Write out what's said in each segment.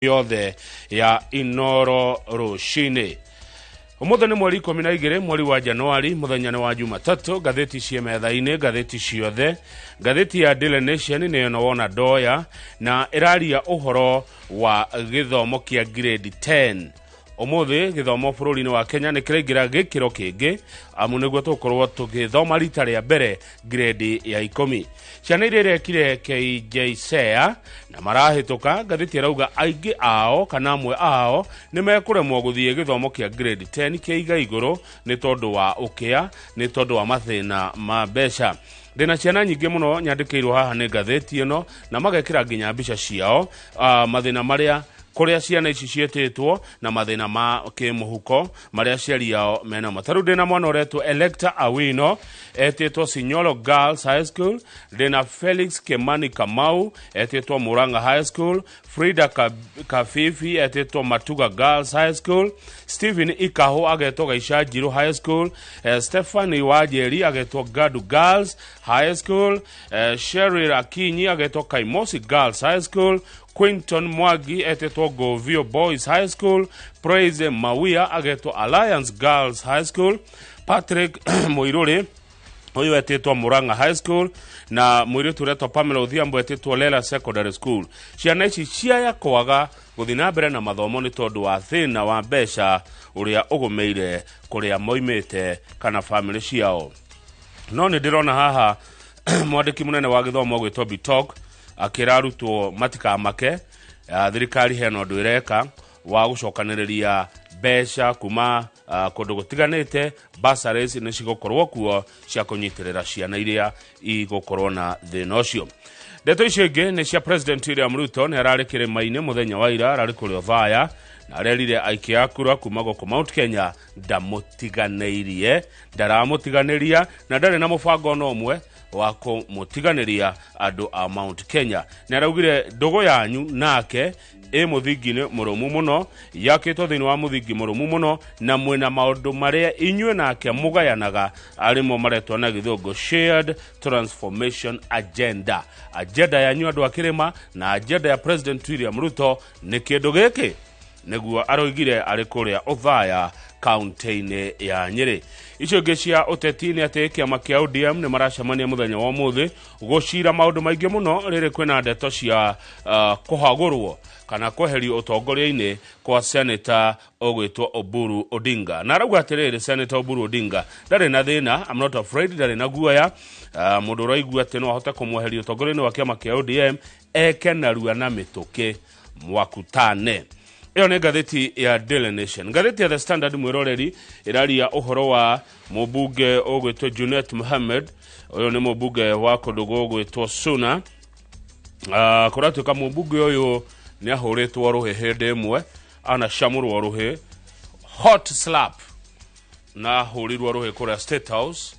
Yothe ya Inoro rũcinĩ. Ũmũthĩ nĩ mweri 12 mweri wa Januari, mũthenya nĩ wa Jumatatũ. Ngathĩti ciĩ metha-inĩ, ngathĩti ciothe. Ngathĩti ya Daily Nation nĩyo ĩno wona ndoya na ĩraria ũhoro wa gĩthomo kĩa grade 10. Ũmũthĩ gĩthomo bũrũri-inĩ wa Kenya nĩ kĩraingĩra gĩkĩro kĩngĩ, amu nĩguo tũgũkorwo tũgĩthoma rita rĩa mbere grade ya 10. Ciana iria irekire KJSEA na marahĩtũka, ngathĩti ĩrauga aingĩ ao kana amwe ao nĩ mekũremwo gũthiĩ gĩthomo kĩa grade 10 kĩa iga igũrũ nĩ tondũ wa ũkĩa, nĩ tondũ wa mathĩna ma mbeca. Ndĩna ciana nyingĩ mũno nyandĩkĩirwo haha nĩ ngathĩti ĩno na magekĩra nginya mbica ciao, mathĩna marĩa kũrĩa ciana ici ciĩtĩtwo na mathĩna ma kĩmũhuko marĩa aciari ao menamo. Ta rĩu ndĩna mwana ũretwo Electa Awino, etĩtwo Sinyoro Girls High School. Ndĩna Felix Kimani Kamau, etĩtwo Murang'a High School. Frida Kafifi etĩtwo Matuga Girls High School. Stephen Ikaho agetwo Gaicanjirũ High School. Stephanie Wanjeri agetwo Gadu Girls High School. Cheryl Akinyi agetwo Kaimosi Girls High School. Quinton Mwangi etĩtwo Govio Boys High School. Praise Mawia agetwo Alliance Girls High School. Patrick Muiruri ũyũ etĩtwo Murang'a High School, na mũirĩtu ũretwo Pamela Odhiambo etĩtwo Lela Secondary School. Ciana ici ciaya kwaga gũthiĩ na mbere na mathomo nĩ tondũ wa thĩna wa mbeca ũrĩa ũgũmĩire kũrĩa moimĩte kana bamĩrĩ ciao. No nĩ ndĩrona haha mwandĩki mũnene wa gĩthomo gwĩtwo Bitok akĩra arutwo matikamake, thirikari hena ũndũ ĩreka wa gũcokanĩrĩria mbeca kuma kũndũ gũtiganĩte. Bursaries nĩ cigũkorwo kuo cia kũnyitĩrĩra ciana iria igũkorwo na thĩna ũcio. Ndeto icio ingĩ nĩ cia President William Ruto. Nĩ ararĩ kĩrĩma-inĩ mũthenya wa ira, ararĩ kũrĩa Othaya na arerire aikia a kura kuma gũkũ Mount Kenya ndamũtiganĩirie, ndaramũtiganĩria na ndarĩ na mũbango ona ũmwe wa kũmũtiganĩria andũ a Mount Kenya. Nĩ araugire ndũgũ yanyu nake ĩ mũthingi-inĩ mũrũmu mũno, yakĩtwo thĩinĩ wa mũthingi mũrũmu mũno, na mwĩna maũndũ marĩa inyuĩ nake mũgayanaga arĩmo maretwo na gĩthũngũ shared transformation agenda. Agenda yanyu andũ a kĩrĩma na agenda ya President William Ruto nĩ kĩndũ gĩkĩ, nĩguo aroigire arĩ kũrĩa Othaya kaunti-inĩ ya Nyĩrĩ. Icio ingĩ cia ũteti nĩ atĩ kĩama kĩa ODM nĩ maracemania mũthenya wa ũmũthĩ gũcira maũndũ maingĩ mũno, rĩrĩ kwĩna ndeto cia kũhagũrwo kana kweherio ũtongoria-inĩ kwa Senator ũgwĩtwo Oburu Odinga. Na arauga atĩrĩrĩ, Senator Oburu Odinga ndarĩ na thĩna, I'm not afraid, ndarĩ na guoya. Mũndũ ũraigua atĩ no ahote kũmweheria ũtongoria-inĩ wa kĩama kĩa ODM eke narua na mĩtũkĩ mwakutane. Ĩyo nĩ ngathĩti ya Daily Nation. Ngathĩti ya The Standard, mwĩroreri, ĩraria ũhoro wa mũmbunge ũgwĩtwo Junet Mohamed. Ũyũ nĩ mũmbunge wa kũndũ gũgwĩtwo Suna. Kũratuĩka mũmbunge ũyũ nĩ ahũrĩtwo rũhĩ hĩndĩ ĩmwe, anacamũrwo rũhĩ, hot slap, na ahũrirwo rũhĩ kũrĩa State House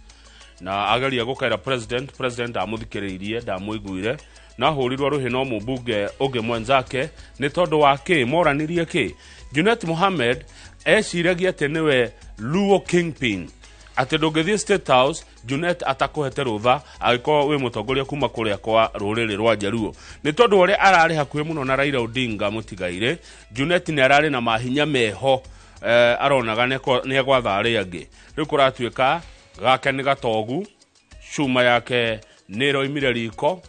na ageria gũkaĩra president. President ndamũthikĩrĩirie, ndamũiguire, na ahũrirwo rũhĩ no mũmbunge ũngĩ mwenzake. Nĩ tondũ wa kĩ moranirie kĩ? Junet Mohamed eciragia atĩ nĩwe Luo kingpin, atĩ ndũngĩthiĩ State House Junet atakũhete rũtha angĩkorwo wĩ mũtongoria kuma kũrĩa kwa rũrĩrĩ rwa Jaluo. Nĩ tondũ ũrĩa ararĩ hakuhĩ mũno na Raila Odinga mũtigairĩ, Junet nĩ ararĩ na mahinya meho, aronaga nĩ egwatha arĩa angĩ. Rĩu kũratuĩka gake nĩ gatogu, cuma yake nĩ ĩroimire riko,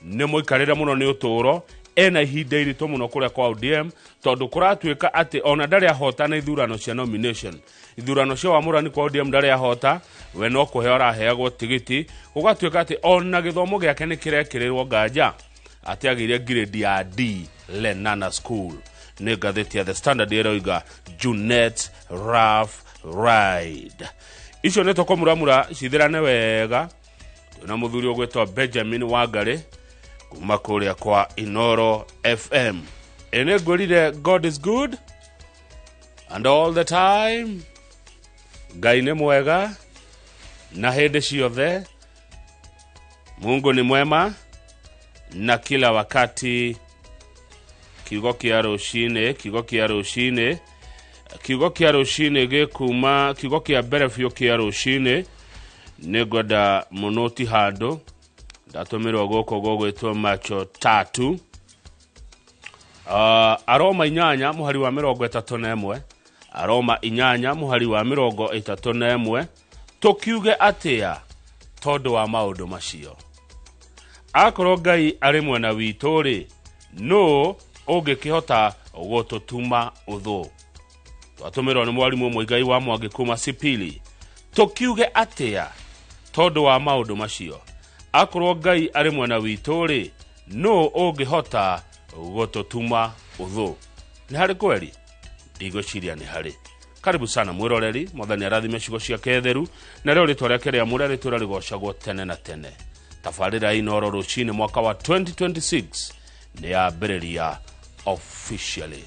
nĩ mũikarĩre mũno nĩ ũtũũro, ena ihinda iritũ mũno kũrĩa kwa ODM, tondũ kũratuĩka atĩ ona ndarĩ ahota na ithurano cia nomination, ithurano cia wamũrani kwa ODM ndarĩ ahota, we no kũheo araheagwo tigiti. Gũgatuĩka atĩ ona gĩthomo gĩake nĩ kĩrekĩrĩrwo nganja, atĩ agĩire grade ya D Lenana School. Nĩ ngathĩti ya The Standard ĩroiga Junet rough ride. Icio nĩ tũkũmuramura cithirane wega na mũthuri ũgwĩtwo Benjamin Wangari kuma kũrĩa kwa Inoro FM. Ĩ nĩ ngwĩrire, God is good and all the time. Ngai nĩ mwega na hĩndĩ ciothe. Mungu ni mwema na kila wakati. Kiugo kĩa rũcinĩ, kiugo kĩa rũcinĩ, kiugo kĩa rũcinĩ gĩkuma, kiugo kĩa mbere biũ kĩa rũcinĩ nĩ ngwenda mũno ti handũ ndatũmĩrwo gũkũ gũgwĩtwo macho tatu. Aroma 8 muhari wa 31, Aroma 8 muhari wa 31, tukiuge atia tondu wa maundu macio? Akorwo Ngai arĩ mwena witũ rĩ, nũ ũngĩkĩhota gũtũtuma ũthũ? Twatũmĩrwo nĩ mwarimũ Muigai wa Mwangi kuma Sipili. Tukiuge atia tondu wa maundu macio? Akorwo Ngai arĩ mwena witũ rĩ, nũ ũngĩhota gũtũtuma ũthũ? Nĩ harĩ kweri? Ndigwĩciria nĩ harĩ. Karibu sana mwiroreri, Mwathani arathime ciugo ciake theru, na rĩo rĩtwa rĩake rĩamũre rĩtũũre rĩgocagwo tene na tene. Tabarĩra Inooro rũcinĩ mwaka wa 2026 nĩ yambĩrĩria officially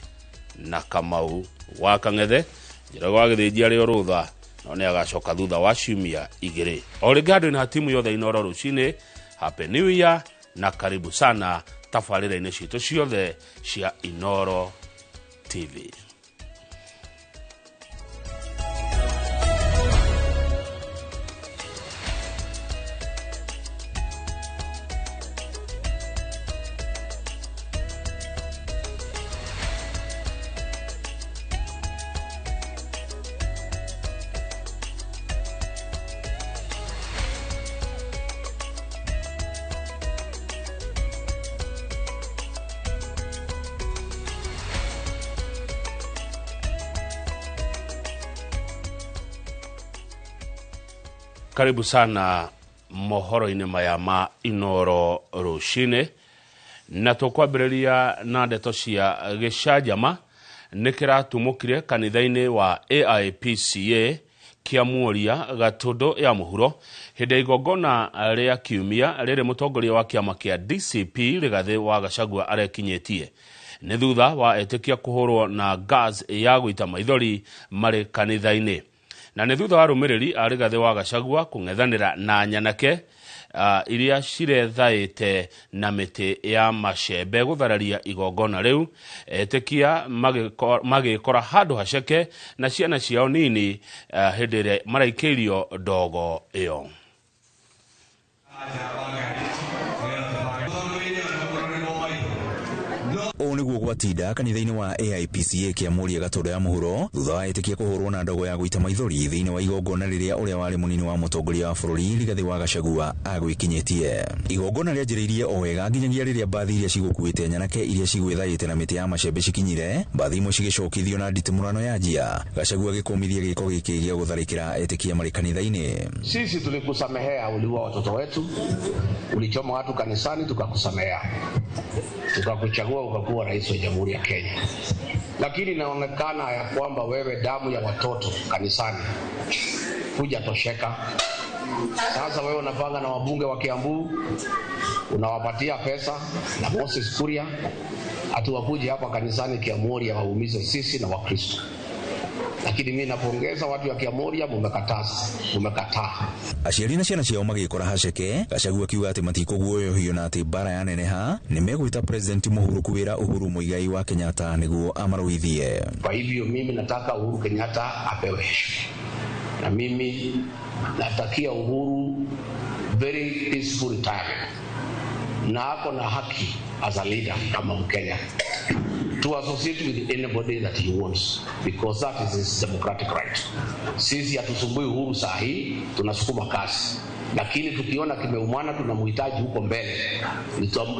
na Kamau wa Kang'ethe Njoroge wa Gĩthĩnji arĩ o rũtha, no nĩ agacoka thutha wa ciumia 2. O rĩngĩ handũ-inĩ ha timu yothe Inooro rũcinĩ, Happy New Year na karibu sana tabarĩra-inĩ citũ ciothe cia Inooro TV. Karibu sana mohoro-inĩ maya ma Inooro rũcinĩ, na tũkwambĩrĩria na ndeto cia gĩcanjama nĩ kĩratumũkire kanitha-inĩ wa AIPCA kĩa Muoria Gatũndũ ya mũhuro hĩndĩ ya igongona rĩa kiumia rĩrĩ mũtongoria wa kĩama kĩa DCP Rigathĩ wa Gachagua arekinyĩtie. Nĩ thutha wa etĩkia kũhũrwo na gas ya gũita maithori marĩ kanitha-inĩ. Na nĩ thutha wa rũmĩrĩri a Rigathĩ wa Gachagua kũng'ethanĩra na nyanake iria cirethaĩte na mĩtĩ ya macembe gũthararia igongona rĩu, etĩkia magĩkora handũ haceke na ciana ciao nini hĩndĩ ĩrĩa maraikĩirio ndogo ĩyo. Ũũ nĩguo gwatinda kanitha-inĩ wa AIPCA kĩa Muoria Gatũndũ ya mũhuro thutha wa etĩkia kũhũrwo na ndogo ya gũita maithori thĩinĩ wa igongona rĩrĩa ũrĩa warĩ mũnini wa mũtongoria wa bũrũri Rigathĩ wa Gachagua agwĩkinyĩtie. Igongona rĩanjĩrĩirie o wega nginyagia rĩrĩa mbathi iria cigũkuĩte nyanake iria cigwĩthaĩte na mĩtĩ ya macembe cikinyire, mbathi imwe cigĩcokithio na nditimũrano yanjia. Gachagua agĩkũmithia gĩko gĩkĩ gĩa gũtharĩkĩra etĩkia marĩ kanitha-inĩ. Sisi tulikusamehea, uliua watoto wetu, ulichoma watu kanisani, tukakusamehea, tukakuchagua ukakuwa rais wa Jamhuri ya Kenya. Lakini inaonekana ya kwamba wewe damu ya watoto kanisani hujatosheka. Sasa wewe unapanga na wabunge wa Kiambu, unawapatia pesa na Moses Kuria ati wakuje hapa kanisani Kiamuria waumize sisi na Wakristo. Lakini mimi napongeza watu wa Kiamuria, mumekataa. Aciari na ciana ciao magĩkora haceke, Gachagua akiuga atĩ matikũguoyohio na atĩ mbara yaneneha nĩ megwĩta President Mũhuru wĩra Uhuru Muigai wa Kenyatta nĩguo amaruithie. Kwa hivyo mimi nataka Uhuru Kenyatta apewe heshima, na mimi natakia Uhuru very peaceful retirement, na ako na haki as a leader kama Mkenya to associate with anybody that he wants, because that is his democratic right. Sisi hatusumbui Uhuru saa hii, tunasukuma kasi, lakini tukiona kimeumana tunamhitaji huko mbele,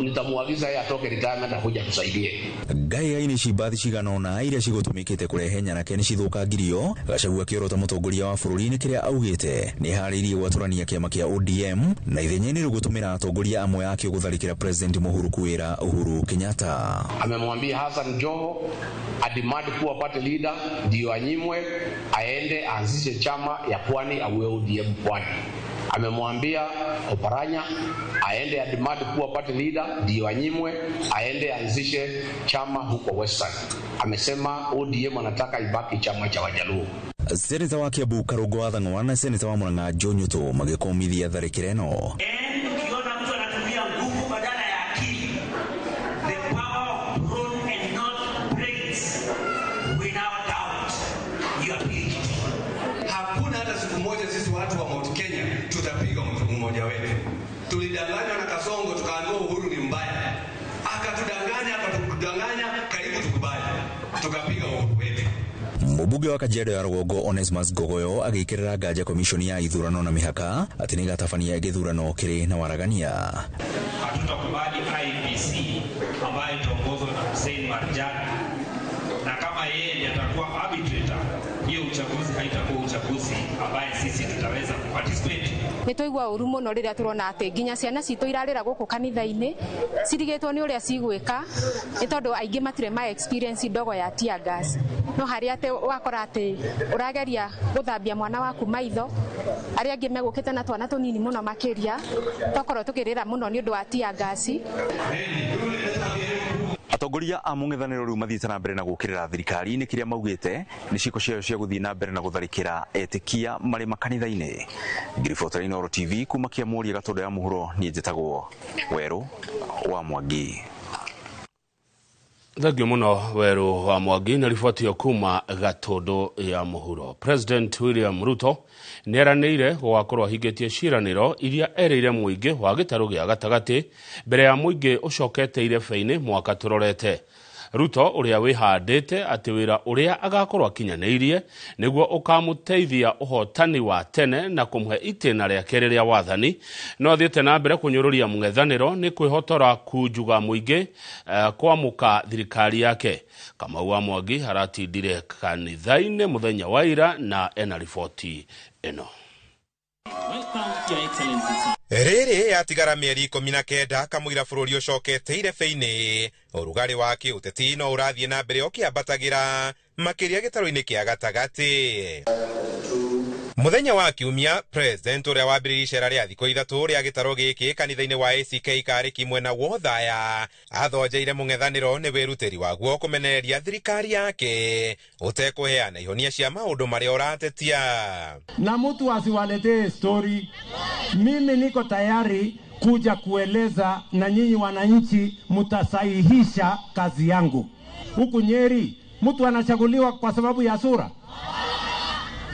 nitamuagiza yeye atoke retirement akuja tusaidie. Ngai-inĩ ci mbathi cigana ũna iria cigũtũmĩkĩte kũrehe nyanake nĩ cithũkangirio. Gachagua akĩorota mũtongoria wa bũrũri nĩ kĩrĩa augĩte nĩ harĩirie gwatũrania kĩama kĩa ODM na ithenya-inĩ rĩu gũtũmĩra atongoria amwe akĩo gũtharĩkĩra President Mũhuru kwĩra Uhuru Kenyatta. Amemwambia Hassan Joho adimadi kuwa party leader ndio anyimwe aende aanzishe chama ya Pwani au ODM Pwani. Amemwambia Oparanya aende adimadi kuwa party leader ndio anyimwe aende aanzishe chama huko Western. Amesema ODM anataka ibaki chama cha Wajaluo. Seneta wa Kiambu Karungo wa Thang'wa na seneta wa Murang'a Joe Nyutu magĩkũmithia tharĩkĩra ĩno. Ukiona mtu anatumia nguvu badala ya akili, the power of brawn and not brains, without doubt you are PhD. Hakuna hata siku moja sisi watu wa Mount Kenya tutapiga mtu mmoja wetu. Tulidanganywa na Kasongo tukaambiwa Uhuru ni mbaya. Akatudanganya, Tukapiga uhuru wetu. Mũmbunge wa Kajiado ya Rũgongo Onesmus Ngogoyo agĩkĩrĩra nganja komishoni ya ithurano na mĩhaka atĩ nĩ ĩgatabania gĩthurano kĩrĩ na waragania. Hatutakubali IEBC ambayo itaongozwa na Hussein Marjan, na kama yeye ndiye atakuwa arbitrator, hiyo uchaguzi haitakuwa uchaguzi ambaye sisi tutaweza kuparticipate. Nĩ twaigua ũru mũno rĩrĩa tũrona atĩ nginya ciana citũ irarĩra gũkũ kanitha-inĩ cirigĩtwo nĩ ũrĩa cigwĩka, nĩ tondũ aingĩ matirĩ ma experience ndogo ya tear gas. No harĩa atĩ wakora atĩ ũrageria gũthambia mwana waku maitho, arĩa angĩ megũkĩte na twana tũnini mũno makĩria, twakorwo tũkĩrĩra mũno nĩ ũndũ wa tear gas. Atongoria a mũng'ethanĩro rĩu mathiĩte na mbere na gũkĩrĩra thirikari nĩ kĩrĩa maugĩte nĩ ciĩko ciayo cia gũthiĩ na mbere na gũtharĩkĩra etĩkia marĩ makanitha-inĩ. Ngiribota Inooro TV kuma Kĩamũria Gatũndũ ya Mũhuro, niĩ njĩtagwo Werũ wa Mwangi. Thengio mũno Werũ wa Mwangi na riboti ĩyo kuma Gatũndũ ya Mũhuro. President William Ruto nĩ eranĩire gũgakorwo ahingĩtie ciĩranĩro iria erĩire mũingĩ wa gĩtarũ gĩa gatagatĩ mbere ya mũingĩ ũcokete irebe-inĩ mwaka tũrorete. Ruto ũrĩa wĩhandĩte atĩ wĩra ũrĩa agakorwo akinyanĩirie nĩguo ũkamũteithia ũhotani wa tene na kũmũhe itĩna rĩake rĩrĩa wathani, no athiĩte na mbere kũnyũrũria mũng'ethanĩro nĩ kwĩhotora kunjuga mũingĩ kwamũka thirikari yake. Kamau wa Mwangi aratindire kanitha-inĩ mũthenya wa ira na ena riboti ĩno. Rĩrĩ yatigara mĩeri 19 kamũira bũrũri ũcokete irebe-inĩ, ũrugarĩ wa kĩũteti no ũrathiĩ na mbere ũkĩambatagĩra makĩria gĩtarũ-inĩ kĩa gatagatĩ. Mũthenya wa kiumia, President ũrĩa wambĩrĩirie icera rĩa thikũ 3 rĩa gĩtarũ gĩkĩ kanitha-inĩ wa ACK Karĩki mwena wa Othaya, athonjeire mũng'ethanĩro nĩ wĩrutĩri waguo kũmenereria thirikari yake ũtekũheana ihonia cia maũndũ marĩa ũratetia. Na mtu asiwaletee story. Mimi niko tayari kuja kueleza na nyinyi wananchi mtasahihisha kazi yangu. Huku Nyeri mtu anachaguliwa kwa sababu ya sura,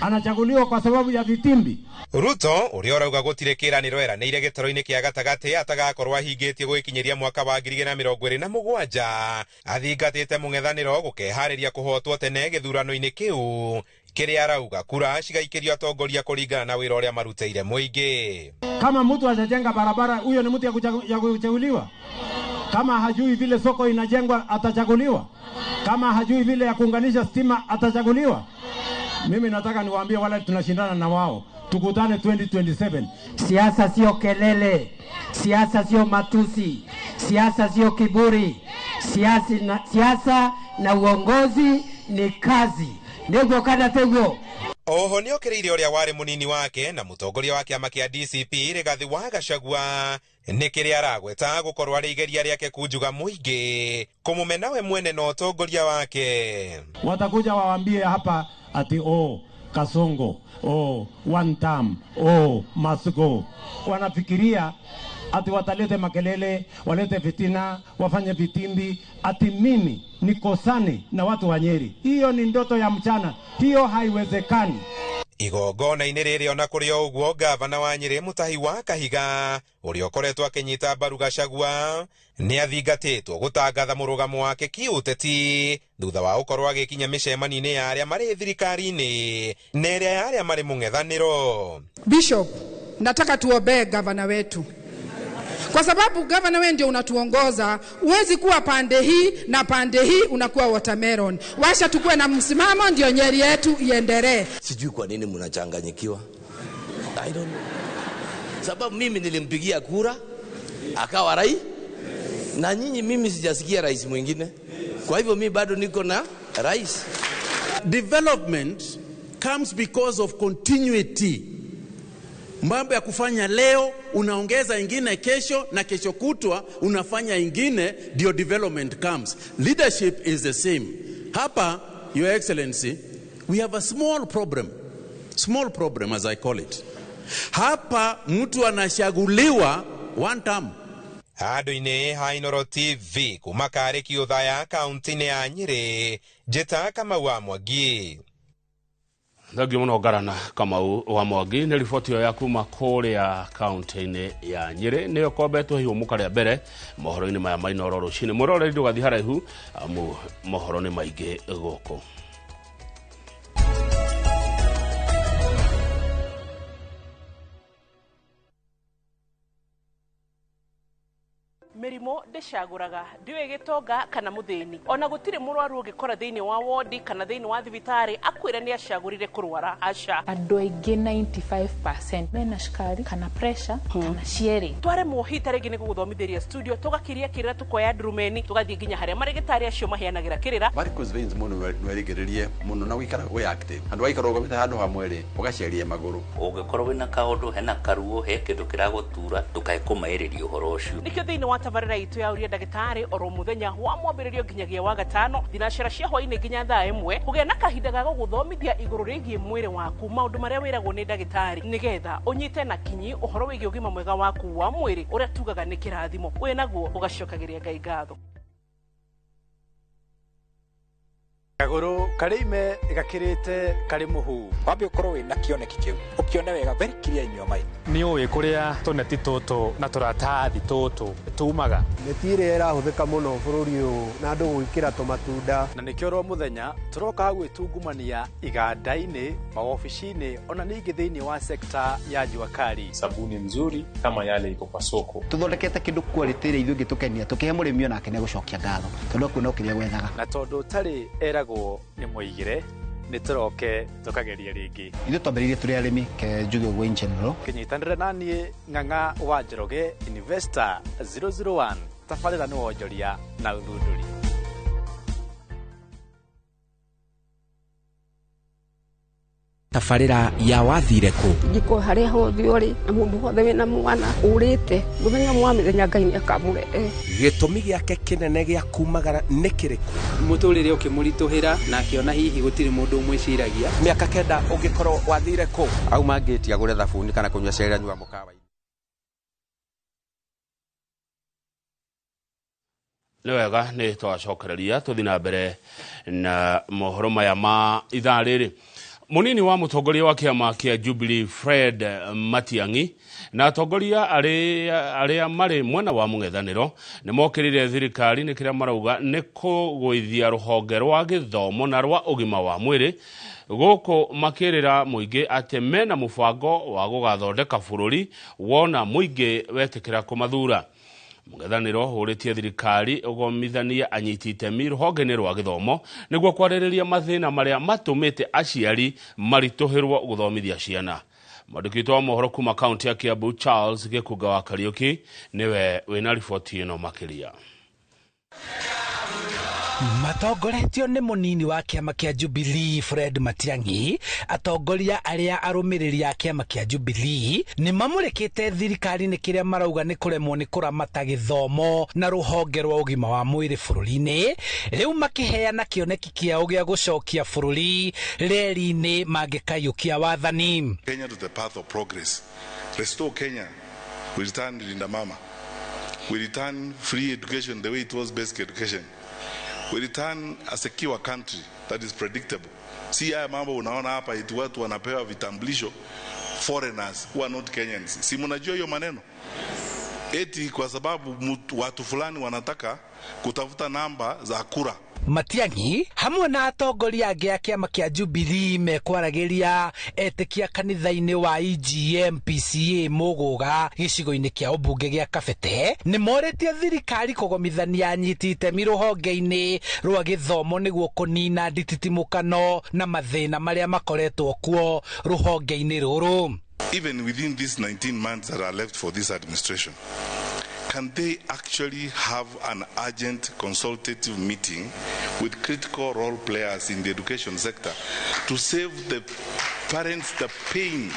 anachaguliwa kwa sababu ya vitimbi. Ruto ũrĩa ũrauga gũtirĩ kĩĩranĩro eranĩire gĩtarũ-inĩ kĩa gatagatĩ atagakorwo ahingĩtie gwĩkinyĩria mwaka wa 2027, athingatĩte mũng'ethanĩro gũkeharĩria kũhotwo tene gĩthurano-inĩ kĩu kĩrĩa arauga kura cigaikĩrio atongoria kũringana na wĩra ũrĩa marutĩire mũingĩ. Kama mtu hajajenga barabara, huyo ni mtu ya kuchaguliwa? Kama hajui vile soko inajengwa, atachaguliwa? Kama hajui vile ya kuunganisha stima, atachaguliwa? Mimi nataka niwaambie wale tunashindana na wao, tukutane 2027. Siasa sio kelele, siasa sio matusi, siasa sio kiburi, siasa na uongozi ni kazi. Nĩguo kana tiguo? Oho nĩokĩrĩire ũrĩa warĩ mũnini wake na mũtongoria wa kĩama kĩa DCP Rigathĩ wa Gachagua nĩ kĩrĩa aragweta gũkorwo arĩ igeria rĩake kunjuga mũingĩ kũmũmena we mwene na ũtongoria wake. Watakuja waambie hapa ati oh Kasongo, oh one term, oh must go. Wanafikiria ati watalete makelele, walete fitina, wafanye vitimbi, ati mimi nikosane na watu wa Nyeri. Hiyo ni ndoto ya mchana, hiyo haiwezekani. Igongona-inĩ rĩrĩ ona kũrĩ o ũguo, gavana wa Nyĩrĩ Mutahi wa Kahiga ũrĩa ũkoretwo akĩnyita mbaru Gachagua nĩ athingatĩtwo gũtangatha mũrũgamo wake kĩũteti thutha wa gũkorwo agĩkinya mĩcemanio-inĩ ya arĩa marĩ thirikari-inĩ na ĩrĩa ya arĩa marĩ mũng'ethanĩro. Bishop, nataka tuombee gavana wetu, kwa sababu gavana wewe ndio unatuongoza. Huwezi kuwa pande hii na pande hii, unakuwa watermelon. Washa tukue na msimamo ndio Nyeri yetu iendelee. Sijui kwa nini mnachanganyikiwa. I don't know. Sababu mimi nilimpigia kura akawa rais, na nyinyi mimi sijasikia rais mwingine. Kwa hivyo mimi bado niko na rais. Development comes because of continuity. Mambo ya kufanya leo unaongeza ingine kesho, na kesho kutwa unafanya ingine, ndio development comes. Leadership is the same. Hapa, Your Excellency, we have a small problem. Small problem as I call it. Hapa mtu anachaguliwa one term. Handũ-inĩ ha Inooro TV kuma Karĩki Othaya kaunti-inĩ ya Nyĩrĩ, njĩta Kamau wa Mwangi. Thengio muno Ngarana Kamau wa Mwangi nĩ riboti ĩyo ya kuma kũrĩa kaunti-inĩ ya Nyĩrĩ nĩyo kombetwo ihũmũka rĩa mbere mohoro-inĩ maya ma Inooro rũcinĩ. Mwĩroreri ndũgathiĩ haraihu amu mohoro nĩ maingĩ gũkũ. Mĩrimũ ndĩcagũraga, ndiũĩ gĩtonga kana mũthĩni, ona gũtirĩ mũrwaru ũngĩkora thĩinĩ wa wodi kana thĩinĩ wa thibitarĩ akwĩre nĩ acagũrire kũrwara. Aca. Andũ aingĩ 95% mena cukari kana pressure kana cierĩ. Twaremwo hita rĩngĩ nĩ gũgũthomithĩria studio, tũgakiria kĩrĩra, tũkoya ndurumeni, tũgathiĩ nginya harĩa marĩgĩtarĩ acio maheanagĩra kĩrĩra. Varicose veins mũndũ no erigĩrĩrie mũno na gũikara wĩ active. Handũ waikara ũgomete handũ hamwe rĩ, ũgaceria magũrũ. Ũngĩkorwo wĩna kaũndũ hena karuo he kĩndũ kĩragũtura, ndũkae kũmaĩrĩria ũhoro ũcio. Nĩkĩo thĩinĩ wa tabarĩra itũ ya ũria ndagĩtarĩ oro mũthenya wa mwambĩrĩrio nginyagia wa gatano thinacara cia hwainĩ nginya thaa 1 kũgĩa na kahinda ga gũgũthomithia igũrũ rĩgiĩ mwĩrĩ waku, maũndũ marĩa wĩragwo nĩ ndagĩtarĩ nĩgetha ũnyite na kinyi ũhoro wĩgiĩ ũgima mwega waku wa mwĩrĩ ũrĩa tugaga nĩ kĩrathimo wĩ naguo ũgacokagĩria Ngai ngatho. Kagũrũ karĩ ime gakĩrĩte karĩ mũhu. Wambe ũkorwo wĩna kĩoneki kĩu, ũkĩone wega very clear in your mind. Nĩ ũĩ kũrĩa tũneti tũtũ na tũratathi tũtũ tumaga. Neti ĩrĩa ĩrahũthĩka mũno bũrũri ũyũ na andũ gwĩkĩra tũmatunda. Na nĩkĩo oro mũthenya tũroka gwĩtungumania iganda-inĩ, mawobici-inĩ ona ningĩ thĩinĩ wa sekta ya jua kali. Sabuni nzuri kama yale iko kwa soko. Tũthondekete kĩndũ quality ĩrĩa ithuĩ ĩngĩtũkenia, tũkĩhe mũrĩmi onake nĩegũcokia ngatho tondũ akuona kĩrĩa gwethaga. Na tondũ ũtarĩ eragwo nĩ mũigĩre, nĩ tũroke tũkageria rĩngĩ. Ithuĩ twambĩrĩirie tũrĩ arĩmi, ke njuge ũguo in general. Kĩnyitanĩre na niĩ Ng'ang'a wa Njoroge, Investor 001, tabarĩra nĩ wonjoria na ũthundũri. Tabarĩra ya wathire kũ? Njiko harĩa hothe ũrĩ na mũndũ wothe wĩna mwana ũrĩte mũthenya mwa mĩthenya Ngai nĩakamũrehe. Gĩtũmi gĩake kĩnene gĩa kumagara nĩ kĩrĩkũ? Mũtũrĩre ũkĩmũritũhĩra na akĩona hihi gũtirĩ mũndũ ũmwĩciragia. Mĩaka 9 ũngĩkorwo wathire kũ? Auma ngĩti agũre thabuni kana kũnyua cai anyua mũkawa. Nĩ wega nĩ twacokereria tũthiĩ na mbere na mohoro maya ma ithaa rĩrĩ. Munini wa mũtongoria wa kĩama kĩa Jubilee Fred Matiang'i na atongoria arĩa marĩ mwena wa mũng'ethanĩro nĩ mokĩrĩire thirikari nĩ kĩrĩa marauga nĩ kũgũithia rũhonge rwa gĩthomo na rwa ũgima wa mwĩrĩ gũkũ makĩrĩra mũingĩ atĩ mena mũbango wa gũgathondeka bũrũri wona mũingĩ wetĩkĩra kũmathura. Mũng'ethanĩro ũrĩtie thirikari ũgomithanie anyiti itemi rũhonge-inĩ rwa gĩthomo nĩguo kwarĩrĩria mathĩna marĩa matũmĩte aciari maritũhĩrwo gũthomithia ciana. Mwandĩki witũ wa mohoro kuma kaunti ya Kiambu Charles Gĩkunga wa Kariũki nĩwe wĩna riboti ĩno makĩria. Matongoretio nĩ mũnini wa kĩama kĩa Jubilee Fred Matiang'i, atongoria arĩa arũmĩrĩri a kĩama kĩa Jubilee nĩ mamũrĩkĩte thirikari nĩ kĩrĩa marauga nĩ kũremwo nĩ kũramata gĩthomo na rũhonge rwa ũgima wa mwĩrĩ bũrũri-inĩ, rĩu makĩheana kĩoneki kĩao gĩa gũcokia bũrũri reri-inĩ mangĩkaiyũkia wathani. Kenya to the path of progress. Restore Kenya. We return Linda Mama. We return free education the way it was, basic education. We return a secure country that is predictable. Si haya mambo unaona hapa eti watu wanapewa vitambulisho, foreigners who are not Kenyans. Si mnajua hiyo maneno? Eti kwa sababu watu fulani wanataka kutafuta namba za kura. Matiang'i hamwe na atongoria angĩ a kĩama kĩa Jubilee mekwaragĩria etĩkia kanitha-inĩ wa EGM PCA Mũgũga gĩcigo-inĩ kĩa ũmbunge gĩa Kabete nĩ morĩtie thirikari kũgomithania anyiti itemi rũhonge-inĩ rwa gĩthomo nĩguo kũnina ndititimũkano na mathĩna marĩa makoretwo kuo rũhonge-inĩ rũrũ. Even within these 19 months that are left for this administration, can they actually have an urgent consultative meeting with critical role players in the education sector to save the parents the pain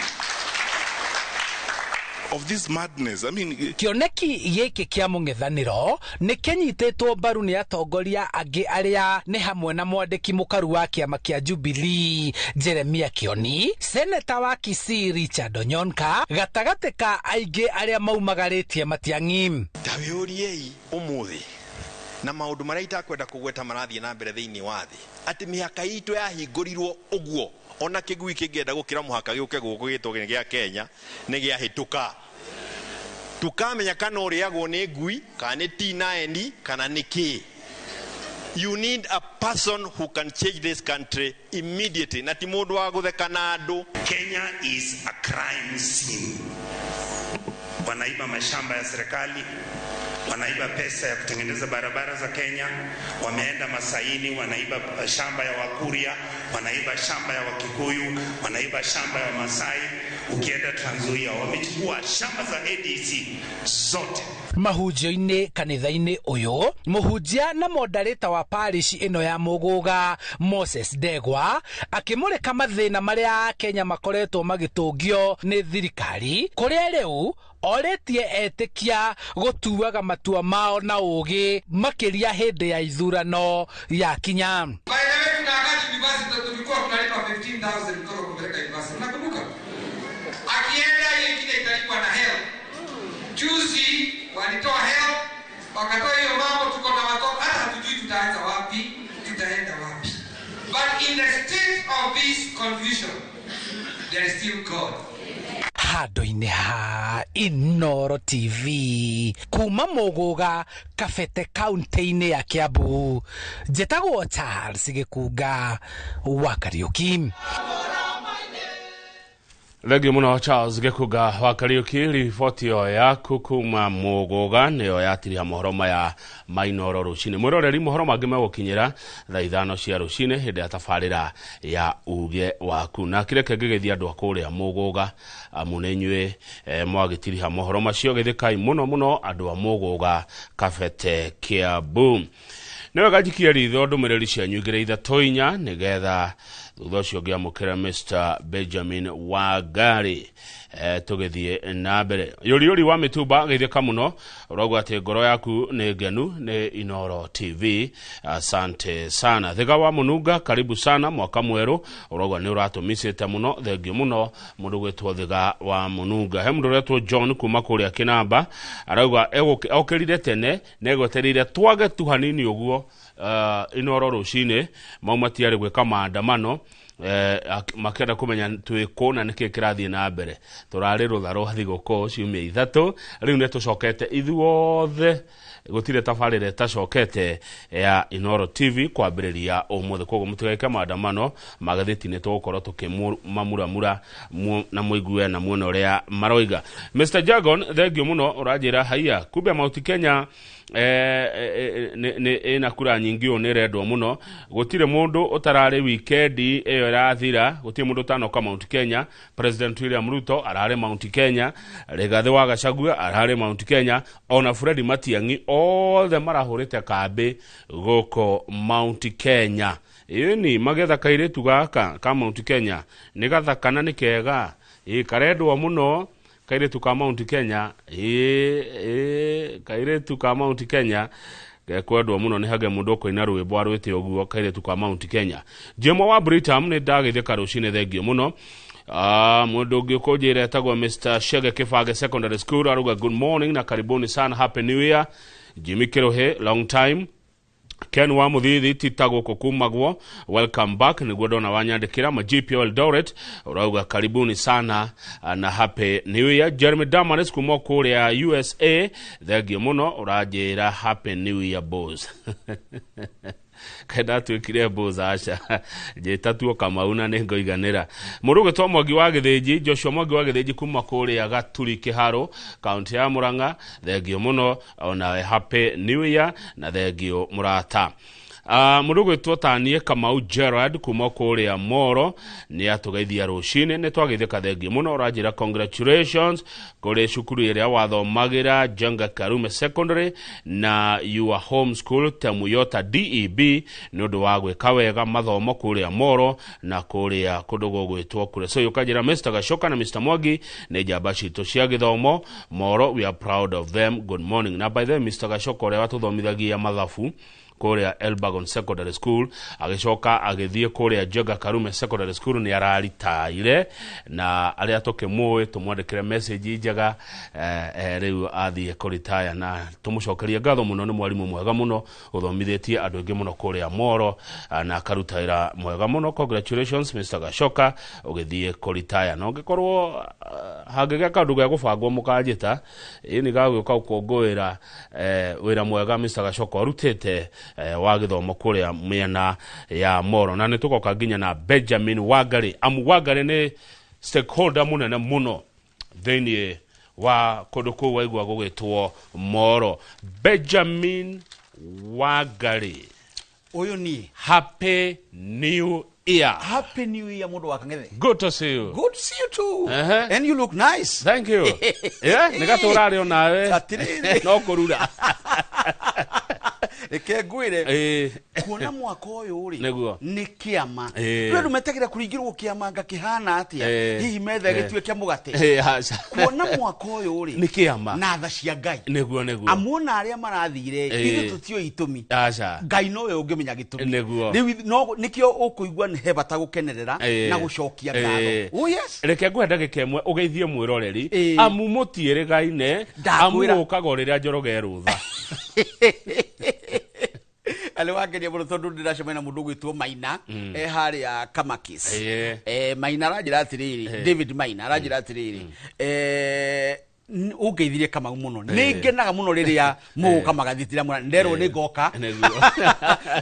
of this madness? I mean, kĩoneki gĩkĩ kĩa mũng'ethanĩro nĩ kĩnyitĩtwo mbaru nĩ atongoria angĩ arĩa nĩ hamwe na mwandĩki mũkaru wa kĩama kĩa Jubilee Jeremia Kioni, seneta wa Kisii Richard Onyonka, gatagatĩ ka aingĩ arĩa maumagarĩtie Matiang'i. Ta wĩũriei ũmũthĩ Na maũndũ marĩa itakwenda kũgweta marathiĩ na mbere thĩinĩ wa thĩ, atĩ mĩhaka itũ yahingũrirwo ũguo, ona kĩgui kĩngĩenda gũkĩra mũhaka gĩũke gũkũ gĩtwo nĩ gĩa Kenya nĩ gĩahĩtũka. Tukamenya kana ũrĩagwo nĩ ngui kana nĩ T9 kana nĩ kĩ. You need a person who can change this country immediately, na ti mũndũ wa gũtheka na andũ. Kenya is a crime scene. Wanaiba mashamba ya serikali, wanaiba pesa ya kutengeneza barabara za Kenya, wameenda Masaini, wanaiba shamba ya Wakuria, wanaiba shamba ya Wakikuyu, wanaiba shamba ya Masai. Ukienda Trans Nzoia wamechukua shamba za ADC zote. Mahunjio-inĩ kanitha-inĩ ũyũ, mũhunjia na mondarĩta wa parish ĩno ya Mũgũga, Moses Ndegwa, akĩmũrĩka mathĩna marĩa Akenya makoretwo magĩtũngio nĩ thirikari, kũrĩa rĩu orĩtie etĩkia gũtuaga matua mao na ũgĩ makĩria hĩndĩ ya ithurano ya kinya. By the way, kuna wakati university tulikuwa tunalipa 15,000 mtoto kupeleka university. Unakumbuka? Akienda hiyo ingine italipwa na HELB. Juzi walitoa HELB, wakatoa hiyo mambo, tuko na watoto hata hatujui tutaanza wapi, tutaenda wapi. But in the state of this confusion, there is still God. Handũ-inĩ ha Inooro TV kuma Mũgũga, Kabete, kaunti-inĩ ya Kiambu, njĩtagwo Charles Gĩkunga wa Kariũki. Thengiũ mũno Charles Gĩkunga wa Kariũki. Riboti ĩyo yaku kuma Mũgũga nĩyo yatiriha mohoro maya ma Inooro rũcinĩ. Mwĩroreri, mohoro mangĩ megũkinyĩra thaa 5 cia rũcinĩ hĩndĩ ya tabarĩra ya uge waku. Na kĩreke ngĩgeithia andũ a kũrĩa Mũgũga, amu nĩ inyuĩ mwagĩtiriha mohoro macio. Geithĩkai mũno mũno andũ a Mũgũga, Kabete, Kiambu. Nĩ wega njikie ritho ndũmĩrĩri cianyu igĩrĩ ithatũ inya, nĩgetha thutha ũcio ngĩamũkĩra Mr Benjamin Wangari, tũgĩthiĩ na mbere. Yũriũri wa mĩtumba, geithĩka mũno, ũrauga atĩ ngoro yaku nĩ ngenu nĩ Inooro TV, asante sana. Thiga wa Mũnunga, karibu sana, mwaka mwerũ, ũrauga nĩ ũratũmicĩte mũno, thengiũ mũno mũndũ gwĩtwo Thiga wa Mũnunga. He mũndũ ũretwo John kuma kũrĩa Kĩnamba, arauga okĩrire tene na egwetereire twage tu hanini ũguo Inooro rũcinĩ mau matiarĩ gwĩka maandamano, makĩenda kũmenya twĩ kũ na nĩkĩ kĩrathiĩ na mbere. Tũrarĩ rũtha rwa thigũkũ ciumia 3, rĩu nĩ tũcokete ithuothe, gũtirĩ tabarĩra ĩtacokete ya Inooro TV kwambĩrĩria ũmũthĩ. Koguo mũtigeke maandamano, magathĩti nĩ tũgũkorwo tũkĩmamuramura na mũigue na muone ũrĩa maroiga. Mr Jagon, thengiũ mũno, ũranjĩra haiya, kumbe Mount Kenya ĩna kura nyingĩ ũũ, nĩ ĩrendwo mũno. Gũtirĩ mũndũ ũtararĩ wikendi ĩyo ĩrathira, gũtirĩ mũndũ ũtanoka Mount Kenya. President William Ruto ararĩ Mount Kenya, Rigathĩ wa Gachagua ararĩ Mount Kenya, ona Fred Matiang'i, othe marahũrĩte kambĩ gũkũ Mount Kenya. Ĩni magetha kairĩtu gaka ka Mount Kenya nĩ gathaka na nĩ kega, ĩ karendwo mũno kairĩtu ka Mount Kenya. Ĩ kairĩtu ka Mount Kenya gekwendwo mũno, nĩ hage mũndũ ũkũina rwĩmbo arwĩte ũguo, kairĩtu ka Mount Kenya. Jemo wa Britam, nĩ ndagĩthĩka rũcinĩ, thengiũ mũno. Mũndũ ũngĩ ũkũnjĩra etagwo Mr Shege, Kĩbange Secondary School, aruga good morning na karibuni sana, happy new year. Jimmy Kirohe, long time. Ken wa Muthithi, tita gũkũ kumagwo, welcome back, nĩguo ndona wanyandĩkĩra. Majipio Eldoret ũrauga karibuni sana na happy new year. Jeremy Damaris kuma kũrĩa USA, thengiũ mũno, ũranjĩra happy new year boss. Kaĩ ndatuĩkire boss? Aca, njĩta tuo Kamau na nĩ ngoiganĩra. Mũndũ ũgĩtwo Mwangi wa Gĩthĩnji, Joshua Mwangi wa Gĩthĩnji kuma kũrĩa Gaturi Kĩharũ, kaunti ya Murang'a, thengiũ mũno onawe, happy new year na thengiũ mũrata. Mũndũ ũgwĩtwo tanie Kamau Gerard kuma kũrĩa Moro nĩ atũgeithia rũcinĩ, nĩ twageithĩka, thengiũ mũno. Ũranjĩra congratulations kũrĩ cukuru ĩrĩa wathomagĩra, Jenga Karume Secondary, na your home school Temuyota DEB, nĩ ũndũ wa gwĩka wega mathomo kũrĩa Moro na kũrĩa kũndũ gũgwĩtwo kũrĩa. So ũkanjĩra Mr Gacoka na Mr Mwangi nĩ njamba citũ cia gĩthomo Moro, we are proud of them, good morning. Na by the way, Mr Gacoka ũrĩa watũthomithagia mathabu kũrĩa Elbagon Secondary School, agĩcoka agĩthiĩ kũrĩa Njenga Karume Secondary School, nĩ araritaire na arĩa tũkĩmũĩ tũmwandĩkĩre message njega. Rĩu athiĩ kũritaya na tũmũcokerie ngatho mũno, nĩ mwarimũ mwega mũno ũthomithĩtie andũ aingĩ mũno kũrĩa Moro, na akaruta wĩra mwega mũno. Congratulations, Mr. Gachoka, ũgĩthiĩ kũritaya, na ũngĩkorwo hangĩgĩa kaũndũ gĩa gũbangwo mũkanjĩta ĩ nĩ gagũka gũkũngũĩra wĩra mwega Mr. Gachoka arutĩte wa gĩthomo kũrĩa mĩena ya Moro. Na nĩ tũgoka nginya na Benjamin Wangari, amu Wangari nĩ stakeholder mũnene mũno thĩinĩ wa kũndũ kũu waigua gũgĩtwo Moro. Benjamin Wangari, Ũyũ niĩ. Happy New Year. Happy New Year, mũndũ wa Kang'ethe. Good to see you. Good to see you too. And you look nice. Thank you. Yeah, nĩ gatũrarĩ onawe. Atĩrĩrĩ. No kũrura. Reke ngwĩre, kuona mwaka ũyũ rĩ, Nĩguo. nĩ kĩama. Ĩĩ. Rĩu andũ metagĩra kũringĩrwo kĩama nga kĩhana atĩa, Ĩĩ. hihi metha Ĩĩ. gĩtuĩke mũgate. Ĩĩ, aca. Kuona mwaka ũyũ rĩ, Nĩ kĩama. na tha cia Ngai. Nĩguo. Amuona arĩa marathire, Ĩĩ. ithuĩ tũtiũĩ itũmi. Aca. Ngai nowe ũngĩmenya gĩtũmi. Nĩguo. Rĩu no nĩkĩo ũkũigua nĩ he bata gũkenerera na gũcokia ngatho. Oh yes. Reke ngũhe ndagĩka ĩmwe ũgeithie mwĩroreri, Ĩĩ. amu mũtiĩrĩgaine, amu Ndakwĩra. ũkaga o rĩrĩa Njoroge rũtha. Arĩ wangenia mũno tondũ ndĩracemania na mũndũ ũgwĩtwo Maina, e harĩa Kamakis. Maina aranjĩra atĩrĩrĩ, David Maina aranjĩra atĩrĩrĩ, ũngeithirie Kamau mũno, nĩ ngenaga mũno rĩrĩa mũgũka magathĩti ramwĩra nderwo nĩ ngoka.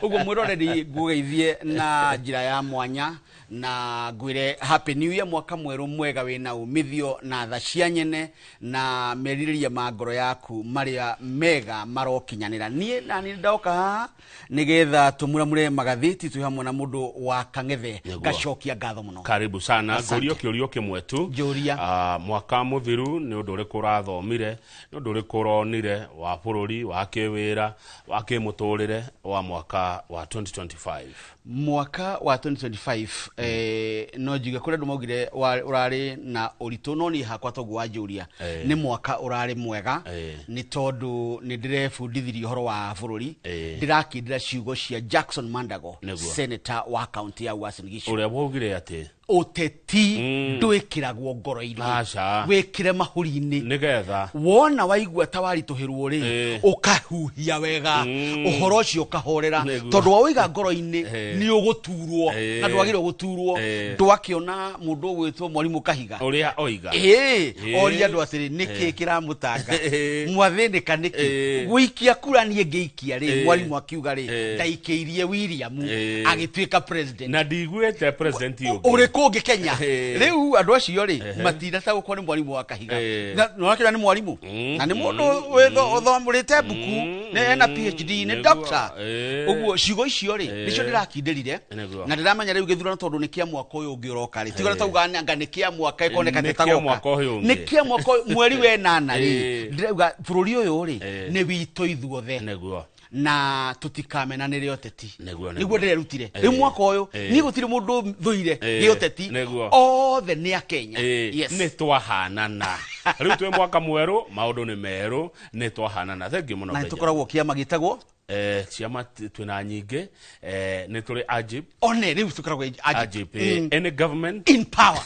Ũguo mwĩroreri, ngũgeithie na njĩra ya mwanya na ngwĩre happy new year, mwaka mwerũ mwega wĩna umithio na tha cia nyene na merirĩria ma ngoro yaku marĩa mega marokinyanĩra. Niĩ na niĩ ndoka haha nĩgetha tũmuramure magathĩti twĩ hamwe na mũndũ wa Kang'ethe. Nĩguo. Ngacokia ngatho mũno. Karibu sana. Asante. Ngũrio kĩũrio kĩmwe tu. Njũria. Mwaka mũthiru nĩ ũndũ ũrĩkũ ũrathomire, nĩ ũndũ ũrĩkũ ũronire wa bũrũri, wa kĩwĩra, wa kĩmũtũrĩre wa mwaka wa 2025? Mwaka wa 2025, no njuge kũrĩ andũ maugire ũrarĩ na ũritũ, no niĩ hakwa toguo wanjũria, nĩ mwaka ũrarĩ mwega, nĩ tondũ nĩ ndĩrebundithirie ũhoro wa bũrũri. Ndĩrakindĩra ciugo cia Jackson Mandago, senator wa kaunti ya Uasin Gishu, ũrĩa waugire atĩ ũteti ndwĩkĩragwo ngoro-inĩ, Aca. wĩkĩre mahũri-inĩ, nĩgetha wona waigua ta waritũhĩrwo rĩ, ũkahuhia wega, ũhoro ũcio ũkahorera, tondũ waũiga ngoro-inĩ nĩ ũgũturwo, na ndwagĩrĩirwo gũturwo. Ndwakĩona mũndũ ũgwĩtwo mwarimũ Kahiga ũrĩa oiga. Ĩĩ, oria andũ atĩrĩ, nĩkĩ kĩramũtanga, mwathĩnĩka nĩkĩ? Gũikia kura niĩ ngĩikia rĩ, mwarimũ akiuga rĩ, ndaikĩirie William, agĩtuĩka president, na ndiguĩte president ũngĩ ũrĩkũ ũngĩ Kenya. Rĩu andũ acio rĩ, matinatagũkwo nĩ mwarimũ wa Kahiga. Na nĩwakĩona nĩ mwarimũ na nĩ mũndũ ũthomũrĩte mbuku, nĩ ena PhD, nĩ doctor. Ũguo ciugo icio rĩ, nĩcio ndĩrakindĩrire, na ndĩramenya rĩu gĩthurano tondũ nĩ kĩa mwaka ũyũ ũngĩ ũroka rĩ, tigora tauga anga nĩ kĩa mwaka ĩkoneka Nĩ kĩa tĩtagoka. mwaka ũyũ ũngĩ. Nĩ kĩa mwaka ũyũ, mweri wenana rĩ, ndĩrauga bũrũri ũyũ rĩ, nĩ witũ ithuothe, na tũtikamenanĩre ũteti. Nĩguo ndĩrerutire rĩu mwaka ũyũ, niĩ gũtirĩ mũndũ thũire gĩũteti, othe nĩ akenya. Yes. Nĩ twahanana rĩu, twĩ mwaka mwerũ, maũndũ nĩ merũ, nĩ twahanana. Thank you mũno, Na nĩ Benjamin. tũkoragwo kĩama gĩtagwo Ciama twĩna nyingĩ, nĩ tũrĩ AGIP. One rĩu tũkoragwo AGIP. AGIP, any government in power.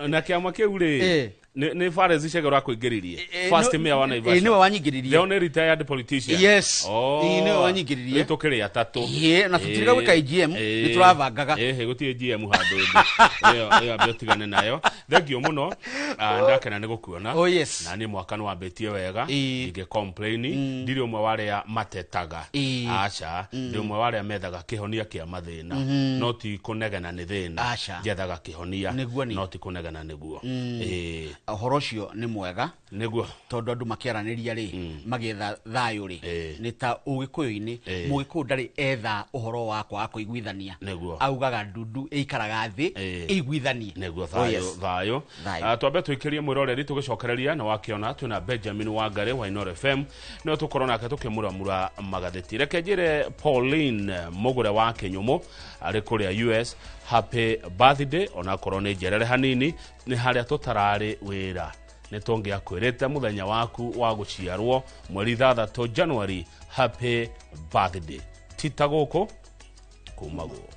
Na kĩama kĩu rĩ, nĩ Fares Chege ũrakũingĩririe, first mayor wa Naivasha. Nĩwe wanyingĩririe. The only retired politician. Yes. Oh. Ĩĩ, nĩwe wanyingĩririe. Rĩu tũkĩrĩ atatũ. Ĩĩ, na tũtirĩga gwĩka AGM, nĩ tũrabangaga. Ĩĩ, gũtirĩ GM handũ ĩndĩ. Ĩyo ambe ũtigane nayo. Thank you mũno. Ah, ndakena nĩ gũkuona. Oh, yes. Na niĩ mwaka nĩ wambĩtie wega, ndingĩ complain. Ndirĩ ũmwe wa arĩa matetaga. Aca, ndĩ ũmwe wa arĩa methaga kĩhonia kĩa mathĩna, no ti kũnegena nĩ thĩna. Aca. Njethaga kĩhonia, Nĩguo nĩ. no ti kũnegena nĩguo. Ĩĩ. Ũhoro ũcio nĩ mwega, Nĩguo. Tondũ andũ makĩaranĩria rĩ, magĩetha thayũ rĩ, nĩ ta ũgĩkũyũ-inĩ, mũgĩkũyũ ndarĩ etha ũhoro wa kwaga kũiguithania, augaga ndundu ĩikaraga thĩ ĩiguithanie. Nĩguo. Oh, Thayũ. yes. Thayũ. Thayũ. Ah, twambe tũikĩrie mwĩroreri tũgĩcokereria na wakĩona twĩna Benjamin Wangari wa Inoro FM, no tũkorwo nake tũkĩmuramura magathĩti. Reke njĩre Pauline Mũgũre wa Kĩnyũmũ arĩ kũrĩa US, happy birthday, onakorwo nĩ njerere hanini nĩ harĩa tũtararĩ wĩra, nĩ tũngĩakwĩrĩte mũthenya waku wa gũciarwo mweri 6 January. Happy birthday. Tita gũkũ kumagwo.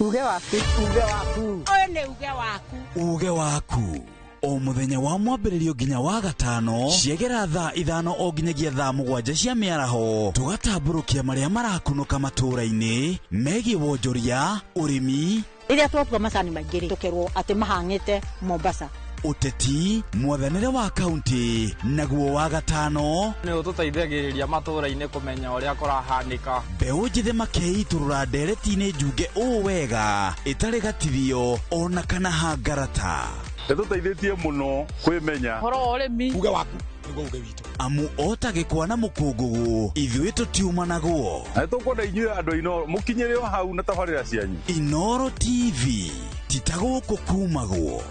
Uge waku, uge waku. Ũyũ nĩ uge waku. Uge waku. O mũthenya wa mwambĩrĩrio nginya wa gatano ciegera thaa 5 o nginyagia thaa 7 cia mĩaraho tũgatambũrũkia marĩa marakunũka matũũra-inĩ megiĩ wonjoria, ũrĩmi. Rĩrĩa twatua macani maingĩ rĩ, tũkerwo atĩ mahang'ĩte Mombasa. Ũteti, mwathanĩre wa kaunti naguo wa gatano nĩ ũtũteithagĩrĩria matũũra-inĩ kũmenya ũrĩa kũrahanĩka. Mbeũ njĩthĩ makeitũrũra ndereti-inĩ njunge ũũ wega ĩtarĩ gatithio ona kana hangarata. Nĩtũteithĩtie mũno kwĩmenya ũhoro wa ũrĩmi. Uge waku nĩguo uge witũ. Amu ota gĩkwa na mũkũngũgũ ithuĩ tũtiumanagwo. Na nĩtũkwenda inyuĩ andũ a Inooro mũkinyĩre o hau na tabarĩra cianyu. Inooro TV tita gũkũ kumagwo.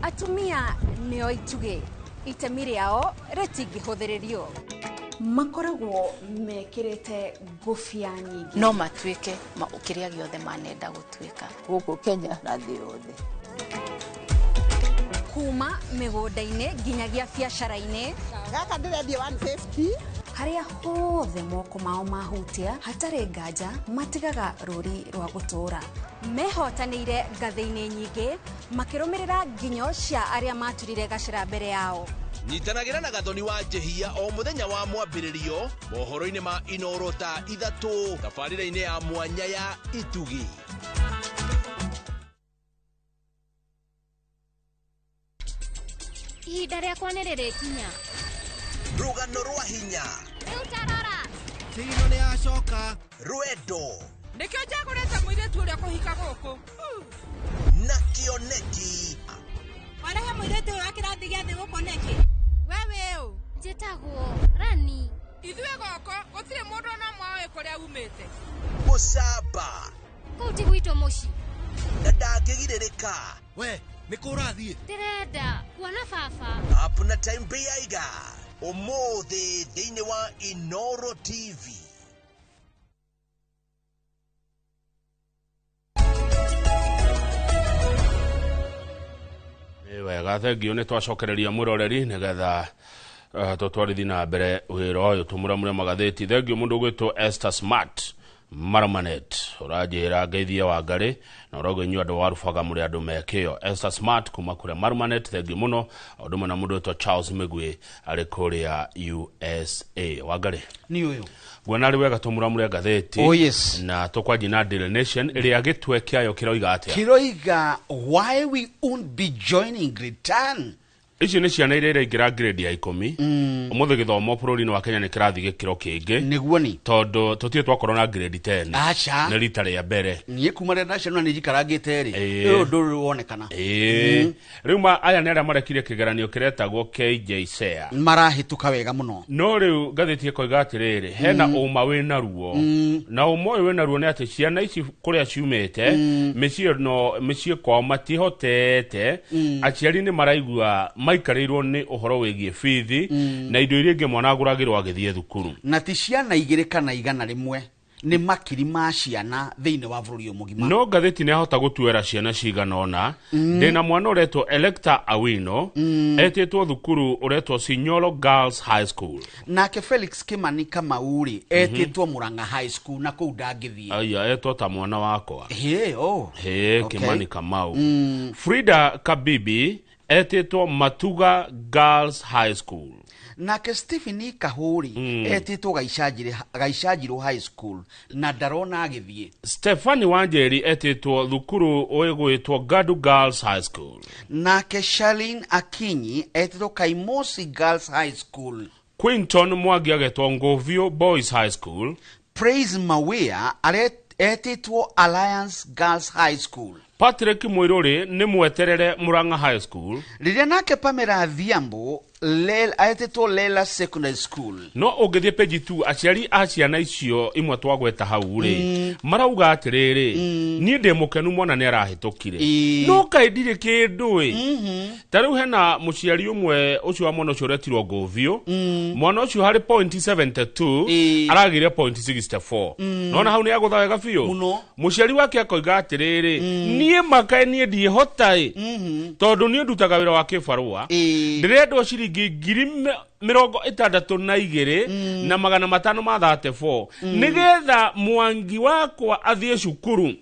Atumia nĩo itugĩ, itemi rĩao rĩtingĩhũthĩrĩrio. Makoragwo mekĩrĩte ngũbia nyingĩ. No matuĩke kĩrĩa gĩothe manenda gũtuĩka. Gũkũ Kenya na thĩ yothe. Kuma mĩgũnda-inĩ nginyagia biacara-inĩ. Gaka ndĩrendia 150. Harĩa hothe moko mao mahutia hatarĩ nganja matigaga rũri rwa gũtũũra. Mehotanĩire ngathĩ-inĩ nyingĩ makĩrũmĩrĩra nginyo cia arĩa maturire gacĩra mbere yao. Nyitanagĩra na Gathoni wa Njehia o mũthenya wa mwambĩrĩrio mohoro-inĩ ma Inooro thaa 3 tabarĩra-inĩ ya mwanya ya Itugi. Ihinda rĩakwa nĩ rĩrĩkinya. Rũgano rwa hinya. Rĩu tarora. Tino nĩ acoka. Rwendo. Nĩkĩo njagũrĩte mũirĩtu ũrĩa kũhika gũkũ. Na kĩoneki. Warehe mũirĩtu ũyũ wa kĩrathi gĩa thĩ gũkũ nĩkĩ? We wĩ ũ? Njĩtagwo Rani. Ithuĩ gũkũ gũtirĩ mũndũ ona ũmwe ũĩ kũrĩa umĩte. Mũcamba. Kũu ti gwitũ mũciĩ. Na ndangĩgirĩrĩka. We, nĩ kũ ũrathiĩ? Ndĩrenda kuona baba. Up na time Biaiga. Ũmũthĩ thĩinĩ wa Inooro TV. Wega thengio nĩ twacokereria mwĩroreri nĩgetha tũtwarithi na mbere wĩra ũyũ tũmũramũre magathĩti. Thengio mũndũ ũgwĩtwo Esther Smart Maramanet ũranjĩra ngeithie Wangarĩ na ũrauga inyuĩ andũ wa Rubaga mũrĩ andũ mekĩo. Esther Smart kuma kũrĩa Maramanet, thengio mũno. O ũndũ ũmwe na mũndũ ũgwĩtwo Charles Mĩgwi arĩ kũrĩa USA. Wangarĩ nĩ ũyũ nguona arĩ wega tũmũramũre ngathĩti. Oh, yes. Na tũkwanjia na Daily Nation ĩrĩa gĩtwe kĩayo kĩroiga atĩa? Kĩroiga why we won't be joining Britain. Ici nĩ ciana iria iraingĩra grade ya 10. Ũmũthĩ gĩthomo bũrũri-inĩ wa Kenya nĩ kĩrathiĩ gĩkĩro kĩngĩ. Nĩguo ni. Tondũ tũtirĩ twakorwo na grade 10. Aca. Nĩ rita rĩa mbere. Niĩ kuma rĩrĩa ndaciarirwo na nĩ njikarangĩte rĩ. Ũyũ ũndũ ũrĩ wonekana. Rĩu aya nĩ arĩa marekire kĩgeranio kĩretagwo KJSEA. Marahĩtũka wega mũno. No rĩu ngathĩti ĩkoiga atĩrĩrĩ, hena ũma wĩna ruo. Na ũma ũyũ wĩna ruo nĩ atĩ ciana ici kũrĩa ciumĩte, mĩciĩ kwao matihotete, aciari nĩ maraigua maikarĩirwo nĩ ũhoro wĩgiĩ bithi na indo iria ingĩ mwana agũragĩrwo agĩthiĩ thukuru. Na ti ciana 2 kana 100 nĩ makiri ma ciana thĩinĩ wa bũrũri ũyũ mũgima. No ngathĩti nĩ ahota gũtuĩra ciana cigana ũna. Ndĩna mwana ũretwo Electa Awino, etĩtwo thukuru ũretwo Sinyoro Girls High School. Nake Felix Kimani Kamau rĩ, etĩtwo Murang'a High School na kũu ndangĩthiĩ. Aya, etwo ta mwana wakwa. Hĩ, oh. Hĩ, Kimani Kamau. Frida Kabibi etĩtwo Matuga Girls High School. Nake Stephen Kahuri etĩtwo Gaicanjirũ High School na ndarona agĩthiĩ. Stephanie Wanjeri etĩtwo thukuru ũgwĩtwo Gadu Girls High School. Nake Charlene Akinyi etĩtwo Kaimosi Girls High School. Quinton Mwangi agetwo Ngovio Boys High School. Praise Mawia etĩtwo Alliance Girls High School. Patrick Mwiruri nĩ mweterere Murang'a High School. Rĩrĩa nake Pamela Adhiambo aetĩtwo Lela Secondary School. No ũngĩthiĩ page 2, aciari a ciana icio imwe twagweta hau rĩ, marauga atĩrĩrĩ, niĩ ndĩ mũkenu mwana nĩ arahĩtũkire, no kaĩ ndirĩ kĩndũ ĩ. Ta rĩu hena mũciari ũmwe ũcio wa mwana ũcio ũretirwo ngũbiũ, mwana ũcio harĩ point 72 aragĩire point 64. Nona hau nĩ agũtha wega biũ. Mũno. Mũciari wake akoiga atĩrĩrĩ, niĩ makaĩ niĩ ndiĩhota ĩ, tondũ niĩ ndutaga wĩra wa kĩbarũa, ndĩrendwo ciringi 62,534 nĩgetha Mwangi wakwa athiĩ cukuru.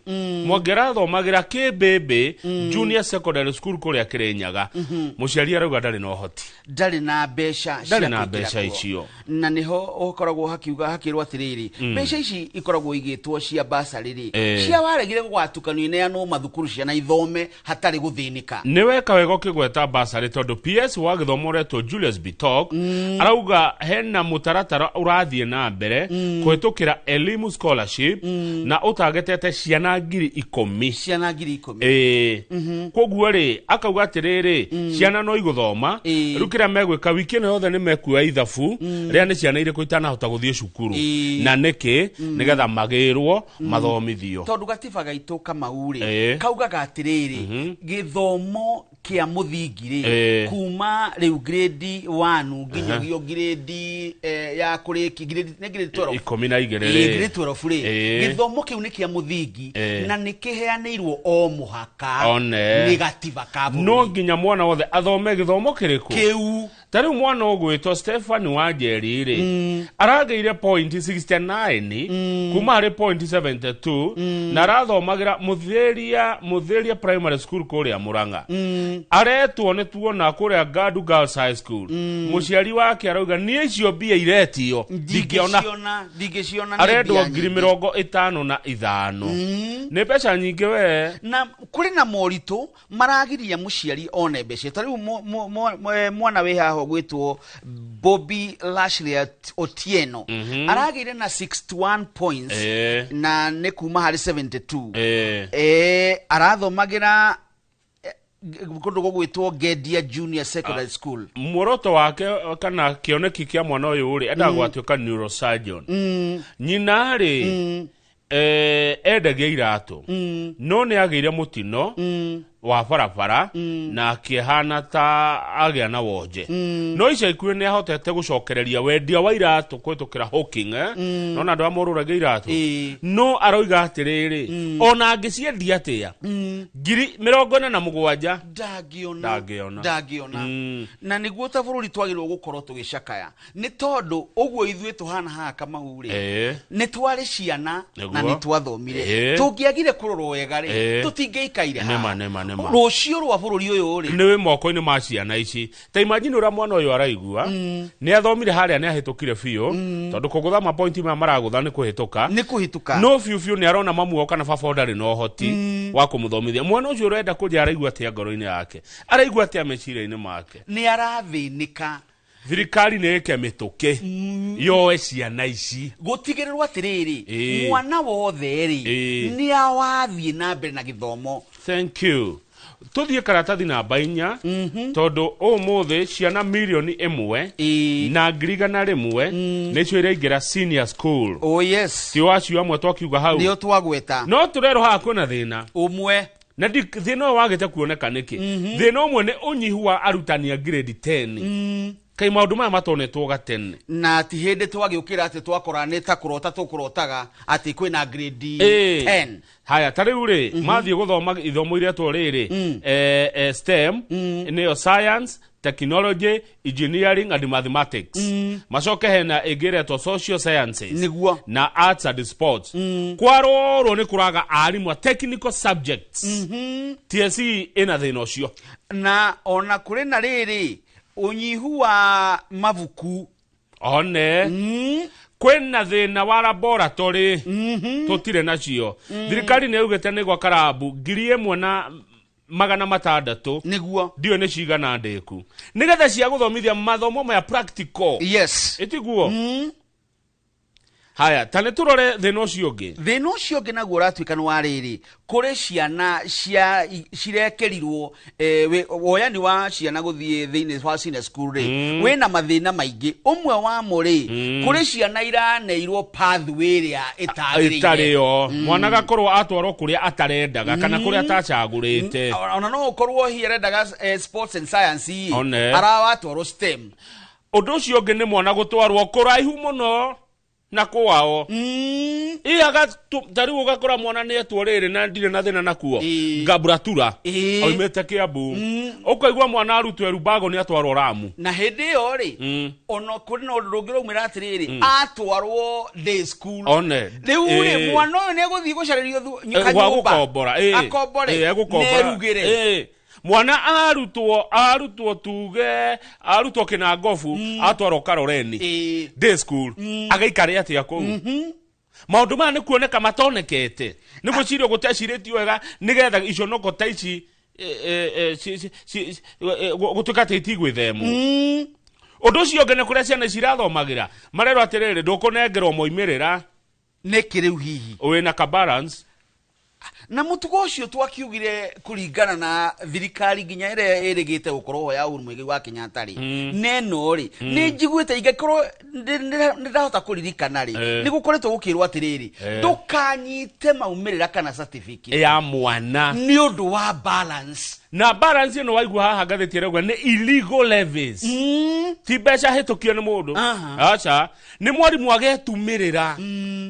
Mwangi arathomagĩra Kĩmbĩmbĩ Junior Secondary School kũrĩa Kĩrĩnyaga. Mũciari arauga ndarĩ na ũhoti. Ndarĩ na mbeca cia Ndarĩ na kũingĩra mbeca kuo. icio. Na niho ũkoragwo hakiuga hakĩrwo atĩrĩrĩ, mbeca ici ikoragwo igĩtwo cia basarĩ rĩ, cia waregire gũgatukanio ineanwo mathukuru ciana ithome hatarĩ gũthĩnĩka. Nĩ weka wega ũkĩgweta basarĩ, tondũ PS wa gĩthomo ũretwo Julius Bitok arauga hena mũtaratara ũrathiĩ na mbere kũhĩtũkĩra Elimu Scholarship na ũtagetete ciana 10,000. Ciana 10,000. Ĩĩ, koguo rĩ, akauga atĩrĩrĩ, ciana no igũthoma. Rĩu kĩrĩa megwĩka wiki ĩno yothe nĩ mekuoya ithabu rĩa nĩ ciana irĩkũ itanahota gũthiĩ cukuru na nĩkĩ, nĩgetha magĩrwo mathomithio. Tondũ gatiba gaitũ Kamau rĩ, kaugaga atĩrĩrĩ, gĩthomo kĩa mũthingi rĩ, kuma rĩu grade 1 nginyagio grade ya kũrĩki grade, nĩ grade 12. 12 Ĩĩ, rĩ. grade 12 rĩ, gĩthomo kĩu nĩ kĩa mũthingi na nĩ kĩheanĩirwo o mũhaka One. nĩ gatiba ka bũrũri. No nginya mwana wothe athome gĩthomo kĩrĩkũ? Kĩu. Ta rĩu mwana ũgwĩtwo Stephen Wanjeri rĩ, aragĩire point 69 kuma harĩ point 72 na arathomagĩra Mũthĩria Primary School kũrĩa Mũrang'a. Aretwo nĩ tuona kũrĩa Ngadu Girls High School. Mũciari wake arauga niĩ icio mbia iretio ndingĩona. Ndingĩciona, ndingĩciona, nĩ Arendwo mbia ngiri nyingĩ. 55. Nĩ mbeca nyingĩ we. Na kũrĩ na moritũ maragiria mũciari one mbeca. Ta rĩu mwana wĩ haha ũgwĩtwo Bobby Lashley Otieno aragĩire na 61 points na nĩ kuma harĩ 72. Arathomagĩra kũndũ gũgwĩtwo Ngendia Junior Secondary School. Muoroto wake kana kĩoneki kĩa mwana ũyũ rĩ, endaga gwatuĩka neurosurgeon. Nyina rĩ, endagia iratũ, no nĩ agĩire mũtino wa barabara na akĩhana ta agĩa na wonje, no ica ikuhĩ nĩ ahotete gũcokereria wendia wa iratũ kũhĩtũkĩra hawking, eh? Nona andũ arĩa morũragia iratũ, no aroiga atĩrĩrĩ, ona angĩciendia atĩa, 47,000 ndangĩona. Ndangĩona. Ndangĩona. Na nĩguo ta bũrũri twagĩrĩirwo gũkorwo tũgĩcakaya, nĩ tondũ ũguo ithuĩ tũhana haha Kamau rĩ, nĩ twarĩ ciana na nĩ twathomire. Tũngĩagire kũrorwo wega rĩ, tũtingĩikaire Nĩma, haha. nĩma, nĩma. Rũciũ rwa bũrũri ũyũ rĩ, nĩ wĩ moko-inĩ ma ciana ici. Ta imagine ũrĩa mwana ũyũ araigua, nĩ athomire harĩa, nĩ ahĩtũkire biũ, tondũ kũgũtha mapointi maya maragũtha nĩ kũhĩtũka. Nĩ kũhĩtũka. No biũ biũ nĩ arona mamu wao kana baba wao ndarĩ na ũhoti wa kũmũthomithia. Mwana ũcio ũrenda kũnja araigua atĩa ngoro-inĩ yake, araigua atĩa meciria-inĩ make? Nĩ arathĩnĩka. Thirikari nĩ ĩke mĩtũkĩ yoe ciana ici. Gũtigĩrĩrwo atĩrĩrĩ, mwana wothe rĩ, nĩ awathiĩ na mbere na gĩthomo. Thank you. Tuthiĩ karatathi namba 4, tondũ ũmũthĩ ciana 1,100,000 nĩcio iraingĩra senior school. Oh yes. Ti wacio amwe twakiuga hau? Nĩo twagweta. No tũrerwo haha kwĩna thĩna ũmwe. Na thĩna ũyũ wagĩte kuoneka nĩkĩ? Thĩna ũmwe nĩ ũnyihu wa arutani a grade 10. Kaĩ maũndũ maya matonetwo gatene? Na ti hĩndĩ twagĩũkĩra atĩ twakora nĩ ta kũrota tũkũrotaga atĩ kwĩna grade 10. Haya, ta rĩu rĩ, mathiĩ gũthoma ithomo iretwo rĩrĩ, STEM, nĩyo science, technology, engineering and mathematics. Macoke hena ĩngĩ ĩretwo social sciences nĩguo na arts and sports. Kwarorwo nĩ kũraga arimũ a technical subjects. TSC ĩna thĩna ũcio. Na ona kũrĩ na rĩrĩ ũnyihu wa mabuku. One kwĩna thĩna wa laboratory, tũtirĩ nacio. Thirikari nĩ yaugĩte nĩ gwaka rabu 1,600. Nĩguo. Ndiũĩ nĩ cigana ndĩku, nĩgetha cia gũthomithia mathomo maya practical. Yes. Ĩtiguo? Haya, ta nĩ tũrore thĩna ũcio ũngĩ. Thĩna ũcio ũngĩ naguo ũratuĩka nĩ wa rĩrĩ, kũrĩ ciana cia cirekĩrirwo woyani wa ciana gũthiĩ thĩinĩ wa senior school rĩ, wĩna mathĩna maingĩ. Ũmwe wamo rĩ, kũrĩ ciana iraneirwo pathway ĩrĩa ĩtagĩrĩire. Ĩtarĩ yo. Mwana agakorwo atwarwo kũrĩa atarendaga kana kũrĩa atacagũrĩte. Ona no ũkorwo hihi arendaga sports and science ĩ, One. arawatwarwo STEM. Ũndũ ũcio ũngĩ nĩ mwana gũtwarwo kũraihu mũno na kwao. Ĩ ta rĩu ũgakora mwana nĩ etwo rĩrĩ na ndirĩ na thĩna nakuo, Gaburatura, oimĩte Kĩambu, ũkaigua mwana arutwo Erumbago nĩ atwarwo Ramu. Na hĩndĩ ĩyo rĩ, ona kũrĩ na ũndũ ũngĩ ũraumĩra atĩrĩrĩ, atwarwo day school. One. Rĩu rĩ, mwana ũyũ nĩ egũthiĩ gũcarĩrio gwa kanyũmba. gũkombora. Akombore. Egũkombora. Nerugĩre. Mwana arutwo tuge arutwo Kinangobu, atwarwo Karoreni day school, agaikare atĩa kũu? Maũndũ maya nĩ kuoneka matonekete, nĩ gwĩcirio gũtecirĩtio wega nĩgetha iconoko ta ici gũtuĩka atĩ itigwĩthemwo. Ũndũ ũcio ũngĩ nĩ kũrĩa ciana ici irathomagĩra marerwo atĩrĩrĩ, ndũkũnengerwo moimĩrĩra. Nĩkĩ rĩu hihi? Wĩna ka balance. Na mũtugo ũcio twakiugire kũringana na thirikari nginya ĩrĩa ĩrĩgĩte gũkorwo ho ya Uhuru Muigai wa Kenyatta rĩ, neno rĩ, nĩ njiguĩte ingĩkorwo nĩ ndahota kũririkana rĩ, nĩ gũkoretwo gũkĩrwo atĩrĩrĩ, ndũkanyite maumĩrĩra kana certificate ya mwana nĩ ũndũ wa balance. Na balance ĩno waigua haha ngathĩti ĩrauga nĩ illegal levies, ti mbeca hĩtũkio nĩ mũndũ. Aca, nĩ mwarimũ agetumĩrĩra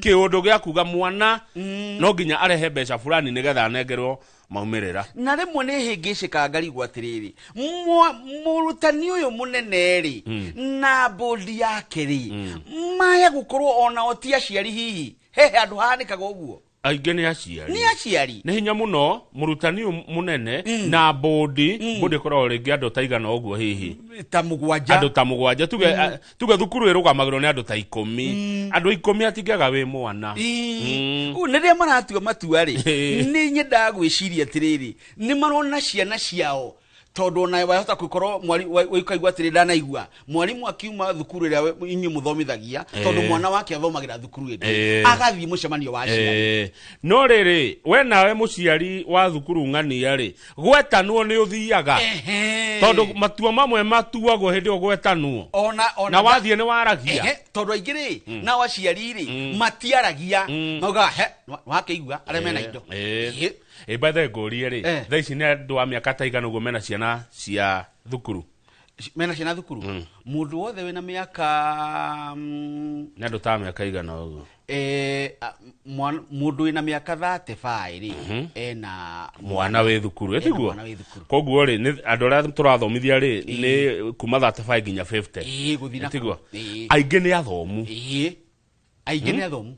kĩũndũ gĩa kuga mwana no nginya arehe mbeca fulani nĩgetha anengerwo maumĩrĩra. Na rĩmwe nĩ hĩngĩcĩkaga ngarigwo atĩrĩrĩ, mũrutani ũyũ mũnene rĩ, na bodi yake rĩ, maya gũkorwo onao ti aciari hihi, he handũ hahanĩkaga ũguo? Aingĩ nĩ aciari. Nĩ aciari. Nĩ hinya mũno mũrutani ũyũ mũnene na bodi, bodi ĩkoragwo rĩngĩ andũ ta igana ũguo hihi. Ta mũgwanja. Andũ ta mũgwanja. Tuge thukuru ĩrũgamagĩrwo nĩ andũ ta 10. Andũ 10 atingĩaga wĩ mwana. Ũũ, rĩrĩa maratua matua rĩ, nĩ nyendaga gwĩciria atĩrĩrĩ, nĩ marona ciana ciao, tondũ ona wahota gũkorwo ũkaigua atĩrĩ, ndanaigua mwarimũ akiuma thukuru ĩrĩa inyuĩ mũthomithagia, tondũ mwana wake athomagĩra thukuru ĩngĩ, agathiĩ mũcemanio wa aciari. No rĩrĩ, we nawe mũciari wa thukuru ng'ania rĩ, gwetanwo nĩ ũthiaga, tondũ matua mamwe matuagwo hĩndĩ ĩyo gwetanwo. Ona Na wathiĩ nĩ waragia. Tondũ aingĩ rĩ, nao aciari rĩ, matiaragia, maugaga he wakĩigua arĩa mena indo. By the way, ngũrie rĩ, thaa ici nĩ andũ a mĩaka ta igana ũguo mena ciana cia thukuru? Mena ciana thukuru? Mũndũ wothe wĩna mĩaka Nĩ andũ ta mĩaka igana ũguo? Mũndũ wĩna mĩaka 35 rĩ, ena mwana wĩ thukuru. Ena ĩtiguo? mwana wĩ thukuru. Koguo rĩ, nĩ andũ arĩa tũrathomithia rĩ, nĩ kuma 35 nginya 50. Gũthiĩ na Ĩtiguo? kũu. Aingĩ nĩ athomu. Aingĩ nĩ athomu.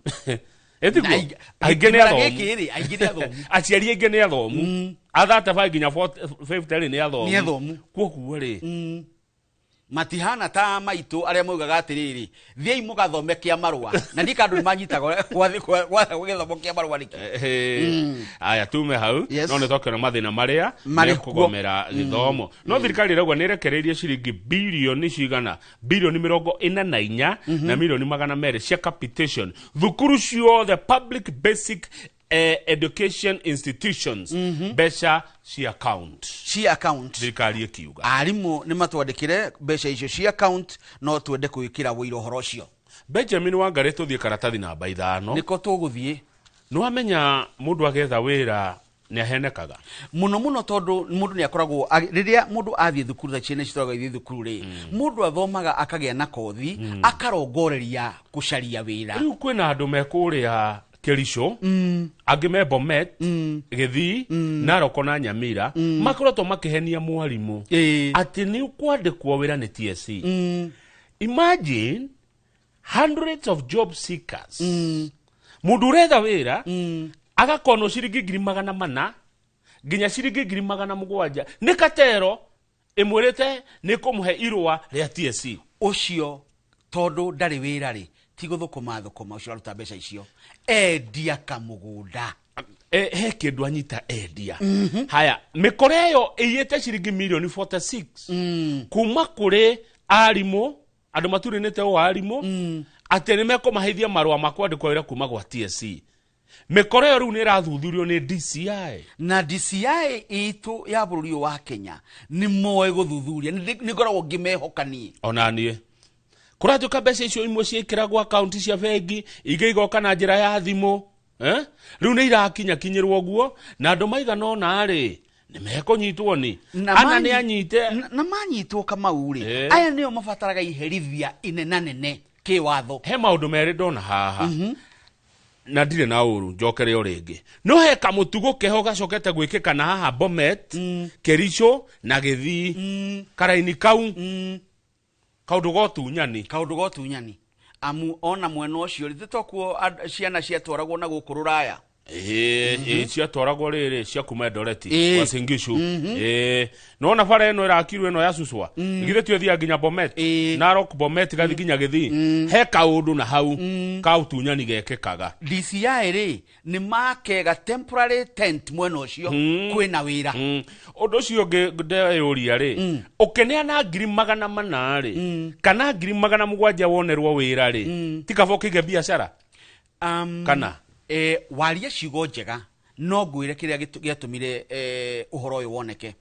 Ĩtiguo? Na Aingĩ nĩ kĩmera athomu. gĩkĩ rĩ, aingĩ nĩ athomu. Aciari aingĩ nĩ athomu. A 35 nginya 50 rĩ, nĩ athomu. Nĩ athomu. Koguo rĩ, matihana ta maitũ arĩa maugaga atĩrĩrĩ, thiĩi mũgathome kĩa marũa, na ndiĩ andũ nĩ manyitaga gĩthomo kĩa marũa nĩkĩ. Aya, tume hau. No nĩ twakĩona mathĩna marĩa Marĩ kuo. mekũgomera gĩthomo, no thirikari ĩrauga nĩ ĩrekereirie ciringi bilioni cigana, bilioni 44 na milioni 200 cia capitation thukuru ciothe, public basic education institutions, mbeca cia account. Cia account. Thirikari ĩkiuga Arimũ nĩ matwandĩkĩre mbeca icio cia account, no twende gwĩkĩra wũira ũhoro ũcio. Benjamin Wangari, tũthiĩ karatathi namba 5. Nĩko tũgũthiĩ. Nĩ wamenya mũndũ agetha wĩra nĩ ahenekaga. Mũno mũno, tondũ mũndũ nĩ akoragwo rĩrĩa mũndũ athiĩ thukuru, ta ciana ici tũragwo ithiĩ thukuru rĩ, mũndũ athomaga akagĩa na kothi, akarongoreria gũcaria wĩra. Rĩu kwĩna andũ me kũrĩa Kericho, angĩ me Bomet, Gĩthii, Naroko na Nyamira, makoretwo makĩhenia mwarimũ atĩ nĩ ũkwandĩkwo wĩra nĩ TSC. Imagine hundreds of job seekers, mũndũ ũretha wĩra agakonwo ciringi 400,000 nginya ciringi 700,000 nĩ katero ĩmwĩrĩte nĩ kũmũhe irũa rĩa TSC. Ũcio tondũ ndarĩ wĩra rĩ, ti gũthũkũma thũkũma, ũcio aruta mbeca icio endia kamũgũnda. He kĩndũ anyita endia. Haya, mĩkora ĩyo ĩiyĩte ciringi mirioni 46 kuma kũrĩ arimũ, andũ maturinĩte o arimũ. Atĩ nĩ mekũmaheithia marũa ma kwandĩkwo wĩra kuma gwa TSC. Mĩkora ĩyo rĩu nĩ ĩrathuthurio nĩ DCI. Na DCI itũ ya bũrũri ũyũ wa Kenya nĩ moĩ gũthuthuria, nĩ ngoragwo ngĩmehoka niĩ. Ona niĩ. Kũratuĩka mbeca icio imwe ciĩkĩragwo akaunti cia bengi, ingĩ igoka na njĩra ya thimũ. Rĩu nĩ irakinyakinyĩrwo ũguo, na andũ maigana ũna rĩ, nĩ mekũnyitwo ni. Ana nĩ anyite. Na manyitwo Kamau rĩ, aya nĩo mabataraga iherithia inenanene kĩwatho. He maũndũ merĩ ndona haha. Na ndirĩ na ũru, njokere o rĩngĩ. No he kamũtugo keho gacokete gwĩkĩka na haha Bomet, Kericho na Gĩthii. Karaini kau. Kaũndũ ga ũtunyani. Kaũndũ ga ũtunyani. Amu ona mwena ũcio rĩ, tokuo ciana ciatwaragwo na gũkũ rũraya. Ciatwaragwo rĩrĩ cia kuma Eldoret, Uasin Gishu. Nona bara ĩno ĩrakirwo ĩno ya Suswa. Githĩ ti ĩthiaga nginya Bomet? Narok Bomet gathiĩ nginya Gĩthii. He kaũndũ na hau ka ũtunyani gekĩkaga. DCI rĩ, nĩ makega temporary tent mwena ũcio, kwĩna wĩra. Ũndũ ũcio ũngĩ ndeyũria rĩ, ũkĩneana 400,000 rĩ, kana 700,000 wonerwo wĩra rĩ, ti kaba ũkĩige biacara? Kana? Waria ciugo njega, no ngwĩre kĩrĩa gĩatũmire ũhoro ũyũ woneke.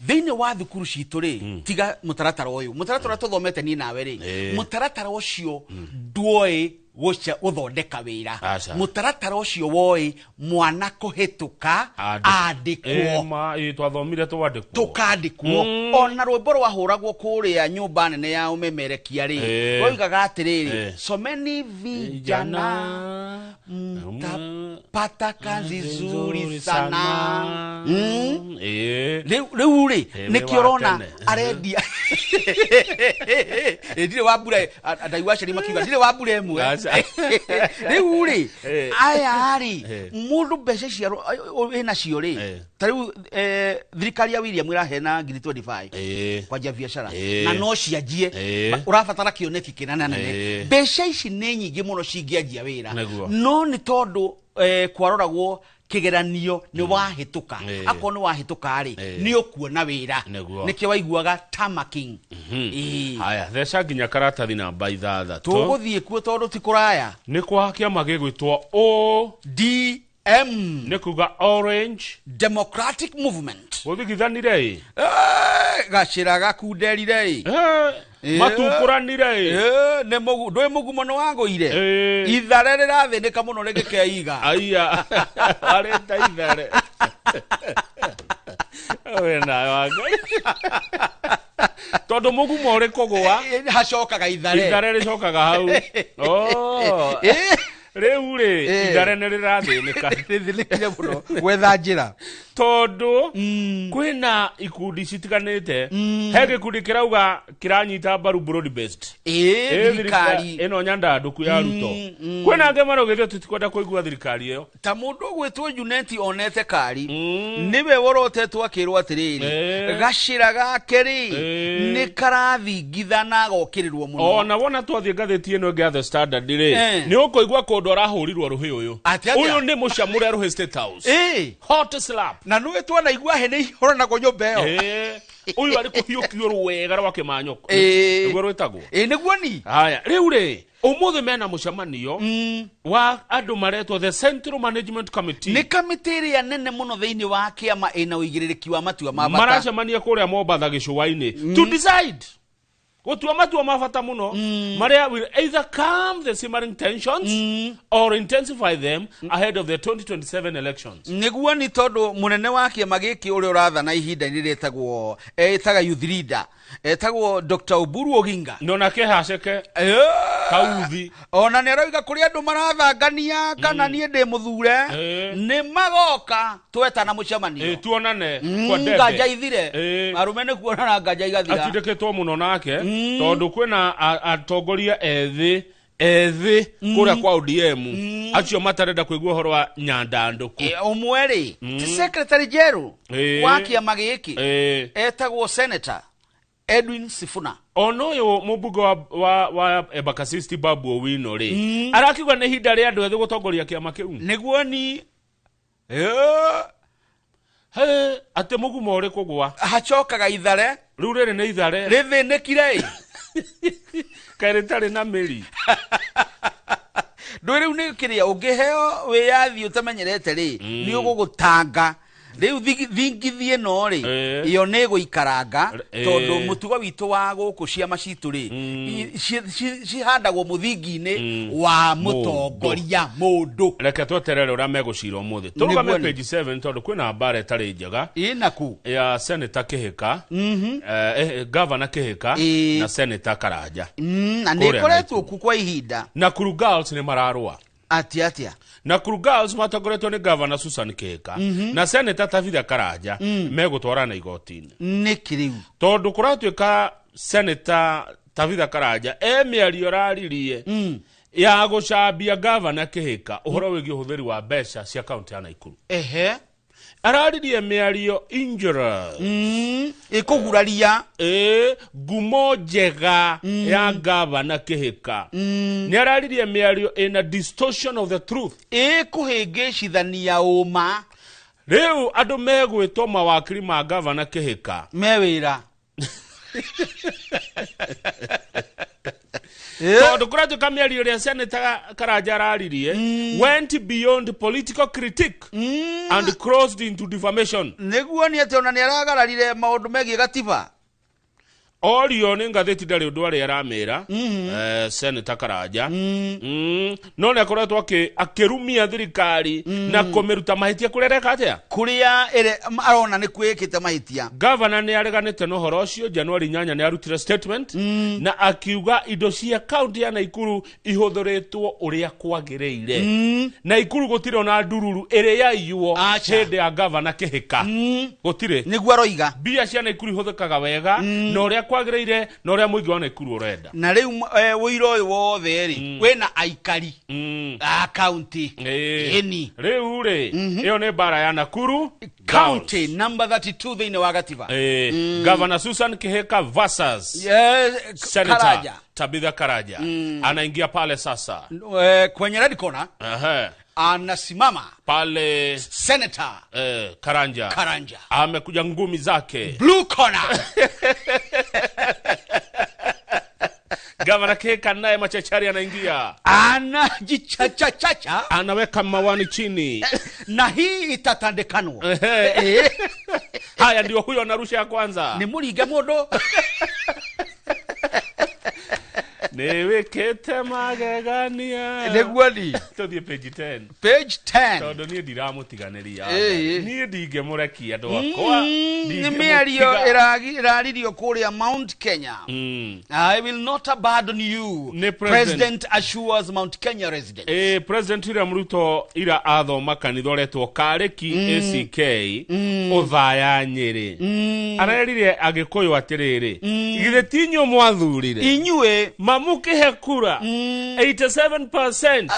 Thĩinĩ wa thukuru citũ rĩ, tiga mũtaratara ũyũ, mũtaratara ũrĩa tũthomete niĩ nawe rĩ, mũtaratara ũcio nduoĩ gũthondeka wĩra. Mũtaratara ũcio woĩ mwana kũhĩtũka andĩkwo. Twathomire twandĩkwo. Tũkandĩkwo. Ona rwĩmbo rwahũragwo kũrĩa nyũmba nene ya ũmemerekia rĩ, rwoigaga atĩrĩrĩ, someni vijana mtapata kazi nzuri sana. Rĩu rĩ, nĩkĩo ũrona arendia. Ndirĩ wa mbura, ndaigua aciari makiuga ndirĩ wa mbura ĩmwe. Rĩu rĩ, aya rĩ, mũndũ mbeca icio wĩna cio rĩ, ta rĩu thirikari ya William ĩraheana ngiri 25 kwanjia biacara, na no cianjie, ũrabatara kĩoneki kĩnene nene. Mbeca ici nĩ nyingĩ mũno cingĩanjia wĩra, no nĩ tondũ kwaroragwo kĩgeranio nĩ wahĩtũka. Akorwo nĩ wahĩtũka rĩ, nĩ ũkuona wĩra. Nĩkĩo waiguaga tamaking. Haya, theca nginya karatathi namba 6. Tũgũthiĩ kuo tondũ ti kũraya. Nĩ kwa kĩama gĩgwĩtwo ODM. Nĩ kuga Orange Democratic Movement. Gũthigithanire ĩ? Gacĩra gakunderire ĩ? Matukũranire ĩ? Nĩ ndũĩ mũgumo nĩ wagũire? Ithare rĩrathĩnĩka mũno rĩgĩkeiga. Aya, arĩte ithare. We nawe wa Ngai. Tondũ mũgumo ũrĩ kũgũa, hacokaga ithare. Ithare rĩcokaga hau. Rĩu rĩ, ithare nĩ rĩrathĩnĩka. Rĩthĩnĩkire mũno gwetha njĩra. Tondũ kwĩna ikundi citiganĩte. He gĩkundi kĩrauga kĩranyita mbaru broad based. Thirikari. Ĩno nyandandũku ya Ruto. Kwĩna angĩ maraugĩte tũtikwenda kũigua thirikari ĩyo. Ta mũndũ ũgwĩtwo Junet onete kari, nĩwe worotetwo akĩrwo atĩrĩrĩ, gacĩra gake rĩ, nĩ karathingithana gokĩrĩrwo mũno. Ona wona twathiĩ ngathĩti ĩno ĩngĩ ya The Standard rĩ, nĩ ũkũigua kũndũ arahũrirwo rũhĩ ũyũ. Atĩ atĩa? Ũyũ nĩ mũcamũre rũhĩ State House. Hot slap. Na nĩwe twanaigua hĩ nĩ ihũranagwo nyũmba ĩyo. Ũyũ arĩ kũhiũkio rwega rwa kĩmanyoko. Nĩguo rwĩtagwo. Nĩguo ni. Haya, rĩu rĩ, ũmũthĩ mena mũcemanio wa andũ maretwo the Central Management Committee. Nĩ kamĩtĩ ĩrĩa nene mũno thĩinĩ wa kĩama ĩna ũigĩrĩrĩki wa matua ma bata. Maracemania kũrĩa Mombatha gĩcũa-inĩ to decide gũtua matua ma bata mũno marĩa will either calm the simmering tensions or intensify them ahead of the 2027 elections. Nĩguo nĩ tondũ mũnene wa kĩama gĩkĩ ũrĩa ũrathana ihinda-inĩ rĩtagwo, ĩtaga youth leader, etagwo Dr. Oburu Oginga. Nona kehaceke. Kauthi. Ona nĩ aroiga kũrĩ andũ marathangania kana niĩ ndĩ mũthure, nĩ magoka twetana mũcemanio. Tuonane kwa ndebe. Nganja ithire. Arũme nĩ kuonana nganja igathira. Atindĩkĩtwo mũno nake, tondũ kwĩna atongoria ethĩ ethĩ kũrĩa kwa ODM, acio matarenda kũigua ũhoro wa nyandandũku. Ũmwe rĩ, ti secretary general wa kĩama gĩkĩ, etagwo Senator Edwin Sifuna. Ona ũyũ mũmbunge wa Embakasi Babu Owino rĩ, arakiuga nĩ ihinda rĩa andũ ethĩ gũtongoria kĩama kĩu. Nĩguo ni. He, atĩ mũgumo ũrĩ kũgũa. Hacokaga ithare. Rĩu rĩrĩ nĩ ithare. Rĩthĩnĩkire ĩ. Kaĩ rĩtarĩ na mĩri? Ndå rä u nä kä rä a å ngä heo wä yathi å tamenyerete rä nä å gå gå tanga rä u thingithie no rä ĩyo nä gå ikaranga tondå må tugo witå wa gå kå ciama citå rä cihandagwo må thingi-inä wa må tongoria må ndå. Reke tweterere ũrĩa megũcira ũmũthĩ. Tũrũgame page 7 tondũ kwĩna mbara ĩtarĩ njega ĩnaku ya Senator Kĩhĩka, Governor Kĩhĩka na Senator Karanja. Na nä ĩkoretwo ku kwa ihinda. Nakuru Girls nĩ mararũa. Atia atia? Nakuru Girls matongoretio nĩ Governor Susan Kĩhĩka na Senator Tabitha Karanja megũtwarana igoti-inĩ. Nĩkĩ rĩu? Tondũ kũratuĩka Senator Tabitha Karanja e mĩario araririe ya gũcambia Governor Kĩhĩka ũhoro wĩgiĩ ũhũthĩri wa mbeca cia kaunti ya Nakuru. Ehe. Araririe mĩario injurious. Ĩkũguraria. Ngumo njega ya Governor Kĩhĩka. Nĩ araririe mĩario ĩna distortion of the truth. Ĩkũhĩngĩcithania ũma. Rĩu andũ megwĩtwo mawakiri ma Governor Kĩhĩka. Me wĩra. Tondũ kũratuĩka mĩario ĩrĩa Senator Karanja araririe went beyond political critique and crossed into defamation. Nĩguo nĩ atĩ ona nĩ aragararire maũndũ megiĩ gatiba. Orio nĩ ngathĩti ndarĩ ũndũ arĩa aramĩra Senator Karanja. No nĩ akoretwo akĩrumia thirikari na kũmĩruta mahĩtia kũrĩa areka atĩa? Kũrĩa arona nĩ kwĩkĩte mahĩtia. Governor nĩ areganĩte na ũhoro ũcio. Januari 8 nĩ arutire statement na akiuga indo cia kaunti ya Nakuru ihũthĩrĩtwo ũrĩa kwagĩrĩire. Nakuru gũtirĩ ona ndururu ĩrĩa yaiywo hĩndĩ ya Governor Kĩhĩka. Gũtirĩ. Nĩguo aroiga. Mbia cia Nakuru ihũthĩkaga wega na ũrĩa kwagĩrĩire na ũrĩa mũingĩ wa Nakuru ũrenda. Na rĩu ũira ũyũ wothe rĩ wĩna aikari a kaunti. Ĩni. Rĩu rĩ ĩyo nĩ mbara ya Nakuru County number 32 thĩinĩ wa gatiba. Governor Susan Kĩhĩka versus Senator Karanja. Tabitha Karanja. Anaingia pale sasa. Kwenye red corner. Anasimama pale Senator Karanja. Karanja. Amekuja ngumi zake. Blue corner. Governor Kĩhĩka naye machachari anaingia. Anajichachachacha. Anaweka mawani chini. Na hii itatandekanwa. Haya ndio huyo anarusha ya kwanza. Ni muringe mũndũ. Nĩwĩkĩte magegania. Nĩguo ni. Tũthiĩ page 10. Page 10. Tondũ niĩ ndiramũtiganĩria. Niĩ ndingĩmũrekia andũ akwa. Nĩ mĩario ĩraririo kũrĩa Mount Kenya. I will not abandon you. President assures Mount Kenya residents. President William Ruto ira athoma kanitha ũretwo Karĩki ACK Ũthaya Nyĩrĩ. Arerire Agĩkũyũ atĩrĩrĩ, githĩ ti inyuĩ mwathurire inyuĩ mamũkĩhe kura 87%.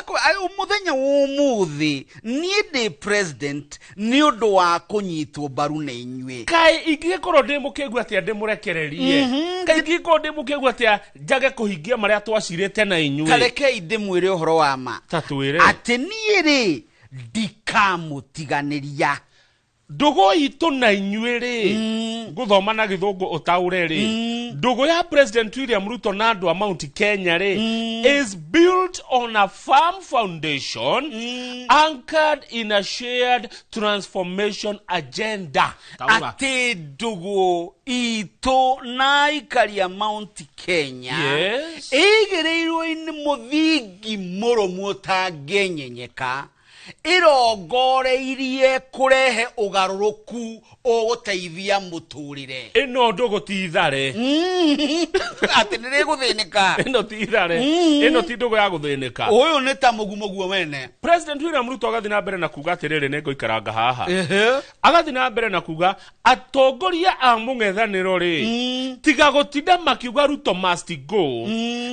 Mũthenya wa ũmũthĩ niĩ ndĩ president nĩ ũndũ wa kũnyitwo mbaru nĩ inyuĩ. Kaĩ ingĩgĩkorwo ndĩ mũkĩgu atĩa ndĩmũrekererie? Kaĩ ingĩgĩkorwo ndĩ mũkĩgu atĩa njage kũhingia marĩa twacirĩte na inyuĩ? Tarekei ndĩmwĩre ũhoro wa ma. Ta twĩre. Atĩ niĩ rĩ ndikamũtiganĩria. Ndũgũ itũ na inyuĩ rĩ, ngũthoma na gĩthũngũ ũtaũre rĩ, ndũgũ ya President William Ruto na andũ a Mount Kenya rĩ is built on a firm foundation anchored in a shared transformation agenda. Atĩ ndũgũ itũ na aikari a Mount Kenya ĩigĩrĩirwo nĩ mũthingi mũrũmu ũtangĩenyenyeka, irongoreirie kũrehe ũgarũrũku ũgũteithia mũtũrĩre. Ĩno ndũgũ ti ithare. Atĩ nĩrĩgũthĩnĩka. Ĩno ti ithare. Ĩno ti ndũgũ ya gũthĩnĩka. Ũyũ nĩ ta mũgumo wene. President William Ruto agathiĩ na mbere na kuga atĩrĩrĩ, nĩ ngũikaranga haha. Agathiĩ na mbere na kuga atongoria a mũng'ethanĩro rĩ, tiga gũtinda makiuga Ruto must go,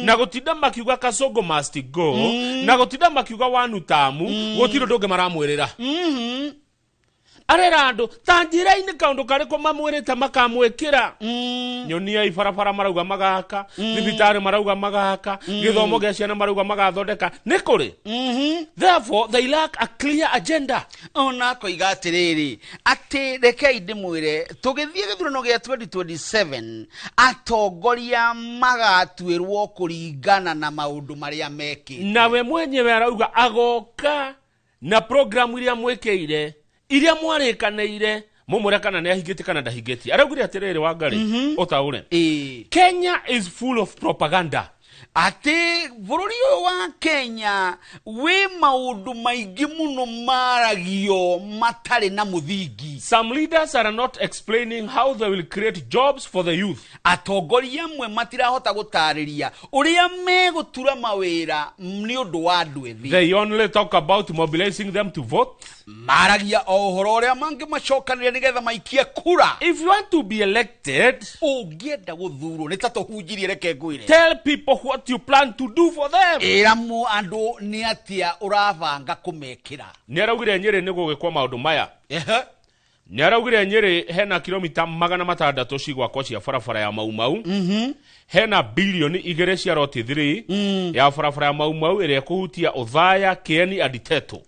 na gũtinda makiuga Kasongo must go, na gũtinda makiuga Wanu tamu, gũtirĩ ũndũ ũngĩ maramwĩrĩra. Arera andũ ta njĩra-inĩ kaũndũ karĩkũ mamwĩrĩte makamwĩkĩra. Nyonia ibarabara marauga magaka, thibitarĩ marauga magaka, gĩthomo gĩa ciana marauga magathondeka. Nĩ kũrĩ. Therefore they lack a clear agenda. Ona koiga atĩrĩrĩ atĩ rekei ndĩmwĩre tũgĩthiĩ gĩthurano gĩa 2027 atongoria magatuĩrwo kũringana na maũndũ marĩa mekĩte. Nawe mwenyewe arauga agoka na programu iria mwĩkĩire iria mwarĩkanĩire mumwĩre kana nĩ ahingĩtie kana ndahingĩtie. Araugire atĩrĩrĩ Wangari, ũtaũre. Kenya is full of propaganda. Atĩ bũrũri ũyũ wa Kenya wĩ maũndũ maingĩ mũno maragio matarĩ na mũthingi. Some leaders are not explaining how they will create jobs for the youth. Atongoria amwe matirahota gũtarĩria ũrĩa megũtura mawĩra nĩ ũndũ wa andũ ethĩ. They only talk about mobilizing them to vote. Maragia o ũhoro ũrĩa mangĩmacokanĩria nĩgetha maikie kura. If you want to be elected, ũngĩenda gũthurwo nĩ ta tũhunjirie, reke ngwĩre. Tell people what you plan to do for them. Ĩra andũ nĩ atĩa ũrabanga kũmekĩra. Nĩ araugire Nyĩrĩ nĩ gũgĩkwo maũndũ maya. Nĩ araugire Nyĩrĩ hena kilomita 600 cigwakwo cia barabara ya Mau Mau. Hena bilioni 2 cia roti 3 ya barabara ya Mau Mau ĩrĩa ĩkũhutia Othaya, Kieni and Teto.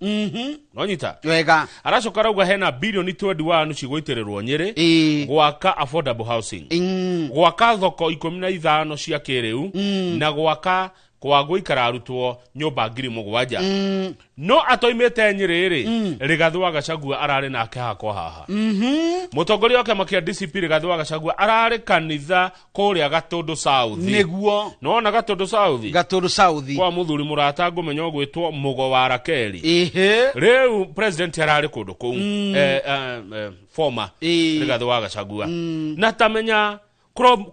Nonyita? Wega. Aracoka arauga hena bilioni 21 cigũitĩrĩrwo Nyĩrĩ gwaka affordable housing, gwaka thoko 15 cia kĩrĩu, na gwaka kwa gũikara arutwo nyũmba 7,000. No atoimĩte Nyĩrĩ rĩ, Rigathĩ wa Gachagua ararĩ nake hakwa haha. Mũtongoria wa kĩama kĩa DCP Rigathĩ wa Gachagua ararĩ kanitha kũrĩa Gatũndũ South. Nĩguo. Nĩwona Gatũndũ South? Gatũndũ South. Kwa mũthuri mũrata ngũmenya ũgwĩtwo Mũgo wa Rakeli. Rĩu president ararĩ kũndũ kũu. Former Rigathĩ wa Gachagua. Na tamenya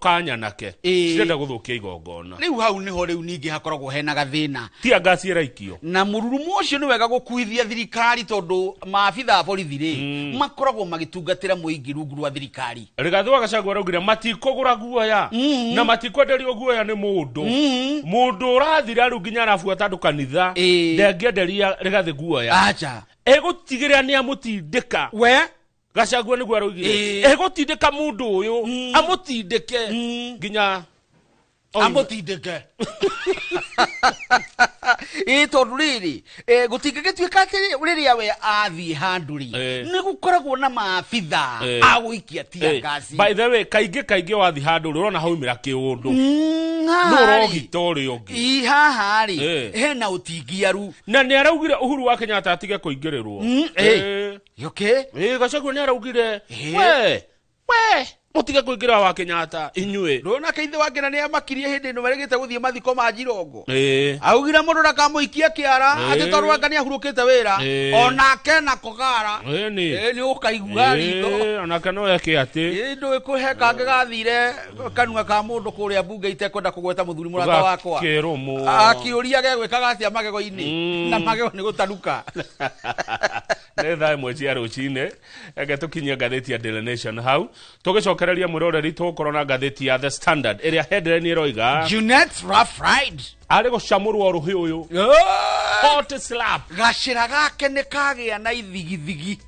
kanya nake cirenda gũthũkia igongona. Rĩu hau nĩho rĩu ningĩ hakoragwo hena gathĩna. Tia ngasi ĩraikio. Na mũrurumo ũcio nĩ wega gũkuithia thirikari tondũ maabitha a borithi rĩ makoragwo magĩtungatĩra mũingĩ rungu rwa thirikari. Rigathĩ wa Gachagua araugire matikũgũra guoya na matikwenderio guoya nĩ mũndũ. Mũndũ ũrathira rĩu nginya arabuata andũ kanitha ndangĩenderia Rigathĩ guoya. Acha. Egũtigĩrĩra nĩ amũtindĩka. We Gachagua nĩguo araugire egũtindĩka mũndũ ũyũ amũtindĩke nginya amũtindĩke. Tondũ rĩrĩ gũtingĩgĩtuĩka atĩ rĩrĩa we athiĩ handũ rĩ nĩ gũkoragwo na maabitha a gũikia tear gas. By the way, kaingĩ kaingĩ wathiĩ handũ rĩ ũrona haumĩra kĩũndũ nũ ũrogita ũrĩa ũngĩ. Haha rĩ hena ũtingiaru. Na nĩ araugire Uhuru wa Kenyatta atige kũingĩrĩrwo. Okay. Gachagua nĩ araugire we mutige kuingira wa Kenyatta inyue. Ndona keithe wa Kenya ni amakirie hindi ino marigite guthie mathiko ma Jirongo. Augire mundu ndakamuikie kiara ati tondu anga ni ahurukite wira onake na kogara. Ni ukaigua ritho. Onake no eke ati. Ndu ikuhe kange gathire kanua ka mundu kuria bunge itekwenda kugweta muthuri murata wakwa. Akiuria gegwikaga atia magego-ini na magego ni gutanuka. Nĩ thaa ĩmwe cia rũcinĩ reke tũkinyie ngathĩti ya Daily Nation hau tũgĩcokereria mwĩroreri tũgũkorwo na ngathĩti ya The Standard ĩrĩa headline ĩroiga Junet Rough Ride arĩ gũcamũrwo rũhĩ ũyũ hot slap gacĩra gake nĩ kagĩa na ithigithigi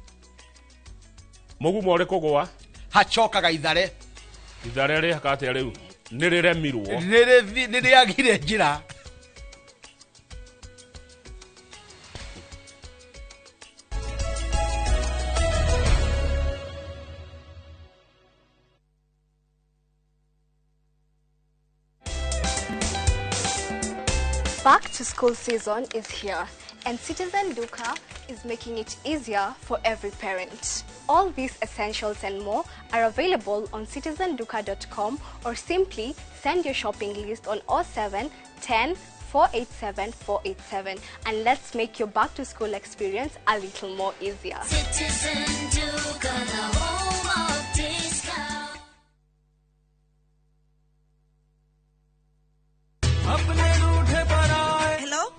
mũgumo ũrĩ kũgũa hacokaga ithare ithare rĩhaka atĩa rĩu nĩ rĩremirwo nĩ rĩagire njĩra. Back to school season is here, and Citizen Duka is making it easier for every parent. All these essentials and more are available on citizenduka.com or simply send your shopping list on 07 10 487 487 and let's make your back to school experience a little more easier. Citizen Duka, the home of discount. Hello?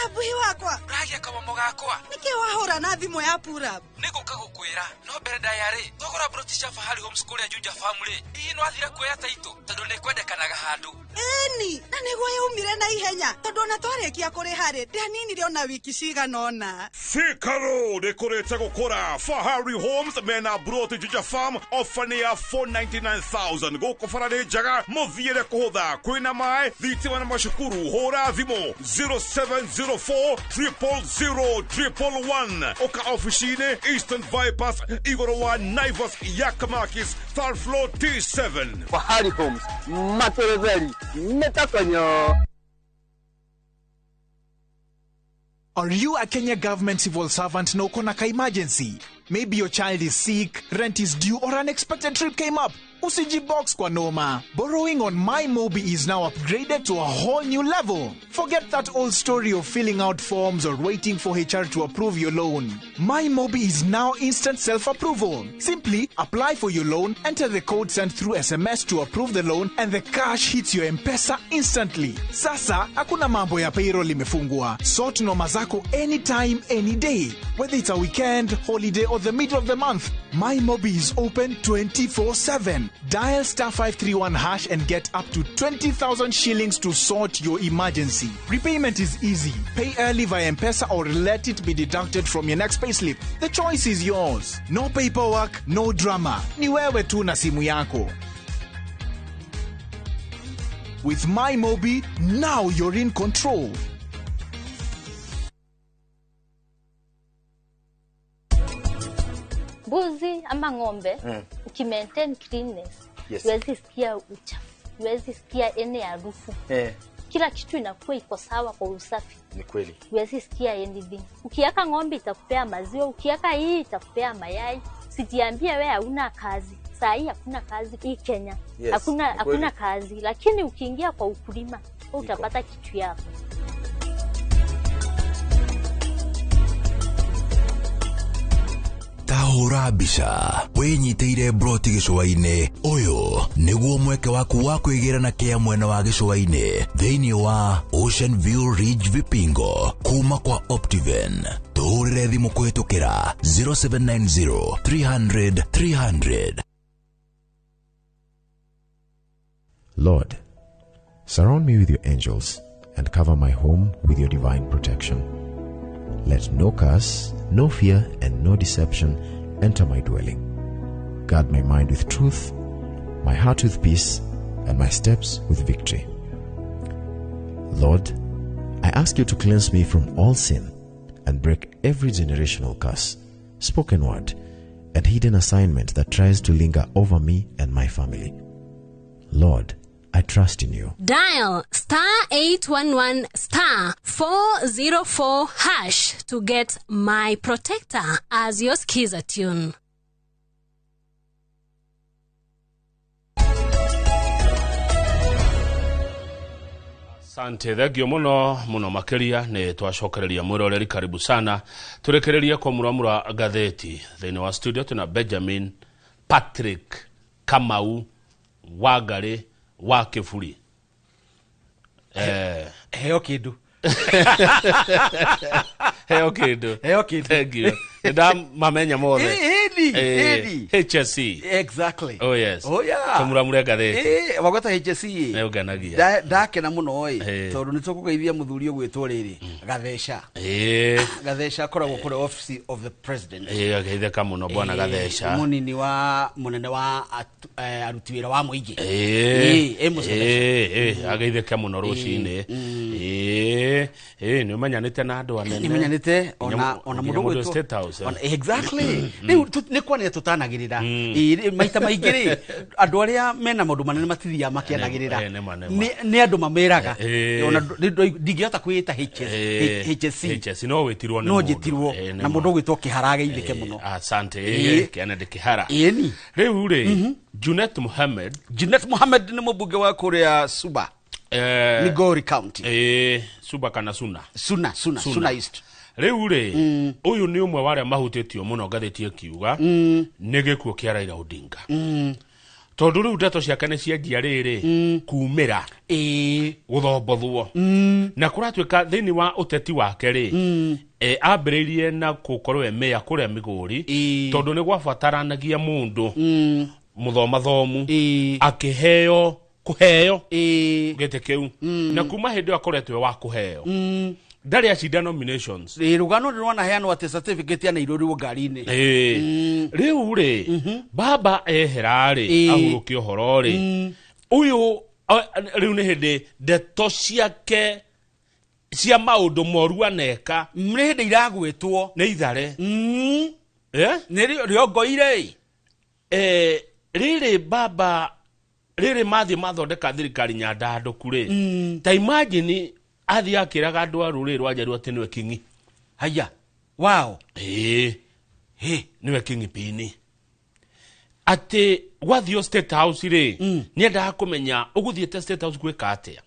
Abuhi wakwa. Uragia kama mugakwa. Niki wahura Ndagũra na thimũ ya pull-up. Nĩ gũka gũkwĩra no mbere ndaya rĩ twagũra broti cia Fahari Homes kũrĩa Juja Farm rĩ hihi nĩ wathire kuoya taitũ tondũ nĩ kwendekanaga handũ. Ĩni, na nĩguo yaumire na ihenya tondũ ona twarĩkia kũrĩha rĩ ndianinire ona wiki cigana ũna. Thika Road ĩkũrĩte gũkũra. Fahari Homes mena broti Juja Farm ofa nĩ ya 499,000 gũkũ bara nĩ njega mũthiĩre kũhũtha kwĩna maĩ thitima na macukuru hũra thimũ 0704 000 111 ũka ofici-inĩ Eastern Bypass igũrũ wa Naivas ya Kamakis third floor T7. Fahari Homes matoretheri metakonyo. Are you a Kenya government civil servant na uko na ka emergency? Maybe your child is sick, rent is due, or an unexpected trip came up. Usijibox kwa noma. Borrowing on MyMobi is now upgraded to a whole new level. Forget that old story of filling out forms or waiting for HR to approve your loan. MyMobi is now instant self-approval. Simply apply for your loan, enter the code sent through SMS to approve the loan, and the cash hits your M-Pesa instantly. Sasa, hakuna mambo ya payroll imefungwa. Sort noma zako anytime, any day. Whether it's a weekend, holiday, or the middle of the month, MyMobi is open 24/7. Dial star 531 hash and get up to 20,000 shillings to sort your emergency. Repayment is easy. Pay early via M-Pesa or let it be deducted from your next payslip. The choice is yours. No paperwork, no drama. Ni wewe tu na simu yako. With MyMobi, now you're in control. Mbuzi ama ng'ombe ukimaintain cleanness, huwezi sikia uchafu, huwezi sikia ene harufu. Kila kitu inakuwa iko sawa kwa usafi. Ni kweli. Huwezi sikia anything. Ukiweka ng'ombe itakupea maziwa, ukiweka hii itakupea mayai. Sijiambie wewe hauna kazi. Saa hii hakuna kazi hii Kenya. Yes, hakuna kazi, lakini ukiingia kwa ukulima utapata kitu yako. Tahũra mbica wĩnyitĩire broti gĩcũa-inĩ ũyũ nĩguo mweke waku wa kwĩgĩra na kĩa mwena wa gĩcũa-inĩ thĩinĩ wa Ocean View Ridge Vipingo kuma kwa Optiven. Tũhũrĩre thimũ kũhĩtũkĩra 0790 300 300. Lord, surround me with your angels and cover my home with your divine protection. Let no curse, no fear, and no deception enter my dwelling. Guard my mind with truth, my heart with peace, and my steps with victory. Lord, I ask you to cleanse me from all sin and break every generational curse, spoken word, and hidden assignment that tries to linger over me and my family. Lord, I trust in you. Dial star 811 star 404 hash to get My Protector as your skiza tune. Asante, thengio muno muno makiria ni twacokereria mwiroreri, karibu sana turekererie kwa muramura gatheti thiini wa studio tuna Benjamin Patrick Kamau Wangari wa Kiburi. Heo kindu. Heo kindu. Heo kindu. Thank you. Nda mamenya mothe. Ĩni. HSC. Exactly. Oh yes. Oh yeah. Tumuramure gatheti. Wagweta HSC. Nĩ ũngenagia. Ndakena mũno ĩ tondũ nĩ tũkũgeithia mũthuri ũgwĩtwo rĩrĩ Gatheca. Gatheca akoragwo kũrĩa office of the president. Ageithĩka mũno bwana Gatheca. Mũnini wa mũnene wa aruti wĩra wa mũingĩ. Ageithĩke mũno rũcinĩ. Nĩ ũmenyanĩte na andũ anene. Nĩ menyanĩte ona mũndũ ũgwĩtwo State House. Exactly. Rĩu nĩ kwanĩra tũtanagĩrĩra. Maita maingĩ rĩ andũ arĩa mena maũndũ manene matithiaga makĩanagĩrĩra. Nĩ andũ mameraga. Ona ndingĩhota kwĩĩta HSC. HSC no wĩtirwo nĩ mũndũ. No njĩtirwo na mũndũ ũgwĩtwo Kĩhara ageithĩke mũno. Asante. Kennedy Kĩhara. Ĩni. Rĩu rĩ Junet Mohammed. Junet Mohammed nĩ mũmbunge wa kũrĩa Suba. Migori County. Suba kana Suna? Suna East. Rĩu rĩ ũyũ nĩ ũmwe wa arĩa mahutĩtio mũno ngathĩti ĩkiuga nĩ gĩkuũ kĩa Raila Odinga. Tondu riu ndeto ciake nĩ cianjia rĩrĩ kumĩra gũthombothwo na kũratuĩka thĩinĩ wa ũteti wake rĩ ambĩrĩirie na gũkorwo e meya kũrĩa Migori tondũ nĩ gwabataranagia mũndũ mũthomathomu akĩheo kũheo gĩtĩ kĩu na kuma hĩndĩ ĩyo akoretwo e wa kũheo ndarĩ acinda nominations. Rũgano nĩ rwanaheanwo atĩ certificate yanairũrirwo ngari-inĩ. Rĩu rĩ baba ehera rĩ ahurũke ũhoro rĩ ũyũ rĩu nĩ hĩndĩ ndeto ciake cia maũndũ moru aneka nĩ hĩndĩ iragwĩtwo nĩ ithare nĩ rĩongoire rĩrĩ baba rĩrĩ mathiĩ mathondeka thirikari nyandandũku rĩ ta imagine athiĩ akĩraga andũ a rũrĩrĩ rwa Njaruo atĩ nĩwe king'i. Haya wao nĩwe king'i pini atĩ gwathio State House rĩ nĩendaga kũmenya ũgũthiĩte State House gwĩka atĩa.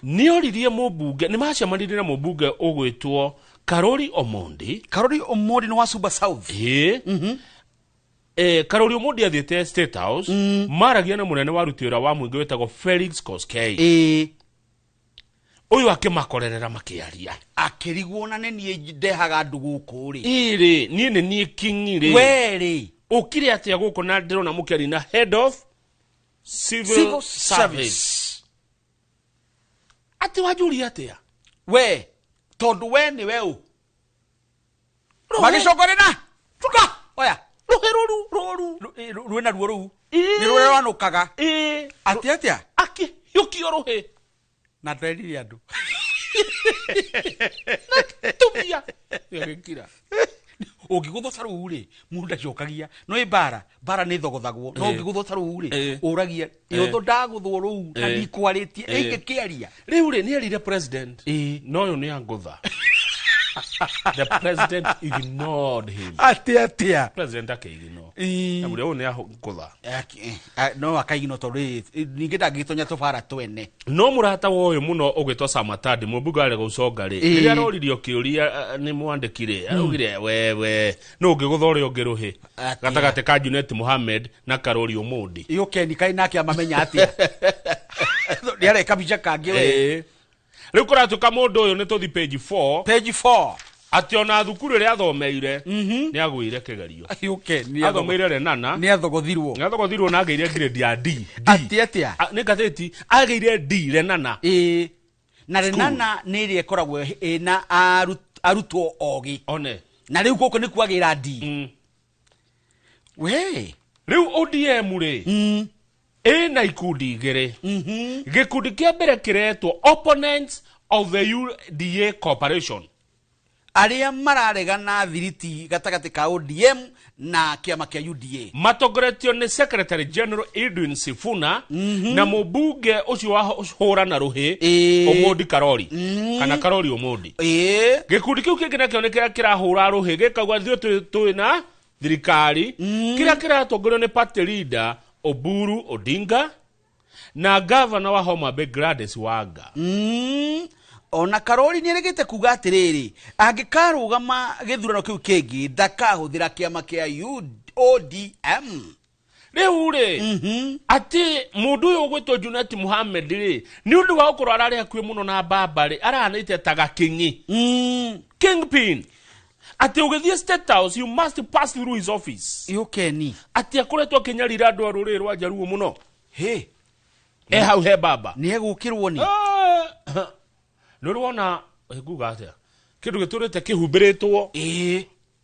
Nĩoririe mũmbunge nĩ macemanirie na mũmbunge ũgwĩtwo Karori Omondi. Karori Omondi nĩ wa Suba South. Karori Omondi athiĩte State House maragia na mũnene wa aruti wĩra wa mũingĩ wĩtagwo Felix Koskei. Ũyũ akĩmakorerera makĩaria akĩrigwo na nĩ niĩ ndehaga andũ gũkũ rĩ ĩrĩ niĩ nĩ niĩ king'i rĩ we rĩ ũkire atĩa gũkũ na ndĩrona mũkĩaria na head of civil service atĩ wanjũria atĩa we tondũ we nĩ we ũ magĩcokorera tuka oya rũhĩ rũru rwĩna ruo rũu nĩ rũrĩa rwanũkaga atĩ atĩa akĩhiũkio rũhĩ na nderire andũ tumia gĩkira ũngĩgũthwo ta rũu rĩ mũndũ ndacokagia no ĩ mbara nĩ thogothagwo no ũngĩgũthwo ta rũu rĩ ũragia yotho ndagũthwo rũu na ndikwarĩtie ĩngĩkĩaria rĩu rĩ nĩerire president no ũyũ nĩ angũtha. The president ignored him. Atĩa atĩa president akĩignore amũrĩa ũyũ nĩ angũtha no akaigino tondũ ningĩ ndangĩgĩtonya tũbara twene. No mũrata wa ũyũ mũno ũgwĩtwo Samatadi mũmbunge wa Gũconga rĩ rĩrĩa aroririo kĩũria nĩ mwandĩki rĩ araugire wewe no ũngĩgũtha ũrĩa ũngĩ rũhĩ gatagatĩ ka Junet Mohamed na Karori Omondi. Yũkeni kaĩ nake amamenya atĩa nĩ areka mbica kangĩ we. Rĩu kũratuĩka mũndũ ũyũ nĩ tũthi page 4 page 4 atĩ ona thukuru ĩrĩa athomeire nĩ agũire kĩgerio. Athomeire Renana nĩ athogothirwo nĩ athogothirwo na agĩire grade ya D. Atĩ atĩa nĩ ngathĩti agĩire D Renana. Na Renana nĩ ĩrĩa ĩkoragwo ĩna arutwo ogĩ one na rĩu gũkũ nĩ kuagĩra D. We rĩu ODM rĩ ĩna ikundi igĩrĩ. Gĩkundi kĩa mbere kĩretwo Opponents of the UDA Corporation arĩa mararegana thiriti gatagatĩ ka ODM na kĩama kĩa UDA matongoretio nĩ Secretary General Edwin Sifuna na mũmbunge ũcio wa hũrana rũhĩ Omondi Karori kana Karori Omondi. Gĩkundi kĩu kĩngĩ nakĩo nĩ kĩrĩa kĩrahũra rũhĩ gĩkauga ithuĩ twĩ na thirikari kĩrĩa kĩratongorio nĩ party leader Oburu Odinga na governor wa Homa Bay Gladys Wanga. Ona Karori nĩ erĩgĩte kuga atĩrĩrĩ angĩkarũgama gĩthurano kĩu kĩngĩ ndakahũthĩra kĩama kĩa ODM. Rĩu rĩ atĩ mũndũ ũyũ ũgwĩtwo Junet Mohamed rĩ nĩ ũndũ wa gũkorwo ararĩ hakuhĩ mũno na baba rĩ arahanĩte ta gaking'i kingpin atĩ ũgĩthiĩ State House you must pass through his office. Yũkeni atĩ akoretwo akĩnyarira andũ a rũrĩrĩ rwa Njaruo mũno e hau he baba nĩ egũkĩrwo nĩ nĩ ũrona nguga atĩa kĩndũ gĩtũrĩte kĩhumbĩrĩtwo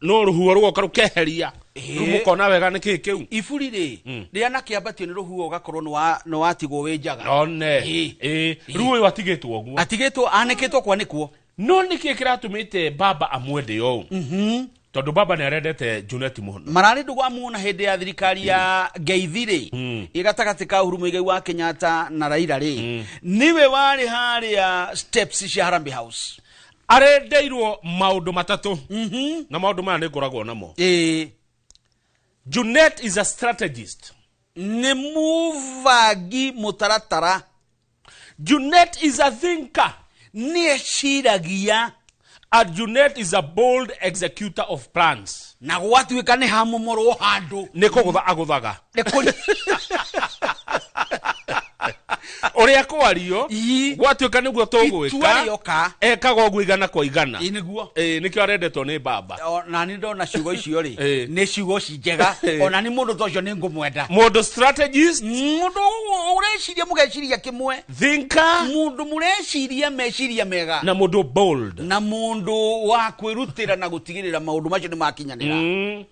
no rũhuho rũgoka rũkeheria rĩu mũkona wega nĩ kĩĩ kĩu iburi rĩ rĩrĩa nakĩambatio nĩ rũhuho ũgakorwo nĩ watigwo wĩ njaga one rĩu ũyũ atigĩtwo ũguo atigĩtwo anĩkĩtwo kwanĩkwo no nĩkĩ kĩratũmĩte baba amwende ũũ tondũ baba nĩ arendete Junet mũno mararĩ ndũgũ amuona hĩndĩ ya thirikari ya Ngeithi rĩ ĩ gatagatĩ ka Uhuru Muigai wa Kenyatta na Raila rĩ nĩwe warĩ harĩa steps cia Harambee House arendeirwo maũndũ matatũ na maũndũ maya nĩ ngoragwo namo. Junet is a strategist nĩ mũbangi mũtaratara. Junet is a thinker nĩ eciragia. And Junet is a bold executor of plans. Na gwatuĩka nĩ hamomorwo handũ. Nĩ kũgũtha agũthaga. Ũrĩa kwario gwatuĩka nĩguo tũgwĩka ekaga ũguo igana kwa igana. Nĩguo. Nĩkĩo arendetwo nĩ baba. Na nĩ ndona ciugo icio rĩ nĩ ciugo ci njega, ona nĩ mũndũ ta ũcio nĩ ngũmwenda. Mũndũ strategist, mũndũ ũreciria mũgeciria kĩmwe, thinker, mũndũ mũreciria meciria mega, na mũndũ bold, na mũndũ wa kwĩrutĩra na gũtigĩrĩra maũndũ macio nĩ makinyanĩra.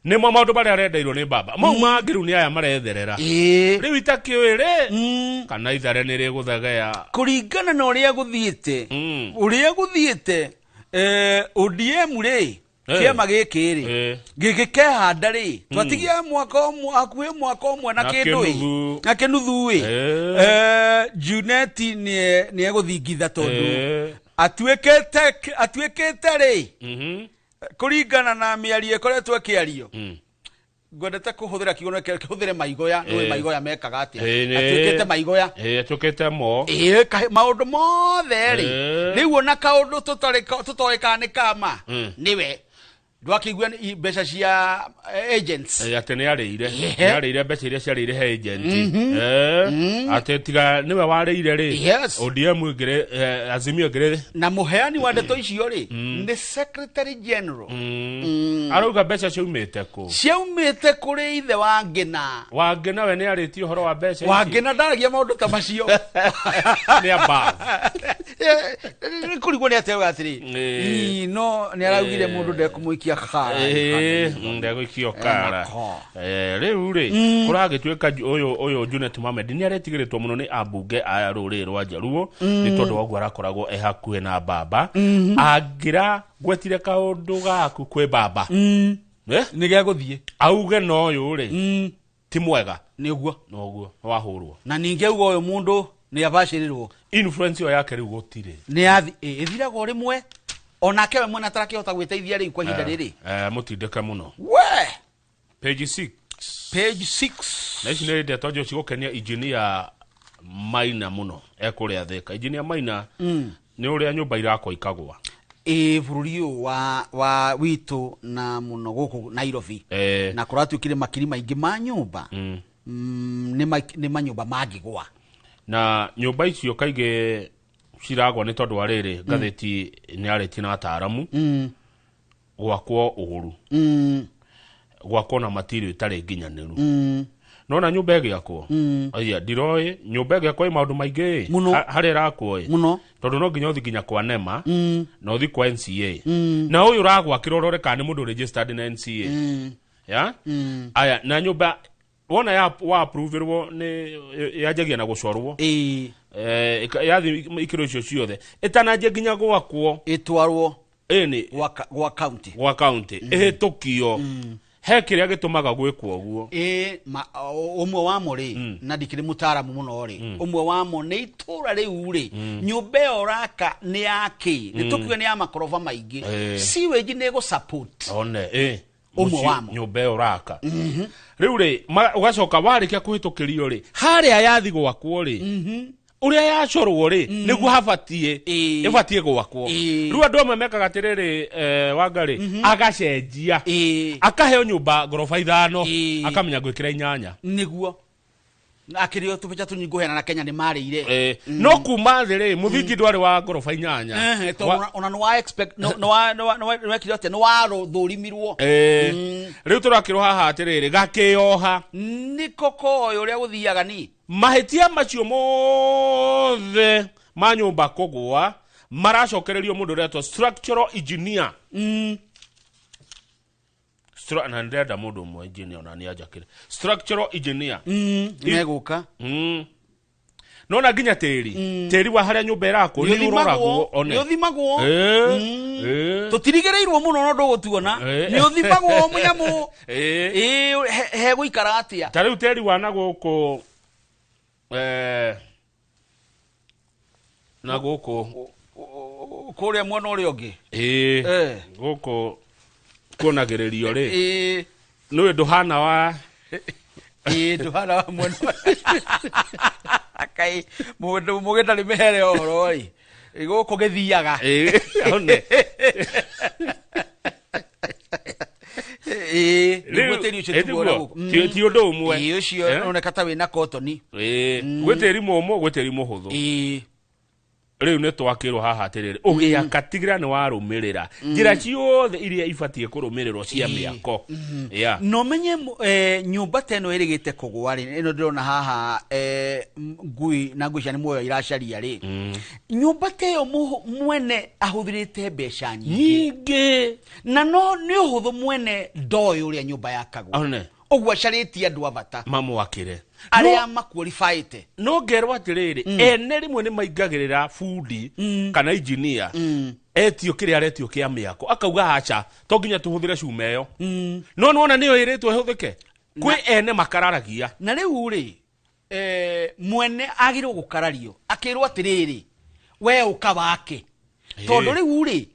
Nĩmo maũndũ marĩa arendeirwo nĩ baba. Mau mangĩ rĩu nĩ aya maretherera. Rĩu itakĩũĩ rĩ kana ithare nĩ rĩgũthegea. Kũringana na ũrĩa gũthiĩte, ũrĩa gũthiĩte ODM rĩ, kĩama gĩkĩ rĩ gĩgĩkehanda rĩ, twatigia mwaka ũmwe hakuhĩ mwaka ũmwe na kĩndũ ĩ na kĩnuthu ĩ, Junet nĩ egũthingitha tondũ atuĩkĩte rĩ kũringana na mĩario ĩkoretwo ĩkĩario, ngwendete kũhũthĩra kiugo kĩhũthĩre maigoya, nĩũĩ maigoya mekaga atĩa, atuĩkĩte maigoya, atuĩkĩte mo maũndũ mothe rĩ, rĩu ona kaũndũ tũtoĩ kana nĩ kama nĩwe ndwakĩigua mbeca cia agents, atĩ nĩ arĩire, nĩ arĩire mbeca iria ciarĩire he agent, atĩ tiga nĩwe warĩire rĩ, ODM ĩngĩrĩ, Azimio ĩngĩrĩ. Na mũheani wa ndeto icio rĩ nĩ Secretary General. Arauga mbeca ciaumĩte kũ? Ciaumĩte kũrĩ ithe wa Ngĩna. Wa Ngĩna we nĩ arĩtie ũhoro wa mbeca ici. Wa Ngĩna ndaragia maũndũ ta macio. Nĩ above. Nĩ kũrigwo nĩ atĩa atĩrĩ, no nĩ araugire mũndũ ndekũmũikia kara. Ndegũikio kara. Rĩu rĩ kũragĩtuĩka ũyũ Junet Mohamed nĩ aretigĩrĩtwo mũno nĩ ambunge a rũrĩrĩ rwa Njaruo nĩ tondũ wa ũguo arakoragwo e hakuhĩ na baba. Angĩra gwetire kaũndũ gaku kwĩ baba nĩ gegũthiĩ auge no ũyũ rĩ ti mwega, nĩguo noguo wahũrwo. Na ningĩ auga ũyũ mũndũ nĩ abacĩrĩrwo, influence ĩyo yake rĩu gũtirĩ, nĩ ĩthiraga o rĩmwe, onake we mwene atarakĩhota gwĩteithia rĩu kwa ihinda rĩrĩ. Mũtindĩke mũno. We page 6, page 6. Na ici nĩ ndeto njũ cigũkenia engineer Maina mũno ekũrĩa Thĩka. Engineer Maina nĩ ũrĩa nyũmba irakwa ikagwa bũrũri ũyũ wa witũ na mũno gũkũ Nairobi, na kũratuĩkire makiri maingĩ ma nyũmba nĩ manyũmba mangĩgwa, na nyũmba icio kaingĩ ciragwa nĩ tondũ wa rĩrĩ ngathĩti nĩ arĩtie na ataaramu gwakwo ũru, gwakwo na material ĩtarĩ nginyanĩru. Nona nyũmba ĩgĩakwo aya ndiroĩ nyũmba ĩgĩakwo ĩ maũndũ maingĩ harĩa ĩrakwo ĩ tondũ no nginya ũthiĩ nginya kwa NEMA na ũthiĩ kwa NCA, na ũyũ ũragwakĩra ũrore kana nĩ mũndũ registered na NCA ya aya. Na nyũmba wona ya wa approverwo nĩ yanjagia na gũcorwo yathi ikĩro icio ciothe ĩtananjia nginya gwakwo ĩtwarwo ĩni gwa county, gwa county ĩhĩtũkio. He kĩrĩa gĩtũmaga gwĩkwo ũguo. Ũmwe wamo rĩ, na ndikĩrĩ mũtaaramu mũno rĩ, ũmwe wamo nĩ itũra rĩu rĩ, nyũmba ĩyo ũraka nĩ yakĩ, nĩ tũkiuge nĩ ya makoroba maingĩ, sewage nĩ ĩgũ support one ũmwe wamo nyũmba ĩyo ũraka. Rĩu rĩ ũgacoka warĩkia kũhĩtũkĩrio rĩ, harĩa yathi gwakwo rĩ, ũrĩa yacorwo rĩ nĩguo habatiĩ ĩbatiĩ gwakwo. Rĩu andũ amwe mekaga atĩrĩrĩ, Wanga rĩ agacenjia akaheo nyũmba ngoroba 5 akamenya gwĩkĩra 8 nĩguo akĩrĩo tũbeca tũnyingũheana na Kenya nĩ marĩire. No kuma thĩ rĩ mũthingi ndwarĩ wa ngoroba 8, tondũ ona nĩ wa expect nĩ wekire atĩa, nĩ wathũrimirwo. Rĩu tũrakĩrwo haha atĩrĩrĩ gakĩoha nĩko koĩ ũrĩa gũthiaga ni mahĩtia macio mothe ma nyũmba kũgũa maracokererio mũndũ ũretwo structural engineer. Na ndĩrenda mũndũ ũmwe engineer ona nĩ anjakĩre structural engineer nĩegũka. Nona nginya tĩri, tĩri wa harĩa nyũmba ĩrakwo nĩ ũroragwo one, nĩ ũthimagwo. Tũtirigĩrĩirwo mũno no ndũgũtuona, nĩ ũthimagwo mũnyamũ hegũikara atĩa. Ta rĩu tĩri wa na gũkũ na gũkũ kũrĩa mwena ũrĩa ũngĩ gũkũ kuonagĩrĩrio rĩ nĩũĩ ndũhana wa ndũhana wa mwena kai mũndũ mũgĩtarĩ mĩhere ũhoro rĩ Gũkũ gĩthiaga. One. Nĩguo tĩri ũcio tiguo ũrĩa gũkũ. Ti ũndũ ũmwe. Ĩĩ, ũcio ũroneka ta wĩna kotoni. Gwĩ tĩri mũmũ, gwĩ tĩri mũhũthũ. Rĩu nĩ twakĩrwo haha atĩrĩrĩ, ũgĩaka tigĩra nĩ warũmĩrĩra njĩra ciothe iria ibatiĩ kũrũmĩrĩrwo cia mĩako. No menye nyũmba ta ĩno ĩrĩgĩte kũgwa rĩ, ĩno ndĩrona haha ngui na ngui cia nĩ muoyo iracaria rĩ, nyũmba ta ĩyo mwene ahũthĩrĩte mbeca nyingĩ, na no nĩ ũhũthũ mwene ndoĩ ũrĩa nyũmba yakagwo. Ũguo acarĩtie andũ a bata mamwakĩre arĩa maqualifyĩte. No ngerwo atĩrĩrĩ, ene rĩmwe nĩ maingagĩrĩra bundi kana engineer etio kĩrĩa aretio kĩa mĩako, akauga aca to nginya tũhũthĩre cuma ĩyo. No nĩwona nĩyo ĩrĩtwo ĩhũthĩke, kwĩ ene makararagia. Na rĩu rĩ, mwene agĩrĩirwo gũkarario akĩrwo atĩrĩrĩ, we ũka wake, tondũ rĩu rĩ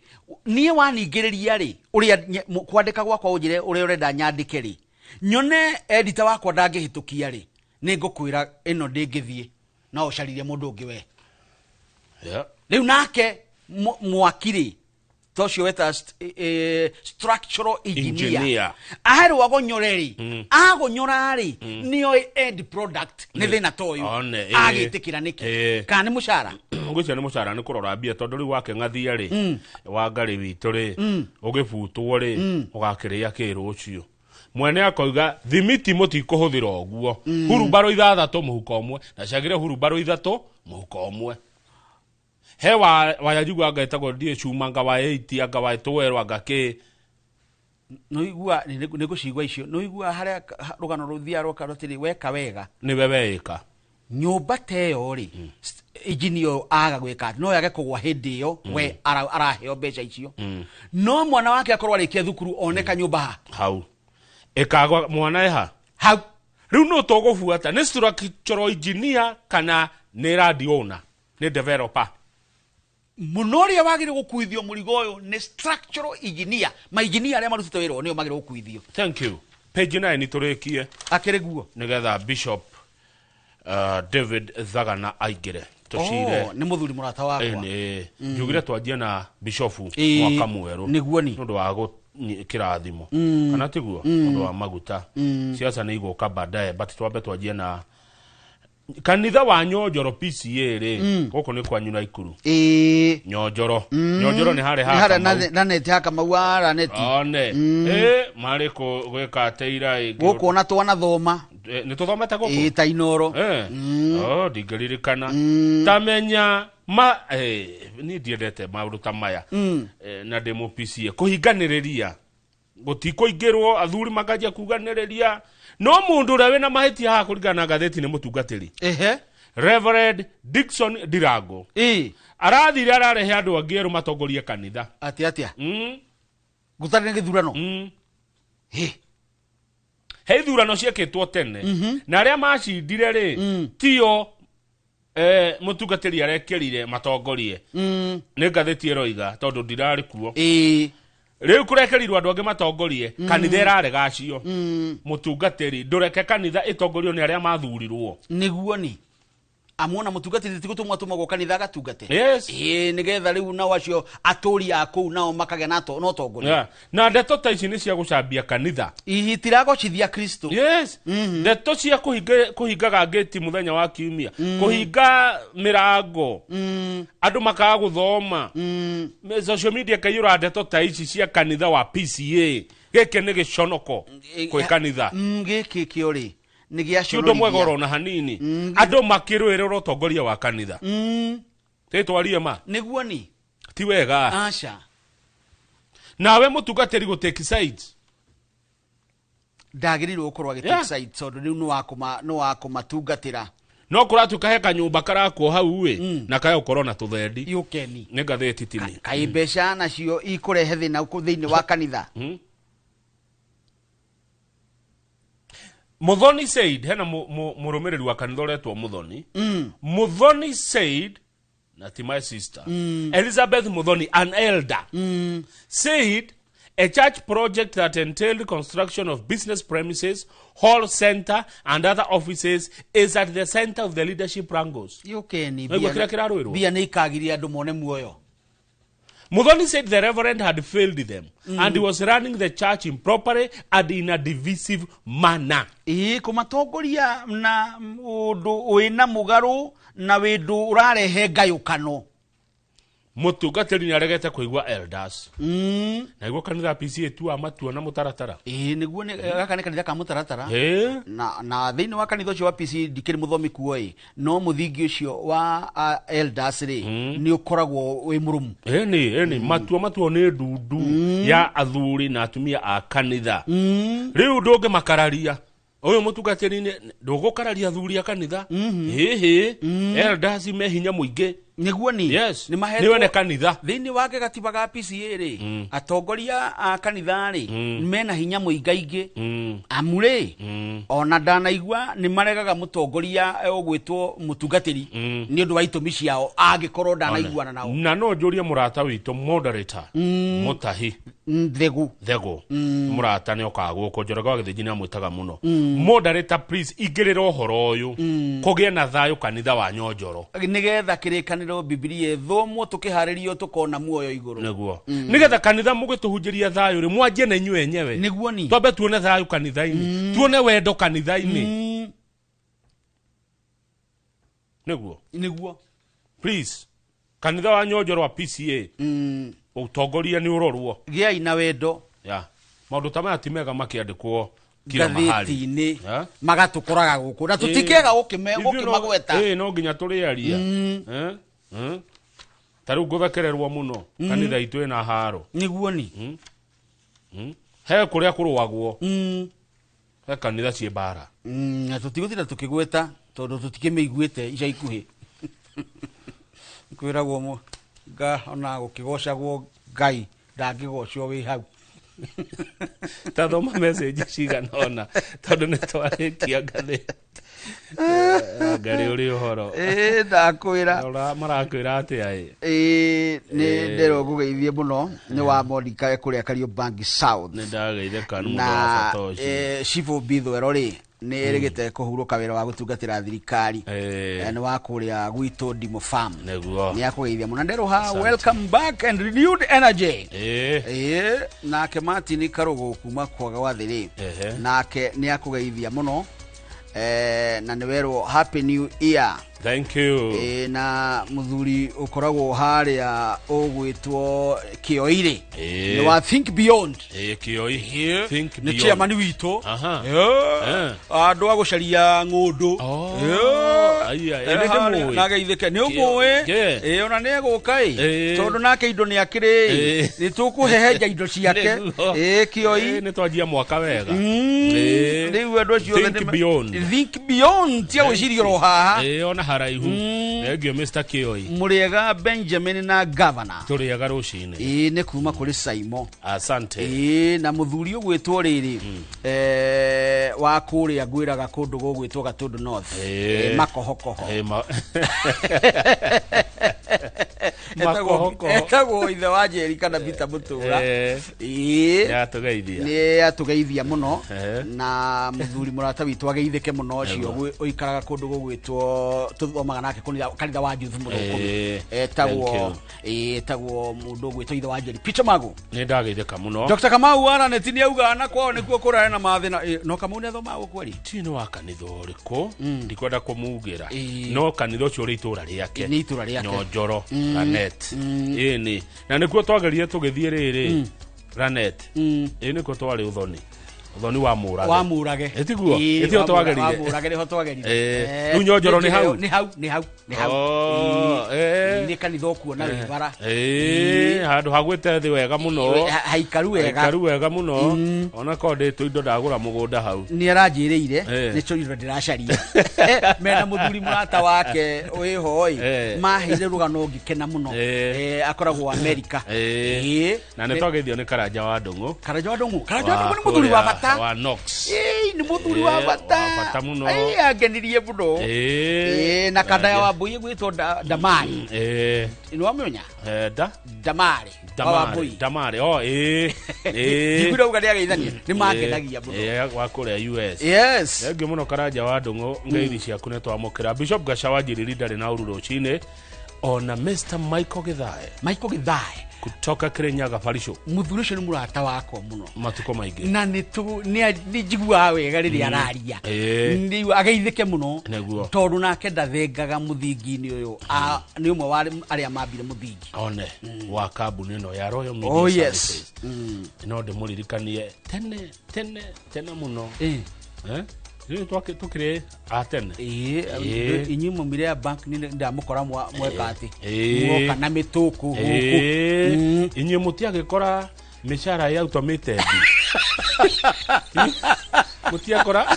niĩ waningĩrĩria rĩ, ũrĩa kwandĩka gwakwa ũnjĩre ũrĩa ũrenda nyandĩke rĩ, nyone editor wakwa ndangĩhĩtũkia rĩ, nĩ ngũkwĩra ĩno ndĩngĩthiĩ, no ũcaririe mũndũ ũngĩ we. Rĩu nake mwaki rĩ, ta ũcio weta structural engineer aherwo agonyore rĩ, agonyora rĩ, nĩoĩ end product nĩ thĩna ta ũyũ, agĩtĩkĩra nĩkĩ? Kana nĩ mũcara? Ngwĩciria nĩ mũcara, nĩ kũrora mbia, tondũ rĩu wake ng'athia rĩ, wa ngarĩ witũ rĩ, ũgĩbutwo rĩ, ũgakĩrĩa kĩ rũciũ? Mwene akoiga thimiti mũtikũhũthĩra ũguo, hurumbarũ 6 mũhuko ũmwe, na ciagĩre hurumbarũ 3 mũhuko ũmwe. He waya njigua anga ĩtagwo ndiĩ cuma, anga wa 8, anga wa 12, anga kĩ. Nĩũigua, nĩngũcigua icio, nĩũigua harĩa rũgano rũthiaga rũka rũtirĩ weka wega. Nĩwe weĩka. Nyũmba ta ĩyo rĩ, engineer ũyũ aga gwĩka atĩ, no yage kũgwa hĩndĩ ĩyo, we araheo mbeca icio. No mwana wake akorwo arĩkia thukuru oneka nyũmba ha. Hau. Ĩkagwa mwana ĩha? Hau. Rĩu no tũgũbuata, nĩ structural engineer kana nĩ land owner, nĩ developer? Mũno ũrĩa wagĩrĩirwo gũkuithio mũrigo ũyũ nĩ structural engineer. Ma engineer arĩa marutĩte wĩra ũyũ nĩo magĩrĩirwo gũkuithio. Thank you. Page 9 tũrĩkie. Akĩrĩ guo. Nĩgetha Bishop David Thagana aingĩre. Tũcire. Nĩ mũthuri mũrata wakwa. Njugire twanjie na Bishofu mwaka mwerũ. Nĩguo ni. Nĩ ũndũ wa kĩrathimo. Kana tiguo? Nĩ ũndũ wa maguta. Siasa nĩ igũka baadaye, but twambe twanjie na kanitha wa Nyonjoro PCA rĩ, gũkũ nĩ kwanyu Naikuru. Nyonjoro. Nyonjoro nĩ harĩa ha Kamau. Raneti ha Kamau wa Raneti. One. Marĩ gwĩka atĩa ira ĩngĩ? Gũkũ ona twanathoma. Nĩ tũthomete gũkũ? Ta Inoro. Ndingĩririkana. Tamenya ma niĩ ndiendete maũndũ ta maya. Na ndĩ mũ PCA. Kũhinganĩrĩria. Gũtikũingĩrwo, athuri makanjia kuganĩrĩria. No mũndũ ũrĩa wĩna mahĩtia haha kũringana na ngathĩti nĩ mũtungatĩri. Reverend Dickson Ndirango. Arathire ararehe andũ angĩ erũ matongorie kanitha. Atĩa atĩa? Gũtarĩ na gĩthurano? He ithurano ciekĩtwo tene. Na arĩa macindire rĩ, tio mũtungatĩri arekĩrire matongorie. Nĩ ngathĩti ĩroiga tondũ ndirarĩ kuo. Rĩu kũrekerirwo andũ angĩ matongorie, kanitha ĩrarega acio. Mũtungatĩri, ndũreke kanitha ĩtongorio nĩ arĩa mathurirwo. Nĩguo ni. Amuona mũtungatĩri ti gũtũmwo atũmagwo kanitha agatungate. Yes. Nĩgetha rĩu nao acio atũri a kũu nao makagĩa na ũtongoria. Na ndeto ta ici nĩ cia gũcambia kanitha. Itiragocithia Kristo. Yes. Ndeto cia kũhingaga ngĩti mũthenya wa kiumia, kũhinga mĩrango, andũ makaga gũthoma. Social media ĩkaiyũra ndeto ta ici cia kanitha wa PCA. Gĩkĩ nĩ gĩconoko kwĩ kanitha. Gĩkĩ kĩo rĩ, nĩ gĩa Ti ũndũ mwega orona hanini. Andũ makĩrũĩrĩra ũtongoria wa kanitha. Tĩtwarie ma. Nĩguo ni. Ti wega. Aca. Nawe mũtungatĩri gũ take sides. Ndagĩrĩirwo gũkorwo agĩ take sides tondũ rĩu nĩ wa kũmatungatĩra. No kũratuĩka he kanyũmba karakwo hau ĩ, na kaya gũkorwo na tũthendi. Yũkeni. Nĩ ngathĩti tini. Kaĩ mbeca nacio ikũrehe thĩna thĩinĩ wa kanitha. Muthoni said, hena mũrũmĩrĩri wa kanitha ũretwo Muthoni. Muthoni said, na ti my sister, Elizabeth Muthoni, an elder, said, A church project that entailed construction of business premises, hall center, and other offices is at the center of the leadership wrangles. Yũkeni Nĩguo kĩrĩa kĩrarũĩrwo. Mbia nĩ ikagiria andũ mone muoyo. Muthoni said the reverend had failed them and he was running the church improperly and in a divisive manner. Ĩĩ, kũmatongoria na ũndũ wĩna mũgarũ na wĩndũ ũrarehe ngayũkano. Mũtungatĩri nĩaregete kũigua elders. Na iguo kanitha PCA tu amatua na mũtaratara. Ĩĩ, nĩguo gaka nĩ kanitha ka mũtaratara. Ĩĩ. Na thĩinĩ wa kanitha ũcio wa PC ndikĩrĩ mũthomi kuo ĩ, no mũthingi ũcio wa elders rĩ nĩ ũkoragwo wĩ mũrũmu. Ĩni matua nĩ ndundu ya athuri na atumia a kanitha. Rĩu ndũngĩmakararia. Ũyũ mũtungatĩri ndũgũkararia athuri a kanitha. Hĩhĩ, elders me hinya mũingĩ. Nĩguo ni. Yes. Nĩ mahetwo- Nĩwe nĩ kanitha. Thĩinĩ wa gatiba ga PCA rĩ, atongoria a kanitha rĩ mena hinya mũingaingĩ. Amu rĩ, ona ndanaigua nĩ maregaga mũtongoria ũgwĩtwo mũtungatĩri nĩ ũndũ wa itũmi ciao angĩkorwo ndanaiguana nao. Na no njũrie mũrata witũ moderator Mutahi Thegu. Thegu. Mũrata nĩ okaga gũkũ Njoroge wa Gĩthĩnji nĩ amwĩtaga mũno. Moderator please ingĩrĩra ũhoro ũyũ kũgĩe na thayũ kanitha wa Nyonjoro. Nĩgetha kĩrĩkanĩro Bibilia ĩthomwo tũkĩharĩrio tũkona muoyo igũrũ. Nĩguo. Nĩgetha kanitha mũgĩtũhunjĩria thayũ rĩ mwanjie na inyuĩ enyewe. Nĩguo ni. Twambe tuone thayũ kanitha-inĩ. Tuone wendo kanitha-inĩ. Nĩguo. Nĩguo. Please. Kanitha wa Nyonjoro wa PCA. Ũtongoria nĩ ũrorwo. Gĩai na wendo. Ya. Maũndũ ta maya ti mega makĩandĩkwo kila mahali. Ngathĩti-inĩ magatũkoraga gũkũ na tũtikĩaga gũkĩmagweta. No nginya tũrĩaria. Ta rĩu ngũthekererwo mũno kanitha itũ ĩna haro. Nĩguo ni. He kũrĩa kũrũagwo. He kanitha ciĩ mbara. Na tũtigũtinda tũkĩgweta tondũ tũtikĩmĩiguĩte ica ikuhĩ. Kwĩragwo ona gũkĩgocagwo Ngai ndangĩgocwo wĩ hau. Ta thoma message cigana ũna tondũ nĩ twarĩkia ngathĩti. Ngarĩ ũrĩ ũhoro. Ndakwĩra. Marakwĩra atĩa ĩ? Nĩ nderwo ngũgeithie mũno nĩ wa Monica kũrĩa Kariobangi South. Nĩ ndageithĩka nĩ mũndũ wa bata ũcio. Chief Bithwero rĩ nĩ erĩgĩte kũhurũka wĩra wa gũtungatĩra thirikari. Nĩ wa kũrĩa gwitũ Ndimo Farm. Nĩguo. Nĩ akũgeithia mũno. Nderwo ha welcome back and renewed energy. Nake Martin Karũgũ kuma kwa Gwathĩ rĩ. Nake nĩ akũgeithia mũno. Na nĩ werwo happy new year. Thank you. Na muthuri ukoragwo haria ugwitwo Kioire. Ni wa Think Beyond. Kioi. Think Beyond. Ni chairman witũ. Andu a gucaria ng'ũndũ. Aya, ĩ nĩ Na geithĩke nĩ ũmũĩ. Ona nĩ egũka ĩ. Tondũ nake indo nĩ akĩrĩ. Nĩ tũkũhehenja indo ciake. Kioi. Nĩ twanjia mwaka wega. Rĩu andũ acio othe Think Beyond. Think Beyond tia gwĩciria oro haha. Ona haraihu. Thank you Mr. Kioi. Mũrĩega Benjamin na governor. Tũrĩega rũcinĩ. Nĩ kuma kũrĩ Saimo. Asante. Na mũthuri ũgwĩtwo rĩrĩ wa kũrĩa ngwĩraga kũndũ gũgwĩtwo Gatũndũ North. Makohokoho. Etagwo ithe wa Njeri kana Peter Mũtũra. Nĩ Nĩ atũgeithia mũno na mũthuri mũrata witũ ageithĩke mũno ũcio ũikaraga kũndũ gũgwĩtwo tũthomaga nake kanitha wa Juthu Mũthũkũmi. Etagwo mũndũ ũgwĩtwo ithe wa Njeri Peter Magu. Nĩ ndageithĩka mũno. Dr. Kamau Waraneti nĩ auga na kwao nĩkuo kũrarĩ na mathĩna. No Kamau nĩ athomaga gũkũ eri? Ti nĩ wa kanitha ũrĩkũ ndikwenda kũmugĩra no kanitha ũcio ũrĩ itũra rĩake. Nĩ itũra rĩake. Nyonjoro Ranet. Ĩni na nĩkuo twagerire tũgĩthiĩ rĩrĩ Ranet. Ĩ nĩkuo twarĩ ũthoni. Ũthoni wa Mũrage. Wa Mũrage. Ĩtiguo? Ĩtio twagerire. Wa Mũrage nĩho twagerire. Rĩu Nyonjoro nĩ hau? Nĩ hau, nĩ hau, nĩ hau. Nĩ kanitha ũkuona wĩ bara. Handũ hagwĩte thĩ wega mũno. Haikaru wega. Haikaru wega mũno. Ona korwo ndĩ indo ndagũra mũgũnda hau. Nĩ aranjĩrĩire nĩcio indo ndĩracaria. Mena mũthuri mũrata wake wĩho ĩ maheire rũgano ngĩkena mũno. Akoragwo Amerika. Na nĩ twageithio nĩ Karanja wa Ndũng'ũ. Karanja wa Ndũng'ũ. Karanja wa Ndũng'ũ nĩ mũthuri wa bata. bata. Wa Knox. Nĩ mũthuri wa bata. Wa bata mũno. Angenirie mũno. Na kanda ya Wambui ĩgwĩtwo Damari. Nĩ wamĩonya? Da? Damari. Wa Wambui. Damari. Oh, Njiguire uga nĩageithania. Nĩ mangenagia mũno. Wa kũrĩa US. Yes. Thengiũ mũno Karanja wa Ndũng'ũ, ngeithi ciaku nĩ twamũkĩra. Bishop Gacawa Njiriri ndarĩ na ũru rũcinĩ. Ona Mr. Michael Githae. Michael Githae kutoka Kirinyaga Barisho. Mũthuri ũcio nĩ mũrata wakwa mũno. Matukũ maingĩ. Na nĩ njiguaga wega rĩrĩa araria. Nĩ ageithĩke mũno. Nĩguo. Tondũ nake ndathengaga mũthingi-inĩ ũyũ. Nĩ ũmwe wa arĩa mambire mũthingi. One wa kambuni ĩno ya Royal Media Oh, yes. Services. No ndĩmũririkanie tene tene tene mũno. Rĩu tũkĩrĩ a tene. Inyuĩ mwaumire ya bank nĩ ndamũkora mweka atĩ. Mwoka na mĩtũkũ gũkũ. Inyuĩ mũtiagĩkora mĩcara ya automated. Mũtiakora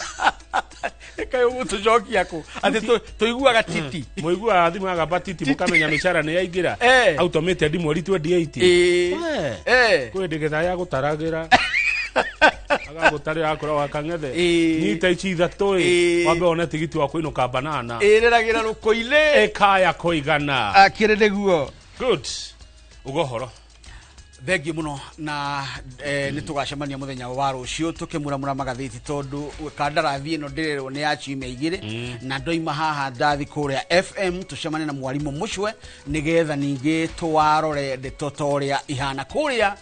kaĩ ũgũtũcokia kũ atĩ tũiguaga titi. Mũiguaga thimũ agamba titi mũkamenya mĩcara nĩ yaingĩra. Automated mweri 28. Kwĩ hĩndĩ Gĩthaa yagũtaragĩra. Agagũtarĩra akora wa kang'ethe. Nyita ici ithatũ ĩ. Wambe wone tigiti wa kũinũka banana. Ĩrĩragĩra rũkũ-inĩ. Ĩkaya kũigana. Akĩrĩ nĩguo. Good. Ugo horo. Thengiũ mũno na nĩ tũgacemania mũthenya wa rũciũ tũkĩmuramura magathĩti tondũ kandarathi ĩno ndĩrerwo nĩ ya ciumia igĩrĩ na ndoima haha ndathi kũrĩa FM tũcemanie na mwarimũ Mũcwe nĩgetha ningĩ tũwarore ndeto ta ũrĩa ihana kũrĩa.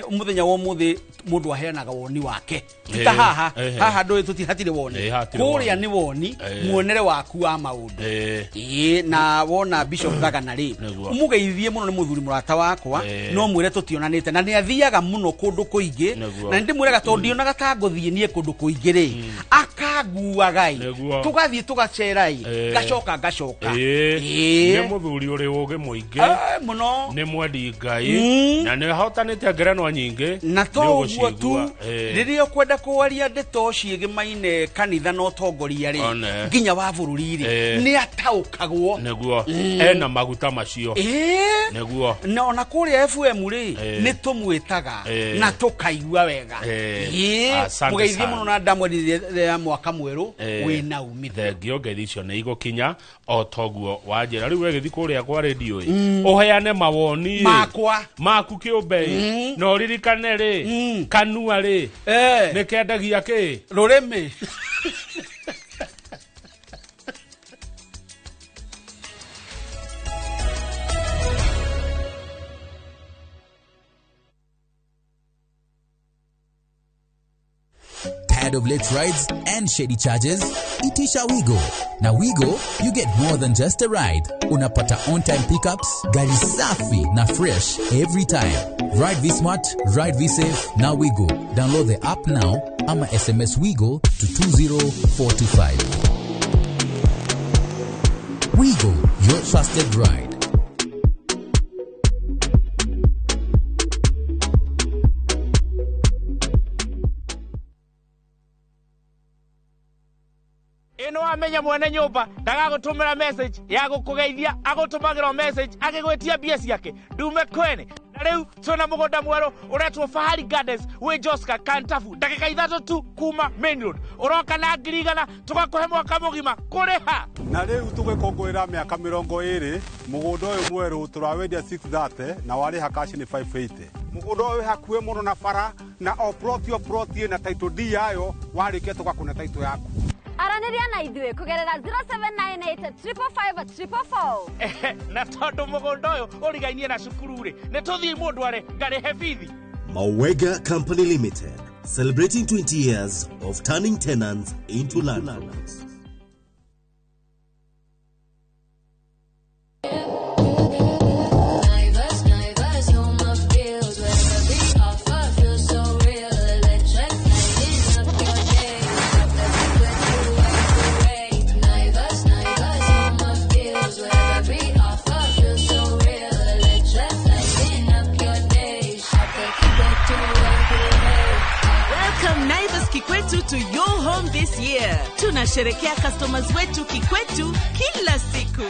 Mũthenya wa ũmũthĩ mũndũ aheanaga woni wake. Ti ta haha haha ndũĩ tũtihatirĩ woni. Kũrĩa nĩ woni muonere waku wa maũndũ. Na wona Bishop Thagana rĩ ũmũgeithie mũno nĩ mũthuri mũrata wakwa no mwĩre tũtionanĩte na nĩ athiaga mũno kũndũ kũingĩ na nĩndĩmwĩraga tondũ ndionaga ta ngũthiĩ niĩ kũndũ kũingĩ rĩ akanguaga ĩ tũgathiĩ tũgacera ĩ ngacoka ngacoka. Nĩ mũthuri ũrĩ ũgĩ mũingĩ mũno, nĩ mwendi Ngai na nĩ ahotanĩte ngerenwa nyingĩ. Na to ũguo tu rĩrĩa ũkwenda kwaria ndeto ciĩgĩmaine kanitha na ũtongoria rĩ nginya wa bũrũri rĩ nĩ ataũkagwo. Nĩguo ena maguta macio. Nĩguo. Na ona kũrĩa FM rĩ nĩ tũmwĩtaga na tũkaigua wega. Mũgeithie mũno na ndamwendithia mwaka mwerũ wĩna umithio. Thengio ngeithi icio nĩ igũkinya o toguo wanjĩra. Rĩu wegĩthiĩ kũrĩa kwa rĩndio ĩ ũheane mawoni makwa maku kĩũmbe ĩ na ũririkane rĩ kanua rĩ nĩ kendagia kĩ rũrĩmĩ. Tired of late rides and shady charges? Itisha Wigo. Now Wigo, you get more than just a ride. Unapata on-time pickups, gari safi na fresh every time. Ride V-Smart, ride V-Safe, now Wigo. Download the app now ama SMS Wigo to 20425. Wigo, your trusted ride. Ino amenya mwene nyumba ndagagũtũmĩra message ya gũkũgeithia agũtũmagĩra message agĩgwĩtia mbia ciake ndume kwene. Na rĩu twĩna mũgũnda mwerũ ũretwo Fahari Gardens wĩ Joska Kantafu ndagĩka 3 tu kuma main road. Ũroka na 100,000 tũgakũhe mwaka mũgima kũrĩha. Na rĩu tũgĩkũngũĩra mĩaka 20 mũgũnda ũyũ mwerũ tũrawendia 630 na warĩha cash nĩ 580. Mũgũnda ũyũ wĩ hakuhĩ mũno na bara na o plot o plot ĩna title deed yayo warĩkia tũgakũne title yaku. Aranĩria na ithuĩ kũgerera 0798 555 444. Na tondũ mũgũnda ũyũ ũrigainie na cukuru rĩ nĩ tũthiĩ mũndũ are ngarĩhe bithi. Mawega Company Limited, celebrating 20 years of turning tenants into landlords. Kikwetu to your home this year. Tunasherekea customers wetu Kikwetu kila siku.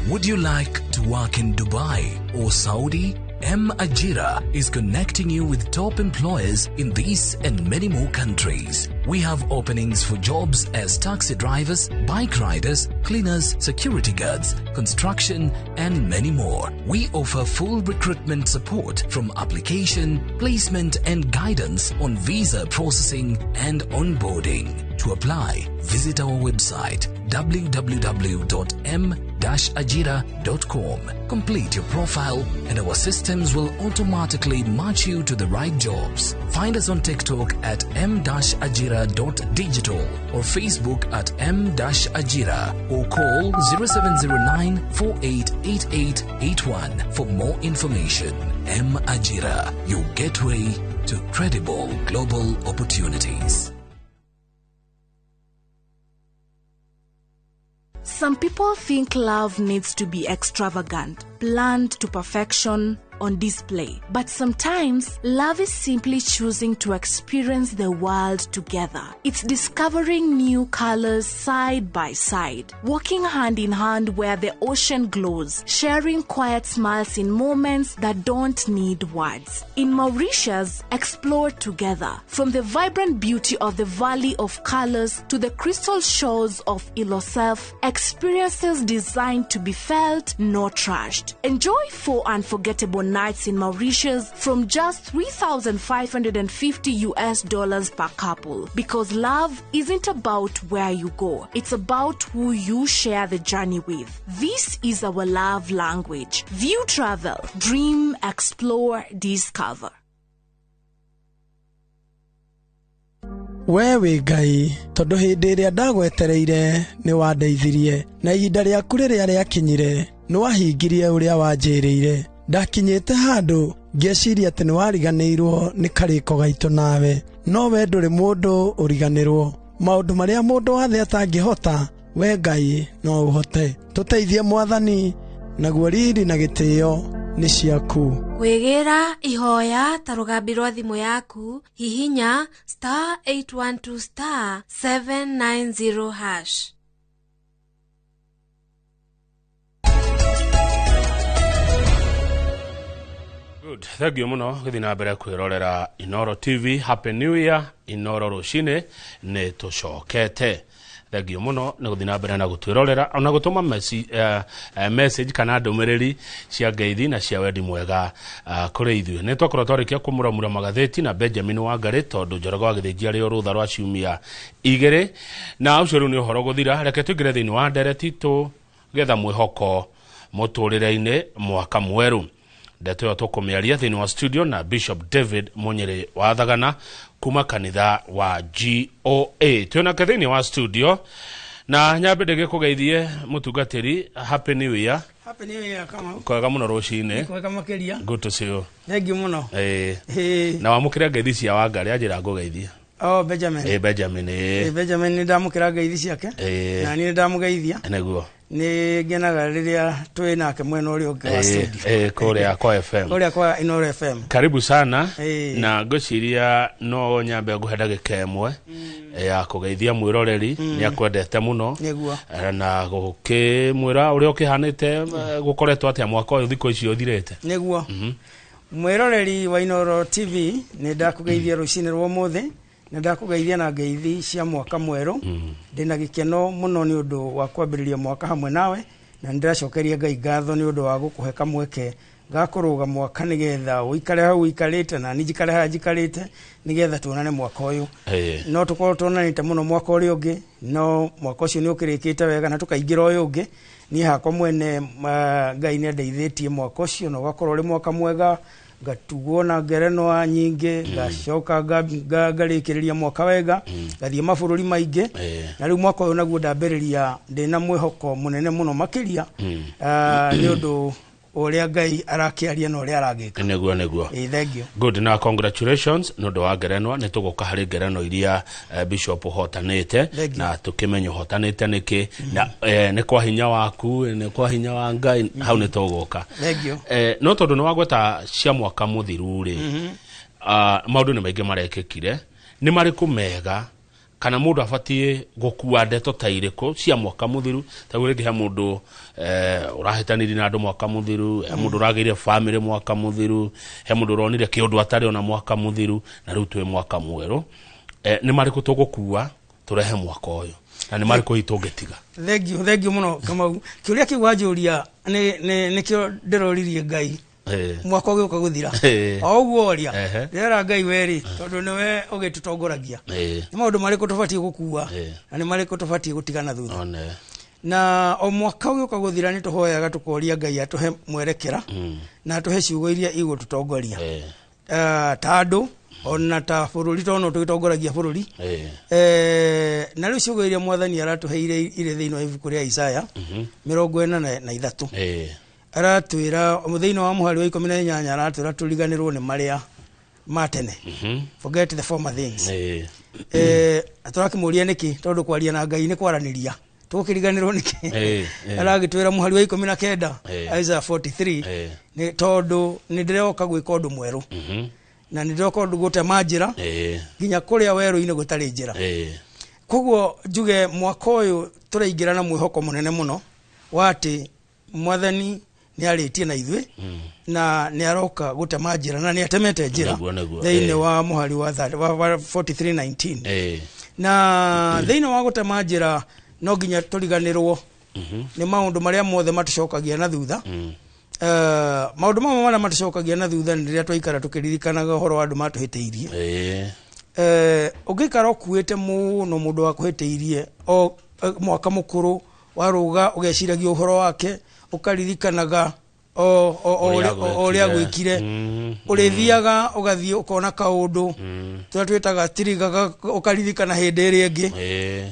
Would you like to work in Dubai or Saudi? M Ajira is connecting you with top employers in these and many more countries. We have openings for jobs as taxi drivers, bike riders, cleaners, security guards, construction, and many more. We offer full recruitment support from application, placement, and guidance on visa processing and onboarding. To apply, visit our website www.m-ajira.com. Complete your profile and our systems will automatically match you to the right jobs. Find us on TikTok at m-ajira.digital or Facebook at m-ajira or call 0709 488881 for more information. M Ajira, your gateway to credible global opportunities. Some people think love needs to be extravagant, planned to perfection, on display. But sometimes, love is simply choosing to experience the world together. It's discovering new colors side by side, walking hand in hand where the ocean glows, sharing quiet smiles in moments that don't need words. In Mauritius, explore together. From the vibrant beauty of the Valley of Colors to the crystal shores of Ilosef, experiences designed to be felt, not rushed. Enjoy 4 unforgettable nights in Mauritius from just $3,550 per couple. Because love isn't about where you go, it's about who you share the journey with. This is our love language. View Travel. Dream, explore, discover. We wĩ Ngai tondũ hĩndĩ ĩrĩa ndagwetereire nĩ wandeithirie na ihinda rĩaku rĩrĩa rĩakinyire nĩ wahingirie ũrĩa wanjĩrĩire. Ndakinyĩte handũ ngĩciria atĩ nĩ wariganĩirwo nĩ karĩko gaitũ nawe, no we ndũrĩ mũndũ ũriganĩrwo. Maũndũ marĩa mũndũ wa thĩ atangĩhota, we Ngai no ũhote. Tũteithie Mwathani, naguo riri na gĩtĩo nĩ ciaku. Kwĩgĩra ihoya ta rũgambi rwa thimũ yaku, hihinya star 812 star 790 hash. Good. Thank you muno gũthiĩ na mbere kwĩrorera Inoro TV. Happy New Year. Inoro rũcinĩ nĩ tũcokete. Thank you muno nĩ gũthiĩ na mbere na gũtwĩrorera ona gũtũma message kana ndũmĩrĩri cia ngeithi na cia wendi mwega kũrĩ ithuĩ. Nĩ twakorwo twarĩkia kũmuramura magathĩti na Benjamin Wangari tondũ Njoroge wa Gĩthĩnji arĩ o rũtha rwa ciumia igĩrĩ, na ũcio rĩu nĩ ũhoro gũthira. Reke tũingĩre thĩinĩ wa ndereti tũgetha mwĩhoko mũtũrĩre-inĩ mwaka mwerũ. Ndeto ĩyo tũkũmĩaria thĩinĩ wa studio na Bishop David Munyere wa Thagana kuma kanitha wa GOA. Twĩnake thĩinĩ wa studio na nyambe ndĩgĩkũgeithie mũtungatĩri. Happy New Year. Happy New Year Kamau. Kwega mũno rũcinĩ. Kwega makĩria. Good to see you. Thank you mũno. Na wamũkĩra ngeithi cia Wangari anjĩra ngũgeithie. Oh, Benjamin. Benjamin. Benjamin nĩ ndamũkĩra ngeithi ciake. Na niĩ nĩ ndamũgeithia. Nĩguo. Nĩ ngenaga rĩrĩa twĩ nake mwena ũrĩa ũngĩ wa studio. Kũrĩa kwa FM. Kũrĩa kwa Inoro FM. Karibu sana. Na ngwĩciria no nyambe ngũhe ndagĩka ĩmwe ya kũgeithia mwĩroreri. Nĩ akwendete mũno. Nĩguo. Na gũkĩmwĩra ũrĩa ũkĩhanĩte, gũkoretwo atĩa mwaka ũyũ thikũ icio ũthirĩte. Nĩguo. Mwĩroreri wa Inoro TV, nĩ ndakũgeithia rũcinĩ rwa ũmũthĩ. Nĩ ndakũgeithia na ngeithi cia mwaka mwerũ. Ndĩna gĩkeno mũno nĩ ũndũ wa kwambĩrĩria mwaka hamwe nawe, na nĩ ndĩracokeria Ngai ngatho nĩ ũndũ wa gũkũhe kamweke ga kũrũga mwaka nĩgetha ũikare hau ũikarĩte na niĩ njikare haha njikarĩte nĩgetha tuonane mwaka ũyũ. No tũkorwo tuonanĩte mũno mwaka ũrĩa ũngĩ, no mwaka ũcio nĩ ũkĩrĩkĩte wega na tũkaingĩra ũyũ ũngĩ. Niĩ hakwa mwene Ngai nĩ andeithĩtie mwaka ũcio na ũgakorwo ũrĩ mwaka mwega, ngatugwo na ngerenwa nyingĩ, ngacoka ngarĩkĩrĩria mwaka wega, ngathiĩ mabũrũri maingĩ. Na rĩu mwaka ũyũ naguo ndambĩrĩria ndĩna mwĩhoko mũnene mũno makĩria nĩ ũndũ ũrĩa Ngai arakĩaria na ũrĩa aragĩka. Nĩguo nĩguo. Thank you. Good. Na congratulations nĩ ũndũ wa ngerenwa. Nĩ tũgũka harĩ ngerenwa iria Bishop ũhotanĩte na tũkĩmenya ũhotanĩte nĩkĩ, na nĩ kwa hinya waku, nĩ kwa hinya wa Ngai, hau nĩ tũgũka. Thank you. No tondũ nĩ wagweta cia mwaka mũthiru rĩ, maũndũ nĩ maingĩ marekĩkire, nĩ marĩkũ mega Kana mũndũ abatiĩ gũkua ndeto ta irĩkũ cia mwaka mũthiru? Ta rĩngĩ he mũndũ ũrahĩtanirie na andũ mwaka mũthiru, he mũndũ ũragĩire family mwaka mũthiru, he mũndũ ũronire kĩũndũ atarĩ ona mwaka mũthiru, na rĩu twĩ mwaka mwerũ. Nĩ marĩkũ tũgũkua tũrehe mwaka ũyũ, na nĩ marĩkũ hihi tũngĩtiga? Thengiũ, thengiũ mũno, Kamau. Kĩũria kĩu wanjũria nĩkĩo ndĩroririe Ngai mwaka ũgĩũka gũthira. O ũguo oria, ndĩrera Ngai werĩ, tondũ nĩwe ũgĩtũtongoragia, nĩ maũndũ marĩkũ tũbatiĩ gũkua na nĩ marĩkũ tũbatiĩ gũtigana thutha. Na o mwaka ũgĩũka gũthira nĩ tũhoyaga tũkoria Ngai atũhe mwerekera na atũhe ciugo iria igũtũtongoria ta andũ ona ta bũrũri, tondũ no tũgĩtongoragia bũrũri. Na rĩu ciugo iria Mwathani aratũheire irĩ thĩinĩ wa ibuku rĩa Isaya 43. Aratwĩra thĩinĩ wa mũhari wa 18, aratwĩra tũriganĩrwo nĩ marĩa ma tene, forget the former things. Tũrakĩmũria nĩkĩ? Tondũ kwaria na Ngai nĩ kwaranĩria, tũgũkĩriganĩrwo nĩkĩ? Aragĩtwĩra mũhari wa 19, Isaiah 43, nĩ tondũ nĩ ndĩroka gwĩka ũndũ mwerũ, na nĩ ndĩroka ũndũ gũtema njĩra nginya kũrĩa werũ-inĩ gũtarĩ njĩra. Koguo njuge mwaka ũyũ tũraingĩra na mwĩhoko mũnene mũno wa atĩ Mwathani nĩ arĩtie na ithuĩ na nĩ aroka gũtema njĩra na nĩ atemete njĩra Nĩguo, nĩguo, thĩinĩ wa mũhari wa 43:19. Na thĩinĩ wa gũtema njĩra no nginya tũriganĩrwo nĩ maũndũ marĩa mothe matũcokagia na thutha. Maũndũ mamwe marĩa matũcokagia na thutha nĩ rĩrĩa twaikara tũkĩririkanaga ũhoro wa andũ matũhĩtĩirie. Ũngĩikara ũkuĩte mũno mũndũ wakũhĩtĩirie o mwaka mũkũrũ warũga, ũgeciragia ũhoro wake, ũkaririkanaga o ũrĩa gwĩkire, ũrĩthiaga ũgathiĩ ũkona kaũndũ tũrĩa twĩtaga tirigaga, ũkaririkana hĩndĩ ĩrĩa ĩngĩ,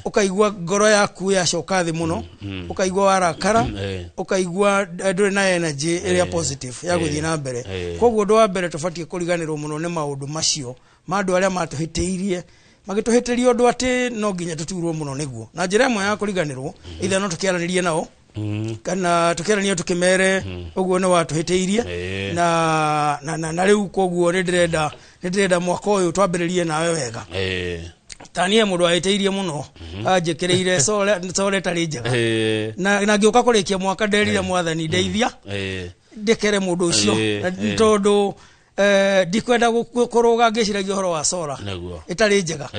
ũkaigua ngoro yaku yacoka thĩ mũno, ũkaigua warakara, ũkaigua ndũrĩ na energy ĩrĩa positive ya gũthiĩ na mbere. Koguo ũndũ wa mbere, tũbatiĩ kũriganĩrwo mũno nĩ maũndũ macio ma andũ arĩa matũhĩtĩirie, magĩtũhĩtĩria ũndũ atĩ no nginya tũturwo mũno nĩguo. Na njĩra ĩmwe ya kũriganĩrwo, either no tũkĩaranĩrie nao kana tũkĩarania tũkĩmere ũguo nĩ watũhĩtĩirie, na rĩu koguo nĩ ndĩrenda mwaka ũyũ twambĩrĩrie nawe wega. Ta niĩ mũndũ wahĩtĩirie mũno anjĩkĩrĩire core ĩtarĩ njega, na ngĩũka kũrĩkia mwaka nderire Mwathani ndeithia ndekere mũndũ ũcio, na tondũ ndikwenda kũrũga ngĩciragia ũhoro wa cora ĩtarĩ njega.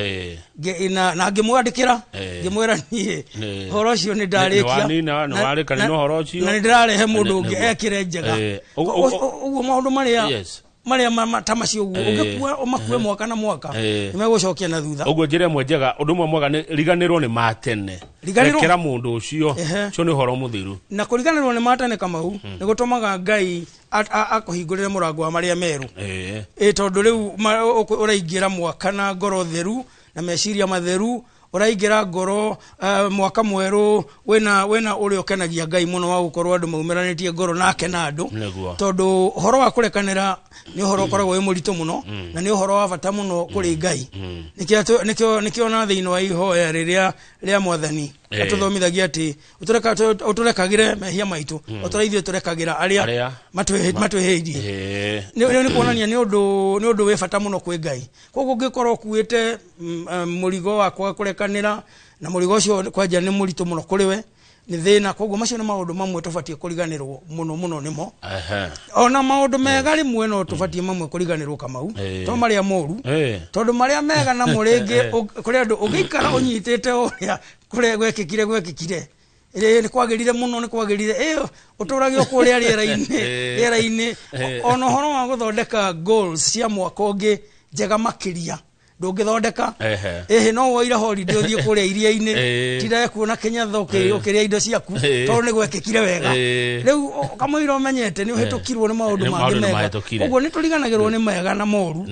Na ngĩmwandĩkĩra, ngĩmwĩra niĩ ũhoro ũcio nĩ ndarĩkia. Nĩwanina, nĩwarĩkania na ũhoro ũcio. Na nĩ ndĩrarehe mũndũ ũngĩ ekĩre njega. Ũguo maũndũ marĩa marĩa ta macio ũguo ũngĩkua ũmakue mwaka na mwaka, nĩ megũcokia na thutha. Ũguo njĩra ĩmwe njega, ũndũ ũmwe mwega nĩ riganĩrwo nĩ matene. Riganĩrwo. Rekera mũndũ ũcio. Ũcio nĩ ũhoro mũthiru. Na kũriganĩrwo nĩ matene, Kamau, nĩ gũtũmaga Ngai akũhingũrĩre mũrango wa marĩa merũ. Ĩ tondũ rĩu ũraingĩra mwaka na ngoro theru na meciria matheru, ũraingĩra ngoro mwaka mwerũ wĩna ũrĩa ũkenagia Ngai mũno wa gũkorwo andũ maumĩranĩtie ngoro nake na andũ. Tondũ ũhoro wa kũrekanĩra nĩ ũhoro ũkoragwo wĩ mũritũ mũno na nĩ ũhoro wa bata mũno kũrĩ Ngai. Nĩkĩo na thĩinĩ wa ihoya rĩrĩa rĩa Mwathani atũthomithagia atĩ ũtũrekagĩre mehia maitũ o ta ũrĩa ithuĩ tũrekagĩra arĩa Arĩa matwĩhĩirie. Nĩ kuonania nĩ ũndũ wĩ bata mũno kwĩ Ngai. Koguo ũngĩkorwo ũkuĩte mũrigo wa kwaga kũrekanĩra, na mũrigo ũcio kwanja nĩ mũritũ mũno kũrĩ we, nĩ thĩna. Koguo macio nĩ maũndũ mamwe tũbatiĩ kũriganĩrwo mũno mũno nĩmo. Ona maũndũ mega rĩmwe no tũbatiĩ mamwe kũriganĩrwo, Kamau, to marĩa moru, tondũ marĩa mega namo rĩngĩ kũrĩ andũ ũngĩikara ũnyitĩte ũrĩa kũrĩa gwekĩkire ĩ, nĩ kwagĩrire mũno, nĩ kwagĩrire ĩ, ũtũrage o kũrĩa rĩera-inĩ, rĩera-inĩ. Ona ũhoro wa gũthondeka goals cia mwaka ũngĩ njega makĩria ndũngĩthondeka. Ĩhĩ, no woire holiday ũthiĩ kũrĩa iria-inĩ, tindae kuona kĩnyatha ũkĩrĩa indo ciaku, tondũ nĩ gwekĩkire wega. Rĩu kamũira ũmenyete nĩ ũhĩtũkirwo nĩ maũndũ Nĩ mangĩ maũndũ nĩ mega. mahĩtũkire. Ũguo nĩ tũriganagĩrwo nĩ mega na moru,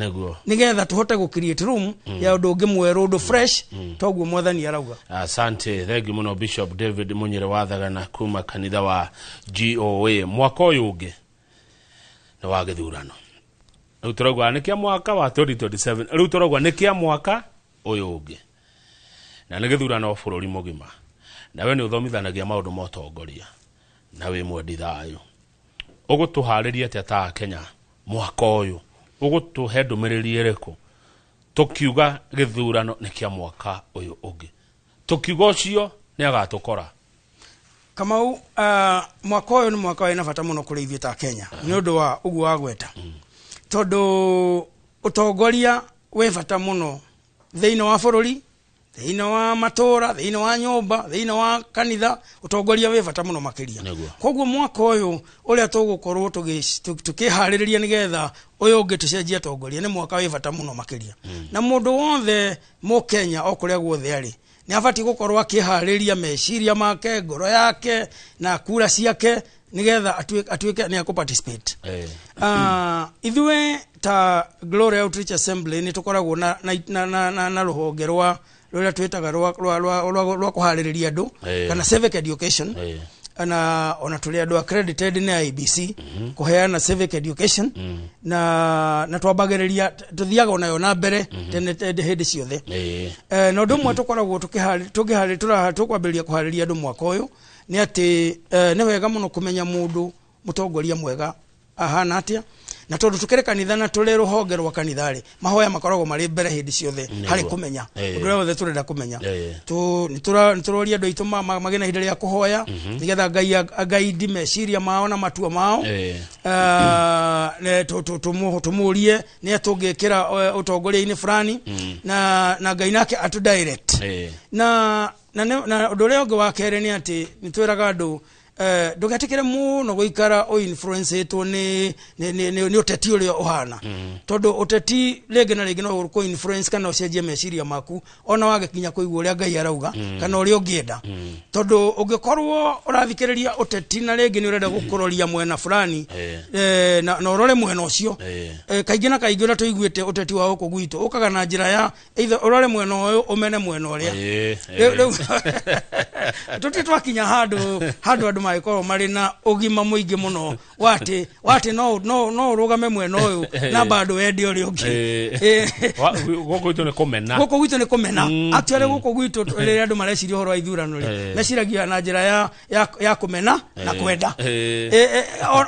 nĩgetha tũhote gũ create room ya ũndũ ũngĩ mwerũ, ũndũ fresh, toguo Mwathani arauga. Asante, thengiũ mũno Bishop David Munyere wa Thagana kuma kanitha wa GOA. Mwaka ũyũ ũngĩ nĩ wa gĩthurano. Rĩu tũrauga nĩ kĩa mwaka wa 2027, rĩu tũrauga nĩ kĩa mwaka ũyũ ũngĩ, na nĩ gĩthurano bũrũri mũgima. Nawe nĩ ũthomithanagia maũndũ ma ũtongoria na wĩ mwendi thayũ, ũgũtũharĩria atĩa ta Kenya mwaka ũyũ? Ũgũtũhe ndũmĩrĩri ĩrĩkũ? Tukiuga gĩthurano nĩ kĩa mwaka ũyũ ũngĩ, tukiuga ũcio nĩ agatũkora. Kamau, mwaka ũyũ nĩ mwaka wĩna bata mũno kũrĩ ithuĩ ta Kenya nĩ ũndũ wa ũguo wagweta, tondũ ũtongoria wĩ bata mũno thĩinĩ wa bũrũri, thĩinĩ wa matũra, thĩinĩ wa nyũmba, thĩinĩ wa kanitha. Ũtongoria wĩ bata mũno makĩria. Koguo mwaka ũyũ ũrĩa tũgũkorwo tũkĩharĩrĩria nĩgetha ũyũ ũngĩ tũcenjie atongoria nĩ mwaka wĩ bata mũno makĩria. Na mũndũ wothe Mũkenya o kũrĩa guothe arĩ nĩ abatiĩ gũkorwo akĩharĩria meciria make, ngoro yake na kura ciake nĩgetha atuĩke nĩ akũ participate. Ithuĩ ta Glory Outreach Assembly nĩ tũkoragwo na rũhonge rwa rũrĩa twĩtaga rwa kũharĩrĩria andũ kana civic education, na ona tũrĩ andũ accredited nĩ IEBC kũheana civic education, na twambagĩrĩria tũthiaga onayo na mbere tene hĩndĩ ciothe. Na ũndũ ũmwe tũkoragwo tũkwambĩrĩria kũharĩria andũ mwaka ũyũ nĩ atĩ nĩ wega mũno kũmenya mũndũ mũtongoria mwega ahana atĩa. Na tondũ tũkĩrĩ kanitha na tũrĩ rũhonge rwa kanitha rĩ, mahoya makoragwo marĩ mbere hĩndĩ ciothe harĩ kũmenya ũndũ ũrĩa wothe tũrenda kũmenya. Nĩ tũroria andũ aitũ magĩe na ihinda rĩa kũhoya nĩgetha Ngai agaidi meciria mao na matua mao. Tũmũrie nĩ tũngĩkĩra ũtongoria-inĩ fulani na Ngai nake atũ direct. Na ũndũ ũrĩa ũngĩ wa kerĩ nĩ atĩ nĩ twĩraga andũ ndũgetĩkĩre mũno gũikara ũinfluenceĩtwo nĩ ũteti ũrĩa ũhana, tondũ ũteti rĩngĩ na rĩngĩ no ũkũ influence kana ũcenjie meciria maku ona wagĩkinya kũigua ũrĩa Ngai arauga kana ũrĩa ũngĩenda. Tondũ ũngĩkorwo ũrathikĩrĩria ũteti na rĩngĩ nĩ ũrenda gũkũroria mwena fulani na ũrore mwena ũcio, kaingĩ na kaingĩ ũrĩa tũiguĩte ũteti wa gũkũ gwitũ ũkaga na njĩra ya either ũrore mwena ũyũ ũmene mwena ũrĩa. Rĩu tũtirĩ twakinya handũ andũ magĩkorwo marĩ na ũgima mũingĩ mũno watĩ no ũrũgame mwena ũyũ na bado wende ũrĩa ũngĩ. Gũkũ gwitũ nĩ kũmena. Gũkũ gwitũ nĩ kũmena. Actually gũkũ gwitũ rĩrĩa andũ mareciria ũhoro wa ithurano rĩ, meciragia na njĩra ya kũmena na kwenda.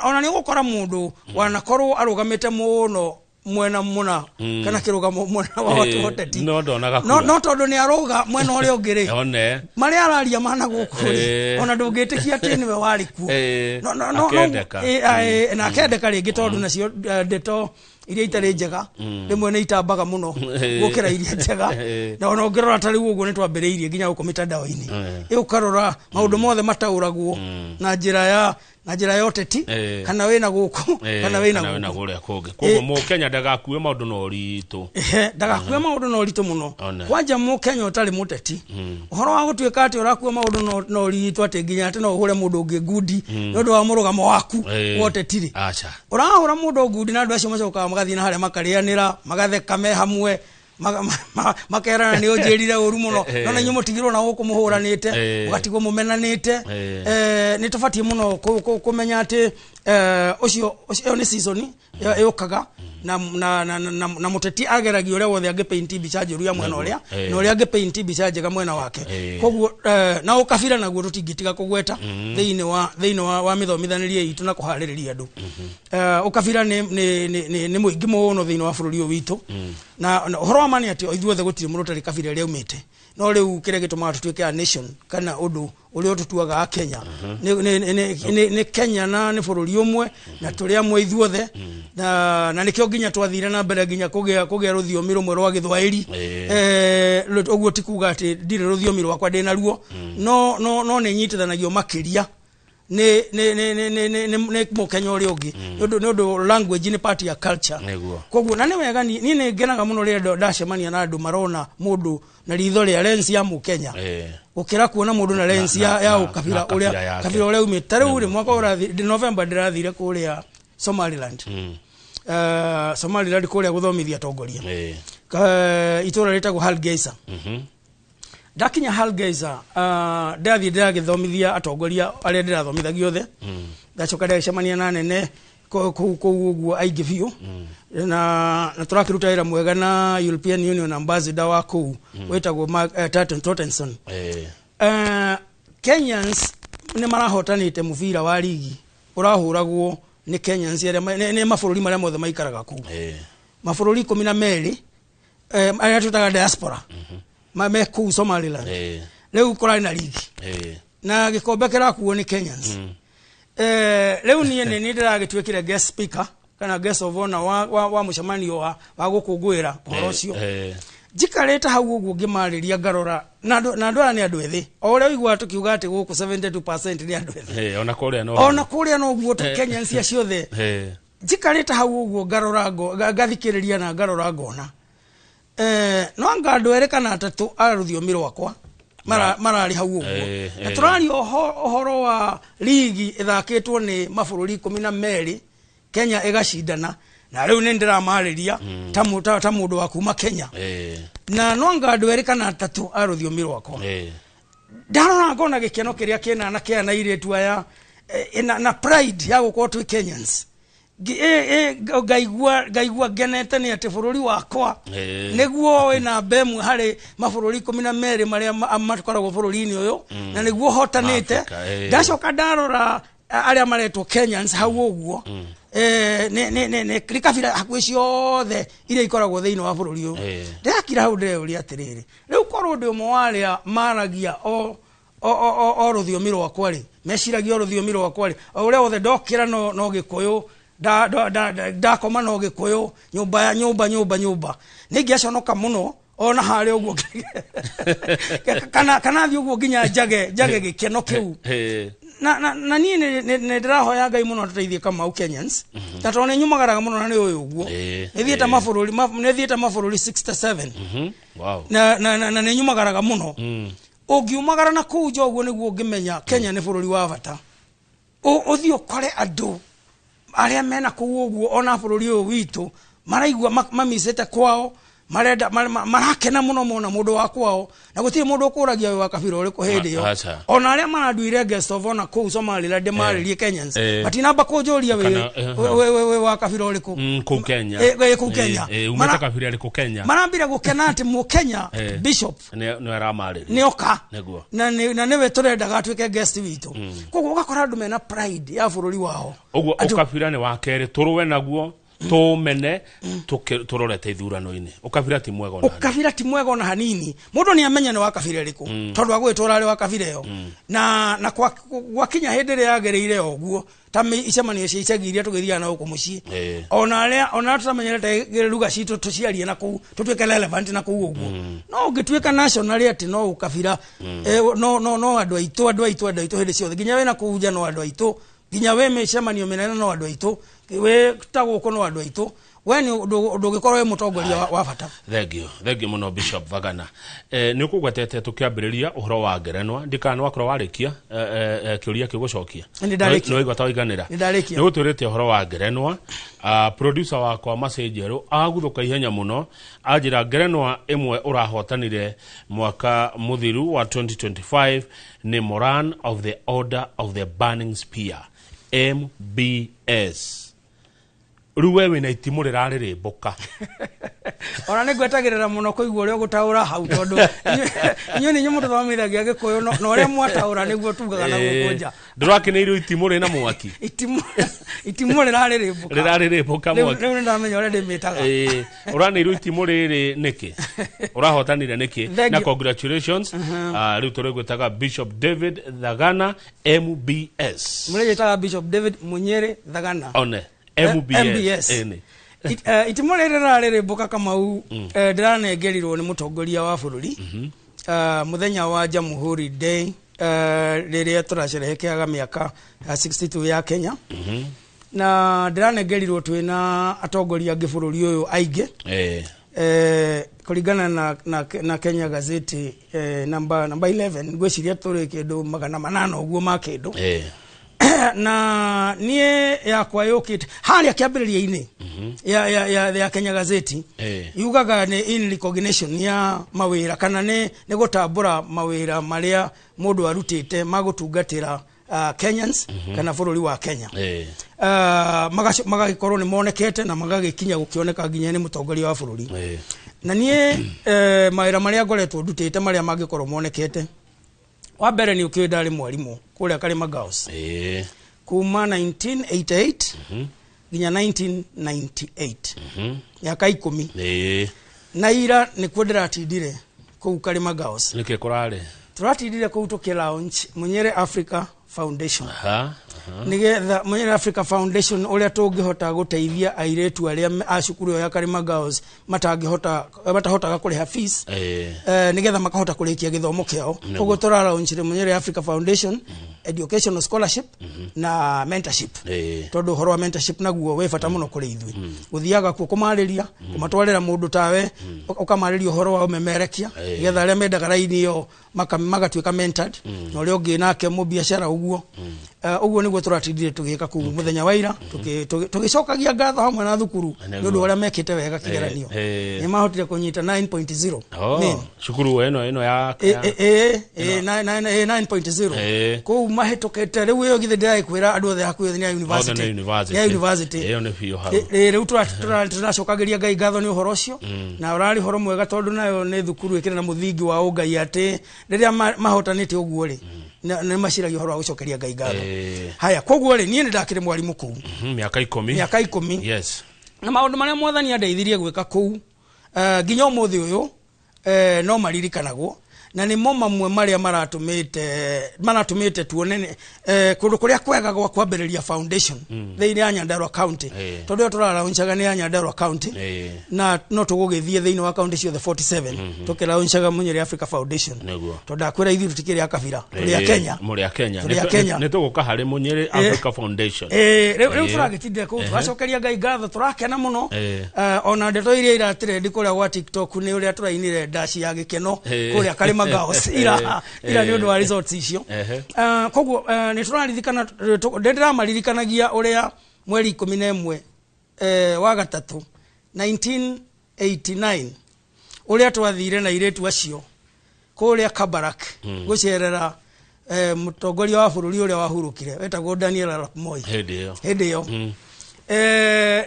Ona nĩ ũgũkora mũndũ wanakorwo arũgamĩte mũno mwena mũna kana kĩrũgamo mwena wa ũteti, no ndonaga no tondũ nĩ arũga mwena ũrĩa ũngĩ rĩ, marĩa araria mana gũkũ rĩ, ona ndũngĩtĩkia atĩ nĩwe warĩ kuo. Na akendeka rĩngĩ tondũ nacio ndeto iria itarĩ njega rĩmwe nĩ itambaga mũno gũkĩra iria njega. Na ona ũngĩrora ta rĩu ũguo nĩ twambĩrĩirie nginya gũkũ mĩtandao-inĩ, ũkarora maũndũ mothe mataũragwo na njĩra ya ũteti, kana wĩna gũkũ kana wĩna kũrĩa kũngĩ. Koguo Mũkenya ndagakue maũndũ na ũritũ. Ndagakue maũndũ na ũritũ mũno. Kwanja Mũkenya ũtarĩ mũteti, ũhoro wa gũtuĩka atĩ ũrakua maũndũ na ũritũ atĩ nginya atĩ no ũhũre mũndũ ũngĩ ngundi nĩ ũndũ wa mũrũgamo waku wa ũteti rĩ, ũrahũra mũndũ ngundi na andũ acio macokaga magathiĩ na harĩa makarĩanĩra, magatheka me hamwe, makerana nĩ ũnjĩrire ũru mũno, no na inyuĩ mũtigirwo na gũkũ mũhũranĩte, mũgatigwo mũmenanĩte. Nĩ tũbatiĩ mũno kũmenya atĩ ũcio ĩyo nĩ season yũkaga na mũteti ageragia ũrĩa wothe angĩpaint mbica njũru ya mwena ũrĩa na ũrĩa angĩpaint mbica njega mwena wake. Koguo na ũkabira naguo tũtingĩtiga kũgweta thĩinĩ wa mĩthomithanĩrie itũ na kũharĩrĩria andũ. Ũkabira nĩ mũingĩ mũno thĩinĩ wa bũrũri ũyũ witũ, na ũhoro wa ma nĩ atĩ ithuothe gũtirĩ mũndũ ũtarĩ kabira ĩrĩa aumĩte, no rĩu kĩrĩa gĩtũmaga tũtuĩke a nation kana ũndũ ũrĩa ũtũtuaga a Kenya nĩ Kenya na nĩ bũrũri ũmwe na tũrĩ amwe ithuothe, na nĩkĩo nginya twathire na mbere nginya kũgĩa rũthiomi rũmwe rwa Gĩthwaĩri. Ũguo ti kuga atĩ ndirĩ rũthiomi rwakwa ndĩ naruo, no nĩ nyitithanagio makĩria nĩ Mũkenya ũrĩa ũngĩ, nĩ ũndũ language nĩ part ya culture. Koguo na nĩ wega niĩ nĩ ngenaga mũno rĩrĩa ndacemania na andũ marona mũndũ na ritho rĩa lens ya Mũkenya gũkĩra kuona mũndũ na lens ya ũkabira ũrĩa kabira ũrĩa umĩte. Ta rĩu rĩ mwaka ũrathi November ndĩrathire kũrĩa Somaliland, Somaliland kũrĩa gũthomithia atongoria, itũra rĩtagwo Hargeisa. Ndakinya Hargeisa, ndathiĩ ndĩragĩthomithia atongoria arĩa ndĩrathomithagia othe, ndacoka ndagĩcemania na anene kũu ũguo aingĩ biũ, na tũrakĩruta wĩra mwega na European Union ambassador wa kũu wĩtagwo Tortenson. Kenyans nĩ marahotanĩte mũbira wa ligi ũrahũragwo nĩ Kenyans arĩa nĩ mabũrũri marĩa mothe maikaraga kũu, mabũrũri 12 Arĩa twĩtaga diaspora me kũu Somaliland. Rĩu kũrarĩ na ligi na gĩkombe kĩrakuo nĩ Kenyans. Rĩu niĩ nĩ niĩ ndĩragĩtuĩkire guest speaker kana guest of honor wa mũcemanio wa gũkũngũĩra ũhoro ũcio. Njikarĩte hau ũguo ngĩmarĩria, ngarora na andũ aya nĩ andũ ethĩ, o ũrĩa ũiguaga tũkiuga atĩ gũkũ 72% nĩ andũ ethĩ. Ona kũrĩa no ona kũrĩa noguo Kenyans acio othe. Njikarĩte hau ũguo ngarora, ngathikĩrĩria na ngarora ngona no anga andũ erĩ kana atatũ a rũthiomi rwakwa mararĩ hau ũguo, na tũraria ũhoro wa ligi ĩthakĩtwo nĩ mabũrũri 12, Kenya ĩgacindana, na rĩu nĩ ndĩramarĩria ta mũndũ wa kuma Kenya, na no anga andũ erĩ kana atatũ a rũthiomi rwakwa. Ndarora ngona gĩkeno kĩrĩa kĩna na kĩa na airĩtu aya na pride ya gũkorwo twĩ Kenyans. Ngaigua ngenete nĩ atĩ bũrũri wakwa nĩguo wĩna ĩmwe harĩ mabũrũri 12 marĩa makoragwo bũrũri-inĩ ũyũ, na nĩguo hotanĩte. Ndacoka ndarora arĩa maretwo Kenyans hau ũguo, nĩ kabira hakuhĩ ciothe iria ikoragwo thĩinĩ wa bũrũri ũyũ. Ndĩrakira hau ndĩreyũria atĩrĩrĩ, rĩu korwo ndĩ ũmwe wa arĩa maragia o rũthiomi rwakwa rĩ, meciragia o rũthiomi rwakwa rĩ, o ũrĩa wothe ndokĩra no Gĩkũyũ, ndakoma no Gĩkũyũ, nyũmba ya nyũmba nyũmba nyũmba, nĩ ingĩaconoka mũno ona harĩa ũguo, kana thiĩ ũguo nginya njage gĩkeno kĩu. Na niĩ nĩ ndĩrahoya Ngai mũno atũteithie Kamau Kenyans, ta tondũ nĩ nyumagaraga mũno na nĩ ũyũ ũguo, nĩ thiĩte mabũrũri 67. Na nĩ nyumagaraga mũno. Ũngiumagara na kũu nja ũguo nĩguo ũngĩmenya Kenya nĩ bũrũri wa bata. Ũthiĩ ũkore andũ arĩa mena kũu ũguo ona bũrũri ũyũ witũ maraigua mamicĩte kwao, marenda marakena mũno mona mũndũ wa kwao, na gũtirĩ mũndũ ũkũragia wĩ wa kabira ũrĩkũ hĩndĩ ĩyo. Ona arĩa maranduire guest of honor kũu Somaliland marĩrie Kenyans, matinamba kũnjũria wĩ wa kabira ũrĩkũ kũu Kenya. Kũu Kenya. Umĩte kabira ĩrĩkũ Kenya? Marambire gũkena atĩ Mũkenya Bishop nĩ aramarĩria, nĩoka na nĩwe tũrendaga atuĩke guest witũ. Koguo ũgakora andũ mena pride ya bũrũri wao. Ũguo ũkabira nĩ wa kerĩ tũrũe naguo, tũmene, tũrorete ithurano-inĩ. Ũkabira ti mwega ona. Ũkabira ti mwega ona hanini. Mũndũ nĩ amenya nĩ wa kabira ĩrĩkũ, tondũ agwĩtũra arĩ wa kabira ĩyo. Na gwakinya hĩndĩ ĩrĩa yagĩrĩire ũguo, ta icemanio cia icagi iria tũgĩthiaga na gũkũ mũciĩ, ona arĩa ona tũtamenyerete ruga citũ tũciarie na kũu, tũtuĩke relevant na kũu ũguo. No ũngĩtuĩka national atĩ no ũkabira, no andũ aitũ andũ aitũ andũ aitũ hĩndĩ ciothe, nginya wĩna kũu nja no andũ aitũ, nginya wĩ mĩcemanio mĩnene no andũ aitũ, wĩ ta gũkũ no andũ aitũ, we nĩ ndũngĩkorwo wĩ mũtongoria wa bata. Thengiũ mũno Bishop Thagana. Nĩ ũkũgwetete tũkĩambĩrĩria ũhoro wa ngerenwa, ndikana wakorwo warĩkia kĩũria kĩu gũcokia. Nĩ waigua ta waiganĩra. Nĩ gũtwĩrĩte ũhoro wa ngerenwa. Producer wakwa Macĩ Njerũ aguthũka ihenya mũno anjĩra ngerenwa ĩmwe ũrahotanire mwaka mũthiru wa 2025 nĩ Moran of the Order of the Burning Spear, MBS. Rĩu we wĩna itimũ rĩrarĩrĩmbũka. Ona nĩ ngwetagĩrĩra mũno kũigua ũrĩa ũgũtaũra hau, tondũ inyuĩ nĩ inyuĩ mũtũthomithagia Gĩkũyũ, na ũrĩa mwataũra nĩguo tugaga na gũkũ nja. Ndũrakeneirwo itimũ rĩna mwaki. Itimũ rĩrarĩrĩmbũka. Rĩrarĩrĩmbũka mwaki. Rĩu nĩ ndamenya ũrĩa ndĩmĩtaga. Ũraneirwo itimũ rĩrĩ nĩkĩ? Ũrahotanire nĩkĩ? Na congratulations. Rĩu tũrĩgwĩtaga Bishop David Thagana MBS. Mũrĩgĩtaga Bishop David Munyere Thagana. One. MBS. Itimũ rĩrĩ rĩrarĩrĩmbũka Kamau, ndĩranengerirwo nĩ mũtongoria wa bũrũri mũthenya wa Jamhuri Day, rĩrĩa tũracerehekeaga mĩaka 62 ya Kenya. Na ndĩranengerirwo twĩna atongoria angĩ bũrũri ũyũ aingĩ, kũringana na Kenya Gazette namba 11, ngwĩciria tũrĩ kĩndũ 800 ũguo ma kĩndũ. Na niĩ yakwa yũkĩte harĩa kĩambĩrĩria-inĩ ya Kenya Gazette, yugaga nĩ in recognition ya mawĩra, kana nĩ gũtambũra mawĩra marĩa mũndũ arutĩte ma gũtungatĩra Kenyans kana bũrũri wa Kenya. Magagĩkorwo nĩ monekete na magagĩkinya gũkĩoneka nginya nĩ mũtongoria wa bũrũri. Na niĩ mawĩra marĩa ngoretwo ndutĩte marĩa mangĩkorwo monekete, wa mbere nĩ ũkĩũĩ ndarĩ mwarimũ kũrĩa Karima Girls kuma 1988 nginya 1998, mĩaka 10. Na ira nĩkuo ndĩratindire kũu Karima Girls. Nĩkĩ kũrarĩ? Tũratindire kũu tũkĩ launch Munyere Africa Foundation. Aha. Nigetha Munyere Africa Foundation ũrĩa tũngĩhota gũteithia airĩtu arĩa a cukuru ĩyo ya Karima Girls matangĩhota, matahotaga kũrĩha fees, nigetha makahota kũrĩkia gĩthomo kĩao. Koguo tũra launchire Munyere Africa Foundation educational scholarship na mentorship, tondũ ũhoro wa mentorship naguo wĩ bata mũno kũrĩ ithuĩ. Gũthiaga kuo kũmarĩria, kũmatwarĩra mũndũ tawe, ũkamarĩria ũhoro wa ũmemerekia, nĩgetha arĩa mendaga raini ĩyo magatuĩka mentored, na ũrĩa ũngĩ nake mũbiacara ũguo. Ũguo nĩguo tũratindire tũgĩka kũu mũthenya wa ira, tũgĩcokagia ngatho hamwe na thukuru nĩ ũndũ wa ũrĩa mekĩte wega kĩgeranio. Nĩ mahotire kũnyita 9.0. Oh, cukuru ĩno ya 9.0 kũu mahĩtũkĩte. Rĩu ĩyo githĩ ndĩragĩkwĩra andũ othe hakuhĩ othe nĩ ya university. Othe nĩ university. Nĩ ya university. Ĩyo nĩ biũ hau. Rĩu tũracokagĩria Ngai ngatho nĩ ũhoro ũcio, na ũrarĩ ũhoro mwega tondũ nayo nĩ thukuru ĩkĩrĩ na mũthingi wa ũngai, atĩ rĩrĩa mahotanĩte ũguo rĩ, nĩ maciragia ũhoro wa gũcokeria Ngai ngatho. Haya, koguo rĩ, niĩ nĩ ndakĩrĩ mwarimũ kũu Mĩaka 10. Mĩaka 10. Yes. Na maũndũ marĩa mwathani andeithirie gwĩka kũu, nginya ũmũthĩ ũyũ, no maririkanagwo, na nĩmo mamwe marĩa maratũmĩte tuone kũndũ kũrĩa kwega gwa kwambĩrĩria foundation thĩinĩ ya Nyandarua County, tondũ ĩyo tũraraunchaga nĩ ya Nyandarua County, na no tũgũgĩthiĩ thĩinĩ wa county ciothe 47 tũkĩraunchaga Munyere Africa Foundation, tondũ ndakwĩra ithuĩ tũtikĩrĩ a kabira, tũrĩ a Kenya. Mũrĩ a Kenya. Tũrĩ a Kenya. Nĩ tũgũka harĩ Munyere Africa Foundation. Rĩu tũragĩtindĩra kũu, tũracokeria Ngai ngatho, tũrakena mũno. Ona ndeto iria iratrend kũrĩa gwa TikTok nĩ ũrĩa tũrainire ndaci ya gĩkeno kũrĩa Karima Girls ira nĩ ũndũ wa results icio. Koguo nĩ tũraririkana, ndĩramaririkanagia ũrĩa mweri 11 wa gatatũ 1989 ũrĩa twathire na airĩtu acio kũrĩa Kabarak gũcerera mũtongoria wa bũrũri ũrĩa wahurũkire wetagwo Daniel Arap Moi. Hĩndĩ ĩyo. Hĩndĩ ĩyo.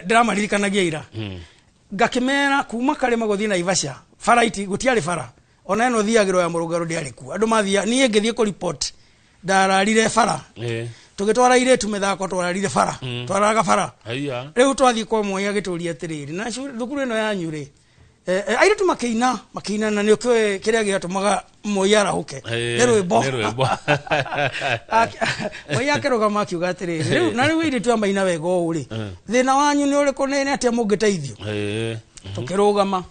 Ndĩramaririkanagia ira, ngakĩmera kuma Karima gũthiĩ Naivasha baraiti gũtiarĩ bara, ona ĩno thiagĩrwo ya mũrũngarũ ndĩarĩ kuo, andũ mathia niĩ ngĩthiĩ kũ report ndararire bara, tũgĩtwara airĩtu mĩthako twararire bara, twararaga bara. Rĩu twathiĩ kwa Moi agĩtũria atĩrĩrĩ, na thukuru ĩno yanyu rĩ, airĩtu makĩina, na nĩ ũkĩũĩ kĩrĩa gĩatũmaga Moi arahũke nĩ rwĩmbo. Nĩ rwĩmbo. Moi akĩrũgama akiuga atĩrĩrĩ, rĩu na rĩu airĩtu aya maina wega ũũ rĩ, thĩna wanyu nĩ ũrĩkũ, nĩ atĩa mũngĩteithio? Tũkĩrũgama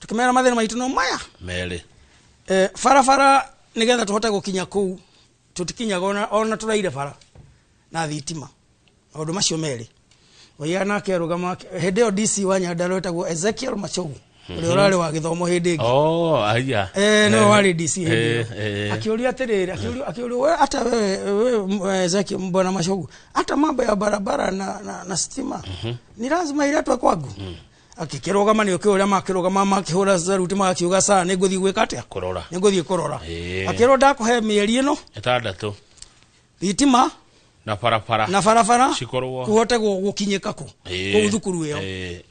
tũkĩmera mathĩna maitũ no maya merĩ, barabara nĩgetha tũhote gũkinya kũu tũtikinyaga ona tũraire bara na thitima, maũndũ macio merĩ. Moi nake arũgama hĩndĩ ĩyo DC wa Nyandarua etagwo Ezekiel Machogu, ũrĩa ũrarĩ wa gĩthomo hĩndĩ ĩngĩ. Oh, aya. Nĩwe warĩ DC hĩndĩ ĩyo. Akĩũria atĩrĩrĩ, akĩũria we hata wewe Ezekiel mbwana Machogu, hata mambo ya barabara na stima ni lazima iletwe kwangu. Akĩkĩrũgama nĩ ũkĩũria makĩrũgama makĩhũra saruti magakiuga saa nĩ ngũthiĩ gwĩka atĩa, kũrora, nĩ ngũthiĩ kũrora. Akĩrwo ndakũhe mĩeri ĩno 6 thitima na barabara, na barabara cikorwo kũhote gũkinyĩka kũ kũu thukuru ĩyo.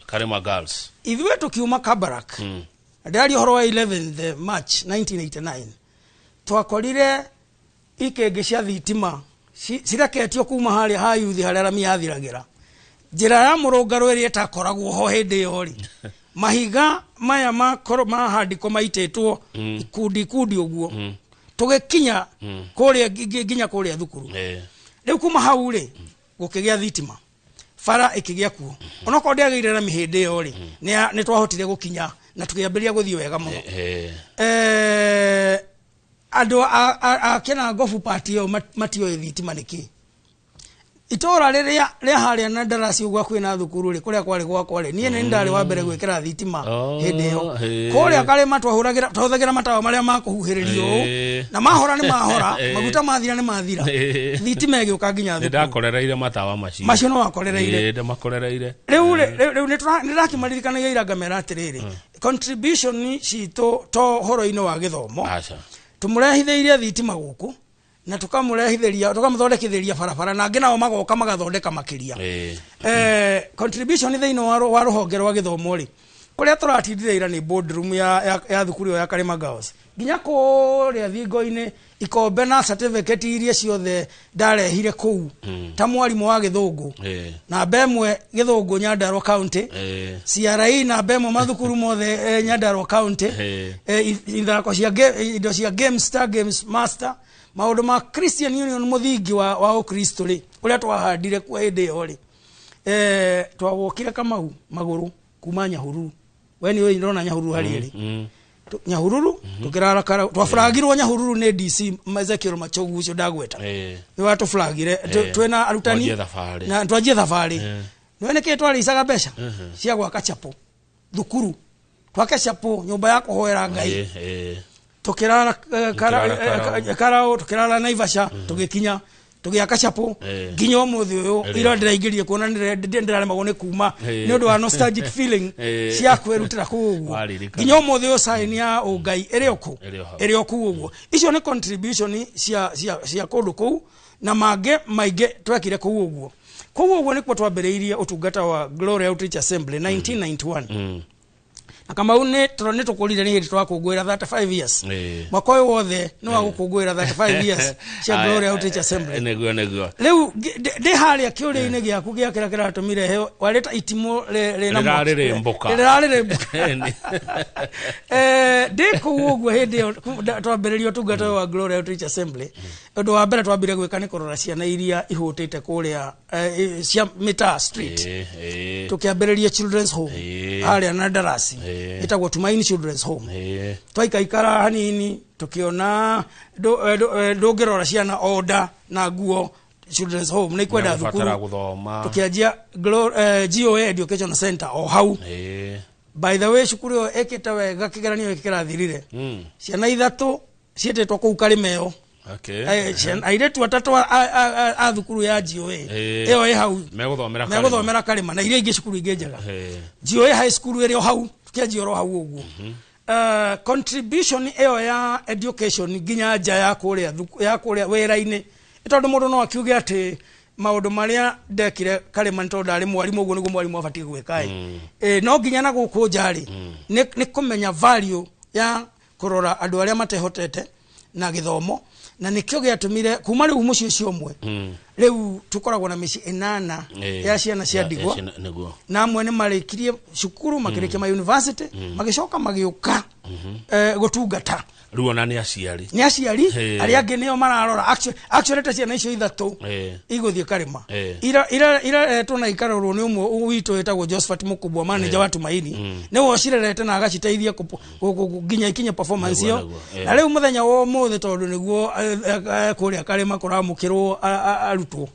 Karima Girls. Ithuĩ tũkiuma Kabarak, ndĩraria ũhoro wa 11th March 1989, twakorire ikĩngĩ cia thitima cireketio kuma harĩa ha yuthi harĩa rami yathiragĩra, njĩra ya mũrũngarũ ĩrĩa ĩtakoragwo ho hĩndĩ ĩyo rĩ, mahiga maya mahandĩko maitĩtwo ikundi ikundi ũguo, tũgĩkinya kũrĩa nginya kũrĩa thukuru. Rĩu kuma hau rĩ, gũkĩgĩa thitima, bara ĩkĩgĩa kuo, onokorwo ndĩagĩire na mĩhĩndĩ ĩyo rĩ, nĩ twahotire gũkinya na tũkĩambĩrĩria gũthiĩ wega mũno. Andũ a Kĩnangobu party ĩyo matioĩ thitima nĩkĩ. Itũra rĩrĩa rĩa harĩa na ndaraci ũguo hakuhĩ na thukuru rĩ, kũrĩa kwarĩ gwakwa rĩ, niĩ nĩ ndarĩ wa mbere gwĩkĩra thitima hĩndĩ ĩyo. Kũrĩa Karĩma twahũthagĩra matawa marĩa ma kũhuhĩrĩrio ũũ, na mahora nĩ mahora, maguta mathira nĩ mathira, thitima ĩgĩũka nginya thukuru. Nĩndakorereire matawa macio. Macio no wakorereire. Ndĩmakorereire. Rĩu rĩ, nĩndakĩmaririkanagia ira ngamera atĩrĩrĩ, contribution citũ to ũhoro-inĩ wa gĩthomo, tũmũrehithĩirie thitima gũkũ, na tukamurehithiria tukamuthondekithiria barabara na angĩ nao magoka magathondeka makiria. Contribution thĩinĩ wa rũhonge rwa gĩthomo rĩ, Kũrĩa tũratindire ira nĩ boardroom ya thukuru ĩyo ya Karĩma Girls, nginya kũrĩa thingo-inĩ ikombe na certificate iria ciothe ndarehire kũu ta mwarimũ wa gĩthũngũ, namba 1 gĩthũngũ Nyandarua County, CRE namba 1 mathukuru mothe Nyandarua County, ithako cia indo cia games, star games master, maũndũ ma Christian Union, mũthingi wa ũkristo rĩ, ũrĩa twahandire kuo hĩndĩ ĩyo rĩ, twawokire Kamau magũrũ kuma Nyahururu. We nĩ ũĩ ndona Nyahururu harĩ ĩrĩ Nyahururu, tukirara kara twafuragirwo Nyahururu nĩ DC Ezekiel Machogu ucio ndagweta, nĩ watũfuragire twĩna arutani na twanjie thabarĩ. Nĩ nĩkĩ twarĩicaga mbeca cia gwaka chapo thukuru, twake chapo nyũmba ya kũhoera Ngai, tukirara Karao, tukirara Naivasha, tugikinya tugiaka chapo nginya umuthi uyu ira ndiraingĩrie kuona ndiraremagwo nĩ kuma nĩ ũndũ wa nostalgic feeling cia kwĩrutĩra kũu ũguo nginya umuthi uyu sign ya ũngai ĩrĩ o kũu ĩrĩ o kũu ũguo. Icio nĩ contribution cia kũndũ kũu na mangĩ maingĩ twekire kũu ũguo. Kũu ũguo nĩkuo twambĩrĩirie ũtungata wa Glory Outreach Assembly 1991. Na Kamau nĩ tũkũrire nĩ hĩndĩ twakũngũĩra 35 years. Mwaka ũyũ wothe nĩ wa gũkũngũĩra 35 years cia Glory Outreach Assembly. Nĩguo nĩguo. Rĩu ndĩ harĩa kĩũria-inĩ gĩaku gĩa kĩrĩa kĩratũmire heo warĩta itimũ rĩna rĩrarĩrĩmbũka. Rĩrarĩrĩmbũka. Ndĩ kũu ũguo hĩndĩ ĩyo twambĩrĩria ũtungata wa Glory Outreach Assembly. Ũndũ wa mbere twambire gwĩka nĩ kũrora ciana iria ihũtĩte kũrĩa cia mĩtaa street. Tũkĩambĩrĩria Children's Home harĩa na Darasi ĩtagwo Tumaini Children's Home. Twaikaikara hanini tukiona ndũngĩrora ciana order na nguo Children's Home nĩ ikwenda thukuru, tukianjia GOA Education Center o hau. By the way, cukuru ĩyo ĩkĩte wega kĩgeranio gĩkĩ kĩrathirire, ciana ithatũ ciĩtĩtwo kũu Karĩmeo. Airĩtu atatũ a thukuru ya GOA ĩyo ĩ hau megũthomera Karĩma, na iria ingĩ cukuru ingĩ njega. GOA High School ĩrĩ o hau, tukianjia oro hau ũguo. Contribution ĩyo ya education nginya nja ya kũrĩa wĩra-inĩ, tondũ mũndũ no akiuge atĩ maũndũ marĩa ndekire Karĩma nĩ tondũ ndarĩ mwarimũ, ũguo nĩguo mwarimũ abatiĩ gwĩka ĩ. No nginya na gũkũ nja rĩ, nĩ kũmenya value ya kũrora andũ arĩa matehotete na gĩthomo, na nĩkĩo gĩatũmire kuma rĩu mũciĩ ũcio ũmwe rĩu tũkoragwo na mĩciĩ 8 ya ciana cia ndigwa, na amwe nĩ marĩkirie cukuru makĩrĩkia ma university, magĩcoka magĩũka gũtungata. Rĩu ona nĩ aciari, nĩ aciari arĩa angĩ nĩo mararora. Actually ta ciana icio ithatũ igũthiĩ Karĩma iraretwo na ikarorwo nĩ ũmwe witũ wĩtagwo Josephat Mũkubwa, manager wa Tumaini, nĩwe ũcirerete na agaciteithia nginya ikinye performance ĩyo. Na rĩu mũthenya wa ũmũthĩ tondũ nĩguo kũrĩa Karĩma kũramũkĩrwo arutwo,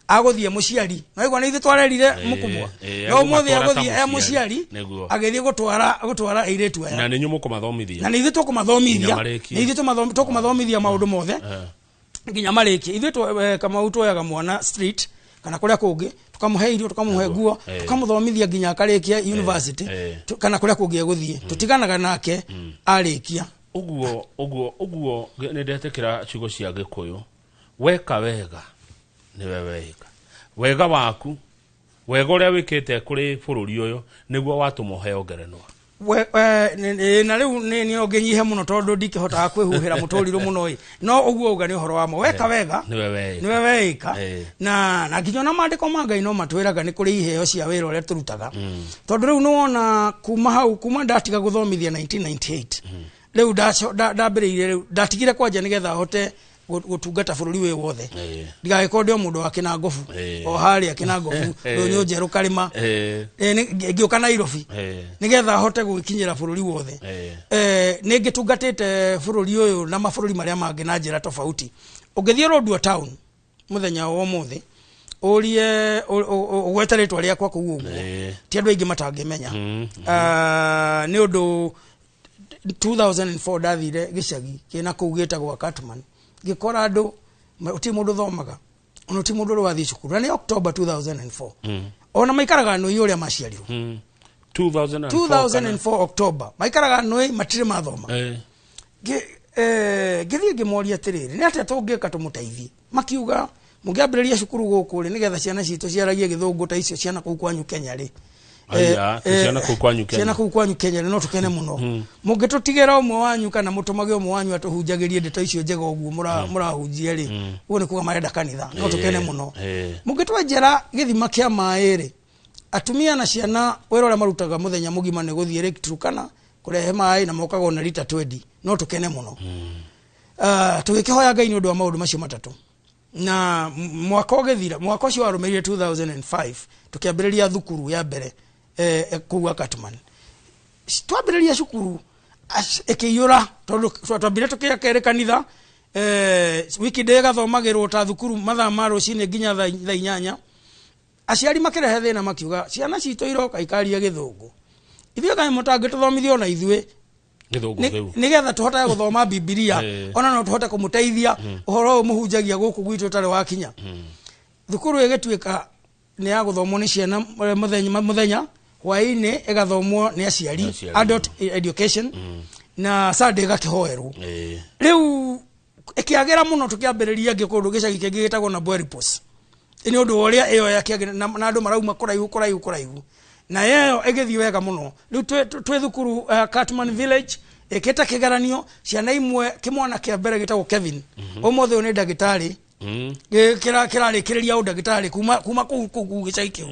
agũthiĩ mũciari, naigua nĩ ithuĩ twarerire Mũkubwa, no ũmũthĩ agũthiĩ e mũciari agĩthiĩ gũtwara airĩtu aya, na nĩ inyuĩ mũkũmathomithia, na nĩ ithuĩ tũkũmathomithia, nĩ ithuĩ tũkũmathomithia maũndũ mothe nginya marĩkie. Ithuĩ Kamau tuoyaga mwana street kana kũrĩa kũngĩ, tukamũhe irio, tukamũhe nguo, tukamũthomithia nginya akarĩkia university kana kũrĩa kũngĩ egũthiĩ, tũtiganaga nake arĩkia. Ũguo ũguo ũguo nĩ ndetĩkĩra ciugo cia Gĩkũyũ, weka wega nĩwe weka wega waku, wega ũrĩa wĩkĩte kũrĩ bũrũri ũyũ nĩguo watũma ũheo ngerenwa. Na rĩu nĩ no ngĩnyihe mũno tondũ ndikĩhotaga kwĩhuhĩra mũtũrirũ mũno ĩ, no ũguo uga nĩ ũhoro wa ma, weka wega nĩwe weĩka. Na nginya ona maandĩko ma Ngai no matwĩraga nĩ kũrĩ iheo cia wĩra ũrĩa tũrutaga, tondũ rĩu nĩwona kuma hau, kuma ndatiga gũthomithia 1998, rĩu ndambĩrĩirie, rĩu ndatigire kwanja nĩgetha hote gũtungata bũrũri wĩ wothe, ndigagĩkorwo ndĩ o mũndũ wa Kĩnangobu o harĩa Kĩnangobu Ndũnyũ Njerũ Karĩma, ngĩũka Nairobi nĩgetha hote gũgĩkinyĩra bũrũri wothe. Nĩ ngĩtungatĩte bũrũri ũyũ na mabũrũri marĩa mangĩ na njĩra tofauti. Ũngĩthiĩ Lodwar town mũthenya wa ũmũthĩ ũrie ũgwete rĩtwa rĩakwa kũu ũguo, ti andũ aingĩ matangĩmenya. Nĩ ũndũ 2004 ndathire gĩcagi kĩna kũu gĩtagwo Katman, ngĩkora andũ ũtirĩ mũndũ ũthomaga, ona ũtirĩ mũndũ ũrĩ wathiĩ cukuru, na nĩ October 2004. Ona maikaraga nũi ũrĩa maciarirwo 2004 October, maikaraga nũi matirĩ mathoma. Ngĩthiĩ ngĩmoria atĩrĩrĩ, nĩ atĩa tũngĩka tũmũteithie? Makiuga mũngĩambĩrĩria cukuru gũkũ rĩ, nĩgetha ciana citũ ciaragie gĩthũngũ ta icio ciana kũu kwanyu Kenya rĩ, Aya, ciana kũu kwanyu Kenya. Ciana kũu kwanyu Kenya no tũkene mũno. Mũngĩtũtigĩra ũmwe wanyu kana mũtũmage ũmwe wanyu atũhunjagĩrie ndeto icio njega ũguo mũrahunjia rĩ, ũguo nĩ kuga marenda kanitha, no tũkene mũno. Mũngĩtwenjera gĩthima kĩa maĩ rĩ, atumia na ciana wĩra ũrĩa marutaga mũthenya mũgima nĩ gũthiĩ Lake Turkana kũrehe maĩ na mokaga ona rita 20, no tũkene mũno. Tũgĩkĩhoya Ngai nĩ ũndũ wa maũndũ macio matatũ. Na mwaka ũgĩthira, mwaka ũcio warũmĩrĩire 2005 tũkĩambĩrĩria thukuru ya mbere kũu Akatman. Twambĩrĩria cukuru ĩkĩiyũra tondũ twambire tũkĩaka kanitha, wiki day ĩgathomagĩrwo ta thukuru mathaa ma rũcinĩ nginya thaa 8. Aciari makĩrehe thĩna makiuga ciana citũ iroka ikaria gĩthũngũ, ithuĩ kaĩ mũtangĩtũthomithia ona ithuĩ nĩgetha tũhotage gũthoma Bibilia, ona no tũhote kũmũteithia ũhoro ũyũ mũhunjagia gũkũ gwitũ ũtarĩ wakinya. Thukuru ĩgĩtuĩka nĩ ya gũthomwo nĩ ciana mũthenya, hwaĩ-inĩ ĩgathomwo nĩ aciari, adult education, na Sunday ĩgakĩhoerwo. Rĩu ĩkĩagĩra mũno tũkĩambĩrĩria angĩ kũndũ gĩcagi kĩngĩ gĩtagwo na Bweripos, nĩ ũndũ wa ũrĩa ĩyo yakĩagĩra na andũ marauma kũraihu kũraihu kũraihu, na ĩyo ĩgĩthiĩ wega mũno. Rĩu twĩ thukuru Katman Village ĩkĩte kĩgeranio, ciana imwe kĩmwana kĩa mbere gĩtagwo Kevin, ũmũthĩ ũyũ nĩ ndagĩtarĩ, kĩrarĩkĩrĩria ũndagĩtarĩ kuma kũu gĩcagi kĩu,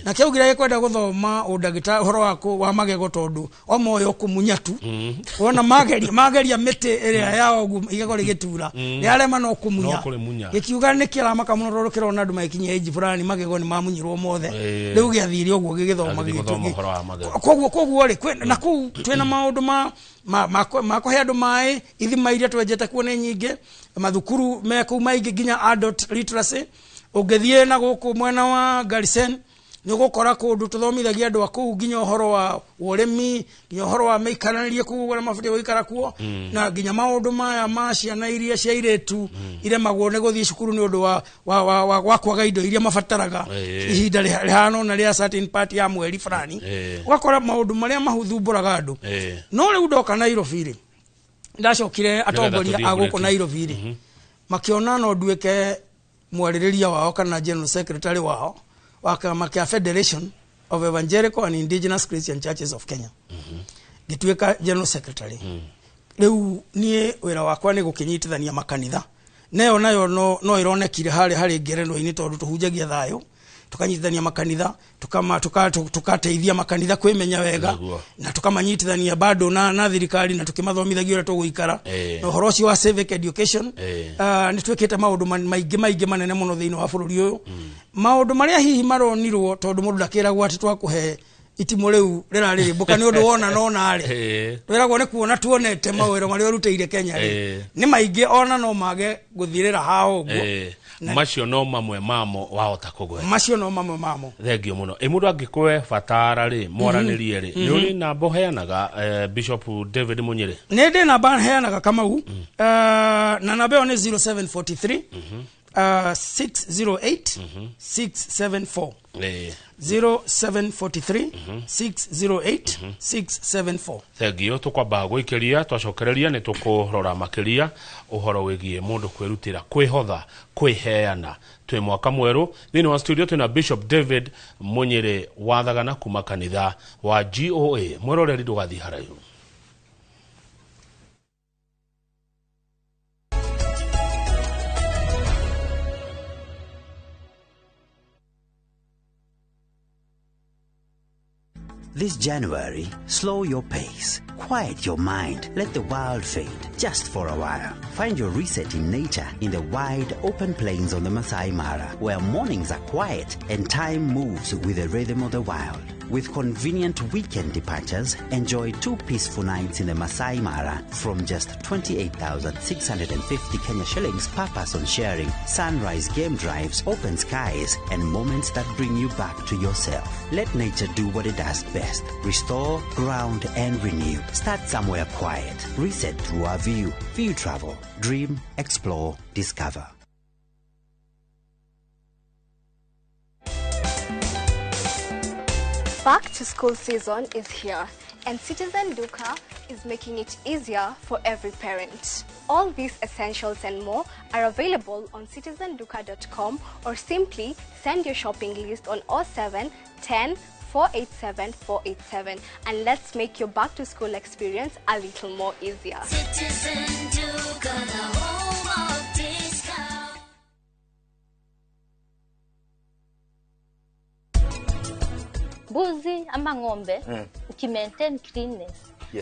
na kĩaugire gĩkwenda gũthoma ũndagĩtarĩ ũhoro wa magego tondũ o moyo kũmunya tu, wona mageria mĩtĩ ĩrĩa yao ũguo igego rĩgĩtura rĩarema no kũmunya, gĩkiuga nĩ kĩramaka mũno tondũ kĩrona andũ magĩkinyia age fulani magego nĩ mamunyirwo mothe. Rĩu gĩathire ũguo gĩgĩthoma koguo rĩ, na kũu twĩna maũndũ ma kũhe andũ maĩ, ithima iria twenjete kuo nĩ nyingĩ, mathukuru me kũu maingĩ nginya adult literacy. Ũngĩthiĩ na gũkũ mwena wa Garisen nĩ ũgũkora kũndũ tũthomithagia andũ a kũu nginya ũhoro wa ũrĩmi, nginya ũhoro wa mĩikaranĩrie kũu ũrĩa mabatiĩ gũikara kuo, na nginya maũndũ maya ma ciana iria cia airĩtu iremagwo nĩ gũthiĩ cukuru nĩ ũndũ wa kwaga indo iria mabataraga ihinda rĩhana na rĩa certain part ya mweri fulani, ũgakora maũndũ marĩa mahuthumbũraga andũ. No rĩu ndoka Nairobi rĩ, ndacokire atongoria a gũkũ Nairobi rĩ makĩona no nduĩke mwarĩrĩria wao kana general secretary wao wa kĩama kĩa Federation of Evangelical and Indigenous Christian Churches of Kenya. Ngĩtuĩka general secretary. Rĩu niĩ wĩra wakwa nĩ gũkĩnyitithania makanitha, nayo no ĩronekire harĩ ngerenwa-inĩ tondũ tũhunjagia thayũ, tukanyitithania makanitha, tukateithia makanitha kwĩmenya wega, na tukamanyitithania bado na thirikari, na tukimathomithagia ũrĩa tũgũikara, na ũhoro ũcio wa civic education. Nĩ twĩkĩte maũndũ maingĩ manene mũno thĩinĩ wa bũrũri ũyũ, maũndũ marĩa hihi maronirwo tondũ mũndũ ndakĩragwo atĩ twakũhe itimũ rĩu rĩrarĩrĩmbũka nĩ ũndũ wona nona rĩ, twĩragwo nĩ kuona tuonete mawĩra marĩa ũrutĩire Kenya rĩ nĩ maingĩ, ona no mage gũthirĩra hao ũguo. Macio no mamwe mamo wahota kũgweta, macio no mamwe mamo. Thengio mũno. Ĩ mũndũ angĩkũhe batara rĩ, mwaranĩrie rĩ, nĩ ũrĩ namba ũheanaga Bishop David Munyere? Nĩ ndĩ namba heanaga Kamau, na namba ĩyo nĩ 0743 608 674. 0743 608 674. Thengio. Tũkwamba gwĩkĩria, twacokereria nĩ tũkũrora makĩria ũhoro wĩgiĩ mũndũ kwĩrutĩra, kwĩhotha, kwĩheana. Twĩ mwaka mwerũ thĩinĩ wa studio twĩna Bishop David Munyere wa Thagana kuma kanitha wa GOA. Mwĩroreri ndũgathiĩ haraihu. This January, slow your pace, quiet your mind, let the world fade just for a while. Find your reset in nature in the wide open plains on the Masai Mara, where mornings are quiet and time moves with the rhythm of the wild. With convenient weekend departures, enjoy 2 peaceful nights in the Masai Mara from just 28,650 Kenya shillings per person sharing, sunrise game drives, open skies, and moments that bring you back to yourself. Let nature do what it does best. Restore, ground, and renew. Start somewhere quiet. Reset through our view. View Travel. Dream, explore, discover. Back to school season is here, and Citizen Duka is making it easier for every parent. All these essentials and more are available on citizenduka.com or simply send your shopping list on 07 10 487 487 and let's make your back to school experience a little more easier. Citizen Duka, the home of discount. Mbuzi ama ng'ombe, ukimaintain cleanness,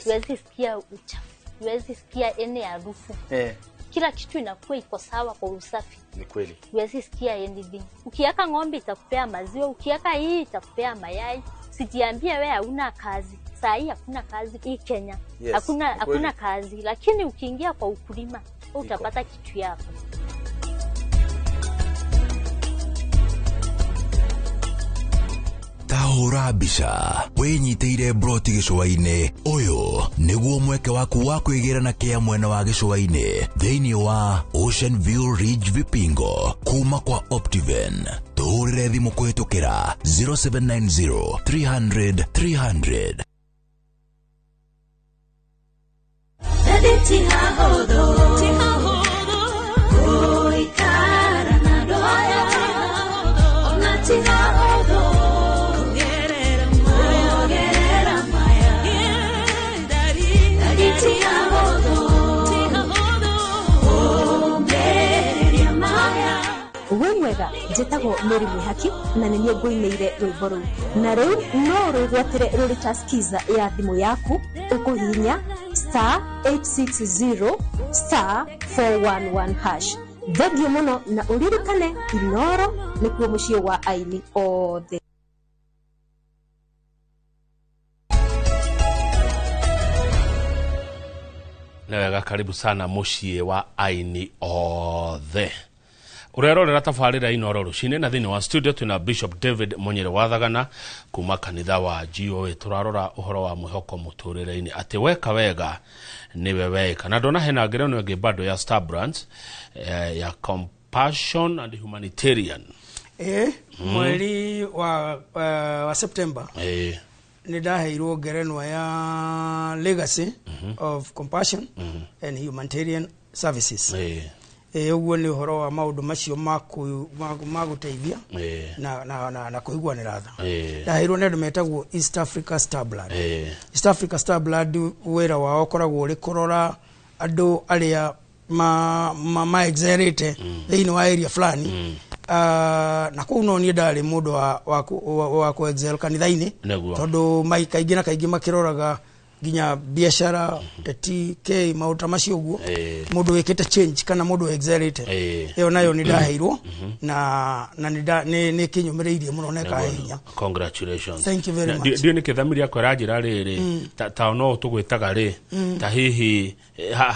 huwezi sikia uchafu, huwezi sikia any harufu. Kila kitu inakuwa iko sawa kwa usafi. Ni kweli. Huwezi sikia anything. Ukiweka ng'ombe itakupea maziwa, ukiweka hii itakupea mayai. Sijiambie wewe hauna kazi. Saa hii hakuna kazi hii Kenya. Yes, hakuna kazi, lakini ukiingia kwa ukulima utapata kitu yako. Tahũra mbica wĩnyitĩire broti gĩcũa-inĩ. Ũyũ nĩguo mweke waku wa kwĩgĩra na kĩa mwena wa gĩcũa-inĩ thĩinĩ wa Ocean View Ridge Vipingo kuma kwa Optiven. Tũhũrĩre thimũ kũhĩtũkĩra 0790 300 300. Wemwega njĩtagwo Mary Mwihaki na nĩ niĩ ngũinĩire rwĩmbo rũu, na rĩu no rwĩgwatĩre rũrĩ ta skiza ya thimũ yaku ũkũhihinya *860 *411#. Thengiũ mũno na ũririkane Inoro nĩkuo mũciĩ wa aini othe. Nĩ wega, karibu sana mũciĩ wa aini othe. Ũrerorera tabarĩra Inoro rũcinĩ, na thĩinĩ wa studio twĩna Bishop David Munyere Wathagana kuma kanitha wa GOA. Tũrarora ũhoro wa mwĩhoko mũtũrĩre-inĩ, atĩ weka wega nĩwe weka. Na ndona hena ngerenwa ĩngĩ bado ya Star Brands, ya Compassion and Humanitarian. Mweri wa September nĩ ndaheirwo ngerenwa ya Legacy of Compassion and Humanitarian Services. Ũguo nĩ ũhoro wa maũndũ macio ma gũteithia na kũiguanĩra tha. Ndaheirwo nĩ andũ metagwo East Africa Star Blood. East Africa Star Blood wĩra wao ũkoragwo ũrĩ kũrora andũ arĩa ma exerate thĩinĩ wa area fulani. Na kũu no niĩ ndarĩ mũndũ wa ku excel kanitha-inĩ, tondũ kaingĩ na kaingĩ makĩroraga nginya biashara teti k maũndũ ta macio ũguo, mũndũ wĩkĩte change kana mũndũ exerate. Ĩyo nayo nĩ ndaheirwo na nĩ kĩnyũmĩrĩirie mũno na ĩkahe hinya. Congratulations. Thank you very much. Ndiũ nĩ kĩthamiri yakwa ĩranjĩra rĩrĩ, ta no tũgwĩtaga rĩ, ta hihi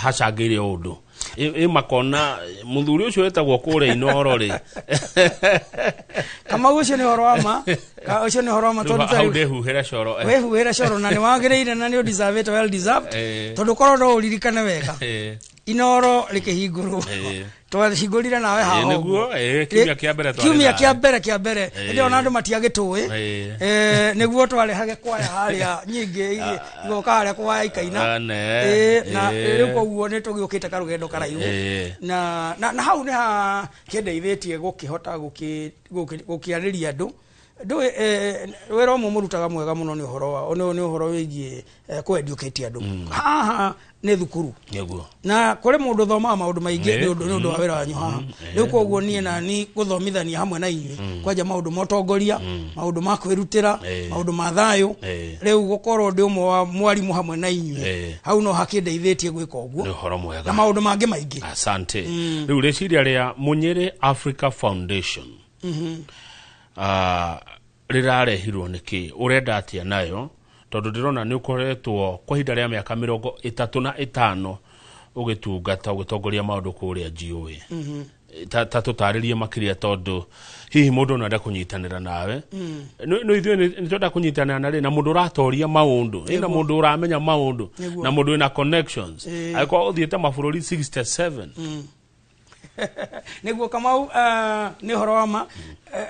hacangĩire ũndũ ĩ makona mũthuri ũcio wĩtagwo kũrĩa Inoro rĩ. Kamau, ũcio nĩ ũhoro wa ma. Ũcio nĩ ũhoro wa ma tondũ hau ndĩhuhĩre coro. Wĩhuhĩre coro na nĩ wagĩrĩire na nĩ ũdeservĩte, well deserved, tondũ korwo no ũririkane wega Inoro rĩkĩhingũrwo twahingũrire nawe haha nĩguo kiumia kĩa mbere, kiumia kĩa mbere kĩa mbere hĩndĩ ona andũ matiagĩtũĩ, nĩguo twarehage kwaya harĩa nyingĩ igoka harĩa kwaya ikaina, na rĩu koguo nĩ tũgĩũkĩte karũgendo karaihu, na hau nĩ hakĩndeithĩtie gũkĩhota gũkĩarĩria andũ. Ndũĩ wĩra ũmwe mũrutaga mwega mũno nĩ ũhoro wĩgiĩ kũ-educate andũ. Haha nĩ thukuru na kũrĩ mũndũ ũthomaga maũndũ maingĩ nĩ ũndũ wa wĩra wanyu haha. Rĩu koguo niĩ na ni gũthomithania hamwe na inyuĩ kwanja maũndũ ma ũtongoria, maũndũ ma kwĩrutĩra, maũndũ ma thayũ. Rĩu gũkorwo ndĩ ũmwe wa mwarimũ hamwe na inyuĩ hau no hakĩndeithĩtie gwĩka ũguo na maũndũ mangĩ maingĩ. Asante. Rĩu rĩciria rĩa Munyere Africa Foundation rĩrarehirwo nĩkĩ, ũrenda atĩa nayo, tondũ ndĩrona nĩ ũkoretwo kwa ihinda rĩa mĩaka 35 ũgĩtungata ũgĩtongoria maũndũ kũrĩa GOA. Ta tũtarĩrie makĩria, tondũ hihi mũndũ no enda kũnyitanĩra nawe. No ithuĩ nĩ twenda kũnyitanĩra na rĩ na mũndũ ũratoria maũndũ, ĩna mũndũ ũramenya maũndũ, na mũndũ wĩna connections, angĩkorwo ũthiĩte mabũrũri 67. Nĩguo Kamau, nĩ ũhoro wa ma.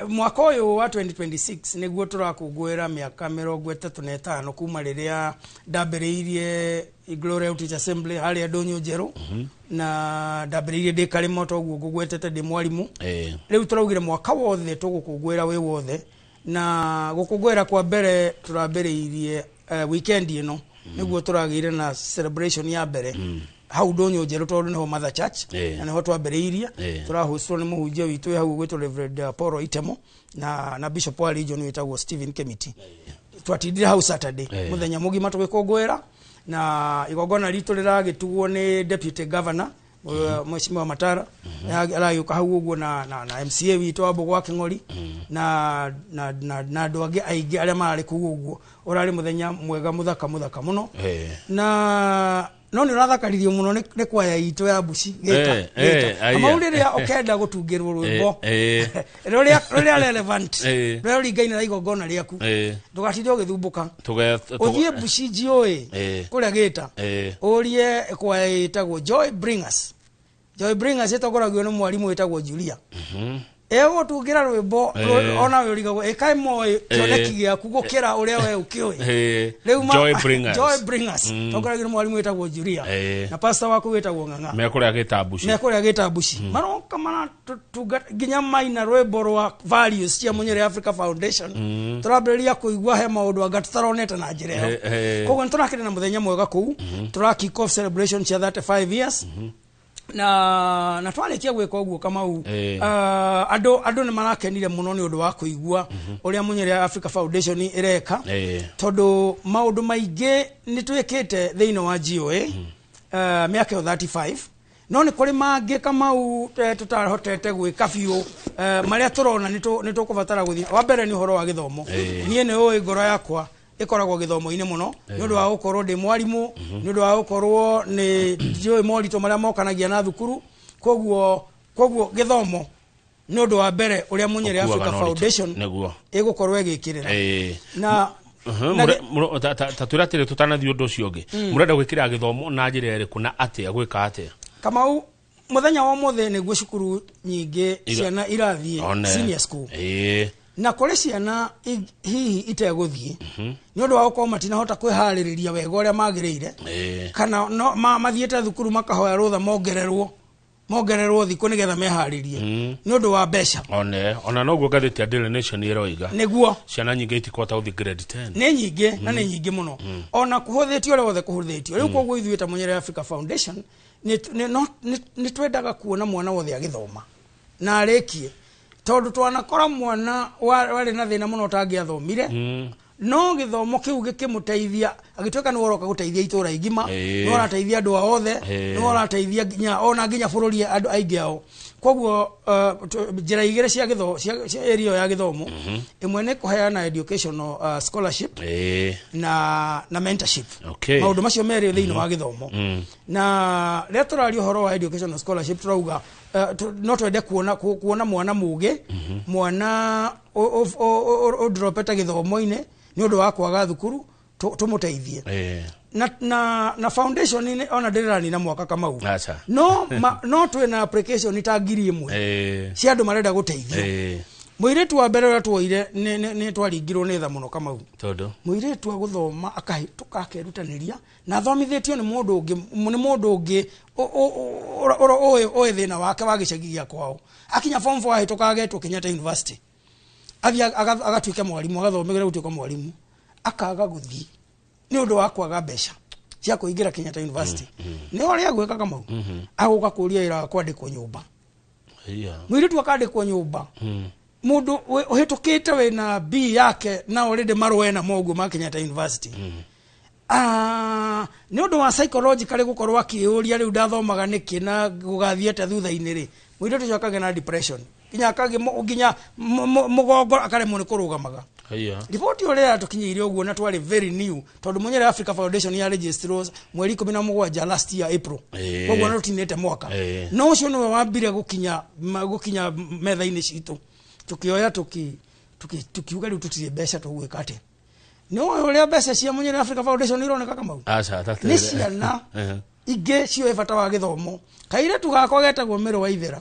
Mwaka ũyũ wa 2026 nĩguo tũrakũngũĩra mĩaka 35 kuma rĩrĩa ndambĩrĩirie Glory Outreach Assembly harĩa Ndũnyũ Njerũ, na ndambĩrĩirie ndĩ Karĩma toguo ngũgwetete ndĩ mwarimũ. Rĩu tũraugire mwaka wothe tũgũkũngũĩra wĩ wothe Na gũkũngũĩra kwa mbere tũrambĩrĩirie weekend ĩno, nĩguo tũragĩire na celebration ya mbere hau ndũnyũ njerũ, tondũ nĩho Mother Church na nĩho twambĩrĩirie. Tũrahostwo nĩ mũhunjia witũ wĩ hau ũgwĩtwo Reverend Paul Itemo na Bishop wa region wĩtagwo Stephen Kemiti. Twatindire hau Saturday mũthenya mũgima tũgĩkũngũĩra, na igongona ritũ rĩragĩtugwo nĩ Deputy Governor, Mheshimiwa Matara. Aragĩũka hau ũguo na MCA witũ wa Mbũgũ wa Kĩng'ori na andũ angĩ aingĩ arĩa mararĩ kũu ũguo. Ũrarĩ mũthenya mwega, mũthaka mũthaka mũno. Na no nĩ ũrathakaririo mũno nĩ kwaya itũ ya Mbuci Gĩta. Gĩta. Aya. Kamau, rĩrĩa ũkenda gũtungĩrwo rwĩmbo rũrĩa relevant, rũrĩa rũringaine na igongona rĩaku, ndũgatinde ũgĩthumbũka. Ũthiĩ Mbuci GOA kũrĩa Gĩta, ũrie kwaya ĩtagwo Joy Bringers. Joy Bringers ĩtongoragio nĩ mwarimũ wĩtagwo Julia. Ĩgũtungĩra rwĩmbo ona we ũrigagwo ĩkaĩ moĩ kĩoneki gĩaku gũkĩra ũrĩa we ũkĩũĩ. Rĩu Joy Bringers. Joy Bringers tongoragio nĩ mwarimũ wĩtagwo Julia na pastor waku wĩtagwo Ng'ang'a. Mekũrĩa gĩtambuci. Mekũrĩa gĩtambuci, maroka maratunga nginya maina rwĩmbo rwa values cia Munyere Africa Foundation. Tũrambĩrĩria kũigua he maũndũ anga tũtaronete na njĩra ĩyo. Koguo nĩ tũrakĩrĩ na mũthenya mwega kũu, tũra kick off celebration cia 35 years, na twarĩkia gwĩka ũguo, Kamau, andũ nĩ marakenire mũno nĩ ũndũ wa kũigua ũrĩa Munyere Africa Foundation ĩreka, tondũ maũndũ maingĩ nĩ twĩkĩte thĩinĩ wa GOA mĩaka ĩyo 35, no nĩ kũrĩ mangĩ, Kamau, tũtarahotete gwĩka biũ, marĩa tũrona nĩ tũkũbatara gũthiĩ. Wa mbere nĩ ũhoro wa gĩthomo. Niĩ nĩ ũĩ ngoro yakwa ĩkoragwo gĩthomo-inĩ mũno nĩ ũndũ wa gũkorwo ndĩ mwarimũ, nĩ ũndũ wa gũkorwo nĩ ndiũĩ moritũ marĩa mokanagia na thukuru. Koguo gĩthomo nĩ ũndũ wa mbere ũrĩa Munyere Ũkuaga Africa na ũritũ. Foundation ĩgũkorwo ĩgĩkĩrĩra na na Ta twĩra atĩrĩ, tũtanathiĩ ũndũ ũcio ũngĩ, mũrenda gwĩkĩra gĩthomo na njĩra ĩrĩkũ na atĩa, gwĩka atĩa? Kamau, mũthenya wa ũmũthĩ nĩguo cukuru nyingĩ ciana irathiĩ One. senior school, na kũrĩ ciana hihi itegũthiĩ nĩ ũndũ wa gũkorwo matinahota kwĩharĩrĩria wega ũrĩa magĩrĩire, kana no, mathiĩte thukuru makahoya rũtha mongererwo thikũ nĩgetha meharĩrie nĩ ũndũ wa mbeca. One ona noguo ngathĩti ya Daily Nation ĩroiga. Nĩguo. Ciana nyingĩ itikũhota gũthiĩ grade 10. Nĩ nyingĩ na nĩ nyingĩ mũno, ona kũhũthĩtio ũrĩa wothe kũhũthĩtio rĩu. Koguo ithuĩ ta Munyere Africa Foundation nĩ twendaga kuona mwana wothe agĩthoma na arĩkie, tondũ twanakora mwana warĩ na thĩna mũno ũtangĩathomire, no gĩthomo kĩu gĩkĩmũteithia agĩtuĩka nĩwe ũroka gũteithia itũra igima, nĩwe ũrateithia andũ ao othe, nĩwe ũrateithia nginya ona nginya bũrũri andũ aingĩ ao. Koguo njĩra igĩrĩ cia gĩtho cia area ĩyo ya gĩthomo, ĩmwe nĩ kũheana educational scholarship na mentorship. Maũndũ macio merĩ thĩinĩ wa gĩthomo. Na rĩrĩa tũraria ũhoro wa educational scholarship, tũrauga no twende kuona mwana mũgĩ, mwana ũndropete gĩthomo-inĩ nĩ ũndũ wa kwaga thukuru, tũmũteithie. Na foundation ona ndĩranina mwaka, Kamau, Aca. no twĩna application ta 1000 cia andũ marenda gũteithio. Mũirĩtu wa mbere ũrĩa tuoire nĩ twaringirwo nĩ tha mũno, Kamau. Tondũ? Mũirĩtu agũthoma akahĩtũka akerutanĩria na athomithĩtio nĩ mũndũ ũngĩ, nĩ mũndũ ũngĩ ũĩ thĩna wake wa gĩcagi gĩa kwao. Akinya form 4, ahĩtũka, agetwo Kenyatta University, athiĩ agatuĩke mwarimũ, agathomera gũtuĩka mwarimũ, akaga gũthiĩ nĩ ũndũ wa kwaga mbeca cia kũingĩra Kenyatta University. Nĩ ũrĩa agwĩka, Kamau? Agũka kũria wĩra wa kwandĩkwo nyũmba. Mũirĩtu akandĩkwo nyũmba, mũndũ ũhĩtũkĩte wĩna B yake na already marũa ena moguo ma Kenyatta University. Nĩ ũndũ wa psychologically gũkorwo akĩũria rĩu ndathomaga nĩkĩ na gũgathiĩ atĩa thutha-inĩ rĩ, mũirĩtu ũcio akagĩa na depression nginya akagĩa nginya mũgongo akaremwo nĩ kũrũgamaga. Riboti ũrĩa yatũkinyĩire ũguo na twarĩ very new, tondũ Munyere Africa Foundation ya registrwo mweri 17 last year April. Koguo no tũtinĩte mwaka. No ũcio nĩwe wambire gũkinya metha-inĩ citũ, tukioya tukiuga rĩu tũtirĩ mbeca, tũgwĩka atĩa? Nĩ ũĩ ũrĩa mbeca cia Munyere Africa Foundation ironeka, Kamau? Aca. Nĩ ciana ingĩ ciũĩ bata wa gĩthomo. Kairĩtu gakwa getagwo Mĩrũ wa Ithera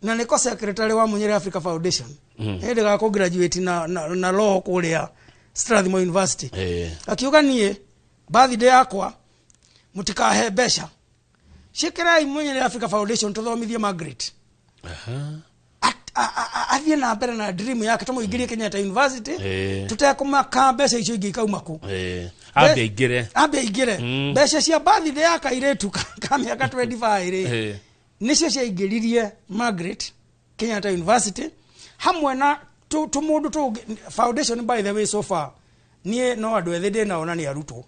na nĩko secretary wa Munyere Africa Foundation. Hĩndĩ gakũ graduate na law kũrĩa Strathmore University, akiuga niĩ birthday yakwa mũtikahe mbeca, ciĩkĩrai Munyere Africa Foundation tũthomithie Margaret. Athiĩ na mbere na dream yake, tũmũingĩrie Kenyatta University tũtekũmaka mbeca icio ingĩ ikauma kũ. Ambe aingĩre. Ambe aingĩre. Mbeca cia birthday ya kairĩtu ka mĩaka 25 rĩ, nĩcio ciaingĩririe Margaret Kenyatta University hamwe na tũmũndũ tũngĩ. Foundation, by the way, so far niĩ no andũ ethĩ ndĩ nao na nĩ arutwo.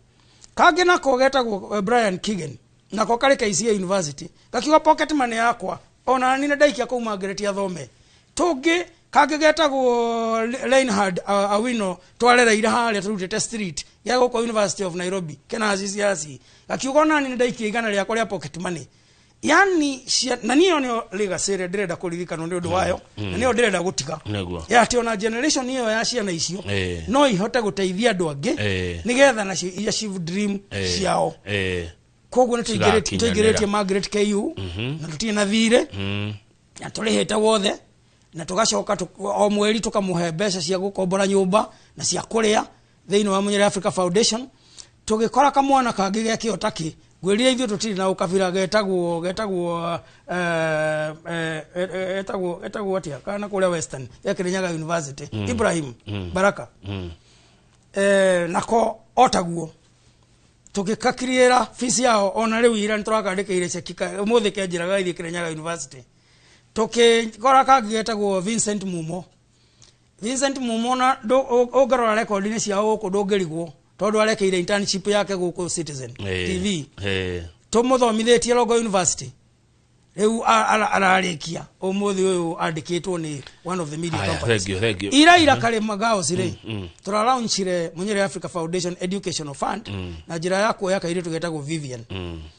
Kangĩ nako getagwo Brian Kigen, nako karĩ KCA University, gakiuga pocket money yakwa ona nĩ ndaikia kũu Margaret athome. Tũngĩ kangĩ getagwo Reinhard Awino, twarereire harĩa tũrutĩte street ya gũkũ University of Nairobi, kena CCRC, gakiuga ona nĩ ndaikia 100 rĩakwa rĩa pocket money. Yani na niyo nĩyo legacy ĩrĩa ndĩrenda kũririkanwo nĩ ũndũ wayo, na nĩyo ndĩrenda gũtiga, ya atĩ ona generation ĩyo ya ciana icio no ihote gũteithia andũ angĩ nĩgetha nacio i achieve dream ciao. Koguo nĩ Cigakinyanĩra. tũingĩrĩtie Margaret KU na tũtirĩ na thirĩ, na tũrĩhĩte wothe, na tũgacoka o mweri tũkamũhe mbeca cia gũkombora nyũmba na cia kũrĩa thĩinĩ wa Munyere Africa Foundation. Tũgĩkora kamwana kangĩ gekĩo takĩ ngwĩrire ithuĩ tũtirĩ na ũkabira, getagwo atĩa kana kũrĩa Western ya Kirinyaga University, Ibrahim Baraka. Nako otaguo tũgĩkakiriĩra fees yao, ona rĩu ira nĩtũrakandĩkĩire ceki, ũmũthĩ kenjĩraga ithiĩ Kirinyaga University. Tũkĩkora kangĩ getagwo Vincent Mumo. Vincent Mumo na ũngĩrora rekondi-inĩ ciao gũkũ ndũngĩrigwo, tondũ arekeire internship yake gũkũ Citizen TV, tũmũthomithĩtie Longo University. Rĩu ararĩkia ũmũthĩ ũyũ, andĩkĩtwo nĩ one of the media Aya, companies. thank you, thank you. Ira Karĩma Girls rĩ, tũralaunchire Munyere Africa Foundation Educational Fund na njĩra ya kuoya kairĩtu getagwo Vivian.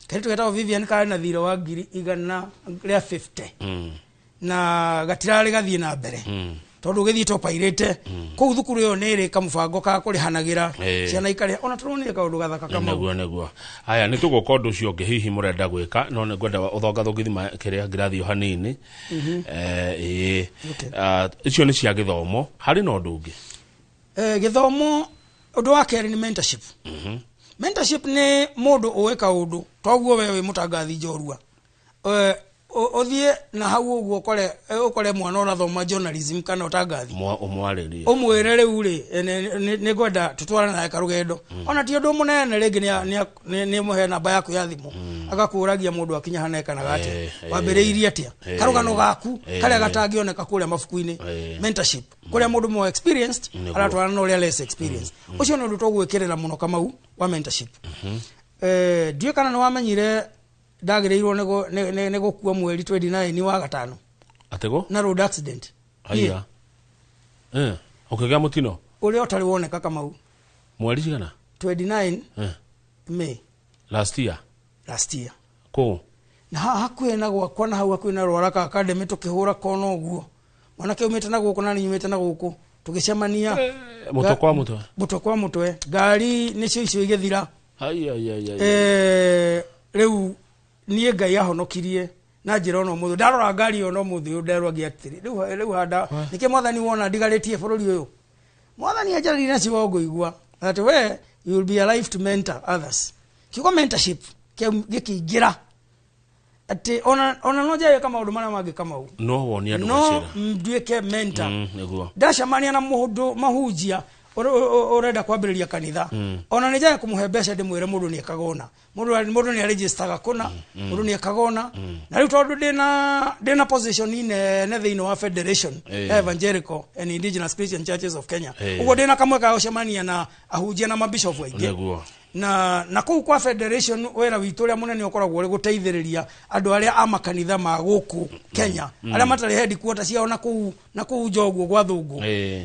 Kairĩtu getagwo Vivian karĩ na thirĩ wa 150,000 na gatirarĩ gathiĩ na mbere, tondũ gĩthiĩte ũpairĩte kũu thukuru ĩyo nĩ ĩrĩ kamũbango ka kũrĩhanagĩra ciana ikarĩha, ona tũronire kaũndũ gathaka kamau. Nĩguo. Aya, nĩ tũgũka ũndũ ũcio ũngĩ hihi mũrenda gwĩka, no nĩ ngwenda ũthongathũngithima kĩrĩa ngĩrathiĩ o hanini. Ĩĩ. Ah, icio nĩ cia gĩthomo, harĩ na ũndũ ũngĩ? Gĩthomo, ũndũ wa kerĩ nĩ mentorship. Mentorship nĩ mũndũ ũĩ kaũndũ toguo we wĩ mũtangathi njorua, ũthiĩ na hau ũguo ũkore mwana ũrathoma journalism kana ũtangathi, Ũmwarĩrie, ũmwĩre rĩu rĩ, nĩ ngwenda tũtwarane nawe karũgendo. Ona ti ũndũ mũnene, rĩngĩ nĩ mũhe namba yaku ya thimũ, agakũragia mũndũ akinya hana ekanaga atĩa, wambĩrĩirie atĩa, karũgano gaku karĩa gatangĩoneka kũrĩa mabuku-inĩ. Mentorship kũrĩa mũndũ more experienced aratwarana na ũrĩa less experienced. Ũcio nĩ ũndũ tũgwĩkĩrĩra mũno, Kamau, wa mentorship. Ndiũĩ kana nĩ wamenyire ndagĩrĩirwo nĩ gũkua mweri 29 wa gatano Atĩgo na road accident. Aya, ũkĩgĩa mũtino ũrĩa ũtarĩ woneka, Kamau. Mweri cigana? 29 May. Last year? Last year. Kũ? Na haha hakuhĩ na gwakwa, na hau hakuhĩ na Rwaraka Academy, tũkĩhũra kona ũguo, mwanake umĩte na gũkũ na niĩ nyumĩte na gũkũ, tũgĩcemania. Mũtwe kwa mũtwe? Mũtwe kwa mũtwe, ngari nĩcio icio igĩthira. Ai, ai, ai, ai. Rĩu niĩ Ngai ahonokirie na njĩra ona ũmũthĩ ndarora ngari ĩyo, no mũthĩ ũyũ nderwagia atĩrĩ, rĩu handa nĩkĩ mwathani wona ndigarĩtie bũrũri ũyũ, mwathani anjarĩrie na ciugo ngũigua that we you will be alive to mentor others. Kiugo mentorship gĩkĩingĩra atĩ ona no njage maũndũ marĩa mangĩ, Kamau, no wonie andũ no gacĩra nduĩke mentor. Nĩguo Ndacemania na mũndũ mahunjia ũrenda kwambĩrĩria kanitha, ona nĩ njage kũmũhe mbeca, ndĩmwĩre mũndũ nĩ ekaga ũna, mũndũ nĩ aregistaga kũna, mũndũ nĩ ekaga ũna. Na rĩu tondũ ndĩna position nene thĩinĩ wa Federation ya Evangelical and Indigenous Christian Churches of Kenya, ũguo ndĩna kamwe ka gũcemania na ahunjia na mabishofu aingĩ. Na kũu kwa federation, wĩra witũ ũrĩa mũnene ũkoragwo ũrĩ gũteithĩrĩria andũ arĩa a makanitha ma gũkũ Kenya, arĩa matarĩ headquarter ciao na kũu nja ũguo gwa thũngũ,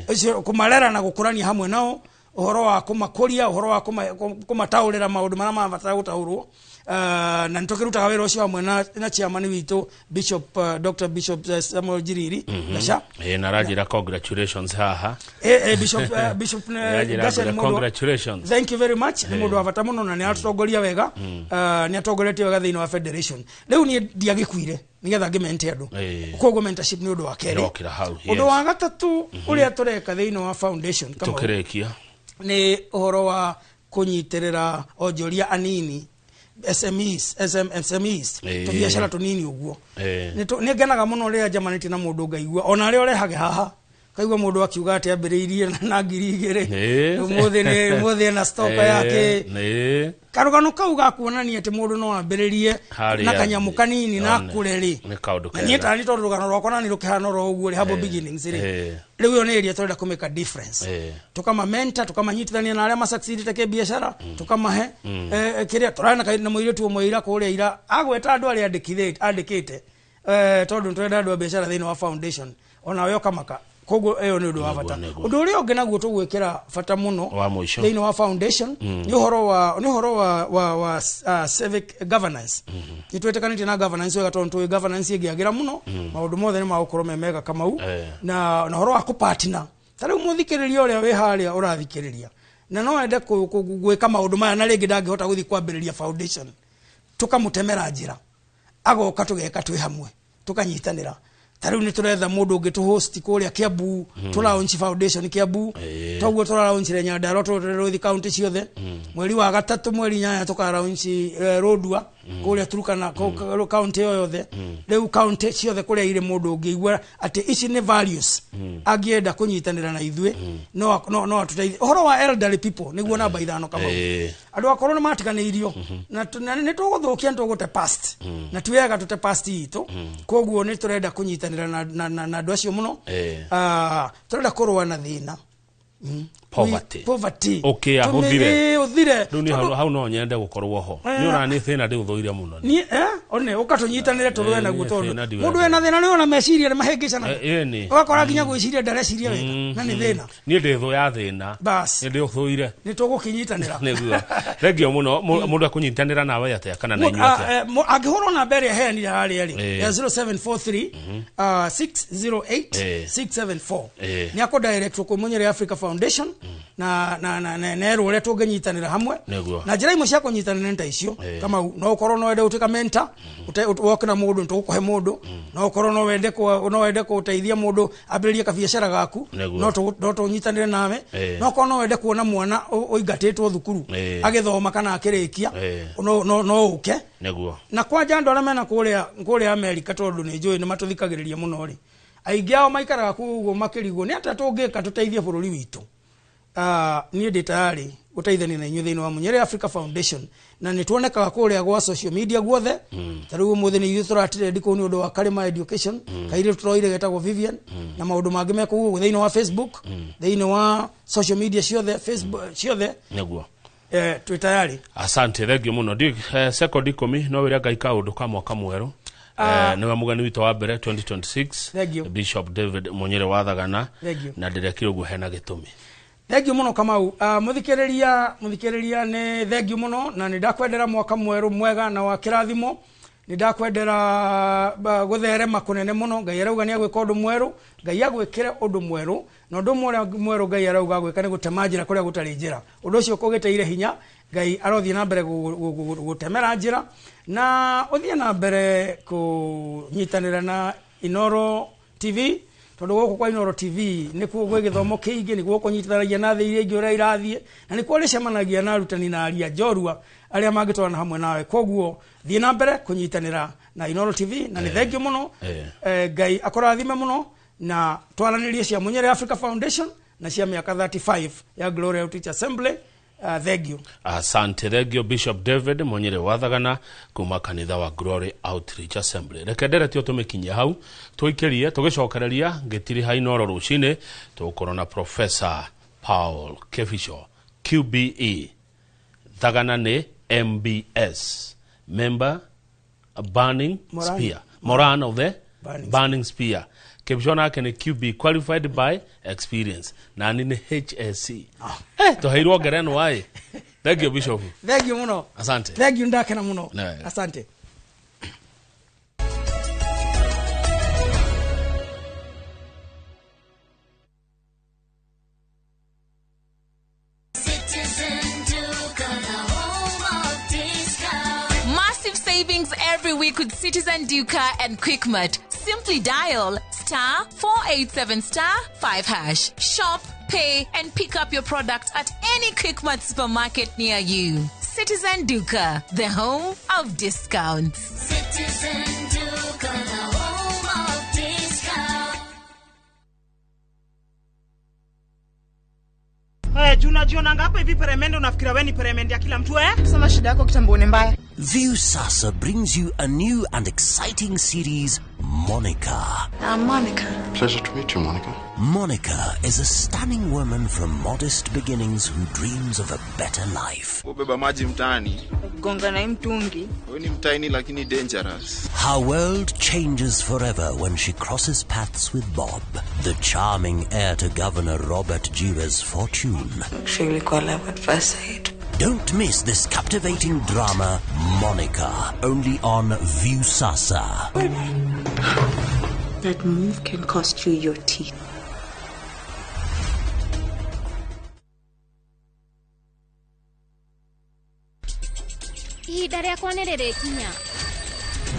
ũcio kũmarera na gũkũrania hamwe nao, ũhoro wa kũmakũria, ũhoro wa kũmataũrĩra maũndũ marĩa marabatara gũtaũrwo. Na nĩtũkĩrutaga wĩra ũcio hamwe na chairman witũ Bishop, Dr. Bishop Samuel Njiriri Gaca. Na aranjĩra congratulations haha. Bishop Aranjĩra Gaca nĩ congratulations. Thank you very much. Nĩ mũndũ wa bata mũno na nĩ aratutongoria wega. Nĩ atongoretie wega thĩinĩ wa federation. Rĩu niĩ ndiagĩkuire nĩgetha ngĩmente andũ. Koguo mentorship nĩ ũndũ wa kerĩ. Ndokĩra hau. Ũndũ wa gatatũ ũrĩa tũreka thĩinĩ wa foundation, Kamau, Tũkĩrĩkia. nĩ ũhoro wa kũnyitĩrĩra onjoria anini SMEs, SMEs, tũbiacara tũnini ũguo. Nĩ ngenaga mũno rĩrĩa njamanĩtie na mũndũ ngaigua ona arĩa ũrehage haha kaigua mũndũ akiuga atĩ ambĩrĩirie na 2000, ũmũthĩ ena stock yake. Karũgano kau ga kuonania atĩ mũndũ no ambĩrĩrie na kanyamũ kanini na akũre rĩ, na niĩ tarĩ tondũ rũgano rwakwa nani rũkĩhana oro ũguo rĩ, humble beginnings rĩ, rĩu ĩyo nĩ area tũrenda kũmĩka difference, tũkamamenta, tũkamanyitithania na arĩa masucceedĩte kĩbiacara, tũkamahe kĩrĩa tũrarĩ na mũirĩtu ũmwe ira kũrĩa ira agweta andũ arĩa andĩkĩte, tondũ nĩtũrenda andũ a biacara thĩinĩ wa foundation, onawe ũkamaka. Koguo ĩyo nĩ ũndũ wa bata. Ũndũ ũrĩa ũngĩ naguo tũgwĩkĩra bata mũno thĩinĩ wa foundation nĩ ũhoro wa civic governance. Nĩ twĩtĩkanĩtie na governance wega tondũ tũĩ governance ĩngĩagĩra mũno maũndũ mothe nĩ magũkorwo me mega Kamau, na ũhoro wa kũpartner. Ta rĩu mũthikĩrĩria ũrĩa wĩ harĩa ũrathikĩrĩria na no ende gwĩka maũndũ maya na rĩngĩ ndangĩhota gũthiĩ kwambĩrĩria foundation, tũkamũtemera njĩra agoka tũgeka twĩ hamwe tũkanyitanĩra. Ta rĩu nĩ tũretha mũndũ ũngĩ tũ-host kũrĩa Kiambu, tũ-launch foundation Kiambu, toguo tũra-launchire Nyandarua, tũrũthi county ciothe. Mweri wa gatatũ, mweri 8 tũka-launch Lodwar kũrĩa Turkana, county ĩyo yothe. Rĩu county ciothe kũrĩa irĩ mũndũ ũngĩigua atĩ ici nĩ values angĩenda kũnyitanĩra na ithuĩ, no no atũteithie. Ũhoro wa elderly people nĩguo namba 5 Kamau. Andũ akũrũ nĩ matiganĩirio na nĩ tũgũthũkia, nĩ tũgũte past, na ti wega tũte past itũ. Koguo nĩ tũrenda kũnyitanĩra na andũ acio mũno. Tũrenda kũrũa na thĩna, poverty. Poverty. Ũkĩa ũthire. Ũthire. Rĩu niĩ hau no nyende gũkorwo ho. Nĩ ũrani thĩna ndĩũthũire mũno. Niĩ one ũkatũnyitanĩre tũrũe naguo, tondũ mũndũ wĩna thĩna nĩ ona meciria nĩ mahĩngĩcanaga. Ũgakora nginya gwĩciria ndareciria wega na nĩ thĩna. Niĩ ndĩ thũ ya thĩna. Nĩ ndĩũthũire. Nĩ tũgũkĩnyitanĩra. Nĩguo. Thengio mũno. Mũndũ akũnyitanĩra nawe atĩa kana na inyuĩ atĩa? Angĩhũrwo namba ĩrĩa heanire harĩa rĩ ya 0743 608 674 nĩ akũ direct kwĩ Munyere Africa Foundation na nerwo ũrĩa tũngĩnyitanĩra hamwe. Na njĩra imwe cia kũnyitanĩra nĩ ta icio Kamau. No ũkorwo no wende gũtuĩka mentor, woke na mũndũ nĩtũgũkũhe mũndũ. No ũkorwo no wende gũteithia mũndũ ambĩrĩrie kabiacara gaku, no tũnyitanĩre nawe. No ũkorwo no wende kuona mwana ũingatĩtwo thukuru agĩthoma kana akĩrĩkia, no ũke. Na kwanja andũ arĩa mena kũrĩa Amerika, tondũ nĩ njũĩ nĩ matũthikagĩrĩria mũno rĩ, aingĩ ao maikaraga kũu ũguo makĩrigwo nĩ atĩa tũngĩka tũteithie bũrũri witũ. Niĩ ndĩ tayarĩ gũteithania na inyuĩ thĩinĩ wa Munyere Africa Foundation, na nĩ tuonekaga kũrĩa gwa social media guothe. Ta rĩu ũmũthĩ nĩ ithuĩ tũratrendi kũu nĩ ũndũ wa Karima Education, kairĩtu tũroire getagwo Vivian, na maũndũ mangĩ me kũu thĩinĩ wa Facebook, thĩinĩ wa social media ciothe, Facebook ciothe. Nĩguo. Twĩ tayarĩ. Asante, thengio mũno. Sekondi 10 no wĩre Ngai kaũndũ ka mwaka mwerũ. Nĩwe mũgeni witũ wa mbere 2026, Bishop David Munyere wa Thagana, na ndĩrekire ũguo hena gĩtũmi. Thengio mũno Kamau. Mũthikĩrĩria nĩ thengio mũno, na nĩ ndakwendera mwaka mwerũ mwega na wa kĩrathimo. Nĩ ndakwendera gũtherema kũnene mũno. Ngai arauga nĩ agwĩka ũndũ mwerũ, Ngai agwĩkĩre ũndũ mwerũ, na ũndũ mwerũ Ngai arauga agwĩka nĩ gũtema njĩra kũrĩa gũtarĩ njĩra. Ũndũ ũcio ũkũgĩteire hinya, Ngai arothiĩ na mbere gũtemera njĩra, na ũthiĩ na mbere kũnyitanĩra na Inooro TV, tondũ gũkũ kwa Inooro TV nĩkuo gwĩ gĩthomo kĩingĩ, nĩkuo kũnyitithanagia na thĩ iria ingĩ ũrĩa irathiĩ, na nĩkuo rĩcemanagia na arutani na aria njorua arĩa mangĩtwarana hamwe nawe. Koguo thiĩ na mbere kũnyitanĩra na Inooro TV, na nĩ thengio mũno. Ngai akũrathime mũno, na twaranĩrie cia Munyere Africa Foundation na cia mĩaka 35 ya Glory Outreach Assembly. Thank you. Asante, thengio Bishop David Munyere wa Thagana kuma kanitha wa Glory Outreach Assembly. Reke nderetio tũmĩkinyie hau, tũikĩrie tũgĩcokereria ngĩtiriha Inooro rũcinĩ tũgũkorwo na Professor Paul Kefico QBE. Thagana nĩ MBS, member Burning Moran. Spear, Moran of the Burning Burning Spear. Kefico nake nĩ QB, qualified by experience, na nĩ HSC. Tũheirwo ngerenwa ĩ. Thank you Bishop. Thank you mũno. Asante. Thank you, ndakena mũno. Nĩ. Asante. Citizen Duka, the home of discount. Massive savings every week with Citizen Duka and Quickmart. Simply dial *487 *5#. Shop, pay, and pick up your product at any Quickmart supermarket near you. Citizen Duka, the home of discounts. Citizen Duka, the home of discount. Hey, juna jionanga hapa hivi peremende unafikira wewe ni peremende ya kila mtu eh? Sema shida yako kitambo ni mbaya. Viusasa brings you a new and exciting series, Monica. I'm Monica. Pleasure to meet you, Monica. Monica is a stunning woman from modest beginnings who dreams of a better life. Ubeba maji mtaani. Gonga na mtungi. Wewe ni mtaini lakini dangerous. Her world changes forever when she crosses paths with Bob, the charming heir to Governor Robert Jiwa's fortune. Actually, call love at first sight. Don't miss this captivating drama, Monica, only on Viusasa. That move can cost you your teeth. Ihinda rĩakwa nĩ rĩrĩkinya.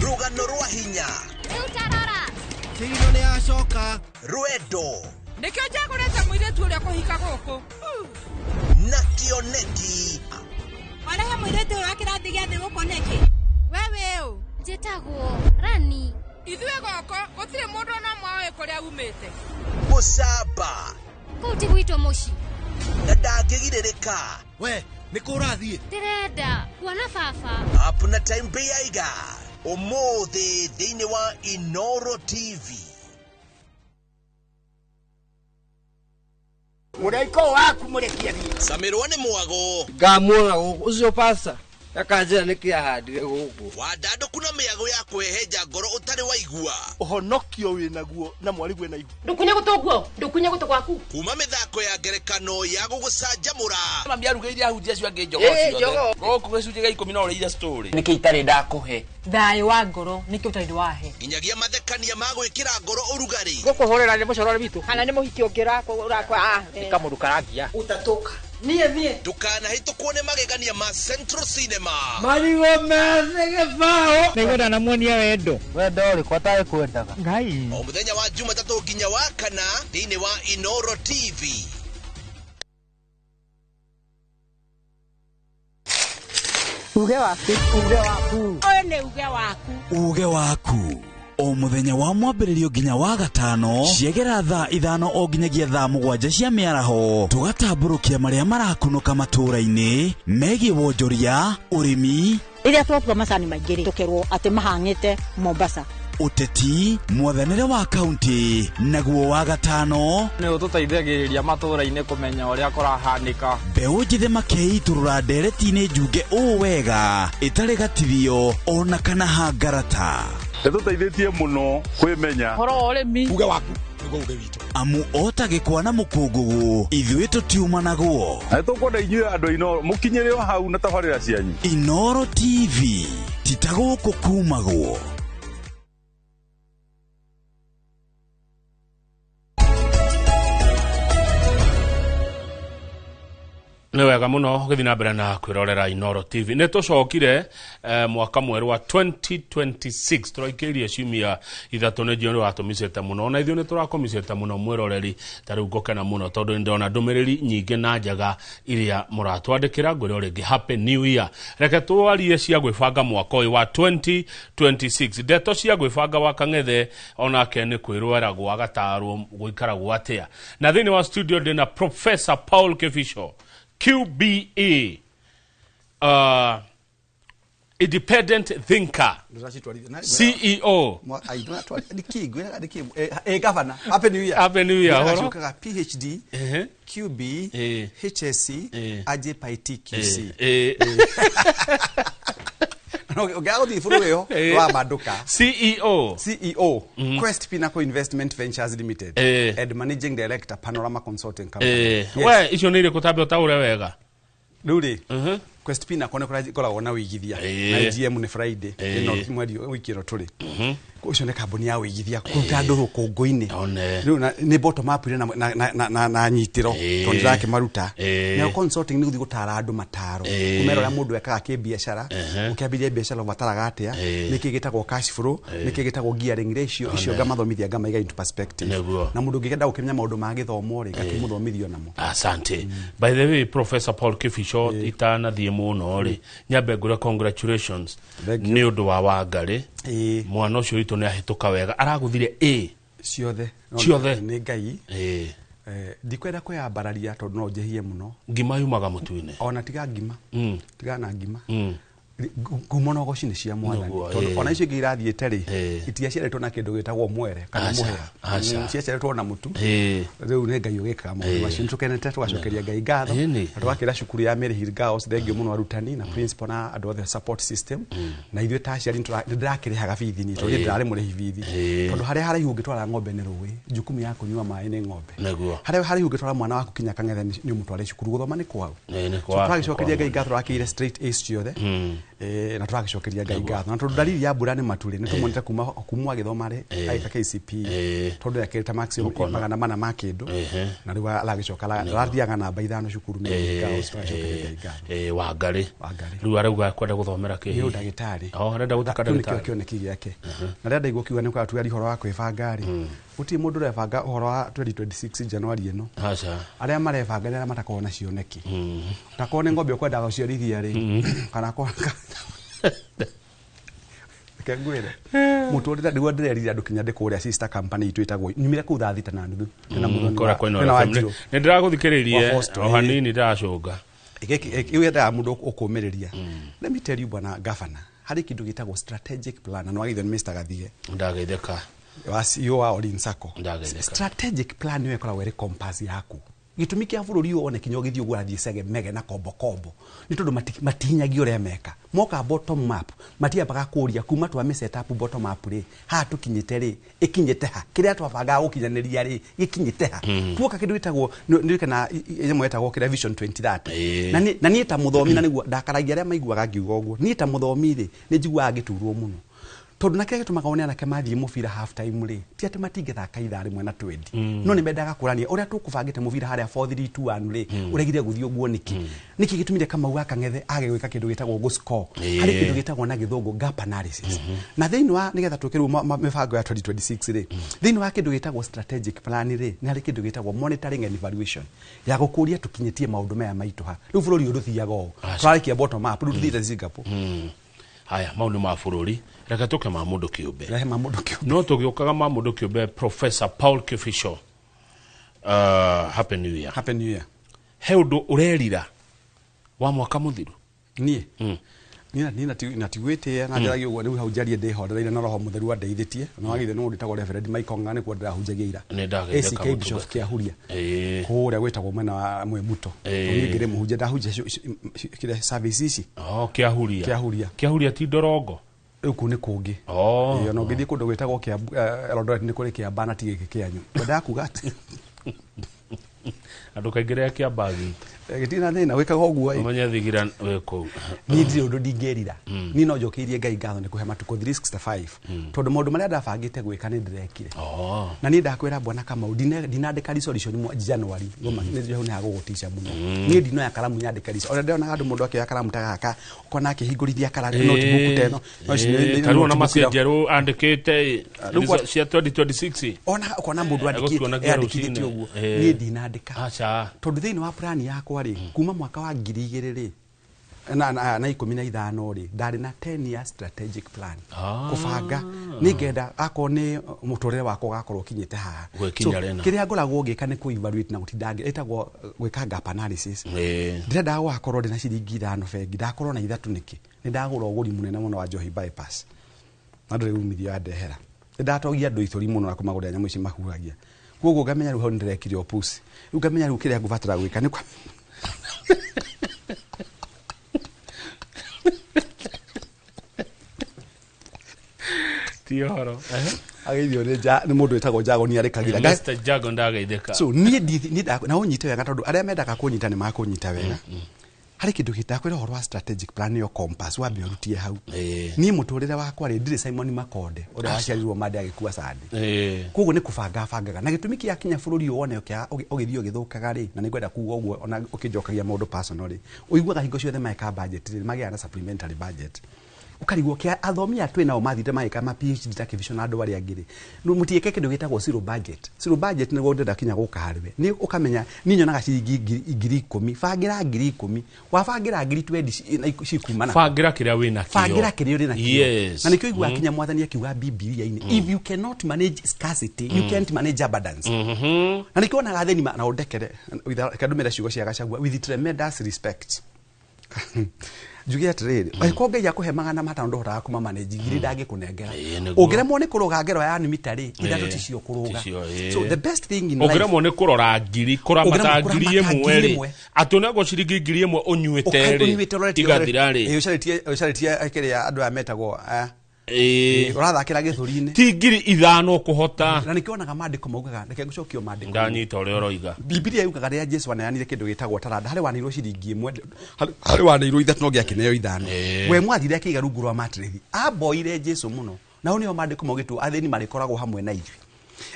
Rũgano rwa hinya. Rĩu tarora. Kĩino nĩ acoka. Rwendo. Nĩkĩo njagũrĩte mũirĩtu ũrĩa kũhika gũkũ. Na kĩoneki. Warehe mũirĩtu ũyũ wa kĩrathi gĩa thĩ gũkũ nĩkĩ? Wewe ũ? Njĩtagwo Rani. Ithuĩ gũkũ gũtirĩ mũndũ ona ũmwe ũĩ kũrĩa umĩte. Gũcamba. Kũu ti gwitũ mũciĩ. Na ndangĩgirĩrĩka. We, nĩ kũ ũrathiĩ? Ndĩrenda kuona baba. Up na time Beiga. Ũmũthĩ thĩinĩ wa Inoro TV. Mũraika waku mũrekie thiĩ. Camirwo nĩ mwago. Ngamuona gũkũ ũcio pasta akanjĩra nĩkĩ ahandire gũkũ. Wandandũku na mĩago ya kwĩhenja ngoro ũtarĩ waigua. Ũhonokio wĩnaguo na mwarigwe na ihu. Ndũkunye gũtũ guo, ndũkunye gũtũ gwaku. Kuma mĩthako ya ngerekano ya gũgũcanjamũra. Mami arugĩire ahunjia acio angĩ njogoo ciothe. Gũkũ gĩcunjĩ gĩa 10 no ũrĩire story. Nĩkĩ itarĩ ndakũhe? Thayũ wa ngoro nĩkĩ ũtarĩ wahe. Nginyagia mathekania ma gwĩkĩra ngoro ũrugarĩ. Gũkũhũrĩra nĩ mũcorore witũ. Kana nĩ mũhiki ũngĩ ũrakwa. Nĩ kamũndũ karangia. Utatoka. Niĩ niĩ. Ndũkanahĩtũkwo nĩ magegania ma Central Cinema. Marigũ methĩ gĩbaũ. Nĩngwenda namuonia wendo. Wendo ũrĩkũ atarĩ kwendaga? Ngai. O mũthenya wa Jumatatũ nginya wa kana thĩinĩ wa Inoro TV. Uge waku. Uge waku. Ũyũ nĩ uge waku. Uge waku. O mũthenya wa mwambĩrĩrio nginya wa gatano ciegera thaa 5 o nginyagia thaa 7 cia mĩaraho tũgatambũrũkia marĩa marakunũka matũũra-inĩ megiĩ wonjoria, ũrĩmi, rĩrĩa twatua macani maingĩ rĩ tũkerwo atĩ mahang'ĩte Mombasa, ũteti, mwathanĩre wa kaunti, naguo wa gatano nĩ ũtũteithagĩrĩria matũũra-inĩ kũmenya ũrĩa kũrahanĩka. Mbeũ njĩthĩ makĩitũrũra ndereti-inĩ njunge ũũ wega ĩtarĩ gatithio ona kana hangarata. Ĩtũteithĩtie mũno kwĩmenya. Ũhoro wa ũrĩmi. Uge waku nĩguo uge witũ. Amu ota gĩkwa na mũkũngũgũ ithuĩ tũtiumanagwo. Na nĩtũkwenda inyuĩ andũ a Inoro mũkinyĩre o hau na tabarĩra cianyu. Inoro TV ti ta gũkũ kumagwo. Nĩ wega mũno gũthiĩ na mbere na kwĩrorera Inoro TV. Nĩ tũcokire mwaka mwerũ wa 2026 tũraikĩirie ciumia 3 nĩ njiũ nĩ watũmicĩte mũno na ithuĩ nĩ tũrakũmicĩte mũno mwĩroreri ta rĩu ngũkena mũno tondũ nĩ ndona ndũmĩrĩri nyingĩ na njega iria mũratwandĩkĩra ngwĩre o rĩngĩ Happy New Year. Reke twarie cia gwĩbanga mwaka ũyũ wa 2026. Ndeto cia gwĩbanga wa Kang'ethe onake nĩ kwĩrweragwo agatarwo gũikaragwo atĩa. Na thĩinĩ wa studio ndĩna Professor Paul Kibicho, QBE, independent thinker, CEO. Governor, Happy New Year. Happy New Year. PhD, QB, HSC, AJPITQC. Ũngĩaga bũrũri ĩyo wamandũka. CEO. CEO, Quest Pinnacle Investment Ventures Limited and Managing Director Panorama Consulting Company. We icio nĩ irĩkũ tambe ũtaũre wega? Rĩu rĩ, Quest Pinnacle nĩ kũrĩa ĩkoragwo na wĩigithia na AGM nĩ Friday ĩno mweri wiki ĩno tũrĩ. Ũcio nĩ kambuni ya ũigithia kũruta andũ rũkũngũ-inĩ. One. Rĩu nĩ bottom up ĩrĩ na nyitĩro tondũ ndĩrakĩmaruta. Nayo consulting nĩ gũthiĩ gũtara andũ mataro, kũmera ũrĩa mũndũ ekaga kĩbiacara, ũkĩambĩrĩria biacara ũbataraga atĩa, nĩkĩ gĩtagwo cash flow, nĩkĩ gĩtagwo gearing ratio. Icio ngamathomithia, ngamaiga into perspective. Na mũndũ ũngĩenda gũkĩmenya maũndũ ma gĩthomo rĩ, ngakĩmũthomithio namo. Asante. By the way, Professor Paul Kibicho, itanathiĩ mũno rĩ, nyambe ngũre congratulations nĩ ũndũ wa Wangarĩ. Mwana ũcio witũ nĩ ahĩtũka wega, aragũthire A ciothe. Ciothe. Nĩ Ngai. Ndikwenda kwĩyambararia tondũ no njĩhie mũno. Ngima yumaga mũtu-inĩ. Ona tiga ngima, tiga na ngima, ngumo na ũgoci nĩ cia Mwathani, tondũ ona icio ingĩ irathiĩte rĩ, itiaciarĩtwo na kĩndũ gĩtagwo mwere kana Aca, mũhĩa. aca. Ciaciarĩtwo na mũtu. Rĩu nĩ Ngai ũgĩkaga maũndũ macio. Nĩtũkenete, tũgacokeria Ngai ngatho na tũgakĩra cukuru ya Mary Hill Girls thengio mũno, arutani na principal na andũ othe support system. Na ithuĩ ta aciari nĩ ndĩrakĩrĩhaga bithi niĩ, tondũ niĩ ndĩrarĩ mũrĩhi bithi, tondũ harĩa haraihu ũngĩtwara ng'ombe nĩ rũĩ, jukumu ya kũnyua maĩ nĩ ng'ombe. Harĩa haraihu ũngĩtwara mwana waku kinya kang'ethe nĩ ũmũtware cukuru, gũthoma nĩ kwao. Nĩ So kwa tũragĩcokeria Ngai ngatho, tũrakĩire straight A's ciothe. Na tũragĩcokeria Ngai ngatho, na tondũ dalili ya mbura nĩ maturĩ, nĩ tũmonete kuma agĩthoma rĩ, agĩka KCPE, tondũ akĩrĩta maximum Ũkona. 400 ma kĩndũ, na rĩu aragĩcoka arathiaga namba 5 cukuru Mary Hill Girls. Tũgacokeria Ngai ngatho. Wangarĩ. Wangarĩ. Rĩu arauga kwenda gũthomera kĩ? Nĩ ũndagĩtarĩ. Oh, arenda gũtuĩka Kĩu nĩkĩo ndagĩtarĩ. kĩoneki gĩake. Na rĩrĩa ndaigua ũkiuga nĩ ũkatuĩria ũhoro wa kwĩbanga rĩ, gũtirĩ mũndũ ũrebanga ũhoro wa 2026 January ĩno. Aca. Arĩa marebanga nĩ arĩa matakoragwo na cioneki. Takorwo nĩ ng'ombe ũkwendaga gũciarithia rĩ, kana reke ngwĩre, mũtũrĩre nĩguo ndĩrerire andũ kinya ndĩ kũrĩa sister company itũ ĩtagwo, nyumire kũu 6:30 ndĩna mũthoni Kũrĩa kwa Inooro ndĩna wa FM. Njirũ. Nĩ ndĩragũthikĩrĩirie Wa Boston, o hanini ndĩracũnga. Gĩkĩ yendaga mũndũ ũkũmĩrĩria. Let me tell you, bwana governor, harĩ kĩndũ gĩtagwo strategic plan, na nĩwagĩithio nĩ Mr. Gathige Ndageithĩka. Wa CEO wa Olin Sacco. Ndageithĩka. Strategic plan nĩyo ĩkoragwo ĩrĩ compass yaku. Gĩtũmi kĩa bũrũri ũyũ one kinya ũgĩthiĩ ũguo ũrathiĩ cege mege na kombo kombo nĩ tondũ matihinyagia ũrĩa meka moka bottom up, matiambaga kũria kuma twa set up bottom up rĩ, haha tũkinyĩte rĩ, ĩkinyĩte ha, kĩrĩa twabangaga gũkinyanĩria rĩ, gĩkinyĩte ha. Tuoka kĩndũ gĩtagwo nĩ kana ĩmwe ĩtagwo kĩrĩa Vision 2030. Na niĩ ta mũthomi, na nĩguo ndakaragia arĩa maiguaga ngiuga ũguo, niĩ ta mũthomi rĩ, nĩ njiguaga ngĩturwo mũno, tondũ na kĩrĩa gĩtũmaga one anake mathiĩ mũbira half time rĩ, ti atĩ matingĩthaka ithaa rĩmwe na 20, no nĩ mendaga kũrania ũrĩa tũkũbangĩte mũbira harĩa 4-3-2-1 rĩ, ũregire gũthiĩ ũguo nĩkĩ, nĩkĩ gĩtũmire Kamau wa Kang'ethe age gwĩka kĩndũ gĩtagwo gũscore. Harĩ kĩndũ gĩtagwo na gĩthũngũ gap analysis. Na thĩinĩ wa nĩgetha tũke rĩu mĩbango ya 2026 rĩ, thĩinĩ wa kĩndũ gĩtagwo strategic plan rĩ, nĩ harĩ kĩndũ gĩtagwo monitoring and evaluation ya gũkũria tũkinyĩtie maũndũ maya maitũ ha. Rĩu bũrũri ũyũ ndũthiaga ũũ. Tũrarĩkia bottom up, rĩu tũthiĩte Singapore. Haya, mau nĩ ma bũrũri, reke tũke ma mũndũ kĩũmbe. Rehe ma mũndũ kĩũmbe. No tũgĩũkaga ma mũndũ kĩũmbe, Professor Paul Kibicho, happy new year. Happy new year. He ũndũ ũrerira wa mwaka mũthiru? Niĩ niĩ natigwĩtĩĩa na njaragia ũguo rĩu hau njarie ndĩhorereire na Roho Mũtheru andeithĩtie, na wagĩrĩire nĩ mũndũ wĩtagwo Reverend Michael Ng'ang'a, nĩkuo ndĩrahunjagia ira. Nĩ ndageithĩka. ACK Mũtungata. Bishop Kĩahuria kũrĩa gwĩtagwo mwena wa Mwĩmuto. Niĩ ngĩrĩ mũhunjia, ndahunjia kĩrĩa service ici. Oh, Kĩahuria. Kĩahuria. Kĩahuria ti Ndorongo? Rĩu kũu nĩ kũngĩ. Ĩĩ, ona ũngĩthiĩ kũndũ gwĩtagwo Kĩambu, Eldoret nĩ kũrĩ Kĩamba na ti gĩkĩ kĩanyu. Ngwendaga kuga atĩ Andũ kaingĩ rĩa Kĩamba gitũ. Gĩtirĩ na thĩna wĩkaga ũguo ĩ. Ũmenye thigira wĩ kũu. Niĩ ndirĩ ũndũ ndingĩrira. Niĩ no njokeirie Ngai ngatho nĩ kũhe matukũ 365, tondũ maũndũ marĩa ndabangĩte gwĩka nĩ ndĩrekire. Na niĩ ndakwĩra, bwana Kamau, ndinandĩka resolution January ngoma nĩ hau nĩ hagũgũtica mũno. Niĩ ndinoya karamu nyandĩka resolution. Ona ndĩronaga andũ, mũndũ akĩoya karamu ta gaka, ũkona akĩhingũrithia kara notebook ta ĩno. No ici Tarĩu ona notebook macio njerũ andĩkĩte Rĩu cia 2026. Ona ũkona mũndũ Egũtuonagia andĩkithĩtie rũcinĩ. ũguo. Niĩ ndinandĩka, Aca. tondũ thĩinĩ wa plan yakwa rĩ, kuma mwaka wa 2000 rĩ na 15 rĩ, ndarĩ na 10 year strategic plan. Kũbanga nĩ ngenda akorwo nĩ mũtũrĩre wakwa ũgakorwo ũkinyĩte haha. Gwĩkinya So, rĩna. kĩrĩa ngoragwo ngĩka nĩ kũ-evaluate na gũtinda ĩtagwo gwĩka gap analysis. Ndĩrendaga gũgakorwo ndĩna ciringi 5 bengi, ndakorwo na 3 nĩkĩ? Nĩ ndagũra ũgũri mũnene mũno wa njohi bypass na ndũrĩ umithio yandehera. Nĩ ndatogia andũ ithũri mũno na kũmagũrĩra nyamũ ici mahuhagia, koguo ngamenya rĩu hau nĩ ndĩrekire ũpuci. Rĩu ngamenya rĩu kĩrĩa ngũbatara gwĩka nĩ Ti ũhoro. Ageithio nĩ mũndũ wĩtagwo Jagoni arĩ Kagira. Mr. Jago ndageithĩka. So niĩ na ũnyite wega, tondũ arĩa mendaga kũnyita nĩ makũnyita wega. Harĩ kĩndũ gĩtakwĩra ũhoro wa strategic plan yo compass wambe ũrutie hau. Niĩ mũtũrĩre wakwa rĩ, ndirĩ Simon Makonde ũrĩa waciarirwo Mande agĩkua Sande. Koguo nĩ kũbanga bangaga na gĩtũmi kĩa kinya bũrũri ũyũ wone ũgĩthiĩ ũgĩthũkaga rĩ, na nĩngwenda kuga ũguo ona ũkĩnjokagia maũndũ personal rĩ, ũiguaga hingo ciothe meka budget rĩ, magĩaga na supplementary budget, ũkarigwo kĩa athomi aya twĩ nao mathire magĩka ma PhD ta kĩbico na andũ arĩa angĩ rĩ, mũtiĩke kĩndũ gĩtagwo zero budget. Zero budget nĩguo ndĩrenda kinya gũka harĩwe nĩ ũkamenya niĩ nyonaga ciringi 10,000, bangĩra 10,000, wabangĩra 20,000 na cikumana. Bangĩra kĩrĩa wĩ nakĩo. Bangĩra kĩrĩa ũrĩ nakĩo. Na nĩkĩo ũiguaga kinya mwathani akiuga Bibilia-inĩ, if you cannot manage scarcity, you can't manage abundance. Na nĩkĩo wonaga athĩni na ũndekere reke ndũmĩre ciugo cia Gachagua with tremendous respect, njuge atĩrĩrĩ, angĩkorwo Ngai akũhe 500 ndũhotaga kũma manage, 1,000 ndangĩkũnengera. Nĩguo. Ũngĩremwo nĩ kũrũga ngero ya nimita rĩ, 3 ticio kũrũga. Ticio, ĩĩ. So the best thing in life, Ũngĩremwo nĩ kũrora ngiri, kũramata Ũngĩremwo ngiri kũramata ĩmwe ngiri rĩ, ĩmwe. atĩ ũnengwo ciringi 1,000 ũnyuĩte rĩ, ũnyuĩte ũroretie igathira rĩ. Ũcarĩtie kĩrĩa andũ aya metagwo ũrathakĩra gĩthũri-inĩ. Ti 5,000 ũkũhota. Na nĩkĩo wonaga maandĩko maugaga, reke ngũcokio maandĩko. Ndanyita ũrĩa ũroiga. Bibilia yugaga rĩrĩa Jesu aneanire kĩndũ gĩtagwo taranda, harĩ waneirwo ciringi 1, harĩ waneirwo 3, no ũngĩ akĩneo 5. We mwathire akĩiga rungu rwa matĩrĩthi, amboire Jesu mũno. Nao nĩo maandĩko maugĩtwo athĩni marĩkoragwo hamwe na ithuĩ.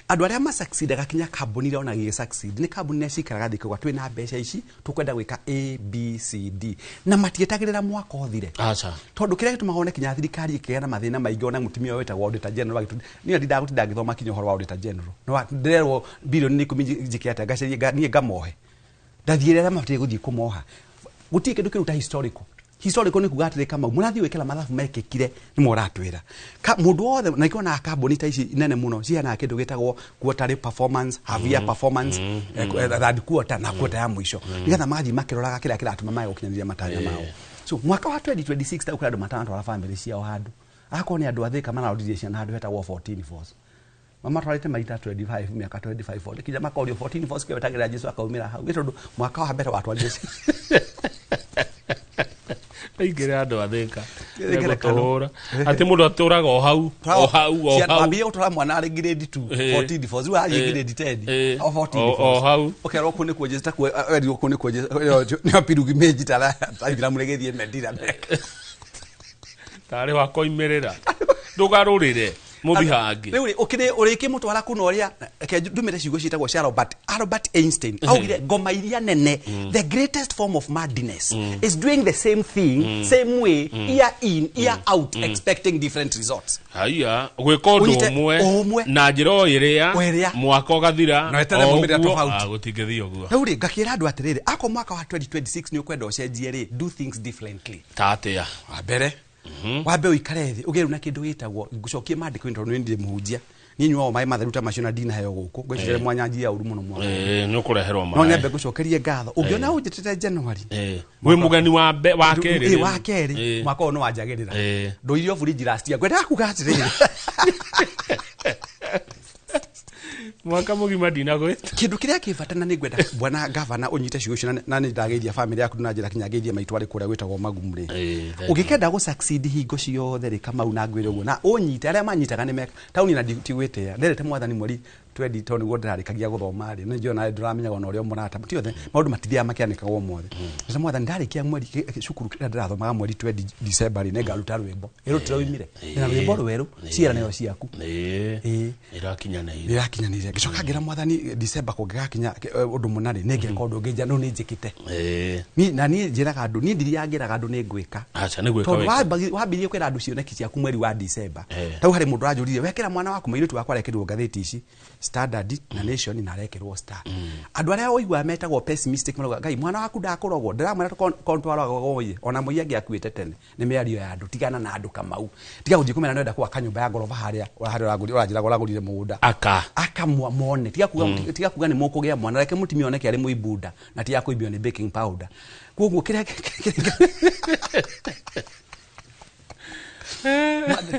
Andũ arĩa masucceedaga kinya kambuni iria ona gĩgĩ succeed nĩ kambuni iria cikaraga thĩ ikauga twĩna mbeca ici tũkwenda gwĩka A B C D, na matietagĩrĩra mwaka ũthire. Aca. Tondũ kĩrĩa gĩtũmaga one kinya thirikari ĩkĩgĩa na mathĩna maingĩ, ona mũtumia ũyũ wĩtagwo Auditor General agĩtũ, niĩ ndindaga gũtinda ngĩthoma kinya ũhoro wa Auditor General, no ndĩrerwo bilioni 10 njĩke atĩa, ngacarie niĩ ngamohe, ndathiĩre arĩa mabatiĩ gũthiĩ kũmoha. Gũtirĩ kĩndũ kĩrũ ta historical. Historical nĩ kuga atĩrĩ, Kamau, mũrathiĩ gwĩkĩra mathabu mekĩkire nĩ mũratwĩra mũndũ wothe, na ikona kambuni ta ici nene mũno cihanaga kĩndũ gĩtagwo quarterly performance, half year performance, third quarter na quarter ya mũico, nĩgetha magathiĩ makĩroraga kĩrĩa kĩratũma mage gũkinyanĩria matanya mao. So mwaka wa 2026 ta kũrĩ andũ matanatwara family ciao handũ, akorwo nĩ andũ a Thĩka mararorire ciana handũ hetagwo 14 Falls, mamatwarĩte maita 25, mĩaka 25 40, kinya makorio 14 Falls kĩo Jesu akaumĩra hau, nĩ tondũ mwaka wa mbere watwarire Aingĩre andũ a Thĩka. Ngerekano. Megũtũhũra. Atĩ mũndũ atũraga o hau, o hau, o hau. Wambie gũtwara mwana arĩ grade 2, 14 Falls, rĩu arathiĩ grade 10, o 14 O Falls. hau. Ũkerwo kũu nĩkuo Jesu takuo werirwo kũu nĩkuo Jesu nĩo pilgrimage ta Aithĩramu rĩgĩthiĩ Medina Mecca. Tarĩ wakoimĩrĩra. Ndũgarũrĩre mũthi hangĩ. Rĩu rĩ, ũkĩrĩ ũrĩkĩmũtwara kũna ũrĩa, reke ndũmĩre ciugo ciĩtagwo cia Albert Einstein. Augire ngoma iria nene, the greatest form of madness is doing the same thing, same way, year in year out, expecting different results. Haiya, gwĩka ũndũ Ũnyite ũmwe ũmwe. na njĩra o ĩrĩa O ĩrĩa. mwaka ũgathira Na weterere o maumĩrĩra ũguo. tofauti. Ah, gũtingĩthiĩ ũguo. Rĩu rĩ, ngakĩra andũ atĩrĩrĩ, akorwo mwaka wa 2026 nĩ ũkwenda ũcenjie rĩ, do things differently. Ta atĩa? Wa mbere, wambe ũikare thĩ ũgĩe rĩu na kĩndũ gĩtagwo, ngũcokie maandĩko-inĩ tondũ niĩ ndirĩ mũhunjia, niĩ nyuaga maĩ matheru ta macio na ndinaheo gũkũ ngwĩciria mwanya njia ũru mũno mwaka. Nĩ ũkũreherwo No maĩ. nyambe ngũcokerie ngatho ũngĩona ũnjĩtĩte January. Wĩ mũgeni wa wa kerĩ rĩu. Wa kerĩ. Mwaka ũyũ nĩ wanjagĩrĩra. Ndũirio buriji last year, ngwendaga kuga atĩrĩrĩ, Mwaka mũgima ndinagwĩta. Kĩndũ kĩrĩa kĩ bata, na nĩ ngwenda bwana gavana ũnyite ciugo icio, na nĩ ndageithia famĩlĩ yaku na njĩra kinya ngeithie maitũ arĩ kũrĩa gwĩtagwo Magumu rĩ, ũngĩkenda gũ succeed hingo ciothe rĩ, Kamau, na ngwĩre ũguo na ũnyite, arĩa manyitaga nĩ meka taũni na tigwĩtĩa nderete mwathani mweri 20 tondũ nĩguo ndĩrarĩkagia gũthoma rĩ, nĩ njũĩ ndũramenyaga ona ũrĩa mũrata ti othe maũndũ matithiaga makĩanĩkagwo mothe. Ndĩra mwathani ndarĩkia mweri cukuru kĩrĩa ndĩrathomaga mweri 20 December rĩ, nĩngaruta rwĩmbo ĩrũtĩra uimire na rwĩmbo rwerũ ciĩranĩro ciaku. Ĩrakinyanĩire. Ĩrakinyanĩire. Ngĩcoka ngĩra mwathani December kũngĩgakinya ũndũ mũna rĩ, nĩngeka ũndũ ũngĩ no nĩ njĩkĩte. Na niĩ njĩraga andũ, niĩ ndithiaga ngĩraga andũ nĩ ngwĩka. Aca, nĩ gwĩka tondũ wĩka. Wambirie kwĩra andũ cioneki ciaku mweri wa December. Tau harĩ mũndũ ũranjũririe, wekĩra mwana waku, mũirĩtu wakwa arekĩrwo ngathĩti ici Standard na Nation na arekĩrwo Star. Andũ arĩa ũiguaga metagwo pessimistic marauga Ngai mwana waku ndakũrogwo, ndĩramwĩra kontwaragwo ona mũiya angĩakuĩte tene. Nĩ mĩario ya andũ, tigana na andũ Kamau, tiga gũthiĩ kũmera nĩwenda gwaka nyũmba ya ngoroba harĩa harĩa ũranjĩraga ũragũrire mũgũnda. Aka. Aka mone, tiga kuga tiga kuga nĩ mũkũgĩa mwana, reke mũtumia oneke arĩ mũibunda na tiga kũimbio nĩ baking powder. Koguo kĩrĩa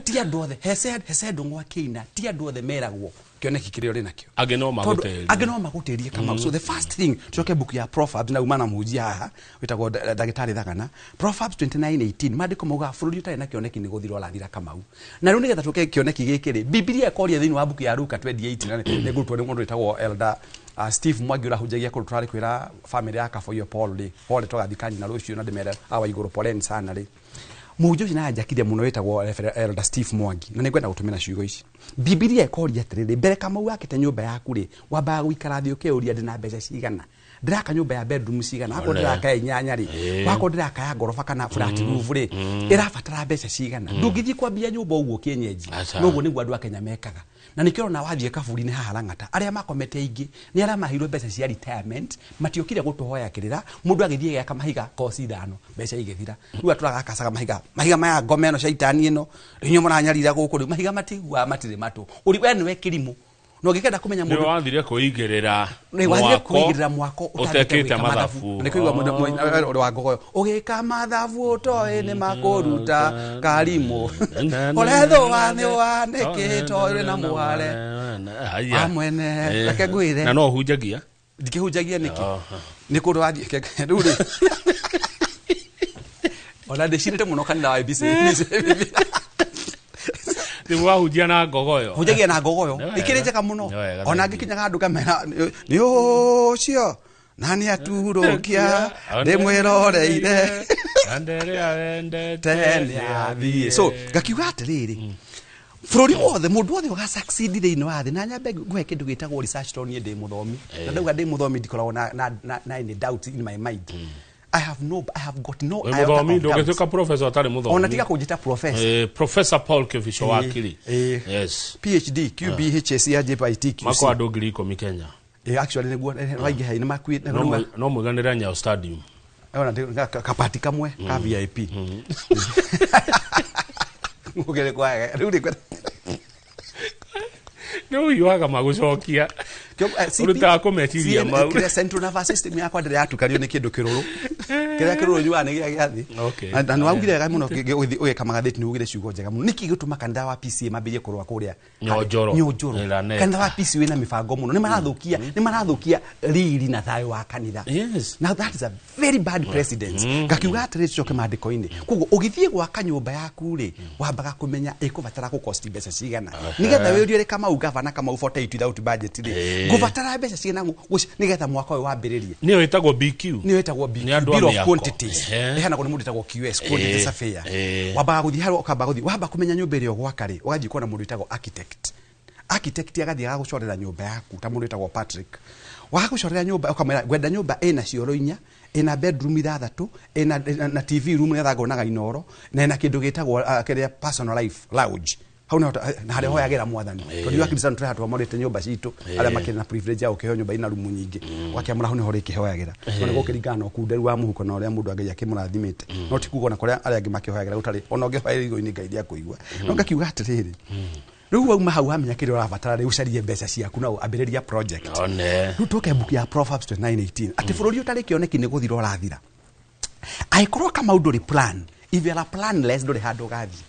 ti andũ othe hece hece ndũng'wa kĩina, ti andũ othe meragwo Kĩoneki kĩrĩa ũrĩ nakĩo. Angĩ no Tondũ magũtĩrie. Angĩ no magũtĩrie, Kamau. So the first thing, tucoke book ya Proverbs, na uma na mũhunjia haha wĩtagwo ndagĩtarĩ Thagana. Proverbs 29:18, maandĩko maugaga bũrũri ũtarĩ na kĩoneki nĩ gũthira ũrathira, Kamau. Na rĩu nĩgetha tũke kĩoneki gĩkĩ rĩ, Bibilia ĩkoria thĩinĩ wa book ya Luka 28, na nĩ ngũrutwo nĩ mũndũ wĩtagwo Elder Steve Mwangi ũrahunjagia kũndũ tũrarĩ kwĩra family ya Kaboio Paul rĩ, pole, tũgathika nyina rũciũ, na ndĩmere awa igũrũ poleni sana rĩ. Mũhunjia ũcio nanjakire mũno wĩtagwo Reverend Elder Steve Mwangi, na nĩngwenda gũtũmĩra ciugo ici. Bibilia ĩkoria atĩrĩrĩ, mbere Kamau wakĩte nyũmba yaku rĩ, wambaga gũikara thĩ ũkeyũria, ndĩna mbeca cigana, ndĩraka nyũmba ya bedroom cigana, akorwo One. ndĩraka ya inyanya rĩ, wakorwo ndĩraka ya ngoroba kana flat roof rĩ, ĩrabatara mbeca cigana. Ndũngĩthiĩ kwambia nyũmba ũguo kĩenyenji. Aca. Noguo nĩguo andũ a Kenya mekaga, na nĩkĩo ũrona wathiĩ kaburi-inĩ haha Lang'ata, arĩa makomete aingĩ nĩ arĩa maheirwo mbeca cia retirement, matiokire gũtũhoya kĩrĩra. Mũndũ agĩthiĩ gĩaka mahiga koci 5, mbeca igĩthira. Rĩu atũraga akacaga mahiga, mahiga maya, ngoma ĩno, caitani ĩno, rĩu inyuĩ mũranyarira gũkũ. Rĩu mahiga matiguaga, matirĩ matũ. Ũri we nĩwe kĩrimũ na ũngĩkenda kũmenya Nĩ mũndũ wathire kũigĩrĩra nĩ wathire mwako kũigĩrĩra mwako ũtambĩte ũtekĩte gwĩka mathabu. Nĩ kũigua ũrĩ wa ngogoyo ũgĩka mathabu ũtoĩ nĩ makũruta karimũ ũrethũa nĩ wanĩkĩtwo ũrĩ na mware Haya. wa mwene. Reke ngwĩre. Na no ũhunjagia? Ndikĩhunjagia nĩkĩ? Oh. Nĩ kũndũ wathiĩ rĩu rĩ, ona ndĩcirĩte mũno kanitha wa ABC. Rĩu wahunjia na ngogoyo? Hunjagia na ngogoyo. Nĩ wega. Ikĩrĩ njega mũno. Nĩ wega, Ona thank you. ngĩkinyaga andũ ngamera nĩ ũcio na nĩ aturũkia ndĩmwĩroreire Anderea wendete tene athiĩ. So ngakiuga atĩrĩrĩ, bũrũri wothe, mũndũ wothe ũga succeed thĩinĩ wa thĩ, na nyambe ngũhe kĩndũ gĩtagwo research, tondũ niĩ ndĩ mũthomi, na ndauga ndĩ mũthomi ndikoragwo na any doubt in my mind. I have got no Wĩ iota mũthomi of doubt. ndũngĩtuĩka professor ũtarĩ mũthomi. Ona tiga kũnjĩta professor. Professor Paul Kibicho wakiri. Yes. PhD QBHS ya JPIT QC. Mako andũ 10,000 Kenya. Actually nĩguo waingĩha nĩ makuĩte. No mũiganĩre Nyayo Stadium. Ona kapati kamwe ka VIP ngũgere kwa rĩu rĩ. Nĩ ũhiũhaga magũcokia. Ũrutaga kũmeciria mau. Kĩrĩa central nervous system yakwa ndĩrĩa yatukanio nĩ kĩndũ kĩrũrũ, kĩrĩa kĩrũrũ nyuaga nĩ gĩa gĩathĩ. Na nĩ waugire wega mũno ũgĩka magathĩti, nĩ ugire ciugo njega mũno. Nĩkĩ gĩtũma kanitha wa PCA mambĩrĩrie kũrũa kũrĩa Nyonjoro. Nyonjoro. Ĩraneta. Kanitha wa PCA wĩna mĩbango mũno, nĩ marathũkia riri na thayũ wa kanitha. Now that is a very bad precedent. Ngakiuga atĩrĩ, tucoke maandĩko-inĩ. Koguo ũgĩthiĩ gwaka nyũmba yaku rĩ, wambaga kũmenya ĩkũbatara gũkosti mbeca cigana, nĩgetha wĩũrie rĩ, Kamau, gavana Kamau 48 without budget rĩ, ngũbatara mbeca cigana nĩgetha mwaka ũyũ wambĩrĩrie? Nĩyo ĩtagwo BQ. Nĩyo ĩtagwo BQ. Nĩ andũ a Bill of mĩako. Quantities. Ĩheanagwo nĩ mũndũ ĩtagwo QS, quantity surveyor. Wambaga gũthiĩ harĩa, ũkamba gũthiĩ wamba kũmenya nyũmba ĩrĩa ũgwaka rĩ, ũgathiĩ kuona mũndũ wĩtagwo architect. Architect agathiĩ agagũcorera nyũmba yaku, ta mũndũ wĩtagwo Patrick. Wagũcorera nyũmba, ũkamwĩra ngwenda nyũmba ĩna cioro 4, ĩna bedroom 6, ĩna na TV room nĩgetha ngonaga Inoro, na ĩna kĩndũ gĩtagwo kĩrĩa personal life lounge hau nĩho na harĩa hoyagĩra Mwathani, tondũ ithuĩ Akristiano tũrĩ handũ hamwe nyũmba citũ, arĩa makĩrĩ na privilege ya gũkĩheo nyũmba ina rumu nyingĩ, ũgakĩamũra hau nĩho ũrĩkĩhoyagĩra. No nĩ gũkĩringana na ũkunderu wa mũhuko na ũrĩa mũndũ Ngai akĩmũrathimĩte. No ti kuga ona kũrĩa arĩa angĩ makĩhoyagĩra gũtarĩ, ona ũngĩhoera igũrũ-inĩ Ngai ndĩakũigua. No ngakiuga atĩrĩrĩ, rĩu wauma hau wamenya kĩrĩa ũrabatara rĩ, ũcarie mbeca ciaku na ambĩrĩria project. One. Rĩu tũke mbuku ya Proverbs 29:18, atĩ bũrũri ũtarĩ kĩoneki nĩ gũthira ũrathira. Angĩkorwo Kamau ndũrĩ plan, if you are planless, ndũrĩ handũ ũgathiĩ.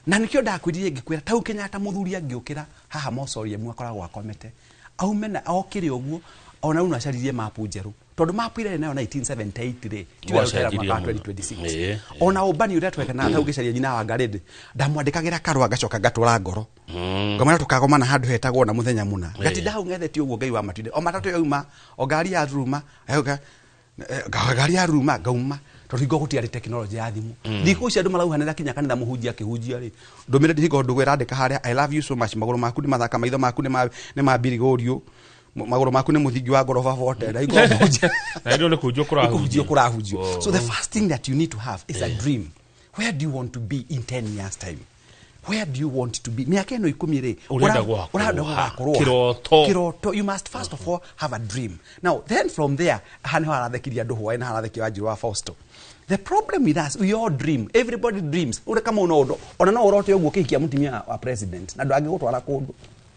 Na nĩkĩo ndakwĩrire ngĩkwĩra tau Kenyatta mũthuri angĩũkĩra haha mausoleum akoragwo akomete, aume na okĩre ũguo, ona rĩu no acaririe mapu njerũ, tondũ mapu ĩrĩa nayo 1978 rĩ tiyo ĩrĩa Wacenjirie mwaka wa mũno. 2026. Ona ũmbani ũrĩa twekanaga tau ngĩcaria nyina wa Ngarĩndĩ, ndamwandĩkagĩra karũa, ngacoka ngatũra ngoro, ngamwĩra tũkagomana handũ hetagwo na mũthenya mũna. Ngatinda hau ng'ethetie ũguo Ngai wa matinde o matatũ yauma, o ngari ya ruruma, ngari ya ruruma ngauma, tondũ hingo gũtiarĩ tekinoronjĩ ya thimũ. Thikũ ici andũ marauhanĩra kinya kanitha, mũhunjia akĩhunjia rĩ, ndũmĩrĩri hingo ndũgũ ĩrandĩka harĩa, "I love you so much, magũrũ maku nĩ mathaka, maitho maku nĩ ma mbirigũriũ, magũrũ maku nĩ mũthingi wa ngoroba bote," na hingo mũhunjia Na rĩu nĩ kũhunjio kũhunjio kũrahunjio. kũrahunjio. Oh. So the first thing that you need to have is a dream. Where do you want to be in 10 years' time? Where do you want to be mĩaka ĩno 10 rĩ? Ũrenda gũgakorwo ũrenda ha? gũgakorwo ha? Kĩroto. Kĩroto. You must first of all have a dream. Now then from there, haha nĩho harathekirie andũ hwaĩ na harathekia Wanjiru wa Fausto. The problem with us, we all dream, everybody dreams. Ũrĩ kama no ũndũ ona no ũrote ũguo ũkĩhikia mũtumia wa president na ndangĩgũtwara kũndũ,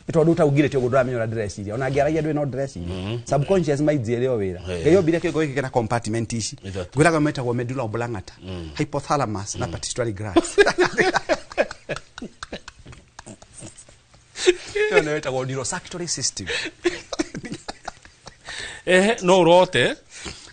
nĩ tondũ ũtaugire ũguo, ndũramenya ũrĩa ndĩreciria. Ona angĩaragia ndũĩ no ndĩreciria. Subconscious mind ĩrĩ o wĩra. Ngai ombire kĩongo gĩkĩ kĩna compartment ici 3. Ngwĩraga metagwo medulla oblongata, hypothalamus na pituitary gland. Ĩyo nĩyo ĩtagwo neurocirculatory system. Ehe, no ũrote.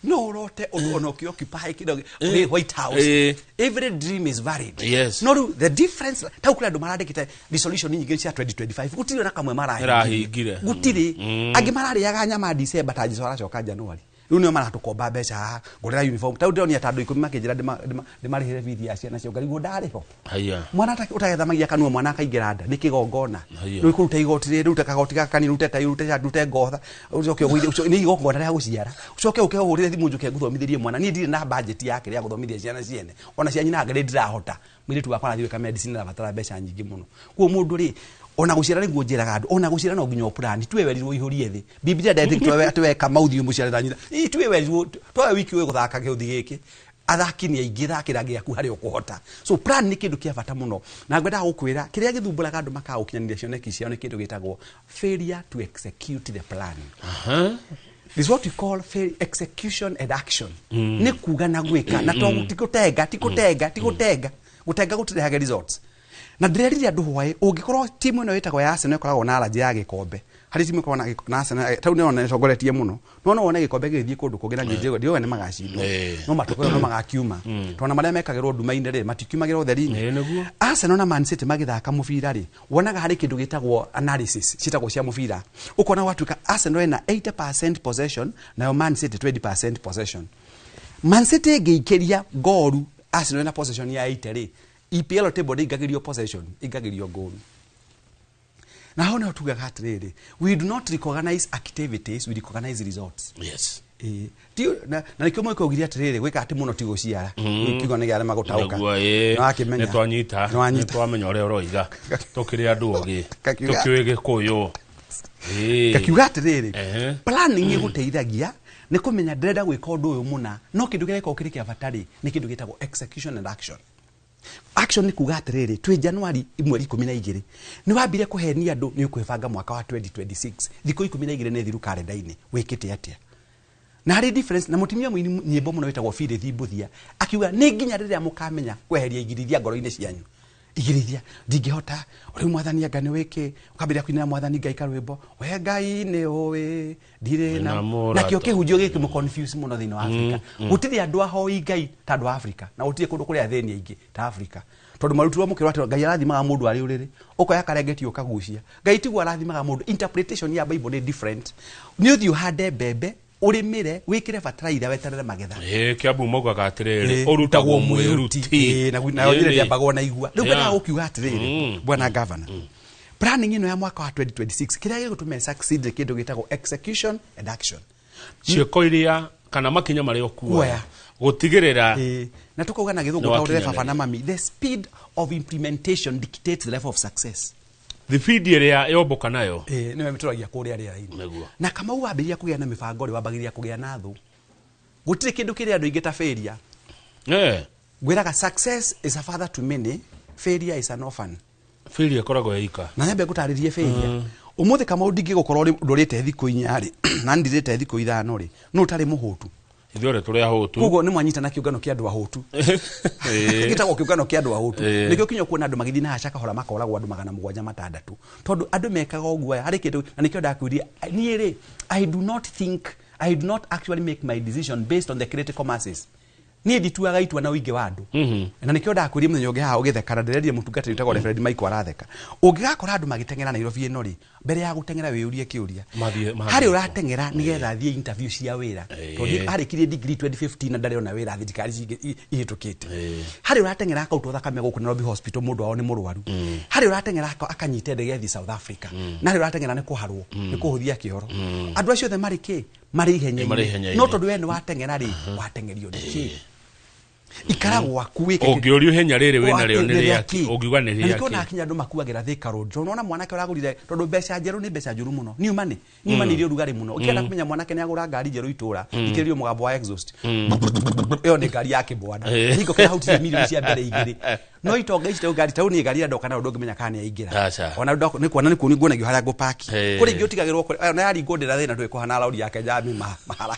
No ũrote ũndũ ona ũkĩoccupy kĩndũ wĩ White House. Every dream is valid. No rĩu the difference tau kũrĩ andũ marandĩkĩte resolution nyingĩ cia 2025, gũtirĩ ona kamwe Ĩrahingire. Gũtirĩ. Angĩ mararĩaga nyama December ta Jesũ aracoka January. Rĩu nĩo maratũkomba mbeca haha, ngũrĩra uniform. Tau ndĩronia ta andũ 10 makĩnjĩra ndĩmarĩhĩre bithi ya ciana ciao, ngarigwo ndarĩho. Haya. Mwana ũtagethamagia kanua, mwana akaingĩra nda nĩ kĩgongona. Haya. Rĩu kũruta igoti rĩrĩ, rute kagoti gaka kanini, rute tai, rute shati, rute ngotha, ũcoke ũgũithie, nĩ igongona rĩa gũciara, ũcoke ũke ũhũrĩre thimũ njũke ngũthomithĩrie mwana. Niĩ ndirĩ na budget yake ya gũthomithia ciana ciene, ona cia nyina ngarĩ ndirahota. Mũirĩtu wakwa arathiĩ gwĩka medicine, arabatara mbeca nyingĩ mũno. Koguo mũndũ rĩ, ona gũciara nĩguo njĩraga andũ, ona gũciara no nginya ũplan. Tuwe werirwo ihũrie thĩ, Biblia ndetĩkĩtie atĩ we Kamau thiĩ mũciare na nyina. Ĩ, tuwe werirwo towe wiki ũyũ gũthaka gĩũthi gĩkĩ, athaki nĩ aingĩ, thakĩra gĩaku harĩa ũkũhota. So plan nĩ kĩndũ kĩa bata mũno, na ngwendaga gũkwĩra kĩrĩa gĩthumbũraga andũ makaga gũkinyanĩria cioneki ciao nĩ kĩndũ gĩtagwo failure to execute the plan. This is what we call fail execution and action. Nĩ kuga na gwĩka, na to ti gũtenga, ti gũtenga, ti gũtenga, gũtenga gũtirehage results. Na ndĩrerire andũ hwaĩ, ũngĩkorwo timu ĩno ĩtagwo ya Arsenal ĩkoragwo na allergy ya gĩkombe, harĩ timu ĩkoragwo na Arsenal tau nĩyo ĩtongoretie mũno, no wone gĩkombe gĩgĩthiĩ kũndũ kũngĩ na njĩra ndiũĩ nĩ magacindwo, no matokeo no magakiuma, tondũ marĩa mekagĩrwo nduma-inĩ rĩ, matikiumagĩra ũtheri-inĩ. Nĩguo. Arsenal na Man City magĩthaka mũbira rĩ, wonaga harĩ kĩndũ gĩtagwo analysis ciĩtagwo cia mũbira, ũkona gwatuĩka Arsenal ĩna 80% possession, nayo Man City 20% possession. Man City ĩngĩikĩria ngoru Arsenal ĩna possession ya 80 rĩ, EPL table ndĩingagĩrio possession, ingagĩrio ngoru. Na hau nĩho tugaga atĩrĩrĩ, we do not recognize activities, we recognize results. Ĩĩ. Na nĩkĩo mũĩko augire atĩrĩrĩ, gwĩka atĩ mũno ti gũciara. Kiugo nĩ gĩarema gũtaũka. Nĩguo, ĩĩ. Nĩwakĩmenya. Nĩtwanyita. Nĩwanyita. Nĩtwamenya ũrĩa ũroiga, tũkĩrĩ andũ ogĩ, Kakiuga- tũkĩũĩ Gĩkũyũ. Ĩĩ. Ngakiuga atĩrĩrĩ, planning ĩgũteithagia nĩ kũmenya ndĩrenda gwĩka ũndũ ũyũ mũna, no kĩndũ kĩrĩa gĩkoragwo kĩrĩ kĩa bata rĩ, nĩ kĩndũ gĩtagwo execution and action. Action nĩ kuga atĩrĩrĩ, twĩ Januari mweri 12, nĩ wambire kũhenia andũ nĩ ũkwĩbanga mwaka wa 2026, thikũ 12 nĩ thiru karenda-inĩ, wĩkĩte atĩa? Na harĩ difference na mũtumia mũini nyĩmbo mũno wĩtagwo Phyllis Mbuthia akiuga nĩ nginya rĩrĩa mũkamenya kweheria igirithia ngoro-inĩ cianyu. Igirithia ndingĩhota, rĩu mwathani anga nĩ wĩkĩ, ũkambĩrĩria kũinĩra mwathani Ngai karwĩmbo, we Ngai nĩ ũĩ ndirĩ na Na mũrato. Nakĩo kĩhunjio gĩkĩ mũ confuse mũno thĩinĩ wa Afrika. Gũtirĩ andũ ahoi Ngai ta andũ a Afrika, na gũtirĩ kũndũ kũrĩ athĩni aingĩ ta Afrika, tondũ marutirwo mũkĩrwo atĩ Ngai arathimaga mũndũ arĩ ũrĩrĩ, ũkoya karengeti ũkagucia. Ngai tiguo arathimaga mũndũ. Interpretation ya Bible nĩ different. Nĩ ũthiĩ ũhande mbembe, ũrĩmĩre, wĩkĩre bataraitha, weterere magetha. Ĩĩ, Kĩambu maugaga atĩrĩrĩ, Ĩĩ, ũrutagwo mwĩruti. Ĩĩ, nayo njĩra Ĩĩ. ndĩambagwo na igua. Rĩu ngwendaga gũkiuga atĩrĩrĩ, bwana governor, planning ĩno ya mwaka wa 2026, kĩrĩa gĩgũtũma succeed nĩ kĩndũ gĩtagwo execution and action. Ciĩko iria kana makinya marĩa ũkuoya Kuoya. gũtigĩrĩra Ĩĩ. Na tukauga na gĩthũngũ Nĩ taũrĩre baba wakinyanĩria. na mami, the speed of implementation dictates the level of success. Thibindi ĩrĩa yomboka nayo Ĩĩ, nĩyo ĩmĩtũragia kũrĩa rĩera-inĩ. Nĩguo. Na Kamau wambĩrĩria kũgĩa na mĩbango rĩ, wambagĩrĩria kũgĩa na thũ. Gũtirĩ kĩndũ kĩrĩ andũ aingĩ ta failure. Ngwĩraga success is a father to many, failure is an orphan. Failure ĩkoragwo ĩika. Na nyambe ngũtarĩrie failure. Ũmũthĩ Kamau ndingĩgũkorwo ndũrĩte thikũ 4 rĩ, na ndirĩte thikũ 5 rĩ, no ũtarĩ mũhũtu. Ithuĩ othe tũrĩ ahũtu. Koguo nĩ mwanyita na kĩũngano kĩa andũ ahũtu. Gĩtagwo kĩũngano kĩa andũ ahũtu. Nĩkĩo kinya kuona andũ magĩthiĩ na haca kahora makoragwo andũ 706, tondũ andũ mekaga ũguo harĩ kĩndũ, na nĩkĩo ndakwĩrire niĩ rĩ, I do not think, I do not actually make my decision based on the critical masses. Niĩ ndituaga itua na ũingĩ wa andũ. Na nĩkĩo ndakwĩrire mũthenya ũngĩ haha ũgĩtheka, na ndĩrerire mũtungatĩri wĩtagwo Reverend Michael aratheka. Ũngĩgakora andũ magĩteng'era Nairobi ĩno rĩ, mbere ya gũteng'era wĩyũrie kĩũria. Mathiĩ- mathiĩ Harĩ kũ? ũrateng'era nĩgetha athiĩ interview cia wĩra. Tondũ arĩkirie degree 2015 na ndarĩ ona wĩra thirikari ihĩtũkĩte. Harĩ ũrateng'era akautwo thakame gũkũ Nairobi Hospital, mũndũ wao nĩ mũrwaru. Harĩ ũrateng'era akanyita ndege athiĩ South Africa. Na harĩ ũrateng'era nĩ kũharwo, nĩ kũhũthia kĩoro. Andũ acio othe marĩ kĩ? Marĩ ihenya-inĩ. Marĩ ihenya-inĩ. No tondũ we nĩ wateng'era rĩ, wateng'erio nĩ kĩ? Ikara gwaku wĩke kĩ- Ũngĩũrio ihenya rĩrĩ wĩna rĩo nĩ Nĩ rĩa rĩa kĩ? kĩ? Ũngiuga nĩ Na rĩa nĩkĩo kĩ? na kinya andũ makuagĩra Thika Road. Tondũ unaona mwanake ũragũrire, tondũ mbeca njerũ nĩ mbeca njũru mũno. New money. New money irĩ ũrugarĩ mũno. Ũkĩenda kũmenya mwanake nĩ agũra ngari njerũ itũra, thikĩrĩria mũgambo wa exhaust. Ĩyo nĩ ngari ya kĩbwana. Hingo kĩrĩa hautirie milioni cia mbere igĩrĩ. No itonga ici ngari ta nĩ ngari ĩrĩa ndoka nayo ndũngĩmenya kana nĩ yaingĩra. Aca. Ona nĩ kuona nĩ kuonagio nguonagio harĩa ngũpaki. Kũrĩ ingĩ ũtigagĩrwo kũrĩ, ona yaringwo ndĩra thĩna ndũĩ kũhana rauri yake njami mahara.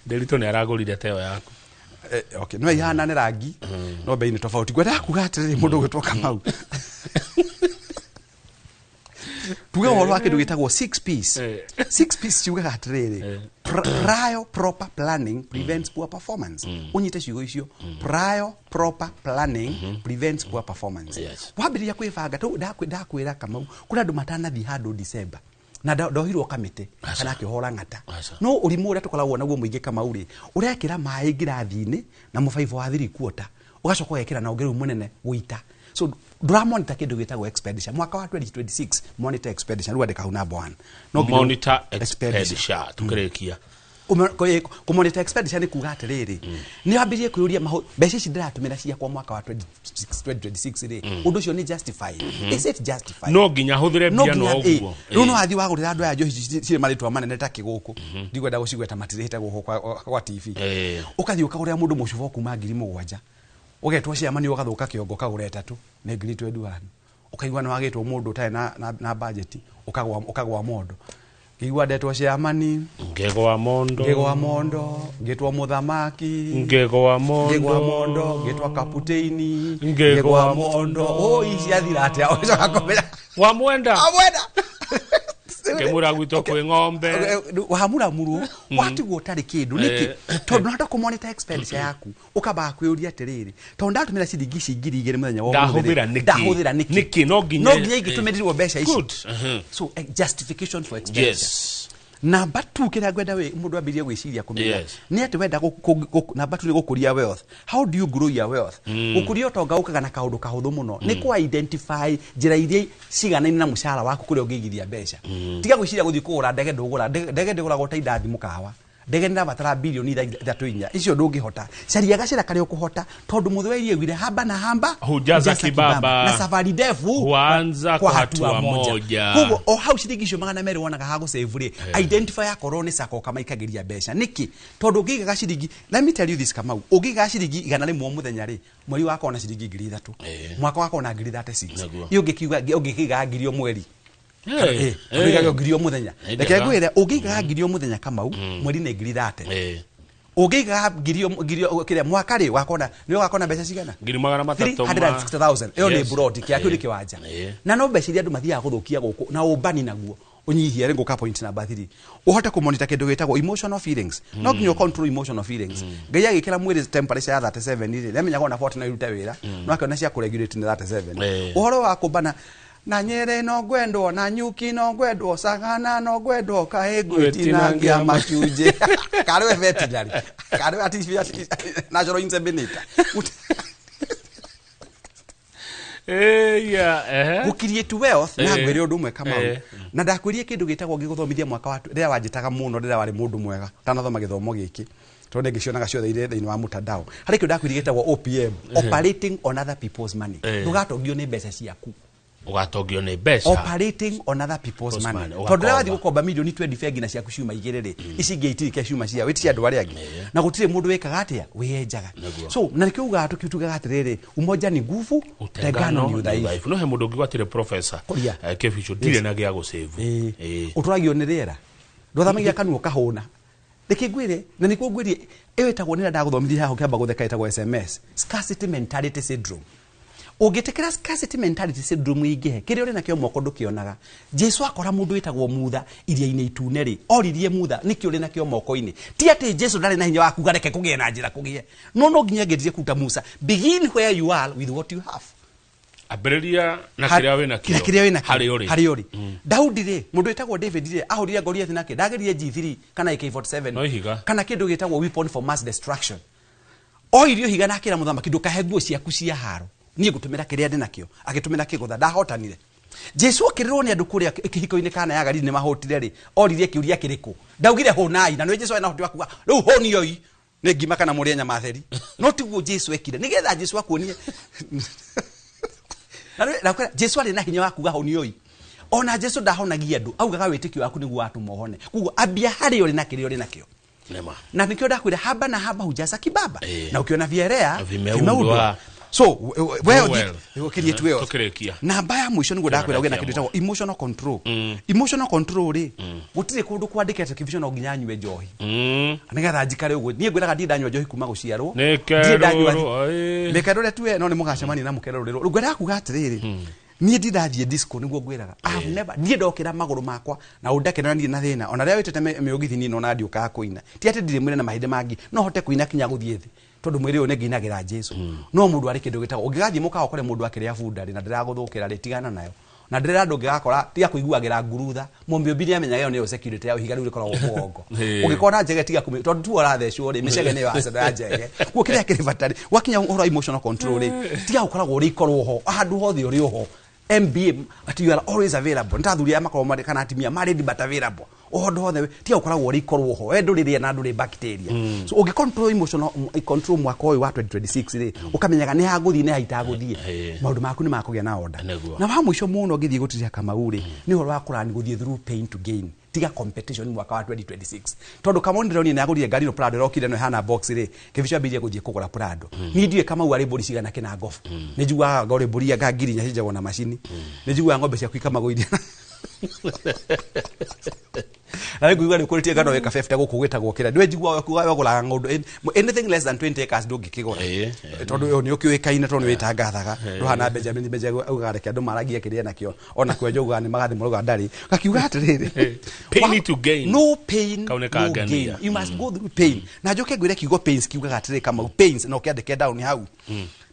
Ndĩritũ nĩ aragũrire teo yaku. Okay, no ihanane rangi, no bei nĩ tofauti. Ngwendaga kuga atĩrĩrĩ, mũndũ ũgwĩtwo Kamau. Tuge ũhoro wa kĩndũ gĩtagwo six Ps. Six Ps ciugaga atĩrĩrĩ, prior proper planning prevents poor performance. Ũnyite ciugo icio, prior proper planning prevents poor performance. Wambĩrĩria kwĩbanga tũ ndakwĩra Kamau, kũrĩ andũ matanathiĩ handũ December na ndohirwo kamĩtĩ kana akĩhora ng'ata. No ũrimũ ũrĩa tũkoragwo naguo mũingĩ Kamau rĩ, ũrekĩra maĩ ngirathi-inĩ na mũbaibũ wa 3/4, ũgacoka ũgekĩra na ũngĩ rĩu mũnene gũita. So ndũramonita kĩndũ gĩtagwo expenditure. Mwaka wa 2026 monitor expenditure, rĩu andĩka hau number 1. No nginya Monitor expenditure tukĩrĩkia. Kũmonitor expenditure nĩ kuga atĩrĩrĩ, nĩ wambĩrĩrie kwĩyũria mbeca ici ndĩratũmĩra ciakwa mwaka wa 2026 rĩ, ũndũ ũcio nĩ justified? Is it justified? No nginya hũthĩre mbia no ũguo. Rĩu no wathiĩ wagũrĩra andũ aya njohi cirĩ marĩtwa manene ta kĩgũkũ, ndikwenda gũcigweta matirĩhĩte gũkũ kwa TV. Ũkathiĩ ũkagũrĩra mũndũ mũcuba kuma 7,000, ũgetwo ciamani ũgathũka kĩongo ũkagũra 3 nĩ 21,000, ũkaigua nĩ wagĩtwo mũndũ ũtarĩ na budget, ũkagwa mondo. Ngĩigua ndetwo ciamani, ngĩgwa mondo, ngĩgwa mondo, ngĩtwo mũthamaki, ngĩgwa mondo, ngĩgwa mondo, ngĩtwo kaputĩini, ngĩgwa mondo. Oi ciathira atĩa? Ũcoka kũmenya wa mwenda, wa mwenda kĩmũra gwitũ kwĩ ng'ombe wamuramurwo watigwo ũtarĩ kĩndũ. Nĩkĩ? Tondũ ndũrahota kũmonitor expenditure yaku, ũkambaga kwĩyũria atĩrĩrĩ, tondũ ndatũmĩra ciringi ici 2,000 mũthenya wa ũmũthĩ, ndahũthĩra nĩkĩ? Nĩkĩ? No nginya ingĩtũmĩrirwo mbeca ici. So justification for expenditure. Namba 2 kĩrĩa ngwenda mũndũ ambĩrĩrie gwĩciria kũmenya nĩ atĩ wenda namba 2 nĩ gũkũria wealth. How do you grow your wealth? Gũkũria ũtonga ũkaga na kaũndũ kahũthũ mũno, nĩ kũ identify njĩra iria ciganaine na mũcara waku kũrĩa ũngĩigithia mbeca. Tiga gwĩciria gũthiĩ kũgũra ndege, ndũgũra ndege, ndĩgũragwo ta indathi mũkawa. Ndege nĩ ĩrabatara bilioni 3 4 icio ndũngĩhota. Caria gacĩra karĩa ũkũhota, tondũ mũthĩ wa iria ugire hamba na hamba hujaza kibaba, na safari ndefu huanza kwa hatua moja. Koguo o hau ciringi icio 200 wonaga ha gũsave rĩ, identify akorwo nĩ sacco kamaikagĩria mbeca. Nĩkĩ? Tondũ ũngĩigaga ciringi, let me tell you this Kamau, ũngĩigaga ciringi 100 o mũthenya rĩ, mweri wakona ciringi 3,000, mwaka wakona 36,000. Iyo ũngĩkiuga 1,000 o mweri, ũngĩigaga 1,000 o mũthenya. Reke ngwĩre, ũngĩigaga 1,000 o mũthenya Kamau, mweri nĩ 30,000. Ũngĩigaga 1,000 kĩrĩa mwaka rĩ, wakona nĩ ũgakona mbeca cigana? 360,000. Ĩyo nĩ broti kĩa kĩu nĩ kĩwanja. Na no mbeca iria andũ mathiaga gũthũkia gũkũ na ũmbani naguo ũnyihie rĩ, ngũka point number 3. Ũhote kũmonitor kĩndũ gĩtagwo emotional feelings. No nginya control emotional feelings. Ngai agĩkĩra mwĩrĩ temperature ya 37 rĩ, nĩamenyaga ona 40 no irute wĩra, no akĩona cia kũregulate nĩ 37. Ũhoro wa kũmbana na Nyerĩ no ngwendwo, na Nyuki no ngwendwo, Sagana no ngwendwo, kaĩ ngwĩtinangia macunjĩ. Karĩ we veterinary, karĩ we natural inseminator. Gũkirie wealth na ngwĩre ũndũ ũmwe Kamau, na ndakwĩrie kĩndũ gĩtagwo ngĩgũthomithia mwaka wa rĩrĩa wanjĩtaga mũno, rĩrĩa warĩ mũndũ mwega ũtanathoma gĩthomo gĩkĩ, tondũ nĩngĩcionaga ciothe irĩ thĩinĩ wa mtandao. Harĩ kĩndũ ndakwĩrie gĩtagwo OPM, operating on other people's money. Ndũgatongio nĩ mbeca ciaku, ũgatongio nĩ mbeca, operating on other people's money. Tondũ rĩrĩa wathiĩ gũkomba milioni 20 bengi na ciaku ciuma 2 rĩ, ici ingĩ itirĩ ciuma cia wĩti cia andũ arĩa angĩ, na gũtirĩ mũndũ wĩkaga atĩa, wĩyenjaga. So na nĩkĩo ugaga tũkiugaga atĩrĩrĩ, umoja ni nguvu, utengano ni udhaifu. No he mũndũ ũngĩ gwatire professor Kĩbicho, ndirĩ na gĩa gũsave. Ũtũragio nĩ rĩera, ndũthamagia kanua ũkahũna. Reke ngwĩre, na nĩkuo ngwĩrie, ĩyo ĩtagwo nĩ ndagũthomithia haha ũkĩamba gũtheka, ĩtagwo SMS, scarcity mentality syndrome. Ũngĩtĩkĩra scarcity mentality syndrome ĩingĩhe, kĩrĩa ũrĩ nakĩo moko ndũkĩonaga. Jesu akora mũndũ wĩtagwo Mutha iria-inĩ itune rĩ, oririe Mutha nĩkĩ ũrĩ nakĩo moko-inĩ. Ti atĩ Jesu ndarĩ na hinya wa kuga reke kũgĩe na njĩra kũgĩe, no nginya angĩendire kũruta Musa, begin where you are with what you have. Ambĩrĩria na kĩrĩa wĩ nakĩo, harĩa ũrĩ. Daudi rĩ, mũndũ wĩtagwo David rĩ, ahũrire Goliath nake, ndageririe G3 kana AK47 kana kĩndũ gĩtagwo weapon for mass destruction. Oirio higa na akĩra mũthamaki, ndũkahe nguo ciaku cia haro, niĩ ngũtũmĩra kĩrĩa ndĩ nakĩo. Agĩtũmĩra kĩgũtha, ndahotanire. Jesu akĩrĩrwo nĩ andũ kũrĩa kĩhiko-inĩ Kana ya Galili nĩ mahũtire rĩ, oririe kĩũria kĩrĩkũ? Ndaugire hũnai, na nĩ Jesu ena ũhoti wa kuga rĩu hũnioi nĩ ngima kana mũrĩe nyama theri. No tiguo Jesu ekire, nĩgetha Jesu akuonie. Na Jesu arĩ na hinya wa kuga hũnioi. Ona Jesu ndahonagia andũ, augaga wĩtĩkio waku nĩguo watũma ũhone. Koguo ambia harĩa ũrĩ na kĩrĩa ũrĩ nakĩo. Na nĩkĩo ndakwĩra hamba na hamba hujaza kibaba, na ukiona vielea vimeundwa. So wealth create wealth. Namba ya mwisho nĩguo ndakwĩra ũgĩe na kĩndũ gĩtagwo emotional control. Emotional control rĩ, gũtirĩ kũndũ kwandĩkĩte kĩbico no nginya nyue njohi nĩgetha njikare ũguo. Niĩ ngwĩraga ndirĩ ndanyua njohi kuma gũciarwo, ndirĩ ndanyua mĩkerũre tuwe, no nĩ mũgacemania na mũkerũrĩrwo. Ngwendaga kuga atĩrĩrĩ, Niĩ ndindathiĩ disco nĩguo ngwĩraga. I have never, niĩ ndokĩra magũrũ makwa na ũndakena niĩ na thĩna. Ona rĩrĩa wĩtĩte mĩũgithi niĩ nona ndiũkaga kũina. Ti atĩ ndirĩ mwĩrĩ na mahinda mangĩ, no hote kũina kinya gũthiĩ thĩ. Tondũ mwĩrĩ ũyũ nĩ nginagĩra Jesu. No mũndũ arĩ kĩndũ gĩtagwo ũngĩgathiĩ mũkawa ũkore mũndũ akĩrĩa bunda rĩ na ndĩragũthũkĩra rĩ, tigana nayo. Na ndĩrera andũ ũngĩgakora tiga kũiguagĩra ngurutha. Mũmĩũmbi nĩamenyaga ĩyo nĩyo security ya ihiga rĩu rĩkoragwo mũgongo. Ũngĩkona njege tiga kũmĩ tondũ tu ũrathecwo rĩ, mĩcege nĩyo ya njege. Kuo kĩrĩa kĩrĩ bata rĩ, wakinya ũhoro wa emotional control rĩ, tiga gũkoragwo ũrĩ ikorwo ho, handũ hothe ũrĩ oho. MBA at you are always available. Nĩ ta athuri aya makoragwo marĩ kana atumia marĩ ready but available. Ũndũ hothe tiga gũkoragwo ũrĩ ikorwo ho. We ndũrĩ na ndũrĩ bacteria. So ũngĩ control emotional control mwaka ũyũ wa 2026 rĩ, ũkamenyaga nĩ hagũthiĩ nĩ haitagũthiĩ. Maũndũ maku nĩ makũgĩa na order. Na wa mũico mũno ngĩthiĩ gũtiria Kamau rĩ, nĩ ũhoro wa kũrani gũthiĩ through pain to gain. Tiga competition mwaka wa 2026. Tondũ Kamau ndĩronire nĩ agũrire ngari ĩno Prado ĩrokire ĩno ĩhana box rĩ, Kĩbico ambĩrĩrie gũthiĩ kũgũra Prado. Niĩ ndiũĩ Kamau arĩ mbũri cigana kĩna ngobu. Nĩ njiguaga anga ũrĩ mbũri anga 4,000 cienjagwo na macini. Nĩ njiguaga ng'ombe ciaku ikamagwo iria. Na rĩu ngũigua nĩ ũkũrĩtie ngano ĩka 50 gũkũ gwĩtagwo kĩrĩa. Ndũĩ njiguaga ũkiuga wagũraga ng'ondu anything less than 20 acres ndũngĩkĩgũra. Tondũ ũyũ nĩ ũkĩũĩkaine tondũ nĩ wĩtangathaga. Ndũhana Benjamin Benjamin augaga reke andũ maragie kĩrĩa nakĩo. Ona kwenja ugaga nĩ magathiĩ marauga ndarĩ. Gakiuga atĩrĩrĩ. Pain to gain. No pain, Kau nĩ no kangenia. gain. You must go through pain. Na njoke ngwĩre kiugo pains kiugaga atĩrĩrĩ Kamau, pains na ũkĩandĩke down hau.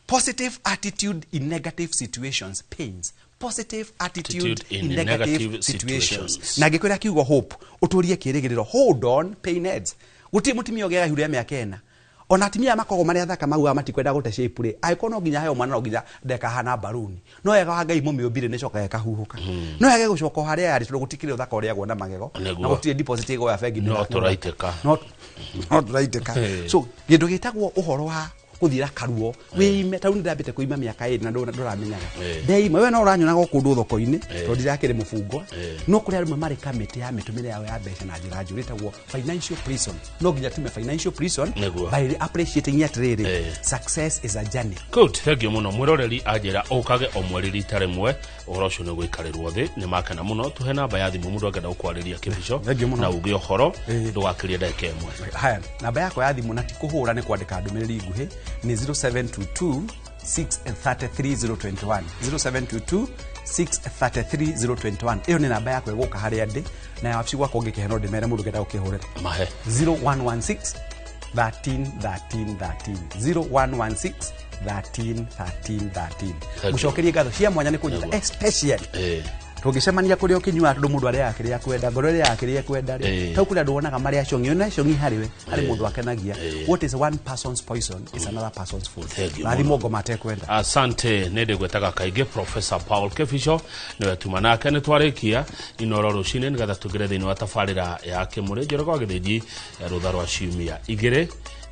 Positive attitude in negative situations, pains. Positive attitude in negative situations. Na ngĩkwĩra kiugo hope, ũtũrie kĩĩrĩgĩrĩro. Hold on, pain ends. Gũtirĩ mũtumia ũgĩaga ihu rĩa mĩaka ĩna. Ona atumia aya makoragwo marĩ athaka maugaga matikwenda gũte shape rĩ, angĩkorwo no nginya heo mwana no nginya ndekahana mbaruni. No wega wa Ngai mũmĩũmbire nĩ ĩcokaga ĩkahuhũka. No yage gũcoka o harĩa yarĩ tondũ gũtikĩrĩ ũthaka ũrĩagwo na magego. Na gũtirĩ deposit ĩgwo ya bengi. No tũraitĩka. No tũraitĩka. So kĩndũ gĩtagwo ũhoro wa gũthira karuo wĩime ta rĩu nĩndambĩte kũima mĩaka ĩrĩ na ndũramenyaga. Ndeima we no ũranyonaga o kũndũ thoko-inĩ tondũ ndirakĩrĩ mũbungwa. No kũrĩ arũme marĩ kamĩtĩ ya mĩtũmĩre yao ya mbeca na njĩra njũru ĩtagwo financial prison. No nginya tume financial prison by appreciating atĩrĩrĩ, success is a journey. Good, thank you mũno mwĩroreri anjĩra ũkage o mweri rita rĩmwe ũhoro ũcio nĩ ũgũikarĩrwo thĩ. Nĩ makena mũno tũhe namba ya thimũ mũndũ angĩenda gũkwarĩria Kĩbico na uge ũhoro ndũgakĩrie ndagĩka ĩmwe. Haya, namba yakwa ya thimũ na ti kũhũra nĩ kwandĩka ndũmĩrĩri nguhĩ nĩ 0722 633 021 0722 633 021. Ĩyo nĩ namba yakwa ĩgũka harĩa ndĩ na ya wabici gwakwa ũngĩkĩhe no ndĩmere mũndũ ũngĩenda gũkĩhũrĩra. Mahe. 0116 13 13 13 0116 13 13 13. Mũcokerie ngatho cia mwanya nĩ kũnyita especially tũngĩcemania kũrĩa ũkĩnyuaga tondũ mũndũ arĩaga kĩrĩa kwenda, ngoro ĩrĩaga kĩrĩa kwenda rĩ, tau kũrĩ andũ wonaga marĩ acong'i, ona acong'i harĩ we harĩ mũndũ akenagia. What is one person's poison is another person's food. Rathimwo ngoma atekwenda. Asante. Nĩ ndĩgwetaga kaingĩ Professor Paul Kĩbico nĩwe tuma nake nĩ twarĩkia Inoro rũcinĩ nĩgetha tũingĩre thĩinĩ wa tabarĩra ya Kĩmũrĩ Njoroge wa Gĩthĩnji ya rũtha rwa ciumia igĩrĩ.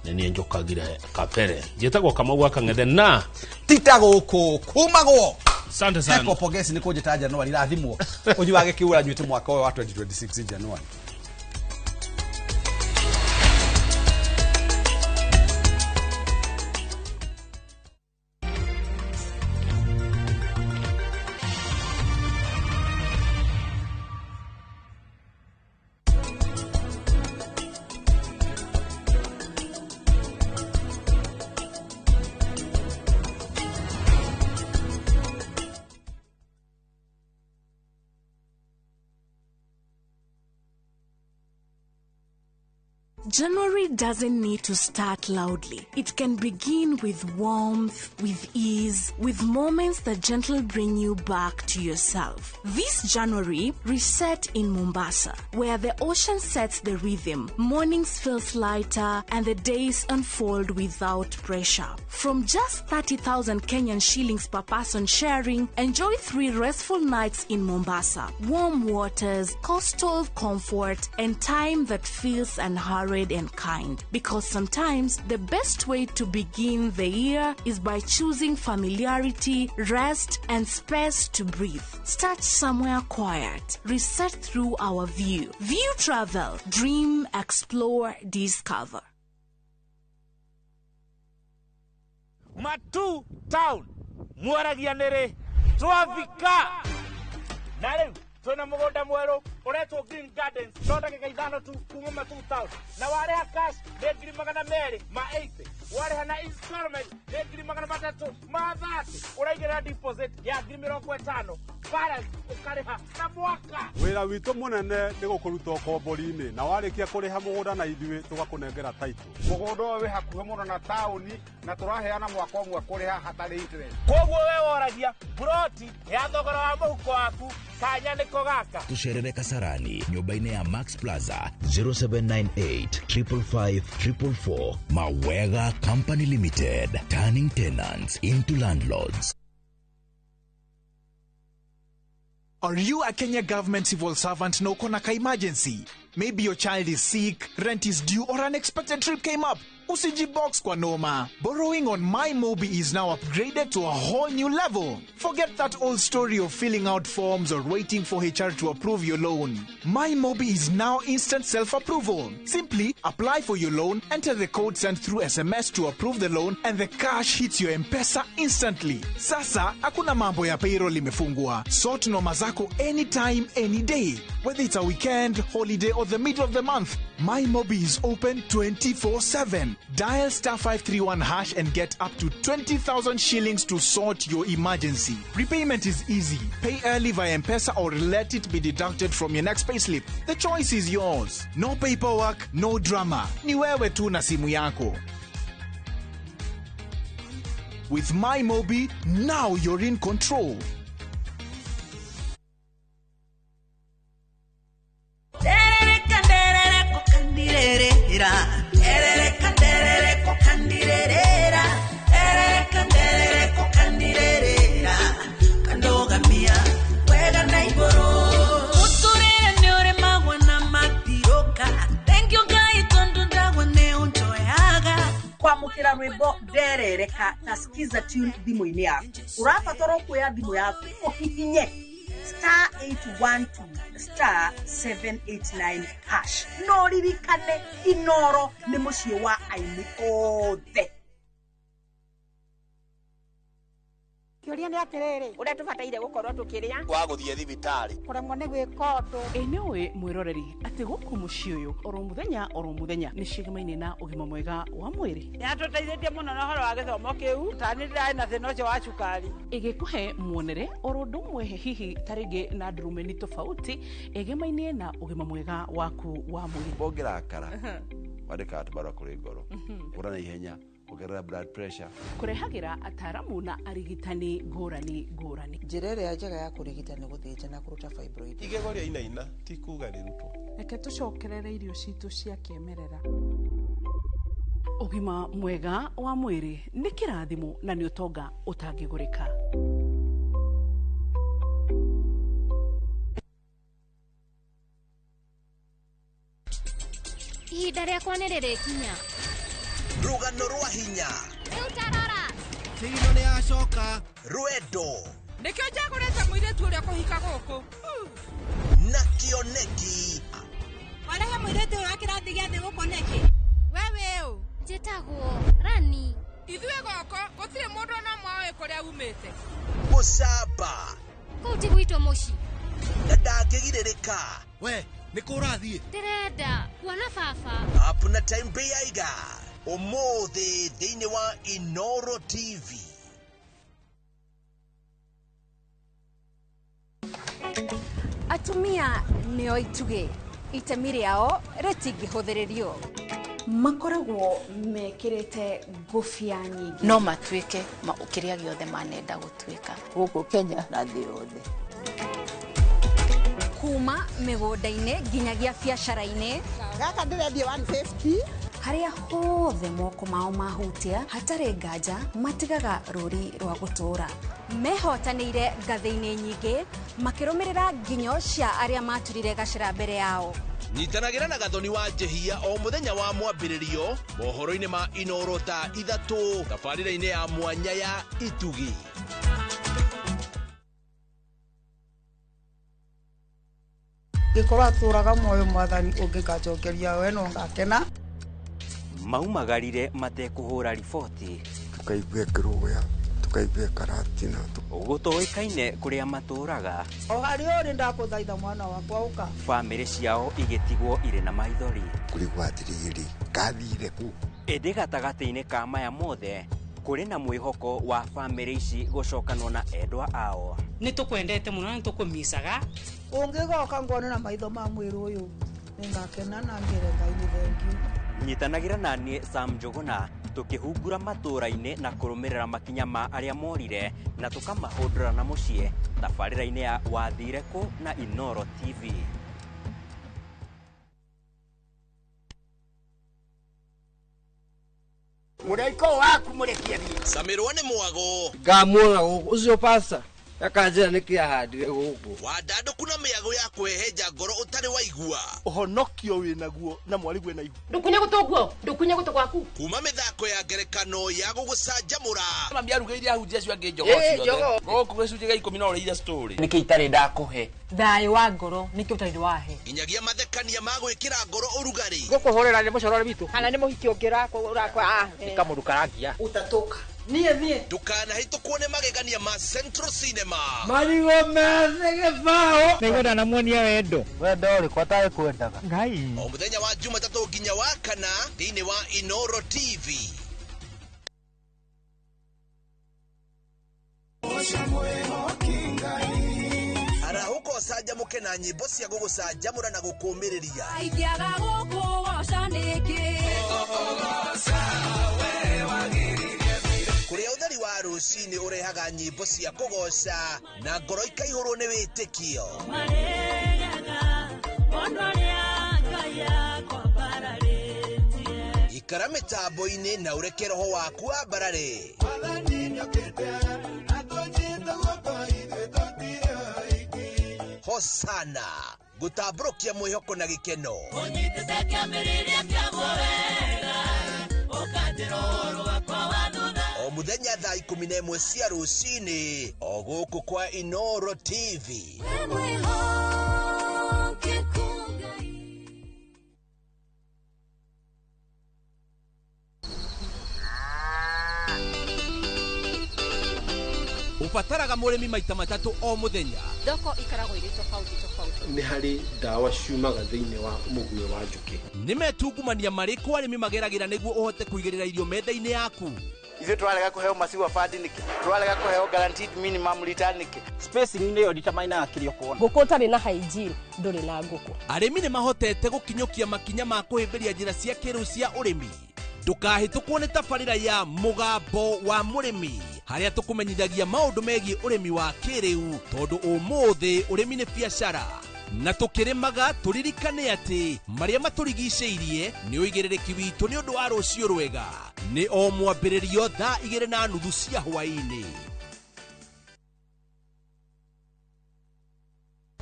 Nĩ niĩ njũkagire kabere njĩtagwo Kamau wa Kang'ethe na tita gũkũ kumagwo. Asante sana. Heko pongezi nĩ kũnjĩta January rathimwo. Ũnyuage kĩura nyuĩte mwaka ũyũ wa 2026 January. January doesn't need to start loudly. It can begin with warmth, with ease, with moments that gently bring you back to yourself. This January, reset in Mombasa, where the ocean sets the rhythm, mornings feels lighter, and the days unfold without pressure. From just 30,000 Kenyan shillings per person sharing, enjoy 3 restful nights in Mombasa. Warm waters, coastal comfort, and time that feels unhurried and kind. Because sometimes the best way to begin the year is by choosing familiarity, rest, and space to breathe. Start somewhere quiet. Reset through our view. View Travel. Dream, explore, discover. Matu Town. Mwaragia nere. Twavika. Na rĩu Twina mugunda mweru uretwo Green Gardens no ndagika 5 tu kuma Matuu Town na wareha cash nĩ ngiri 280, wareha na installment nĩ ngiri 330, uraigĩrĩra deposit ya ngiri 50, balance ũkarĩha na mwaka. Wĩra witũ mũnene nĩ gũkũruta ũkombori-inĩ na warĩkia kũrĩha mũgũnda na ithuĩ tũgakũnengera title. Mũgũnda ũyũ wĩ hakuhĩ mũno na taũni na tũraheana mwaka ũmwe kũrĩha hatarĩ interest. Koguo we woragia broti ya thogora wa mũhuko waku kanya nĩko gaka. Tucerere Kasarani nyũmba-inĩ ya Max Plaza 0798 555 444. Mawega Company Limited, turning tenants into landlords. Are you a Kenya government civil servant na uko na ka emergency? Maybe your child is sick, rent is due, or an unexpected trip came up. Usijibox kwa noma. Borrowing on MyMobi is now upgraded to a whole new level. Forget that old story of filling out forms or waiting for HR to approve your loan. MyMobi is now instant self-approval. Simply apply for your loan, enter the code sent through SMS to approve the loan, and the cash hits your M-Pesa instantly. Sasa, hakuna mambo ya payroll imefungwa. Sort noma zako anytime, any day. Whether it's a weekend, holiday, or the middle of the month, MyMobi is open 24/7. Dial star 531 hash and get up to 20,000 shillings to sort your emergency. Repayment is easy. Pay early via M-Pesa or let it be deducted from your next payslip. The choice is yours. No paperwork, no drama. Ni wewe tu na simu yako. With MyMobi, now you're in control. Kwamukira rwimbo nderereka na skiza tune thimũ-inĩ yaku. Ũrabatara kuoya thimũ yaku ũhihinye star 812 star 789 hash. No ririkane Inoro nĩ mũciĩ wa aini othe. Kĩũria nĩ atĩrĩrĩ, ũrĩa tũbataire gũkorwo tũkĩrĩa wa gũthiĩ thibitarĩ kũremwo nĩ gwĩka ũndũ. Ĩ nĩ ũĩ mwĩroreri atĩ gũkũ mũciĩ ũyũ oro mũthenya nĩ ciĩgamaine na ũgima mwega wa mwĩrĩ. Nĩatũteithĩtie mũno na ũhoro wa gĩthomo kĩu, ta nĩ ndĩrarĩ na thĩna ũcio wa cukari. Ĩgĩkũhe muonere oro ũndũ ũmwe hihi ta rĩngĩ na ndurumeni tofauti ĩgemaine na ũgima mwega waku wa mwĩrĩ. Ũngĩrakara wandĩkaga tũbarũa kũrĩ ngoro, ũra na ihenya, ongerera blood pressure. Kũrehagĩra ataramu na arigitani ngũrani ngũrani. Njĩra ĩrĩa njega ya kũrigita nĩ gũthĩnja na kũruta fibroid. Igego rĩa inaina ti kuga rĩrutwo. Reke tũcokerere irio citũ cia kĩmerera. Ũgima mwega wa mwĩrĩ nĩ kĩrathimo na nĩ ũtonga ũtangĩgũrĩka. Ihinda rĩakwa nĩ rĩrĩkinya. Rũgano rwa hinya. Rĩu tarora. Thigino nĩ yacoka. Rwendo. Nĩkĩo njagũrĩte mũirĩtu ũrĩa kũhika gũkũ. Na kĩoneki. Warehe mũirĩtu ũyũ wa kĩrathi gĩa thĩ gũkũ nĩkĩ? We wĩ ũ? Njĩtagwo Rani. Ithuĩ gũkũ gũtirĩ mũndũ ona ũmwe ũĩ kũrĩa umĩte. Gũcamba. Kũu ti gwitũ mũciĩ. Na ndangĩgirĩrĩka. We, nĩ kũ ũrathiĩ? Ndĩrenda kuona baba. Up na time Beiga. Ũmũthĩ thĩinĩ wa Inoro TV. Atumia nĩo itugĩ, itemi rĩao rĩtingĩhũthĩrĩrio. Makoragwo mekĩrĩte ngũbia nyingĩ. No matuĩke kĩrĩa gĩothe manenda gũtuĩka. Gũkũ Kenya na thĩ yothe. Kuma mĩgũnda-inĩ nginyagia biacara-inĩ. Gaka ndĩrendia 150. Harĩa hothe moko mao mahutia hatarĩ nganja matigaga rũri rwa gũtũũra. Mehotanĩire ngathĩ-inĩ nyingĩ makĩrũmĩrĩra nginyo cia arĩa maturire gacĩra mbere yao. Nyitanagĩra na Gathoni wa Njehia o mũthenya wa mwambĩrĩrio mohoro-inĩ ma Inoro thaa 3 tabarĩra-inĩ ya mwanya ya Itugi. Ngĩkorwo atũraga muoyo mwathani ũngĩkanjokeria we no ngakena. Maumagarire matekũhũra riboti. Tukaigua ĩkĩrũgũya Tũkaigua karatina. Gũtoĩkaine kũrĩa matũraga. O harĩa ũrĩ ndakũthaitha mwana wakwa ũka. Bamĩrĩ ciao igĩtigwo irĩ na maithori. Kũrigwo atĩrĩrĩ, kathire kũ? Ĩndĩ gatagatĩ-inĩ ka maya mothe kũrĩ na mwĩhoko wa bamĩrĩ ici gũcokanwo na endwa ao. Nĩ tũkwendete mũno na nĩ tũkũmicaga. Ũngĩgoka ngone na maitho ma mwĩrĩ ũyũ nĩngakena na ngĩre Ngai nĩ thengiũ. Nyitanagĩra na niĩ Sam Njũgũna tũkĩhungura matũũra-inĩ na kũrũmĩrĩra makinya ma arĩa morire na tũkamahũndũra na mũciĩ tabarĩra-inĩ ya Wathire Kũ na Inooro TV. Mũraiko waku mũrekie thiĩ. Camirwo nĩ mwago. Ngamuona gũkũ ũcio pasta akanjĩra nĩkĩ ahandire gũkũ. Wandandũku na mĩago ya kwĩhenja ngoro ũtarĩ waigua. Ũhonokio wĩnaguo na mwarĩguo ena ihu. Ndũkunye gũtũ guo, ndũkunye gũtũ gwaku. Kuma mĩthako ya ngerekano ya gũgũcanjamũra. Mami arugĩire ahunjia acio angĩ njogoo ciothe. Gũkũ gĩcunjĩ gĩa 10 no ũrĩire story. Nĩkĩ itarĩ ndakũhe? Thayũ wa ngoro nĩkĩ ũtarĩ wahe? Nginyagia mathekania ma gwĩkĩra ngoro ũrugarĩ. Gũkũhũrĩra nĩ mũcorore witũ. Kana nĩ mũhiki ũngĩ ũrakwa. Nĩ kamũndũ karangia. Utatoka. Niĩ niĩ. Ndũkanahĩtũkwo nĩ magegania ma Central Cinema. Marigũ methĩ gĩbaũ. Nĩngwenda namuonia wendo. Wendo ũrĩkũ atarĩ kwendaga? Ngai. O mũthenya wa Jumatatũ nginya wa kana thĩinĩ wa Inooro TV. Arahũka ũcanjamũke na nyĩmbo cia gũgũcanjamũra na gũkũũmĩrĩria. Ingĩaga gũkũgoca nĩkĩ? Kũrĩa ũtheri wa rũcinĩ ũrehaga nyĩmbo cia kũgoca na ngoro ikaihũrwo nĩ wĩtĩkio. Ikara mĩtambo-inĩ na ũreke roho waku wambarare. Hosana gũtambũrũkia mwĩhoko na gĩkeno. Ũnyitĩte kĩambĩrĩria kĩaguo wega, ũkanjĩra ũhoro wakwa wa thutha. O mũthenya thaa 11 cia rũcinĩ o gũkũ kwa Inooro TV. Ũbataraga mũrĩmi maita matatũ o mũthenya. Thoko ikoragwo irĩ tofauti tofauti. Nĩ harĩ ndawa ciumaga thĩinĩ wa mũguĩ wa njũkĩ. Nĩ metungumania marĩkũ arĩmi mageragĩra nĩguo ũhote kũigĩrĩra irio metha-inĩ yaku? Ithuĩ tũrarega kũheo maciwa bandi nĩkĩ? Tũrarega kũheo guaranteed minimum return nĩkĩ? Spacing nĩyo determinaga kĩrĩa ũkuona. Ngũkũ ũtarĩ na hygiene ndũrĩ na ngũkũ. Arĩmi nĩ mahotete gũkinyũkia makinya ma kũhĩmbĩria njĩra cia kĩrĩu cia ũrĩmi. Ndũkahĩtũkwo nĩ tabarĩra ya Mũgambo wa Mũrĩmi harĩa tũkũmenyithagia maũndũ megiĩ ũrĩmi wa kĩrĩu tondũ ũmũthĩ ũrĩmi nĩ biacara. Na tũkĩrĩmaga tũririkane atĩ marĩa matũrigicĩirie nĩ ũigĩrĩrĩki witũ nĩ ũndũ wa rũciũ rwega. Nĩ o mwambĩrĩrio thaa 2:30 cia hwaĩ-inĩ.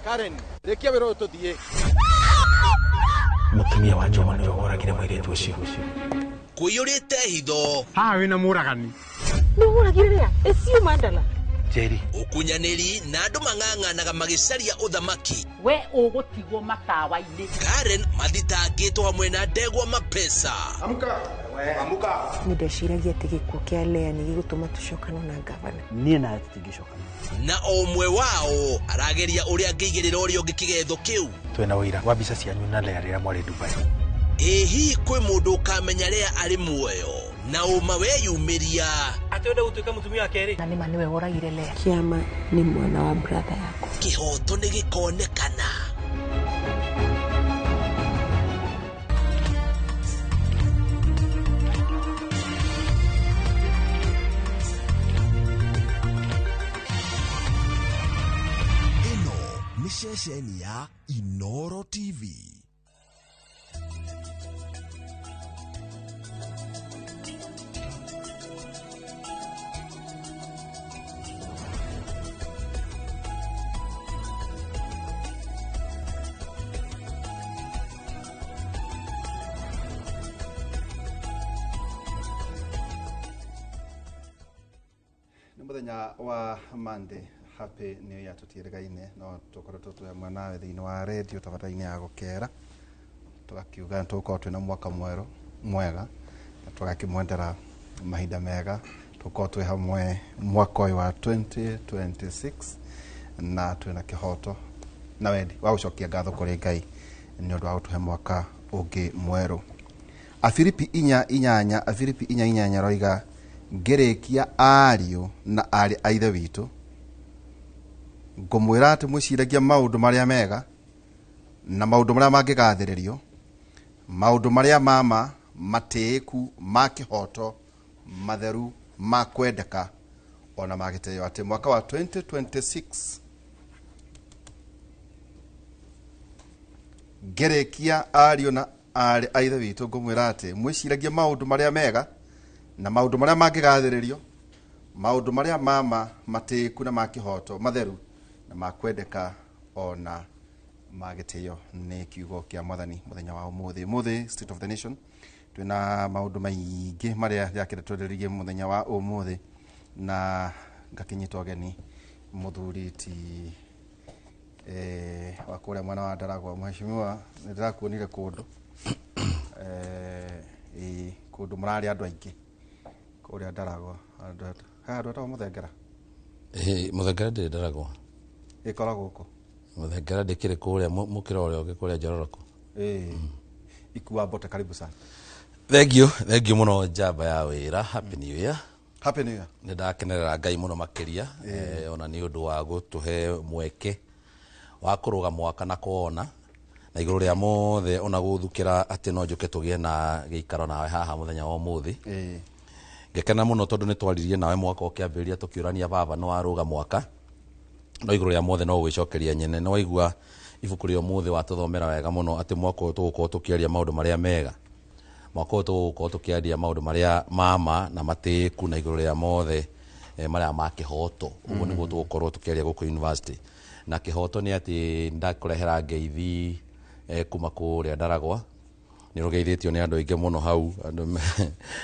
Karen, rĩkia wĩra ũyũ tũthiĩ. Mũtumia wa Njoma nĩwe woragire mũirĩtu ũcio. Kũiyũrĩte hitho. Haha wĩna mũragani. Nĩ ũragire rĩa? Ĩcio mandala. Njeri. Ũkunyanĩri na andũ mang'ang'anaga magĩcaria ũthamaki. We ũgũtigwo matawa-inĩ. Karen mathitangĩtwo hamwe na ndegwa mapesa. Amka. Amka. Nĩ ndeciragia atĩ gĩkuũ kĩa Lea nĩ gĩgũtũma tũcokano na ngavana. Niĩ nawe tũtingĩcokana. Na o ũmwe wao arageria ũrĩa angĩigĩrĩra ũrĩa ũngĩ kĩgetho kĩu. Twĩna ũira wa mbica cianyu na Lea rĩrĩa mwarĩ Dubai. Ĩ hihi kwĩ mũndũ ũkamenya Lea arĩ muoyo na ũma weyumĩria. Atĩ wenda gũtuĩka mũtumia wa kerĩ? Na nĩma nĩwe woragire Lea. Kĩama nĩ mwana wa brother yakwa. Kĩhoto nĩ gĩkonekana. Ĩno nĩ ceceni ya Inooro TV. Mũthenya wa Monday, happy new year tũtiĩrĩgaine no tũkoretwo twĩ hamwe nawe thĩinĩ wa radio tabarĩra-inĩ ya gũkera tũgakiuga nĩ tũgũkorwo twĩna mwaka mwerũ mwega na tũgakĩmwendera mahinda mega Tũkorwo twĩ hamwe mwaka ũyũ wa 2026 na twĩna kĩhoto na wendi wa gũcokia ngatho kũrĩ Ngai nĩ ũndũ wa gũtũhe mwaka ũngĩ mwerũ. Afilipi 4:8, Afilipi 4:8 roiga ngĩrĩkia ariũ na aarĩ a Ithe witũ, ngũmwĩra atĩ mwĩciragie maũndũ marĩa mega na maũndũ marĩa mangĩgathĩrĩrio, maũndũ marĩa mama matĩĩku, ma kĩhoto, matheru, ma kwendeka ona ma gĩtĩo. Atĩ mwaka wa 2026 ngĩrĩkia ariũ na aarĩ a Ithe witũ, ngũmwĩra atĩ mwĩciragie maũndũ marĩa mega na maũndũ marĩa mangĩgathĩrĩrio, maũndũ marĩa mama matĩĩku na ma kĩhoto, matheru na ma kwendeka ona ma gĩtĩo. Nĩ kiugo kĩa Mwathani mũthenya wa ũmũthĩ. Ũmũthĩ State of the Nation twĩna maũndũ maingĩ marĩa ndĩrakĩenda twarĩrĩrie mũthenya wa ũmũthĩ, na ngakĩnyita ũgeni mũthuri ti wa kũrĩa mwena wa Ndaragwa. Mheshimiwa, nĩ ndĩrakuonire kũndũ kũndũ mũrarĩ andũ aingĩ kũrĩa Ndaragwa. Handũ etagwo Mũthengera. Mũthengera ndĩrĩ Ndaragwa, ĩkoragwo kũ? Mũthengera ndĩkĩrĩ kũrĩa mũkĩra ũrĩa ũngĩ kũrĩa Njororoko. Ikua Mbote, karibu sana. Thank you, thank you mũno njamba ya wĩra. Happy New Year. Happy New Year. Nĩ ndakenerera Ngai mũno makĩria, ona nĩ ũndũ wa gũtũhe mweke wa kũrũga mwaka na kuona na igũrũ rĩa mothe ona gũthukĩra atĩ no njũke tũgĩe na gĩikaro nawe haha mũthenya wa ũmũthĩ. Ngĩkena mũno tondũ nĩ twaririe nawe mwaka ũkĩambĩrĩria tũkĩũrania baba nĩ warũga mwaka, no igũrũ rĩa mothe no gwĩcokeria nyene. Nĩ waigua ibuku rĩa ũmũthĩ watũthomera wega mũno atĩ mwaka ũyũ tũgũkorwo tũkĩaria maũndũ marĩa mega, mwaka ũyũ tũgũkorwo tũkĩaria maũndũ marĩa mama na matĩĩku na igũrũ rĩa mothe marĩa ma kĩhoto. Ũguo nĩguo tũgũkorwo tũkĩaria gũkũ university. Na kĩhoto nĩ atĩ ndakũrehera ngeithi kuma kũrĩa Ndaragwa. Nĩ ũgeithĩtio nĩ andũ aingĩ mũno hau,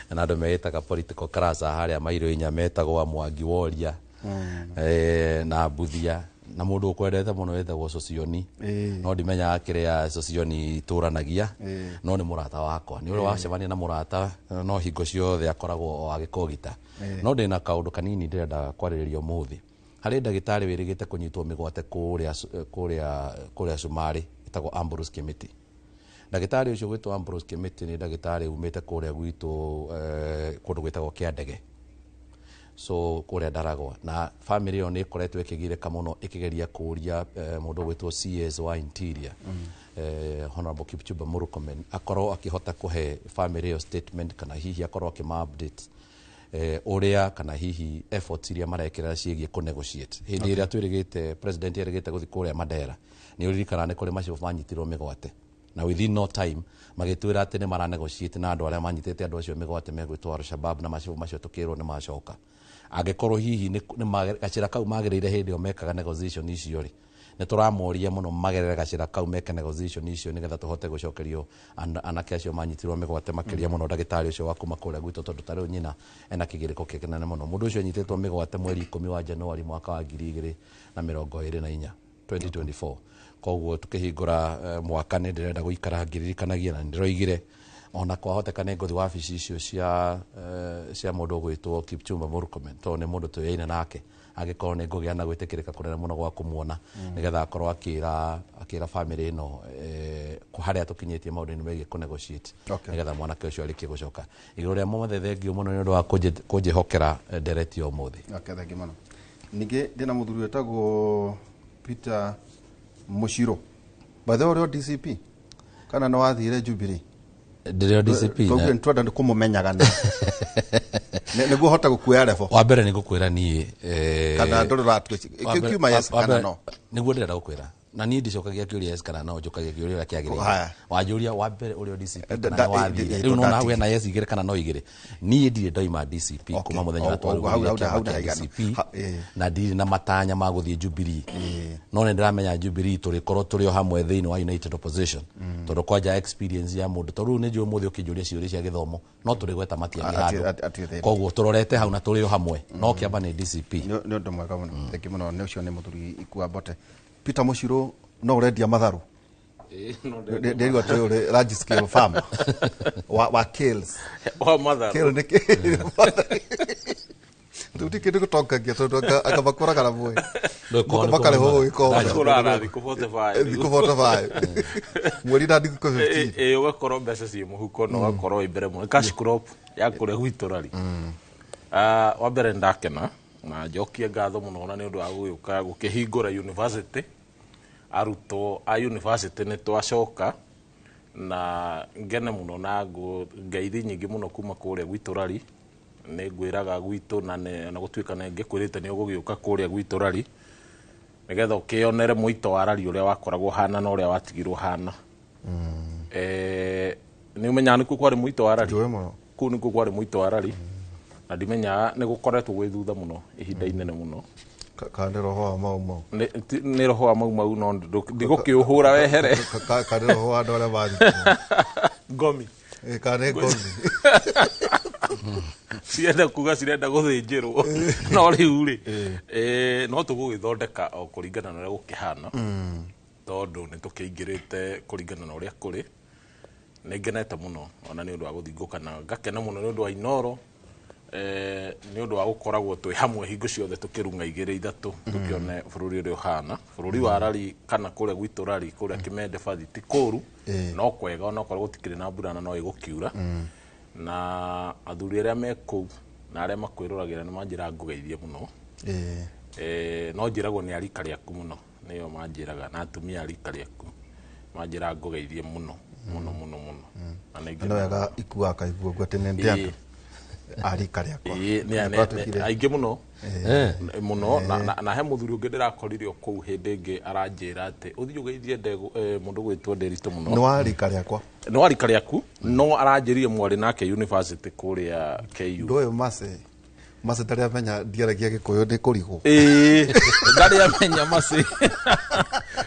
na andũ meĩtaga political class harĩa mairũ inya metagwo Mwangi Woria na Mbuthia na mũndũ ũkwendete mũno wĩtagwo Socioni. No ndimenyaga kĩrĩa Socioni itũranagia, no nĩ mũrata wakwa. Nĩ ũrĩ wacemania na mũrata no hingo ciothe akoragwo o agĩkũgita. No ndĩna kaũndũ kanini ndĩrenda kwarĩrĩria ũmũthĩ. Harĩ ndagĩtarĩ wĩrĩgĩte kũnyitwo mĩgwate kũrĩa Cumarĩ ĩtagwo Ambrose Kĩmĩtĩ. Ndagĩtarĩ ũcio gwĩtwo Ambrose Kĩmĩtĩ nĩ ndagĩtarĩ umĩte kũrĩa gwitũ kũndũ gwĩtagwo Kĩandege, so kũrĩa Ndaragwa. Na family ĩyo nĩ ĩkoretwo ĩkĩgirĩka mũno ĩkĩgeria kũria mũndũ gwĩtwo CS wa Interior, Honorable Kipchumba Murkomen, akorwo akĩhota kũhe family ĩyo statement kana hihi akorwo akĩma update ũrĩa kana hihi efforts iria marekĩra ciĩgiĩ kũ negotiate. Hĩndĩ ĩrĩa twĩrĩgĩte president erĩgĩte gũthiĩ kũrĩa Mandera, nĩ ũririkana nĩ kũrĩ macio manyitirwo mĩgwate, na within no time magĩtwĩra atĩ nĩ mara negotiate na andũ arĩa manyitĩte andũ acio mĩgwate megwĩtwo Al-Shabaab, na macio macio tũkĩrwo nĩ macoka. Angĩkorwo hihi nĩ gacĩra kau magĩrĩire hĩndĩ ĩyo mekaga negotiation icio rĩ, nĩ tũramoria mũno magerere gacĩra kau meke negotiation icio nĩgetha tũhote gũcokerio anake acio manyitirwo mĩgwate makĩria mũno ndagĩtarĩ ũcio wa kuma kũrĩa gwitũ, tondũ ta rĩu nyina ena kĩgirĩko kĩnene mũno. Mũndũ ũcio anyitĩtwo mĩgwate mweri 10 wa Januari mwaka wa 2024 2024. Koguo tukĩhingũra mwaka nĩ ndĩrenda gũikara ngĩririkanagia, na nĩndĩroigire ona kwahoteka nĩ ngũthiĩ wabici icio cia mũndũ ũgwĩtwo Kipchumba Murkomen, tondũ nĩ mũndũ tũyaine nake, angĩkorwo nĩ ngũgĩa na gwĩtĩkĩrĩka kũnene mũno gwa kũmuona nĩgetha akorwo akĩra family ĩno harĩa tũkinyĩtie maũndũ-inĩ megiĩ kũ negotiate nĩgetha mwanake ũcio arĩkie gũcoka. Igũrũ rĩa mothe, thengiũ mũno nĩ ũndũ wa kũnjĩhokera ndereti ũmũthĩ. Okay, thengiũ mũno. Ningĩ ndĩna mũthuri wĩtagwo Peter Mushiro. By the way, ũrĩ o DCP kana nĩ wathire Jubilee? Ndĩrĩ o DCP. Tondũ nĩ twenda kũmũmenyaga nĩguo hote gũkuoya level. Wa mbere nĩ ngũkwĩra niĩ kana ndũrĩ ũratua kiuma yes kana no. Nĩguo ndĩrenda gũkwĩra. Na niĩ ndicokagia kĩũria yes kana no, njũkagia kĩũria ũrĩa kĩagĩrĩire. Wanjũria wa mbere ũrĩ o DCP kana nĩ wathire. Rĩu nona hau hena yes igĩrĩ kana no igĩrĩ. Niĩ ndirĩ ndoima DCP kuma mũthenya ũrĩa twarugũririe kĩama kĩa DCP, na ndirĩ na matanya ma gũthiĩ Jubilee. No nĩ ndĩramenya Jubilee tũrĩkorwo tũrĩ o hamwe thĩinĩ wa United Opposition, tondũ kwanja experience ya mũndũ, tondũ rĩu nĩ njũĩ ũmũthĩ ũkĩnjũria ciũria cia gĩthomo no tũrĩgweta Matiang'i handũ. Koguo tũrorete hau na tũrĩ o hamwe, no kĩamba nĩ DCP. Nĩ ũndũ mwega mũno, thengiũ mũno. Nĩ ũcio nĩ mũthuri Ikua Mbote. Peter Mushiro, no ũrendia matharũ? Ndĩrigua atĩ ũrĩ large scale farmer wa kales. Wa matharũ. Kale nĩ kĩ? Gũtirĩ kĩndũ gĩtongagia tondũ anga makũraga na muoyo. Makarĩhwo gĩkombe. Kũrara thikũ 45. Thikũ 45. Mweri na thikũ 15. Ĩ ũgakorwo mbeca ciĩ mũhuko na ũgakorwo wĩ mbere mũno. Cash crop ya kũrĩa gwitũ rari. Wa mbere ndakena na njokie ngatho mũno na nĩ ũndũ wa gũgĩũka gũkĩhingũra university. Arutwo a university nĩ twacoka na ngene mũno na ngeithi nyingĩ mũno kuma kũrĩa gwitũ rari. Nĩ ngwĩraga gwitũ na gũtuĩka nĩ ngĩkwĩrĩte nĩ ũgũgĩũka kũrĩa gwitũ rari nĩgetha ũkĩonere mũito wa rari ũrĩa wakoragwo hana na ũrĩa watigirwo hana. Nĩ ũmenyaga nĩkuo kwarĩ mũito wa rari? Kũu nĩkuo kwarĩ mũito wa rari. Na ndimenyaga nĩ gũkoretwo gwĩ thutha mũno ihinda inene mũno. Kana nĩ roho wa Mau Mau? Nĩ roho wa Mau Mau no ndigũkĩũhũra wehere. Kana nĩ roho wa andũ arĩa mathikirwo? Ngomi. Kana nĩ ngomi. Cirenda kuga cirenda gũthĩnjĩrwo. No rĩu rĩ, no tũgũgĩthondeka o kũringana na ũrĩa gũkĩhana. Tondũ nĩ tũkĩingĩrĩte kũringana na ũrĩa kũrĩ. Nĩ ngenete mũno ona nĩ ũndũ wa gũthingũka na ngakena mũno nĩ ũndũ wa Inooro. Nĩ ũndũ wa gũkoragwo twĩ hamwe hingo ciothe tũkĩrung'a igĩrĩ ithatũ tũkĩone bũrũri ũrĩa ũhana. Bũrũri wa rari kana kũrĩa gwitũ rari kũrĩa Kĩmende bathi ti kũũru no kwega onokorwo gũtikĩrĩ na mbura na no ĩgũkiura. Na athuri arĩa me kũu na arĩa makwĩroragĩra nĩ manjĩraga ngũgeithie mũno. No njĩragwo nĩ a rika rĩaku mũno, nĩo manjĩraga, na atumia a rika rĩaku manjĩraga ngũgeithie mũno mũno mũno mũno. Na nĩ No wega ikuaga kaigua ũguo atĩ nĩ ndĩ andũ a rika rĩakwa. Aingĩ mũno mũno. Na he mũthuri ũngĩ ndĩrakorire o kũu hĩndĩ ĩngĩ aranjĩra atĩ ũthiĩ ũgeithie mũndũ gwĩtwo Ndĩritũ mũno. Nĩ wa rika rĩakwa. Nĩ wa rika rĩaku, no aranjĩrire mwarĩ nake university kũrĩa KU. Ndũĩ Mace ndarĩ amenya ndiaragia Gĩkũyũ ndĩ kũrigwo. Ndarĩ amenya Mace.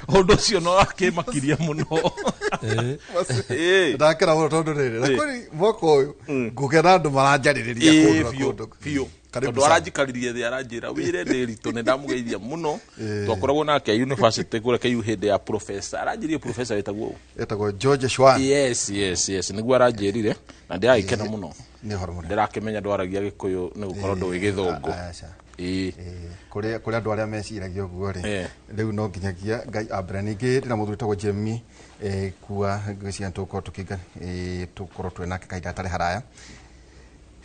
Ũndũ ũcio no akĩmakirie mũno. Ndakena mũno tondũ rĩrĩ, na kwĩ mwaka ũyũ ngũgĩa na andũ maranjarĩrĩria kũndũ na kũndũ. Biũ. Tondũ aranjikaririe thĩ aranjĩra wĩre Ndĩritũ nĩ ndamũgeithia mũno. Twakoragwo nake university kũrĩa KU hĩndĩ ya professor. Aranjĩrire professor wĩtagwo ũ? Etagwo George Schwan. Yes, yes, yes. Nĩguo aranjĩrire na ndĩragĩkena mũno. Nĩ ũhoro mũnene. Ndĩrakĩmenya ndwaragia Gĩkũyũ nĩ gũkorwo ndũĩ Gĩthũngũ. Kũrĩ andũ arĩa meciragia ũguo rĩ, rĩu no nginyagia Ngai ambere. Ningĩ ndĩna mũthuri wĩtagwo Jemmy kua ngwĩciria nĩ tũgũkorwo tũkĩinga tũkorwo twĩ nake kahinda gatarĩ haraya.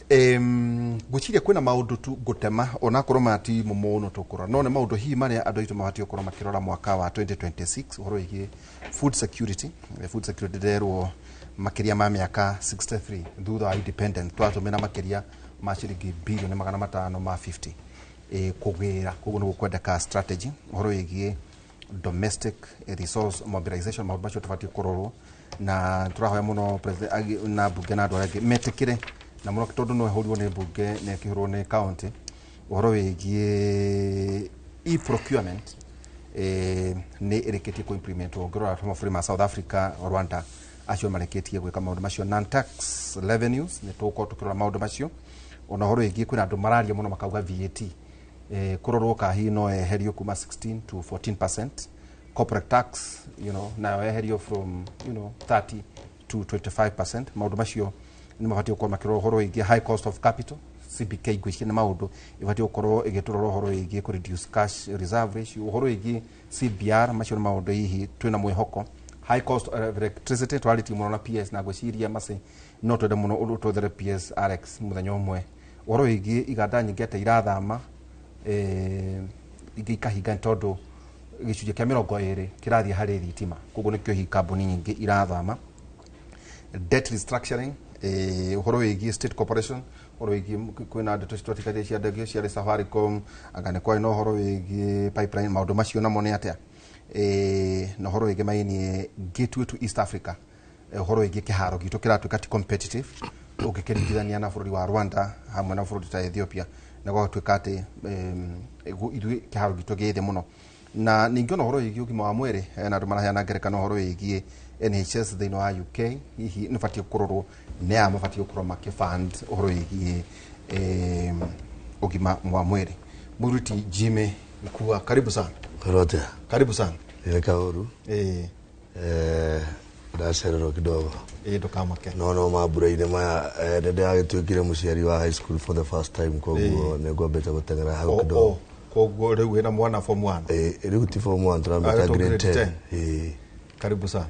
Ngwĩciria kwĩna maũndũ tu ngũtema onakorwo maya ti mo mũno tũkũrora, no nĩ maũndũ hihi marĩa andũ aitũ mabatiĩ gũkorwo makĩrora mwaka wa 2026 ũhoro wĩgiĩ food security. Food security ndĩrerwo makĩria ma mĩaka 63 thutha wa independence twatũmĩra makĩria ma ciringi bilioni 550 kũgĩra. Koguo nĩ gũkwendeka strategy ũhoro wĩgiĩ domestic resource mobilization, maũndũ macio tũbatiĩ kũrorwo na tũrahoya mũno president na mbunge na andũ arĩa angĩ metĩkĩre na mũno tondũ no ĩhũrirwo nĩ mbunge na ĩkĩhũrwo nĩ county ũhoro wĩgiĩ e-procurement nĩ ĩrĩkĩtie kũ-implementwo. Ũngĩrora mabũrũri ma South Africa, Rwanda, acio marĩkĩtie gwĩka maũndũ macio. Non-tax revenues nĩ tũgũkorwo tũkĩrora maũndũ macio. Ona ũhoro wĩgiĩ kwĩna andũ mararia mũno makauga VAT kũrorwo ka hihi no eherio kuma 16 to 14%. Corporate tax nayo eherio from 30 to 25%. Maũndũ macio nĩ mabatiĩ gũkorwo makĩrora ũhoro wĩgiĩ high cost of capital. CBK ngwĩciria nĩ maũndũ ĩbatiĩ gũkorwo ĩgĩtũrora ũhoro wĩgiĩ kũ reduce cash reserve ratio, ũhoro wĩgiĩ CBR, macio nĩ maũndũ hihi twĩna mwĩhoko. High cost of electricity twarĩtie mũno na PS na ngwĩciria Mace no twende mũno ũndũ twethere PS RX mũthenya ũmwe. Ũhoro wĩgiĩ iganda nyingĩ atĩ irathama ingĩ ikahinga nĩ tondũ gĩcunjĩ kĩa 20 kĩrathiĩ harĩ thitima, koguo nĩkĩo hihi kambuni nyingĩ irathama. Debt restructuring, ũhoro wĩgiĩ state corporation, ũhoro wĩgiĩ kwĩna ndeto twatigaire cia ndege ciarĩ Safaricom, anga nĩ kwarĩ na ũhoro wĩgiĩ pipeline, maũndũ macio namo nĩ atĩa. Na ũhoro wĩgiĩ mainĩ gateway to East Africa, ũhoro wĩgiĩ kĩharo gitũ kĩratuĩka ti competitive ũngĩkĩringithania na bũrũri wa Rwanda hamwe na bũrũri ta Ethiopia, na gwagatuĩka atĩ ithuĩ kĩharo gitũ gĩ thĩ mũno. Na ningĩ ona ũhoro wĩgiĩ ũgima wa mwĩrĩ, na andũ maraheana ngerekano ũhoro wĩgiĩ NHS thĩinĩ wa UK, hihi nĩ batiĩ kũrorwo nĩ aya mabatiĩ gũkorwo makĩfund ũhoro wĩgiĩ ũgima wa mwĩrĩ. Mũruti Jimmy Gikua, karibu sana. Rote. Karibu sana. Kauru. Ndacererwo kidogo. Ĩ, ndũkamake. No mambura-inĩ maya nĩ ndĩragĩtuĩkire mũciari wa high school for the first time, koguo nĩ ngwambĩte gũteng'era hau kidogo. Koguo rĩu wĩna mwana form 1? Rĩu ti form 1, tũramĩta grade 10. Ĩ, karibu sana.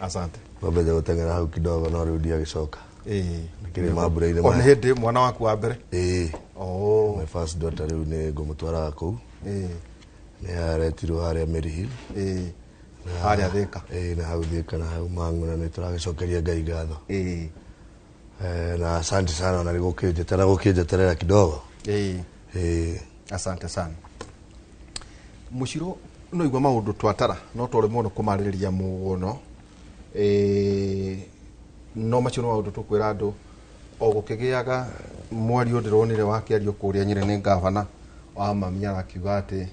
Asante. Ngwambĩte gũteng'era hau kidogo, no rĩu ndiagĩcoka. Nĩkĩrĩ mambura-inĩ maya. O nĩ hĩndĩ mwana waku wa mbere? Ĩ. My first daughter rĩu nĩ ngũmũtwaraga kũu. Nĩ aretirwo harĩa Maryhill. Harĩa Thĩka. Na hau Thĩka na hau Mang'u, na nĩ tũragĩcokeria Ngai ngatho. Na asante sana na gũkĩnjeterera kidogo. Asante sana. Mũciro, no igua maũndũ twatara no tũremwo nĩ kũmarĩrĩria mũno. No macio nĩ maũndũ tũkwĩra andũ o gũkĩgĩaga mwario ndĩronire wakĩario kũrĩa Nyĩrĩ nĩ ngavana wa mami, arakiuga atĩ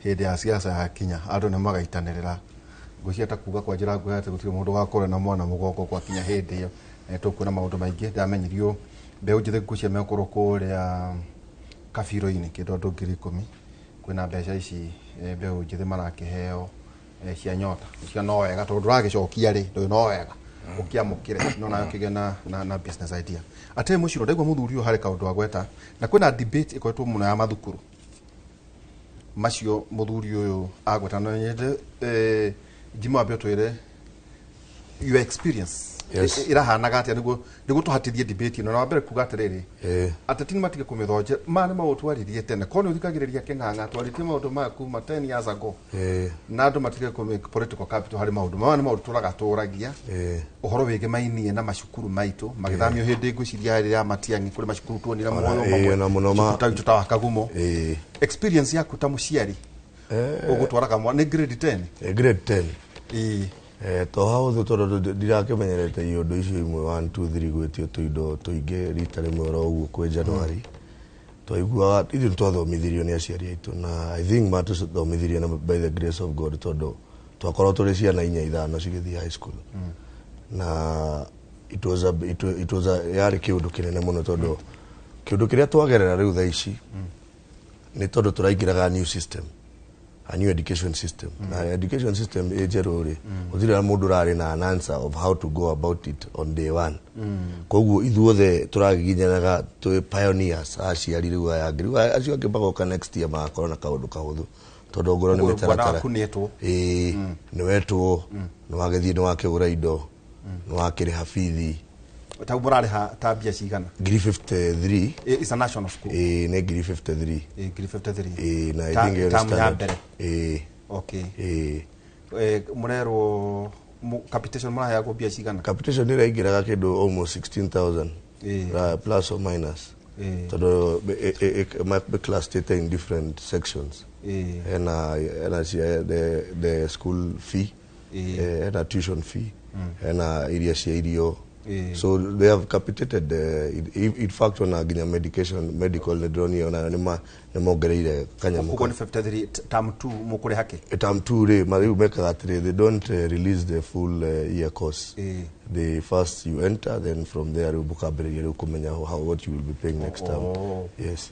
hĩndĩ ya siasa yakinya andũ nĩ magaitanĩrĩra. Ngwĩciria ta kuga kwa njĩra nguhĩ atĩ gũtirĩ mũndũ ũgakorwo na mwana mũgongo gwakinya hĩndĩ ĩyo. Tũkuona maũndũ maingĩ. Ndamenyirio mbeũ njĩthĩ ngwĩciria megũkorwo kũrĩa kabiro-inĩ kĩndũ andũ 10,000. Kwĩna mbeca ici mbeũ njĩthĩ marakĩheo cia nyota. Ũcio no wega tondũ ndũragĩcokia rĩ, ndũĩ no wega ũkĩamũkĩre, no nawe ũkĩgĩe na business idea. Atĩ mũciro, ndaigua mũthuri ũyũ harĩ kaũndũ agweta, na kwĩna debate ĩkoretwo mũno ya mathukuru macio mũthuri ũyũ agweta, no nyende Jimmy wambe ũtwĩre your experience. Yes. Ĩrahanaga atĩa nĩguo tũhatithie debate ĩno. Na wambere kuga atĩrĩrĩ, ateti nĩ matige kũmĩthonje, maya nĩ maũndũ twaririe tene, korwo nĩ ũthikagĩrĩria kĩng'ang'a, twarĩtie maũndũ maya kuma 10 years ago. Na andũ matige kũmake political capital harĩ maũndũ maya, nĩ maũndũ tũraga tũragia ũhoro wĩgĩmainie na macukuru maitũ magĩthamio hĩndĩ ngwĩciria rĩrĩa Matiang'i kũrĩ macukuru tuonire muoyo mamwe, cukuru ta witũ ta wa Kagumo. Experience yaku ta mũciari ũgũtwaraga mwana nĩ grade 10? Grade 10. To hau thũ tondũ ndirakĩmenyerete iũndũ icio imwe 1 2 3 gwĩtio tũindo tũingĩ rita rĩmwe oro ũguo kwĩ January. Twaiguaga ithuĩ nĩ twathomithirio nĩ aciari aitũ, na I think matũthomithirie na by the grace of God, tondũ twakorwo tũrĩ ciana inya ithano cigĩthiĩ high school. Na it was a yarĩ kĩũndũ kĩnene mũno, tondũ kĩũndũ kĩrĩa twagerera rĩu thaa ici nĩ tondũ tũraingĩraga new system, a new education system. Na education system ĩ njerũ rĩ, gũtirĩ na mũndũ ũrarĩ na an answer of how to go about it on day one. Koguo ithuothe tũragiginyanaga twĩ pioneers aciari rĩu aya angĩ, rĩu acio angĩ magoka next year magakorwo na kaũndũ kahũthũ, tondũ ongorwo nĩ mĩtaratara. Nĩ wetwo, nĩ wagĩthiĩ, nĩ wakĩgũra indo, nĩ wakĩrĩha bithi. Ta mũrarĩha ta mbia cigana? 53. It's a national school. Nĩ 53. 53. Na I think ĩyo nĩ standard. Okay. Mũrerwo capitation mũraheagwo mbia cigana? Capitation ĩraingĩraga kĩndũ almost 16,000 plus or minus. Tondũ class state in different sections. Hena cia the school fee, hena tuition fee, hena iria cia irio. So they have capitated, in fact, ona nginya medication, medical nĩ ndĩronire ona nĩ mongereire kanyamũ. Koguo nĩ 53 term 2 mũkũrĩha kĩ? Term 2 rĩ, rĩu mekaga atĩrĩ, they don't release the full year course. The first you enter, then from there rĩu mũkambĩrĩria rĩu kũmenya what you will be paying next term. Yes.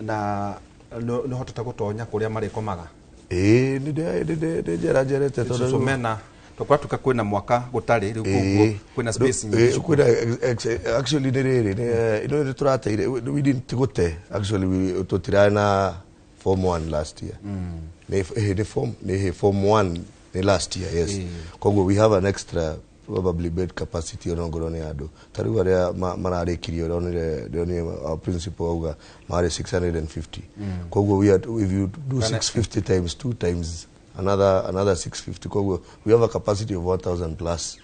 Na nĩ hotete gũtonya kũrĩa marĩkomaga? Nĩ njera njerete tondũ mena tũkwatuka kwĩna mwaka gũtarĩ rĩu, koguo kwĩna space nyingĩ. Kwĩna actually nĩ rĩrĩ ino nĩ tũrateire, we didn't gũte actually, tũtirarĩ na form 1 last year. Nĩ form nĩ form 1 nĩ last year, yes. Koguo we have an extra probably bed capacity ona ngorwo nĩ andũ ta rĩu arĩa mararĩkirie, ũronire our principal auga marĩ 650. Koguo we are, if you do 650 times 2 times another 650, koguo we have a capacity of 1,000 plus,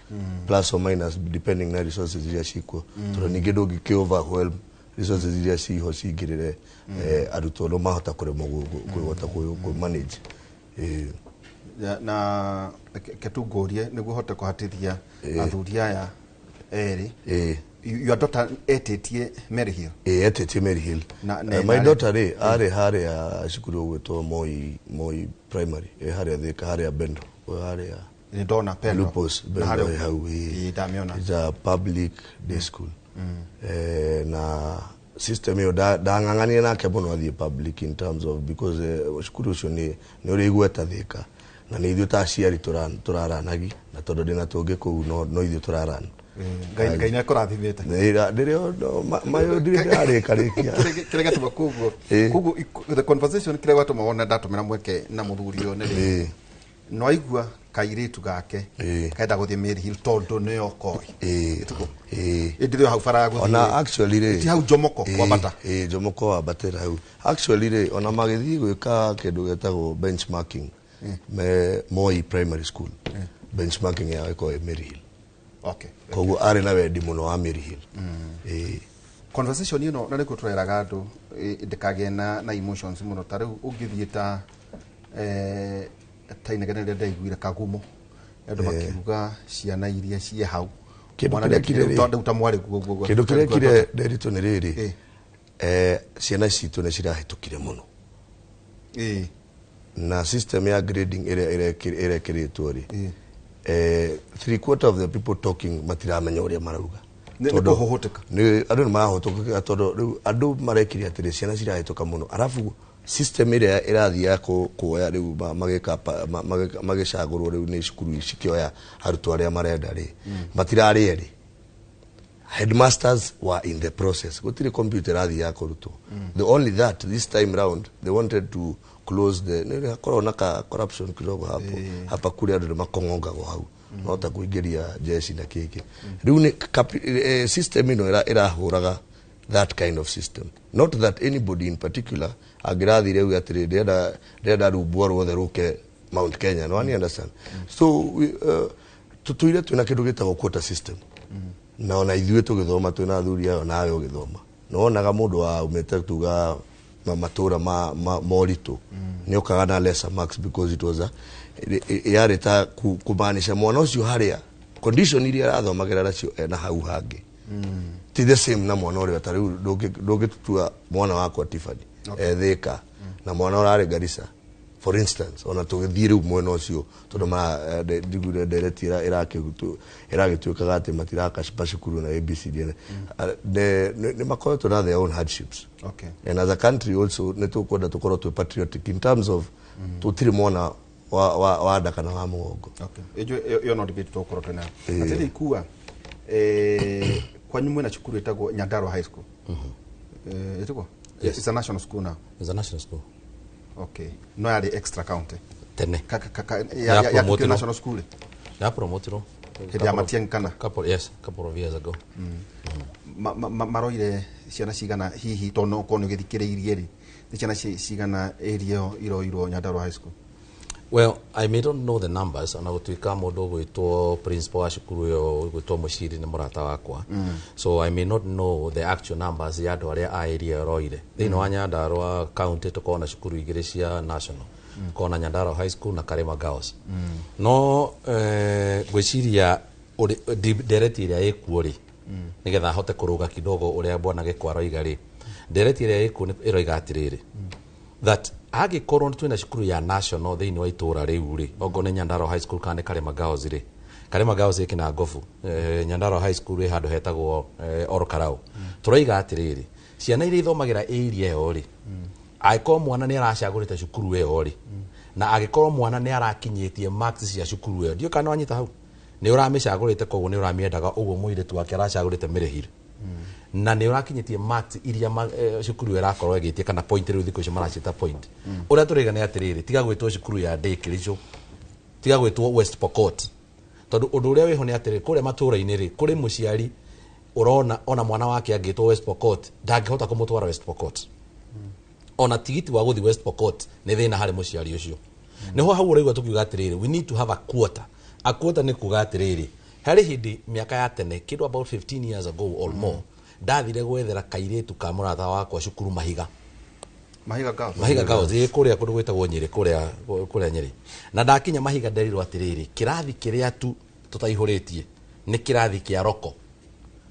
plus or minus depending na resources iria cikuo, tondũ ningĩ ndũngĩkĩ overwhelm resources iria ciho cingĩrĩre arutwo, no mahota kũremwo kũhota kũ manage. Na ketungũrie nĩguo hote kũhatithia athuri aya erĩ. Your daughter etĩtie Maryhill? Etĩtie Maryhill. My daughter rĩ arĩ harĩa cukuru ũgwĩtwo Moi Primary, harĩa Thĩka, harĩa Bendo, harĩa Nĩ ndona Pendo. Lupus, Bendo hau. Ndamĩona. It's a public day school. Na system ĩyo ndang'ang'anire nake mũno athiĩ public in terms of because cukuru ũcio nĩ ũrĩ igweta Thĩka, Na nĩ ithuĩ ta aciari tũraranagi na tondũ ndĩna tũngĩ kũu no ithuĩ tũrarana. Ngai nĩ akũrathimĩte. Ndĩrĩ mayo ndirĩ ndĩrarĩkarĩkia. Kĩrĩa gĩatũma koguo the conversation kĩrĩa gwatũma wona ndatũmĩra mweke na mũthuri ũyũ nĩ rĩrĩ, no aigua kairĩtu gake kenda gũthiĩ Maryhill tondũ nĩyo koĩ. Ĩndĩ rĩo hau bara gũthiĩ. Ona actually rĩ, ti hau Jomoko kwambata. Jomoko wambatĩra hau. Actually rĩ, ona magĩthiĩ gwĩka kĩndũ gĩtagwo benchmarking me Moi Primary School, benchmarking yao ĩkoragwo ĩ Maryhill. Okay. Koguo arĩ na wendi mũno wa Maryhill. Conversation ĩno na nĩkuo tũreraga andũ ndĩkagĩe na emotions mũno. Ta rĩu ũngĩthiĩ ta ta inegene rĩrĩa ndaiguire Kagumo andũ makiuga ciana iria ciĩ hau Kĩndũ kĩrĩa kire rĩu ta mwarĩ guo guo kĩndũ kĩrĩa kire Nderitu nĩ rĩrĩ, ciana citũ nĩ cirahĩtũkire mũno. Na system ya grading ĩrĩa ĩrekĩrĩtwo rĩ, 3/4 of the people talking matiramenya ũrĩa marauga. Nĩ kũhũhũtĩka. Nĩ andũ nĩ marahũtũka tondũ rĩu andũ marekire atĩrĩ ciana cirahĩtũka mũno, arabu system ĩrĩa ĩrathiĩ ya kuoya rĩu magĩcagũrwo rĩu nĩ cukuru cikĩoya arutwo arĩa marenda rĩ, matirarĩ erĩ. Headmasters were in the process. Gũtirĩ computer ĩrathiĩ ya kũrutwo. The only that this time round they wanted to close the nĩ hakoragwo na ka corruption kidogo hapo hapa kule andũ nĩ makong'ongagwo hau no ta kũingĩria jeshi na kĩkĩ. Rĩu nĩ system ĩno ĩrahũraga that kind of system. Not that anybody in particular angĩrathire uge atĩrĩ ndĩrenda rumbwa ruothe rũke Mount Kenya. No you understand? So tũtũire twĩna kĩndũ gĩtagwo quota system. Na ona ithuĩ tũgĩthoma twĩna athuri ayo nawe ũgĩthoma nĩwonaga mũndũ wa umĩte tuga matũra ma moritũ nĩ okaga na lesser marks because it was a yarĩ ta kũmaanisha mwana ũcio harĩa condition iria arathomagĩra nacio ena hau hangĩ ti the same na mwana ũrĩa ta rĩu ndũngĩtutua mwana wakwa Tiffany Thika na mwana ũrarĩ Garissa for instance. Ona tũgĩthiĩ rĩu mwena ũcio tondũ ndigure ndereti ĩragĩtuĩkaga atĩ matiraka macukuru na ABCD nĩ makoretwo na their own hardships. Okay. And as a country also nĩ tũkwenda tũkorwo twĩ patriotic in terms of tũtirĩ mwana wa nda kana wa mũgongo. Okay. Ĩyo no debate tũgũkorwo twĩ nayo. Atĩrĩ ikua kwanyu mwena cukuru ĩtagwo Nyandarua High School. Ĩtagwo? Yes. It's a national school now. It's a national school. Okay. No yarĩ extra county. Tene. Ya national school. Ya promotirwo. Hĩndĩ ya Matiang'i kana? Yes, couple of years ago. Maroire ciana cigana hihi tondũ no ũkorwo nĩ ũgĩthikĩrĩirie rĩ, nĩ ciana cigana area ĩyo iroirwo Nyandarua High School? Well, I may don't know the numbers ona gũtuĩka mũndũ ũgwĩtwo principal wa cukuru ĩyo ũgwĩtwo Mũciri nĩ mũrata wakwa. So I may not know the actual numbers ya andũ arĩa a area ĩroire. Thĩinĩ wa Nyandarua county tũkoragwo na cukuru igĩrĩ cia national. Tũkoragwo na Nyandarua High School na Karima Girls. No ngwĩciria ndereti ĩrĩa ĩkuo rĩ, nĩgetha ahote kũrũga kidogo ũrĩa bwana Gĩkwa aroiga rĩ, ndereti ĩrĩa ĩkuo ĩroiga atĩrĩrĩ, that angĩkorwo twĩna cukuru ya national thĩinĩ wa itũra rĩu rĩ, okorwo nĩ Nyandarua High School kana nĩ Karima Girls rĩ, Karima Girls ĩ Kĩnangobu, Nyandarua High School ĩ handũ hetagwo Ol Kalou. Tũroiga atĩrĩrĩ, ciana iria ithomagĩra area ĩyo rĩ, angĩkorwo mwana nĩ aracagũrĩte cukuru ĩyo rĩ, na angĩkorwo mwana nĩ arakinyĩtie marks cia cukuru ĩyo, ndiũĩ kana wanyita hau, nĩ ũramĩcagũrĩte koguo nĩ ũramĩendaga ũguo mũirĩtu wake aracagũrĩte Maryhill, na nĩ ũrakinyĩtie marks iria cukuru ĩrakorwo ĩgĩtie kana point rĩu thikũ icio maraciĩta point. Ũrĩa tũraiga nĩ atĩrĩrĩ, tiga gwĩtwo cukuru ya Day Kericho, tiga gwĩtwo West Pokot, tondũ ũndũ ũrĩa wĩho nĩ atĩrĩrĩ, kũrĩa matũũra-inĩ rĩ, kũrĩ mũciari ũrona ona mwana wake angĩtwo West Pokot ndangĩhota kũmũtwara West Pokot. Ona tigiti wa gũthiĩ West Pokot nĩ thĩna harĩ mũciari ũcio. Nĩho hau ũraigua tũkiuga atĩrĩrĩ, we need to have a quota. A quota nĩ kuga atĩrĩrĩ, harĩ hĩndĩ mĩaka ya tene kĩndũ about 15 years ago or more, ndathire gwethera kairĩtu ka mũrata wakwa cukuru Mahiga. Mahiga Girls. Mahiga Girls ĩ kũrĩa kũndũ gwĩtagwo Nyĩrĩ, kũrĩa Nyĩrĩ. Na ndakinya Mahiga nderirwo atĩrĩrĩ, kĩrathi kĩrĩa tu tũtaihũrĩtie nĩ kĩrathi kĩa roko,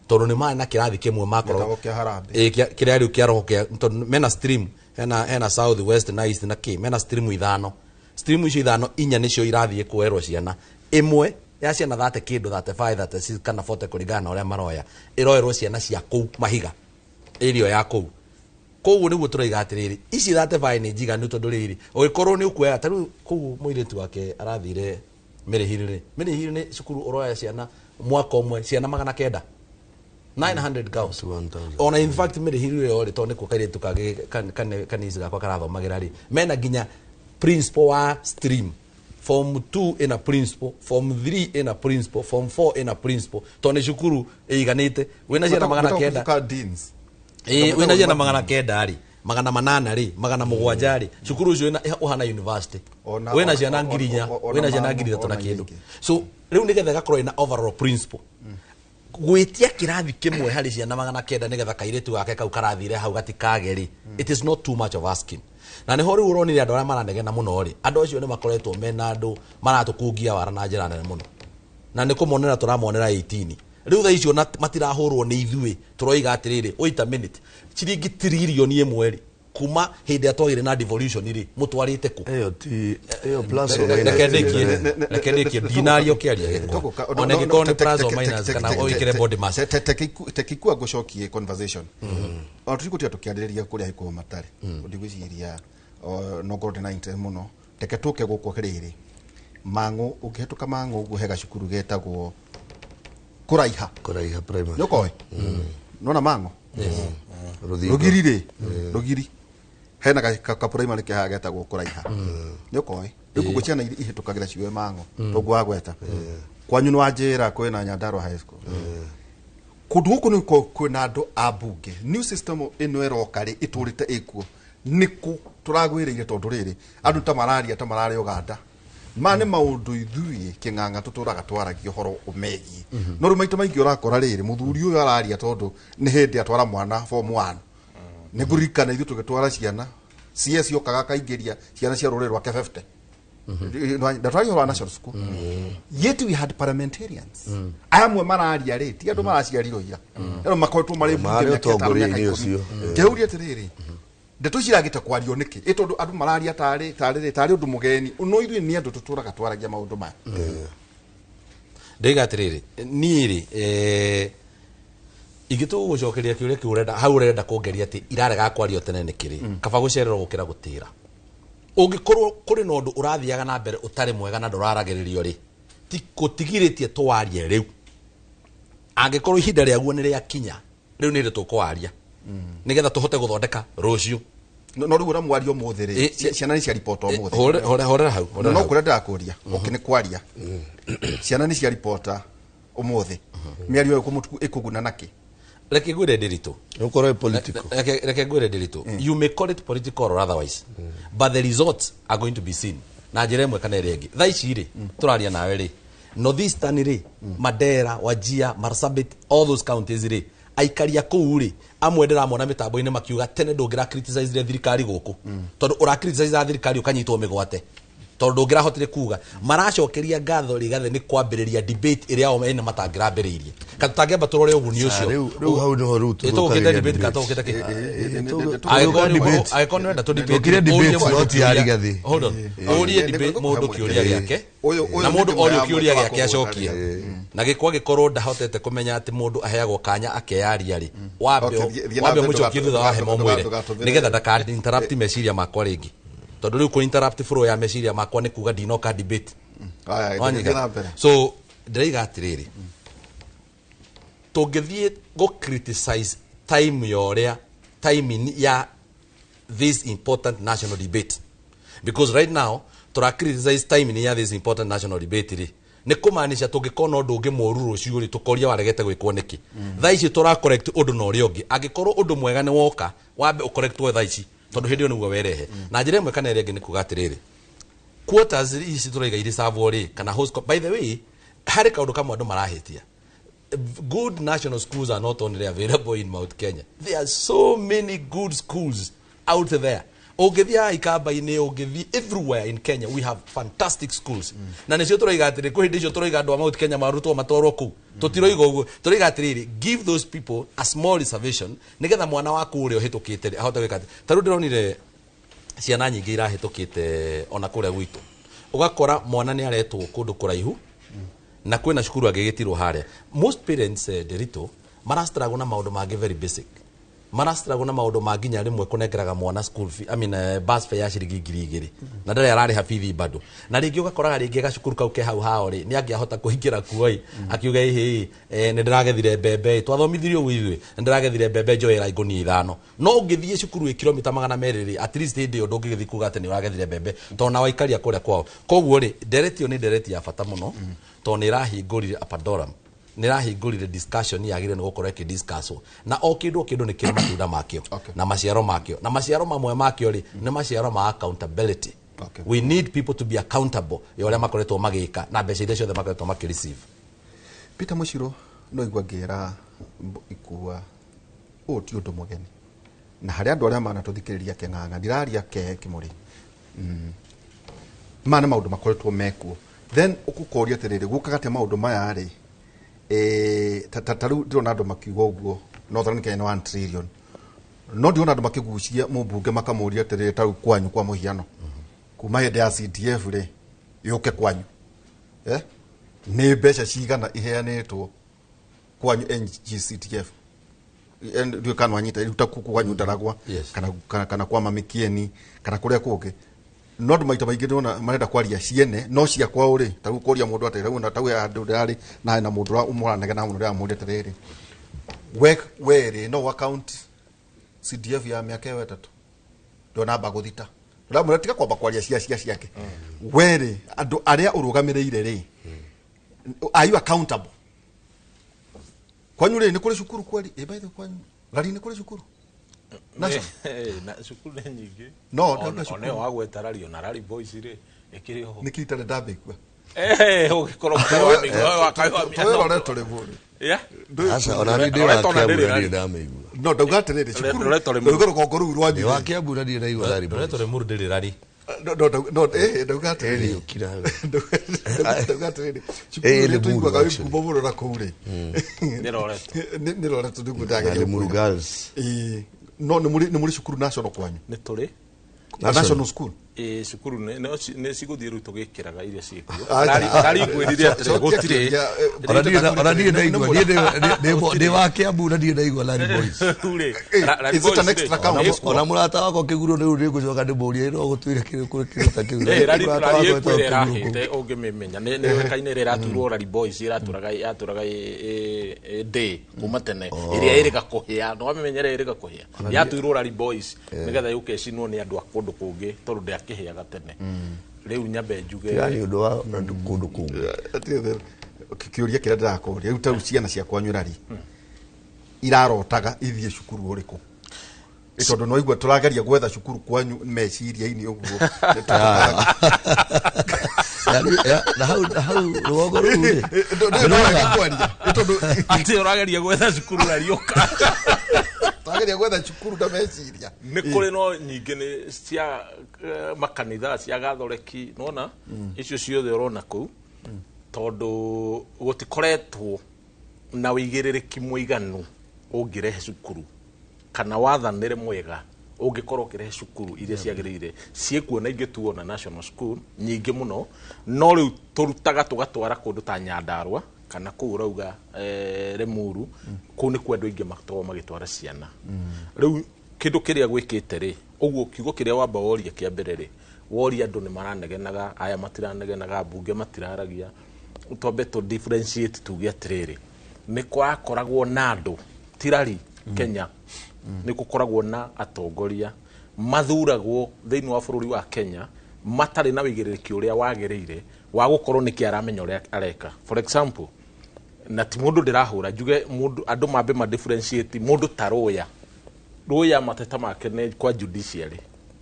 tondũ nĩ marĩ na kĩrathi kĩmwe makorwo kĩrĩa rĩu kĩa roko kĩa, tondũ mena stream, hena south west na east na kĩ, mena stream ithano. Stream icio ithano inya nĩcio irathiĩ kuoerwo ciana, ĩmwe ya ciana 30 kĩndũ 35 36 kana 40 kũringana na ũrĩa maroya, ĩroerwo ciana cia kũu Mahiga area ya kũu. Koguo nĩguo tũroiga atĩrĩrĩ, ici 35 nĩ njiganu tondũ rĩrĩ ũgĩkorwo nĩ ũkuoya ta rĩu kũu mũirĩtu wake arathire Mĩrĩhiri rĩ, Mĩrĩhiri nĩ cukuru ũroya ciana mwaka ũmwe ciana 900, 900 girls. Ona in fact Mĩrĩhiri ĩyo rĩ, tondũ nĩkuo kairĩtu kangĩ kanisi gakwa karathomagĩra rĩ, mena nginya principal wa stream. Form 2 ĩna principal, form 3 ĩna principal, form 4 ĩna principal, tondũ nĩ cukuru ĩiganĩte wĩna ciana 900. Ĩĩ wĩna ciana 900 rĩ, 800 rĩ, 700 rĩ, cukuru ũcio ũhana university. Wĩna ciana 4,000, wĩna ciana 3,000 na kĩndũ. So rĩu nĩgetha ĩgakorwo ĩna overall principal. Gwĩtia kĩrathi kĩmwe harĩ ciana 900 nĩgetha kairĩtu gake kau karathire hau gatikage rĩ, it is not too much of asking. Na nĩho rĩu ũronire andũ arĩa maranegena mũno rĩ, andũ acio nĩ makoretwo mena andũ maratũkungia wara na njĩra nene mũno. Na nĩ kũmonera tũramonera 18. Rĩu thaa icio matirahũrwo nĩ ithuĩ, tũroiga atĩrĩrĩ, wait a minute, ciringi tiririoni ĩmwe rĩ, kuma hĩndĩ ĩrĩa twagĩire na devolution rĩ, mũtwarĩte kũ? Ĩyo ti ĩyo plus or minus. Reke ndĩkie, ndinaria ũkĩaria gĩkwa. Ona ĩngĩkorwo nĩ plus or minus kana ũĩkĩre body mass. Tekikua ngũcokie conversation. Ona tũtigũtiga tũkĩarĩrĩria kũrĩa Gĩkũyũ matarĩ. Ndigwĩciria no ngorwo ndĩna interest mũno. Reke tũke gũkũ rĩrĩ. Mang'ũ, ũngĩhetũka Mang'ũ ũguo he gacukuru getagwo Kũraiha. Kũraiha primary. Nĩ ũkoĩ? Nĩwona Mang'ũ? Rũgiri rĩ, Rũgiri. Hena ka primary ke haha getagwo Kũraiha. Nĩ ũkoĩ? Rĩu koguo ciana ihĩtũkagĩra ciwe Mang'ũ. Toguo wagweta. Kwanyu nĩ wanjĩra kwĩna Nyandarua High School. Kũndũ gũkũ nĩ kwĩna andũ a mbunge. New system ĩno ĩroka rĩ, ĩtũrĩte ĩkuo. Nĩkũ tũragwĩrĩire tondũ rĩrĩ, andũ ta mararia ta mararĩ Ũganda. Ma nĩ maũndũ ithuĩ kĩng'ang'a tũtũraga twaragia ũhoro ũmegiĩ. No rĩu maita maingĩ ũrakora rĩrĩ, mũthuri ũyũ araria tondũ nĩ hĩndĩ atwara mwana form 1. Nĩ ngũririkana ithuĩ tũgĩtwara ciana, CS okaga akaingĩria ciana cia rũrĩrĩ rwake 50. Ndatwaria ũhoro wa national school. Yet we had parliamentarians. Aya amwe mararia rĩ, ti andũ maraciarirwo ira. Andũ makoretwo marĩ mbunge mĩaka ĩtano, mĩaka 10. Ndĩũrie atĩrĩrĩ, ndeto ici iragĩte kwario nĩkĩ? Ĩ tondũ andũ mararia tarĩ ũndũ mũgeni. No ithuĩ nĩ andũ tũtũraga twaragia maũndũ maya. Ndĩiga atĩrĩrĩ, niĩ rĩ, ingĩtũgũcokeria kĩũria kĩu ũrenda, hau ũrenda kũngeria atĩ irarega kwario tene nĩkĩ rĩ, kaba gũcererwo gũkĩra gũtĩra. Ũngĩkorwo kũrĩ na ũndũ ũrathiaga na mbere ũtarĩ mwega na ndũraragĩrĩrio rĩ, ti gũtigirĩtie tũwarie rĩu. Angĩkorwo ihinda rĩaguo nĩ rĩakinya, rĩu nĩ rĩ tũkũwaria. Nĩgetha tũhote gũthondeka rũciũ. No rĩu ũramwaria ũmũthĩ rĩ, ciana nĩ cia ripota ũmũthĩ. Horera hau. No kũrĩa ndĩrakũria, okay nĩ kwaria. Ciana nĩ cia ripota ũmũthĩ. Mĩario ĩyo ĩkũguna nakĩ? Reke ngwĩre Ndiritu. Ũkorwo political. Reke ngwĩre Ndiritu. You may call it political or otherwise, but the results are going to be seen. Na njĩra ĩmwe kana ĩrĩa ĩngĩ. Thaa ici rĩ, tũraria nawe rĩ, North Eastern rĩ, Mandera, Wajir, Marsabit, all those counties rĩ, aikaria kũu rĩ, amwe ndĩramona mĩtambo-inĩ makiuga tene ndũngĩra criticize thirikari gũkũ. Tondũ ũra criticize thirikari ũkanyitwo mĩgwate. Tondũ ndũngĩrahotire kuga. Maracokeria ngatho Rigathĩ nĩ kwambĩrĩria debate ĩrĩa o ene matangĩrambĩrĩirie. Kana tũtangĩamba tũrore ũguni ũcio. Rĩu hau nĩho rĩu tũgũkĩte debate kana tũgũkĩte kĩ? Angĩkorwo nĩũrenda tũ debate, Tũkire debate no ti ya Rigathĩ. Hold on. Ũrie debate mũndũ kĩũria gĩake. Na mũndũ orio kĩũria gĩake acokie. Na gĩkwa gĩkorwo ndahotete kũmenya atĩ mũndũ aheagwo kanya akeyaria rĩ, wambe ũmũcokie thutha wa hema ũmwĩre nĩgetha ndaka interrupt meciria makwa rĩngĩ. Tondũ rĩu kũ interrupt flow ya meciria makwa nĩ kuga ndinoka debate. So ndĩraiga atĩrĩrĩ, tũngĩthiĩ gũ criticize time ya ũrĩa timing ya this important national debate, because right now tũra criticize timing ya this important national debate rĩ, nĩ kũmaanisha tũngĩkorwo ũndũ ũngĩ mũũru rũciũ rĩ, tũkoria waregete gwĩkwo nĩkĩ. Thaa ici tũra correct ũndũ na ũrĩa ũngĩ. Angĩkorwo ũndũ mwega nĩ woka, wambe ũcorrectwo thaa ici, tondũ hĩndĩ ĩyo nĩguo werehe. Na njĩra ĩmwe kana ĩrĩa ĩngĩ nĩ kuga atĩrĩrĩ, quotas ici tũraiga irisavwo rĩ, kana host, by the way, harĩ kaũndũ kamwe andũ marahĩtia. Good national schools are not only available in Mount Kenya. There are so many good schools out there. Ũngĩthiĩ Ikamba-inĩ, ũngĩthiĩ everywhere in Kenya, we have fantastic schools. Na nĩcio tũroiga atĩrĩ, kwĩ hĩndĩ icio tũroiga andũ a Mount Kenya marutwo matwarwo kũu. Tũtiroiga ũguo. Tũroiga atĩrĩrĩ, give those people a small reservation nĩgetha mwana waku ũrĩa ũhĩtũkĩte rĩ, ahote gwĩka atĩ. Ta rĩu ndĩronire ciana nyingĩ irahĩtũkĩte ona kũrĩa gwitũ. Ũgakora mwana nĩ aretwo kũndũ kũraihu na kwĩna cukuru angĩgĩtirwo harĩa. Most parents, Nderitu, marastruggle na maũndũ mangĩ very basic. Marastruggle na maũndũ ma nginya rĩmwe kũnengeraga mwana school fee, I mean, bus fare ya ciringi 2000 na ndarĩ ararĩha bithi bado. Na rĩngĩ ũgakoraga rĩngĩ gacukuru kau ke hau hao rĩ nĩ angĩahota kũingĩra kuo ĩ akiuga ĩhĩ nĩ ndĩragethire mbembe ĩ twathomithirio ũguo ithuĩ nĩ ndĩragethire mbembe njoera ngũnia 5. No ũngĩthiĩ cukuru ĩ kilomita 200 rĩ, at least hĩndĩ ĩyo ndũngĩgĩthiĩ kuga atĩ nĩ ũragethire mbembe tondũ na waikaria kũrĩa kwao. Koguo rĩ ndereti ĩyo nĩ ndereti ya bata mũno tondũ nĩ ĩrahingũrire a Pandora, nĩ ĩrahingũrire discussion yagĩrĩire nĩ gũkorwo ĩkĩdiscusswo na o kĩndũ nĩ kĩrĩ matunda makĩo na maciaro makĩo, na maciaro mamwe makĩo rĩ nĩ maciaro ma accountability. We need people to be accountable ya ũrĩa makoretwo magĩka na mbeca iria ciothe makoretwo makĩreceive. Peter Mushiro no igua ngĩra ikua ũũ ti ũndũ mũgeni na harĩ andũ arĩa manatũthikĩrĩria kĩng'ang'a ndiraria ke kĩmũrĩ mana maũndũ makoretwo mekuo then ũkũkoria atĩrĩrĩ gũkaga atĩa maũndũ maya rĩ ta rĩu ndĩrona andũ makiuga ũguo Northern Kenya nĩ 1 trillion no ndĩrona andũ makĩgucia mũmbunge makamũria atĩrĩrĩ ta rĩu kwanyu kwa mũhiano kuma hĩndĩ ya CDF rĩ yũke kwanyu nĩ mbeca cigana iheanĩtwo kwanyu NGCDF ndiũĩ kana wanyita rĩu ta kwanyu Ndaragwa kana kwa Mamikieni kana kũrĩa kũngĩ no andũ maita maingĩ ndĩrona marenda kwaria ciene no cia kwao rĩ ta rĩu kũria mũndũ atĩrĩ rĩu ta rĩu handũ ndĩrarĩ na hena mũndũ ũmũranegena mũno ndĩramũria atĩrĩrĩ we rĩ no account CDF ya mĩaka ĩyo 3 ndonamba gũthita ndĩramwĩra tiga kwamba kwaria cia ciake we rĩ andũ arĩa ũrũgamĩrĩire rĩ are you accountable kwanyu rĩ nĩ kũrĩ cukuru kweli by the way kwanyu rari nĩ kũrĩ cukuru na cukuru nĩ nyingĩ no one wagweta rari ona rari boys rĩ ĩkĩrĩ ho nĩkĩ itarĩ ndamĩigua ũgĩkorwo Aca ona niĩ ndĩ wa Kiambu na ndirĩ ndamĩigua. No ndauga atĩrĩrĩ cukuru ndauga rũgongo rũu rwanyu ndĩ wa Kiambu na ndirĩ ndaigua rari boys. Loreto Limuru ndĩrĩ rari. No ndauga atĩrĩrĩ ndauga atĩrĩrĩ cukuru ĩrĩa tũiguaga wĩ ngumo mũno na kũu rĩ nĩ Loreto nĩguo ndageria Limuru Girls. No nĩ mũrĩ cukuru national kwanyu nĩ tũrĩ national school cukuru nĩ cigũthiĩ rĩu tũgĩkĩraga iria ciĩkuo rari ngwĩrire atĩrĩ gũtirĩ ona niĩ ndaigua ndĩ wa Kiambu na niĩ ndaigua Rari Boys. Ona mũrata wakwa Kĩguro rĩu nĩngũcoka ndĩmũrie no gũtuire kĩndũ ta kĩu. Rari ĩkwĩra ĩrahĩte ũngĩmĩmenya nĩ yũĩkaine ĩrĩa ĩratuirwo Rari Boys ĩratũraga day kuma tene ĩrĩa ĩrĩga kũhĩa no wamĩmenya ĩrĩa ĩrĩga kũhĩa yatuirwo Rari Boys nĩgetha yũke ĩcinwo nĩ andũ a kũndũ kũngĩ tondũ ndĩakĩhĩaga tene rĩu nyambe njuge nĩ ũndũ wa kũndũ kũngĩ. Kĩũria kĩrĩa ndĩrakũria rĩu ta rĩu ciana ciakwa Rari irarotaga ithiĩ cukuru ũrĩkũ tondũ no igua tũrageria gwetha cukuru kwanyu meciria-inĩ ũguo na hau rũgongo rũu rĩ atĩ ũrageria gwetha cukuru rariũka tũrageria gwetha cukuru na meciria nĩ kũrĩ no nyingĩ nĩ cia makanitha cia gathoreki nona icio ciothe ũrona kũu tondũ gũtikoretwo na wĩigĩrĩrĩki mũiganu ũngĩrehe cukuru kana wathanĩre mwega ũngĩkorwo ũkĩrehe cukuru iria ciagĩrĩire ciĩkuo na ingĩ tuona national school nyingĩ mũno no rĩu tũrutaga tũgatwara kũndũ ta Nyandarua kana kũu ũrauga Limuru kũu nĩkuo andũ aingĩ makoragwo magĩtwara ciana rĩu kĩndũ kĩrĩa gwĩkĩte rĩ ũguo kiugo kĩrĩa wamba woria kĩa mbere rĩ woria andũ nĩ maranegenaga aya matiranegenaga mbunge matiraragia twambe tũ differentiate tuge atĩrĩrĩ nĩ kwakoragwo na andũ tirari Kenya nĩ gũkoragwo na atongoria mathuragwo thĩinĩ wa bũrũri wa Kenya matarĩ na wĩigĩrĩrĩki ũrĩa wagĩrĩire wa gũkorwo nĩkĩ aramenya ũrĩa areka for example na ti mũndũ ndĩrahũra njuge mũndũ andũ mambe ma differentiate mũndũ ta Rũya Rũya mateta make nĩ kwa judiciary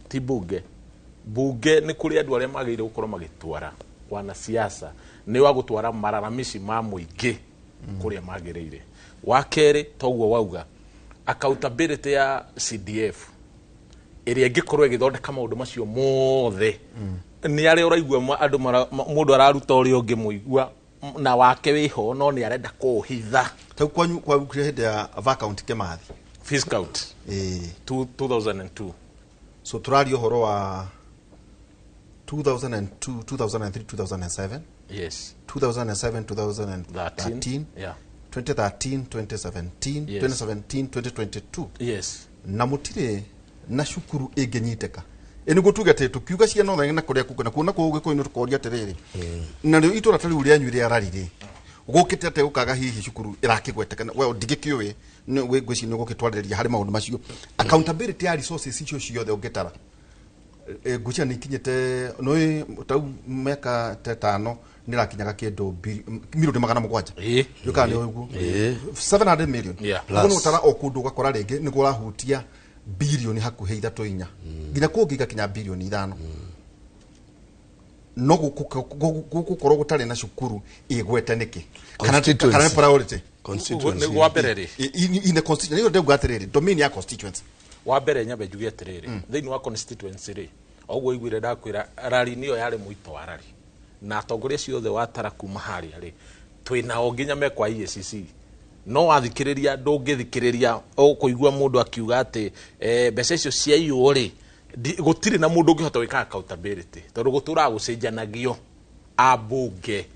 ti bunge bunge nĩ kũrĩ andũ arĩa magĩrĩire gũkorwo magĩtwara wanasiasa nĩ wa gũtwara mararamici ma mũingĩ kũrĩa magĩrĩire wa kerĩ toguo wauga accountability ya CDF ĩrĩa ĩngĩkorwo ĩgĩthondeka maũndũ macio mothe nĩ arĩa ũraigua andũ mũndũ araruta ũrĩa ũngĩ mũigua na wake wĩho no nĩ arenda kũũhitha ta kwanyu kwa hĩndĩ ya Viscount Kimathi Viscount 2002 so tũraria ũhoro wa 2002 2003 2007 yes 2007 2013 yeah 2013, 2017, Yes. 2017, 2022. Yes. Na mũtirĩ na cukuru ĩngĩnyitĩka. Ĩ nĩguo tuge atĩ tũkiuga cia Northern na kũrĩa kũngĩ na kuona kũu Gĩkũyũ-inĩ tũkoria atĩrĩrĩ, na rĩo itũra ta rĩu rĩanyu rĩa Rari rĩ, gũkĩte atĩa gũkaga hihi cukuru ĩrakĩgweteka? We ndingĩkĩũĩ, ngwĩciria nĩ ũgũkĩtwarĩrĩria harĩ maũndũ macio. Accountability ya resources icio ciothe ũngĩtara, ngwĩciria nĩ ikinyĩte nĩ tau mĩaka ta ĩtano nĩ ĩrakinyaga kĩndũ milioni 700. Ndiũĩ kana nĩ ũguo. 700 million. Ũguo nĩ ũtara o kũndũ ũgakora rĩngĩ nĩguo ũrahutia bilioni hakuhĩ 3 4 nginya kũngĩ igakinya bilioni 5. No gũkorwo gũtarĩ na cukuru ĩgwete nĩkĩ? Kana nĩ priority? Constituency. Wa mbere rĩ. In the constituency, nĩyo ndauga atĩrĩrĩ, domain ya constituency. Wa mbere nyambe njuge atĩrĩrĩ, thĩinĩ wa constituency rĩ, oguo iguire ndakwĩra Rari nĩyo yarĩ mũito wa Rari, na atongoria ciothe watara kuma harĩa rĩ, twĩnao nginya me kwa EACC. No wathikĩrĩria ndũngĩthikĩrĩria ũkũigua mũndũ akiuga atĩ mbeca icio ciaiywo rĩ, gũtirĩ na mũndũ ũngĩhota gwĩka accountability tondũ gũtũraga gũcenjanagio ambunge.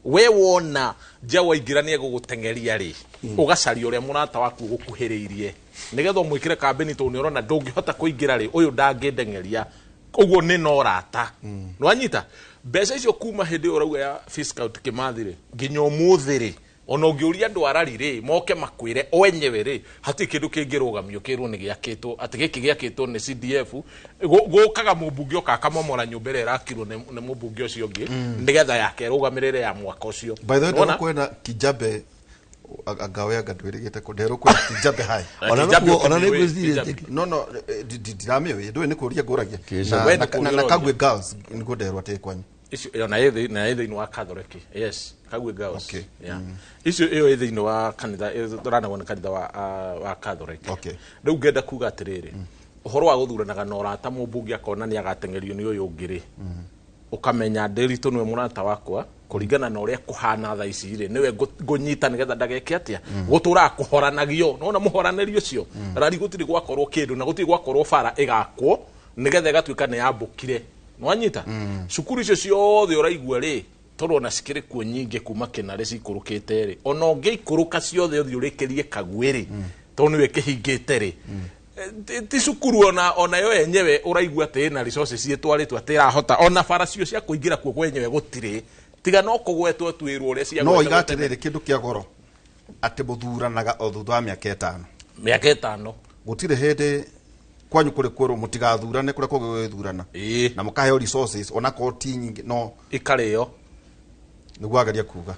We wona nja waingĩra nĩ egũgũteng'eria rĩ, ũgacaria ũrĩa mũrata waku ũgũkuhĩrĩirie nĩgetha ũmwĩkĩre kambĩni tondũ nĩ ũrona ndũngĩhota kũingĩra rĩ, ũyũ ndangĩndeng'eria, ũguo nĩ no rata. Nĩwanyita mbeca icio kuma hĩndĩ ĩyo ũrauga ya Fiscal Kimathi rĩ nginya ũmũthĩ rĩ, ona ũngĩũria andũ a Rari rĩ moke makwĩre o enyewe rĩ, hatirĩ kĩndũ kĩngĩrũgamio kĩrwo nĩ gĩakĩtwo atĩ gĩkĩ gĩakĩtwo nĩ CDF. Gũkaga mũmbunge oka akamomora nyũmba ĩrĩa ĩrakirwo nĩ mũmbunge ũcio ũngĩ nĩgetha yake ĩrũgamĩrĩre ya mwaka ũcio. By the way, ndĩrũkwenda Kijabe angawe anga ndwĩrĩgĩte kũ ndĩrũkwenda Kijabe hai. Ona nĩ ngwĩcirĩtie. No ndiramĩũĩ, ndũĩ nĩ kũũria ngũragia. Na Kagwe Girls nĩguo nderwo atĩ kwanyu. Icio ĩyo na ĩ thĩinĩ wa Catholic. Yes, Kagwe Girls. Okay. Yeah. Icio ĩyo ĩ thĩinĩ wa kanitha, tũranagwo nĩ kanitha wa Catholic. Okay. Rĩu ngenda kuga atĩrĩrĩ, ũhoro wa gũthuranaga na ũrata mũmbunge akona nĩ agateng'erio nĩ ũyũ ũngĩ rĩ, ũkamenya Ndĩritũ nĩwe mũrata wakwa kũringana na ũrĩa kũhana thaa ici rĩ, nĩwe ngũnyita nĩgetha ndageke atĩa, gũtũraga kũhoranagio. Nĩwona mũhoranĩri ũcio, Rari gũtirĩ gwakorwo kĩndũ na gũtirĩ gwakorwo bara ĩgakwo nĩgetha ĩgatuĩka nĩ yambũkire. Nĩwanyita? Cukuru icio ciothe ũraigua rĩ, tondũ ona cikĩrĩ kuo nyingĩ kuma Kĩnarĩ cikũrũkĩte rĩ, ona ũngĩikũrũka ciothe ũthiĩ ũrĩkĩrie Kagwĩ rĩ, tondũ nĩwe ĩkĩhingĩte rĩ, ti cukuru ona yo yenyewe ũraigua atĩ ĩna resources ciĩtwarĩtwo atĩ ĩrahota ona bara cio cia kũingĩra kuo kwenyewe gũtirĩ, tiga no kũgwetwo twĩrwo ũrĩa cia No oiga atĩrĩrĩ, kĩndũ kĩa goro atĩ mũthuranaga o thutha wa mĩaka ĩtano. Mĩaka ĩtano. Gũtirĩ hĩndĩ kwanyu kũrĩ kwĩrwo mũtigathurane kũrĩa kũngĩ gũgĩthurana na mũkaheo resources ona korwo ti nyingĩ no ikarĩo. Nĩguo ageria kuga.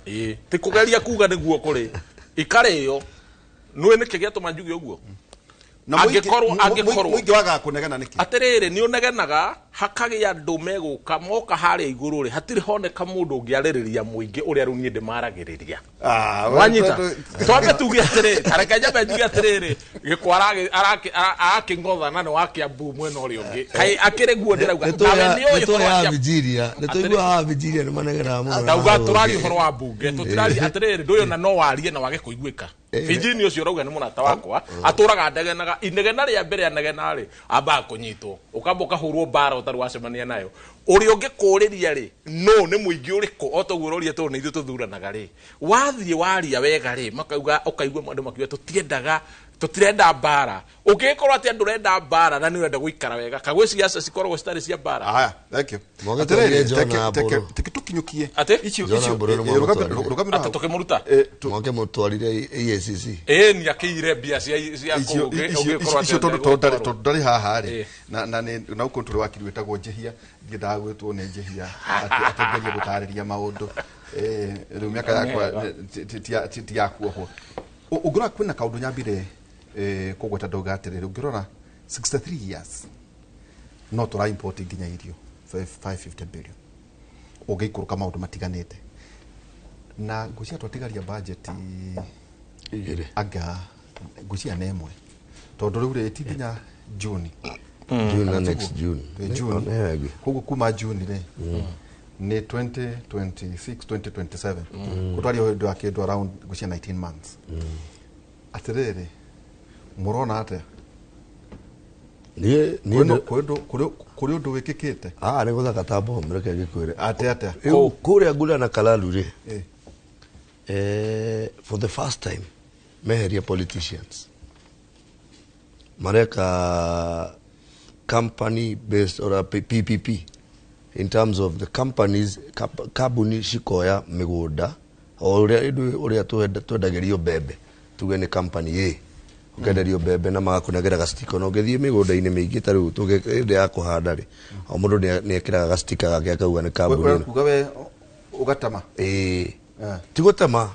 Ti kũgeria kuga nĩguo kũrĩ ikarĩo. Nĩũĩ nĩkĩ gĩatũma njuge ũguo? Angĩkorwo mũingĩ wagaga kũnegena nĩkĩ? Atĩrĩrĩ, nĩ ũnegenaga hakagĩa andũ megũka moka harĩa igũrũ rĩ, hatirĩ honeka mũndũ ũngĩarĩrĩria mũingĩ ũrĩa rĩu niĩ ndĩmaragĩrĩria. Wanyita? Twambe tuge atĩrĩrĩ, ta reke nyambe njuge atĩrĩrĩ, Gĩkwa arakĩng'otha na nĩ wa Kĩambu mwena ũrĩa ũngĩ. Kaĩ akĩrĩ guo ndĩrauga. Nawe nĩ ũĩ ũhoro wa Kĩambu. Nĩtũiguaga Virginia nĩ manegenaga mũno. Ndauga tũraria ũhoro wa mbunge, tũtiraria atĩrĩrĩ, ndũyũ na no warie na wage kũiguĩka. Virginia ũcio ũrauga nĩ mũrata wakwa, atũraga ndegenaga, inegena rĩa mbere anegena rĩ, ambaga kũnyitwo, ũkamba ũkahũrwo mbara ũtarĩ wacemania nayo. Ũrĩa ũngĩkũrĩria rĩ, no nĩ mũingĩ ũrĩkũ, o toguo ũroria tondũ nĩ ithuĩ tũthuranaga rĩ, wathiĩ waria wega rĩ, makauga, ũkaigua andũ makiuga tũtiendaga, tũtirenda mbara. Ũngĩgĩkorwo atĩ andũ ũrenda mbara na nĩ ũrenda gũikara wega, kagwĩ ciaca cikoragwo citarĩ cia mbara. Aya, thank you. Atĩrĩrĩ, teke tũkinyũkie. Atĩ? Icio, rũgamĩrĩra Atĩ tũkĩmũruta? Mwake mũtwarire EACC. Ĩĩ, nĩ akĩire mbia cia kũu, ũngĩkorwo atĩ Icio tondũ ndarĩ haha rĩ, na na gũkũ tũrĩ wakiri wĩtagwo Njĩhia, ndiendaga gwĩtwo nĩ Njĩhia atĩ ngerie gũtarĩria maũndũ. Rĩu mĩaka yakwa ti ya kuohwo. Ũngĩrora kwĩna kaũndũ nyambire kũgweta ndauga atĩrĩrĩ, ũngĩrora 63 years no tũra import nginya irio 550 billion ũngĩikũrũka maũndũ matiganĩte na ngwĩciria twatigaria budget igĩrĩ anga ngwĩciria nĩ ĩmwe tondũ rĩu rĩ ti nginya June. June na next June. June. Koguo kuma June rĩ nĩ 2026 2027 kũtwaria ũndũ wa kĩndũ around ngwĩciria 19 months. Atĩrĩrĩ, mũrona atĩa? Kũrĩ ũndũ wĩkĩkĩte? Nĩ gũthaka ta bomu, reke ngĩkwĩre. Atĩ atĩa? Rĩu kũrĩa Ngura na Kalalu rĩ, For the first time meheria politicians, mareka company based or a PPP in terms of the companies, kambuni cikoya mĩgũnda o ũrĩa ithuĩ ũrĩa twendagerio mbembe, tuge nĩ company A ũkenderio mbembe na magakũnengera gacitiko, na ũngĩthiĩ mĩgũnda-inĩ mĩingĩ ta rĩu tuge hĩndĩ ya kũhanda rĩ, o mũndũ nĩ ekĩraga gacitika gake akauga nĩ kambuni ĩno. Kuga we ũgatema? Ĩĩ, ti gũtema,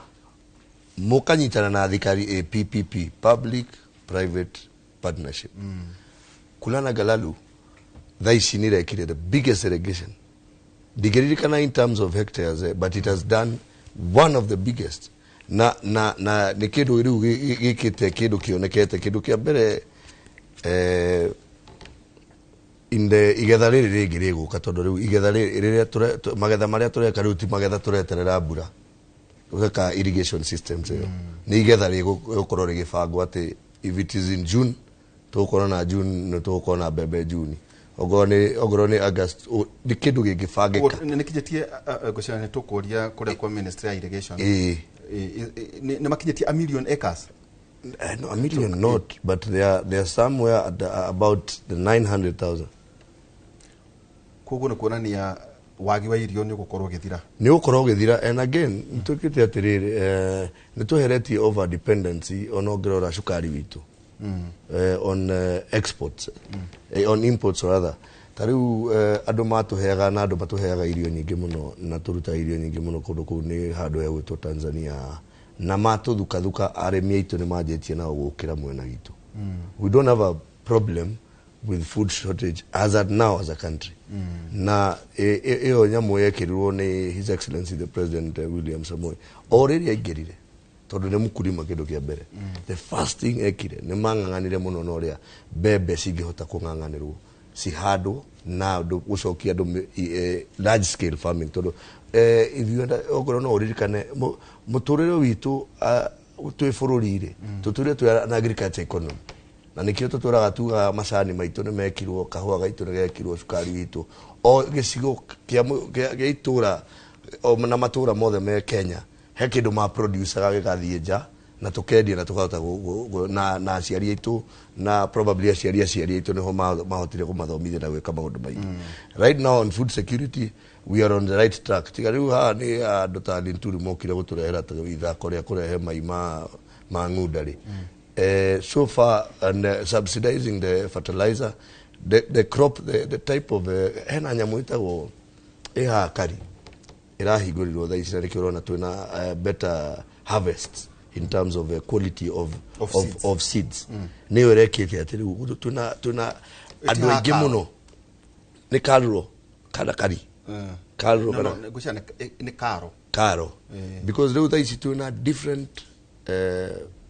mũkanyitana na thirikari, a PPP, public private partnership. Kulana Galalu thaa ici nĩ irekire the biggest irrigation, ndingĩririkana in terms of hectares, but it has done one of the biggest, na nĩ kĩndũ rĩu gĩkĩte kĩndũ kĩonekete, kĩndũ kĩa mbere in the igetha rĩrĩ rĩngĩ rĩgũka, tondũ rĩu igetha rĩrĩ rĩrĩa magetha marĩa tũreka rĩu ti magetha tũreterera mbura, ũgeka irrigation systems ĩyo nĩ igetha rĩgũkorwo rĩgĩbangwo atĩ if it is in June, tũgũkorwo na June, nĩ tũgũkorwo na mbembe June, okorwo nĩ August, nĩ kĩndũ gĩngĩbangĩka. Nĩ kinyĩtie ngwĩciria nĩ tũkũria kũrĩa kwa ministry ya irrigation. Ĩĩ. Nĩ makinyĩtie a million acres? No, a million not, but they are somewhere at about the 900,000. Koguo nĩ kuonania wagi wa irio nĩ ũgũkorwo ũgĩthira. Nĩ ũgũkorwo ũgĩthira, and again nĩ twĩkĩte atĩrĩrĩ, nĩ tweheretie over dependency, ona ũngĩrora cukari witũ on exports, on imports rather. Ta rĩu andũ matũheaga na andũ matũheaga irio nyingĩ mũno na tũrutaga irio nyingĩ mũno kũndũ kũu nĩ handũ hegwĩtwo Tanzania, na matũthukathuka arĩmi aitũ nĩ manjĩtie nao gũkĩra mwena witũ. We don't have a problem with food shortage as at now as a country. Na ĩyo nyamũ yekĩrirwo nĩ His Excellency the President William Samoei o rĩrĩa aingĩrire, tondũ nĩ mũkulima, kĩndũ kĩa mbere, the first thing ekire nĩ mang'ang'anire mũno na ũrĩa mbembe cingĩhota kũng'ang'anĩrwo cihandwo na andũ gũcokia andũ large scale farming, tondũ if you okorwo no ũririkane mũtũrĩre witũ, twĩ bũrũri rĩ, tũtũire twĩ na agriculture economy, na nĩkĩo tũtũraga tugaga macani maitũ nĩ mekirwo, kahũa gaitũ nĩ gekirwo, cukari witũ, o gĩcigo kĩa itũra o na matũra mothe me Kenya he kĩndũ ma producaga gĩgathiĩ nja na tũkendia na tũkahota na aciari aitũ na probably aciari aitũ nĩho mahotire kũmathomithia na gwĩka maũndũ maingĩ. Right now on food security we are on the right track, tiga rĩu haha nĩ andũ ta Linturi mokire gũtũrehera ta ithako rĩa kũrehe mai ma ng'unda rĩ. So far and subsidizing the fertilizer, the crop, the type of hena nyamũ ĩtagwo ĩhaha kari ĩrahingũrirwo thaa ici, na nĩkĩo ũrona twĩna better harvests in terms of quality Of of seeds. Of seeds. Nĩyo ĩrekĩte atĩ rĩu twĩna andũ aingĩ mũno nĩ karuro kana kari karuro No, kana no, ngwĩciria nĩ karo. Karo, because rĩu thaa ici twĩna different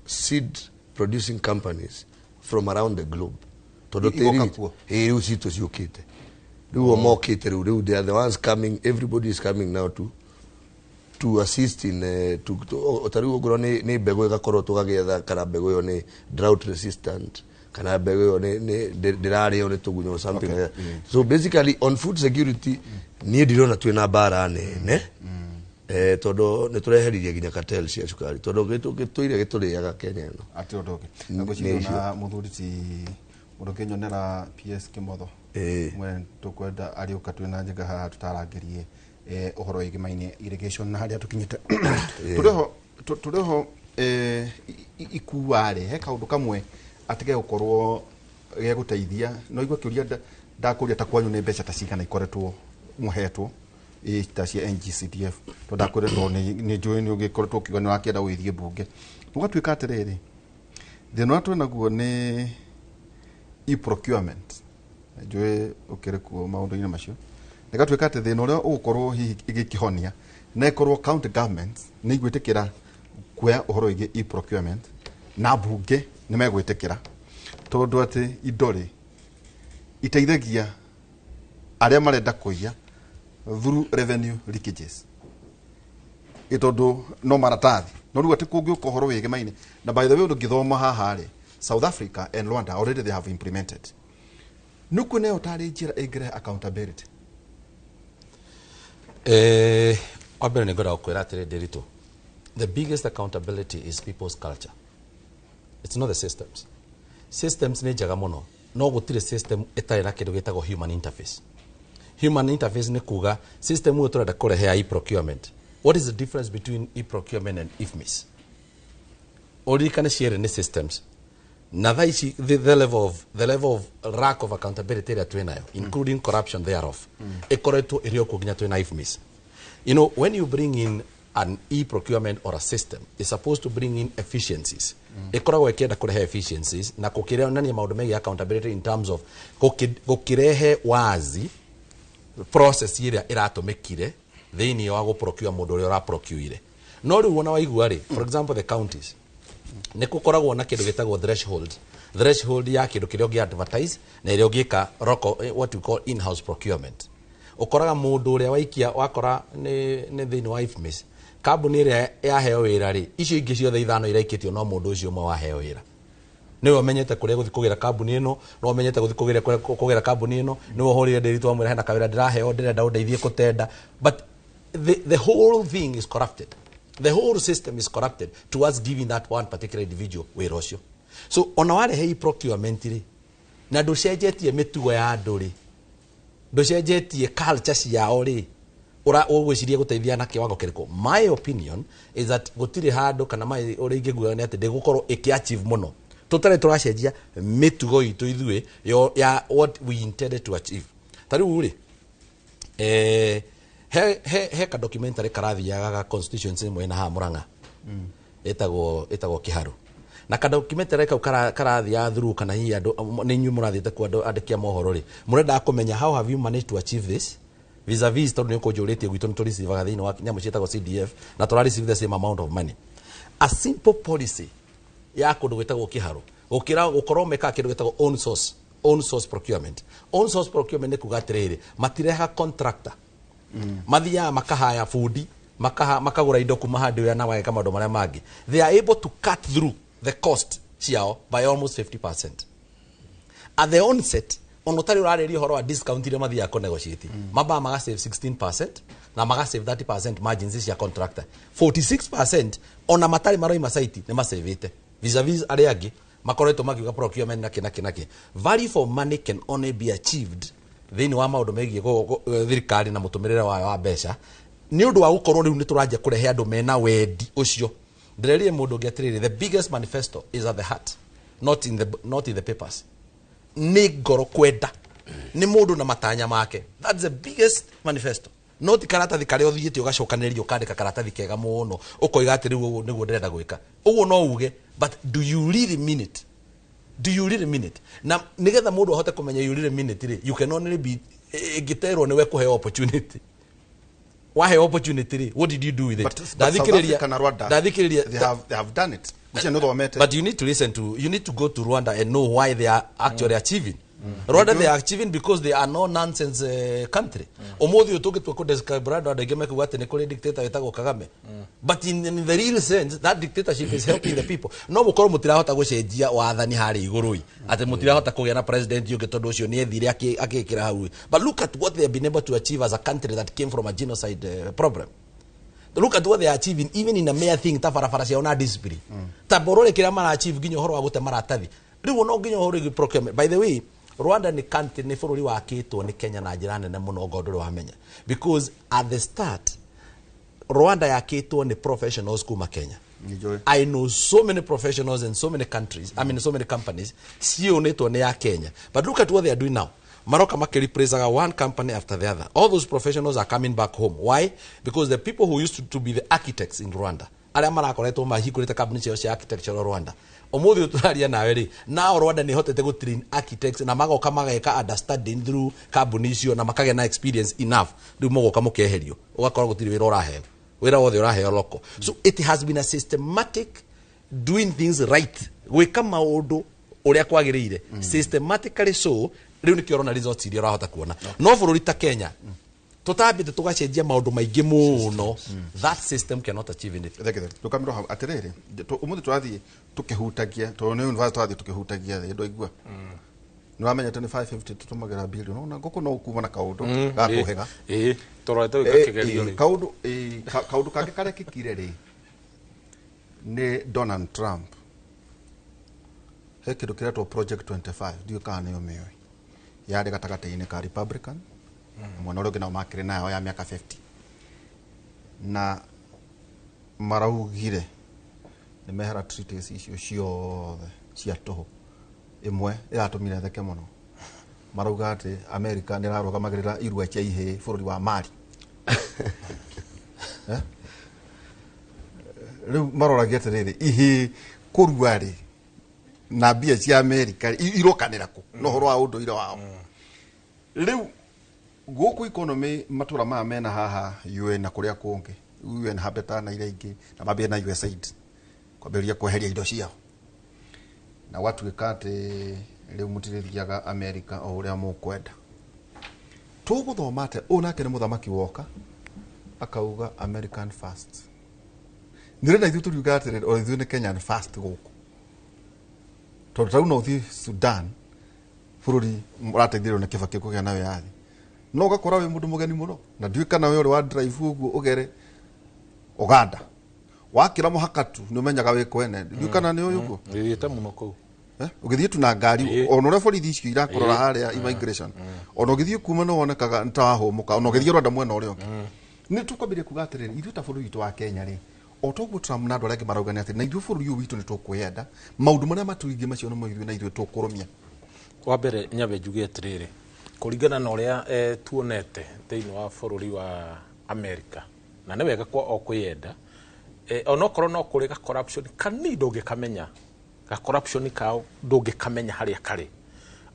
seed producing companies from around the globe, tondũ Igoka tĩri kuo? Ĩ, rĩu citũ ciũkĩte, rĩu o mokĩte rĩu they are the ones coming. Everybody is coming now to assist in to ta rĩu okorwo nĩ mbegũ ĩgakorwo tũgagĩetha kana mbegũ ĩyo nĩ drought resistant kana mbegũ ĩyo nĩ ndĩrarĩo nĩ tũgunyũ or something like that. So basically on food security niĩ ndirona twĩna mbara nene, tondũ nĩ tũreheririe nginya cartel cia cukari, tondũ gĩtũire gĩtũrĩaga Kenya ĩno. Atĩ ũndũ ũngĩ Nĩ ngwĩciria icio. na mũthuri ti mũndũ ũngĩnyonera PS Kĩmotho mwene tũkwenda arĩũka twĩna njĩga haha tũtarangĩrie ũhoro wĩgĩmaine irrigation na harĩa tũkinyĩte tũrĩho ikua rĩ, he kaũndũ kamwe atĩ gegũkorwo gegũteithia no igua kĩũria ndakũria ta kwanyu nĩ mbeca ta cigana ikoretwo mũhetwo ta cia NGCDF, tondũ ndakwĩra tondũ nĩ njũĩ nĩ ũgĩkoretwo ũkiuga nĩ ũrakĩenda gũgĩthiĩ mbunge, ũgatuĩka atĩrĩrĩ, thĩna ũrĩa twĩnaguo nĩ e-procurement. Njũĩ ũkĩrĩ kuo maũndũ-inĩ macio, nĩgatuĩka atĩ thĩna ũrĩa ũgũkorwo hihi ĩgĩkĩhonia na ĩkorwo county governments nĩ igwĩtĩkĩra kuoya ũhoro wĩgiĩ e-procurement na mbunge nĩ megwĩtĩkĩra, tondũ atĩ indo rĩ iteithagia arĩa marenda kũiya through revenue leakages, ĩ tondũ no maratathi no rĩu atĩ kũngĩũka ũhoro wĩgemaine. Na by the way, ũndũ ngĩthoma haha rĩ, South Africa and Rwanda already they have implemented. Nĩ kuona ĩyo tarĩ njĩra ĩngĩrehe accountability? Wa mbere nĩ ngwenda gũkwĩra atĩrĩ, Ndĩritũ, The biggest accountability is people's culture. It's not the systems. Systems nĩ njega mũno, no gũtirĩ system ĩtarĩ na kĩndũ gĩtagwo human interface. Human interface nĩ kuga system ĩyo tũrenda kũrehe ya e-procurement. What is the difference between e-procurement and IFMIS? Ũririkane cierĩ nĩ systems. Na thaa ici the level of lack of accountability ĩrĩa twĩ nayo, including corruption thereof, ĩkoretwo ĩrĩ o kuo nginya twĩ na IFMIS. You know, when you bring in an e-procurement or a system, it's supposed to bring in efficiencies. Ĩkoragwo ĩkĩenda kũrehe efficiencies na gũkĩonania maũndũ megiĩ accountability in terms of gũkĩrehe wazi process ĩrĩa ĩratũmĩkire thĩinĩ wa gũprocure mũndũ ũrĩa ũraprocureire. No rĩu ona waigua rĩ, for example the counties, nĩ gũkoragwo na kĩndũ gĩtagwo threshold. Threshold ya kĩndũ kĩrĩa ũngĩ advertise na ĩrĩa ũngĩka what we call in-house procurement. Ũkoraga mũndũ ũrĩa waikia wakora nĩ thĩinĩ wa IFMIS, kambuni ĩrĩa yaheo wĩra rĩ, icio ingĩ ciothe ithano iraikĩtio no mũndũ ũcio ũmwe waheo wĩra. Nĩwe ũmenyete kũrĩa gũthiĩ kũgĩra kambuni ĩno, no ũmenyete gũthiĩ kũgĩra kambuni ĩno, nĩwe ũhũrĩre ndĩri twamwĩra hena kawĩra ndĩraheo ndĩrenda ũndeithie kũtenda. But the whole thing is corrupted. The whole system is corrupted towards giving that one particular individual wĩra ũcio. So ona warehe e-procurement rĩ, na ndũcenjetie mĩtugo ya andũ rĩ, ndũcenjetie culture ciao rĩ, ũgwĩciria gũteithia na kĩwango kĩrĩkũ? My opinion is that gũtirĩ handũ kana ũrĩa ingĩguo nĩ atĩ ndĩgũkorwo ĩkĩ-achieve mũno tũtarĩ tũracenjia mĩtugo itũ ithuĩ ya what we intended to achieve. Ta rĩu rĩ, he ka documentary karathiaga ga constituency ĩmwe ĩna haha Murang'a, ĩtagwo Kĩharu. Na ka documentary kau karathiaga through kana hihi andũ nĩ inyuĩ mũrathiĩte kuo andũ andĩki a mohoro rĩ, mũrendaga kũmenya how have you managed to achieve this vis-a-vis, tondũ nĩ ũkũnjũrĩtie gwitũ nĩ tũreceivaga thĩinĩ wa nyamũ ciĩtagwo CDF na tũra receive the same amount of money. A simple policy ya kũndũ gwĩtagwo Kĩharu gũkĩra gũkorwo mekaga kĩndũ gĩtagwo own source procurement. Own source procurement nĩ kuga atĩrĩrĩ, matirehaga contractor, mathiaga makahaya bundi, makagũra indo kuma handũ ĩrĩa na mageka maũndũ marĩa mangĩ. They are able to cut through the cost ciao by almost 50% at the onset. Ona ũtarĩ ũrarĩria ũhoro wa discount iria mathiaga kũnegotiate, mambaga maga save 16% na maga save 30% margins cia contractor, 46% ona matarĩ maroima site nĩ masavĩte vis-a-vis arĩa angĩ makoretwo makiuga procurement na kĩ na kĩ na kĩ. Value for money can only be achieved thĩinĩ wa maũndũ megiĩ thirikari na mũtũmĩrĩre wayo wa mbeca nĩ ũndũ wa gũkorwo rĩu nĩ tũranjia kũrehe andũ mena wendi ũcio. Ndĩrerire mũndũ ũngĩ atĩrĩrĩ, the biggest manifesto is at the heart, not in the papers. Nĩ ngoro kwenda nĩ mũndũ na matanya make, that's the biggest manifesto, no ti karatathi karĩa ũthiĩte ũgacokanĩrĩria ũkandĩka karatathi kega mũno ũkoiga atĩ rĩu ũguo nĩguo ndĩrenda gwĩka ũguo, no uge, but do you really mean it? Do you really mean it? Na nĩgetha mũndũ ahote kũmenya you really mean it rĩ, you can only be ĩngĩterwo nĩwe kũheo opportunity. Waheo opportunity rĩ, what did you do with it? But South Africa na Rwanda, Ndathikĩrĩria. they have done it. Ucio nĩ ũthomete. But you need to listen to, you need to go to Rwanda and know why they are actually achieving. Rwanda, they are achieving because they are no nonsense country. Umuthi ũyũ tũngĩtua kũ describe Rwanda, andũ aingĩ mekuga atĩ nĩ kũrĩ dictator wĩtagwo Kagame. But in the real sense, that dictatorship is helping the people. No mũkorwo mũtirahota gũcenjia wathani harĩa igũrũ ĩ, atĩ mũtirahota kũgĩa na president ũngĩ tondũ ũcio nĩ ethire agĩkĩra hau ĩ. But look at what they have been able to achieve as a country that came from a genocide problem. Look at what they are achieving even in a mere thing ta barabara ciao na discipline, ta borore kĩrĩa mara achieve nginya ũhoro wa gũte maratathi rĩu no nginya ũhoro wĩgiĩ procurement. By the way, Rwanda nĩ country, nĩ bũrũri wakĩtwo nĩ Kenya na njĩra nene mũno ngo ndũrĩ wamenya, because at the start Rwanda yakĩtwo nĩ professionals kuma Kenya. Nĩnjũĩ. I know so many professionals in so many countries, I mean so many companies, cionĩtwo nĩ ya Kenya. But look at what they are doing now. Maroka makĩreplaceaga one company after the other. All those professionals are coming back home. Why? Because the people who used to be the architects in Rwanda, arĩa marakoretwo mahingũrĩte kambuni ciao cia architecture Rwanda, ũmũthĩ ũyũ tũraria nawe rĩ, nao Rwanda nĩ ĩhotete gũ train architects na magoka mageka understanding through kambuni icio na makagĩa na experience enough. Rĩu mũgoka mũkeherio, ũgakora gũtirĩ wĩra ũraheo, wĩra wothe ũraheo local. So it has been a systematic doing things right, gwĩka maũndũ ũrĩa kwagĩrĩire systematically. So rĩu nĩkĩo ũrona results iria ũrahota kuona. No bũrũri ta Kenya tũtambĩte tũgacenjia maũndũ maingĩ mũno, that system cannot achieve anything. Thengio. Ndũkamĩrwo hau atĩrĩrĩ, ũmũthĩ tũrathiĩ tũkĩhutagia tondũ nĩ university tũrathiĩ tũkĩhutagia thĩ ndwaigua nĩ wamenyete nĩ 550 tũtũmagĩra billion ona ngũkũ no ũkuma na kaũndũ gakũhĩga. Ĩĩ, tũrorete gwĩka kĩgerio rĩ. Kaũndũ, kaũndũ kangĩ karekĩkire rĩ, Nĩ Donald Trump. He kĩndũ kĩretwo Project 25, ndiũĩ kana nĩ ũmĩũĩ. Yarĩ gatagatĩ-inĩ ka Republican mwena ũrĩa ũngĩ, nao makĩrĩ nayo ya mĩaka 50, na maraugire nĩ mehera treaties icio ciothe cia tũhũ. Ĩmwe ĩratũmire theke mũno, marauga atĩ America nĩ ĩrarũgamagĩrĩra irua cia ihĩĩ bũrũri wa Mali. Eh? Rĩu maroragia atĩrĩrĩ, ihĩĩ kũrua rĩ na mbia cia America irokanĩra kũ na ũhoro wa ũndũire wao? Rĩu gũkũ economy, matũra maya mena haha UN na kũrĩa kũngĩ, UN Habitat na iria ingĩ, na mambie na USAID kwambĩrĩria kweheria indo ciao, na gwatuĩka atĩ rĩu mũtirĩthiaga America o ũrĩa mũkwenda. Tũgũthoma atĩa? Ũyũ nake nĩ mũthamaki woka akauga American first. Nĩrenda ithuĩ tũriuga atĩrĩrĩ, o ithuĩ nĩ Kenyan first gũkũ, tondũ tarĩu no ũthiĩ Sudan, bũrũri ũrateithĩrĩrio nĩ Kĩbakĩ kũgĩa na wĩyathi, no ũgakora wĩ mũndũ mũgeni mũno, na ndiũĩ kana we ũrĩ wa drive ũguo ũgere Uganda, wakĩra mũhaka tu nĩ ũmenyaga wĩ kwene. Ndiũĩ kana nĩ ũyũ ũguo. Thiĩte mũno kũu. Eh? Ũgĩthiĩ tu na ngari, ona ũrĩa borithi icio irakũrora harĩa immigration, ona ũgĩthiĩ kuma no wonekaga nĩ ta wahũmũka. Ona ũgĩthiĩ Rwanda mwena ũrĩa ũngĩ, nĩ tũkwambĩrĩria kuga atĩrĩrĩ, ithuĩ ta bũrũri witũ wa Kenya rĩ, o toguo Trump na andũ arĩa angĩ marauga, nĩ atĩ na ithuĩ bũrũri ũyũ witũ nĩ tũkwĩyenda, maũndũ marĩa matũingĩ macio nĩmo ithuĩ na ithuĩ tũkũrũmia. Wa mbere nyambe njuge atĩrĩrĩ, kũringana na ũrĩa tuonete thĩinĩ wa bũrũri wa America, na nĩ wega kwa o kwĩyenda, onokorwo no kũrĩ ga corruption kanini, ndũngĩkamenya ga corruption kao, ndũngĩkamenya harĩa karĩ.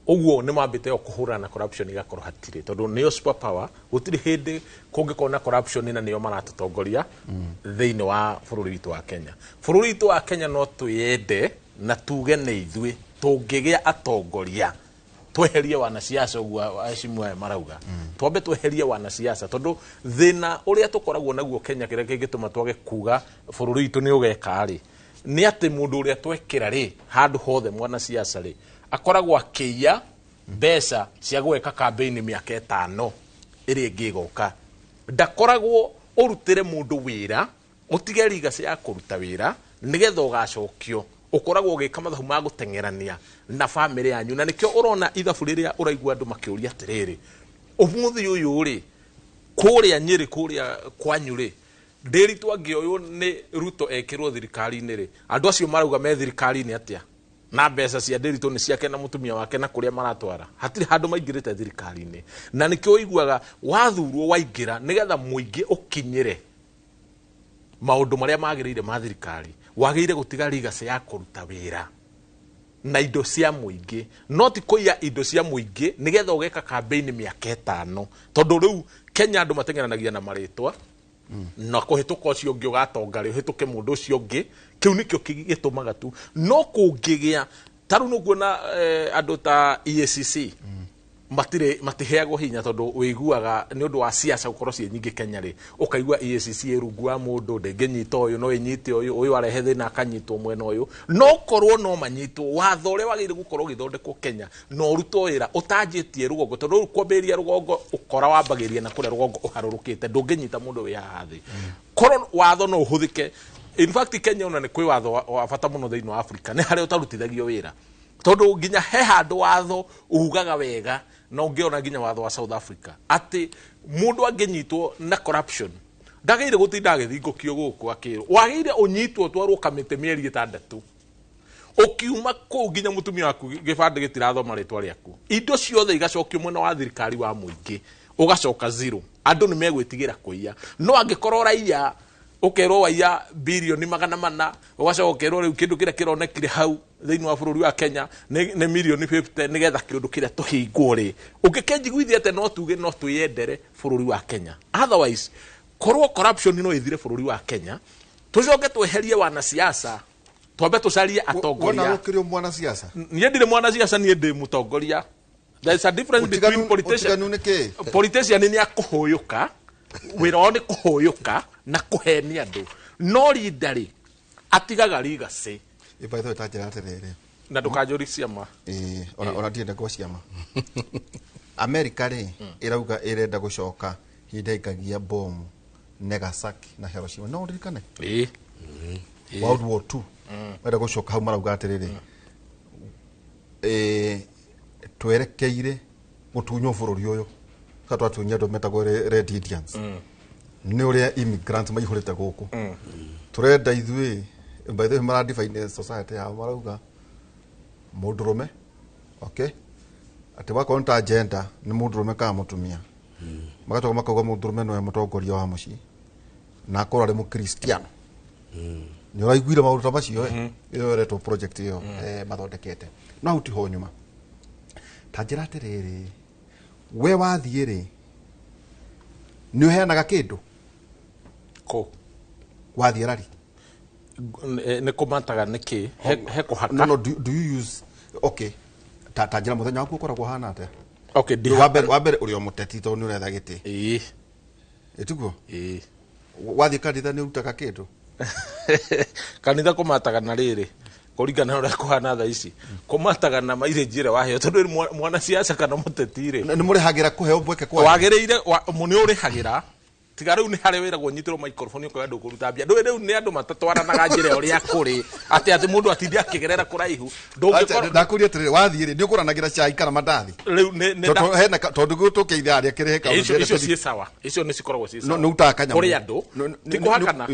Ũguo nĩ mambĩte o kũhũrana na corruption, igakorwo hatirĩ, tondũ nĩyo super power. Gũtirĩ hĩndĩ kũngĩkorwo na corruption na nĩo maratũtongoria thĩinĩ wa bũrũri witũ wa Kenya. Bũrũri witũ wa Kenya no twĩyende na tuge nĩ ithuĩ tũngĩgĩa atongoria, tweherie wanasiasa ũguo aheshimu aya marauga, twambe tweherie wanasiasa, tondũ thĩna ũrĩa tũkoragwo naguo Kenya, kĩrĩa kĩngĩtũma twage kuga bũrũri witũ nĩ ũgeka rĩ, nĩ atĩ mũndũ ũrĩa twekĩra rĩ handũ hothe mwanasiasa rĩ, akoragwo akĩiya mbeca cia gwĩka kambĩini mĩaka 5 ĩrĩa ĩngĩ ĩgoka. Ndakoragwo ũrutĩre mũndũ wĩra, ũtige legacy ya kũruta wĩra nĩgetha ũgacokio. Ũkoragwo ũgĩka mathabu ma gũteng'erania na bamĩrĩ yanyu, na nĩkĩo ũrona ithabu rĩrĩa ũraigua andũ makĩũria atĩrĩrĩ, ũmũthĩ ũyũ rĩ, kũrĩa Nyĩrĩ, kũrĩa kwanyu rĩ, Ndĩritũ angĩoywo nĩ Ruto ekĩrwo thirikari-inĩ rĩ, andũ acio marauga me thirikari-inĩ atĩa na mbeca cia Ndĩritũ nĩ ciake na mũtumia wake, na kũrĩa maratwara hatirĩ handũ maingĩrĩte thirikari-inĩ? Na nĩkĩo ũiguaga wathurwo waingĩra, nĩgetha mũingĩ ũkinyĩre maũndũ marĩa magĩrĩire ma thirikari, wagĩrĩire gũtiga legacy ya kũruta wĩra na indo cia mũingĩ, no ti kũiya indo cia mũingĩ nĩgetha ũgeka kambĩini mĩaka 5. Tondũ rĩu Kenya andũ mateng'eranagia na marĩtwa na kũhĩtũka ũcio ũngĩ, ũgatonga rĩ, ũhĩtũke mũndũ ũcio ũngĩ. Kĩu nĩkĩo gĩtũmaga tu. No kũngĩgĩa ta rĩu nĩũkuona andũ ta EACC matirĩ matiheagwo hinya, tondũ wĩiguaga nĩ ũndũ wa siasa gũkorwo ciĩ nyingĩ Kenya rĩ, ũkaigua EACC ĩ rungu wa mũndũ, ndĩngĩnyita ũyũ, no ĩnyite ũyũ, ũyũ arehe thĩna akanyitwo mwena ũyũ. No korwo no manyitwo, watho ũrĩa wagĩrĩire gũkorwo ũgĩthondekwo Kenya na ũrutwo wĩra ũtanjĩtie rũgongo, tondũ rĩu kwambĩrĩria rũgongo, ũkora wambagĩrĩria na kũrĩa rũgongo ũharũrũkĩte, ndũngĩnyita mũndũ wĩ haha thĩ. Korwo watho no ũhũthĩke, in fact Kenya ona nĩ kwĩ watho wa bata mũno thĩinĩ wa Africa, nĩ harĩa ũtarutithagio wĩra, tondũ nginya he handũ watho ugaga wega, na ũngĩona nginya watho wa South Africa atĩ mũndũ angĩnyitwo na corruption ndagĩrĩire gũtinda agĩthingũkio gũkũ akĩrwo, wagĩrĩire ũnyitwo ũtwarwo kamĩtĩ mĩeri 6, ũkiuma kũu nginya mũtumia waku gĩbandĩ gĩtirathoma rĩtwa rĩaku, indo ciothe igacokio mwena wa thirikari wa mũingĩ, ũgacoka zero. Andũ nĩ megwĩtigĩra kũiya. No angĩkorwo raiya ũkerwo waiya birioni 400, ũgacoka ũkerwo rĩu kĩndũ kĩrĩa kĩronekire hau thĩinĩ wa bũrũri wa Kenya nĩ mirioni 50, nĩgetha kĩũndũ kĩrĩa tũhingwo rĩ, ũngĩkĩnjiguithia atĩ no tuge no twĩyendere bũrũri wa Kenya? Otherwise korwo corruption no ĩthire bũrũri wa Kenya, tũcoke tweherie wanasiasa, twambe tũcarie atongoria. Wona ũkĩrĩ mwanasiasa? Niĩ ndirĩ mwanasiasa, niĩ ndĩ mũtongoria. There is a difference between politician. Ũtiganu nĩ kĩĩ? Politician nĩ akũhũyũka, wĩra wao nĩ kũhũyũka na kũhenia andũ, no leader rĩ, atigaga legacy. Ĩ, by the way, ta njĩra atĩrĩrĩ, Na ndũkanjũrie ciama. Ĩĩ, ona ndienda kwa ciama. Amerika rĩ, ĩrauga ĩrenda gũcoka hĩndĩ yaikagia bomu Nagasaki na Hiroshima, no ũririkane? Ĩĩ. World War II marenda gũcoka hau marauga atĩrĩrĩ, twerekeire gũtunywo bũrũri ũyũ ka twatunyia andũ metagwo Red Indians nĩ ũrĩa immigrants maihũrĩte gũkũ. Tũrenda ithuĩ, by the way, mara define society yao, marauga mũndũrũme, okay, atĩ wakorwo nĩ ta gender nĩ mũndũrũme kana mũtumia, magacoka makauga mũndũrũme nĩwe mũtongoria wa mũciĩ na akorwo arĩ mũkristiano. Nĩ ũraiguire maũndũ ta macio? Ĩyo ĩretwo project ĩyo mathondekete no hau tiho nyuma. Ta njĩra atĩrĩrĩ, we wathiĩ rĩ, nĩ ũheanaga kĩndũ? Kũ wathiĩ rari? Nĩ kũmataga nĩkĩ he kũhaka. No, do you use, okay, ta njĩra mũthenya waku ũkoragwo ũhana atĩa? Okay, Wa mbere ũrĩ o mũteti tondũ nĩ ũretha gĩtĩ. Ĩĩ. Ĩtiguo? Ĩĩ. Wathiĩ kanitha nĩ ũrutaga kĩndũ? Kanitha kũmataga na rĩrĩ, kũringana na ũrĩa kũhana thaa ici, kũmataga na mairĩnji ĩrĩa waheo, tondũ mwanasiasa kana mũteti rĩ, Nĩ mũrĩhagĩra kũheo mweke kwa wagĩrĩire nĩ ũrĩhagĩra. Tiga rĩu nĩ harĩa wĩragwo ũnyitĩrwo microphone ũkoya ndũkũruta mbia. Ndũĩ rĩu nĩ andũ matatwaranaga njĩra ũrĩa kũrĩ atĩ mũndũ atinde akĩgerera kũraihu. Ndũngĩkorwo Ndakũria atĩrĩrĩ, wathiĩ rĩ, nĩ ũkũranagĩra cai kana mandathi? Rĩu nĩ Tondũ hena tondũ gũtũkĩitha arĩa kĩrĩhe kaũndũ Icio ciĩ sawa, icio nĩ cikoragwo ciĩ sawa. Nĩ ũrutaga kanyamũ. Kũrĩ andũ ti kũhakana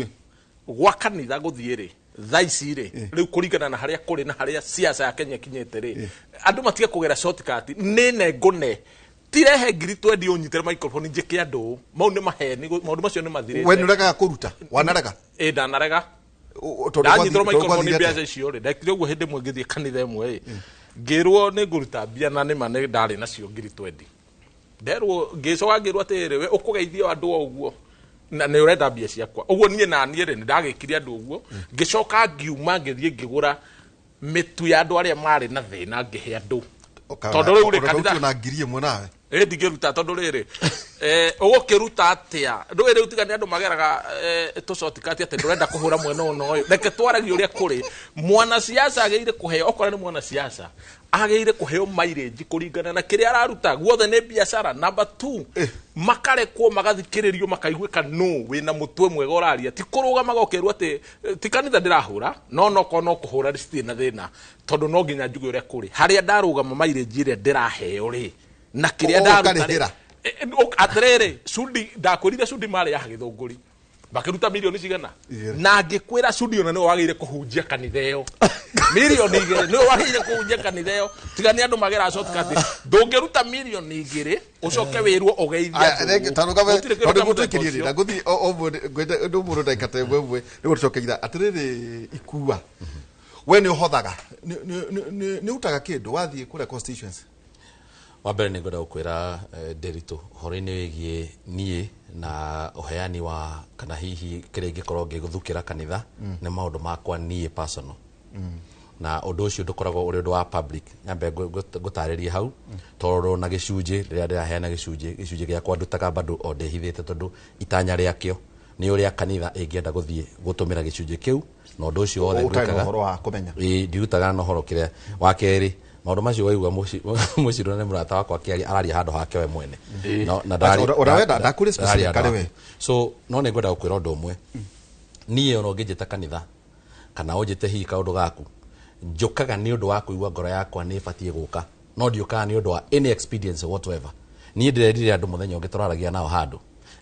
gwa kanitha gũthiĩ rĩ, thaa ici rĩ, rĩu kũringana na harĩa kũrĩ na harĩa siasa ya Kenya ĩkinyĩte rĩ, andũ matige kũgera shortcut nĩ nengũne tirehe ngiri twendi ũnyitĩre microphone njĩke andũ mau nĩ maheni, maũndũ macio nĩ mathirĩte. We nĩ ũregaga kũruta? Wanarega? Ĩ, ndanarega. Tondũ Ndanyitĩrwo tondũ microphone gwathire mbeca atĩa? icio rĩ, ndekire ũguo hĩndĩ ĩmwe ngĩthiĩ kanitha ĩmwe ĩ, ngĩrwo nĩ ngũruta mbia na nĩma nĩ ndarĩ nacio ngiri twendi. Nderwo ngĩcoka ngĩrwo atĩrĩrĩ, we ũkũgeithio andũ o ũguo na nĩ ũrenda mbia ciakwa ũguo. Niĩ na niĩ rĩ, nĩ ndagĩkire andũ ũguo, ngĩcoka ngiuma ngĩthiĩ ngĩgũra mĩtu ya andũ arĩa marĩ na thĩna ngĩhe andũ, tondũ rĩu rĩ, kanitha na 1000 nawe. Ĩ, ndingĩruta tondũ rĩrĩ, ũgũkĩruta atĩa? Ndũĩ rĩu tiga nĩ andũ mageraga tũcotikati atĩ ndũrenda kũhũra mwena ũyũ na ũyũ. Reke twaragie ũrĩa kũrĩ. Mwanasiasa agĩrĩire kũheo, okorwo nĩ mwanasiasa, agĩrĩire kũheo mileage kũringana na kĩrĩa araruta. Guothe nĩ biacara. Number 2, makarekwo magathikĩrĩrio makaiguĩka no wĩna mũtwe mwega ũraria, ti kũrũgamaga ũkerwo atĩ ti kanitha ndĩrahũra no nokorwo no kũhũra citirĩ na thĩna, tondũ no nginya njuge ũrĩa kũrĩ. Harĩa ndarũgama, mileage ĩrĩa ndĩraheo rĩ na kĩrĩa ndaruta rĩ, Ũkarĩhĩra. Atĩrĩrĩ, Sudi, ndakwĩrire Sudi marĩ ya Gĩthũngũri makĩruta milioni cigana, na ngĩkwĩra Sudi ona nĩwe wagĩrĩire kũhunjia kanitha ĩyo, milioni 2 nĩwe wagĩrĩire kũhunjia kanitha ĩyo. Tiga nĩ andũ magera shortcut, ndũngĩruta milioni 2 ũcoke wĩrwo ũgeithie Aya, andũ reke- ũguo. ta rũgame- Gũtirĩ kĩndũ tondũ ta nĩguo mũthemba twĩkĩrie rĩ, ũcio. na ngũthiĩ o ũmwe, ngwenda ũndũ mũndũ ndagĩka ta ĩmwe ĩmwe nĩguo tũcoke ithaa. Atĩrĩrĩ, ikua we nĩ ũhothaga, nĩ ũrutaga kĩndũ wathiĩ kũrĩa constituency? Wa mbere nĩ ngwenda gũkwĩra, Nderitu, ũhoro-inĩ wĩgiĩ niĩ na ũheani wa kana hihi kĩrĩa ingĩkorwo ngĩgũthukĩra kanitha, nĩ maũndũ makwa niĩ personal, na ũndũ ũcio ndũkoragwo ũrĩ ũndũ wa public. Nyambe ngũtarĩrie hau, tondũ na gĩcunjĩ rĩrĩa ndĩraheana gĩcunjĩ gĩakwa ndutaga bado o ndĩhithĩte, tondũ itanya rĩakĩo nĩ ũrĩa kanitha ĩngĩenda gũthiĩ gũtũmĩra gĩcunjĩ kĩu, na ũndũ ũcio wothe Ũtarĩ na ngwĩkaga. ũhoro wa kũmenya. Ĩĩ, ndirutaga na ũhoro kĩrĩa. Wa kerĩ, maũndũ macio waigua mũcirũ nĩ mũrata wakwa akĩaria, araria handũ hake we mwene. No, na Acha, ũrĩa wenda, ndakũria ndararia specific handũ arĩ hake. we. So no nĩ ngwenda gũkwĩra ũndũ ũmwe, niĩ ona ũngĩnjĩta kanitha kana ũnjĩte hihi kaũndũ gaku, njũkaga nĩ ũndũ wa kũigua ngoro yakwa nĩ ĩbatiĩ gũka, no ndiũkaga nĩ ũndũ wa any expedience whatsoever. Niĩ ndĩrerire andũ mũthenya ũngĩ tũraragia nao handũ,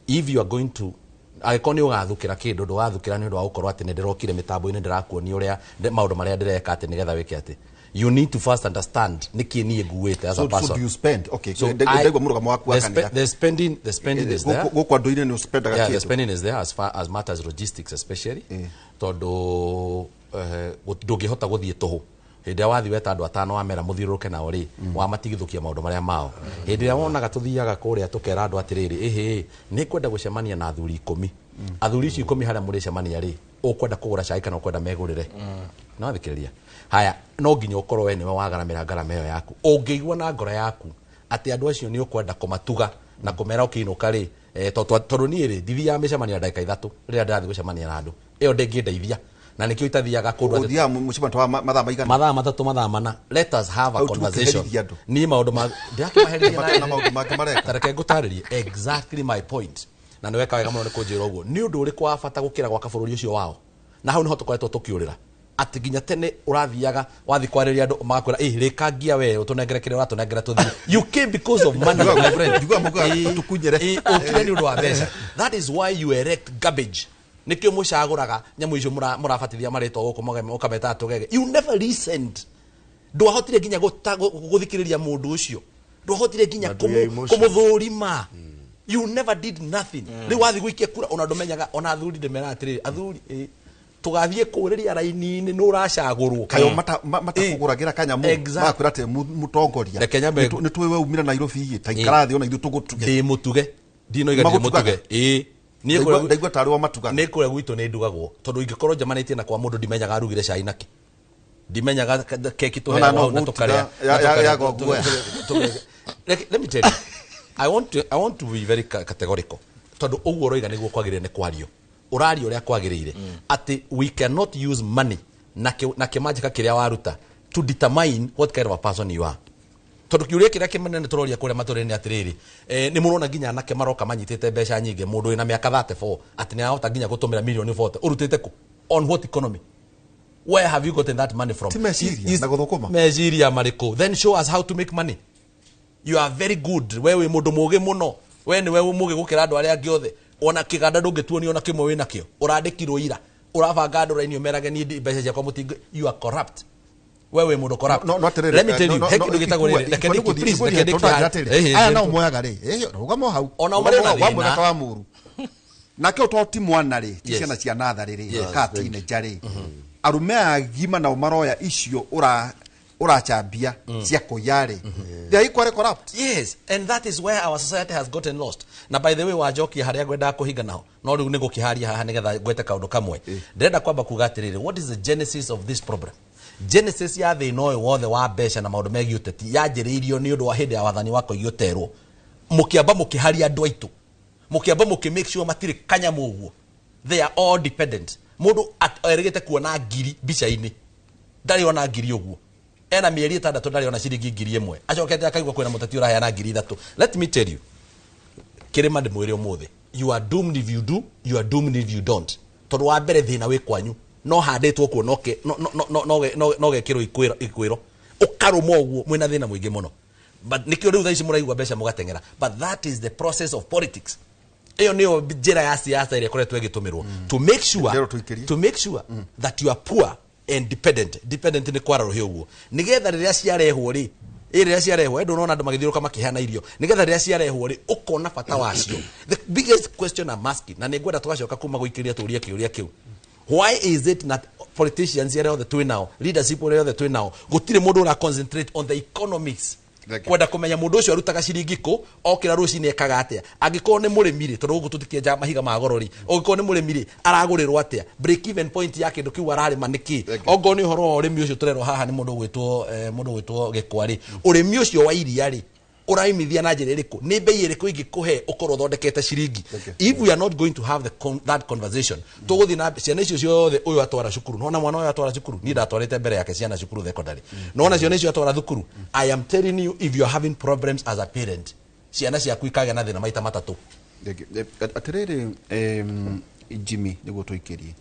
if you are going to, angĩkorwo nĩ ũgathukĩra kĩndũ, ndũgathukĩra nĩ ũndũ wa gũkorwo atĩ nĩ ndĩrokire mĩtambo-inĩ ndĩrakuonia ũrĩa maũndũ marĩa ndĩreka, atĩ nĩgetha wĩke atĩ you need to first understand nĩkĩ niĩ nguĩte as a So person. do you spend? Okay, So ndaigua mũrũgamo waku wa kanitha. The spending is there. Gũkũ andũ-inĩ nĩ ũspendaga Yeah, the kĩndũ? spending is there as far as matters logistics especially, tondũ ndũngĩhota gũthiĩ tũhũ. Hĩndĩ ĩrĩa wathiĩ weta andũ atano wamera mũthiũrũrũke nao rĩ, wamatigithũkia maũndũ marĩa mao. Hĩndĩ ĩrĩa wonaga tũthiaga kũrĩa tũkera andũ atĩrĩrĩ, ĩhĩ, nĩ kwenda gũcemania na athuri 10, athuri icio 10 harĩa mũrĩcemania rĩ, ũkwenda kũgũra cai kana ũkwenda megũrĩre? No thikĩrĩria haya, no nginya ũkorwo we nĩwe wagaramĩra ngarama ĩyo yaku, ũngĩigua na ngoro yaku atĩ andũ acio nĩ ũkwenda kũmatuga na kũmera ũkĩinũka rĩ, tondũ niĩ rĩ, ndithiaga mĩcemanio ya ndagĩka 3 rĩrĩa ndĩrathiĩ gũcemania na andũ, ĩyo ndĩngĩndeithia, na nĩkĩo itathiaga kũndũ atĩ- Ũthiaga mũcemanio wa mathaa maigana? Mathaa 3, mathaa 4. Let us have a Hau conversation. tũkĩherithia andũ. Niĩ maũndũ ma ndĩrakĩmaherithia. Matarĩ na maũndũ mangĩ mareka. Ta reke ngũtarĩrie exactly my point, na nĩ weka wega mũno nĩ kũnjĩra ũguo. Nĩ ũndũ ũrĩkũ wa bata gũkĩra gwaka bũrũri ũcio wao? Na hau niho tukoretwo tukiurira ati nginya tene urathiaga wathi kwarĩria andũ magakwĩra ĩ rĩkangia we ũtũnengere kĩrĩa ũratũnengera tũthiĩ. You came because of money, my friend. Tukunyere. Ũkire nĩ ũndũ wa mbeca. That is why you erect garbage. Nĩkĩo mũcagũraga nyamũ icio mũrabatithia marĩtwa gũkũ mũkametaga tũgege. You never listened. Ndwahotire nginya gũthikĩrĩria mũndũ ũcio. Ndwahotire nginya kũmũthũrima. You never did nothing. Rĩu wathiĩ gũikia kura ona ndũmenyaga ona athuri ndĩmeraga atĩrĩrĩ athuri tũgathiĩ kũrĩria raini-inĩ nĩ ũracagũrwo. Kayo matakũgũragĩra kanyamũ magakwĩra atĩ mũtongoria nĩ tũĩ we umire Nairobi ĩ ta ikara thĩ ona ithuĩ tũgũtuge. Ndĩ mũtuge ndinoiga ndĩ mũtuge. Ĩ niĩ ndaigua tarĩ wa matugaga. Nĩ kũrĩa gwitũ nĩ ndugagwo tondũ ingĩkorwo njemanĩtie na kwa mũndũ ndimenyaga arugire cai nakĩ, ndimenyaga keki tũheagwo hau na tũkarĩa. Let me tell you, I want to be very categorical tondũ ũguo ũroiga nĩguo kwagĩrĩire nĩ kwario. Ũraria ũrĩa kwagĩrĩire atĩ we cannot use money na kĩmanjĩka kĩrĩa waruta to determine what kind of a person you are. Tondũ kĩũria kĩrĩa kĩnene tũroria kũrĩa matũra-inĩ atĩrĩrĩ, nĩ mũrona nginya anake maroka manyitĩte mbeca nyingĩ, mũndũ wĩna mĩaka 34 atĩ nĩ arahota nginya gũtũmĩra mirioni 40. Ũrutĩte kũ? On what economy? Where have you gotten that money from? Ti meciria na gũthũkũma. Meciria marĩkũ? Then show us how to make money. You are very good. We wĩ mũndũ mũũgĩ mũno. We nĩwe mũũgĩ gũkĩra andũ arĩa angĩ othe. Ona kĩganda ndũngĩtuonio ona kĩmwe wĩna kĩo. Ũrandĩkirwo ira. Ũrabanga andũ raini ũmerage niĩ mbeca ciakwa mũtingĩ. You are corrupt. We wĩ mũndũ corrupt. Let me tell you, he kĩndũ gĩtagwo rĩrĩ. Reke ndĩkie, please, reke ndĩkie. Aya nao moyaga rĩ. Rũgama hau. Ona marĩ na thĩna. Wa wa mũru. Nake ũto ti mwana rĩ, ti ciana cia natharĩ rĩ, ka teenager rĩ. Arũme agima nao maroya icio urachambia cia kũiya rĩ. They are equally corrupt. Yes, and that is where our society has gotten lost. Na by the way wajokia harĩa ngwendaga kũhinga naho no rĩu nĩ gũkĩharia haha nĩgetha ngwete kaũndũ kamwe. Ndĩrenda kwamba kuga atĩrĩrĩ, what is the genesis of this problem? Genesis ya thĩna ũyũ wothe wa mbeca na maũndũ megiĩ ũteti yanjĩrĩirio nĩ ũndũ wa hĩndĩ ya wathani wa Koigi ũterwo. Mũkĩamba mũkĩharia andũ aitũ, mũkĩamba mũkĩ make sure matirĩ kanyamũ ũguo. They are all dependent. Mũndũ erĩgĩte kuona ngiri mbica-inĩ, ndarĩ ona ngiri ũguo. Ena mĩeri 6 ndarĩ ona ciringi 1000. Acokete akaigua kwĩna mũteti ũraheana 3,000. Let me tell you, kĩrĩma ndĩmwĩre ũmũthĩ, you are doomed if you do, you are doomed if you don't. Tondũ wa mbere thĩna wĩ kwanyu no handĩtwo kuo no gekĩrwo ikwĩro ũkarũma ũguo mwĩna thĩna mũingĩ mũno. But nĩkĩo rĩu thaa ici mũraigua mbeca mũgateng'era. But that is the process of politics. Ĩyo nĩyo njĩra ya siasa ĩrĩa ĩkoretwo ĩgĩtũmĩrwo to make sure that you are poor and dependent. Dependent nĩ kwara rũhĩ ũguo nĩgetha rĩrĩa ciarehwo rĩ, rĩrĩa ciarehwo ndũ ũrona andũ magĩthiũrũka makĩheana irio, nĩgetha rĩrĩa ciarehwo rĩ ũkona bata wacio. The biggest question I'm asking, na nĩngwenda tũgacoka kuma gũikĩria tũrie kĩũria kĩu, why is it that politicians arĩa othe twĩ nao, leadership arĩa othe twĩ nao, gũtirĩ mũndũ ũra concentrate on the economics? Kwenda kũmenya mũndũ ũcio arutaga ciringi kũ, okĩra rũcinĩ ekaga atĩa, angĩkorwo nĩ mũrĩmi rĩ, tondũ gũkũ tũtikĩenjaga mahiga ma goro rĩ, ũngĩkorwo nĩ mũrĩmi rĩ, aragũrĩrwo atĩa, break even point ya kĩndũ kĩu ararĩma nĩ kĩ, ongorwo nĩ ũhoro wa ũrĩmi ũcio tũrerwo haha nĩ mũndũ ũgwĩtwo Gĩkwa rĩ, ũrĩmi ũcio wa iria rĩ, ũraimithia na njĩra ĩrĩkũ, nĩ mbei ĩrĩkũ ingĩkũhe ũkorwo ũthondekete ciringi. If we are not going to have that conversation, tũgũthiĩ na ciana icio ciothe, ũyũ atwara cukuru, nona mwana ũyũ atwara cukuru, niĩ ndatwarĩte mbere yake ciana cukuru secondary, nona ciana icio atwara thukuru. I am telling you, if you are having problems as a parent, ciana ciaku ikagĩa na thĩna maita matatũ. Atĩrĩrĩ, Jimmy, nĩguo tũikĩrie,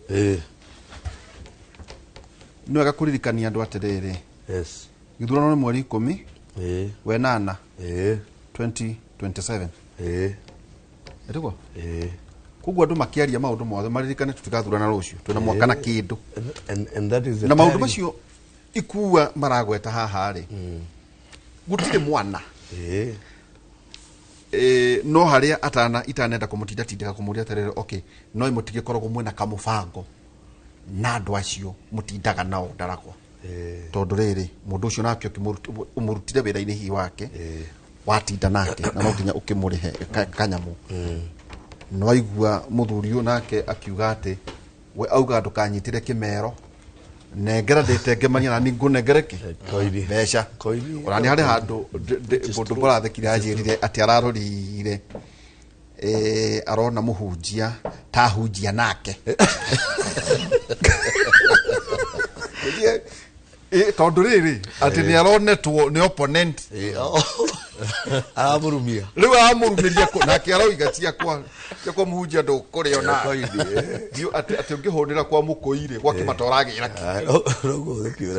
nĩ wega kũririkania andũ atĩrĩrĩ, gĩthurano nĩ mweri 10 wenana 2027. Ĩtiguo? Koguo andũ makĩaria maũndũ mothe maririkane tũtigathurana rũciũ, twĩna mwaka na kĩndũ. Na maũndũ macio ikua maragweta haha rĩ, gũtirĩ mwana no harĩa atana itanenda kũmũtindatindĩka kũmũria atĩrĩrĩ, okay, no mũtigĩkoragwo mwĩna kamũbango na andũ acio mũtindaga nao ndaragwa. Tondũ rĩrĩ mũndũ ũcio nake ũmũrutire wĩra-inĩ hihi wake watinda nake na no nginya ũkĩmũrĩhe kanyamũ. No aigua mũthuri ũyũ nake akiuga atĩ we auga ndũkanyitĩre kĩmero, nengera ndĩtengemania na ningũnengere kĩ mbeca. Ona nĩ harĩ handũ mũndũ mũrathekire anjĩrire atĩ ararorire arona mũhunjia ta hunjia nake. Tondu riri ati ni aronetwo ni opponent aramurumia riu aramurumiria nake aroiga ciakwa muhunjia ndũkũrĩ ona ati ati ũngĩhũnĩra kwa mũkũi-rĩ gwa kĩmata ũragĩra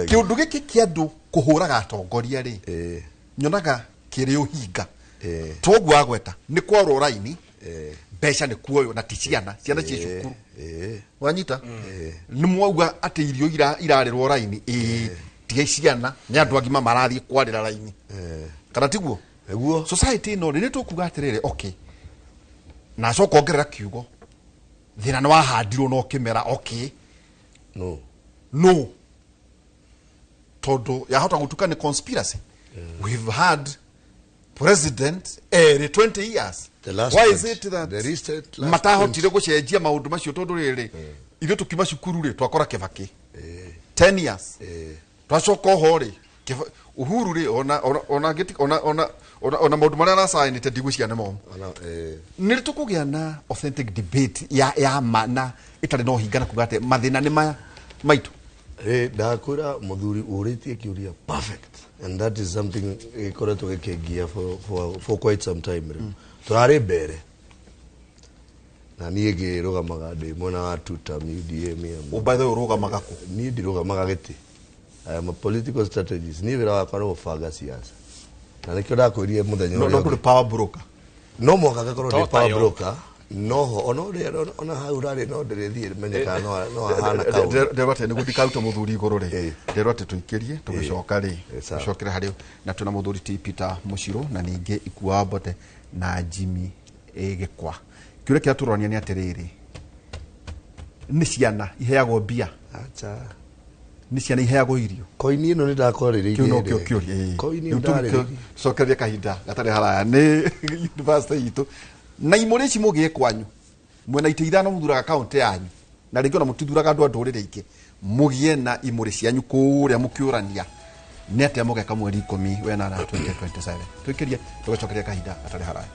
kĩũndũ gĩkĩ kĩa andũ kũhũraga atongoria rĩ nyonaga kĩrĩ ũhinga toguo agweta nĩ kwarwo raini mbeca nĩ kuoywo na ti ciana ciana ciĩ cukuru wanyita nĩ mwauga atĩ irio irarĩrwo raini tiga ciana nĩ andũ agima marathiĩ kwarĩra raini kana tiguo nĩguo society ĩno rĩ nĩ tũkuga atĩrĩrĩ okay na acoka ongerera kiugo thĩna nĩ wahandirwo na ũkĩmera okay no tondũ yahota gũtuka nĩ conspiracy. We've had president ere 20 years. Why is it that matahotire gũcenjia maũndũ macio tondũ rĩrĩ ithuĩ tũkiuma cukuru rĩ twakora Kibaki 10 years twacoka oho rĩ Uhuru rĩ ona ona ona ona ona maũndũ marĩa aracainĩte ndigwĩciria nĩ momu. Nĩ tũkũgĩa na authentic debate ya ma na ĩtarĩ na ũhinga na kuga atĩ mathĩna nĩ maya maitũ. Ndakwĩra mũthuri ũrĩtie kĩũria perfect, and that is something ĩkoretwo gĩkĩngia for quite some time rĩu. Tũrarĩ mbere na niĩ ngĩrũgamaga ndĩ mwena wa tuta UDA. Oh, by the way, ũrũgamaga kũ? Niĩ ndirũgamaga gĩtĩ. I am a political strategist. Niĩ wĩra wakwa nĩ gũbanga siasa, na nĩkĩo ndakwĩrire mũthenya ũrĩa ndũrĩ power broker. No mũhaka ngakorwo ndĩ power broker noho ona ũrĩa ona hau rarĩ no ndĩrĩthiĩ menye kana no ahana kaũndũ. Nderwo atĩ nĩguo ndikaruta mũthuri igũrũ rĩ, nderwo atĩ tũikĩrie tũgĩcoka rĩ tũcokere harĩ na twĩna mũthuri ti Peter Mũcirũ na ningĩ Ikua Mbote na Jimmy Gĩkwa. Kĩũria kĩrĩa tũrorania nĩ atĩrĩrĩ, nĩ ciana iheagwo mbia? Acha. Nĩ ciana iheagwo irio? Koini ĩno nĩ ndakwarĩrĩirie. Kĩu nokĩo kĩũria. Koini ndarĩrĩirie. Tũcokererie kahinda gatarĩ haraya nĩ university itũ na imũrĩ ici mũgĩe kwanyu mwena itĩ ithano mũthuraga kaunti yanyu na rĩngĩ ona mũtithuraga andũ a ndũrĩrĩ ingĩ mũgĩe na imũrĩ cianyu kũrĩa mũkĩũrania nĩ atĩa mũgeka mweri 10 wenana 2027. Tũikĩrie tũgacokeria kahinda gatarĩ haraya.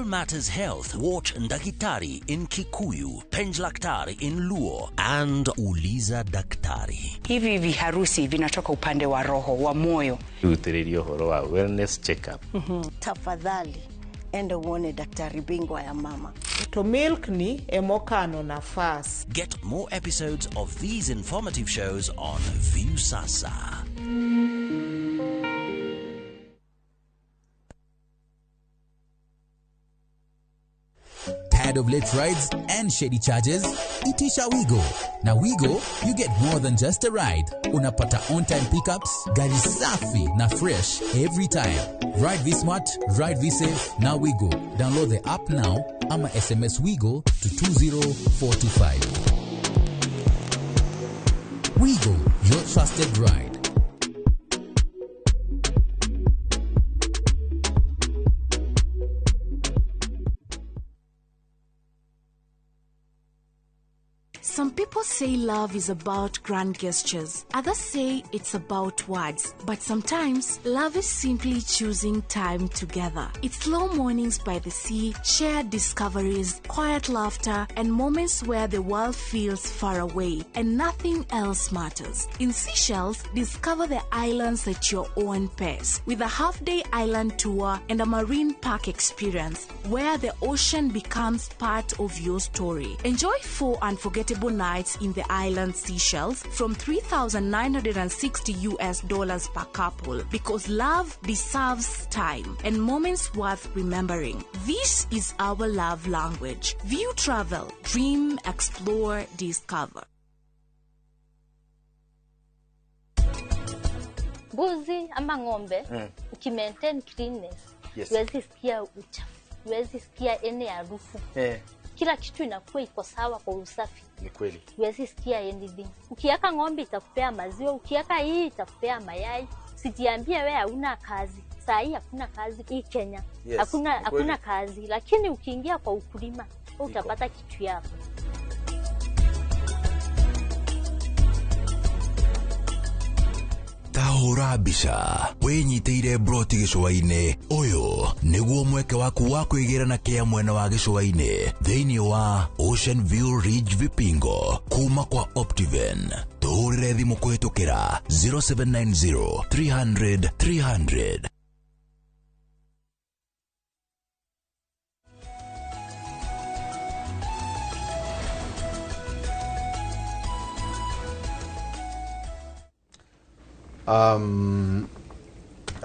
Matters Health, watch Ndakitari in Kikuyu, Penjlaktari in Luo, and Uliza Daktari. Hivi viharusi vinatoka upande wa roho, wa moyo. Utiririo horo wa wellness check-up. Tafadhali, enda uone daktari bingwa ya mama. To milk ni emokano nafas. Get more episodes of these informative shows on Viusasa. Tired of late rides and shady charges? Itisha Wigo. Na Wigo, you get more than just a ride. Unapata on-time pickups, gari safi na fresh every time. Ride V-Smart, ride V-Safe, na Wigo. Download the app now ama SMS Wigo to 20425. Wigo, your trusted ride. Some people say love is about grand gestures. Others say it's about words. But sometimes, love is simply choosing time together. It's slow mornings by the sea, shared discoveries, quiet laughter, and moments where the world feels far away and nothing else matters. In Seychelles, discover the islands at your own pace with a half-day island tour and a marine park experience where the ocean becomes part of your story. Enjoy 4 unforgettable nights in the island Seychelles from $3,960 per couple, because love deserves time and moments worth remembering. This is our love language. View Travel. Dream, explore, discover. Mbuzi ama ng'ombe, ukimaintain cleanness, Yes. huwezi sikia uchafu, huwezi sikia ene harufu. Kila kitu inakuwa iko sawa kwa usafi. Ni kweli. Huwezi sikia anything. Ukiweka ng'ombe itakupea maziwa, ukiweka hii itakupea mayai. Sijiambie wewe hauna kazi. Saa hii hakuna kazi hii Kenya. Yes, hakuna ni kweli. Hakuna kazi, lakini ukiingia kwa ukulima utapata kitu yako. Tahũra mbica wĩnyitĩire broti gĩcũa-inĩ. Ũyũ nĩguo mweke waku wa kwĩgĩra na kĩa mwena wa gĩcũa-inĩ thĩinĩ wa Ocean View Ridge Vipingo kuma kwa Optiven. Tũhũrĩre thimũ kũhĩtũkĩra 0790 300 300.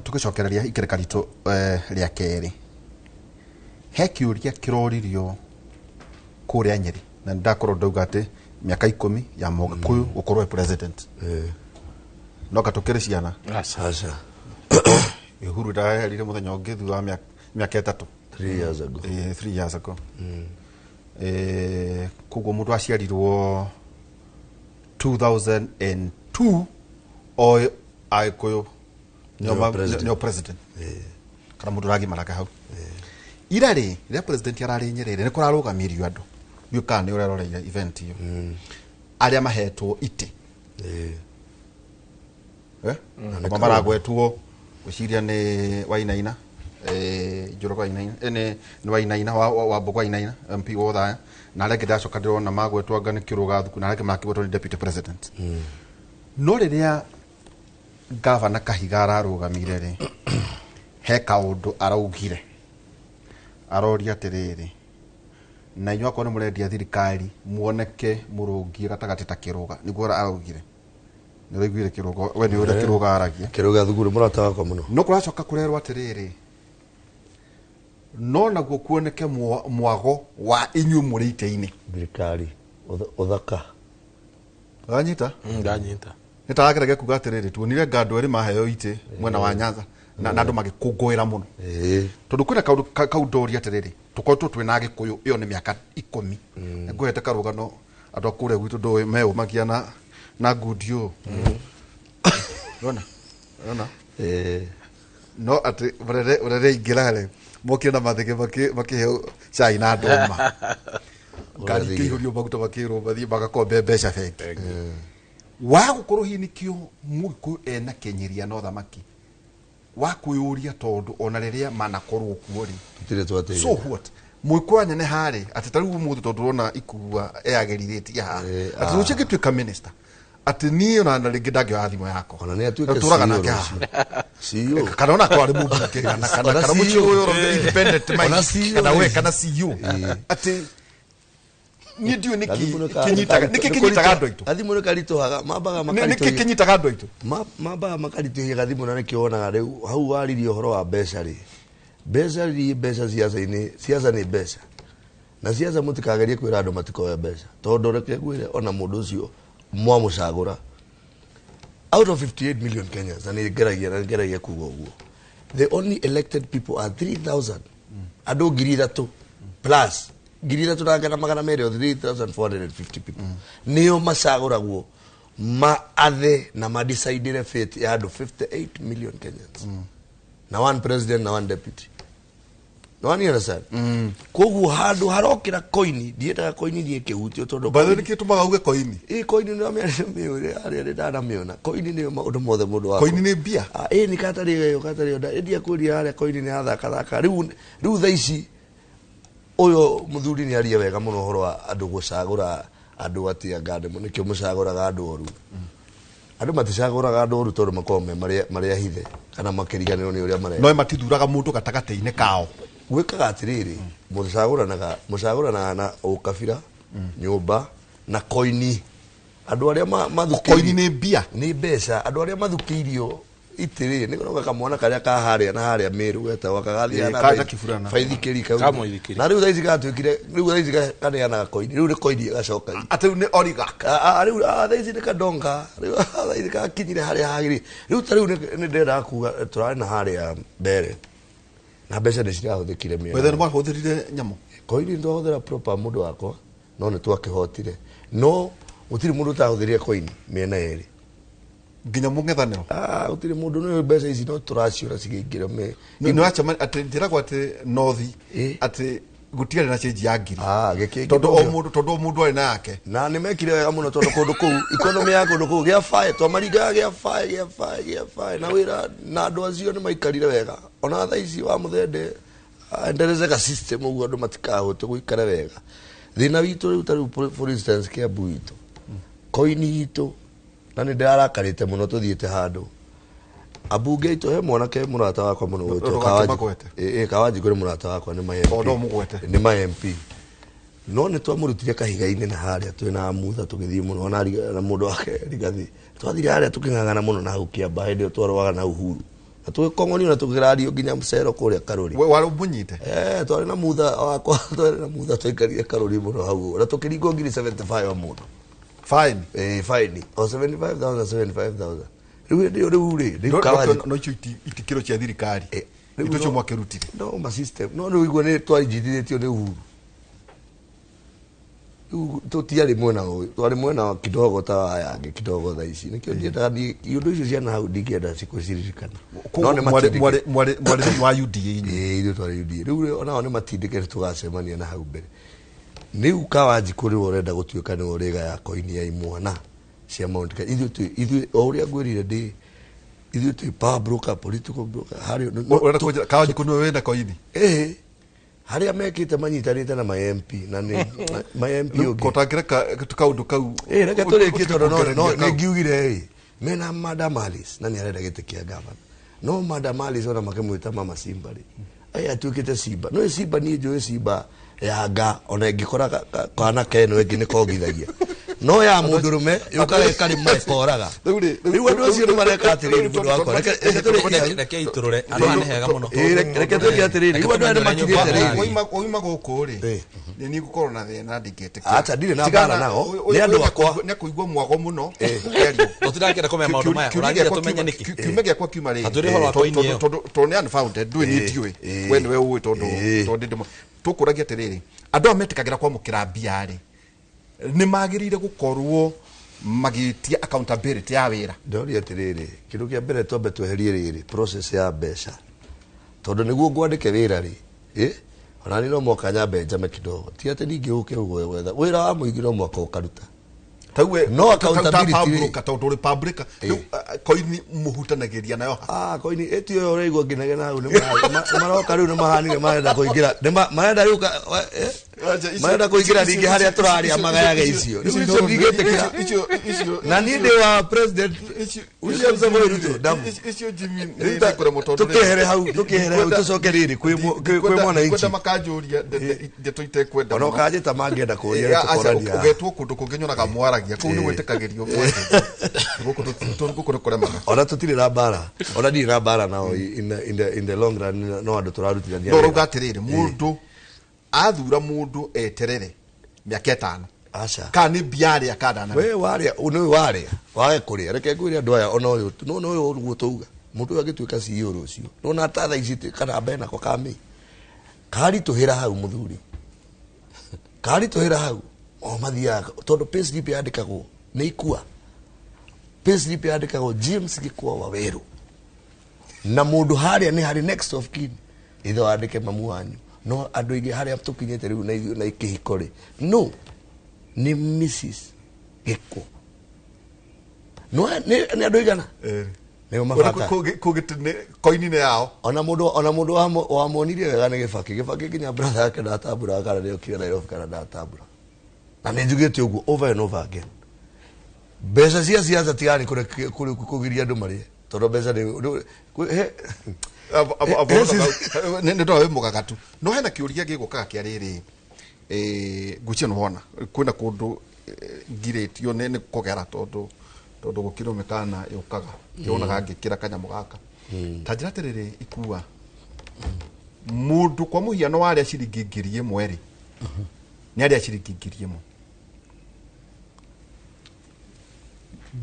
Tũgĩcokereria ikereka ritũ rĩa kerĩ, he kĩũria kĩroririo kũrĩa Nyĩrĩ, na nĩndakorwo ndauga atĩ mĩaka 10 ya Mũgĩkũyũ gũkorwo e president, no ka tũkĩrĩ ciana. Aca. Uhuru ndaherire mũthenya ũngĩ thutha wa mĩaka 3. 3 years ago. 3 years ago. Koguo mũndũ aciarirwo 2002 oĩ Agĩkũyũ nĩo president. Nĩo president kana mũndũ ũragimaraga hau ira rĩ, rĩrĩa president ararĩ Nyerere, nĩ kũrarũgamirio andũ, ndiũ kana nĩ ũreroreire event ĩyo, arĩa mahetwo itĩ. Na nĩ maragwetwo gwĩciria nĩ Wainaina, Njoroge Wainaina, nĩ Wainaina wa Mbogo Wainaina, MP wa Othaya, na arĩa angĩ ndacoka ndĩrona magwetwo anga nĩ Kĩrũga Thuku, na arĩa angĩ makĩgwetwo nĩ deputy president. No rĩrĩa gavana Kahiga ararũgamire rĩ, he kaũndũ araugire, aroria atĩrĩrĩ, na inyuĩ akorwo nĩ mũrendia thirikari muoneke mũrũngie gatagatĩ ta Kĩrũga, nĩguo araugire. Nĩ ũraiguire Kĩrũga? We nĩ ũrĩa Kĩrũga aragia. Kĩrũga Thuku nĩ mũrata wakwa mũno. No kũracoka kũrerwo atĩrĩrĩ, no naguo kuoneke mwago wa inyuĩ mũrĩ itĩ-inĩ. Thirikari ũthaka. Wanyita? Ndanyita. Nĩ tarageragia kuga atĩrĩrĩ, tuonire nga andũ erĩ maheo itĩ mwena wa Nyanza na andũ magĩkũngũĩra mũno, tondũ kwĩna kaũndũ kau ndoria atĩrĩrĩ, tũkoretwo twĩna Agĩkũyũ ĩyo nĩ mĩaka 10. Ngũhete karũgano, andũ a kũrĩa gwitũ ndũĩ meũmagia na ngundi ũũ. Ũrona? Ũrona? No atĩ mũnene aingĩra rĩ, mokire na mathenge makĩheo cai na ndũma, ngari ikĩihũrio maguta, makĩrwo mathiĩ magakombe mbeca bengi. Wa gũkorwo hihi nĩkĩo Mũgĩkũyũ ena kĩnyiria na ũthamaki wa kwĩyũria, tondũ ona rĩrĩa manakorwo kuo rĩ, Tũtirĩ twateithĩka. So what Mũgĩkũyũ anene harĩ atĩ ta rĩu ũmũthĩ, tondũ ũrona ikua eyagĩrithĩtie haha, atĩ rũciũ angĩtuĩka minister, atĩ niĩ ona na rĩngĩ ndangĩoya thimũ yakwa. Ona nĩ atuĩke tũraga CEO nake rũciũ. haha. CEO. Kana ona akorwo arĩ mũmbunge kana Ona kana CEO. mũciĩ ũyũ independent mind, Ona CEO. kana we kana CEO, atĩ niĩ ndiũĩ nĩkĩ Gathimũ nĩ kĩnyitaga, nĩkĩ kĩnyitaga andũ aitũ. Gathimũ nĩ karitũhaga, mambaga Nĩkĩ makaritũhia. kĩnyitaga andũ aitũ? Mambaga makaritũhia gathimũ, na nĩkĩo wonaga rĩu hau waririe ũhoro wa mbeca rĩ, mbeca rĩ, mbeca ciaca-inĩ, ciaca nĩ mbeca, na ciaca mũtikagerie kwĩra andũ matikoe mbeca, tondũ reke ngwĩre, ona mũndũ ũcio mwamũcagũra out of 58 million Kenyans, na nĩ ngeragia kuga ũguo, the only elected people are 3000, andũ 3000 plus, 3200, 3450 people nĩo macagũragwo maathe na madecidire fate ya andũ 58 million Kenyans, na one president na one deputy. No one understand? Koguo handũ harokĩra koini, ndiendaga koini niĩ kĩhutio, tondũ By the way, nĩkĩ tũmaga uge koini? Ĩ, koini nĩ mĩũrĩ harĩa nĩ ndanamĩona. Koini nĩyo maũndũ mothe mũndũ wakwa. Koini nĩ mbia? Ĩ, nĩ katarĩ ĩyo, katarĩ ĩyo ĩndia kũria harĩa koini nĩ yathakathaka rĩu thaa ici. Ũyũ mũthuri nĩ aria wega mũno ũhoro wa andũ gũcagũra andũ, atĩ anga nĩkĩo mũcagũraga andũ oru. Andũ maticagũraga andũ oru tondũ makoragwo me marĩ ahithe kana makĩriganĩrwo nĩ ũrĩa mareka. No matithuraga mũndũ gatagatĩ-inĩ kao. Gwĩkaga atĩrĩrĩ, mũcagũranaga na ũkabira, nyũmba na koini. Andũ arĩa mathukĩirio Koini nĩ mbia? Nĩ mbeca. Andũ arĩa mathukĩirio itĩrĩ nĩ kũroga kamwana karĩa ka harĩa na harĩa Meru getagwo kagathiaga na Ka kĩburana. baithikĩri kau. Ka mũithikiri. Na rĩu thaa ici gatuĩkire, rĩu thaa ici kaneanaga koini, rĩu nĩ koini ĩgacoka. Atĩ rĩu nĩ oligarch? Rĩu thaa ici nĩ kadonga, rĩu thaa ici gakinyire harĩa hagĩrĩire. Rĩu ta rĩu nĩ ndĩrendaga kuga tũrarĩ na harĩa mbere na mbeca nĩ cirahũthĩkire mĩena. Wethe nĩ mwahũthĩrire nyamũ? Koini twahũthĩra proper, mũndũ wakwa, no nĩ twakĩhotire, no gũtirĩ mũndũ ũtahũthĩrire koini mĩena yerĩ. Nginya mũng'ethanĩro. Ah, gũtirĩ mũndũ nĩ mbeca ici no tũraciũra cigĩingĩra me. Nĩ wacemania atĩ njĩragwo atĩ North atĩ gũtiarĩ na change ya ngiri. Ah, gĩkĩ Tondũ o mũndũ tondũ o mũndũ arĩ na yake. Na nĩ mekire wega mũno tondũ kũndũ kũu economy ya kũndũ kũu gĩa fae twamaringaga gĩa fae gĩa fae gĩa fae na wĩra na andũ acio nĩ maikarire wega ona thaa ici wa mũthende endeleze ka system ũguo andũ matikahote gũikara wega. Thĩna witũ rĩu ta rĩu for instance Kiambu itũ koini itũ na nĩ ndĩrarakarĩte mũno tũthiĩte handũ ambunge aitũ he mwanake mũrata wakwa mũno gwĩtwo Kawanjikũ Kawanjikũ nĩ mũrata wakwa nĩ ma MP. O no mũgwete. Nĩ ma MP. No nĩ twamũrutire kahiga-inĩ na harĩa twĩna Mutha tũgĩthiĩ mũno ona na mũndũ wake Rigathi. Twathire harĩa tũkĩng'ang'ana mũno na hau Kĩamba hĩndĩ ĩyo twarũaga na Uhuru. Na tũgĩkong'onio na tũkĩrario nginya Mcero kũrĩa Karũri. We warĩ mũnyite? Twarĩ na Mutha wakwa twarĩ na Mutha twaikarire Karũri mũno hau. Na tũkĩringwo ngiri 75 o mũndũ. Fine. Fine. O 75,000 75,000. Rĩu hĩndĩ ĩyo rĩu rĩ rĩu Kawanjikũ no icio itikĩro cia thirikari. Indo icio mwakĩrutire. No ma system. No rĩu igua nĩ twarinjithĩtio nĩ Uhuru. Rĩu tũtiarĩ mwena ũyũ, twarĩ mwena wa kidogo ta aya angĩ kidogo thaa ici. Nĩkĩo ndiendaga niĩ iũndũ icio cia nahau ndingĩenda cikũciririkana. No nĩ matindĩke. Mwarĩ thĩinĩ wa UDA inyuĩ. Ĩĩ ithuĩ twarĩ UDA. Rĩu rĩ onao nĩ matindĩke tũgacemania na hau mbere. Rĩu Kawanjikũ nĩwe ũrenda gũtuĩka nĩwe ũrĩgaya koini ya imwana cia Mount Kenya. Ithuĩ ithuĩ o ũrĩa ngwĩrire ndĩ ithuĩ twĩ power broker, political broker. Harĩa Ũrenda kũnjĩra Kawanjikũ nĩwe wĩna koini? Ĩĩ. Harĩa mekĩte manyitanĩte na ma MP na nĩ ma MP ũngĩ. Ko tangĩreka kaũndũ kau. Ĩĩ reke tũrĩkie tondũ no nĩ ngiugire ĩ mena Madam Alice na nĩ arenda gĩtĩ kĩa gavana. No Madam Alice ona makĩmwĩta Mama Simba rĩ. Aya atuĩkĩte Simba. No Simba niĩ njũĩ Simba ya nga ona ĩngĩkora kana keno ĩngĩ nĩ kongithagia. No ya mũndũrũme yũkaga ĩkarĩma ĩkoraga. Rĩu andũ acio nĩ mareka atĩrĩrĩ mũndũ wakwa. Reke itũrũre andũ aya nĩ hega mũno. Reke twĩke atĩrĩrĩ rĩu andũ aya nĩ makinyĩte rĩrĩ. Wauma gũkũ rĩ nĩ niĩ ngũkorwo na thĩna ndingĩtĩkĩra. Acha ndirĩ na mbara nao nĩ andũ akwa. Nĩ kũigua mwago mũno. Tũtirakĩenda kũmenya maũndũ maya ũrageria tũmenye nĩkĩ. Kiumia gĩakwa kiuma rĩ. Atwĩre ũhoro wa koini ĩyo. Tondũ nĩ unfounded ndũĩ niĩ ndiũĩ. We nĩwe ũĩ tondũ ndĩ tũkũragia atĩrĩrĩ andũ aya metĩkagĩra kwamũkĩra mbia rĩ nĩ magĩrĩire gũkorwo magĩtia accountability ya wĩra. Ndoria atĩrĩrĩ kĩndũ kĩa mbere twambe tweherie rĩrĩ process ya mbeca tondũ nĩguo ngwandĩke wĩra rĩ ona niĩ no mwaka nyambe njame kidogo ti atĩ ningĩ ũke ũguo gwetha wĩra wa mũingĩ no mwaka ũkaruta. No accountability tondũ ũrĩ public rĩu koini mũhutanagĩria nayo. Ah koini ĩtio ĩyo ũraigua nginagena hau nĩ maroka rĩu nĩ mahanire marenda kũingĩra marenda rĩu marenda kũingĩra ningĩ harĩa tũrarĩa magayage icio rĩu icio ndingĩtĩkĩra na niĩ ndĩ wa president William Samoei Ruto damu icio Jimmy nĩ kũremwo tondũ tũkĩehere hau tũkĩehere hau tũcoke rĩrĩ kwĩ mwananchi kwenda makanjũria ndeto itekwenda ona ũkanjĩta mangĩenda kũria tũkorania ũgetwo kũndũ kũngĩ nyonaga mwaragia kũu nĩ gwĩtĩkagĩrio gũkũ nĩ kũremaga ona tũtirĩ na mbara ona ndirĩ na mbara nao in the long run no andũ tũrarutithania no ũrauga atĩrĩrĩ mũndũ athura mũndũ eterere mĩaka ĩtano aca kana nĩ mbia arĩa kana we warĩa nĩ warĩa wage kũrĩa reke ngwĩre andũ aya ona ũyũ no no ũyũ ũguo tauga mũndũ ũyũ agĩtuĩka CEO rũciũ nona ta thaa ici kana mbe nako kamĩ karitũhĩra hau mũthuri karitũhĩra hau o mathiaga tondũ payslip yandĩkagwo nĩ ikua payslip yandĩkagwo James Gĩkwa Wawerũ na mũndũ harĩa nĩ harĩ next of kin ithe wandĩke mamu wanyu no andũ aingĩ harĩa tũkinyĩte rĩu na ithuĩ na kĩhiko rĩ no nĩ Mrs Gĩkwa no nĩ andũ aigana nĩo mabata koini-inĩ yao ona mũndũ wamonirie wega nĩ Gĩbakĩ Gĩbakĩ nginya brother yake ndatambũraga kana nĩokire Nairobi kana ndatambũra na nĩ njugĩte ũguo over and over again mbeca cia siasa tigani kũgiria andũ marĩe tondũ mbeca nĩ nĩ ndona wĩ mũgagatu no hena kĩũria gĩgũkaga kĩa rĩrĩ ngwĩciria nĩ wona kwĩna kũndũ ngirĩtio nĩ kũgera tondũ gũkĩrwo mĩkana yũkaga yonaga ngĩkĩra kanyamũ gaka ta njĩra atĩrĩrĩ ikua mũndũ kwa mũhiano warĩa ciringi 1,000 rĩ nĩ arĩa ciringi 1,000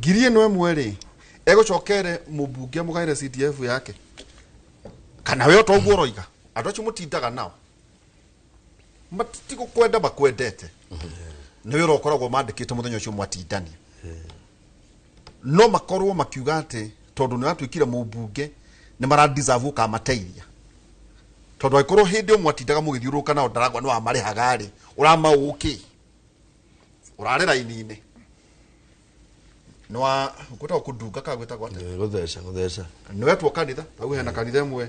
1,000 rĩ egũcokere mũmbunge amũgaĩre CDF yake kana we to ũguo ũroiga andũ acio mũtindaga nao matigũkwenda makwendete nĩ wĩra ũkoragwo mandĩkĩte mũthenya ũcio mwatindania No makorwo makiuga atĩ tondũ nĩ watuĩkire mũmbunge nĩ mara deserve ũkamateithia. Tondũ angĩkorwo hĩndĩ ĩmwe atindaga mũgĩthiũrũrũka nao ndaragwa nĩ wamarĩhaga rĩ, ũramaũkĩ ũrarĩ raini-inĩ nĩ wa gwĩtagwo kũndunga kana gwĩtagwo atĩa? Gũtheca nĩ wetwo kanitha hau hena kanitha ĩmwe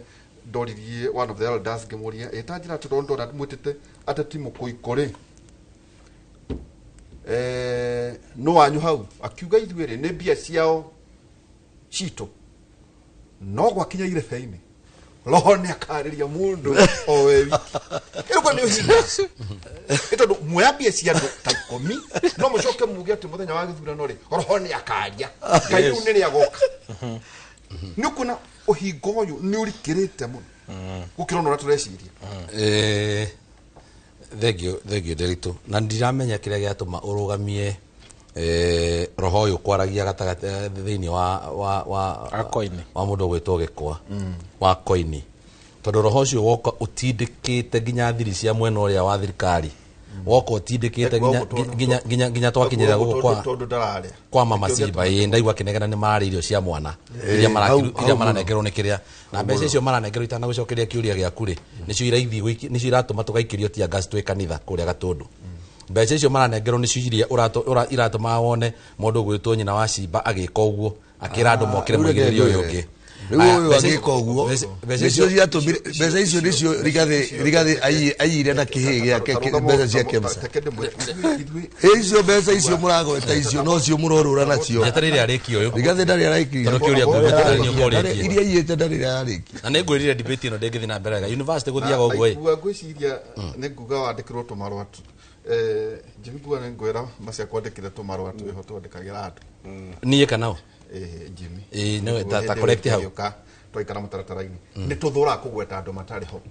ndoririe one of the elders ngĩmũria ĩta njĩra atĩ ndona mwĩtĩte ateti mũkũikũ rĩ nũ wanyu hau akiuga ithuĩ rĩ nĩ mbia ciao citũ no gwakinya irebe-inĩ roho nĩ akarĩria mũndũ o we wiki ĩrũkwa nĩ ũhinga ĩ tondũ muoya mbia cia andũ ta 10 no mũcoke muge atĩ mũthenya wa gĩthurano rĩ roho nĩ akaria Ngai rĩu nĩ rĩagoka nĩ ũkuona ũhinga ũyũ nĩ ũrikĩrĩte mũno gũkĩra ona ũrĩa tũreciria. Thengio Nderitu na ndiramenya kĩrĩa gĩatũma ũrũgamie roho ũyũ kwaragia gatagatĩ thĩinĩ wa mũndũ ũgwĩtwo Gĩkwa wa koini tondũ roho ũcio woka ũtindĩkĩte nginya thiri cia mwena ũrĩa wa thirikari woka ũtindĩkĩte nginya twakinyĩra gũkũ kwa mama Simba ĩ ndaigua akĩnegena nĩ mararĩa irio cia mwana iria maranengerwo nĩ kĩrĩa na mbeca icio maranengerwo itanagũcokeria kĩũria gĩaku rĩ nĩcio iraithiĩ nĩcio iratũma tũgaikĩrio tear gas twĩ kanitha kũrĩa Gatũndũ mbeca icio maranengerwo nĩcio iria iratũma wone mũndũ ũgwĩtwo nyina wa Simba agĩka ũguo akĩra andũ mokĩre mũigĩrĩrie ũyũ ũngĩ. Rĩu ũyũ agĩka ũguo nĩcio ciatũmire mbeca icio nĩcio Rigathĩ aiyire na kĩhĩ gĩake mbeca cia KEMSA. Icio mbeca icio mũragweta icio nocio mũrorũra nacio. Njetereire arĩkie ũyũ. Rigathĩ ndarĩ araikia. Tondũ kĩũria ngũgwĩta nĩ ũkũrĩtie. Iria aiyĩte ndarĩ ararĩkia. Na nĩ ngwĩrire debate ĩno ndĩngĩthiĩ na mbere wega. University gũthiaga ũguo ĩ. Ngwĩciria nĩ nguga wandĩkĩrwo tũmarũa Jimmy nguga nĩ ngwĩra macia kwandĩkĩre tũmarũa twĩho twandĩkagĩra andũ. Niĩ kana ũ? Jimmy. No ta correct hau. Twaikara mũtaratara-inĩ nĩ tũthũraga kũgweta andũ matarĩ ho.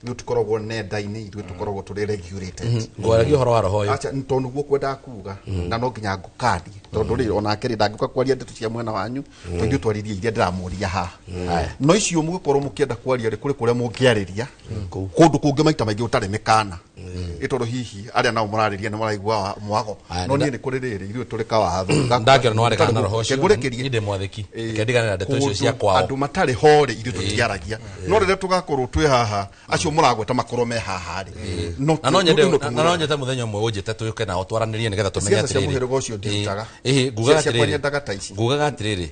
Ithuĩ tũkoragwo nenda-inĩ ithuĩ tũkoragwo tũrĩ regulated. Ngwaragia ũhoro wa roho ũyũ. Acha tondũ nĩguo kwendaga kuga na no nginya ngũkanie tondũ rĩ onake rĩ ndangĩũka kwaria ndeto cia mwena wanyu tondũ ithuĩ twaririe iria ndĩramũria haha. No icio mũgĩkorwo mũkĩenda kwaria rĩ kũrĩ kũrĩa mũngĩarĩria kũndũ kũngĩ maita maingĩ gũtarĩ mĩkana ĩ tondũ hihi arĩa nao mũrarĩria nĩ maraigua mwago no niĩ nĩ kũrĩ rĩrĩ ithuĩ tũrĩ kawatho ndakĩona nĩ waregana na roho ũcio niĩ ndĩ mwathĩki reke ndigane na ndeto icio cia kwao andũ matarĩ ho rĩ ithuĩ tũtiaragia no rĩrĩa tũgakorwo twĩ haha acio mũragweta makorwo me haha rĩ na no nyende na no nyende mũthenya ũmwe ũnjĩte tũke nao twaranĩrie nĩgetha tũmenye atĩrĩrĩ mũhĩrĩga ũcio ndirutaga ngugaga atĩrĩrĩ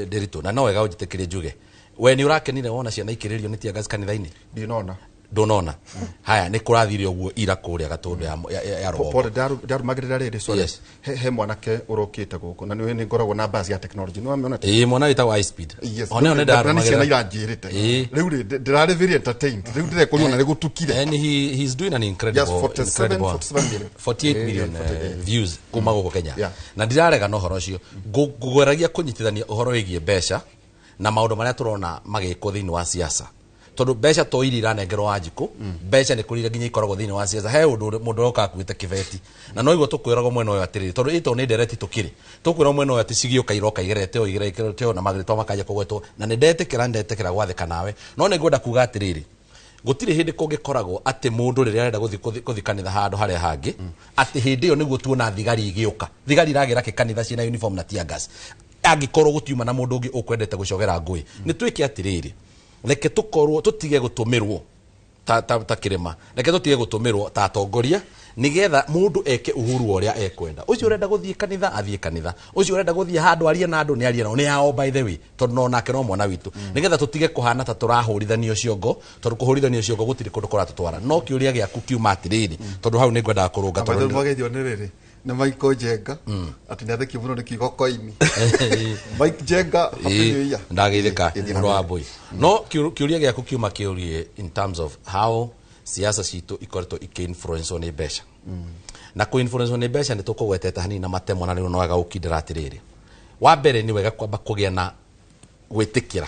Nderitu na no wega ũnjĩtĩkĩrie njuge we nĩ ũrakenire wona ciana ikĩrĩrio nĩ tear gas kanitha-inĩ ndinona ndũnona haya nĩ kũrathire ũguo ira kũrĩa Gatũndũ ya rũgongo pole ndarumagĩrĩra rĩrĩ sorry he mwanake ũrokĩte gũkũ na nĩ ngoragwo na mbaa cia technology nĩ wamĩona ĩĩ mwana wĩtagwo high speed ona ĩyo nĩ ndarumagĩrĩra ciana iranjĩrĩte rĩu rĩ ndĩrarĩ very entertained rĩu ndĩrekorirwo na nĩ gũtukire and he he's doing an incredible 47 million 48 million views kuma gũkũ Kenya na ndirarega na ũhoro ũcio ngũgeragia kũnyitithania ũhoro wĩgiĩ mbeca na maũndũ marĩa tũrona magĩkwo thĩinĩ wa siasa tondũ mbeca to iria iranengerwo Wanjikũ mbeca nĩ kũrĩ nginya ikoragwo thĩinĩ wa siasa he ũndũ mũndũ ũroka akuĩte kĩbeti na no iguo tũkwĩragwo mwena ũyũ atĩrĩrĩ tondũ ĩto nĩ ndereti tũkĩrĩ tũkwĩrwo mwena ũyũ atĩ cigĩũka iroka igerete o igerete o na marĩtwa makaja kũgwetwo na nĩ ndetĩkĩra gwathĩka nawe no nĩ ngwenda kuga atĩrĩrĩ gũtirĩ hĩndĩ kũngĩkoragwo atĩ mũndũ rĩrĩa arenda gũthiĩ kanitha handũ harĩa hangĩ atĩ hĩndĩ ĩyo nĩguo tuona thigari igĩũka thigari iragĩra kĩ kanitha ciĩna uniform na tear gas angĩkorwo gũtiuma na mũndũ ũngĩ ũkwendete gũcogera ngũĩ nĩ twĩke atĩrĩrĩ reke tukorwo tutige gutumirwo ta kirima reke tutige gutumirwo ta atongoria nigetha mundu eke uhuru uria ekwenda ucio urenda guthie kanitha athie kanitha ucio urenda guthie handu arie na andu ni arie nao ni ao by the way tondu no nake no mwana witu nigetha tutige kuhana ta turahurithanio ciongo tondu kuhurithanio ciongo gutiri kundu kuratutwara no kiuria giaku kiuma atiriri tondu hau ni ngwendaga kurunga tondu mwageithio ni riri na Michael Jenga ati nĩ muno nĩ kiugo koini Mike Jenga happy new year ndageithĩka mũndũ wa mbui no kiuria gĩaku kiuma kĩũrie in terms of how siasa citũ ikoretwo ikĩ-influencewo nĩ mbeca na kũ-influencewo nĩ mbeca nĩ tũkũgwetete hanini na matemo na rĩu no wega gũkindĩra atĩrĩrĩ wa mbere nĩ wega kwamba kũgĩa na gwĩtĩkĩra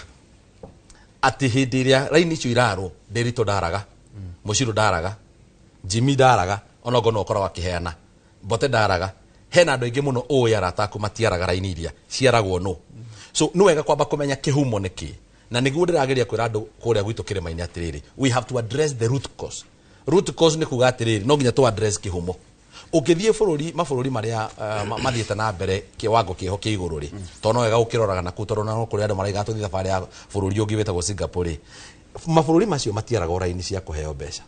atĩ hĩndĩ ĩrĩa raini icio irarwo Nderitu ndaraga Mũcirũ ndaraga Jimmy ndaraga onokorwo no ũkoragwo akĩheana Mbote ndaraga hena andũ aingĩ mũno ũĩ arata aku matiaraga raini iria ciaragwo no so nĩ wega kwamba kũmenya kĩhumo nĩ kĩ na nĩguo ndĩrageria kwĩra andũ kũrĩa gwitũ kĩrĩma-inĩ atĩrĩrĩ we have to address the root cause. Root cause nĩ kuga atĩrĩrĩ no nginya tũ address kĩhumo Ũngĩthiĩ bũrũri mabũrũri marĩa mathiĩte na mbere kĩwango kĩho kĩa igũrũ rĩ, tondũ no wega ũkĩroraga na kũu, tondũ no kũrĩ andũ maraiga tũthiĩ thabarĩ ya bũrũri ũngĩ wĩtagwo Singapore rĩ, mabũrũri macio matiaragwo raini cia kũheo mbeca,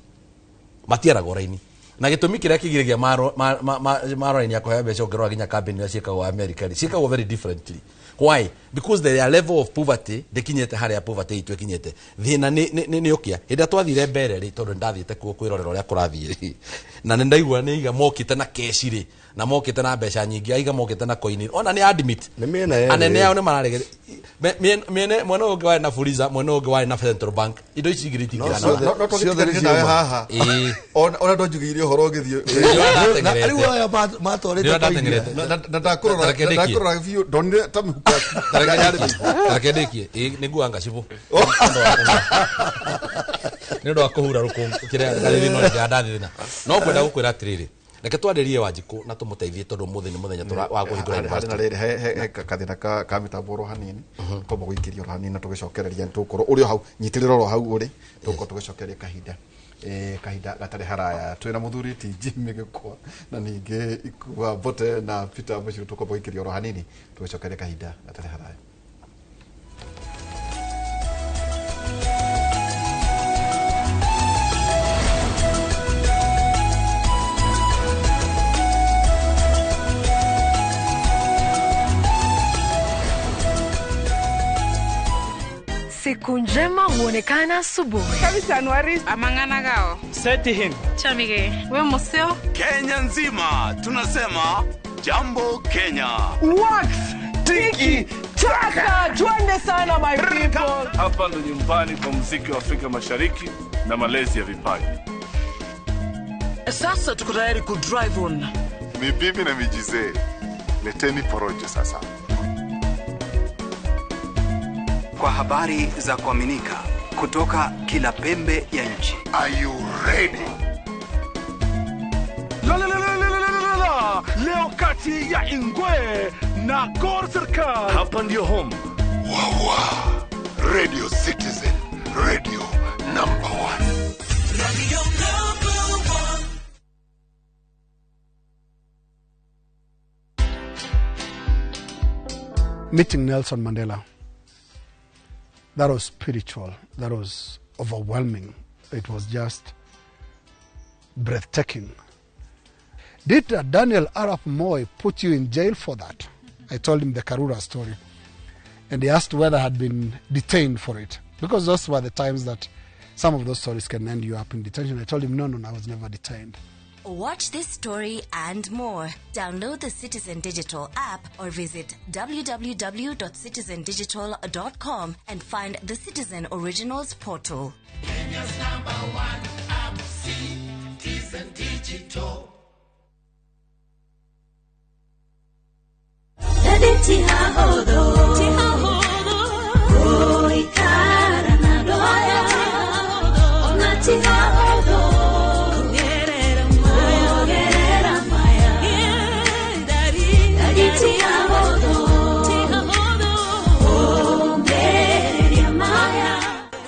matiaragwo raini. Na gĩtũmi kĩrĩa kĩgiragia maro raini ya kũheo mbeca, ũngĩrora nginya kambĩni iria ciĩkagwo America rĩ, ciĩkagwo very differently. Why? Because their level of poverty ndĩkinyĩte harĩa poverty itũ ĩkinyĩte. Thĩna nĩ ũkĩa. Hĩndĩ ĩrĩa twathire mbere rĩ, tondũ nĩndathiĩte kuo kwĩrorera ũrĩa kũrathiĩ rĩ, na nĩndaigua nĩ iga mokĩte na cash rĩ, na mokĩte na mbeca nyingĩ, aiga mokĩte na coin, ona nĩ admit. Nĩ mĩena yerĩ. Anene ao nĩ mararegere. Mwena ũyũ ũngĩ warĩ na Fuliza, mwena ũyũ ũngĩ warĩ na Central Bank. Indo ici igĩrĩ itingĩhana. No twagĩtiganire nawe haha. Ĩĩ. Ona ndwanjugĩire ũhoro ũgĩthiĩ. Nĩrĩo Rĩu aya matwarĩte Nĩrĩo ndatengerete. Na ndakũrora Tareke ndĩkie. ndakũrora biũ ndonire ta mĩhuko yaku. Tareke ndĩkie. Ĩĩ, nĩ nguaga ngacibũ. Nĩ ũndũ wa kũhura rũkũngũ kĩrĩa karĩrĩ no rĩrĩa ndathĩna. No ngwenda gũkwĩra atĩrĩrĩ, reke twarĩrie Wanjikũ na tũmũteithie tondũ ũmũthĩ nĩ mũthenya wa kũhingũra Harĩ na university. rĩrĩ he kathĩna ka mĩtambo oro hanini, kwamba gũikĩria oro hanini na tũgĩcokereria nĩ tũgũkorwo ũrĩ o hau, nyitĩrĩra oro hau ũrĩ, tũgũkorwo tũgĩcokereria kahinda kahinda gatarĩ haraya. Twĩna mũthuri ti Jimmy Gĩkwa na ningĩ Ikua Mbote na Peter Mũciru, tũkwamba gũikĩria oro hanini tũgĩcokereria kahinda gatarĩ haraya. Siku njema huonekana asubuhi. Amang'ana Setihin. Chamige. We museo. Kenya nzima tunasema jambo Kenya. Wax tiki taka, twende sana my people. Hapa ndo nyumbani kwa muziki wa Afrika Mashariki na malezi ya vipaji. Sasa tuko tayari ku drive on. Ni bibi na mijizee, leteni porojo sasa. Kwa habari za kuaminika kutoka kila pembe ya nchi. Are you ready? La la la la la la la la. Leo kati ya Ingwe na Gor Serikal. Hapa ndio home. Wawa. Radio Citizen, radio number 1. Radio number 1. Meeting Nelson Mandela, that was spiritual, that was overwhelming. It was just breathtaking. Did Daniel Arap Moi put you in jail for that? I told him the Karura story. And he asked whether I had been detained for it. Because those were the times that some of those stories can end you up in detention. I told him, no, I was never detained. Watch this story and more. Download the Citizen Digital app or visit www.citizendigital.com and find the Citizen Originals portal. Kenya's number 1 app, Citizen Digital.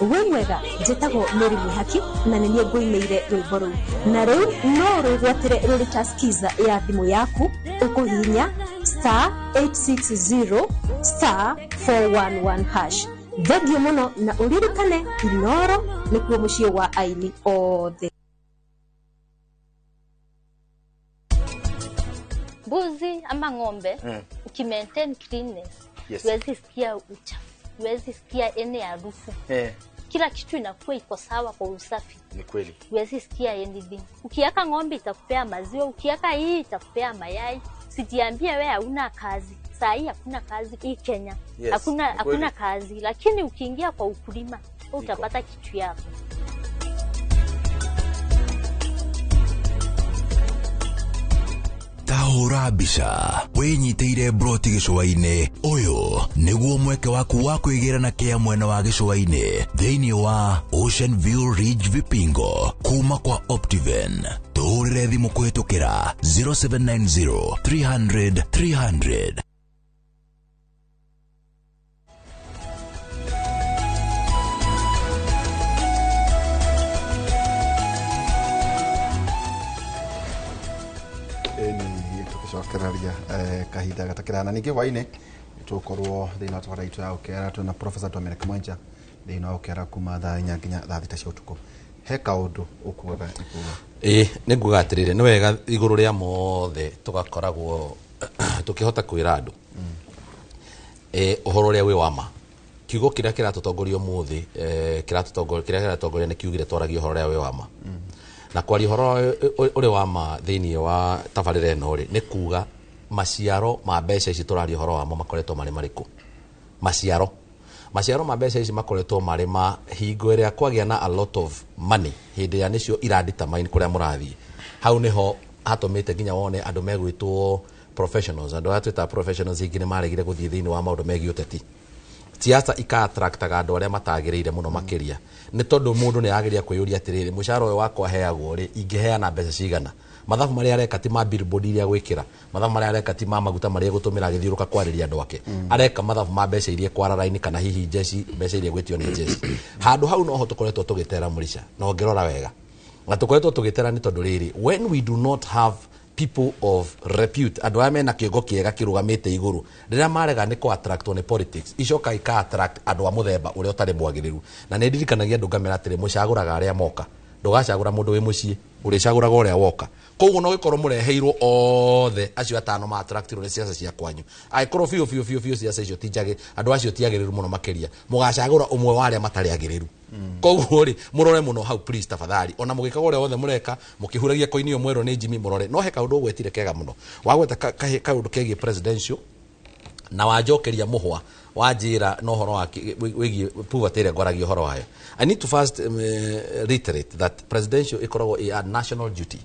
Wĩ mwega, njĩtagwo Mary Mwihaki na nĩ niĩ ngũinĩire rwĩmbo rũu, na rĩu no rwĩgwatĩre rũrĩ ta skiza ya thimũ yaku ũkũhihinya star 860 star 411 hash. Thengiũ mũno na ũririkane Inoro nĩkuo mũciĩ wa aini othe. Mbuzi ama ng'ombe, ukimaintain cleanness, huwezi sikia uchafu, huwezi sikia any harufu. Kila kitu inakuwa iko sawa kwa usafi. Ni kweli. Huwezi sikia anything. Ukiweka ng'ombe itakupea maziwa, ukiweka hii itakupea mayai. Sijiambie wewe hauna kazi. Saa hii hakuna kazi hii Kenya. Yes, hakuna kazi, lakini ukiingia kwa ukulima utapata kitu yako. Tahũra mbica wĩnyitĩire broti gĩcũa-inĩ. Ũyũ nĩguo mweke waku wa kwĩgĩra na kĩa mwena wa gĩcũa-inĩ thĩinĩ wa Ocean View Ridge Vipingo kuma kwa Optiven. Tũhũrĩre thimũ kũhĩtũkĩra 0790 300 300. Kahinda gatakĩrana ningĩ hwainĩ tũgũkorwo thĩinĩ wa tabarĩra itũ ya ũkera twĩna Professor Dominic Mwenja thĩinĩ wa ũkera kuma thaa 4 nginya thaa 6 cia ũtukũ. He kaũndũ ũkugaga ikuga? Ĩĩ, nĩ nguga atĩrĩrĩ, nĩ wega igũrũ rĩa mothe tũgakoragwo tũkĩhota kwĩra andũ ũhoro ũrĩa wĩ wa ma. Kiugo kĩrĩa kĩratũtongoria ũmũthĩ, kĩrĩa kĩratũtongoria nĩ kiugire twaragie ũhoro ũrĩa wĩ wa ma. Na kwaria ũhoro ũrĩ wa ma thĩinĩ wa tabarĩra ĩno rĩ, nĩ kuga maciaro ma mbeca ici tũraria ũhoro wamo makoretwo marĩ marĩkũ. Maciaro ma mbeca ici makoretwo marĩ ma hingo ĩrĩa kwagĩa na a lot of money, hĩndĩ ĩrĩa nĩcio iradetermine kũrĩa mũrathiĩ. Hau nĩho hatũmĩte nginya wone andũ megwĩtwo professionals, andũ arĩa twĩtaga professionals ingĩ nĩ maregire gũthiĩ thĩinĩ wa maũndũ megiĩ ũteti. Siasa ika-attractaga andũ arĩa matagĩrĩire mũno makĩria, nĩ tondũ mũndũ nĩ arageria kwĩyũria atĩrĩrĩ, mũcara ũyũ wakwa heagwo rĩ, ingĩheana mbeca cigana? Mathabu marĩa areka ti ma billboard iria gwĩkĩra, mathabu marĩa areka ti ma maguta marĩa egũtũmĩra agĩthiũrũka kwarĩria andũ ake, areka mathabu ma mbeca iria kwara raini kana hihi njeci, mbeca iria gwĩtio nĩ njeci. Handũ hau noho tũkoretwo tũgĩtera mũrica, na ũngĩrora wega na tũkoretwo tũgĩtera nĩ tondũ rĩrĩ, when we do not have people of repute, andũ arĩa mena kĩongo kĩega kĩrũgamĩte igũrũ, rĩrĩa marega nĩ kũ-attractwo nĩ politics, icoka ika-attract andũ a mũthemba ũrĩa ũtarĩ mwagĩrĩru. Na nĩ ndirikanagia andũ ngamera atĩrĩ, mũcagũraga arĩa moka, ndũgacagũra mũndũ wĩ mũciĩ, ũrĩcagũraga ũrĩa woka. Koguo no gĩkorwo mũreheirwo othe acio atano ma attractirwo nĩ ciaca cia kwanyu, angĩkorwo biũ biũ biũ biũ ciaca icio ti njagĩ, andũ acio ti agĩrĩru mũno makĩria, mũgacagũra ũmwe wa arĩa matarĩ agĩrĩru. Koguo rĩ, mũrore mũno hau please tafadhali, ona mũgĩkaga ũrĩa wothe mũreka, mũkĩhuragia koini ĩyo mwerwo nĩ Jimmy, mũrore. No he kaũndũ ũgwetire kega mũno, wagweta kaũndũ kegiĩ presidential, na wanjokeria mũhwa wanjĩra na ũhoro wa wĩgiĩ poverty ĩrĩa ngwaragia ũhoro wayo. I need to first reiterate that presidential ĩkoragwo ĩ a national duty,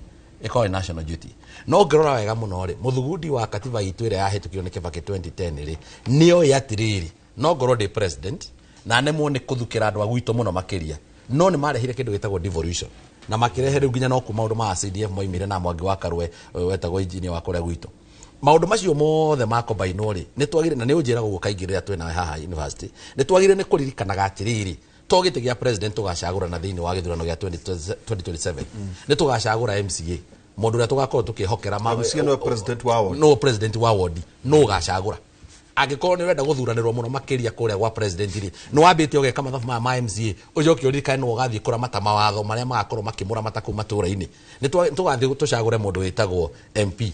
ĩkoragwo ĩ national duty. No ngĩrora wega mũno rĩ, mũthugundi wa katiba itũ ĩrĩa yahĩtũkirio nĩ Kibaki 2010 rĩ, nĩoĩ atĩrĩrĩ, no ngorwo ndĩ president na nemwo nĩ kũthukĩra andũ a gwitũ mũno makĩria, no nĩ marehire kĩndũ gĩtagwo devolution, na makĩrehe rĩu nginya no ku maũndũ ma CDF moimire na Mwangi wa Karwe wetagwo engineer wa kũrĩa gwitũ. Maũndũ macio mothe ma kombainwo rĩ, nĩ twagire, na nĩ ũnjĩraga ũguo kaingĩ rĩrĩa twĩ nawe haha university, nĩ twagire nĩ kũririkanaga atĩrĩrĩ, to gĩtĩ gĩa president tũgacagũra na thĩinĩ wa gĩthurano gĩa 2027, nĩ tũgacagũra MCA, mũndũ ũrĩa tũgakorwo tũkĩhokera MCA nĩwe president wa ward. No president wa ward no ũgacagũra. Angĩkorwo nĩ ũrenda gũthuranĩrwo mũno makĩria kũrĩa gwa president rĩ, nĩ wambĩte ũgeka mathabu maya ma MCA, ũcoke ũririkane nĩ ũgathiĩ kũramata mawatho marĩa magakorwo makĩmũramata kũu matũũra-inĩ. Nĩ tũgathiĩ tũcagũre mũndũ wĩtagwo MP,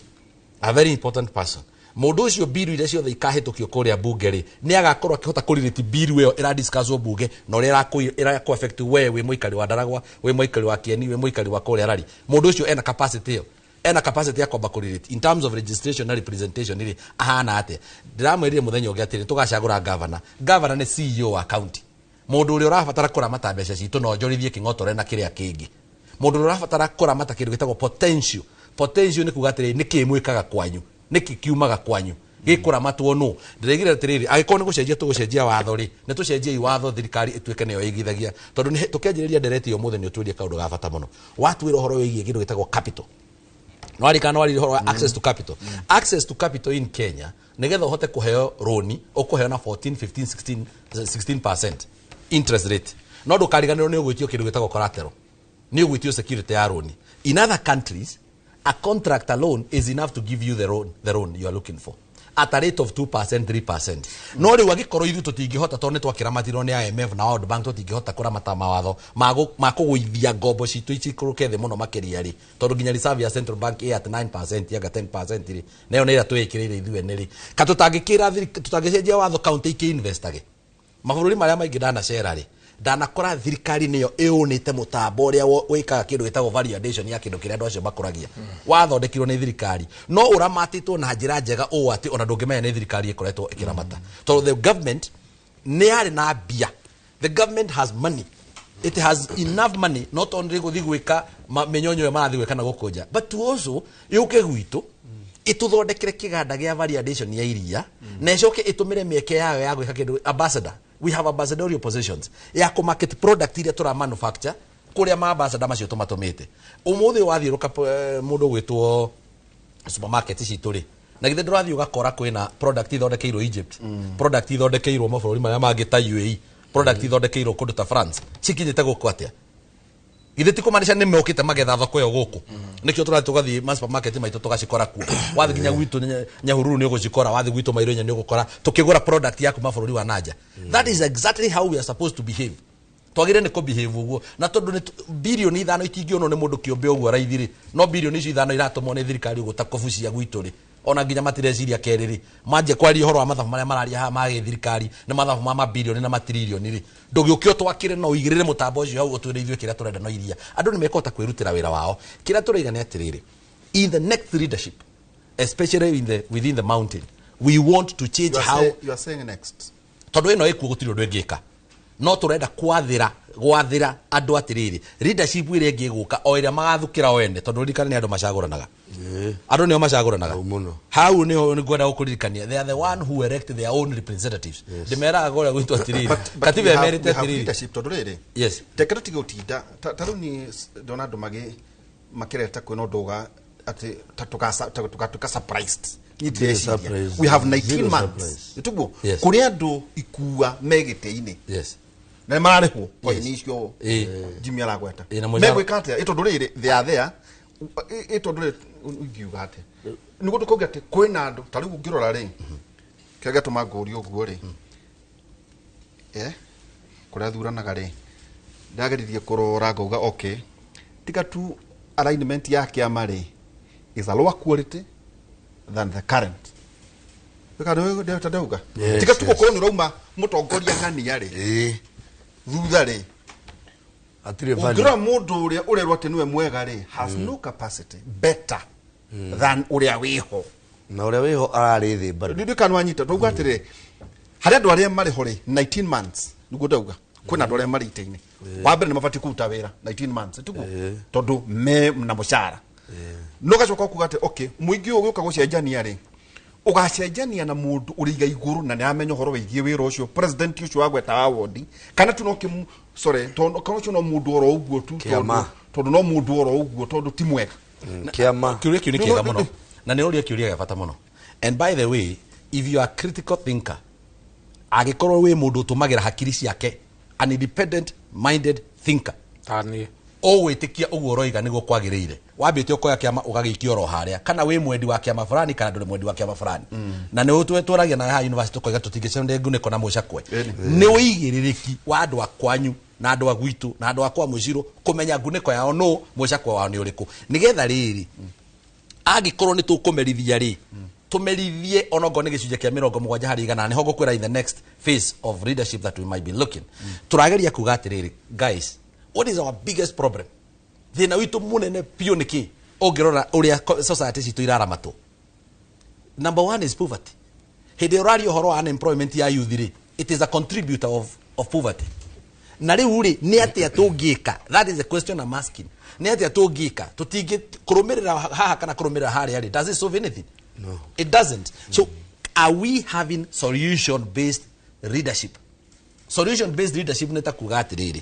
a very important person. Mũndũ ũcio biru iria ciothe ikahĩtũkio kũrĩa bunge rĩ, nĩ agakorwo akĩhota kũrirĩti biru ĩyo ĩradiscusswo bunge na ũrĩa ĩrakũ affect we wĩ mũikari wa Ndaragwa, wĩ mũikari wa Kieni, wĩ mũikari wa kũrĩa Rari. Mũndũ ũcio ena capacity ĩyo, ena capacity ya kwamba kũrirĩti in terms of registration na representation rĩ, ahana atĩa? Ndĩramwĩrire mũthenya ũngĩ atĩrĩ, tũgacagũra governor. Governor nĩ CEO wa county, mũndũ ũrĩa ũrabatara kũramata mbeca citũ na onjorithie kĩng'otore na kĩrĩa kĩngĩ, mũndũ ũrĩa ũrabatara kũramata kĩndũ gĩtagwo potential. Potential nĩ kuga atĩrĩrĩ, nĩkĩ mwĩkaga kwanyu, nĩkĩ kiumaga kwanyu, gĩkũramatwo nũ. Ndĩraigire atĩrĩrĩ, angĩkorwo nĩ gũcenjia tũgũcenjia watho rĩ, nĩ tũcenjiei watho thirikari ĩtuĩke nĩyo ĩigithagia, tondũ tũkĩanjĩrĩria ndereti ũmũthĩ nĩ ũtwĩrie kaũndũ ga bata mũno. Watwĩra ũhoro wĩgiĩ kĩndũ gĩtagwo capital, no arikana waririe ũhoro wa access to capital. Access to capital in Kenya, nĩgetha ũhote kũheo rũni ũkũheo na 14 15 16% interest rate, no ndũkariganĩrwo nĩ ũgwĩtio kĩndũ gĩtagwo collateral, nĩ ũgwĩtio security ya rũni. In other countries, a contract alone is enough to give you the loan you are looking for at a rate of 2%, 3%. No rĩu angĩkorwo ithuĩ tũtingĩhota, tondũ nĩ twakĩramatirwo nĩ IMF na World Bank, tũtingĩhota kũramata mawatho ma kũgũithia ngombo citũ cikũrũke thĩ mũno makĩria rĩ, tondũ nginya reserve ya Central Bank ĩ at 9% yanga 10% rĩ, nayo nĩ ĩrĩa twĩkĩrĩire ithuĩ ene rĩ, ka tũtangĩcenjia watho county ikĩinvestage. Mabũrũri marĩa maingĩ ndanacera rĩ, ndanakora thirikari nĩyo ĩũnĩte mũtambo ũrĩa wĩkaga kĩndũ gĩtagwo value addition ya kĩndũ kĩrĩa andũ acio makũragia, wathondekirwo nĩ thirikari, no ũramatĩtwo na njĩra njega ũũ atĩ ona ndũngĩmenya nĩ thirikari ĩkoretwo ĩkĩramata, tondũ the government nĩ yarĩ na mbia. The government has money, it has enough money not only gũthiĩ gwĩka mĩnyonyo ĩyo marathiĩ gwĩka na gũkũ nja, but to also yũke gwitũ ĩtũthondekere kĩganda gĩa value addition ya iria, na ĩcoke ĩtũmĩre mĩeke yayo ya gwĩka kĩndũ ambassador. We have ambassadorial positions ya kũ market product iria tũra manufacture kũrĩa ma ambassador macio tũmatũmĩte. Ũmũthĩ wathiũrũka mũndũ ũgwĩtwo supermarket citũ rĩ, na githĩ ndũrathiĩ ũgakora kwĩna product ithondekeirwo Egypt, product ithondekeirwo mabũrũri marĩa mangĩ ta UAE, product ithondekeirwo kũndũ ta France, cikinyĩte gũkũ atĩa? Githĩ ti kũmaanisha nĩ mokĩte magetha thoko ĩyo gũkũ. Nĩkĩo tũrathiĩ tũgathiĩ ma supermarket maitũ tũgacikora kuo. Wathiĩ nginya gwitũ Nyahururu nĩ ũgũcikora, wathiĩ gwitũ Mairũ nĩ ũgũkora tũkĩgũra product ya kuma bũrũri wa nanja. That is exactly how we are supposed to behave. Twagĩrĩire nĩ kũbehave ũguo, na tondũ nĩ 5 birioni itingĩonwo nĩ mũndũ kĩũmbe ũguo raithi rĩ, no birioni icio 5 iratũmwo nĩ thirikari ũguo ta kobu cia gwitũ rĩ, ona nginya matireciria kerĩ rĩ, manjie kwaria ũhoro wa mathabu marĩa mararia haha ma gĩthirikari nĩ mathabu ma mabirioni na matiririoni rĩ, ndũgĩũke ũtwakĩre no ũigĩrĩre mũtambo ũcio hau ũtwĩre ithuĩ kĩrĩa tũrenda no iria andũ nĩ mekũhota kwĩrutĩra wĩra wao. Kĩrĩa tũraiga nĩ atĩrĩrĩ, in the next leadership, especially within the mountain, we want to change You are how you are saying next. Tondũ ĩno ĩkuo gũtirĩ ũndũ ĩngĩka, no tũrenda gwathĩra andũ atĩrĩrĩ, leadership ĩrĩa ĩngĩ ĩgũka o ĩrĩa magathukĩra o ene, tondũ ririkana nĩ andũ macagũranaga, andũ nĩo macagũranaga hau nĩho nĩngwenda gũkũririkania, they are the one who elect their own representatives. Ndĩmeraga kũrĩa gwitũ atĩrĩrĩ, katiba ĩmerĩte We have atĩrĩrĩ leadership tondũ rĩrĩ, reke tũtige gũtinda ta rĩu niĩ ndona andũ makĩreta kwĩna ũndũ uga atĩ ta tũgatuĩka surprised. Niĩ Zero ndireciria. surprise. We have 19 Zero months. surprise. Nĩtiguo? Yes. Kũrĩ andũ ikua me gĩtĩ-inĩ na nĩ mararĩhwo koini icio Jimmy aragweta. Ĩ, na mũcara- Megwĩka atĩa? Ĩ tondũ rĩrĩ, they are there. Ĩ tondũ rĩrĩ, ingiuga atĩa nĩguo tũkauga atĩ kwĩna andũ ta rĩu ũngĩrora rĩ, kĩrĩa gĩatũma ngũrie ũguo rĩ, kũrĩa thuranaga rĩ, ndageririe kũrora ngauga, okay, tiga tu alignment ya kĩama rĩ is a lower quality than the current. Ndauga tiga tu gũkorwo nĩ ũrauma mũtongoria ng'ania rĩ, thutha rĩ Hatirĩ value. ũngĩrora mũndũ ũrĩa ũrerwo atĩ nĩwe mwega rĩ has no capacity better than ũrĩa wĩho. Na ũrĩa wĩho ararĩ thĩ bado. Ndĩ kana wanyita ndauga atĩrĩ, harĩ andũ arĩa marĩ ho rĩ, 19 months nĩguo ndauga kwĩna andũ arĩa marĩ itĩ-inĩ wa mbere nĩ mabatiĩ kũruta wĩra 19 months, tiguo? Tondũ me na mũcara, no gacoka kuga atĩ okay, mũingĩ ũyũ ũgĩũka gũcenjania rĩ, ũgacenjania na mũndũ ũrĩ iga igũrũ na nĩaramenya ũhoro wĩgiĩ wĩra ũcio, president ũcio wagweta wa wondi, kana tu no kĩmu, sorry, tondũ kana ũcio no mũndũ oro ũguo tu, Kĩama. tondũ no mũndũ oro ũguo tondũ ti mwega. Kĩama. Kĩũria kĩu nĩ kĩega mũno na nĩ ũria kĩũria gĩa bata mũno. And by the way, if you are critical thinker, angĩkorwo wĩ mũndũ ũtũmagĩra hakiri ciake, an independent minded thinker, taniĩ ũgwĩtĩkia ũguo ũroiga nĩguo kwagĩrĩire, wambĩte ũkoya kĩama ũgagĩikia oro harĩa, kana wĩ mwendi wa kĩama fulani kana ndũrĩ mwendi wa kĩama fulani, na nĩ twĩtwaragia na haha university tũkoiga tũtingĩcemania ngunĩko na mũcakwe, nĩ ũigĩrĩrĩki wa andũ a kwanyu na andũ a gwitũ na andũ a kwa mũcirũ kũmenya ngunĩko yao nũ, mũcakwe wao nĩ ũrĩkũ, nĩgetha rĩrĩ angĩkorwo nĩ tũkũmerithia rĩ, tũmerithie onokorwo nĩ gĩcunjĩ kĩa 70%. Nĩho ngũkwĩra in the next phase of leadership that we might be looking, tũrageria kuga atĩrĩrĩ, guys, what is our biggest problem? Thĩna witũ mũnene biũ nĩ kĩ? Ũngĩrora ũrĩa society citũ iraramatwo, number one is poverty. Hĩndĩ ĩrĩa ũraria ũhoro wa unemployment ya youth rĩ, it is a contributor of poverty. Na rĩu rĩ, nĩ atĩa tũngĩka? That is the question I'm asking. Nĩ atĩa tũngĩka? Tũtingĩ kũrũmĩrĩra haha kana kũrũmĩrĩra harĩa rĩ, does it solve anything? No. It doesn't. So are we having solution based leadership? Solution based leadership nĩ ta kuga atĩrĩrĩ,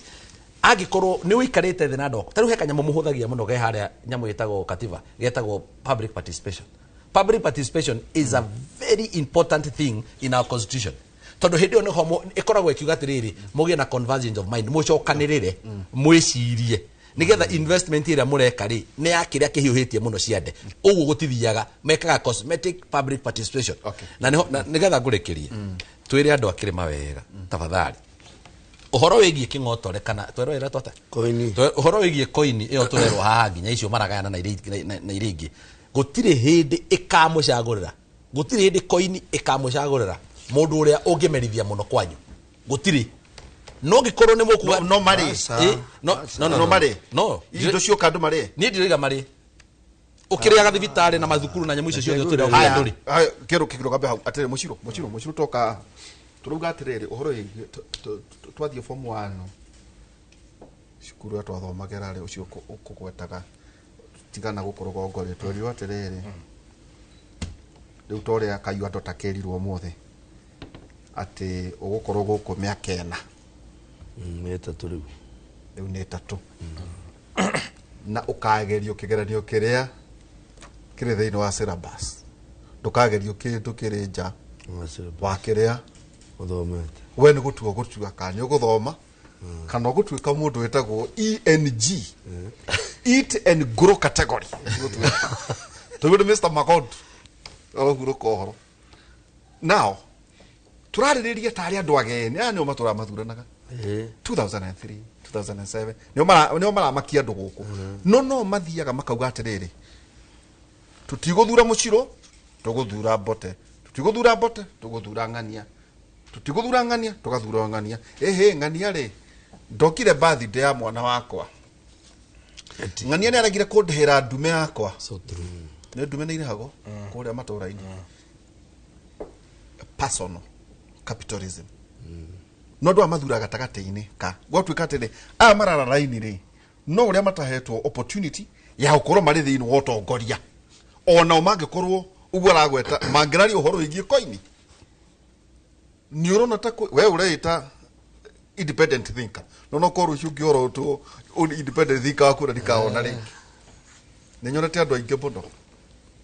angĩkorwo nĩ ũikarĩte thĩ na andũ aku, ta rĩu he kanyamũ mũhũthagia mũno ge harĩa, nyamũ ĩtagwo katiba, getagwo public participation. Public participation is a very important thing in our constitution, tondũ hĩndĩ ĩyo nĩho ĩkoragwo ĩkiuga atĩrĩrĩ, mũgĩe na convergence of mind, mũcokanĩrĩre, mwĩcirie nigetha investment ĩrĩa mũreka rĩ nĩ ya kĩrĩa kĩhiũhĩtie mũno ciande. Ũguo gũtithiaga mekaga cosmetic public participation. Na nĩho nĩgetha ngũrĩkĩrie, twĩre andũ a kĩrĩma wega, tafadhali, ũhoro wĩgiĩ kĩng'otore kana twerwo ĩra twata koini. Ũhoro wĩgiĩ koini ĩyo tũrerwo haha nginya icio maragayana na iria na iria ingĩ, gũtirĩ hĩndĩ ĩkamũcagũrĩra, gũtirĩ hĩndĩ koini ĩkamũcagũrĩra mũndũ ũrĩa ũngĩmerithia mũno kwanyu, gũtirĩ. No ngĩkorwo nĩ mũkuga No marĩ. Eh, no, no, no, No marĩ. No. Indo cioka andũ marĩ. Niĩ ndirauga marĩ ũkĩrĩaga thibitarĩ na mathukuru na nyamũ icio ciothe ũtũrĩa Haya, ndũrĩ. haya, kĩrũ kĩrũgambe hau atĩrĩ, mũcirũ mũcirũ mũcirũ, toka tũrauga atĩrĩrĩ, ũhoro wĩgiĩ twathiĩ form 1 cukuru ĩrĩa twathomagĩra rĩ, ũcio ũkũgwetaga tigana gũkũ rũgongo rĩ, twerirwo atĩrĩrĩ, rĩu ta ũrĩa kaiyũ andũ takerirwo ũmũthĩ atĩ ũgũkorwo gũkũ mĩaka 4. Nĩ 3 rĩu. Rĩu nĩ 3, na ũkagerio kĩgeranio kĩrĩa kĩrĩ thĩinĩ wa syllabus, ndũkagerio kĩndũ kĩrĩ nja wa kĩrĩa ũthomete. We nĩ gũtua ũgũtua kana nĩ ũgũthoma Kana ũgũtuĩka mũndũ wĩtagwo ENG, eat and grow category. Tũguo nĩ Mr. Magondu arahurũka ũhoro. Now tũrarĩrĩria tarĩ andũ ageni aya nĩo matũraga mathuranaga 2003, 2007, nĩo maramakia andũ gũkũ, no mathiaga makauga atĩrĩrĩ, tũtigũthura mũcirũ, tũgũthura Mbote, tũtigũthura Mbote, tũgũthura Ng'ania, tũtigũthura Ng'ania, tũgathura Ng'ania. Ĩhĩ, Ng'ania rĩ, ndokire birthday ya mwana wakwa, Ng'ania nĩ aregire kũndĩhĩra ndume yakwa. Nĩ ndume nĩ irĩhagwo kũrĩa matũra-inĩ. Personal capitalism. No andũ aya mathuraga gatagatĩ-inĩ ka gwatuĩka atĩrĩ, aya marara raini rĩ, no ũrĩa matahetwo opportunity ya gũkorwo marĩ thĩinĩ wa ũtongoria, onao mangĩkorwo ũguo aragweta mangĩraria ũhoro wĩgiĩ koini. Nĩ ũrona ta we ũreĩta independent thinker, no no korwo ũcio ũngĩ ũrotwo independent thinker waku na ndikaona rĩngĩ. Nĩ nyonete andũ aingĩ mũno.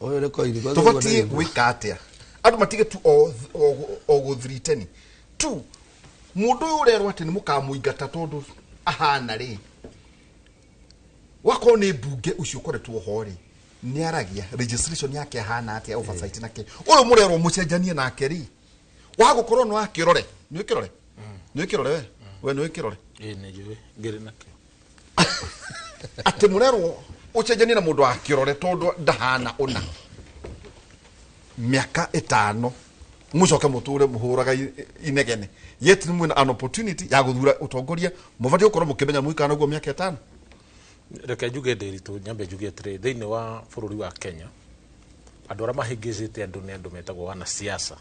Ũyũ nĩ koini. Tũbatiĩ gwĩka atĩa andũ matige tu o gũthriteni tu mũndũ ũyũ ũrerwo atĩ nĩ mũkamũingata tondũ ahana rĩ, wakorwo nĩ mbunge ũcio ũkoretwo ho rĩ, nĩ aragia registration yake ahana atĩa, oversight nake ũyũ mũrerwo mũcenjanie nake rĩ, wa gũkorwo nĩ wakĩrore, nĩ ũkĩrore, nĩ ũkĩrore we nĩ ũkĩrore. Ĩĩ, nĩ njũĩ ngĩrĩ nakĩo. Atĩ mũrerwo ũcenjanie na mũndũ wa kĩrore tondũ ndahana ũna mĩaka 5, mũcoke mũtũre mũhũraga inegene, yet nĩ mwĩna an opportunity ya gũthura ũtongoria mũbatiĩ gũkorwo mũkĩmenya mũikara naguo mĩaka 5. Reke njuge Ndĩritũ, nyambe njuge atĩrĩ, thĩinĩ wa bũrũri wa Kenya andũ arĩa mahĩngĩcĩte andũ nĩ andũ metagwo wanasiasa.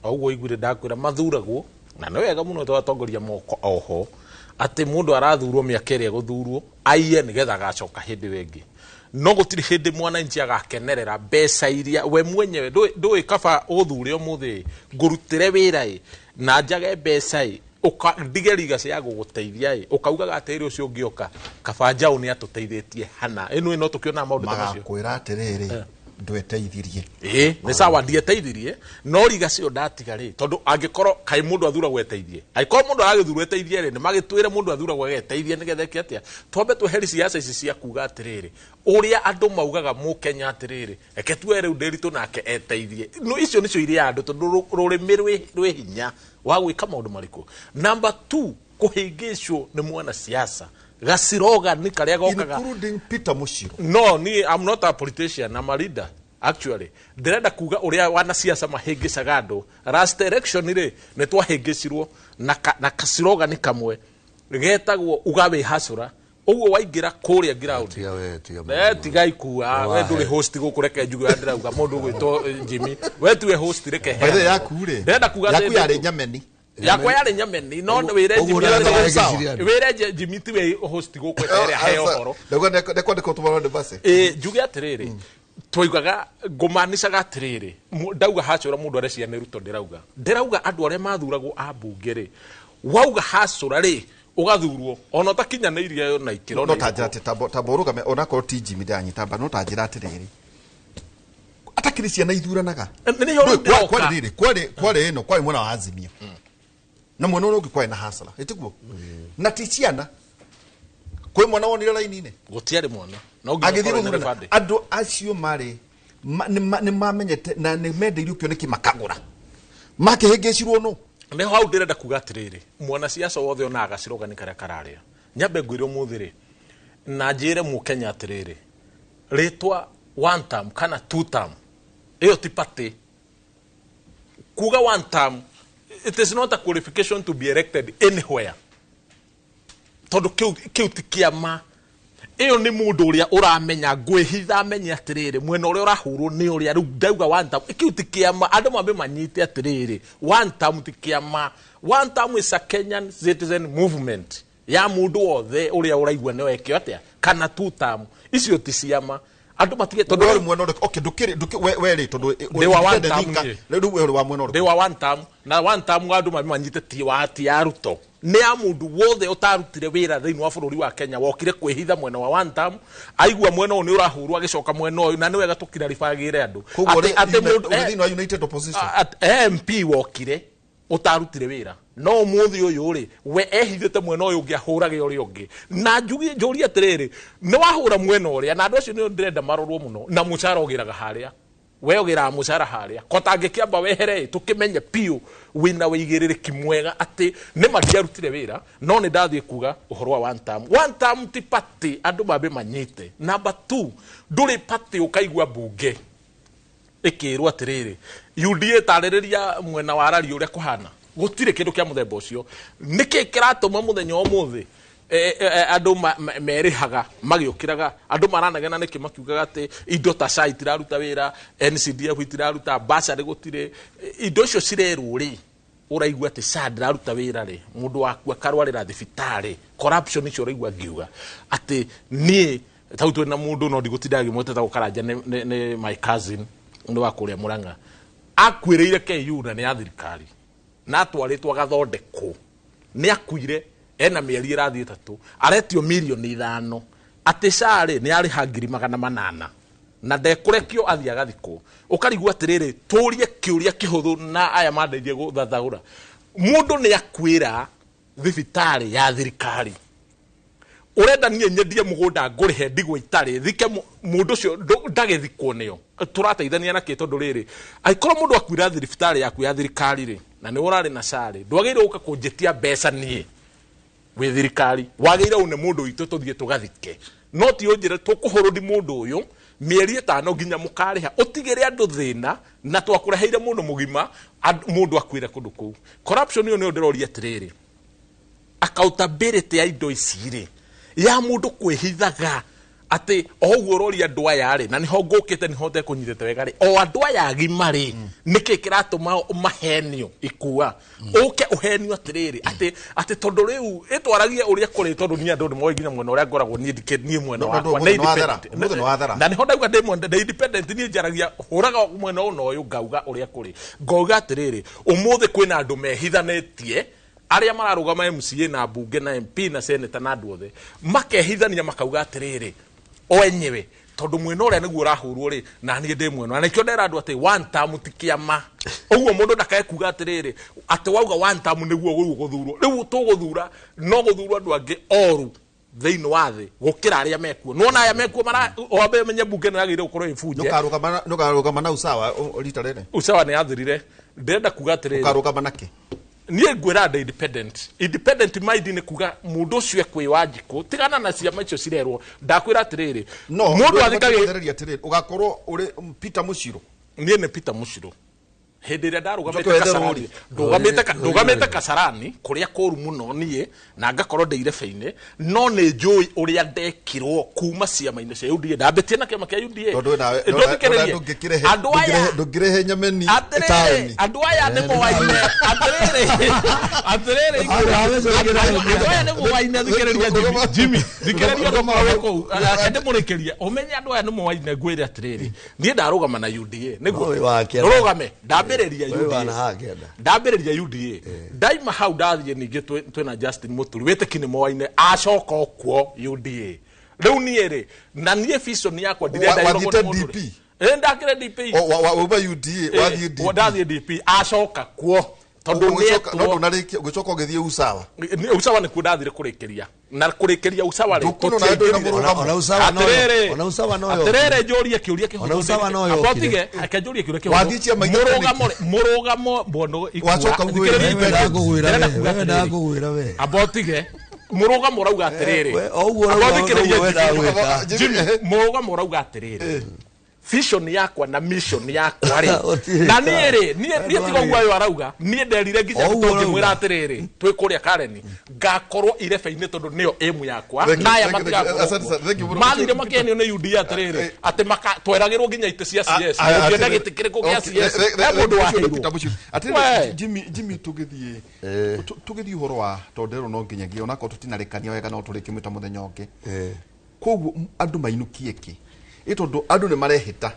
O ũguo iguire ndakwĩra mathuragwo, na nĩ wega mũno twatongoria moko oho atĩ mũndũ arathurwo mĩaka ĩrĩa egũthurwo aiye nĩgetha agacoka hĩndĩ ĩyo ĩngĩ. No gũtirĩ hĩndĩ mwananchi agakenerera mbeca iria we mwenyewe ndũĩ kaba ũthure ũmũthĩ ngũrutĩre wĩra ĩ na njage mbeca ĩ ndige rigaci ya gũgũteithia ĩ, ũkaugaga atĩrĩrĩ ũcio ũngĩoka kaba njaũ nĩ atũteithĩtie hana ĩno ĩno tũkĩonaga maũndũ ta macio. Magakwĩra atĩrĩrĩ, ndweteithirie. Ĩĩ, nĩ sawa ndieteithirie, no rigaci ĩyo ndatiga rĩ, tondũ angĩkorwo kaĩ mũndũ athuragwo eteithie, angĩkorwo mũndũ aragĩthurwo eteithie rĩ, nĩ magĩtwĩre mũndũ athuragwo ageteithie nĩgetha eke atĩa. Twambe tweherie ciaca ici cia kuga atĩrĩrĩ, ũrĩa andũ maugaga mũkenya atĩrĩrĩ, reke tuoe rĩu Ndĩritũ nake eteithie. No icio nĩcio irĩa andũ, tondũ rũrĩmĩ rwĩ hinya wa gwĩka maũndũ marĩkũ. Number 2, kũhĩngĩcwo nĩ mwanasiasa gacirogani karĩa gokaga, including Peter Mushiro. No, ni I'm not a politician, I'm a leader actually. Ndĩrenda kuga ũrĩa wanasiasa mahĩngĩcaga andũ. Last election rĩ, nĩ twahĩngĩcirwo na kacirogani kamwe getagwo uga wĩ hacũra. Ũguo waingĩra kũrĩa ground. Tiga ikua, we ndũrĩ host gũkũ, reke njuge ũrĩa ndĩrauga, mũndũ ũgwĩtwo Jimmy, we tiwe host, reke By the way, yaku rĩ, Ndĩrenda kuga yaku atĩ yarĩ Nyameni. Yakwa yarĩ Nyameni, no wĩre Ũguo Jimmy ũrĩa atĩrĩ, wĩre Jimmy tiwe host gũkũ eterere aheo ũhoro. Ndauga nĩkwandĩkwo tũmarũa nĩ basi. Ĩ, njuge atĩrĩrĩ, twaugaga ngũmanicaga atĩrĩrĩ, ndauga hacũra mũndũ areciria nĩ Ruto, ndĩrauga andũ arĩa mathuragwo a mbunge rĩ, wauga hacũra rĩ, ũgathurwo ona ũtakinyanĩirie na ikĩro. No ta njĩra atĩ tamba ũrũgame onakorwo ti Jimmy ndĩranyita mbaru, no ta njĩra atĩrĩrĩ, atakĩrĩ ciana ithuranaga. Nĩho Ndũĩ, ndĩroka. kwarĩ rĩrĩ, kwarĩ ĩno, kwarĩ mwena wa Azimio na mwena ũrĩa ũngĩ kwarĩ na Hasla, ĩtiguo? Na ti ciana, kwĩ mwana wonire raini-inĩ? Gũtiarĩ mwana. No nginya Agĩthiĩ ũkorwo na gũthurana. gĩbandĩ. Andũ acio marĩ nĩ mamenyete na nĩ mendeirio kĩoneki makagũra, makĩhĩngĩcirwo nũ. Nĩho hau ndĩrenda kuga atĩrĩrĩ, mwanasiasa wothe onaga gacirogani karĩa kararĩa. Nyambe ngwĩre ũmũthĩ rĩ, na njĩre mũkenya atĩrĩrĩ, rĩtwa one term kana two term ĩyo ti party. Kuga one term, it is not a qualification to be elected anywhere, tondũ kĩu ti kĩama. Ĩyo nĩ mũndũ ũrĩa ũramenya ngwĩhitha amenye atĩrĩrĩ, mwena ũrĩa ũrahũrwo nĩ ũrĩa. Rĩu ndauga one term, kĩu ti kĩama. Andũ mambe manyite atĩrĩrĩ, one term ti kĩama. One term is a Kenyan citizen movement ya mũndũ wothe ũrĩa ũraigua nĩ wekio atĩa, kana two term, icio ti ciama. Andũ matige Tondũ tondũ ũrĩ mwena ũrĩkũ? Okay, ndũkĩrĩ, we rĩ, tondũ Ndĩ wa one independent term thinker, niĩ. rĩu we ũrĩ wa mwena ũrĩkũ? Ndĩ wa one term, na one term andũ mambe manyite ti wa ti ya Ruto, nĩ ya mũndũ wothe ũtarutire wĩra thĩinĩ wa bũrũri wa Kenya, wokire kwĩhitha mwena wa one term, aigua mwena ũyũ nĩ ũrahũrwo agĩcoka mwena ũyũ, na nĩ wega tũkiraribagĩre andũ. Koguo Atĩ mũndũ ũrĩ thĩinĩ wa United Opposition? MP wokire Utarutire wira no umuthi uyu ri we ehithite mwena uyu ungi ahurage uria ungi na njugie njurie atiriri ni wahura mwena uria na andu acio ni ndirenda marorwo muno na mucara ugiraga haria we ugiraga mucara haria kotangikiamba wehere tukimenye piu wina wigirĩrĩki mwega ati ni matiarutire wira no ni ndathie kuga uhoro wa one term. One term ti party andu mambe manyite. Number 2 nduri party ukaigua bunge ikirwo atiriri UDA tarĩrĩria mwena wa rari ũrĩa kũhana gũtirĩ kĩndũ kĩa mũthemba ũcio nĩkĩ kĩratũma mũthenya ũmũthĩ andũ merĩhaga magĩũkĩraga andũ maranegena nĩkĩ makiugaga atĩ indo ta SHA itiraruta wĩra NCDF itiraruta bursary gũtirĩ indo icio cirerwo rĩ ũraigua atĩ SHA ndĩraruta wĩra rĩ mũndũ waku akarwarĩra thibitarĩ corruption icio ũraigua ngiuga atĩ niĩ tau twĩ na mũndũ no ndigũtinda ngĩmwĩta Gũkaranja nĩ my cousin nĩ wa kũrĩa Murang'a akuĩrĩire KU na nĩ ya thirikari na atwarĩtwo agathondekwo nĩ akuire ena mĩeri ĩrathiĩ 3 aretio mirioni 5 atĩ SHA rĩ nĩ arĩha 800,000 na ndekũrekio athiĩ agathikwo ũkarigwo atĩrĩrĩ tũrie kĩũria kĩhũthũ na aya mandeithie gũthathaũra mũndũ nĩ akuĩra thibitarĩ ya thirikari urenda niĩ nyendie mũgũnda ngũrĩhe ndigwo itarĩ thike mũndũ ũcio ndagĩthikwo nĩo tũrateithania nakĩ tondũ rĩrĩ angĩkorwo mũndũ akuira thibitarĩ yaku ya thirikari rĩ na nĩ ũrarĩ na SHA rĩ ndwagĩrĩirwo gũka kũnjĩtia mbeca niĩ wĩ thirikari wagĩrĩire une mũndũ witũ tũthiĩ tũgathike no ti ũnjĩre tũkũhũrũndi mũndũ ũyũ mĩeri 5 nginya mũkarĩha ũtigĩre andũ thĩna na twakũreheire mũndũ mũgima mũndũ akuire kũndũ kũu corruption ĩyo nĩyo ndĩroria atĩrĩrĩ accountability ya indo ici rĩ ya mundu kwihithaga ati o ũguo ũroria andũ aya rĩ na nĩho ngũkĩte nĩho ntekũnyitĩte wega rĩ o andũ aya agima rĩ nĩkĩ kĩratũma mahenio ikua ũke ũhenio atĩrĩrĩ atĩ tondũ rĩu ĩtwaragie ũrĩa kũrĩ tondũ niĩ andũ nĩmoĩ nginya mwena ũrĩa ngoragwo niĩ niĩ mwena wakwa nĩ independent na nĩho ndauga ndĩ mwena ndĩ independent niĩ njaragia hũraga mwena ũyũ na ũyũ ngauga ũrĩa kũrĩ ngauga atĩrĩrĩ ũmũthĩ kwĩna andũ mehithanĩtie aria mararugama MCA na bunge na MP na senator na andu othe makehithania makauga atiriri o enyewe tondu mwena uria niguo urahurwo ri na nie ndi mwena na nikio ndera andu ati one term ti kiama uguo mundu ndakae kuga atiriri ati wauga one term niguo guthurwo riu tuguthura no guthurwo andu angi oru thiini wa thi gukira aria mekuo nona aya mekuo mara wambe menye bunge no yagire gukorwo ibunje ndukarugama na usawa rita riri usawa ni athirire ndirenda kuga atiriri ukarugama nake niä ngwä ra independent independent mind nä kuga må ndå å cio ekwä wa njikå tigana na ciama icio cirerwo ndakwä ra atä rä rä må ndå athikagä å gakorwo å rä Peter Mushiro niä nä Peter Mushiro hä ndä ä rä a ndarå gamä te Kasarani kå rä a kå ru må no niä na ngakorwo ndä irebe-inä no nä njå å rä a ndekirwo kuma ciama-inä cia UDA ndambä tie na kä ama kä a UDA ndå ngä rehe nyameni andå aya nä moaine atärä andå aya nä moaine thikä rä ria Jimmy thikä rä ria ndå kå u ndä må rä kä rie å menye andå aya nä moaine ngwä re atä rä rä niä ndarå gama na UDA nä guo rå game ndambä ndambĩrĩria UDA ndaima hau ndathiĩ ningĩ twĩna Justin Muturi wĩtĩki nĩ moaine acoka okuo UDA rĩu niĩ rĩ na niĩ vision yakwa ndirenda DP ndakĩre DP wauma UDA wathiĩ DP ndathiĩ DP acoka kuo tondũ nĩ ũgĩcoka ũgĩthiĩ usawa usawa nĩkuo ndathire kũrĩkĩria na kũrĩkĩria usawa rĩ atĩrĩrĩ njũrie kĩũria kĩhũthũ abotige reke njũrie kĩũria kĩhũthũ mũrũgamo mbono abotige mũrũgamo ũrauga atĩrĩrĩ mũrũgamo ũrauga atĩrĩrĩ vision yakwa na mission yakwa ri na nie ri nie tiga guo ayo arauga nie nderire nginya tũngĩmwĩra atĩrĩrĩ twĩ kũrĩa Karen ngakorwo irebe-inĩ tondũ nĩyo aim yakwa naya matigakorwo mathire makenio nĩ UDA atĩrĩrĩ atĩ tweragĩrwo nginya itĩ cia CS ũngĩenda gĩtĩ kĩrĩkũ gĩa CS he mũndũ waheirwo atĩrĩrĩ Jimmy tũgĩthiĩ tũgĩthiĩ ũhoro wa tondũ ndĩrona no nginyagia onakorwo tũtinarĩkania wega no tũrĩkĩmwĩta mũthenya ũngĩ koguo andũ mainũkie kĩ tondu andu ni marehita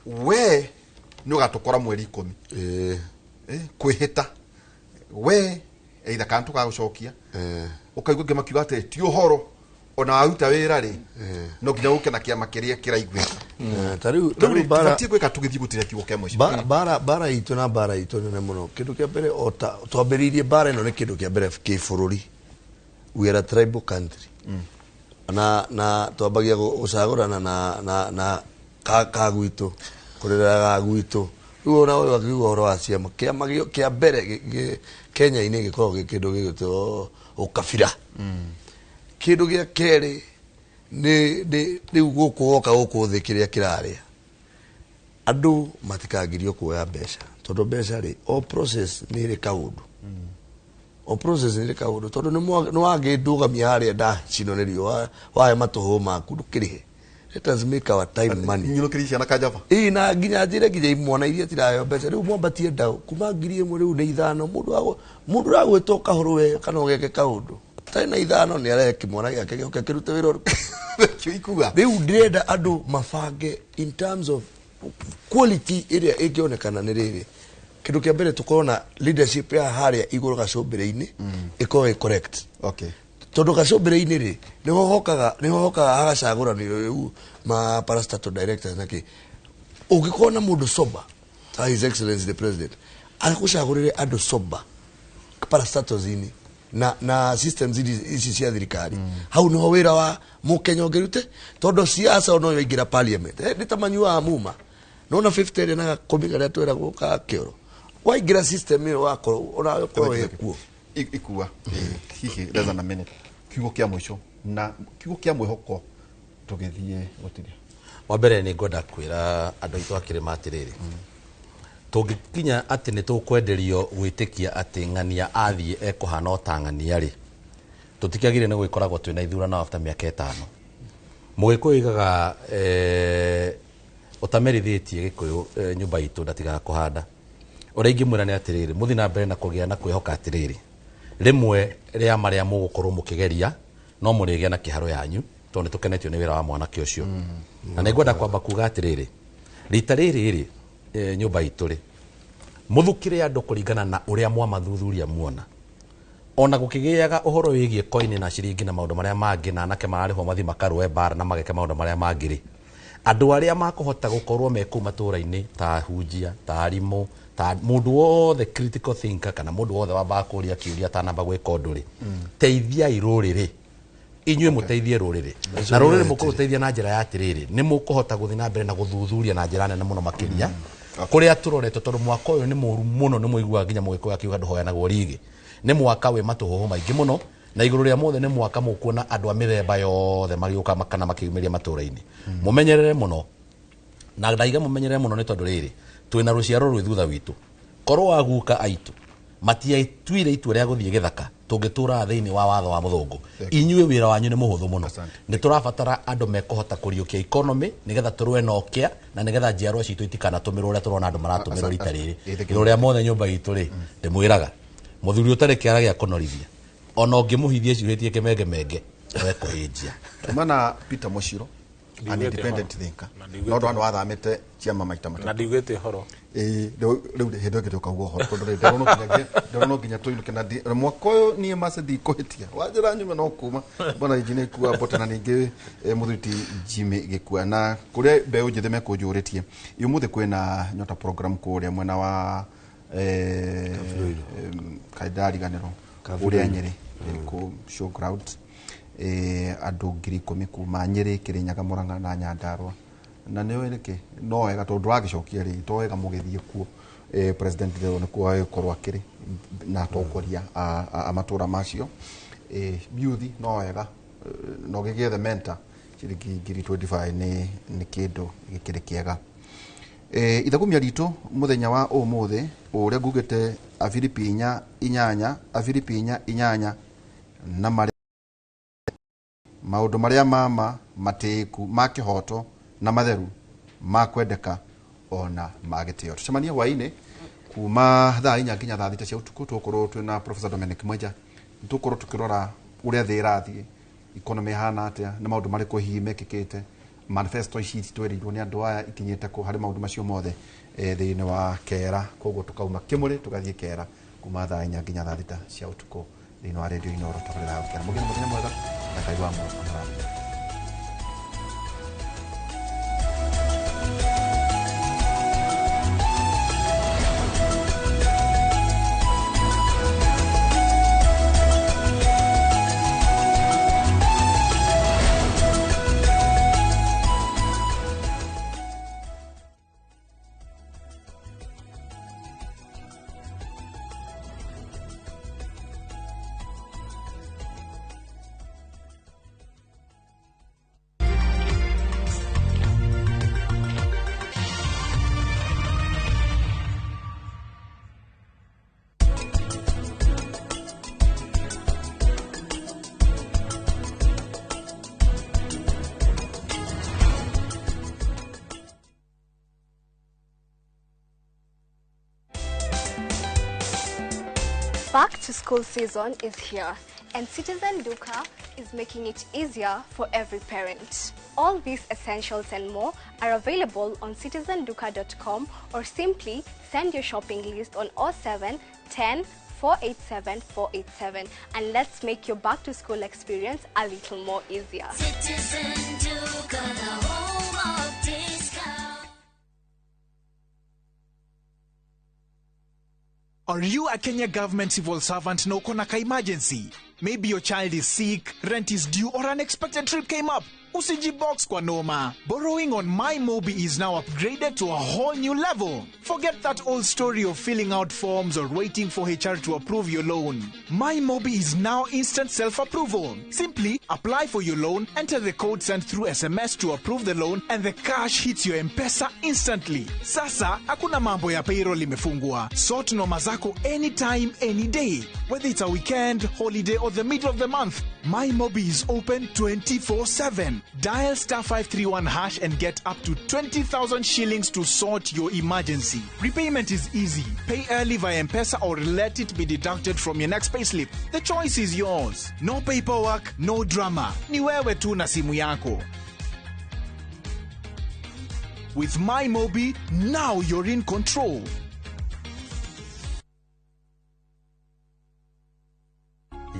we ni ugatukora mweri 10 kwihita we either kana tukagucokia ukaigua ngi makiuga ati ti uhoro Ona waruta wĩra rĩ no nginya ũke na kĩama kĩrĩa kĩraiguĩka. Ta rĩu bara tũbatiĩ gwĩka tũgĩthiĩ gũtiria kiugo kĩa mũico. Bara itũ na bara itũ nene mũno. Kĩndũ kĩa mbere o ta twambĩrĩirie bara ĩno nĩ kĩndũ kĩa mbere kĩbũrũri. We are a tribal country. Na twambagia gũcagũrana na ka gwitũ kũrera ga gwitũ. Rĩu ona ũyũ akiuga ũhoro wa ciama, kĩama kĩa mbere Kenya-inĩ gĩkoragwo gĩ kĩndũ gĩgwĩtwo ũkabira. Kĩndũ gĩa kerĩ nĩ rĩu gũkũ woka gũkũ thĩ kĩrĩa kĩrarĩa andũ matikangirio kuoya mbeca tondũ mbeca rĩ o process nĩ ĩrĩ kaũndũ. O process nĩ ĩrĩ kaũndũ tondũ nĩ wangĩndũgamia harĩa ndacinwo nĩ riũa wahe matũhũ maku ndũkĩrĩhe. Let us make our time money. Nyinũkĩrie ciana kanjaba. Ĩĩ na nginya njĩre nginya imwana iria ciraheo mbeca rĩu mwambatie ndau kuma 1000 rĩu nĩ 5 mũndũ ũragwĩta ũkahũrwe kana ũgeke kaũndũ tarĩ na 5 nĩ arehe kĩmwana gĩake gĩũke kĩrute wĩra ũrĩkũ. Rĩu ndĩrenda andũ mabange in terms of quality ĩrĩa ĩngĩonekana nĩ rĩrĩ. Kĩndũ kĩa mbere tũkorwo na leadership ya harĩa igũrũ gacũmbĩrĩ-inĩ ĩkorwo ĩ correct. Okay. Tondũ gacũmbĩrĩ-inĩ rĩ nĩho hokaga hagacagũranĩrio rĩu ma parastatal directors na kĩ. Ũngĩkorwo na mũndũ sober ta His Excellency the President akũcagũrĩre andũ sober parastatals-inĩ na systems ici cia thirikari. Hau niho wĩra wa mũkenya ũngĩrute tondũ siasa no yoingĩra parliament. Nĩ ta manyuaga muma nona 50 ĩrĩa na gakũmi karĩa tweragwo ka kĩoro waingĩra system ĩyo wakorwo ũrakorwo ĩkuo ikua hihi less than a minute. Kiugo kĩa mũico na kiugo kĩa mwĩhoko tũgĩthiĩ gũtiria. Wa mbere nĩ ngwenda kwĩra andũ aitũ a kĩrĩma atĩrĩrĩ, tũngĩkinya atĩ nĩ tũkwenderio gwĩtĩkia atĩ ng'ania athiĩ ekũhana o ta ng'ania rĩ, tũtikĩagĩrĩire nĩ gwĩkoragwo twĩna ithurano after mĩaka 5. Mũgĩkũyũ oigaga ũtamerithĩtie Gĩkũyũ nyũmba itũ ndatigaga kũhanda. Ũrĩa ingĩmwĩra nĩ atĩrĩrĩ, mũthiĩ na mbere na kũgĩa na kwĩhoka atĩrĩrĩ, rĩmwe rĩa marĩa mũgũkorwo mũkĩgeria no mũrĩgĩa na kĩharo yanyu tondũ nĩ tũkenetio nĩ wĩra wa mwanake ũcio. Na nĩ ngwenda kwamba kuga atĩrĩrĩ, rita rĩrĩ rĩ nyũmba itũ rĩ mũthukire andũ kũringana na ũrĩa mwamathuthuria muona. Ona gũkĩgĩaga ũhoro wĩgiĩ koini na ciringi na maũndũ marĩa mangĩ na anake mararĩhwo mathiĩ makarũe mbara na mageke maũndũ marĩa mangĩ rĩ, andũ arĩa makũhota gũkorwo me kũu matũũra-inĩ ta hunjia, ta arimũ, ta mũndũ wothe critical thinker kana mũndũ wothe wambaga kũria kĩũria atanamba gwĩka ũndũ rĩ, teithiai rũrĩrĩ. Inyuĩ mũteithie rũrĩrĩ na rũrĩrĩ mũkũrũteithia na njĩra ya atĩrĩrĩ, nĩ mũkũhota gũthiĩ na mbere na gũthuthuria na njĩra nene mũno makĩria kũrĩa tũroretwo tondũ mwaka ũyũ nĩ mũru mũno, nĩ mũiguaga nginya mũgĩkũyũ akiuga ndũhoyanagwo rigi. Nĩ mwaka wĩ matũhũhũ maingĩ mũno na igũrũ rĩa mothe nĩ mwaka mũkuona andũ a mĩthemba yothe magĩũka kana makĩyumĩria matũũra-inĩ. Mũmenyerere mũno na ndaiga mũmenyerere mũno nĩ tondũ rĩrĩ twĩna rũciaro rwĩ thutha witũ. Korwo waguka aitũ matiaituire itua rĩa gũthiĩ gĩthaka tũngĩtũraga thĩinĩ wa watho wa mũthũngũ. Inyuĩ wĩra wanyu nĩ mũhũthũ mũno. Nĩ tũrabatara andũ mekũhota kũriũkia economy nĩgetha tũrũe na ũkĩa na nĩgetha njiarwa citũ itikanatũmĩrwo ũrĩa tũrona andũ maratũmĩrwo rita rĩrĩ. Igũrũ rĩa mothe nyũmba itũ rĩ ndĩmwĩraga mũthuri ũtarĩ kĩara gĩa kũnorithia ona ũngĩmũhithia ciurĩtie kĩmengemenge wekũhĩnjia. Tuma na Peter Mushiro an independent thinker no ndo andu athamite ciama maita matatu na ndiugĩte ũhoro rĩu hĩndĩ ĩngĩ tũkauga ũhoro tondũ rĩ ndĩrona nginya tũinũke na mwaka ũyũ niĩ mace ndikũhĩtia wanjĩra nyume no kuma mbona injinia ikua mbota na ningĩ mũthuri ti Jimmy Gĩkua na kũrĩa mbeũ njĩthĩ mekũnjũrĩtie ũmũthĩ kwĩna Nyota program kũrĩa mwena wa kaindariganĩro kũrĩa Nyĩrĩ kũ showground andũ 10,000 kuma Nyĩrĩ, Kĩrĩnyaga, Mũrang'a na Nyandarua na nĩ ũĩ nĩkĩ no wega tondũ ndũragĩcokia rĩ to wega mũgĩthiĩ kuo president rĩo nĩkuo agĩkorwo akĩrĩ na atongoria a matũra macio youth no wega no gĩgĩethe mentor ciringi 25,000 nĩ kĩndũ gĩkĩrĩ kĩega. Ithagumia ritũ mũthenya wa ũmũthĩ ũrĩa ngugĩte Afilipi 4:8 Afilipi 4:8 na maũndũ marĩa mama matĩĩku ma kĩhoto na matheru ma kwendeka ona ma gĩtĩo. Tũcemanie hwaĩ-inĩ kuma thaa 4 nginya thaa 6 cia ũtukũ tũgũkorwo twĩna Professor Dominic Mwenja tũgũkorwo tũkĩrora ũrĩa thĩ ĩrathiĩ, economy ĩhana atĩa, nĩ maũndũ marĩkũ hihi mekĩkĩte, manifesto ici twĩrĩirwo nĩ andũ aya ikinyĩte kũ harĩ maũndũ macio mothe thĩinĩ wa kera. Koguo tũkauma Kĩmũrĩ tũgathiĩ Kera kuma thaa 4 nginya thaa 6 cia ũtukũ thĩinĩ wa Radio Inooro tabarĩra ya Gũkena. Mũgĩe na mũthenya mwega. Na Ngai wa amũrathime. Back to school season is here, and Citizen Duka is making it easier for every parent. All these essentials and more are available on citizenduka.com or simply send your shopping list on 07 10 487 487 and let's make your back to school experience a little more easier. Citizen Duka, the home of discount. Are you a Kenya government civil servant na uko na ka emergency? Maybe your child is sick, rent is due, or unexpected trip came up. Usijibox kwa noma. Borrowing on MyMobi is now upgraded to a whole new level. Forget that old story of filling out forms or waiting for HR to approve your loan. MyMobi is now instant self-approval. Simply apply for your loan, enter the code sent through SMS to approve the loan, and the cash hits your M-Pesa instantly. Sasa, hakuna mambo ya payroll imefungwa. Sort noma zako anytime, any day. Whether it's a weekend, holiday, or the middle of the month, MyMobi is open 24/7. Dial star 531 hash and get up to 20,000 shillings to sort your emergency. Repayment is easy. Pay early via M-Pesa or let it be deducted from your next payslip. The choice is yours. No paperwork, no drama. Ni wewe tu na simu yako. With MyMobi, now you're in control.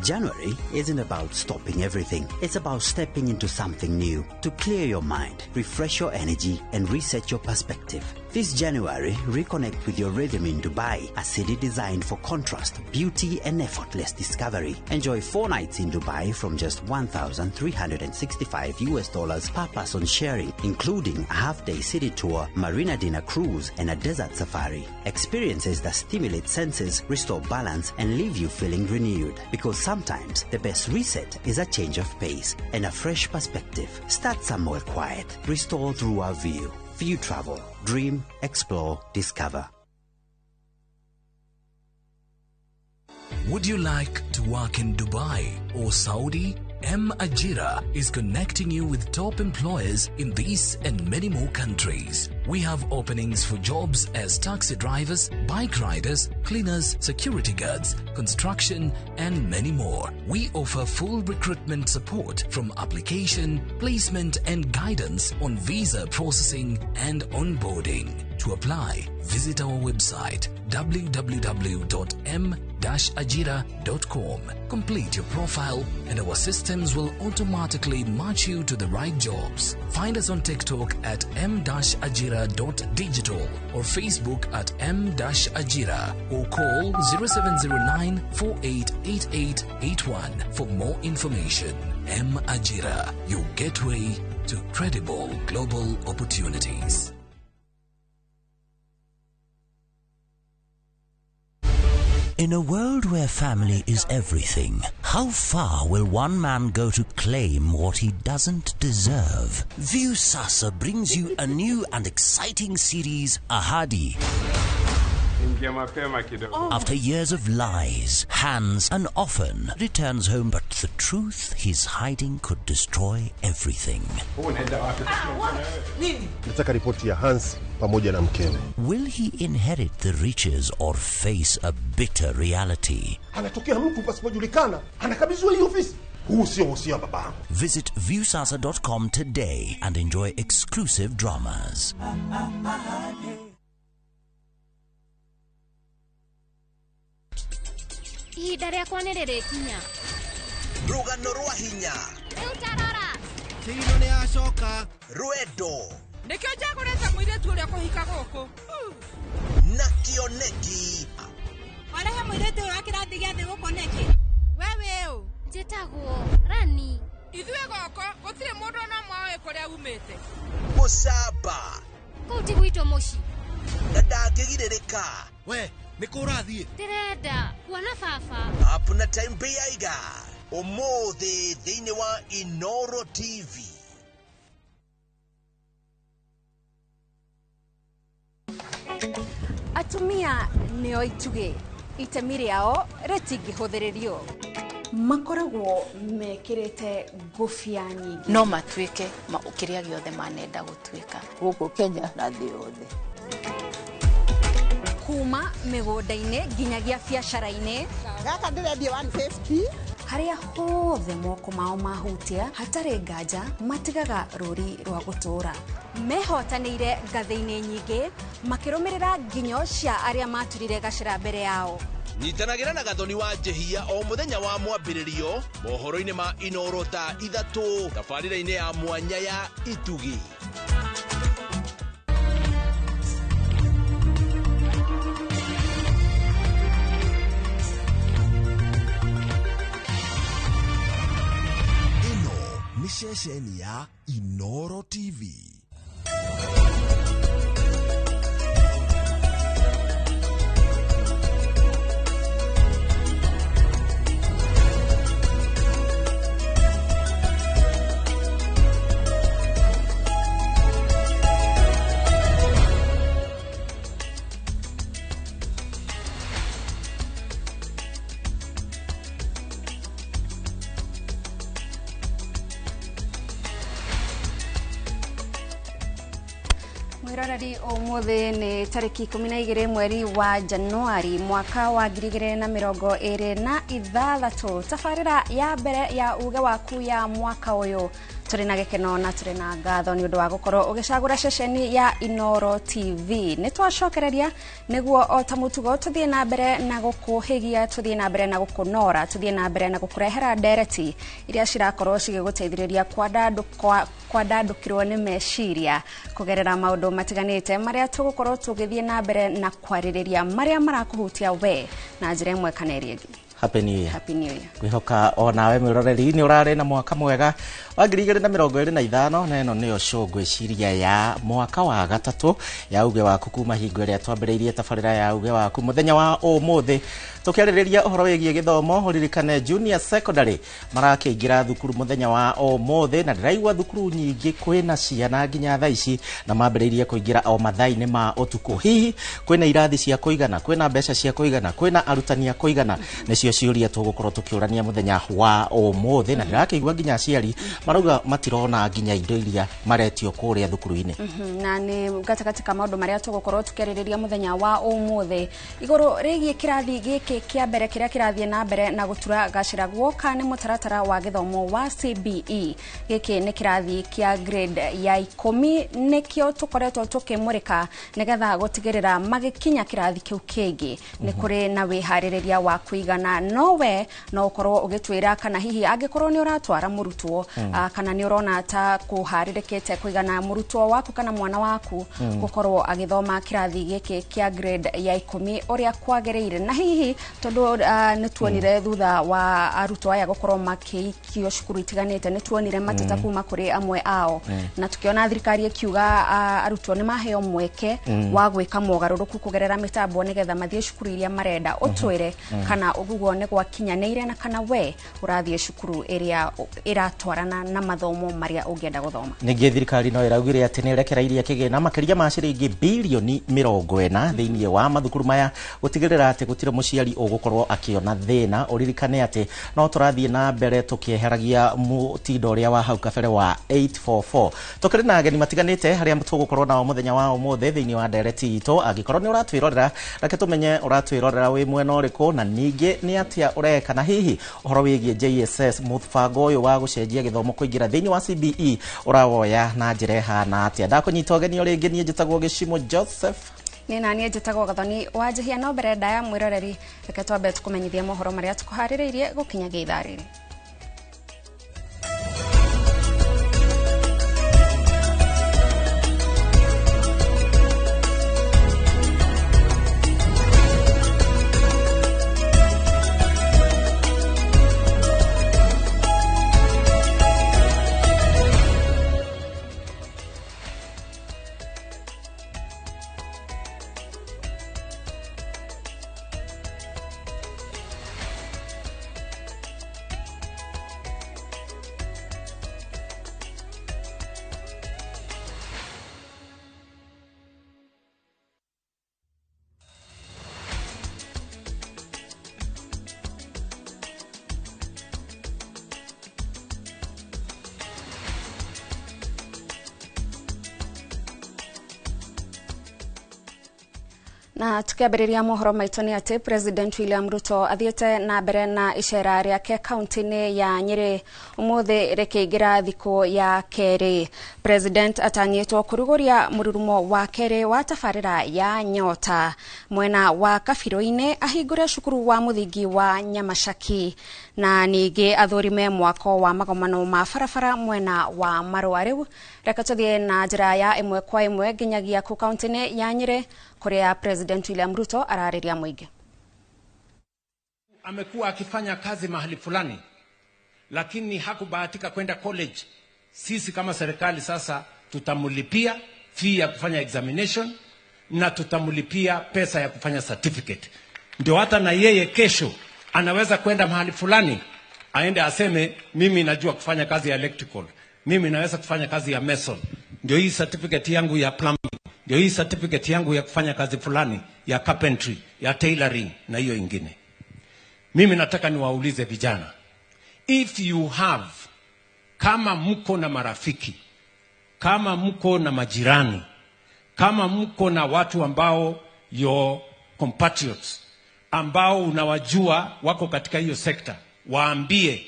January isn't about stopping everything. It's about stepping into something new to clear your mind, refresh your energy, and reset your perspective. This January, reconnect with your rhythm in Dubai, a city designed for contrast, beauty, and effortless discovery. Enjoy 4 nights in Dubai from just $1,365 per person sharing, including a half-day city tour, marina dinner cruise, and a desert safari. Experiences that stimulate senses, restore balance, and leave you feeling renewed. Because sometimes the best reset is a change of pace and a fresh perspective. Start somewhere quiet. Restore through our view. View Travel. Dream, explore, discover. Would you like to work in Dubai or Saudi? M Ajira is connecting you with top employers in these and many more countries. We have openings for jobs as taxi drivers, bike riders, cleaners, security guards, construction, and many more. We offer full recruitment support from application, placement, and guidance on visa processing and onboarding. To apply, visit our website www.m-ajira.com. Complete your profile and our systems will automatically match you to the right jobs. Find us on TikTok at m-ajira.digital or Facebook at m-ajira or call 0709 488881 for more information. M Ajira, your gateway to credible global opportunities. In a world where family is everything, how far will one man go to claim what he doesn't deserve? Viusasa brings you a new and exciting series, Ahadi. After years of lies, hands, and often returns home, but the truth he's hiding could destroy everything. Nataka ripoti ya Hans pamoja na mkewe. Will he inherit the riches or face a bitter reality? Anatokea mtu pasipojulikana, anakabidhiwa hii ofisi. Huu sio wosia babangu. Visit viewsasa.com today and enjoy exclusive dramas. Ihinda rĩakwa nĩ rĩrĩkinya. Rũgano rwa hinya. Rĩu tarora. Kirino nĩ acoka. Rwendo. Nĩkĩo njagũrĩte mũirĩtu ũrĩa kũhika gũkũ. Na kĩoneki. Warehe mũirĩtu ũyũ wa kĩrathi gĩa thĩ gũkũ nĩkĩ? We wĩ ũ? Njĩtagwo Rani. Ithuĩ goko gũtirĩ mũndũ ona ũmwe ũĩ kũrĩa umĩte. Gũcamba. Kũu ti gwitũ mũciĩ. Na ndangĩgirĩrĩka. We, nĩ kũ ũrathiĩ? Ndĩrenda kuona baba. Up na time Bĩaiga. Ũmũthĩ thĩinĩ wa Inoro TV. Atumia nĩo itugĩ, itemi rĩao rĩtingĩhũthĩrĩrio. Makoragwo mekĩrĩte ngũbia nyingĩ. No matuĩke kĩrĩa gĩothe manenda gũtuĩka. Gũkũ Kenya na thĩ yothe. Kuma mĩgũnda-inĩ nginyagia biacara-inĩ. Gaka ndĩrendia 150. Harĩa hothe moko mao mahutia hatarĩ nganja matigaga rũri rwa gũtũũra. Mehotanĩire ngathĩ-inĩ nyingĩ makĩrũmĩrĩra nginyo cia arĩa maturire gacĩra mbere yao. Nyitanagĩra na Gathoni wa Njehia o mũthenya wa mwambĩrĩrio mohoro-inĩ ma Inoro thaa 3 tabarĩra-inĩ ya mwanya ya Itugi. Ĩno nĩ ceceni ya Inoro TV. Mwiroreri umuthi ni tariki 12 mweri wa Januari mwaka wa 2026. Tabarĩra ya mbere ya uge waku ya mwaka ũyũ tũrĩ na gĩkeno na tũrĩ na ngatho nĩ ũndũ wa gũkorwo ũgĩcagũra ceceni ya Inoro TV. Nĩ twacokereria nĩguo o ta mũtugo tũthiĩ na mbere na gũkũhĩgia, tũthiĩ na mbere na gũkũnora, tũthiĩ na mbere na gũkũrehera ndereti iria cirakorwo cigĩgũteithĩrĩria kwandandũkĩrwo nĩ meciria kũgerera maũndũ matiganĩte marĩa tũgũkorwo tũgĩthiĩ na mbere na kwarĩrĩria marĩa marakũhutia we na njĩra ĩmwe kana ĩrĩa ĩngĩ. Happy New Year. Happy New Year. Ngwihoka onawe mwiroreri ni urari na mwaka mwega wa 2025 na ĩno nĩyo show ngwĩciria ya mwaka wa gatatũ ya uge waku kuma hingo ĩrĩa twambĩrĩirie tabarĩra ya uge waku mũthenya wa ũmũthĩ tũkĩarĩrĩria ũhoro wĩgiĩ gĩthomo. Ũririkane junior secondary marakĩingĩra thukuru mũthenya wa ũmũthĩ na ndĩraigua thukuru nyingĩ kwĩna ciana nginya thaa ici na mambĩrĩirie kũingĩra o mathaa-inĩ ma ũtukũ. Hihi kwĩna irathi cia kũigana, kwĩna mbeca cia kũigana, kwĩna arutani a kũigana? Nĩcio ciũria tũgũkorwo tũkĩũrania mũthenya wa ũmũthĩ na ndĩrakĩigua nginya aciari marauga matirona nginya indo iria maretio kũrĩa thukuru-inĩ. Na nĩ gatagatĩ ka maũndũ marĩa tũgũkorwo tũkĩarĩrĩria mũthenya wa ũmũthĩ igũrũ rĩgiĩ kĩrathi gĩkĩ kĩa mbere kĩrĩa kĩrathiĩ na mbere na gũtura gacĩra guoka nĩ mũtaratara wa gĩthomo wa CBE. Gĩkĩ nĩ kĩrathi kĩa grade ya 10 nĩkĩo tũkoretwo tũkĩmũrĩka nĩgetha gũtigĩrĩra magĩkinya kĩrathi kĩu kĩngĩ nĩ kũrĩ na wĩharĩrĩria wa kũigana. Nowe no ũkorwo ũgĩtwĩra kana hihi angĩkorwo nĩ ũratwara mũrutwo kana nĩ ũrona ta kũharĩrĩkĩte kũigana mũrutwo waku kana mwana waku gũkorwo agĩthoma kĩrathi gĩkĩ kĩa grade ya 10 ũrĩa kwagĩrĩire. Na hihi tondũ nĩ tuonire thutha wa arutwo aya gũkorwo makĩikio cukuru itiganĩte nĩ tuonire mateta kuma kũrĩ amwe ao na tukiona thirikari ĩkiuga arutwo nĩ maheo mweke wa gwĩka mogarũrũku kũgerera mĩtambo nĩgetha mathiĩ cukuru iria marenda. Ũtwĩre kana ũguo nĩ gwakinyanĩire na kana we ũrathiĩ cukuru ĩrĩa ĩratwarana na mathomo marĩa ũngĩenda gũthoma. Ningĩ thirikari no ĩraugire atĩ nĩ ĩrekereirie kĩgĩna makĩria ma ciringi birioni 40 thĩinĩ wa mathukuru maya gũtigĩrĩra atĩ gũtirĩ mũciari ũgũkorwo akĩona thĩna. Ũririkane atĩ no tũrathiĩ na mbere tũkĩeheragia mũtindo ũrĩa wa hau kabere wa 844. Tũkĩrĩ na ageni matiganĩte harĩa tũgũkorwo nao mũthenya wa ũmũthĩ thĩinĩ wa ndereti itũ. Angĩkorwo nĩ ũratwĩrorera reke tũmenye ũratwĩrorera wĩ mwena ũrĩkũ na ningĩ nĩ atĩa ũreka, na hihi ũhoro wĩgiĩ JSS mũbango ũyũ wa gũcenjia gĩthomo kũingĩra thĩinĩ wa CBE ũrawoya na njĩra ĩhana atĩa. Ndakũnyita ũgeni o rĩngĩ, niĩ njĩtagwo Gĩcimo Joseph. Nĩ naniĩ njĩtagwo Gathoni wa Njehia. No mbere ndaya mwĩroreri reke twambe tũkũmenyithie mohoro marĩa tũkũharĩrĩirie gũkinyagia ithaa rĩrĩ. Na tukiambĩrĩria mohoro maitũ nĩ atĩ President William Ruto athiĩte na mbere na icera rĩake kaunti-inĩ ya Nyĩrĩ ũmũthĩ rĩkĩingĩra thikũ ya kerĩ. President atanyĩtwo kũrugũria mũrurumo wa kerĩ wa tabarĩra ya Nyota mwena wa Kabirũ-inĩ, ahingũre cukuru wa mũthingi wa Nyamacaki, na ningĩ athũrime mwako wa magomano ma barabara mwena wa Marũa. Rĩu reke tũthiĩ na njĩra ya ĩmwe kwa ĩmwe nginyagia kũ kaunti-inĩ ya Nyĩrĩ kũrĩa President William Ruto ararĩria mũingĩ. Amekuwa akifanya kazi mahali fulani, lakini hakubahatika kwenda college. Sisi kama serikali sasa tutamlipia fee ya kufanya examination na tutamlipia pesa ya kufanya certificate. Ndio hata na yeye kesho anaweza kwenda mahali fulani aende aseme, mimi najua kufanya kazi ya electrical, mimi naweza kufanya kazi ya mason, ndio hii certificate yangu ya plumbing, ndio hii certificate yangu ya kufanya kazi fulani ya carpentry, ya tailoring na hiyo ingine. Mimi nataka niwaulize vijana, if you have, kama mko na marafiki, kama mko na majirani, kama mko na watu ambao your compatriots ambao unawajua wako katika hiyo sekta, waambie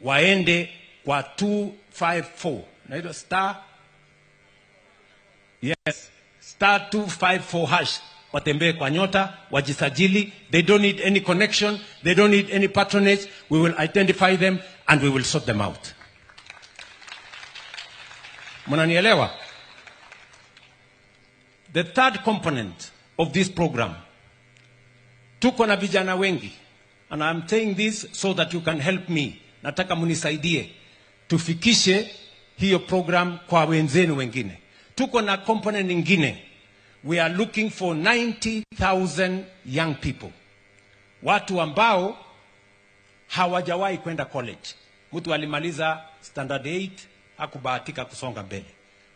waende kwa 254 naitwa star, yes, star 254 hash, watembee kwa Nyota, wajisajili. They don't need any connection, they don't need any patronage. We will identify them and we will sort them out. Mnanielewa? The third component of this program, tuko na vijana wengi, and I'm saying this so that you can help me. Nataka munisaidie tufikishe hiyo program kwa wenzenu wengine. Tuko na component nyingine. We are looking for 90,000 young people, watu ambao hawajawahi kwenda college. Mtu alimaliza standard 8 hakubahatika kusonga mbele,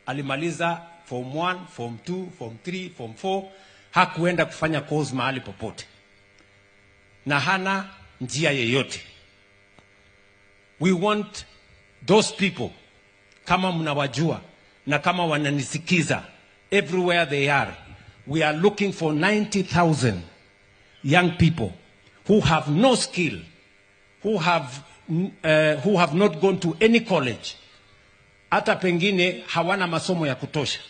alimaliza form 1, form 2, form 3, form 4, hakuenda kufanya course mahali popote na hana njia yeyote. We want those people, kama mnawajua na kama wananisikiza everywhere they are, we are looking for 90,000 young people who have no skill, who have not gone to any college, hata pengine hawana masomo ya kutosha.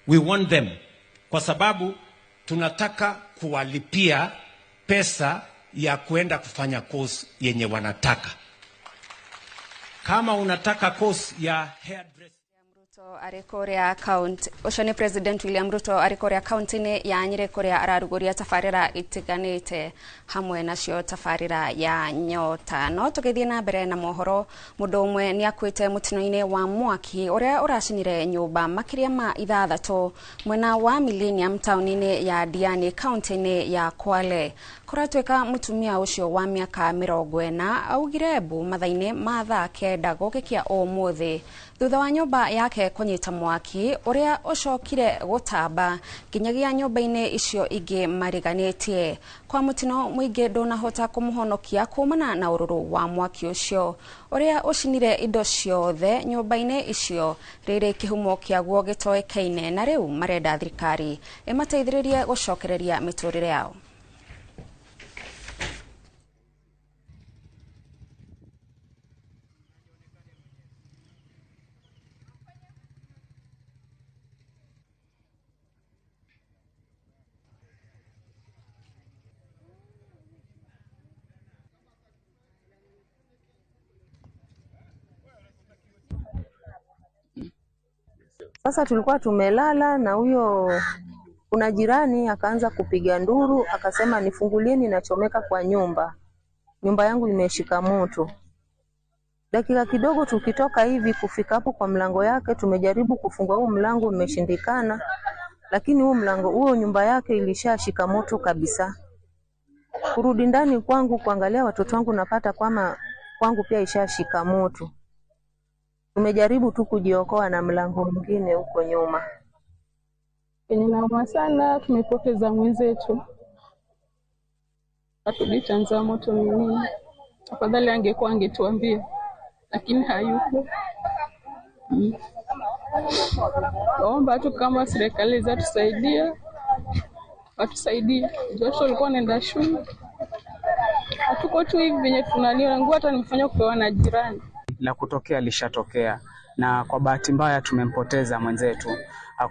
We want them kwa sababu tunataka kuwalipia pesa ya kuenda kufanya course yenye wanataka. Kama unataka course ya hairdressing. Ruto arĩ kũrĩa kaunti ũcio nĩ President William Ruto arĩ kũrĩa kaunti-inĩ ya Nyĩrĩ kũrĩa ararugũria tabarĩra itiganĩte hamwe nacio tabarĩra ya Nyota. No tũgĩthiĩ na mbere na mohoro, mũndũ ũmwe nĩ akuĩte mũtino-inĩ wa mwaki ũrĩa ũracinire nyũmba makĩria ma 6 mwena wa Millennium taũni-inĩ ya Diani kaunti-inĩ ya Kwale. Kũratuĩka mũtumia ũcio wa mĩaka 40 augire mbu mathaa-inĩ ma thaa 9 gũgĩkĩa ũmũthĩ thutha wa nyũmba yake kũnyita mwaki ũrĩa ũcokire gũtamba nginyagia nyũmba-inĩ icio ingĩ mariganĩtie. Kwa mũtino mũingĩ ndũnahota kũmũhonokia kumana na ũrũrũ wa mwaki ũcio ũrĩa ũcinire indo ciothe nyũmba-inĩ icio rĩrĩ kĩhumo kĩaguo gĩtoĩkaine, na rĩu marenda thirikari ĩmateithĩrĩrie gũcokereria mĩtũrĩre yao. Sasa tulikuwa tumelala na huyo kuna jirani akaanza kupiga nduru akasema, nifungulieni nachomeka kwa nyumba. Nyumba yangu imeshika moto. Dakika kidogo tukitoka hivi kufika hapo kwa mlango yake, tumejaribu kufungua huo mlango umeshindikana, lakini huo mlango huo nyumba yake ilishashika moto kabisa. Kurudi ndani kwangu kuangalia watoto wangu napata kwama kwangu pia ishashika moto. Tumejaribu tu kujiokoa na mlango mwingine huko nyuma. Inauma sana, tumepoteza mwenzetu. Hatujui chanzo moto ni nini. Afadhali angekuwa angetuambia, lakini hayupo. Naomba tu kama serikali zatusaidia Watusaidie. Watoto walikuwa wanaenda shule. Hatuko tu hivi venye tunalia, nguo hata nimefanya kupewa na jirani. La kutokea lishatokea, na kwa bahati mbaya tumempoteza mwenzetu.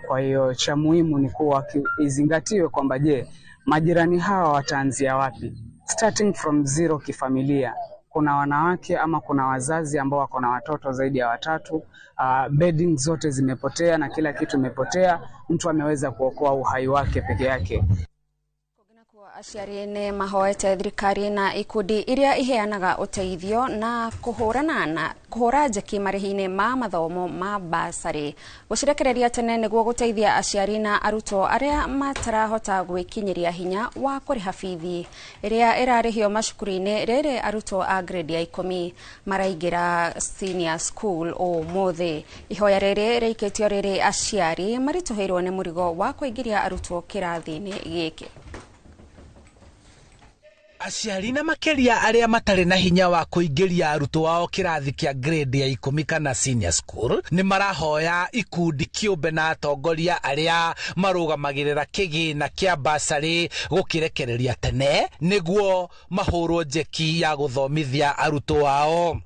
Kwa hiyo cha muhimu ni kuwa izingatiwe kwamba je, majirani hawa wataanzia wapi? Starting from zero kifamilia. Kuna wanawake ama kuna wazazi ambao wako na watoto zaidi ya watatu. Bedding zote zimepotea na kila kitu imepotea. Mtu ameweza kuokoa uhai wake peke yake. Aciari nĩ mahoete thirikari na ikundi iria iheanaga ũteithio na kũhũrana na kũhũra njeki marĩhi-inĩ ma mathomo ma basarĩ gũcirekereria tene nĩguo gũteithia aciari na arutwo arĩa matarahota gwĩkinyĩria hinya wa kũrĩha bithi ĩrĩa ĩrarĩhio macukuru-inĩ rĩrĩ arutwo a grade ya 10 maraingĩra senior school ũmũthĩ. Ihoya rĩrĩ rĩikĩtio rĩrĩ aciari maritũhĩirwo nĩ mũrigo wa kũingĩria arutwo kĩrathi-inĩ gĩkĩ. Aciari na makeria arĩa matarĩ na hinya wa kũingĩria arutwo ao kĩrathi kĩa grade ya 10 kana senior school nĩ marahoya ikundi kĩũmbe na atongoria arĩa marũgamagĩrĩra kĩgĩna kĩa basarĩ gũkĩrekereria tene nĩguo mahũrwo njeki ya gũthomithia arutwo ao.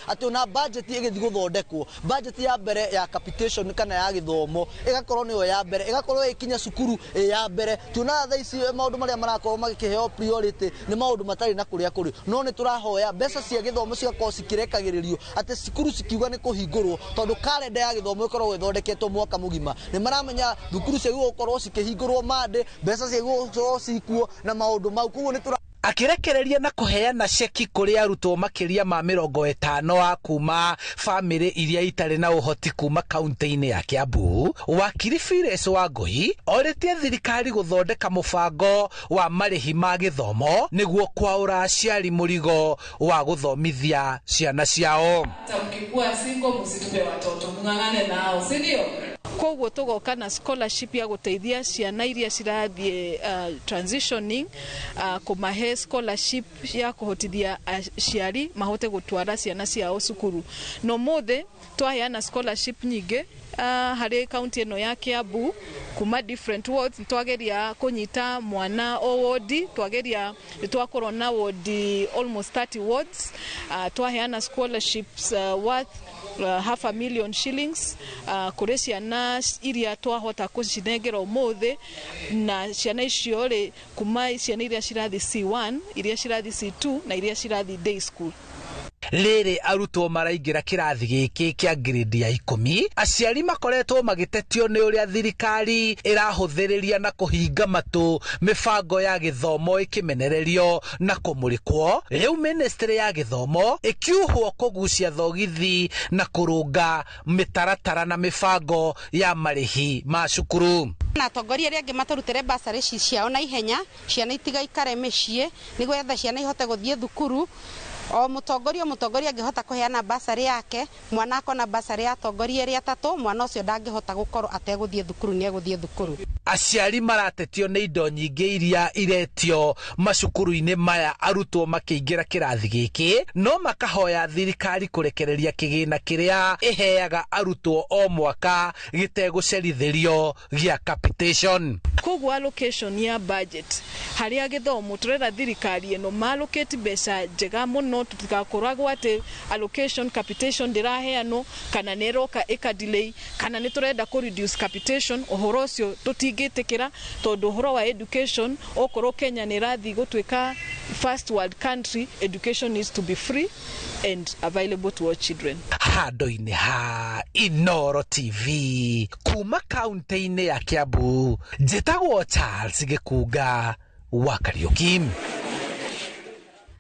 Atĩ ona budget ĩgĩthiĩ gũthondekwo, budget ya mbere ya capitation kana ya gĩthomo ĩgakorwo nĩyo ya mbere, ĩgakorwo ĩkinya cukuru ya mbere. Tuonaga thaa ici maũndũ marĩa marakorwo magĩkĩheo priority nĩ maũndũ matarĩ na kũrĩa kũrĩ, no nĩ tũrahoya mbeca cia gĩthomo cigakorwo cikĩrekagĩrĩrio atĩ cukuru cikiuga nĩ kũhingũrwo, tondũ kalenda ya gĩthomo ĩkoragwo ĩthondeketwo mwaka mũgima. Nĩ maramenya thukuru ciagĩrĩirwo gũkorwo cikĩhingũrwo Monday, mbeca ciagĩrĩirwo gũkorwo cikuo na maũndũ mau. Koguo nĩ akĩrekereria na kũheana ceki kũrĩ arutwo makĩria ma 50 a kuma bamĩrĩ iria itarĩ na ũhoti kuma kaunti-inĩ ya Kiambu. Wakiri Phyllis Wangũi orĩtie thirikari gũthondeka mũbango wa marĩhi ma gĩthomo nĩguo kwaũra aciari mũrigo wa gũthomithia ciana ciao. Mkikuwa single msitupe watoto, mng'ang'ane nao, si ndio? Koguo tugoka na scholarship ya guteithia ciana iria cirathie transitioning, kumahe scholarship ya kuhotithia aciari mahote gutwara ciana ciao cukuru. No mothe twaheana scholarship nyingi harĩ kaunti ĩno ya Kiambu kuma different wards. Twageria kunyita mwana o wodi, twageria twakorwo na wodi almost 30 wards. Twaheana scholarships worth 500,000 shillings kũrĩ ciana iria twahota kũcinengera ũmũthĩ, na ciana icio rĩ kuma ciana iria cirathi C1, iria cirathi C2 na iria cirathi day school. Rĩrĩ arutwo maraingĩra kĩrathi gĩkĩ kĩa grade ya 10, aciari makoretwo magĩtetio nĩ ũrĩa thirikari ĩrahũthĩrĩria na kũhinga matũ mĩbango ya gĩthomo ĩkĩmenererio na kũmũrĩkwo. Rĩu ministry ya gĩthomo ĩkiuhwo kũgucia thogithi na kũrũnga mĩtaratara na mĩbango ya marĩhi ma cukuru. Na atongoria arĩa angĩ matũrutĩre basarĩ ciao na ihenya, ciana itigaikare mĩciĩ nĩgetha ciana ihote gũthiĩ thukuru. O mũtongoria angĩhota kũheana basarĩ yake, mwana akona basarĩ ya atongoria arĩa atatũ, mwana ũcio ndangĩhota gũkorwo ategũthiĩ thukuru, nĩ egũthiĩ thukuru. Aciari maratetio nĩ indo nyingĩ iria iretio macukuru-inĩ maya arutwo makĩingĩra kĩrathi gĩkĩ, no makahoya thirikari kũrekereria kĩgĩna kĩrĩa ĩheaga arutwo o mwaka gĩtegũcerithĩrio gĩa capitation. Koguo allocation ya budget harĩa gĩthomo tũrera thirikari ĩno malocate mbeca njega mũno, tũtigakoragwo atĩ allocation capitation ndĩraheanwo kana nĩ ĩroka ĩka delay kana nĩ tũrenda kũ reduce capitation. Ũhoro ũcio tũtingĩtĩkĩra tondũ ũhoro wa education, okorwo Kenya nĩ ĩrathiĩ gũtuĩka first world country, education needs to be free and available to all children. Handũ-inĩ ha Inooro TV kuma kaunti-inĩ ya Kiambu, njĩtagwo Charles Gĩkunga wa Kariũki.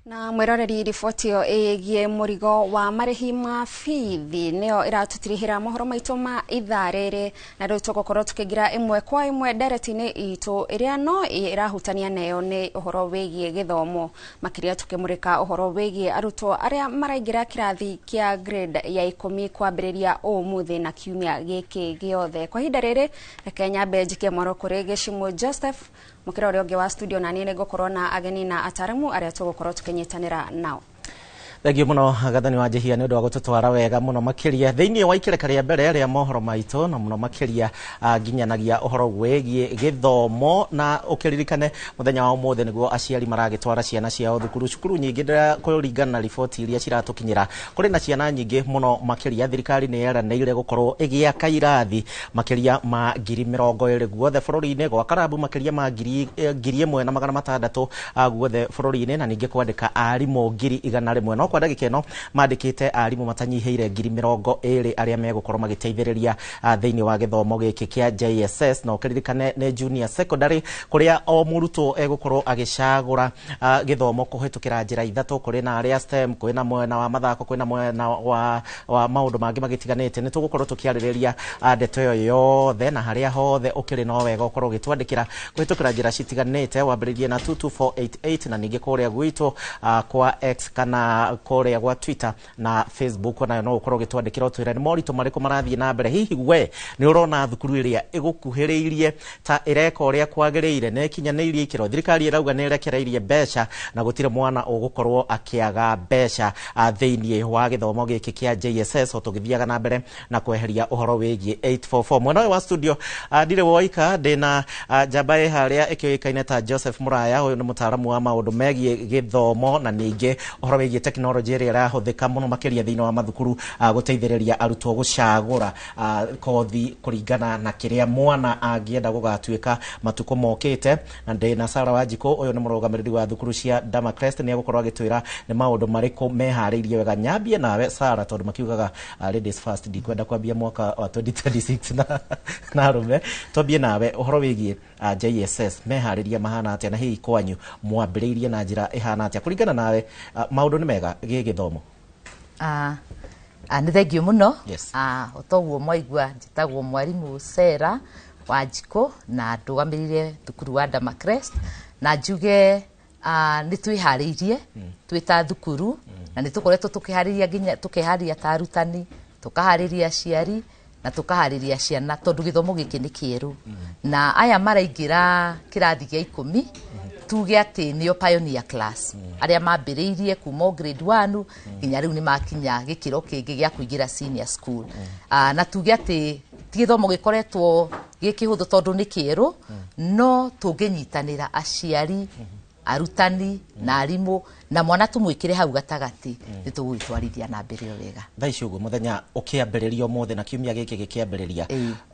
Na mwiroreri riboti ĩyo ĩgiĩ mũrigo wa marĩhi ma bithi nĩyo ĩratũtirihĩra mohoro maitũ ma ithaa rĩrĩ, na rĩu tũgũkorwo tũkĩingĩra ĩmwe kwa ĩmwe ndereti-inĩ itũ ĩrĩa no ĩrahutania nayo nĩ ũhoro wĩgiĩ gĩthomo, makĩria tũkĩmũrĩka ũhoro wĩgiĩ arutwo arĩa maraingĩra kĩrathi kĩa grade ya 10 kwambĩrĩria ũmũthĩ na kiumia gĩkĩ gĩothe. Kwa ihinda rĩrĩ reke nyambe njikie mwaro kũrĩ Gĩcimũ Joseph mũkĩra ũrĩa ũngĩ wa studio, na niĩ nĩngũkorwo na ageni na ataramu arĩa tũgũkorwo tũkĩnyitanĩra nao. Thengio muno Gathoni wa Njihia nĩ ũndũ wa gũtũtwara wega mũno makĩria thĩinĩ wa ikereka rĩa mbere rĩa mohoro maitũ, na mũno makĩria nginyanagia ũhoro wĩgiĩ gĩthomo. Na ũkĩririkane mũthenya wa ũmũthĩ nĩguo aciari maragĩtwara ciana ciao thukuru. Cukuru nyingĩ kũringana na riboti iria ciratũkinyĩra, kũrĩ na ciana nyingĩ mũno makĩria. Thirikari nĩ yeranĩire gũkorwo ĩgĩaka irathi makĩria ma 20,000 guothe bũrũri-inĩ, gwaka rabu makĩria ma 1,600 guothe bũrũri-inĩ, na ningĩ kwandĩka arimũ 100,000. No kwa ndagĩka ĩno mandĩkĩte arimũ matanyihĩire 20,000 arĩa megũkorwo magĩteithĩrĩria thĩinĩ wa gĩthomo gĩkĩ kĩa JSS. Na ũkĩririkane nĩ junior secondary, kũrĩa o mũrutwo egũkorwo agĩcagũra gĩthomo kũhĩtũkĩra njĩra ithatũ. Kũrĩ na arĩa STEM, kwĩna mwena wa mathako, kwĩna mwena wa maũndũ mangĩ magĩtiganĩte. Nĩ tũgũkorwo tũkĩarĩrĩria ndeto ĩyo yothe, na harĩa hothe ũkĩrĩ no wega ũkorwo ũgĩtwandĩkĩra kũhĩtũkĩra njĩra citiganĩte, wambĩrĩrie na 22488 na ningĩ kũrĩa gwitũ kwa X kana kũrĩa gwa Twitter na Facebook, nayo no ũkorwo ũgĩtwandĩkĩra ũtwĩre nĩ moritũ marĩkũ marathiĩ na mbere. Hihi we nĩ ũrona thukuru ĩrĩa ĩgũkuhĩrĩirie ta ĩreka ũrĩa kwagĩrĩire, nĩ ĩkinyanĩirie ikĩro? Thirikari ĩrauga nĩ ĩrekereirie mbeca na gũtirĩ mwana ũgũkorwo akĩaga mbeca thĩinĩ wa gĩthomo gĩkĩ kĩa JSS, o tũgĩthiaga na mbere na kweheria ũhoro wĩgiĩ 844. Mwena ũyũ wa studio ndirĩ woika, ndĩna njamba ĩ harĩa ĩkĩũĩkaine ta Joseph Muraya. Ũyũ nĩ mũtaaramu wa maũndũ megiĩ gĩthomo na ningĩ ũhoro wĩgiĩ tekinoronjĩ ĩrĩa ĩrahũthĩka mũno makĩria thĩinĩ wa mathukuru gũteithĩrĩria arutwo gũcagũra kothi kũringana na kĩrĩa mwana angĩenda gũgatuĩka matukũ mokĩte. Na ndĩna Sarah Wanjikũ, ũyũ nĩ mũrũgamĩrĩri wa thukuru cia Damacrest, nĩ egũkorwo agĩtwĩra nĩ maũndũ marĩkũ meharĩirie wega. Nyambie nawe Sarah, tondũ makiugaga ladies first, ndikwenda kwambia mwaka wa 2026 na arũme. Twambie nawe ũhoro wĩgiĩ JSS, meharĩria mahana atĩa, na hihi kwanyu mwambĩrĩirie na njĩra ĩhana atĩa? Kũringana nawe maũndũ nĩ mega gĩgĩthomo? Nĩ thengio mũno. O toguo mwaigua, njĩtagwo mwarimũ Sarah Wanjikũ na ndũgamĩrĩire thukuru wa Damacrest, na njuge nĩ twĩharĩirie twĩ ta thukuru, na nĩ tũkoretwo tũkĩharĩria, nginya tũkeharĩria ta arutani, tũkaharĩria aciari na tũkaharĩria ciana, tondũ gĩthomo gĩkĩ nĩ kĩerũ, na aya maraingĩra kĩrathi gĩa 10 tuge atĩ nĩo pioneer class, arĩa mambĩrĩirie kuma o grade 1 nginya rĩu nĩ makinya gĩkĩro kĩngĩ gĩa kũingĩra senior school. Na tuge atĩ ti gĩthomo gĩkoretwo gĩ kĩhũthũ tondũ nĩ kĩerũ, no tũngĩnyitanĩra aciari, arutani na arimũ, na mwana tũmwĩkĩre hau gatagatĩ, nĩ tũgũgĩtwarithia na mbere o wega. Thaa ici ũguo mũthenya ũkĩambĩrĩria ũmũthĩ na kiumia gĩkĩ gĩkĩambĩrĩria,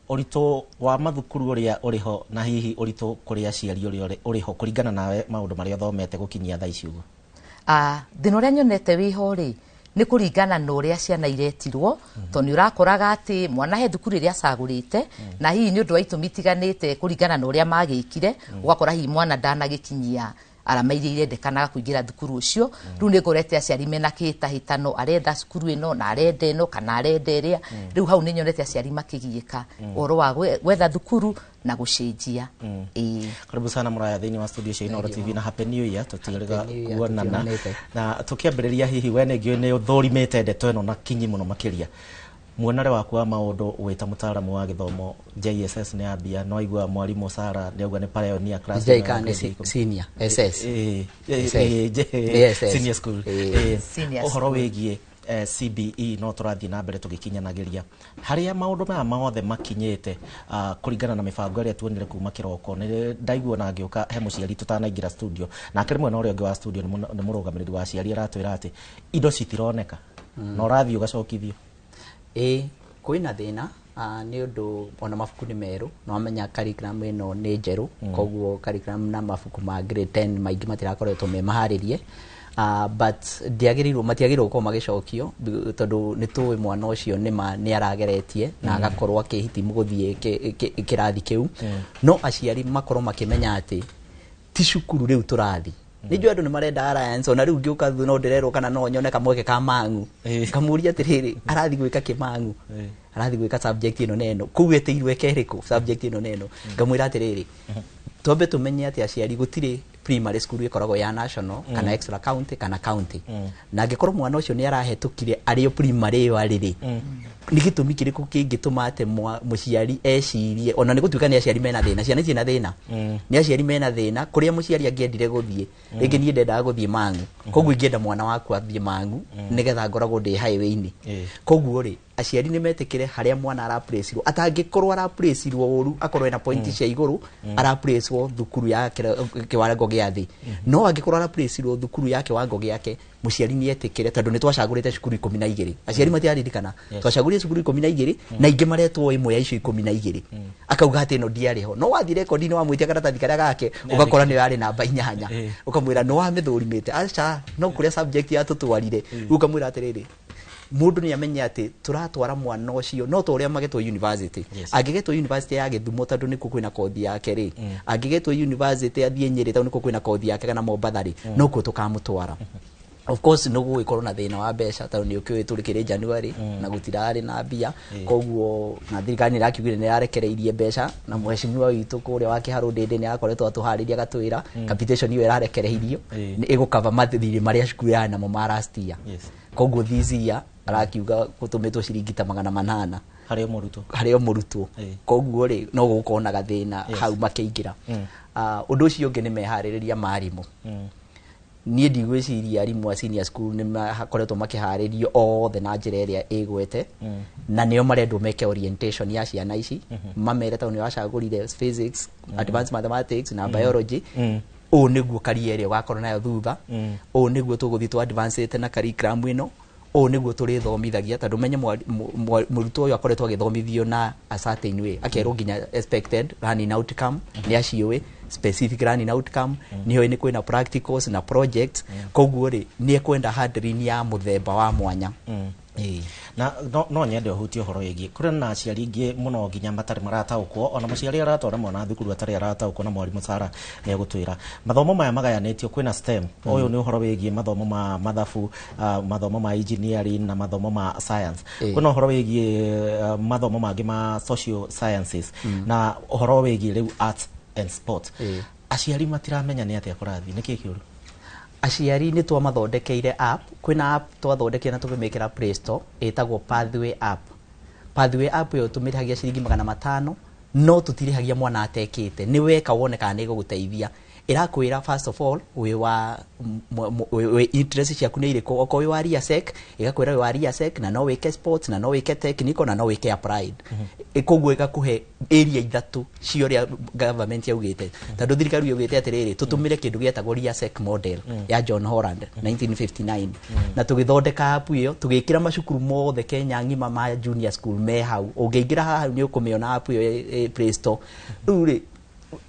ũritũ wa mathukuru ũrĩa ũrĩho, na hihi ũritũ kũrĩ aciari ũrĩa ũrĩho, kũringana nawe maũndũ marĩa ũthomete gũkinyia thaa ici ũguo? Thĩna ũrĩa nyonete wĩho rĩ, nĩ kũringana na ũrĩa ciana iretirwo, tondũ nĩ ũrakoraga atĩ mwana he thukuru ĩrĩa acagũrĩte, na hihi nĩ ũndũ wa itũmi itiganĩte kũringana na ũrĩa magĩkire, ũgakora hihi mwana ndanagĩkinyia arama iria irendekanaga kũingĩra thukuru ũcio. Rĩu nĩ ngorete aciari mena kĩhĩtahĩtano, aretha cukuru ĩno na arenda ĩno kana arenda ĩrĩa. Rĩu hau nĩ nyonete aciari makĩgiĩka ũhoro wa gwetha thukuru na gũcenjia. Ĩĩ. Karibu sana Muraya thĩinĩ wa studio cia Inooro TV, na happy new year. Tũtiĩrĩga kuonana na tũkĩambĩrĩria. Hihi we nĩ nĩ ũthũrimĩte ndeto ĩno na kinyi mũno makĩria, muonere waku wa maũndũ wĩ ta mũtaaramu wa gĩthomo, JSS nĩ ambia, no aigua mwarimũ Sarah nĩ auga nĩ pioneer class. J kana nĩ senior SS? Senior school. Ũhoro wĩgiĩ CBE no tũrathiĩ na mbere tũgĩkinyanagĩria harĩa maũndũ maya mothe makinyĩte, kũringana na mĩbango ĩrĩa tuonire kuma kĩroko. Nĩ ndaigua na ngĩũka he mũciari tũtanaingĩra studio, nake rĩmwe na ũrĩa ũngĩ wa studio nĩ mũrũgamĩrĩri wa aciari, aratwĩra atĩ indo citironeka na ũrathiĩ ũgacokithio. Ĩĩ, kwĩna thĩna nĩ ũndũ ona mabuku nĩ merũ, na wamenya curriculum ĩno nĩ njerũ, koguo curriculum na mabuku ma grade 10 maingĩ matirakoretwo me maharĩrie. But ndiagĩrĩirwo, matiagĩrĩirwo gũkorwo magĩcokio, tondũ nĩ tũĩ mwana ũcio nĩma nĩ arageretie na agakorwo akĩhitimu gũthiĩ kĩrathi kĩu. No aciari makorwo makĩmenya atĩ ti cukuru rĩu tũrathi, nĩ njũĩ andũ nĩ marenda alliance. Ona rĩu ngĩũka no ndĩrerwo kana no nyone kamweke ka mang'u, ngamũria atĩrĩrĩ, arathi gwĩka kĩmang'u, arathi gwĩka subject ĩno na ĩno, kũu etĩirwo eke ĩrĩkũ subject ĩno na ĩno? Ngamwĩra atĩrĩrĩ, twambe tũmenye atĩ aciari, gũtirĩ primary school ĩkoragwo ya national kana extra county kana county, na angĩkorwo mwana ũcio nĩ arahetũkire arĩ o primary ĩyo arĩ rĩ, Nĩ gĩtũmi kĩrĩkũ kĩngĩtũma atĩ mũciari ecirie, ona nĩ gũtuĩka nĩ aciari mena thĩna, ciana ici na thĩna, nĩ aciari mena thĩna kũrĩa mũciari angĩendire gũthiĩ. Rĩngĩ niĩ ndendaga gũthiĩ Mang'u, koguo ingĩenda mwana wakwa athiĩ Mang'u nĩgetha ngoragwo ndĩ highway-inĩ. Koguo rĩ, aciari nĩ metĩkĩre harĩa mwana araplacirwo, atangĩkorwo araplacirwo ũru, akorwo ena point cia igũrũ, araplacwo thukuru ya kĩwango gĩa thĩ. No angĩkorwo araplacirwo thukuru ya kĩwango gĩake, mũciari nĩ etĩkĩre, tondũ nĩ twacagũrĩte cukuru 12. Aciari matiraririkana, twacagũrire cukuru 12 na ingĩ maretwo ĩmwe ya icio 12, akauga atĩ ĩno ndiarĩ ho. No wathiĩ rekondi-inĩ wamwĩtia karatathi karĩa gake, ũgakora nĩyo yarĩ namba 8. Ũkamwĩra nĩ wamĩthũrimĩte, aca no kũrĩa subject yatũtwarire. Rĩu ũkamwĩra atĩrĩrĩ, mũndũ nĩ amenye atĩ tũratwara mwana ũcio no ta ũrĩa magetwo university. Angĩgetwo university ya Gĩthumo tondũ nĩkuo kwĩna kothi yake rĩ, angĩgetwo university athiĩ Nyĩrĩ tondũ nĩkuo kwĩna kothi yake, kana Mombatha rĩ, nokuo tũkamũtwara. Of course no gũgĩkorwo na thĩna wa mbeca, tondũ nĩ ũkĩũĩ tũrĩkĩrĩ January na gũtirarĩ na mbia. Koguo na thirikari nĩ ĩrakiugire nĩ ĩrarekereirie mbeca, na mheshimiwa witũ kũrĩa wa Kĩharũ Ndĩndĩ nĩ arakoretwo atũharĩria, agatwĩra capitation ĩyo ĩrarekereirio nĩ ĩgũkava mathirĩ marĩa cukuru yarĩ namo ma last year. Koguo this year arakiuga gũtũmĩtwo ciringi ta 800 harĩ o mũrutwo. Harĩ o mũrutwo. Koguo rĩ, no gũgũkorwo na gathĩna hau makĩingĩra. Ũndũ ũcio ũngĩ nĩ meharĩrĩria ma arimũ. Niĩ ndigwĩciria arimũ a senior school nĩ makoretwo makĩharĩrio othe na njĩra ĩrĩa ĩgwete, na nĩo marendwo meke orientation ya ciana ici, mamere tondũ nĩ wacagũrire physics, advanced mathematics na biology, ũũ nĩguo career ĩrĩa ũgakorwo nayo thutha, ũũ nĩguo tũgũthiĩ tũ advance na curriculum ĩno, ũũ nĩguo tũrĩthomithagia, tondũ menye mũrutwo ũyũ akoretwo agĩthomithio na a certain way, akerwo nginya expected learning outcome nĩ aciũĩ, specific learning outcome nĩ oĩ, nĩ kwĩna practicals na projects. Koguo rĩ, nĩ ekwenda handling ya mũthemba wa mwanya. Na no nyende ũhutie ũhoro wĩgiĩ kũrĩ na aciari aingĩ mũno nginya matarĩ marataũkwo, ona mũciari aratwara mwana thukuru atarĩ arataũkwo, na mwarimũ Sara nĩ egũtwĩra mathomo maya magayanĩtio. Kwĩna STEM, ũyũ nĩ ũhoro wĩgiĩ mathomo ma mathabu, mathomo ma engineering na mathomo ma science. Kwĩna ũhoro wĩgiĩ mathomo mangĩ ma social sciences na ũhoro wĩgiĩ rĩu arts and sport. Aciari matiramenya nĩ atĩa kũrathiĩ, nĩkĩ kĩũru? Aciari nĩ twamathondekeire app. Kwĩna app twathondekire na tũkĩmĩkĩra Play Store, ĩtagwo Pathway app. Pathway app ĩyo tũmĩrĩhagia ciringi 500, no tũtirĩhagia mwana atekĩte. Nĩ weka wone kana nĩ ĩgũgũteithia. Ĩrakwĩra first of all wĩ wa wĩ interest ciaku nĩ irĩkũ. Okorwo wĩ wa RIASEC, ĩgakwĩra wĩ wa RIASEC na no wĩke sports na no wĩke technical na no wĩke applied. Koguo ĩgakũhe area ithatũ cia ũrĩa government yaugĩte, tondũ thirikari yaugĩte atĩrĩrĩ, tũtũmĩre kĩndũ gĩetagwo RIASEC model ya John Holland 1959, na tũgĩthondeka app ĩyo, tũgĩkĩra macukuru mothe Kenya ng'ima ma junior school me hau. Ũngĩingĩra haha nĩ ũkũmĩona app ĩyo ĩ Play Store. Rĩu rĩ,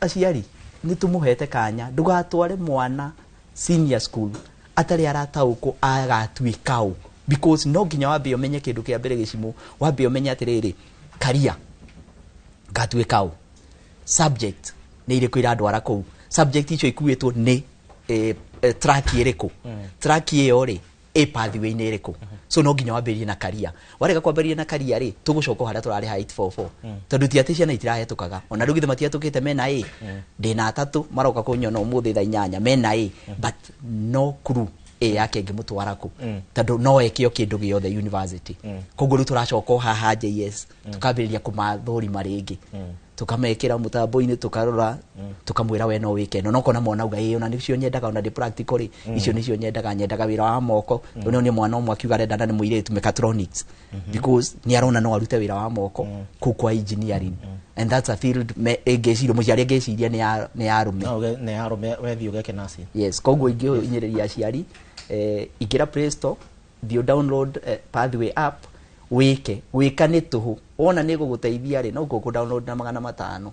aciari nĩ tũmũhete kanya, ndũgatware mwana senior school atarĩ arataũkwo agatuĩka ũ, because no nginya wambe ũmenye kĩndũ kĩa mbere gĩcimo, wambe ũmenye atĩrĩrĩ, career ngatuĩka ũ, subject nĩ irĩkũ irandwara kũu, subject icio ikuĩtwo nĩ track ĩrĩkũ, track ĩyo rĩ ĩ pathway-inĩ ĩrĩkũ. So no nginya wambĩrĩrie na career. Warega kwambĩrĩria na career rĩ, tũgũcoka o harĩa tũrarĩ ha 844, tondũ ti atĩ ciana itirahetũkaga. Ona rĩu githĩ matihetũkĩte mena A? Ndĩna atatũ maroka kũnyona ũmũthĩ thaa 8 mena A, but no clue A yake ĩngĩmũtwara kũ, tondũ no eke o kĩndũ gĩothe university. Koguo rĩu tũracoka o haha JS, tũkambĩrĩria kũmathũrima rĩngĩ, tũkamekĩra mũtambo-inĩ, tũkarora, tũkamwĩra we no wĩke ĩno, no kona mwana auga ĩĩ, ona nĩcio nyendaga, ona ndĩ practical rĩ, icio nĩcio nyendaga, nyendaga wĩra wa moko. Tondũ nĩ mwana ũmwe akiuga arenda, na nĩ mũirĩtu, mechatronics, because nĩ arona no arute wĩra wa moko kũu kwa engineering, and that's a field ĩngĩciria mũciari angĩciria nĩ ya arũme. No nĩ ya arũme, wethiĩ ũgeke nursing. Yes, koguo ingĩhinyĩrĩria aciari, ingĩra Play Store, thiĩ download Pathway app, wĩke. Gwĩka nĩ tũhũ, wona nĩ gũgũteithia rĩ, no kũ download na 500.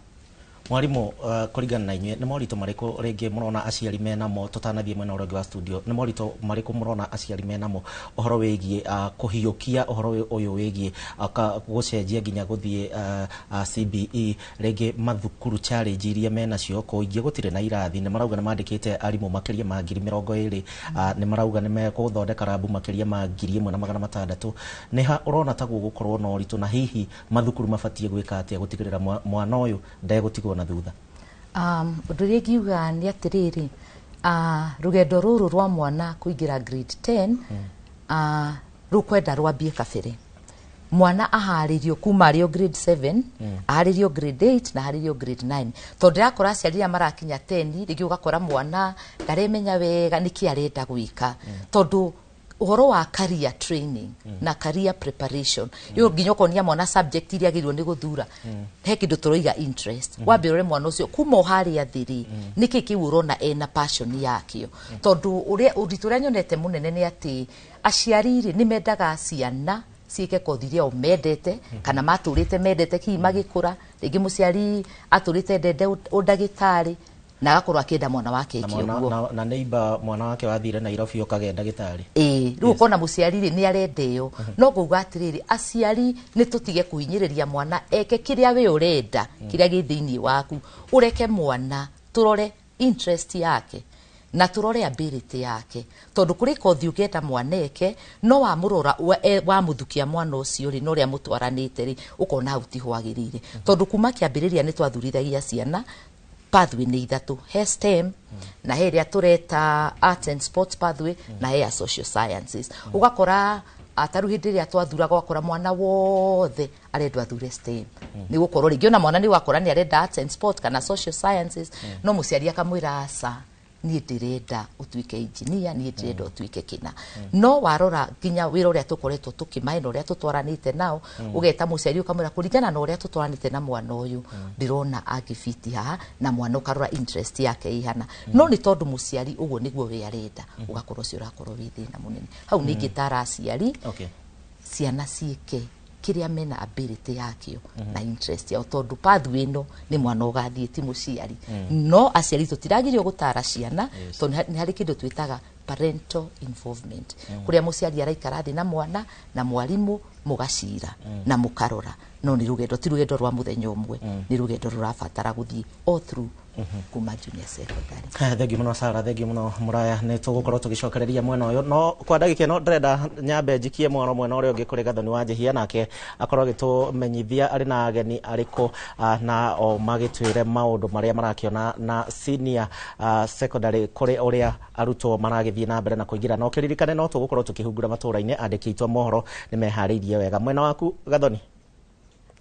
Mwarimũ, kũringana na inyuĩ, nĩ moritũ marĩkũ rĩngĩ mũrona aciari menamo, tũtanathiĩ mwena ũrĩa ũngĩ wa studio, nĩ moritũ marĩkũ mũrona aciari menamo ũhoro wĩgiĩ kũhiũkia ũhoro ũyũ wĩgiĩ gũcenjia nginya gũthiĩ CBE, rĩngĩ mathukuru challenge iria menacio kũingĩ gũtirĩ na irathi, nĩ marauga nĩ mandĩkĩte arimũ makĩria ma 20,000, nĩ marauga nĩ megũthondeka rabu makĩria ma 1600? Nĩ ha ũrona ta gũgũkorwo na ũritũ, na hihi mathukuru mabatiĩ gwĩka atĩa gũtigĩrĩra mwana ũyũ ndegũtigwo na thutha? Ũndũ ũrĩa ingiuga nĩ atĩrĩrĩ, rũgendo rũrũ rwa mwana kũingĩra grade 10 rũkwenda rwambie kabere. Mwana aharĩrio kuma arĩ o grade 7, aharĩrio grade 8 na aharĩrio grade 9, tondũ ndĩrakora aciari arĩa marakinya 10 rĩngĩ ũgakora mwana ndaremenya wega nĩkĩ arenda gwĩka, tondũ ũhoro wa career training na career preparation yo nginya ũkonia mwana subject iria agĩrĩirwo nĩ gũthura, he kĩndũ tũroiga interest. Wambe ũrore mwana ũcio kuma o harĩa thĩ rĩ, nĩkĩ kĩu ũrona ena passion yakĩo, tondũ ũrĩa ũritũ ũrĩa nyonete mũnene nĩ atĩ aciari rĩ nĩ mendaga ciana ciĩke kothi iria o mendete kana matũrĩte mendete hihi magĩkũra. Rĩngĩ mũciari atũrĩte endete ũndagĩtarĩ na agakorwo akĩenda mwana wake Na eke mwana, ũguo. na neighbor mwana wake wathire Nairobi ũkagĩa ndagĩtarĩ. Ĩĩ, rĩu ũkona mũciari rĩ nĩ arenda ĩyo, no ngauga atĩrĩrĩ, aciari nĩ tũtige kũhinyĩrĩria mwana eke kĩrĩa we ũrenda, kĩrĩa gĩ thĩinĩ waku. Ũreke mwana tũrore interest yake na tũrore ability yake, tondũ kũrĩ kothi ũngĩenda mwana eke, no wamũrora wamũthukia mwana ũcio rĩ na ũrĩa mũtwaranĩte rĩ, ũkona hau tiho agĩrĩire, tondũ kuma kĩambĩrĩria nĩ twathurithagia ciana pathway nĩ ithatũ: he STEM, na he ĩrĩa tũreta arts and sports pathway, na he ya social sciences. Ũgakora ta rĩu hĩndĩ ĩrĩa twathuraga, ũgakora mwana wothe arendwo athure STEM, nĩ gũkorwo rĩngĩ ona mwana nĩ wakora nĩ arenda arts and sports kana social sciences, no mũciari akamwĩra, "Aca, niĩ ndĩrenda ũtuĩke engineer, niĩ ndĩrenda ũtuĩke kĩna." No warora nginya wĩra ũrĩa tũkoretwo tũkĩmae na ũrĩa tũtwaranĩte nao, ũgeta mũciari ũkamwĩra, "Kũringana na ũrĩa tũtwaranĩte na mwana ũyũ, ndĩrona angĩbiti haha," na mwana ũkarora interest yake ihana, no nĩ tondũ mũciari ũguo nĩguo we arenda, ũgakorwo ũcio ũrakorwo wĩ thĩna mũnene hau. Nĩ ingĩtara aciari ciana ciĩke kĩrĩa mena ability yakĩo na interest yao, tondũ pathway ĩno nĩ mwana ũgathiĩ, ti mũciari. No aciari tũtiragirio gũtara ciana, tondũ nĩ harĩ kĩndũ twĩtaga parental involvement, kũrĩa mũciari araikara thĩ na mwana na mwarimũ, mũgacira na mũkarora. No nĩ rũgendo, ti rũgendo rwa mũthenya ũmwe, nĩ rũgendo rũrabatara gũthiĩ all through kuma junior secondary. Thengiũ mũno Sara, thengiũ mũno Mũraya. Nĩ tũgũkorwo tũgĩcokereria mwena ũyũ, no kwa ndagĩka ĩno ndĩrenda nyambe njikie mwaro mwena ũrĩa ũngĩ kũrĩ Gathoni wa Njihia, nake akorwo agĩtũmenyithia arĩ na ageni arĩkũ, na o magĩtwĩre maũndũ marĩa marakĩona na senior secondary, kũrĩ ũrĩa arutwo maragĩthiĩ na mbere na kũingĩra. Na ũkĩririkane no tũgũkorwo tũkĩhungura matũũra-inĩ, andĩki aitũ a mohoro nĩ meharĩirie wega. Mwena waku, Gathoni.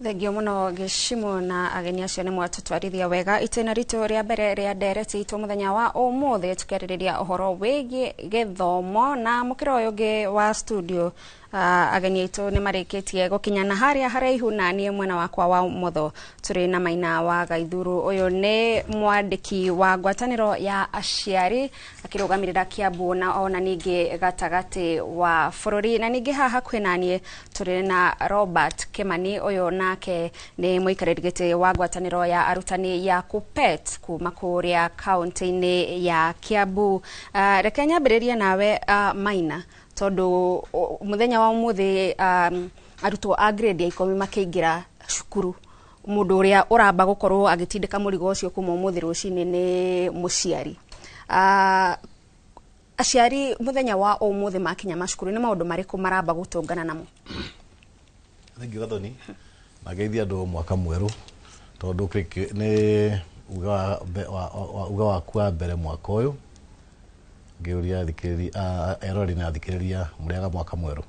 Thengio mũno Gĩcimo na ageni acio nĩ mwatũtwarithia wega itĩna ritũ rĩa mbere rĩa ndereti itũ mũthenya wa ũmũthĩ, tũkĩarĩrĩria ũhoro wĩgiĩ gĩthomo. Na mũkĩra ũyũ ũngĩ wa studio, ageni aitũ nĩ marĩkĩtie gũkinya na harĩa haraihu, na niĩ mwena wakwa wa ũmotho tũrĩ na Maina wa Gaithuru. Ũyũ nĩ mwandĩki wa ngwatanĩro ya aciari akĩrũgamĩrĩra Kiambu na ona ningĩ gatagatĩ wa bũrũri. Na ningĩ haha hakuhĩ na niĩ tũrĩ na Robert Kimani. Ũyũ nake nĩ mũikarĩri gĩtĩ wa ngwatanĩro ya arutani ya KUPPET kuma kũrĩa kaunti-inĩ ya Kiambu. Reke nyambĩrĩrie nawe, Maina, tondũ mũthenya wa ũmũthĩ arutwo a grade ya 10 makĩingĩra cukuru, mũndũ ũrĩa ũramba gũkorwo agĩtindĩka mũrigo ũcio kuma ũmũthĩ rũcinĩ nĩ mũciari. Aciari mũthenya wa ũmũthĩ makinya macukuru, nĩ maũndũ marĩkũ maramba gũtũngana namo? Thengiũ Gathoni, na ngeithia andũ mwaka mwerũ, tondũ nĩ uga waku wa mbere mwaka ũyũ. Ngĩũria athikĩrĩria, eroreri na athikĩrĩria, mũrĩaga mwaka mwerũ.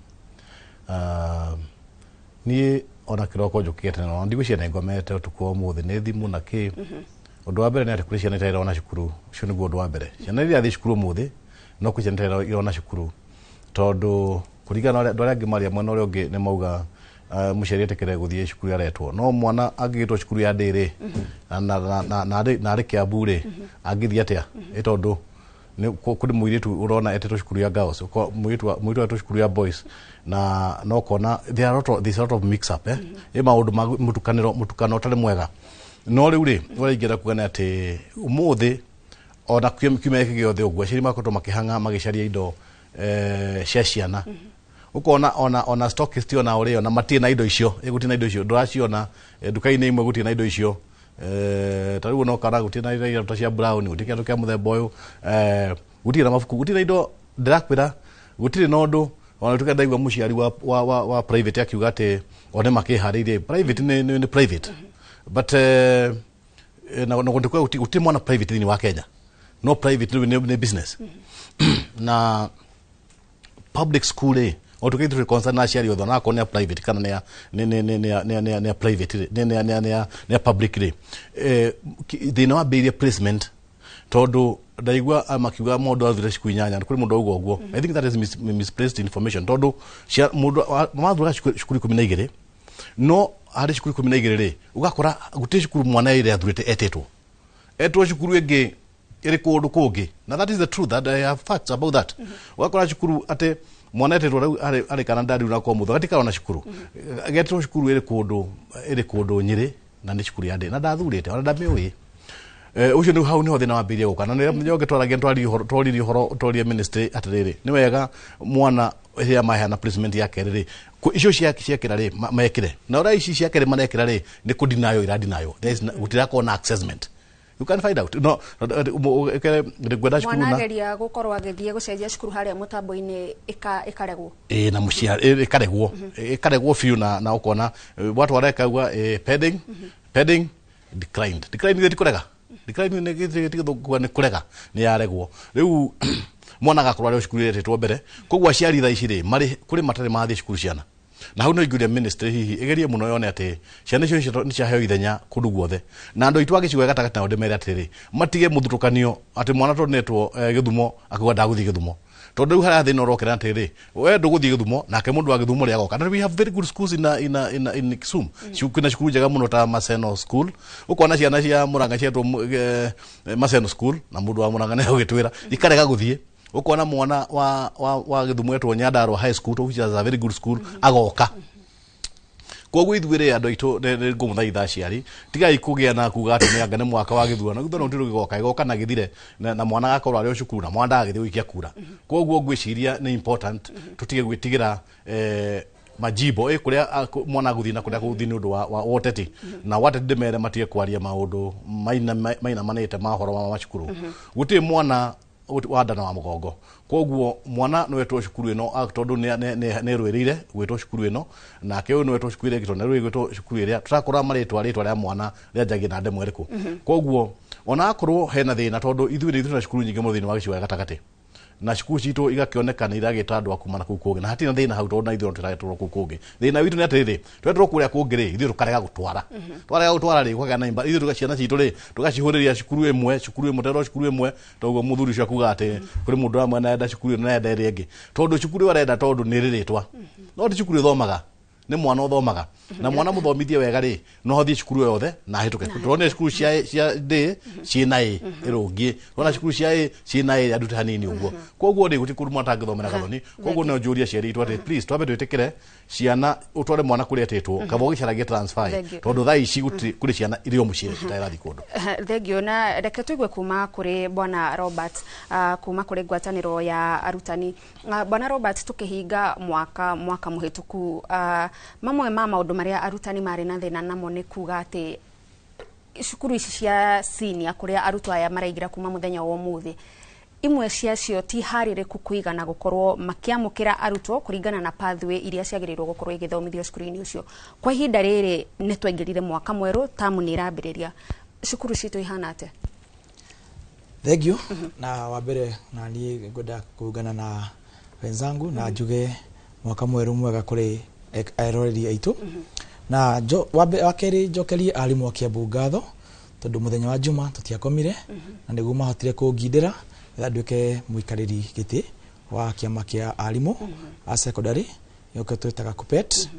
Niĩ ona kĩroko njũkĩte tene, ona ndigwĩciria nĩ ngomete ũtukũ wa ũmũthĩ nĩ thimũ na kĩ. Ũndũ wa mbere nĩ atĩ kũrĩ ciana itarĩ irona cukuru. Ũcio nĩguo ũndũ wa mbere. Ciana iria irathiĩ cukuru ũmũthĩ, no kwĩ ciana itarĩ irona cukuru, tondũ kũringana na andũ arĩa angĩ maria mwena ũrĩa ũngĩ nĩ mauga mũciari etĩkĩre gũthiĩ cukuru aretwo, no mwana angĩgĩtwo cukuru ya ndĩrĩ na arĩ Kiambu rĩ, angĩthiĩ atĩa? Ĩ tondũ kũrĩ mũirĩtu ũrona etĩtwo cukuru ya girls, mũirĩtu etwo cukuru ya boys, na no kona there are lot of, there's a lot of mix up, eh, ĩ maũndũ ma mũtukanĩro, mũtukano ũtarĩ mwega. No rĩu rĩ, ũrĩa ingĩenda kuga nĩ atĩ ũmũthĩ ona kiumia gĩkĩ gĩothe ũguo aciari makoretwo makĩhang'a magĩcaria indo cia ciana, ukona ona stockist ona ũrĩa ona matirĩ na indo icio, gũtirĩ na indo icio, ndũraciona nduka-inĩ imwe, gũtirĩ na indo icio. Ta rĩu no kara gũtirĩ na indo ta cia brown, gũtirĩ kĩndũ kĩa mũthemba ũyũ, gũtirĩ na mabuku, gũtirĩ na indo, ndĩrakwĩra gũtirĩ na ũndũ. Ona tuka ndaigua mũciari wa private akiuga atĩ one makĩharĩirie private nĩ private, but na gũtirĩ mwana private thĩinĩ wa Kenya. No private rĩu nĩ business, na public school rĩ, O tũkĩ tũrĩ concern na aciari othe, ona akorwo nĩ a private kana nĩ a nĩ nĩ nĩ nĩ a nĩ a nĩ a nĩ a private rĩ, nĩ nĩ a nĩ a nĩ a nĩ a public rĩ, thĩna wambĩrĩirie placement, tondũ ndaigua makiuga mũndũ athire cukuru 8, kũrĩ mũndũ auga ũguo. I think that is misplaced information, tondũ mũndũ mathuraga cukuru 12, no harĩ cukuru 12 rĩ, ũgakora gũtirĩ cukuru mwana ĩrĩa athurĩte, etĩtwo etwo cukuru ĩngĩ ĩrĩ kũndũ kũngĩ. Na that is the truth, and I have facts about that. Ũgakora cukuru atĩ mwana etĩtwo rĩu arĩ kana ndari na kwa mũthũ gatikarwo na cukuru, agetwo cukuru ĩrĩ kũndũ Nyĩrĩ, na nĩ cukuru ya ndĩ na ndathurĩte ona ndamĩũĩ. Ũcio nĩ hau nĩho thĩna wambĩrĩrie gũka, na nĩ mũthenya ũngĩ twaragia twaririe ũhoro, twaririe ministry atĩrĩrĩ, nĩ wega mwana rĩrĩa maheana placement ya kerĩ rĩ, icio ciakĩra rĩ, mekĩre na ũrĩa ici cia kerĩ marekĩra rĩ, nĩ kũdinayo iradinayo. There is gũtirakorwo na assessment. You can find out, no ngwenda cukuru mwana na ageria gũkorwo agĩthiĩ gũcenjia cukuru harĩa mũtambo-inĩ ĩkaregwo. Ĩ na mũciari ĩkaregwo biũ, na ũkona watwara ĩkauga pending, pending, declined. Declined nĩ ti kũrega, declined nĩ ti gĩthũngũ, nĩ kũrega, nĩ yaregwo. Rĩu mwana agakorwo arĩ o cukuru ĩretĩtwo mbere. Koguo aciari thaa ici rĩ, marĩ kũrĩ matarĩ mathiĩ cukuru ciana, na hau no ingĩũria ministry hihi ĩgerie mũno yone atĩ ciana icio nĩ ciaheo ithenya kũndũ guothe. Na andũ aitũ a gĩcigo gĩa gatagatĩ nao ndĩmere atĩrĩrĩ, matige mũthutũkanio atĩ mwana tondũ nĩetwo Gĩthumo akauga ndagũthiĩ Gĩthumo, tondũ rĩu harĩa thĩna ũrokera atĩrĩrĩ, we ndũgũthiĩ Gĩthumo, nake mũndũ wa Gĩthumo rĩ agoka. Na we have very good schools in Kisumu. Kwĩna cukuru njega mũno ta Maseno School. Ũkona ciana cia Murang'a cietwo Maseno School, na mũndũ wa Murang'a nĩ agũgĩtwĩra ikarega gũthiĩ. Ũkona mwana wa Gĩthumo etwo Nyandarua High School, which is a very good school, agoka. Koguo ithuĩ rĩ, andũ aitũ, nĩ ngũmũthaitha aciari, tigai kũgĩa na kuga atĩ nĩ anga nĩ mwaka wa gĩthurano. Gĩthurano gũtirĩ gĩgoka, gĩgoka na gĩthire, na mwana agakorwo arĩ o cukuru, na mwana ndagagĩthiĩ gũikia kura. Koguo ngwĩciria nĩ important tũtige gwĩtigĩra majimbo kũrĩa mwana agũthiĩ na kũrĩa gũthiĩ nĩ ũndũ wa ũteti. Na wateti ndĩmere matige kwaria maũndũ mainamanĩte ma ũhoro wa macukuru. Gũtirĩ mwana wa nda na wa mũgongo. Koguo mwana nĩ wetwo cukuru ĩno tondũ nĩ ĩrũĩrĩire gwĩtwo cukuru ĩno, nake ũyũ nĩ wetwo cukuru ĩrĩa ĩngĩ tondũ nĩ ĩrũĩrĩire gwĩtwo cukuru ĩrĩa. Tũrakora marĩtwa, rĩtwa rĩa mwana rĩanjagia na ndemwa ĩrĩkũ. Koguo ona akorwo hena thĩna, tondũ ithuĩ nĩ ithuĩ twĩna cukuru nyingĩ mũno thĩinĩ wa gĩcigo gĩa gatagatĩ, na cukuru citũ igakĩoneka nĩ iragĩta andũ a kuma na kũu kũngĩ, na hatirĩ na thĩna hau, tondũ na ithuĩ no tũragĩtwarwo kũu kũngĩ. Thĩna witũ nĩ atĩrĩrĩ, twetwo kũrĩa kũngĩ rĩ, ithuĩ tũkarega gũtwara. Twarega gũtwara rĩ, kũgĩa na imba ithuĩ ciana citũ rĩ, tũgacihũrĩria cukuru ĩmwe, cukuru ĩmwe, terwo cukuru ĩmwe. Toguo mũthuri ũcio akuga atĩ kũrĩ mũndũ amwe arenda cukuru ĩno na arenda ĩrĩa ĩngĩ, tondũ cukuru ĩyo arenda tondũ nĩ ĩrĩ rĩtwa, no ti cukuru ĩthomaga, nĩ mwana ũthomaga. Na mwana mũthomithie wega rĩ, no athiĩ cukuru o yothe na ahĩtũke. Tũronire cukuru cia D ciĩna A ĩrũngiĩ, tũrona cukuru cia A ciĩna A andute hanini ũguo. Koguo rĩ, gũtirĩ kũndũ mwana atangĩthomera gathoni. Koguo no njũrie aciari aitũ atĩ please twambe twĩtĩkĩre ciana, ũtware mwana kũrĩa etĩtwo, kaba ũgĩcaragie transfer. Thank you. Tondũ thaa ici gũtirĩ kũrĩ ciana irĩ o mũciĩ itarathiĩ kũndũ. Thengio. Na reke tũigue kuma kũrĩ bwana Robert, kuma kũrĩ ngwatanĩro ya arutani. Bwana Robert, tũkĩhinga mwaka mũhĩtũku, mamwe ma maũndũ marĩa arutani marĩ na thĩna namo nĩ kuga atĩ cukuru ici cia senior kũrĩa arutwo aya maraingĩra kuma mũthenya wa ũmũthĩ, imwe ciacio ti harĩrĩku kũigana gũkorwo makĩamũkĩra arutwo kũringana na pathway iria ciagĩrĩirwo gũkorwo igĩthomithio cukuru-inĩ ũcio. Kwa ihinda rĩrĩ nĩ twaingĩrire mwaka mwerũ, tamu nĩ ĩrambĩrĩria, cukuru citũ ihana atĩa? Thank you. Na wa mbere na niĩ ngwenda kuungana na wenzangu na njuge mwaka mwerũ mwega kũrĩ eroreri aitũ. Na wa kerĩ, njokerie arimũ a Kiambu ngatho, tondũ mũthenya wa Juma tũtiakomire na nĩguo mahotire kũngindĩra nĩgetha nduĩke mũikarĩri gĩtĩ wa kĩama kĩa arimũ a secondary, nĩkĩo twĩtaga KUPPET.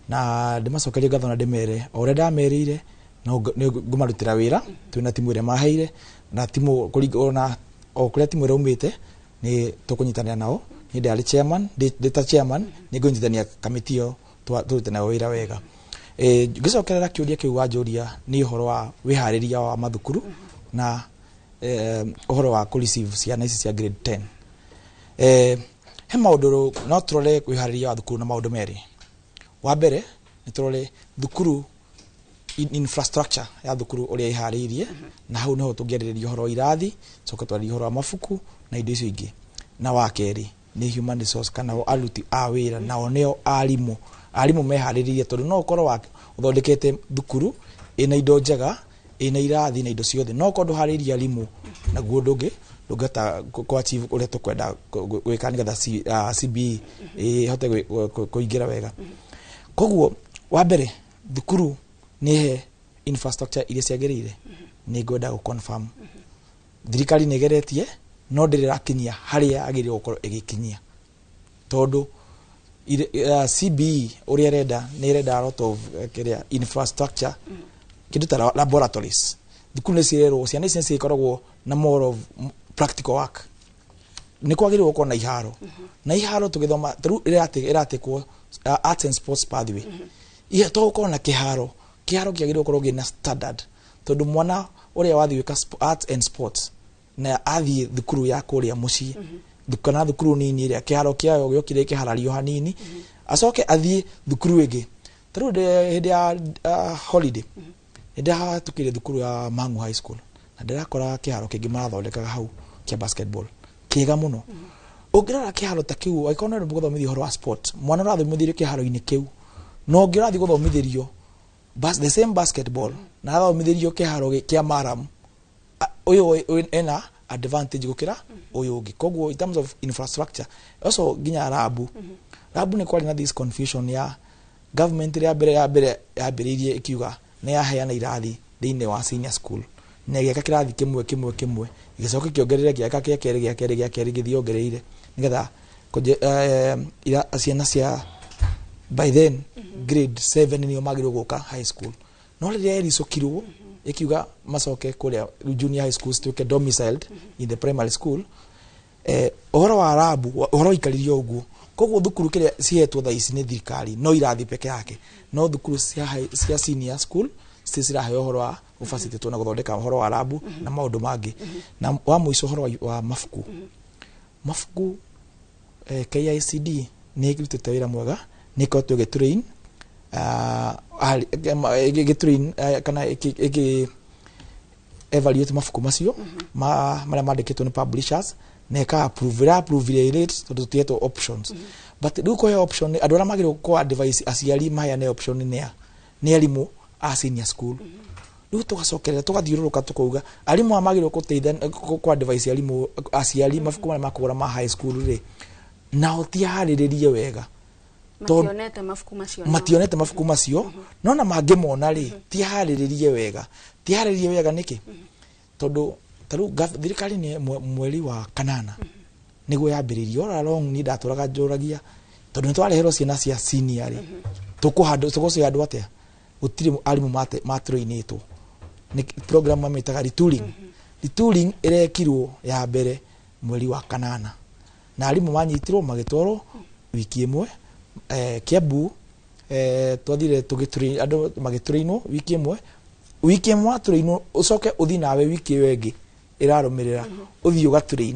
Na ndĩmacokerie ngatho na ndĩmere o ũrĩa ndamerĩire no nĩ ngũmarutĩra wĩra twĩna timu ĩrĩa maheire, na timu ona o kũrĩa timu ĩrĩa umĩte nĩ tũkũnyitanĩra nao. Niĩ ndarĩ chairman, ndĩ ta chairman nĩ ngũnyitithania kamĩtĩ ĩyo tũrute nayo wĩra wega. Ngĩcokerera kĩũria kĩu wanjũria nĩ ũhoro wa wĩharĩria wa mathukuru na ũhoro wa kũ receive ciana ici cia grade 10, he maũndũ no tũrore wĩharĩria wa thukuru na maũndũ merĩ. Wa mbere nĩ tũrore thukuru infrastructure ya thukuru ũrĩa ĩharĩirie, na hau nĩho tũngĩarĩrĩria ũhoro wa irathi, coke twarĩrie ũhoro wa mabuku na indo icio ingĩ. Na wa kerĩ nĩ human resource kana o aruti a wĩra, nao nĩo arimũ. Arimũ meharĩrĩirie, tondũ no ũkorwo ũthondekete thukuru ĩna indo njega, ĩna irathi na indo ciothe, no ũkorwo ndũharĩirie arimũ, naguo ũndũ ũngĩ Ndũngĩhota kũ achieve ũrĩa tũkwenda gwĩka nĩgetha CBE ĩhote kũingĩra wega. Koguo wa mbere, thukuru nĩ he infrastructure iria ciagĩrĩire. Nĩ ngwenda gũ confirm thirikari nĩ ĩgeretie, no ndĩrĩ ĩrakinyia harĩa yagĩrĩirwo gũkorwo ĩgĩkinyia, tondũ CBE ũrĩa ĩrenda, nĩ ĩrenda a lot of kĩrĩa infrastructure, kĩndũ ta laboratories. Thukuru nĩ cirerwo ciana ici nĩ cikoragwo na more of practical work. Nĩ kwagĩrĩirwo gũkorwo na iharo, na iharo tũgĩthoma tarĩu ĩratĩkwo arts and sports pathway. Ihe to gũkorwo na kĩharo, kĩharo kĩagĩrĩirwo gũkorwo gĩna standard, tondũ mwana ũrĩa wathiĩ gwĩka arts and sports na athiĩ thukuru ya kũrĩa mũciĩ kana thukuru nini ĩrĩa kĩharo kĩayo gĩokire kĩharario hanini, acoke athiĩ thukuru ĩngĩ. Tarĩu hĩndĩ ya holiday nĩ ndĩrahatũkĩire thukuru ya Mangu High School na ndĩrakora kĩharo kĩngĩ marathondekaga hau kĩa basketball kĩega mũno. Ũngĩrora kĩharo ta kĩu, angĩkorwo no gũthomithia ũhoro wa sport, mwana ũrathomithĩrio kĩharo-inĩ kĩu no ũngĩ ũrathiĩ gũthomithĩrio the same basketball na arathomithĩrio kĩharo kĩa maram, ũyũ ena advantage gũkĩra ũyũ ũngĩ. Koguo in terms of infrastructure, also nginya lab nĩ kwarĩ na this confusion ya government. Rĩa mbere ya mbere yambĩrĩirie ĩkiuga nĩ yaheana irathi thĩinĩ wa senior school na ĩgĩaka kĩrathi kĩmwe kĩmwe kĩmwe, ĩgĩcoka ĩkĩongerera, gĩaka gĩa kerĩ, gĩa kerĩ, gĩa kerĩ, gĩthiĩ yongereire nĩgetha ciana cia by then grade 7 nĩo magĩrĩirwo gũka high school. No rĩrĩa yericũkirwo ĩkiuga macoke kũrĩa junior high school, cituĩke domiciled in the primary school, ũhoro wa lab, ũhoro waikaririo ũguo. Koguo thukuru kĩrĩa cihetwo thaa ici nĩ thirikari no irathi peke yake, no thukuru cia senior school citirĩ ciraheo ũhoro wa gũbacĩtĩtwo na gũthondeka ũhoro wa lab na maũndũ mangĩ. Na wa mũico, ũhoro wa mabuku, KICD nĩ ĩrutĩte wĩra mwega, nĩ ĩkoretwo ĩgĩtrain ĩgĩtrain kana ĩgĩ evaluate mabuku macio marĩa mandĩkĩtwo nĩ publishers na ĩka approve, ĩra approve late tondũ tũtihetwo options. But rĩu kũhe option, andũ arĩa magĩrĩirwo kũ advise aciari maheane option nĩ arimũ a senior school. Rĩu tũgacokerera, tũgathiũrũrũka, tũkauga arimũ aya magĩrĩirwo gũteithia kũ advise arimũ aciari mabuku marĩa makũgũra ma high school rĩ, nao ti harĩrĩrie wega. Mationete mabuku macio nao. Mationete mabuku macio, no na mangĩmona rĩ, ti harĩrĩrie wega. Ti harĩrĩrie wega nĩkĩ? Tondũ tarĩu thirikari nĩ mweri wa kanana nĩguo yambĩrĩirie. All along niĩ ndatũraga njũragia, tondũ nĩ twareherwo ciana cia senior rĩ, tũkũhandũ tũgũcihandwo atĩa? Gũtirĩ arimũ matrainĩtwo. Nĩ program mamĩtaga retooling. Retooling ĩrekirwo ya mbere mweri wa kanana na arimũ manyitirwo magĩtwarwo wiki ĩmwe Kiambu. Twathire tũgĩtrain andũ, magĩtrainwo wiki ĩmwe. Wiki ĩmwe watrainwo, ũcoke ũthiĩ nawe wiki ĩyo ĩngĩ ĩrarũmĩrĩra, ũthiĩ ũgatrain,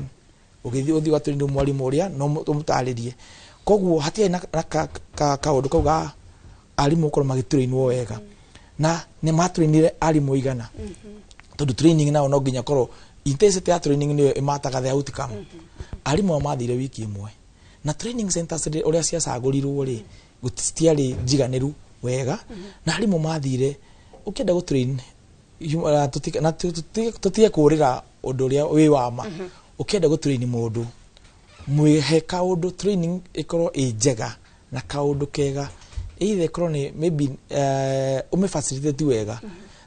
ũgĩthiĩ ũthiĩ ũgatrain mwarimũ ũrĩa no ũmũtarĩrie. Koguo hatiarĩ na kaũndũ kau ga arimũ gũkorwo magĩtrainwo wega, na nĩ matrainire arimũ igana, tondũ training nao no nginya korwo intensity ya training nĩyo ĩmataga the outcome. Arimũ ao mathire wiki ĩmwe na training centers rĩ, ũrĩa ciacagũrirwo rĩ, citiarĩ njiganĩru wega, na arimũ mathire ũkĩenda gũtrain na tũtige kũrĩra ũndũ ũrĩa wĩ wa ma. Ũkĩenda gũtrain mũndũ, mwĩhe kaũndũ, training ĩkorwo ĩ njega na kaũndũ kega, either ĩkorwo nĩ maybe ũmĩfacilitate wega.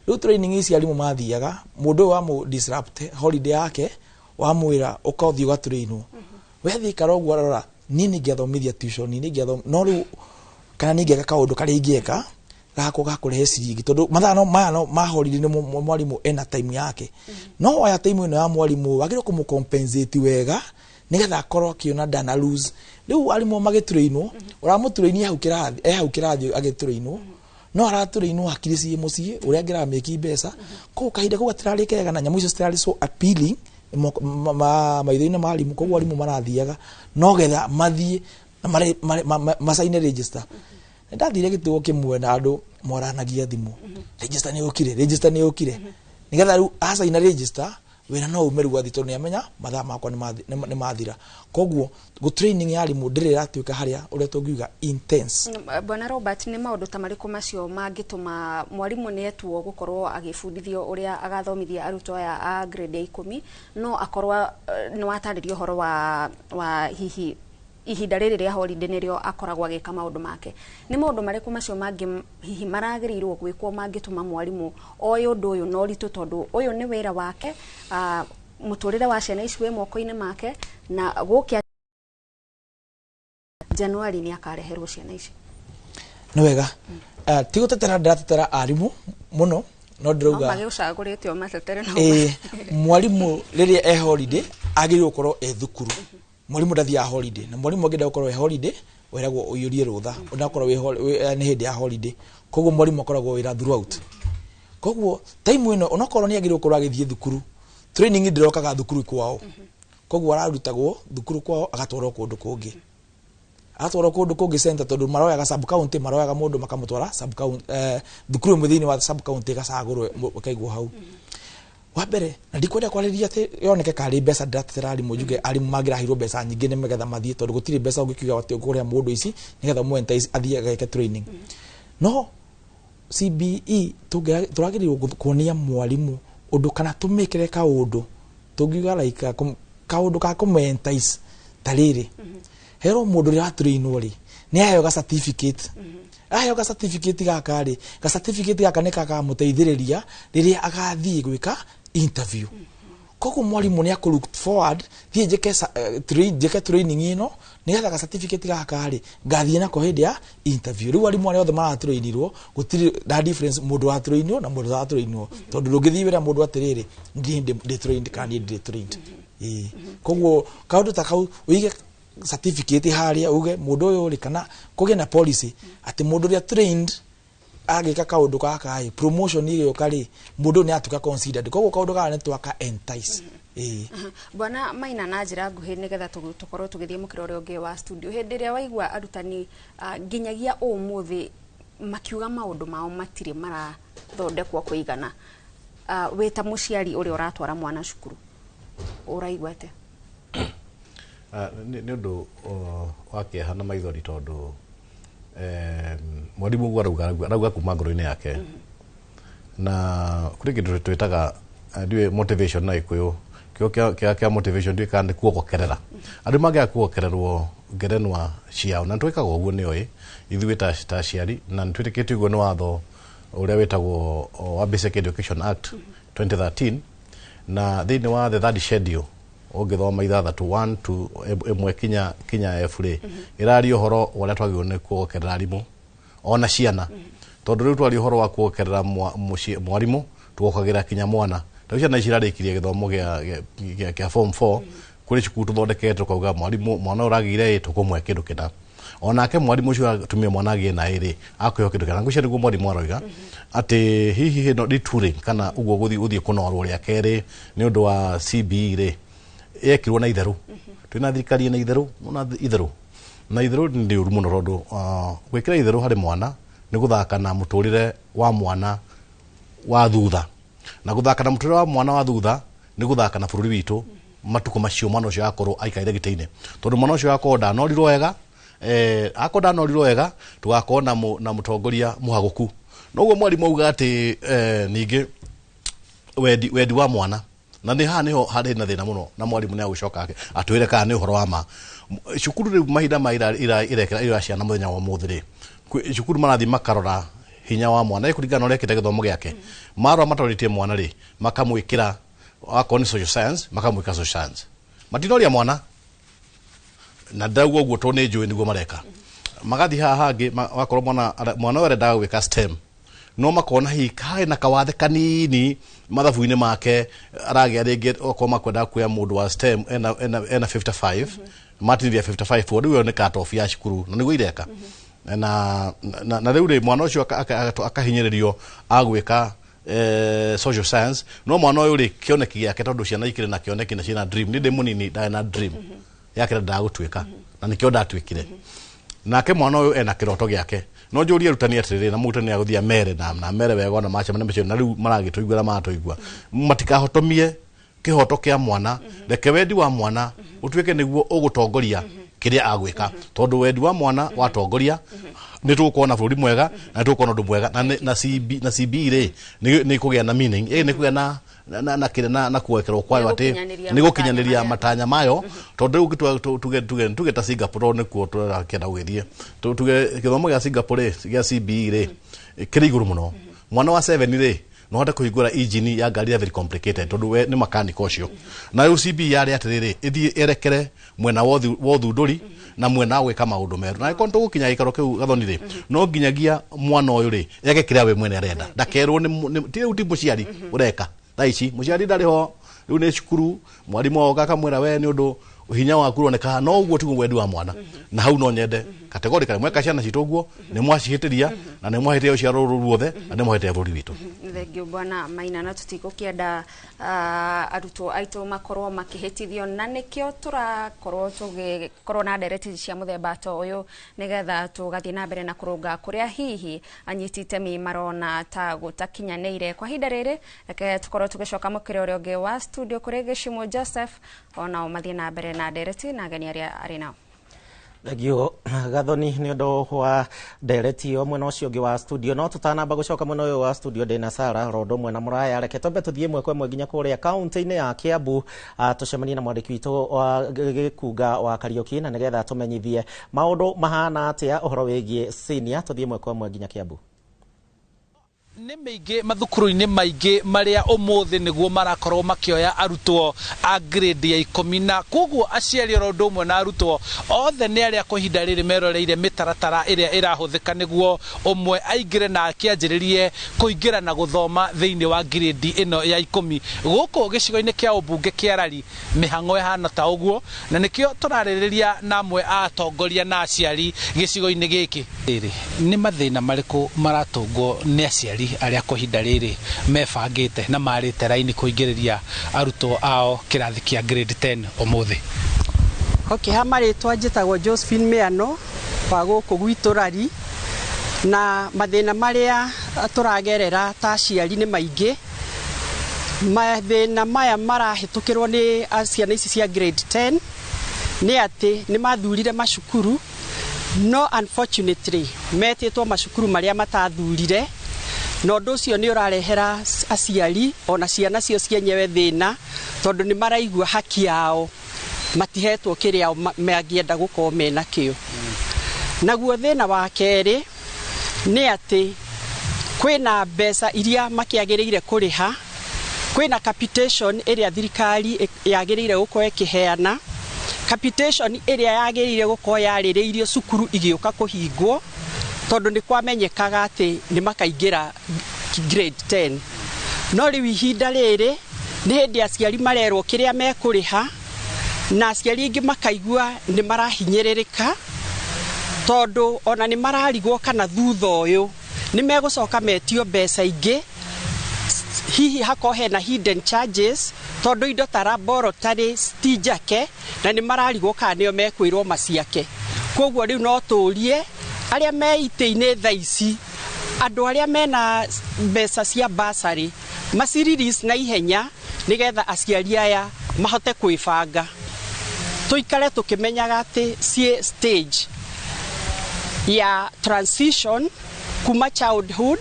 Rĩu training ici arimũ mathiaga, mũndũ ũyũ wamũ disrupt holiday yake, wamwĩra ũka ũthiĩ ũgatrainwo, wethiĩ ikara ũguo, arora niĩ nĩngĩathomithia tuition, nĩ no rĩu kana ningĩeka kaũndũ karĩa ingĩeka gakwa gakũrehe ciringi, tondũ mathaa no maya no ma holiday nĩ mwarimũ ena time yake. No waya time ĩno ya mwarimũ wagĩrĩirwo kũmũ compensate wega nĩgetha akorwo akĩona ndana lose. Rĩu arimũ magĩtrainwo, ũramũtraini hau kĩrathi, hau kĩrathi agĩtrainwo, no aratũrainwo hakiri ciĩ mũciĩ ũrĩa angĩramĩki mbeca. Koguo kahinda kau gatirarĩ kega na nyamũ icio citirarĩ so appealing maitho-inĩ ma arimũ. Koguo arimũ marathiaga no getha mathiĩ na macaine register. Nĩ ndathire gĩtĩo kĩmwe na andũ moranagia thimũ, register nĩ yũkire, register nĩ yũkire, nĩgetha rĩu acaina register Wĩra no ume rĩu athiĩ, tondũ nĩamenya mathaa makwa nĩ mathira. Koguo gũ training ya arimũ ndĩrĩ ĩratuĩka harĩa ũrĩa tũngiuga intense. Bwana Robert, nĩ maũndũ ta marĩkũ macio mangĩtũma mwarimũ nĩ etuo gũkorwo agĩbundithio ũrĩa agathomithia arutwo aya a grade ya 10, no akorwo nĩ watarĩria ũhoro wa hihi ihinda rĩrĩ rĩa holiday nĩrĩo akoragwo agĩka maũndũ make? Nĩ maũndũ marĩkũ macio mangĩ hihi maragĩrĩirwo gwĩkwo mangĩtũma mwarimũ oe ũndũ ũyũ na ũritũ, tondũ ũyũ nĩ wĩra wake, mũtũrĩre wa ciana ici wĩ moko-inĩ make, na gũkĩa Januari nĩ akareherwo ciana ici? Nĩ wega. Ti gũtetera ndĩratetera arimũ mũno, no ndĩrauga magĩũcagũrĩte o matetere no mwarimũ rĩrĩa e holiday agĩrĩirwo gũkorwo e thukuru. Mwarimu ndathiaga holiday, na mwarimu angĩenda gũkorwo e holiday weragwo ũiyũrie rũtha onakorwo nĩ hĩndĩ ya holiday. Koguo mwarimu akoragwo wĩra throughout. Koguo time ĩno onakorwo nĩ agĩrĩirwo gũkorwo agĩthiĩ thukuru, training ndĩrokaga thukuru kwao. Koguo ararutagwo thukuru kwao agatwarwo kũndũ kũngĩ, agatwarwo kũndũ kũngĩ center, tondũ maroyaga sub county, maroyaga mũndũ makamũtwara sub county, thukuru ĩmwe thĩinĩ wa sub county ĩgacagũrwo ĩkaigwo hau. Wa mbere, na ndikwenda kwarĩria atĩ yoneke karĩ mbeca ndĩratetera arimũ, njuge arimũ mangĩraheirwo mbeca nyingĩ nĩ megetha mathiĩ, tondũ gũtirĩ mbeca ũngĩkiuga atĩ ũkũrĩha mũndũ ici nĩgetha ũmũ-entice athiĩ ageke training. No CBE tũragĩrĩirwo kuonia mwarimũ ũndũ kana tũmĩkĩre kaũndũ tũngiuga like kaũndũ ka kũmũ-entice. Ta rĩrĩ, herwo mũndũ ũrĩa watrainwo rĩ, nĩ aheo ga certificate. Aheo ga certificate gaka rĩ, ga certificate gaka nĩ kakamũteithĩrĩria rĩrĩa agathiĩ gwĩka interview. Koguo mwarimũ nĩ akũ look forward, thiĩ njĩke njĩke training ĩno nĩgetha ga certificate gaka rĩ, ngathiĩ nako hĩndĩ ya interview. Rĩu arimũ arĩa othe maratrainirwo, gũtirĩ na difference mũndũ watrainwo na mũndũ ũtaratrainwo, tondũ ndũngĩthiĩ wĩra mũndũ atĩrĩrĩ, niĩ ndĩ trained kana niĩ ndirĩ trained. Ĩĩ, koguo kaũndũ ta kau, ũige certificate harĩa, uge mũndũ ũyũ rĩ, kana kũgĩe na policy atĩ mũndũ ũrĩa trained agĩka kaũndũ gaka rĩ, promotion ĩgĩũka rĩ, mũndũ ũyũ nĩ atuĩka considered. Koguo kaũndũ gaka nĩ twaka entice. Ĩĩ. Bwana Maina, na njĩra nguhĩ nĩgetha tũkorwo tũgĩthiĩ mũkĩra ũrĩa ũngĩ wa studio, hĩndĩ ĩrĩa waigua arutani nginyagia ũmũthĩ makiuga maũndũ mao matirĩ marathondekwo kũigana, wĩ ta mũciari ũrĩa ũratwara mwana cukuru, ũraigua atĩa? Nĩ ũndũ wa kĩeha na maithori, tondũ mwarimũ ũguo arauga kuma ngoro-inĩ yake. Na kũrĩ kĩndũ twĩtaga ndiũĩ motivation na Gĩkũyũ, kĩo kĩa motivation, ndiũĩ kana nĩ kuogokerera. Andũ mangĩaga kuogokererwo ngerenwa ciao, na twĩkaga ũguo nĩoĩ ithuĩ ta aciari, na nĩ twĩtĩkĩtie ũguo nĩ watho ũrĩa wĩtagwo wa Basic Education Act 2013, na thĩinĩ wa the third schedule ũngĩthoma ithathatũ 1 2 ĩmwe kinya F rĩ, ĩraria ũhoro wa ũrĩa twagĩrĩirwo nĩ kuogokerera arimũ ona ciana, tondũ rĩu twaria ũhoro wa kuogokerera mwarimũ, tuokagĩra kinya mwana. Rĩu ciana ici irarĩkirie gĩthomo gĩa form 4, kũrĩ cukuru tũthondekete tũkauga mwarimũ mwana ũyũ ũragĩire ĩ, tũkũmũhe kĩndũ kĩna, onake mwarimũ ũcio atumia mwana agĩe na ĩ rĩ, akũheo kĩndũ kĩna. Ngwĩciria nĩguo mwarimũ aroiga atĩ hihi ĩno retooling kana ũguo gũthiĩ kũnorwo rĩa kerĩ nĩ ũndũ wa CBE rĩ, yekirwo na itherũ. Twĩna thirikari ĩna itherũ na itherũ na itherũ nĩ ũru mũno, tondũ gwĩkĩra itherũ harĩ mwana nĩ gũthaka na mũtũrĩre wa mwana wa thutha, na gũthaka na mũtũrĩre wa mwana wa thutha nĩ gũthaka na bũrũri witũ matukũ macio mwana ũcio akorwo aikaire gĩtĩ-inĩ, tondũ mwana ũcio akorwo ndanorirwo wega, akorwo ndanorirwo wega, tũgakorwo na mũtongoria mũhagũku. Noguo mwarimũ auga atĩ ningĩ wendi wa mwana, na nĩ haha nĩho harĩ na thĩna mũno, na mwarimũ nĩ agũcoka atwĩre kana nĩ ũhoro wa ma. Cukuru rĩu mahinda ma irekĩra ira ciana mũthenya wa ũmũthĩ rĩ, cukuru marathiĩ makarora hinya wa mwana kũringana na ũrĩa ekĩte gĩthomo gĩake. Marora matarorĩtie mwana rĩ, makamwĩkĩra akorwo nĩ social science, makamwĩkĩra social science, matinoria mwana. Na ndauga ũguo tondũ nĩ njũĩ nĩguo mareka. Magathiĩ haha hangĩ, wakorwo mwana ũyũ arendaga gwĩka STEM, no makona hihi harĩ na kawathe kanini mathabu-inĩ make, aragĩa rĩngĩ okorwo makwendaga kuoya mũndũ wa STEM ena 55, matiniria 55, rĩu ĩyo nĩ cut off ya cukuru, na nĩguo ireka. Na rĩu rĩ, mwana ũcio akahinyĩrĩrio agwĩka social science, no mwana ũyũ rĩ, kĩoneki gĩake, tondũ ciana ikĩrĩ na kĩoneki na ciĩna dream. Niĩ ndĩ mũnini ndarĩ na dream ya kĩrĩa ndendaga gũtuĩka, na nĩkĩo ndatuĩkire. Nake mwana ũyũ ena kĩroto gĩake. No njũrie arutani atĩrĩrĩ, na mũrutani agũthiĩ amere na mere wega ona macemania macio, na rĩu maragĩtũigua na maratũigua, matikahotomie Kĩhoto kĩa mwana, reke wendi wa mwana ũtuĩke nĩguo ũgũtongoria kĩrĩa agwĩka, tondũ wendi wa mwana watongoria nĩ tũgũkorwo na bũrũri mwega na nĩ tũgũkorwo na ũndũ mwega na na CB na CBE rĩ nĩ kũgĩa na meaning, nĩ kũgĩa na kĩrĩa na kuoekerwo kwayo atĩ gũkinyanĩria nĩ gũkinyanĩria matanya mayo. Tondũ rĩu ũngĩtua tuge ta Singapore, tondũ nĩkuo tũrakĩenda gũgĩthiĩ, tuge gĩthomo gĩa Singapore rĩ, gĩa CBE rĩ, kĩrĩ igũrũ mũno. Mwana wa 7 rĩ, no hote kũhingũra engine ya ngari ya very complicated, tondũ we nĩ makanika ũcio. Na rĩu CBE yarĩ atĩrĩrĩ, ĩthiĩ ĩrekere mwena wa ũthundũri na mwena wa gwĩka maũndũ merũ. Na angĩkorwo tũgũkinya gĩikaro kĩu, Gathoni rĩ, no nginyagia mwana ũyũ rĩ eke kĩrĩa we mwene arenda, ndakerwo nĩ ti rĩu ti mũciari ũreka. Thaa ici mũciari ndarĩ ho, rĩu nĩ cukuru, mwarimũ oka akamwĩra we nĩ ũndũ hinya waku ũroneka, no ũguo tiguo wendi wa mwana. Na hau no nyende categorically, mweka ciana citũ ũguo nĩ mwacihĩtĩria, na nĩ mwahĩtĩria rũciaro rũrũ ruothe, na nĩ mwahĩtĩria bũrũri witũ. Thengio, bwana Maina. Na tũtigũkĩenda arutwo aitũ makorwo makĩhĩtithio, na nĩkĩo tũrakorwo tũgĩkorwo na ndereti cia mũthemba ta ũyũ, nĩgetha tũgathiĩ na mbere na kũrũnga kũrĩa hihi anyiti itemi marona ta gũtakinyanĩire. Kwa ihinda rĩrĩ, reke tũkorwo tũgĩcoka mũkĩra ũrĩa ũngĩ wa studio kũrĩ Gĩcimũ Joseph, onao mathiĩ na mbere na ndereti na ageni arĩa arĩ nao. Thengio, Gathoni, nĩ ũndũ wa ndereti ĩyo mwena ũcio ũngĩ wa studio. No tũtanamba gũcoka mwena ũyũ wa studio, ndĩna Sara rondo ũmwe na mũraya, reke twambe tũthiĩ ĩmwe kwa ĩmwe nginya kũrĩa kaunti-inĩ ya Kiambu, tũcemanie na mwandĩki witũ wa Gĩkunga wa Kariũki, na nĩgetha tũmenyithie maũndũ mahana atĩa ũhoro wĩgiĩ senior. Tũthiĩ ĩmwe kwa ĩmwe nginya Kiambu. Nĩ mĩingĩ mathukuru-inĩ maingĩ marĩa ũmũthĩ nĩguo marakorwo makĩoya arutwo a grade ya 10, na koguo aciari oro ũndũ ũmwe na arutwo othe nĩ arĩa kwa ihinda rĩrĩ meroreire mĩtaratara ĩrĩa ĩrahũthĩka nĩguo ũmwe aingĩre na akĩanjĩrĩrie kũingĩra na gũthoma thĩinĩ wa grade ĩno ya 10. Gũkũ gĩcigo-inĩ kĩa ũmbunge kĩa Rari mĩhang'o ĩhana ta ũguo, na nĩkĩo tũrarĩrĩria na amwe a atongoria na aciari gĩcigo-inĩ gĩkĩ. Rĩrĩ nĩ mathĩna marĩkũ maratũngwo nĩ aciari arĩa kwa ihinda rĩrĩ mebangĩte na marĩte raini kũingĩrĩria arutwo ao kĩrathi kĩa grade 10 ũmũthĩ? Okay, ha marĩtwa njĩtagwo Josephine Miano wa gũkũ gwitũ Rari, na mathĩna marĩa tũragerera ta aciari nĩ maingĩ. Mathĩna maya marahĩtũkĩrwo nĩ ciana ici cia grade 10 nĩ atĩ nĩ mathurire macukuru, no unfortunately metĩtwo macukuru marĩa matathurire, na ũndũ ũcio nĩ ũrarehera aciari ona ciana cio cienyewe thĩna, tondũ nĩ maraigua haki yao matihetwo kĩrĩa mangĩenda gũkorwo mena kĩo. Naguo thĩna wa kerĩ nĩ atĩ kwĩna mbeca iria makĩagĩrĩire kũrĩha, kwĩna capitation ĩrĩa thirikari yagĩrĩire gũkorwo ĩkĩheana, capitation ĩrĩa yagĩrĩire gũkorwo yarĩrĩirio cukuru igĩũka kũhingwo, tondũ nĩ kwamenyekaga atĩ nĩ makaingĩra grade 10. No rĩu ihinda rĩrĩ nĩ hĩndĩ aciari marerwo kĩrĩa mekũrĩha, na aciari aingĩ makaigua nĩ marahinyĩrĩrĩka, tondũ ona nĩ mararigwo kana thutha ũyũ nĩ megũcoka metio mbeca ingĩ, hihi hakorwo hena hidden charges, tondũ indo ta laboratory ti njake, na nĩ mararigwo kana nĩo mekwĩrwo maciake. Koguo rĩu no tũrie arĩa me itĩ-inĩ thaa ici, andũ arĩa mena mbeca cia bursary macirelease na ihenya, nĩgetha aciari aya mahote kwĩbanga. Tũikare tũkĩmenyaga atĩ ciĩ stage ya transition kuma childhood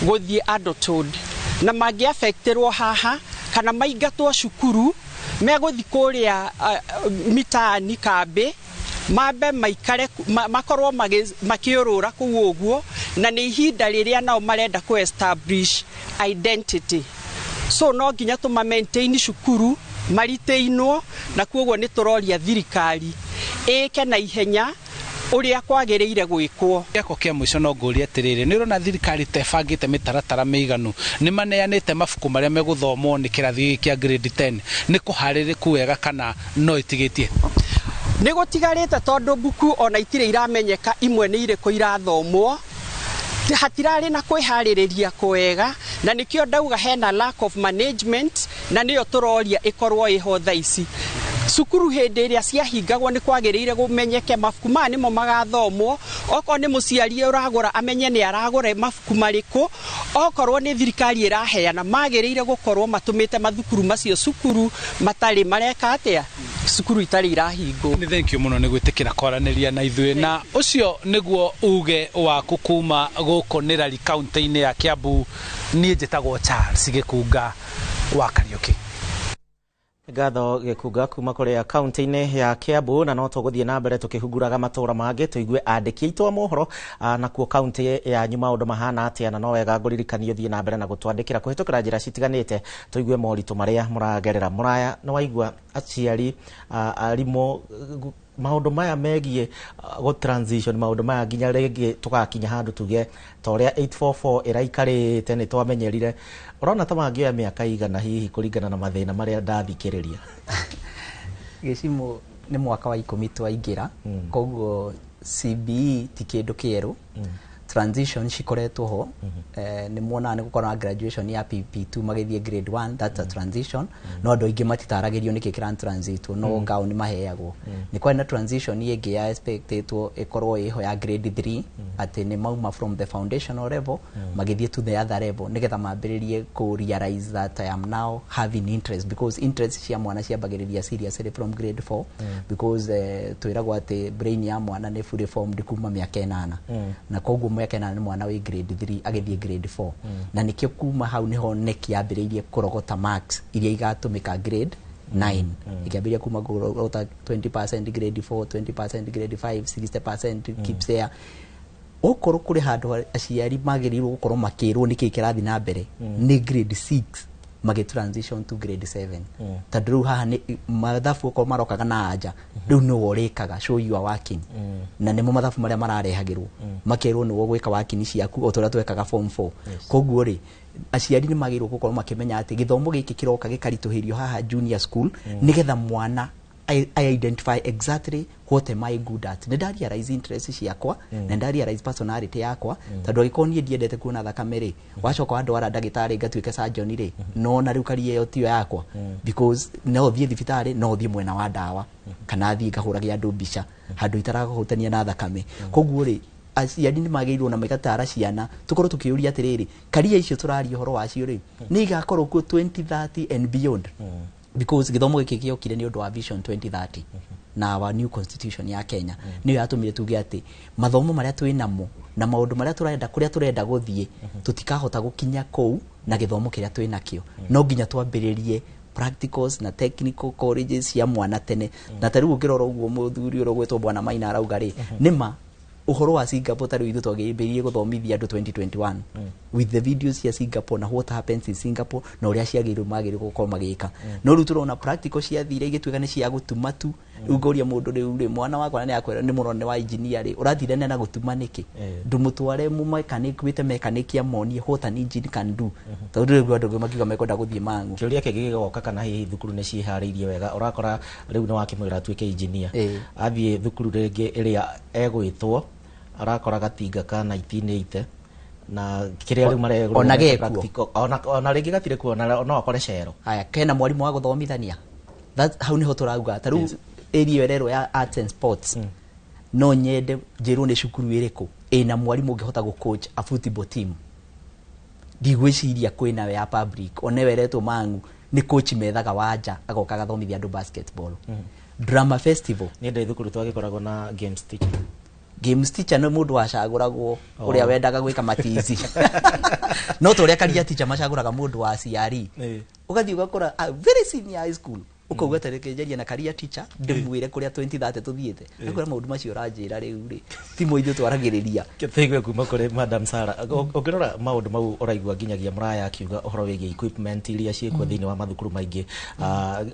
gũthiĩ adulthood, na mangĩafectĩrwo haha kana maingatwo cukuru, megũthiĩ kũrĩa mitaani kambĩ, mambe maikare makorwo makĩũrũra kũu ũguo, na nĩ ihinda rĩrĩa nao marenda kũ establish identity. So no nginya tũma maintain cukuru maritĩinwo, na koguo nĩ tũroria thirikari ĩke na ihenya ũrĩa kwagĩrĩire gwĩkwo. Gĩako kĩa mũico no ngũrie atĩrĩrĩ, nĩ ũrona thirikari ta ĩbangĩte mĩtaratara mĩiganu? Nĩ maneanĩte mabuku marĩa megũthomwo nĩ kĩrathi gĩkĩ kĩa grade 10? Nĩ kũharĩrĩku wega kana no ĩtigĩtie? Nĩ gũtigarĩte, tondũ mbuku ona itirĩ iramenyeka imwe nĩ irĩkũ irathomwo. Hatirarĩ na kwĩharĩrĩria kwega, na nĩkĩo ndauga hena lack of management, na nĩyo tũroria ĩkorwo ĩho thaa ici. Cukuru hĩndĩ ĩrĩa ciahingagwo nĩ kwagĩrĩire kũmenyeke mabuku maya nĩmo magathomwo. Okorwo nĩ mũciari ũragũra, amenye nĩ aragũra mabuku marĩkũ. Okorwo nĩ thirikari ĩraheana, magĩrĩire gũkorwo matũmĩte mathukuru macio cukuru matarĩ mareka atĩa, cukuru itarĩ irahingwo. Nĩ thank you mũno nĩ gwĩtĩkĩra kwaranĩria na ithuĩ, na ũcio nĩguo uge waku kuma gũkũ Nĩrari, kaunti-inĩ ya Kiambu. Niĩ njĩtagwo Charles Gĩkunga wa Kariũki. Ngatho Gĩkunga kuma kũrĩa kaunti-inĩ ya Kiambu. Na no tũgũthiĩ na mbere tũkĩhunguraga matũra mangĩ, tũigue andĩki aitũ a mohoro nakuo kaunti yanyu maũndũ mahana atĩa. Na no wega ngũririkanie ũthiĩ na mbere na gũtwandĩkĩra kũhĩtũkĩra njĩra citiganĩte, tũigue moritũ marĩa mũragerera. Mũraya, nĩ waigua aciari, arimũ, maũndũ maya megiĩ gũ transition, maũndũ maya nginya rĩngĩ tũgakinya handũ tuge ta ũrĩa 844 ĩraikarĩte nĩ twamenyerire. Ũrona ta mangĩoya mĩaka igana hihi kũringana na mathĩna marĩa ndathikĩrĩria? Gĩcimũ nĩ mwaka wa 10 twaingĩra, koguo CBE ti kĩndũ kĩerũ. Transition cikoretwo ho. Nĩ muonaga nĩ gũkorwo na graduation ya PP2 magĩthiĩ grade 1, that's a transition, no andũ aingĩ matitaragĩrio nĩkĩ kĩra transitwo, no gown maheagwo. Nĩ kwarĩ na transition ĩngĩ ya expectetwo ĩkorwo ĩho ya grade 3, atĩ nĩ mauma from the foundational level magĩthiĩ to the other level, nĩgetha mambĩrĩrie kũ realize that I am now having interest, because interest cia mwana ciambagĩrĩria seriously from grade 4, because twĩragwo atĩ brain ya mwana nĩ fully formed kuma mĩaka 8, na koguo mĩaka 8 nĩ mwana wĩ grade 3 agĩthiĩ grade 4, na nĩkĩo kuma hau nĩho NEC yambĩrĩirie kũrogota marks iria igatũmĩka grade 9, ĩkĩambĩrĩria kuma kũrogota 20% grade 4, 20% grade 5, 60% KPSEA. Okorwo kũrĩ handũ aciari magĩrĩirwo gũkorwo makĩrwo nĩkĩ kĩrathiĩ na mbere, nĩ grade 6 magĩ transition to grade 7, tondũ rĩu haha nĩ mathabu okorwo marokaga na anja, rĩu nĩwe ũrĩkaga, show you are working, na nĩmo mathabu marĩa mararehagĩrwo, makerwo nĩwe ũgwĩka working ciaku o ta ũrĩa twekaga form 4. Koguo rĩ, aciari nĩ magĩrĩirwo gũkorwo makĩmenya atĩ gĩthomo gĩkĩ kĩroka gĩkaritũhĩrio haha junior school, nĩgetha mwana I identify exactly what am I good at. Nĩ nda realize interest ciakwa na nda realize personality yakwa, tondũ angĩkorwo niĩ ndiendete kuona thakame rĩ, wacoka wandwara ndagĩtarĩ ngatuĩke surgeon rĩ, no na rĩu career ĩyo tiyo yakwa, because no thiĩ thibitarĩ, no thiĩ mwena wa ndawa, kana thiĩ ngahũrage andũ mbica handũ itarahutania na thakame. Koguo rĩ, aciari nĩ magĩrĩirwo na magatara ciana tũkorwo tũkĩũria atĩrĩrĩ, career icio tũraria ũhoro wacio rĩ, nĩ igakorwo kuo 2030 and beyond, because gĩthomo gĩkĩ gĩokire nĩ ũndũ wa Vision 2030 na our new constitution ya Kenya. Nĩyo yatũmire tuge atĩ mathomo marĩa twĩ namo na maũndũ marĩa tũrenda, kũrĩa tũrenda gũthiĩ, tũtikahota gũkinya kũu na gĩthomo kĩrĩa twĩ nakĩo. No nginya twambĩrĩrie practicals na technical colleges cia mwana tene. Na ta rĩu ũngĩrora ũguo mũthuri ũrĩa ũgwĩtwo Bwana Maina arauga rĩ, nĩma ũhoro wa Singapore, ta rĩu ithuĩ twagĩmbĩrĩrie gũthomithia andũ 2021 with the videos cia Singapore na what happens in Singapore na ũrĩa ciagĩrĩirwo magĩrĩirwo gũkorwo magĩka. No rĩu tũrona practical ciathire igĩtuĩka nĩ cia gũtuma tu. Rĩu ngũria mũndũ, rĩu rĩ, mwana wakwa nĩ akwĩra nĩ mũno nĩ wa engineer rĩ, ũratindania na gũtuma nĩkĩ? Ndũmũtware mu mechanic, wĩte mechanic amonie what an engine can do, tondũ rĩu andũ makiuga mekwenda gũthiĩ mang'u. Kĩũria kĩngĩ gĩgoka, kana hihi thukuru nĩ ciĩharĩirie wega? Ũrakora rĩu nĩ wakĩmwĩra atuĩke engineer, athiĩ thukuru rĩngĩ ĩrĩa egwĩtwo, arakora gatinga ka 1980 na kĩrĩa rĩu maregũrwo Ona gekuo. Practical. Ona rĩngĩ gatirĩ kuo, ona no akore cero. Haya, kena mwarimũ wa gũthomithania. Hau niho tũrauga ta rĩu area ĩrerwo ya arts and sports, no nyende njĩrwo nĩ cukuru ĩrĩkũ ĩna mwarimũ ũngĩhota gũ coach a football team. Ndigwĩciria kwĩna ya public, one weretwo mang'u nĩ coach methaga wanja agoka agathomithia andũ basketball, drama festival. Niĩ ndĩ thukuru twagĩkoragwo na games teacher. Games teacher nĩ mũndũ wacagũragwo ũrĩa Oh. wendaga gwĩka matizi, no ta ũrĩa career teacher macagũraga mũndũ wa CRE. Ũgathiĩ ũgakora a very senior high school, ũkauga ta reke njarie na career teacher ndĩmwĩre kũrĩa 2030 tũthiĩte. Akwĩra maũndũ macio ũranjĩra rĩu rĩ, timo ithuĩ twaragĩrĩria. Tũigue kuma kũrĩ Madam Sarah. Ũngĩrora maũndũ mau ũraigua nginyagia mũraya akiuga ũhoro wĩgiĩ equipment iria ciĩkuo thĩinĩ wa mathukuru maingĩ,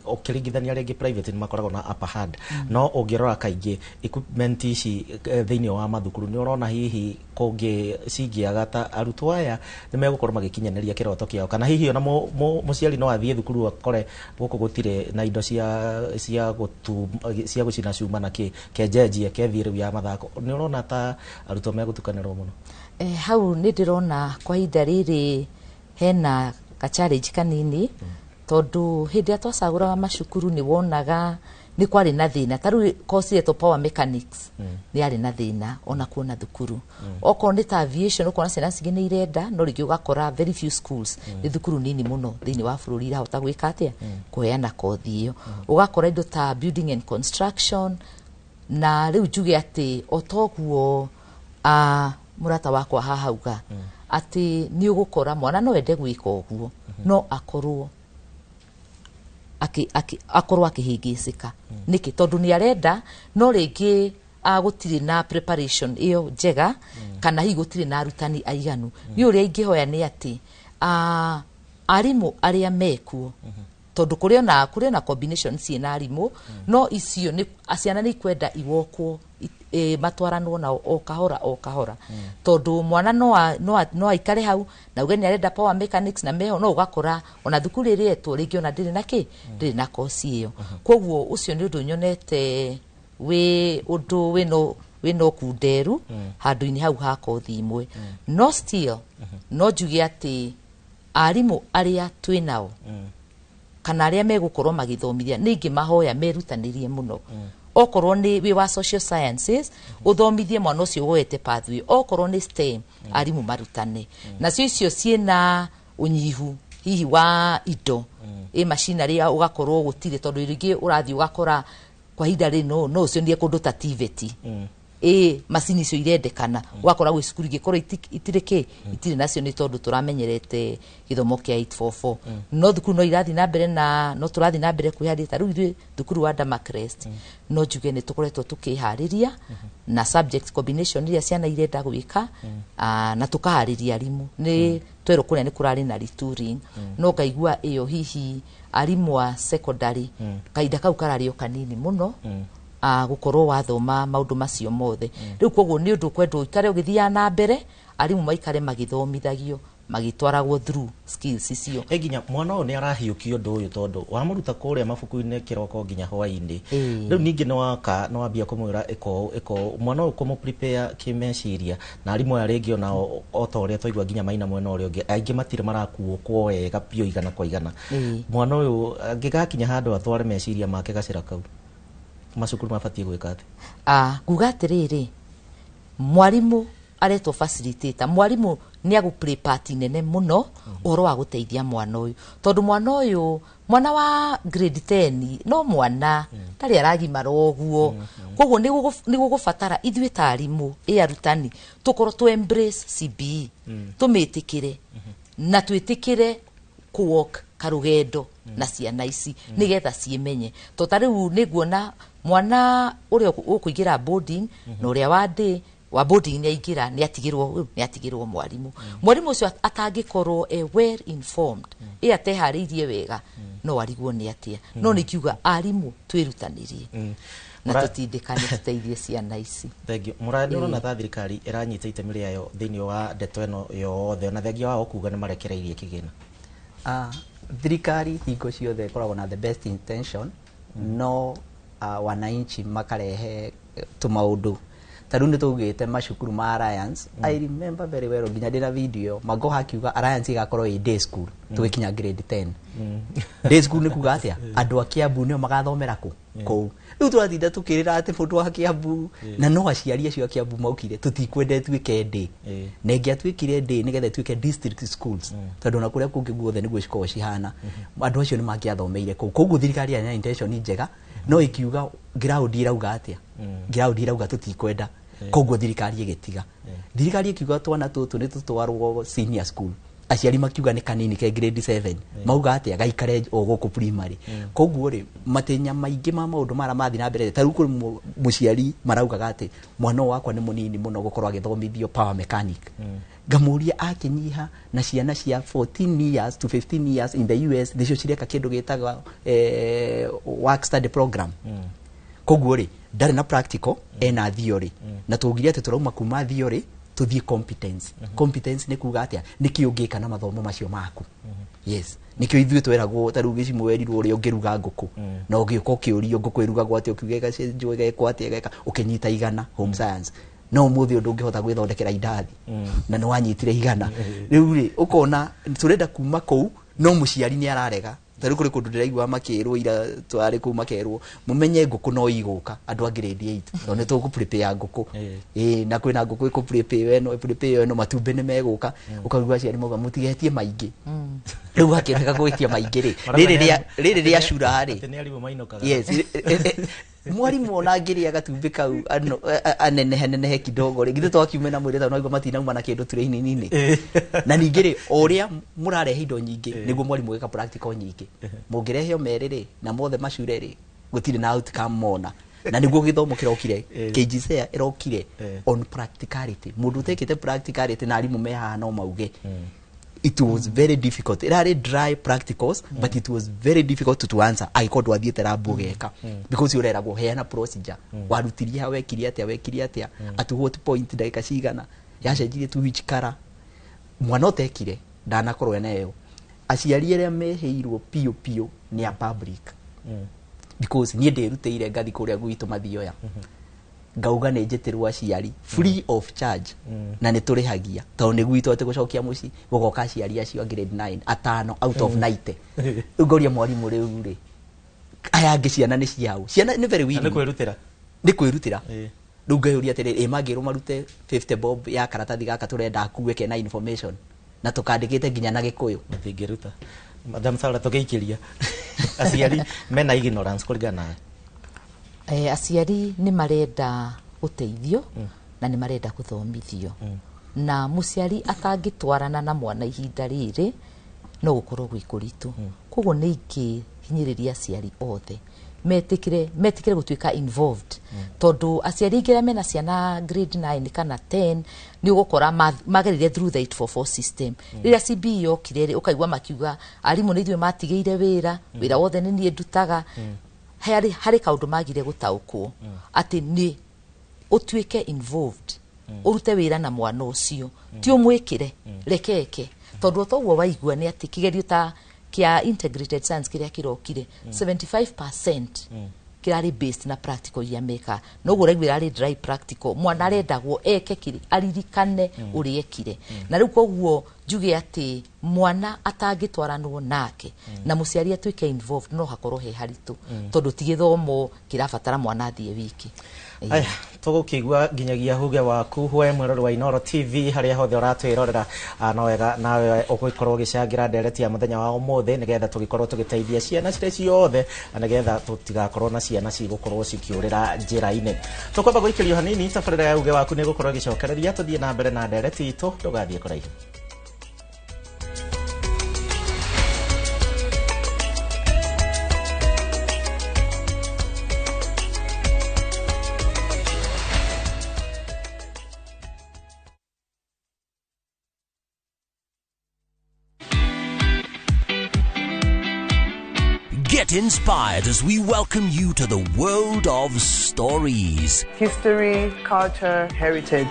ũkĩringithania rĩngĩ private nĩ makoragwo na upper hand, no ũngĩrora kaingĩ equipment ici thĩinĩ wa mathukuru, nĩ ũrona hihi kũngĩ cingĩaga ta arutwo aya nĩ megũkorwo magĩkinyanĩria kĩroto kĩao, kana hihi ona mũciari no athiĩ thukuru akore gũkũ gũtirĩ na indo cia gũtu cia gũcina cuma na kĩ kenjenjie kethiĩ rĩu ya mathako, nĩ ũrona ta arutwo megũtukanĩrwo mũno? Hau nĩ ndĩrona kwa ihinda rĩrĩ hena ka challenge kanini, tondũ hĩndĩ ĩrĩa twacagũraga macukuru nĩ wonaga Nĩ kwarĩ na thĩna, ta rĩu course ĩretwo power mechanics nĩ yarĩ na thĩna ona kuona thukuru. Okorwo nĩ ta aviation, ũkona ciana cingĩ nĩ irenda, no rĩngĩ ũgakora very few schools, nĩ thukuru nini mũno thĩinĩ wa bũrũri irahota gwĩka atĩa, kũheana kothi ĩyo. Ũgakora indo ta building and construction. Na rĩu njuge atĩ o toguo mũrata wakwa haha auga atĩ nĩ ũgũkora mwana no ende gwĩka ũguo, no akorwo akorwo akĩhĩngĩcĩka. Nĩkĩ? Tondũ nĩ arenda, no rĩngĩ gũtirĩ na preparation ĩyo njega, kana hihi gũtirĩ na arutani aiganu. Nĩ ũrĩa ingĩhoya nĩ atĩ arimũ arĩa mekuo, tondũ kũrĩ ona combination ciĩna arimũ, no icio nĩ ciana nĩ ikwenda iwokwo matwaranwo nao o kahora o kahora, tondũ mwana no aikare hau na uge nĩ arenda power mechanics na meho, no ũgakora ona thukuru ĩrĩa etwo rĩngĩ ona ndĩrĩ na kĩ, ndĩrĩ na kosi ĩyo. Koguo ũcio nĩ ũndũ nyonete wĩ ũndũ wĩna ũkunderu handũ-inĩ hau ha kothi imwe. No still no njuge atĩ arimũ arĩa twĩ nao kana arĩa megũkorwo magĩthomithia, nĩ ingĩmahoya merutanĩrie mũno. Okorwo nĩ wĩ wa social sciences, ũthomithie mwana ũcio woete pathway. Okorwo nĩ STEM, arimũ marutane. Nacio icio ciĩna ũnyihu hihi wa indo, ĩ machinery ũgakorwo gũtirĩ, tondũ rĩngĩ ũrathiĩ ũgakora kwa ihinda rĩrĩ no ũcionie kũndũ ta TVET, ĩ macini icio irendekana, ũgakora gwĩ cukuru ingĩkorwo itirĩ kĩ, itirĩ nacio, nĩ tondũ tũramenyerete gĩthomo kĩa 844. No thukuru no irathiĩ na mbere na no tũrathiĩ na mbere kwĩharĩria. Ta rĩu ithuĩ thukuru wa Damacrest, no njuge nĩ tũkoretwo tũkĩharĩria na subject combination iria ciana irenda gwĩka, na tũkaharĩria arimũ. Nĩ twerwo kũrĩa nĩ kũrarĩ na retooling, no ngaigua ĩyo hihi arimũ a secondary kahinda kau kararĩ o kanini mũno gũkorwo wathoma maũndũ macio mothe rĩu. Koguo nĩ ũndũ kwendwo ũikare ũgĩthiaga na mbere, arimũ maikare magĩthomithagio, magĩtwaragwo through skills icio. Ĩ nginya mwana ũyũ nĩ arahiũkia ũndũ ũyũ, tondũ wamũruta kũrĩa mabuku-inĩ kĩroko nginya hwaĩ-inĩ. Rĩu ningĩ nĩ waka nĩ wambia kũmwĩra ĩka ũũ, ĩka ũũ. Mwana ũyũ kũmũ prepare kĩmeciria, na arimũ aya rĩngĩ onao o ta ũrĩa twaigua nginya maina mwena ũrĩa ũngĩ, aingĩ matirĩ marakuo kwa wega biũ igana kwa igana. Mwana ũyũ angĩgakinya handũ atware meciria make gacĩra kau, macukuru mabatiĩ gwĩka atĩa? Nguga atĩrĩrĩ, mwarimũ aretwo facilitator. Mwarimũ nĩ agũ play part nene mũno ũhoro wa gũteithia mwana ũyũ, tondũ mwana ũyũ, mwana wa grade 10, no mwana ndarĩ aragimara ũguo. Koguo nĩ gũgũbatara ithuĩ ta arimũ, ĩ arutani, tũkorwo tũ embrace CBE, tũmĩtĩkĩre na twĩtĩkĩre kũ walk karũgendo na ciana ici nĩgetha ciĩmenye. To ta rĩu nĩ nguona mwana ũrĩa ũkũingĩra boarding na ũrĩa wa day, wa boarding nĩ aingĩra, nĩ atigĩrwo mwarimũ. Mwarimũ ũcio atangĩkorwo e well informed, ĩ ateharĩirie wega, no arigwo nĩ atĩa. No nĩ kiuga arimũ twĩrutanĩrie na tũtindĩkane tũteithie ciana ici. Thengiũ. Mũraya, nĩ ũrona ta thirikari ĩranyita itemi rĩayo thĩinĩ wa ndeto ĩno yothe, ona thengia wao kuga nĩ marekereirie kĩgĩna? Thirikari hingo ciothe ĩkoragwo na the best intention, no wananchi makarehe tũmaũndũ. Ta rĩu nĩ tũgĩte macukuru ma Alliance. I remember very well, nginya ndĩna video Magoha akiuga Alliance ĩgakorwo ĩ day school tũgĩkinya grade 10. Day school nĩ kuga atĩa? Andũ a Kiambu nĩo magathomera kũ kũu. Rĩu tũratinda tũkĩrĩra atĩ mũndũ wa Kiambu, na no aciari acio a Kiambu maukire tũtikwenda ĩtuĩke day, na ĩngĩatuĩkire day nĩgetha ĩtuĩke district schools, tondũ ona kũrĩa kũngĩ guothe nĩguo cikoragwo cihana, andũ acio nĩ mangĩathomeire kũu. Koguo thirikari yarĩ na intention njega, no ĩkiuga ground ĩrauga atĩa? Ground ĩrauga tũtikwenda. Koguo thirikari ĩgĩtiga. Thirikari ĩkiuga twana tũtũ nĩ tũtwarwo senior school, aciari makiuga nĩ kanini ke grade 7, mauga atĩa? Gaikare o gũkũ primary. Koguo rĩ, matenya maingĩ ma maũndũ mara mathiĩ na mbere, ta rĩu kũrĩ mũciari maraugaga atĩ mwana ũyũ wakwa nĩ mũnini mũno gũkorwo agĩthomithio power mechanic. Ngamũria akĩnyiha na ciana cia 14 years to 15 years in the US nĩcio cireka kĩndũ gĩtagwo work study program. Koguo rĩ, ndarĩ na practical, ena theory, na tũgire atĩ tũrauma kuma theory tũthiĩ competence. Competence nĩ kuga atĩa? Nĩkĩ ũngĩka na mathomo macio maku? Yes, nĩkĩo ithuĩ tweragwo, ta rĩu gĩcimo werirwo ũrĩa ũngĩruga ngũkũ, na ũgĩũka ũkĩũrio ngũkũ ĩrugagwo atĩa, ũkiuga ĩgacenjwo, ĩgekwo atĩa, ĩgeka, ũkĩnyita 100 home science. No ũmũthĩ ũndũ ũngĩhota gwĩthondekera indathi na nĩ wanyitire 100. Rĩu rĩ, ũkona tũrenda kuma kũu, no mũciari nĩ ararega. Ta rĩu kũrĩ kũndũ ndĩraigua makĩrwo ira twarĩ kũu, makerwo mũmenye ngũkũ no igũka andũ a grade 8, tondũ nĩ tũgũ prepare ngũkũ. Ĩĩ, na kwĩna ngũkũ ĩkũ prepare ĩno, prepare ĩno, matumbĩ nĩ megũka. Ũkaigua aciari mauga mũtigetie maingĩ. Rĩu hakĩrega gwĩtia maingĩ rĩ, rĩrĩ rĩa cura rĩ. Atĩ nĩ arimũ mainũkaga. Yes, mwarimũ ona angĩrĩa gatumbĩ kau anenehe nenehe kidogo rĩ, githĩ twakiume na mwĩrĩ, tondũ naigua matinauma na kĩndũ training-inĩ. Na ningĩ rĩ, o ũrĩa mũrarehe indo nyingĩ, nĩguo mwarimũ gwĩka practical nyingĩ. Mũngĩrehe o merĩ rĩ, na mothe macure rĩ, gũtirĩ na outcome mona. Na nĩguo gĩthomo kĩrokire, KJSEA ĩrokire on practicality. Mũndũ ũtekĩte practicality, na arimũ me haha no mauge, it was very difficult. Ĩrarĩ dry practicals, but it was very difficult to answer angĩkorwo ndwathiĩte lab ũgeka, because ũreragwo heana procedure, warutirie ha, wekire atĩa, wekire atĩa, at what point, ndagĩka cigana, yacenjirie to which color. Mwana ũtekire ndanakorwo ena ĩyo. Aciari arĩa mehĩirwo piũ piũ nĩ a public, because niĩ ndĩrutĩire ngathi kũrĩa gwitũ Mathioya, ngauga nĩ njĩtĩrwo aciari free of charge, na nĩ tũrĩhagia tondũ nĩ gwitũ, atĩ gũcokia mũciĩ gũgoka aciari acio a grade 9 atano out of 90. Rĩu ngoria mwarimũ, rĩu rĩ, aya angĩ ciana nĩ ciao? Ciana nĩ very Na willing. nĩ kwĩrutĩra. Nĩ kwĩrutĩra. Rĩu ngeyũria atĩrĩrĩ, ĩ mangĩrwo marute 50 bob ya karatathi gaka tũrenda akue kena information, na tũkandĩkĩte nginya na Gĩkũyũ? Matingĩruta. Madam Sarah, tũgĩikĩria, aciari mena ignorance kũringana nawe? Aciari nĩ marenda ũteithio na nĩ marenda gũthomithio, na mũciari atangĩtwarana na mwana ihinda rĩrĩ no gũkorwo gwĩ kũritũ. Koguo nĩ ingĩhinyĩrĩria aciari othe metĩkĩre gũtuĩka involved, tondũ aciari aingĩ arĩa mena ciana grade 9 kana 10 nĩ ũgũkora magerire through the 844 system. Rĩrĩa CBE yokire rĩ, ũkaigua makiuga arimũ nĩ ithuĩ matigĩire wĩra, wĩra wothe nĩ niĩ ndutaga. Harĩ kaũndũ magire gũtaũkwo atĩ nĩ ũtuĩke involved, ũrute wĩra na mwana ũcio, ti ũmwĩkĩre, reke eke. Tondũ o toguo waigua nĩ atĩ kĩgerio ta kĩa integrated science kĩrĩa kĩrokire, 75% kĩrarĩ based na practical iria meka. Noguo ũraigua ĩrarĩ dry practical, mwana arendagwo eke kĩrĩ aririkane ũrĩa ekire. Na rĩu koguo njuge atĩ mwana atangĩtwaranwo nake na mũciari atuĩke involved, no hakorwo he haritũ, tondũ ti gĩthomo kĩrabatara mwana athiĩ wiki. Aya, tũgũkĩigua nginyagia huge waku we mwĩrori wa Inooro TV harĩa hothe ũratwĩrorera. No wega nawe ũgũkorwo ũgĩcangĩra ndereti ya mũthenya wa ũmũthĩ, nĩgetha tũgĩkorwo tũgĩteithia ciana cirĩ ciothe, na nĩgetha tũtigakorwo na ciana cigũkorwo cikĩũrĩra njĩra-inĩ. Tũkwamba gũikĩrio hanini, tabarĩra ya uge waku nĩ ĩgũkorwo ĩgĩcokereria, tũthiĩ na mbere na ndereti itũ. Ndũgathiĩ kũraihu. Get inspired as we welcome you to the world of stories. History, culture, heritage.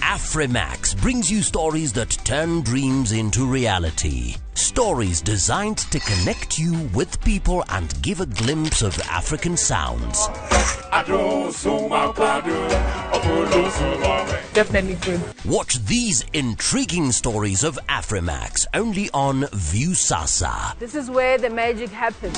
Afrimax brings you stories that turn dreams into reality. Stories designed to connect you with people and give a glimpse of African sounds. Definitely good. Watch these intriguing stories of Afrimax only on Viusasa. This is where the magic happens.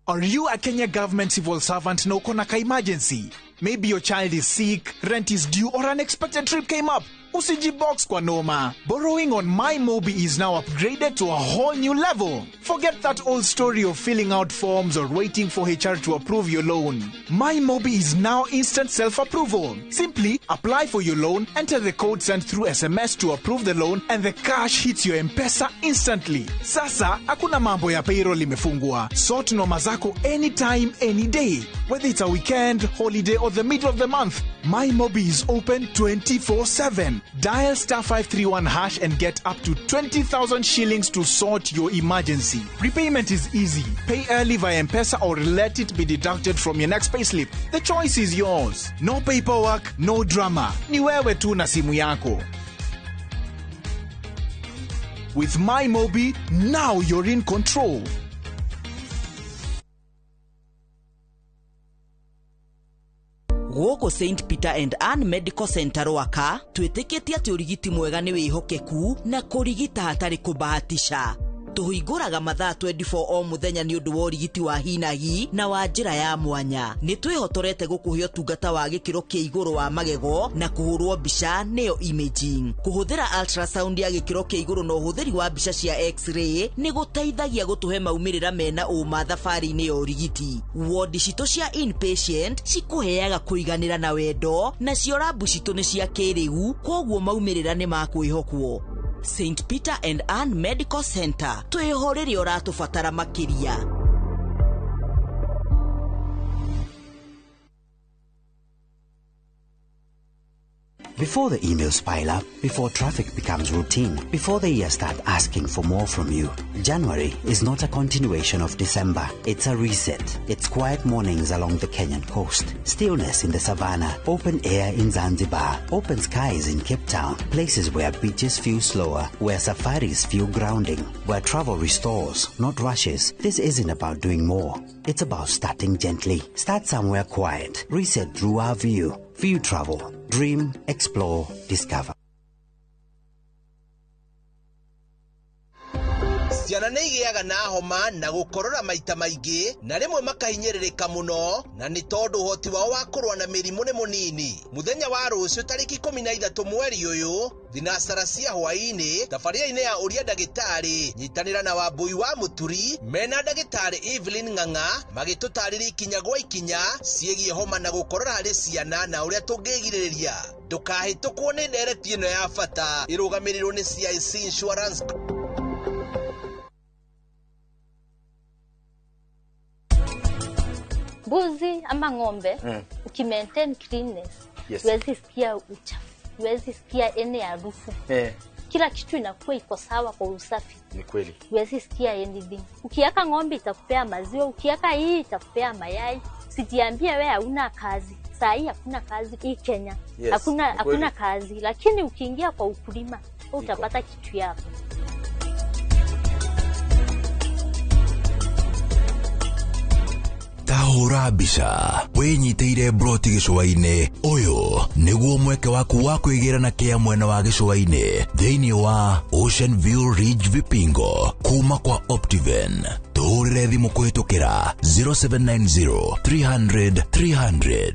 Are you a Kenya government civil servant na uko na ka emergency? Maybe your child is sick, rent is due, or unexpected trip came up. Usijibox kwa noma. Borrowing on MyMobi is now upgraded to a whole new level. Forget that old story of filling out forms or waiting for HR to approve your loan. MyMobi is now instant self-approval. Simply apply for your loan, enter the code sent through SMS to approve the loan, and the cash hits your M-Pesa instantly. Sasa, hakuna mambo ya payroll imefungwa. Sort noma zako anytime, any day. Whether it's a weekend, holiday, or the middle of the month, MyMobi is open 24/7. Dial star 531 hash and get up to 20,000 shillings to sort your emergency. Repayment is easy. Pay early via M-Pesa or let it be deducted from your next payslip. The choice is yours. No paperwork, no drama. Ni wewe tu na simu yako. With MyMobi, now you're in control. Gũkũ St Peter and Ann Medical Center Rwaka twĩtĩkĩtie atĩ ũrigiti mwega nĩ wĩhokeku na kũrigita hatarĩ kũbahatisha. Tũhingũraga mathaa 24 o mũthenya nĩ ũndũ wa ũrigiti wa hinahi na wa njĩra ya mwanya. Nĩ twĩhotorete gũkũhe ũtungata wa gĩkĩro kĩa igũrũ wa magego na kũhũrwo mbica nĩyo imaging. Kũhũthĩra ultrasound ya gĩkĩro kĩa igũrũ na ũhũthĩri wa mbica cia x-ray nĩ gũteithagia gũtũhe maumĩrĩra mena ũma thabarĩ-inĩ ya ũrigiti. Wodi citũ cia inpatient cikũheaga kũiganĩra na wendo, nacio rabu citũ nĩ cia kĩrĩu, kwoguo maumĩrĩra nĩ ma kwĩhokwo. St Peter and Ann Medical Center, twĩho rĩrĩa ũratũbatara makĩria. Before the emails pile up, before traffic becomes routine, before the year start asking for more from you, January is not a continuation of December. It's a reset. It's quiet mornings along the Kenyan coast, stillness in the savannah, open air in Zanzibar, open skies in Cape Town, places where beaches feel slower, where safaris feel grounding, where travel restores, not rushes. This isn't about doing more. It's about starting gently. Start somewhere quiet. Reset through our view. View travel. Dream, explore, discover. Ciana nĩ igĩaga na homa na gũkorora maita maingĩ na rĩmwe makahinyĩrĩrĩka mũno, na nĩ tondũ ũhoti wao wa kũrũa na mĩrimũ nĩ mũnini. Mũthenya wa rũciũ tarĩki 13 mweri ũyũ thinacara cia hwaĩ-inĩ tabarĩra-inĩ ya ũria ndagĩtarĩ nyitanĩra na Wambui wa Mũturi mena ndagĩtarĩ Evelyn Ng'ang'a magĩtũtarĩria ikinya gwa ikinya ciĩgiĩ homa na gũkorora harĩ ciana na ũrĩa tũngĩgirĩrĩria. Ndũkahĩtũkwo nĩ ndereti ĩno ya bata ĩrũgamĩrĩirwo nĩ CIC Insurance. Mbuzi ama ng'ombe, ukimaintain cleanness, Yes. huwezi sikia uchafu, huwezi sikia any harufu. Kila kitu inakuwa iko sawa kwa usafi. Ni kweli. Huwezi sikia anything. Ukiweka ng'ombe itakupea maziwa, ukiweka hii itakupea mayai. Sijiambie wewe hauna kazi. Saa hii hakuna kazi hii Kenya. Yes, hakuna ni kweli. Hakuna kazi, lakini ukiingia kwa ukulima utapata kitu yako. Tahũra mbica wĩnyitĩire broti gĩcũa-inĩ. Ũyũ nĩguo mweke waku wa kwĩgĩra na kĩa mwena wa gĩcũa-inĩ thĩinĩ wa Ocean View Ridge Vipingo kuma kwa Optiven. Tũhũrĩre thimũ kũhĩtũkĩra 0790 300 300.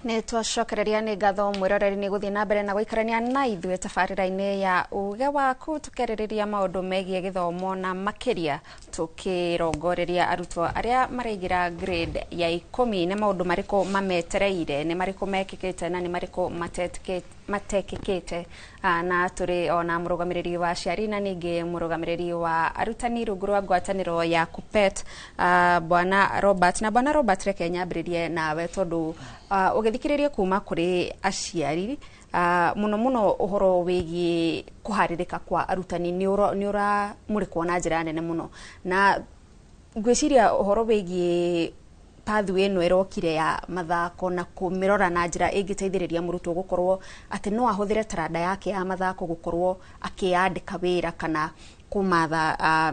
Nĩ twacokereria nĩ ngatho mwĩroreri nĩ gũthiĩ na mbere na gũikarania na ithuĩ tabarĩra-inĩ ya uge waku tũkĩarĩrĩria maũndũ megiĩ gĩthomo na makĩria tũkĩrongoreria arutwo arĩa maraingĩra grade ya 10 nĩ maũndũ marĩkũ mametereire, nĩ marĩkũ mekĩkĩte na nĩ marĩkũ matekĩkĩte. Na tũrĩ ona mũrũgamĩrĩri wa aciari na ningĩ mũrũgamĩrĩri wa arutani rungu rwa ngwatanĩro ya KUPPET, Bwana Robert. Na Bwana Robert, reke nyambĩrĩrie nawe tondũ ũgĩthikĩrĩria kuma kũrĩ aciari mũno mũno ũhoro wĩgiĩ kũharĩrĩka kwa arutani nĩ ũramũrĩkwo na njĩra nene mũno, na ngwĩciria ũhoro wĩgiĩ pathway ĩno ĩrokire ya mathako na kũmĩrora na njĩra ĩngĩteithĩrĩria mũrutwo gũkorwo atĩ no ahũthĩre taranda yake ya mathako gũkorwo akĩyandĩka wĩra kana kũmatha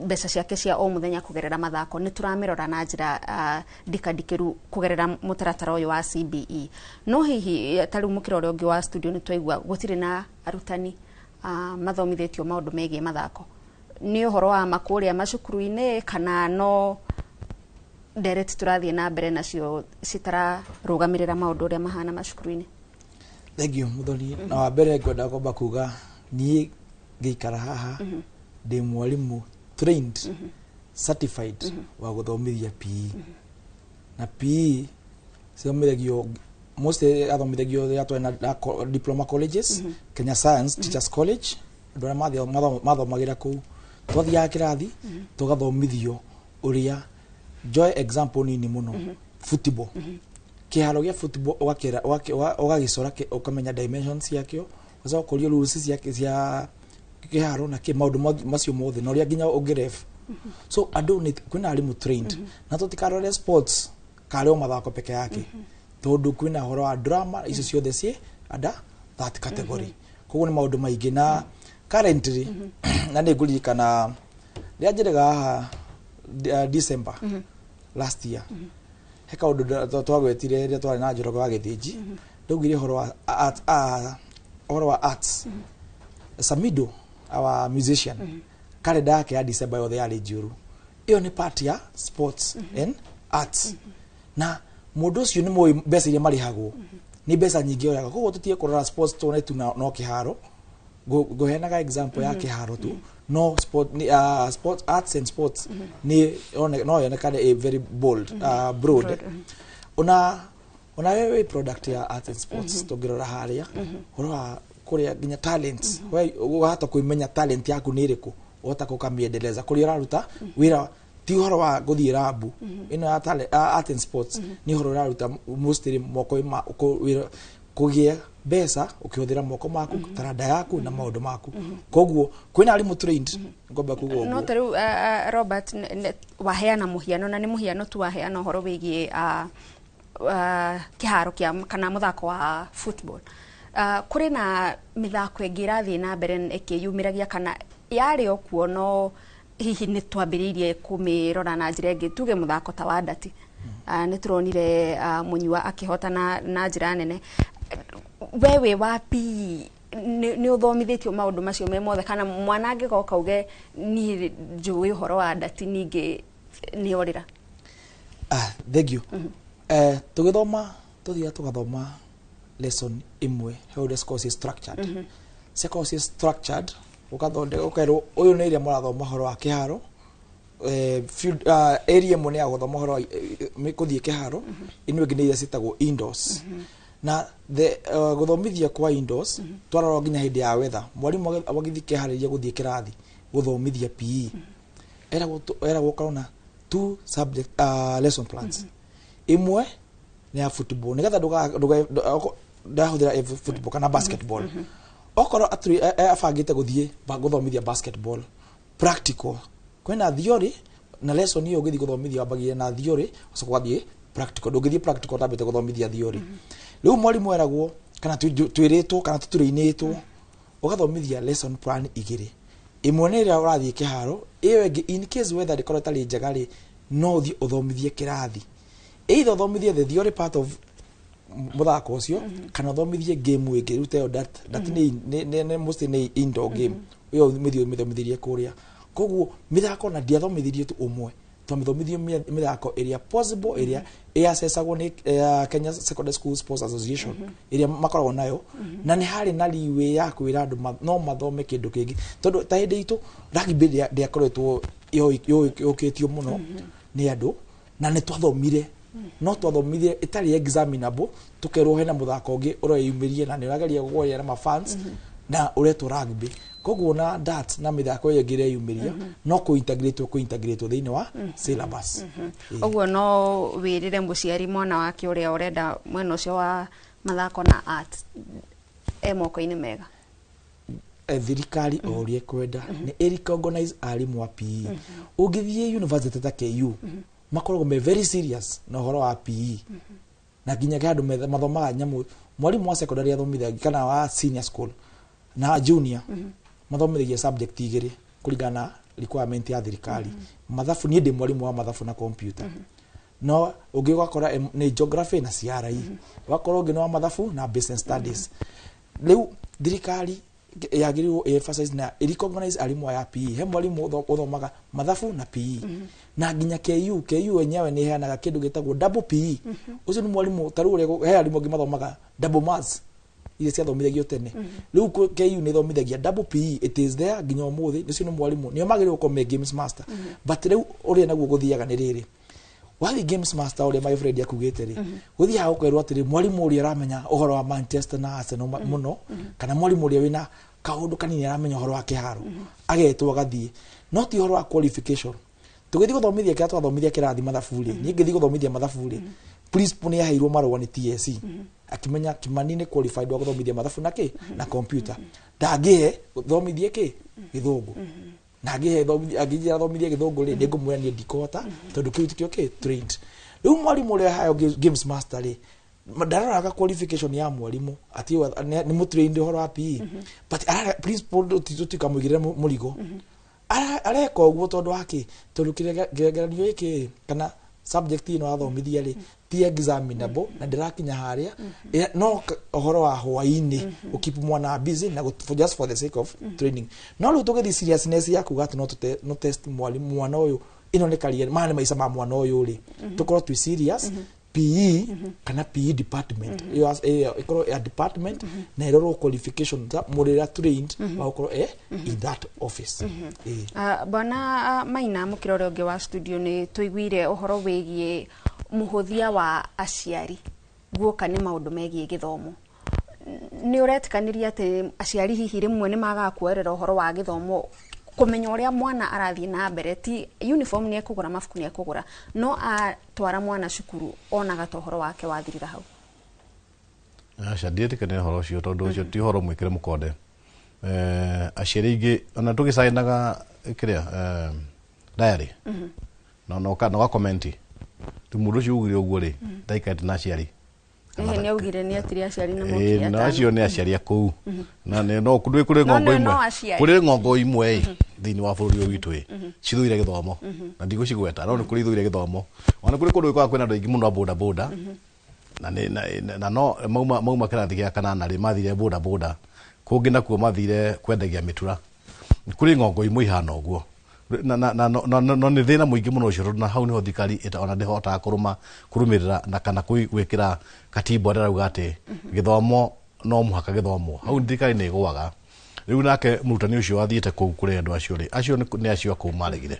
mbeca ciake cia o mũthenya kũgerera mathako, nĩ tũramĩrora na njĩra ndikandikĩru kũgerera mũtaratara ũyũ wa CBE. No hihi ta rĩu mũkĩra ũrĩa ũngĩ wa studio nĩ twaigua gũtirĩ na arutani mathomithĩtio maũndũ megiĩ mathako, nĩ ũhoro wa ma kũrĩa macukuru-inĩ kana no ndereti tũrathiĩ na mbere nacio citararũgamĩrĩra maũndũ ũrĩa mahana macukuru-inĩ? Thank you Muthoni. Na wa mbere ngwenda kwamba kuga niĩ ngĩikara haha ndĩ mwarimu trained, certified wa gũthomithia PE. Na PE cithomithagio mostly athomithagio rĩrĩa twarĩ na diploma colleges, Kenya Science Teachers College, andũ arĩa mathomagĩra kũu. Twathiaga kĩrathi tũgathomithio ũrĩa, joy example nini mũno, football. Kĩharo gĩa football ũgakĩra ũgagĩcora ũkamenya dimensions ciakĩo, ũgacoka ũkorio rules cia kĩharo na maũndũ macio mothe na ũrĩa nginya ũngĩref. So andũ nĩ kwĩna arimũ trained, na tũtikarore sports karĩ o mathako peke yake, tondũ kwĩna ũhoro wa drama icio ciothe ciĩ under that category. Koguo nĩ maũndũ maingĩ na currently na nĩ ngũririkana Rĩrĩa njĩrĩga haha December last year, he kaũndũ twagwetire rĩrĩa twarĩ na Njoroge wa Gĩthĩnji, ndaugire ũhoro wa art, ũhoro wa arts. Samido, our musician, kalenda yake ya December yothe yarĩ njũru. Ĩyo nĩ part ya sports and arts, na mũndũ ũcio nĩ mũĩ mbeca iria marĩhagwo nĩ mbeca nyingĩ oyaga. Koguo tũtige kũrora sports tuone tu no kĩharo. Ngũheanaga example ya kĩharo tu, no sport ni, sport, arts and sports ni no yonekane a very bold, broad. Broad. Ona wewe product ya arts and sports, tũngĩrora harĩa ũhoro wa kũrĩa nginya talents, we wahota kũimenya talent yaku nĩ ĩrĩkũ, ũhota kũkamĩendeleza kũrĩa ũraruta wĩra. Ti ũhoro wa gũthiĩ rabu ĩno ya talent, art and sports, nĩ ũhoro ũraruta mostly moko ma wĩra kũgĩa mbeca ũkĩhũthĩra moko maku, taranda yaku na maũndũ maku. Koguo kwĩna arimũ trained, ngomba kuga No ũguo. Ta rĩu Robert, waheana mũhiano, na nĩ mũhiano tu waheana ũhoro wĩgiĩ kĩharo kĩa kana mũthako wa football. Kũrĩ na mĩthako ĩngĩ ĩrathiĩ na mbere ĩkĩyumĩragia kana yarĩ o kuo, no hihi nĩ twambĩrĩirie kũmĩrora na njĩra ĩngĩ, tuge mũthako ta wa ndati. Nĩ tũronire Mũnyua akĩhota na njĩra nene. We wĩ wa PE, nĩ ũthomithĩtio maũndũ macio me mothe, kana mwana angĩgoka uge niĩ njũĩ ũhoro wa ndati ningĩ nĩ orĩra? Ah, thank you. Tũgĩthoma tũthiaga tũgathoma lesson ĩmwe he ũrĩa cikoragwo ciĩ structured. Ciakorwo ciĩ structured, ũgathondeka ũkerwo ũyũ nĩ ĩrĩa mũrathoma ũhoro wa kĩharo, field, area ĩmwe nĩ ya gũthoma ũhoro wa kũthiĩ kĩharo, ĩno ĩngĩ nĩ iria ciĩtagwo indoors. Na the gũthomithia kwa indoors twarora nginya hĩndĩ ya weather, mwarimũ agĩthiĩ keharĩria gũthiĩ kĩrathi gũthomithia PE, eragwo ũkorwo na two subject lesson plans. Ĩmwe nĩ ya football nĩgetha ndahũthĩra football kana basketball. Okorwo abangĩte gũthiĩ gũthomithia basketball practical, kwĩna theory na lesson ĩyo ũngĩthiĩ gũthomithia wambagia na theory ũcoka ũgathiĩ practical. Ndũngĩthiĩ practical ũtambĩte gũthomithia theory. Rĩu mwarimũ eragwo kana twĩrĩtwo kana tũtũrĩinĩtwo ũgathomithia lesson plan igĩrĩ, ĩmwe nĩ ĩrĩa ũrathiĩ kĩharo, ĩyo ĩngĩ in case weather ĩkorwo ĩtarĩ njega rĩ, no ũthiĩ ũthomithie kĩrathi, either ũthomithie the theory part of mũthako ũcio kana ũthomithie game ĩngĩ. Rĩu ta ĩyo that nĩ mostly nĩ indoor game, ĩyo mĩthiĩ ũmĩthomithĩrie kũrĩa. Koguo mĩthako na ndiathomithirie tu ũmwe, twamĩthomithirio mĩthako ĩrĩa possible, ĩrĩa ĩacecagwo nĩ Kenya Secondary School Sports Association ĩrĩa makoragwo nayo, na nĩ harĩ na leeway ya kwĩra andũ no mathome kĩndũ kĩngĩ, tondũ ta hĩndĩ itũ rugby ndĩakoretwo yũkĩtio mũno nĩ andũ, na nĩ twathomire, no twathomire ĩtarĩ examinable. Tũkerwo hena mũthako ũngĩ ũreyumĩrie na nĩ ũrageria gũgĩa na mafans na ũretwo rugby. Koguo na darts na mĩthako ĩyo ĩngĩ ĩreyumĩria no kũ-integrate thĩinĩ wa syllabus. Ĩĩ. Ũguo no wĩrĩre mũciari mwana wake ũrĩa ũrenda mwena ũcio wa mathako na art e moko-inĩ mega? Thirikari o ũrĩa ĩkwenda nĩ ĩrecognize arimũ a PE. Ũngĩthiĩ university ta KU, makoragwo me very serious na ũhoro wa PE, na nginya handũ mathomaga nyamũ mwarimũ wa secondary athomithagia kana wa senior school na junior mathomithagia subject igĩrĩ kũringana na requirement ya thirikari. Mathabu, niĩ ndĩ mwarimũ wa mathabu na computer, no ũngĩ ũgakora nĩ geography na CRE, ũgakora ũngĩ nĩ wa mathabu na business studies. Rĩu thirikari yagĩrĩirwo emphasize na recognize arimũ aya a PE. He mwarimũ ũthomaga mathabu na PE, na nginya KU yenyewe nĩ ĩheanaga kĩndũ gĩtagwo double PE. Ũcio nĩ mwarimũ ta rĩu ũrĩa he arimũ angĩ mathomaga double maths iria ciathomithagio tene. Rĩu KU nĩ ĩthomithagia double PE, it is there nginya ũmũthĩ. Ũcio nĩ mwarimũ nĩo magĩrĩirwo gũkorwo me games master. But rĩu ũrĩa naguo gũthiaga nĩ rĩrĩ, wathiĩ games master ũrĩa my friend akugĩte rĩ, gũthiaga gũkerwo atĩrĩ, mwarimũ ũrĩa ũramenya ũhoro wa Manchester na Arsenal mũno, kana mwarimũ ũrĩa wĩna kaũndũ kanini aramenya ũhoro wa kĩharo, agetwo agathiĩ, no ti ũhoro wa qualification. Tũgĩthiĩ gũthomithia kĩrĩa twathomithia kĩrathi mathabu rĩ, niĩ ngĩthiĩ gũthomithia mathabu rĩ, principal nĩ aheirwo marũa nĩ TSC akĩmenya Kimani nĩ qualified wa gũthomithia mathabu na kĩ na computer, ndangĩhe gũthomithie kĩ gĩthũngũ, na angĩhe angĩnjĩra thomithie gĩthũngũ rĩ, nĩ ngũmwĩra niĩ ndikũhota tondũ kĩu tikĩo kĩ trained. Rĩu mwarimũ ũrĩa hayo games master rĩ, ndaroraga qualification ya mwarimũ atĩ ũyũ nĩ mũtrained ũhoro wa PE, but principal tũtikamũigĩrĩra mũrigo. Areka ũguo tondũ wa kĩ? Tondũ kĩgeranio gĩkĩ kana subject ĩno athomithia rĩ ti examinable na ndĩrakinya harĩa. No ũhoro wa hwaĩ-inĩ ũkeep mwana busy na just for the sake of training. No rĩu tũgĩthiĩ seriousness ya kuga atĩ no test mwalimu mwana ũyũ, ĩno nĩ career, maya nĩ maica ma mwana ũyũ rĩ, tũkorwo twĩ serious. PE kana PE department ĩyo ĩkorwo ya department na ĩrorwo qualification ta mũndũ ũrĩa trained wa gũkorwo in that office. Bwana Maina, mũkĩra ũrĩa ũngĩ wa studio, nĩ tũiguire ũhoro wĩgiĩ mũhũthia wa aciari guoka nĩ maũndũ megiĩ gĩthomo. Nĩ ũretĩkanĩria atĩ aciari hihi rĩmwe nĩ magaga kuoerera ũhoro wa gĩthomo, kũmenya ũrĩa mwana arathiĩ na mbere? Ti uniform nĩ ekũgũra, mabuku nĩ ekũgũra, no atwara mwana cukuru onaga ta ũhoro wake wathirira hau? Aca, ndiĩtĩkanĩra ũhoro ũcio, tondũ ũcio ti ũhoro mwĩkĩre mũkonde. Aciari aingĩ ona tũgĩcainaga kĩrĩa diary na ũgakomenti rĩu mũndũ ũcio ugire ũguo rĩ, ndaikarĩte na aciari. Hihi nĩ augire nĩ etire aciari na Ĩĩ, mokire na atano. Acio nĩ aciari a kũu na no kũrĩ No ng'ongo no imwe aciari. Kũrĩ ng'ongo imwe ĩ thĩinĩ wa bũrũri ũyũ witũ ĩ cithũire gĩthomo, na ndigũcigweta, no nĩ kũrĩ ithũire gĩthomo. Ona kũrĩ kũndũ gũkoragwo kwĩna andũ aingĩ mũno a boda boda na nĩ na no mauma kĩrathi gĩa kanana rĩ, mathire boda boda, kũngĩ nakuo mathire kwendagia mĩtura. Kũrĩ ng'ongo imwe ihana ũguo na no nĩ thĩna mũingĩ mũno ũcio, tondũ na hau nĩho thirikari ona ndĩhotaga kũrũmĩrĩra na kana gwĩkĩra katiba ĩrĩa ĩrauga atĩ gĩthomo no mũhaka gĩthomwo. Hau thirikari nĩ ĩgũaga. Rĩu nake mũrutani ũcio wathiĩte kũu kũrĩ andũ acio rĩ, acio nĩ acio a kũu maregire.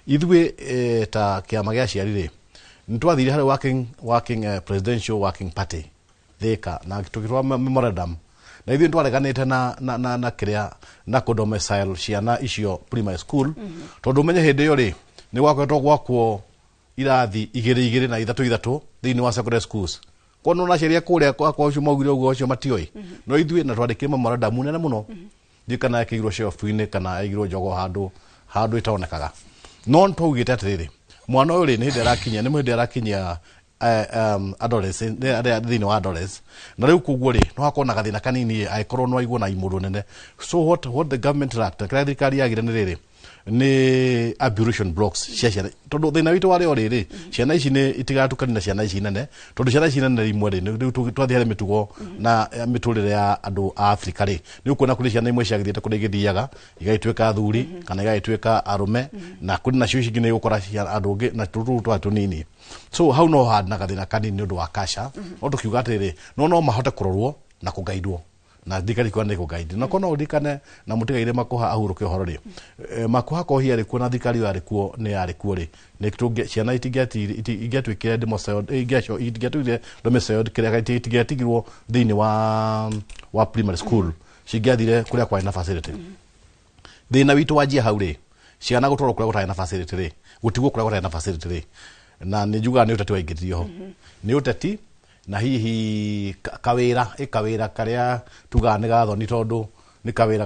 Ithuĩ ta kĩama gĩa aciari rĩ, nĩ twathire harĩ working presidential working party Thika na tũgĩtwara memorandum, na ithuĩ nĩtwareganĩte na kĩrĩa na kũdomicile ciana icio primary school, tondũ ũmenye hĩndĩ ĩyo rĩ nĩ gwakoretwo gwakwo irathi igĩrĩ igĩrĩ na ithatũ ithatũ thĩinĩ wa secondary schools. Kono na aciari a kũrĩa akwa ũcio maugire ũguo, acio matiũĩ. No ithuĩ na twandĩkire memorandum nene mũno, ndiũĩ kana ĩkĩirwo shelf-inĩ kana ĩigirwo njogo handũ ĩtonekaga, no nĩtwaugĩte atĩrĩrĩ, mwana ũyũ rĩ, nĩ hĩndĩ arakinyia adolescence, thĩinĩ wa adolescence, na rĩu koguo rĩ no hakorwo na gathĩna kanini angĩkorwo no aigwo na imũndũ nene. So what the government lacked, kĩrĩa thirikari yagire nĩ rĩrĩ, nĩ ablution blocks cia ciana, tondũ thĩna witũ warĩ o rĩrĩ, ciana ici nĩ itigatukani na ciana ici nene, tondũ ciana ici nene imwe rĩ, rĩu twathiĩ harĩ mĩtugo na mĩtũrĩre ya andũ a Afrika rĩ, nĩ ũkuona kũrĩ ciana imwe ciagĩthiĩte kũrĩa igĩthiaga igagĩtuĩka athuri kana igagĩtuĩka arũme, na kũrĩ nacio ici ingĩ nĩ igũkora andũ angĩ na tũtũ twa tũnini. So hau no handũ na gathĩna kanini nĩ ũndũ wa kasha, no tũkiuga atĩrĩrĩ, no mahote kũrorwo na kũgaidwo, na thirikari kuona nĩ kũgaidi na kono ũririkane na mũtigaire Makoha ahurũke ũhoro rĩ. Makoha Kohia arĩ kuo na thirikari ĩyo yarĩ kuo nĩ yarĩ kuo rĩ, nĩ ciana itingĩatuĩkire domiciled, itingĩatuĩkire domiciled, kĩrĩa itingĩatigirwo thĩinĩ wa primary school, cingĩathire kũrĩa kwarĩ na facility. Thĩna witũ wanjia hau rĩ, ciana gũtwarwo kũrĩa gũtarĩ na facility rĩ, gũtigwo kũrĩa gũtarĩ na facility rĩ, na nĩ njugaga nĩ ũteti waingĩririo ho, nĩ ũteti na hihi kawĩra ĩ kawĩra karĩa tugaga nĩ gathoni, tondũ nĩ kawĩra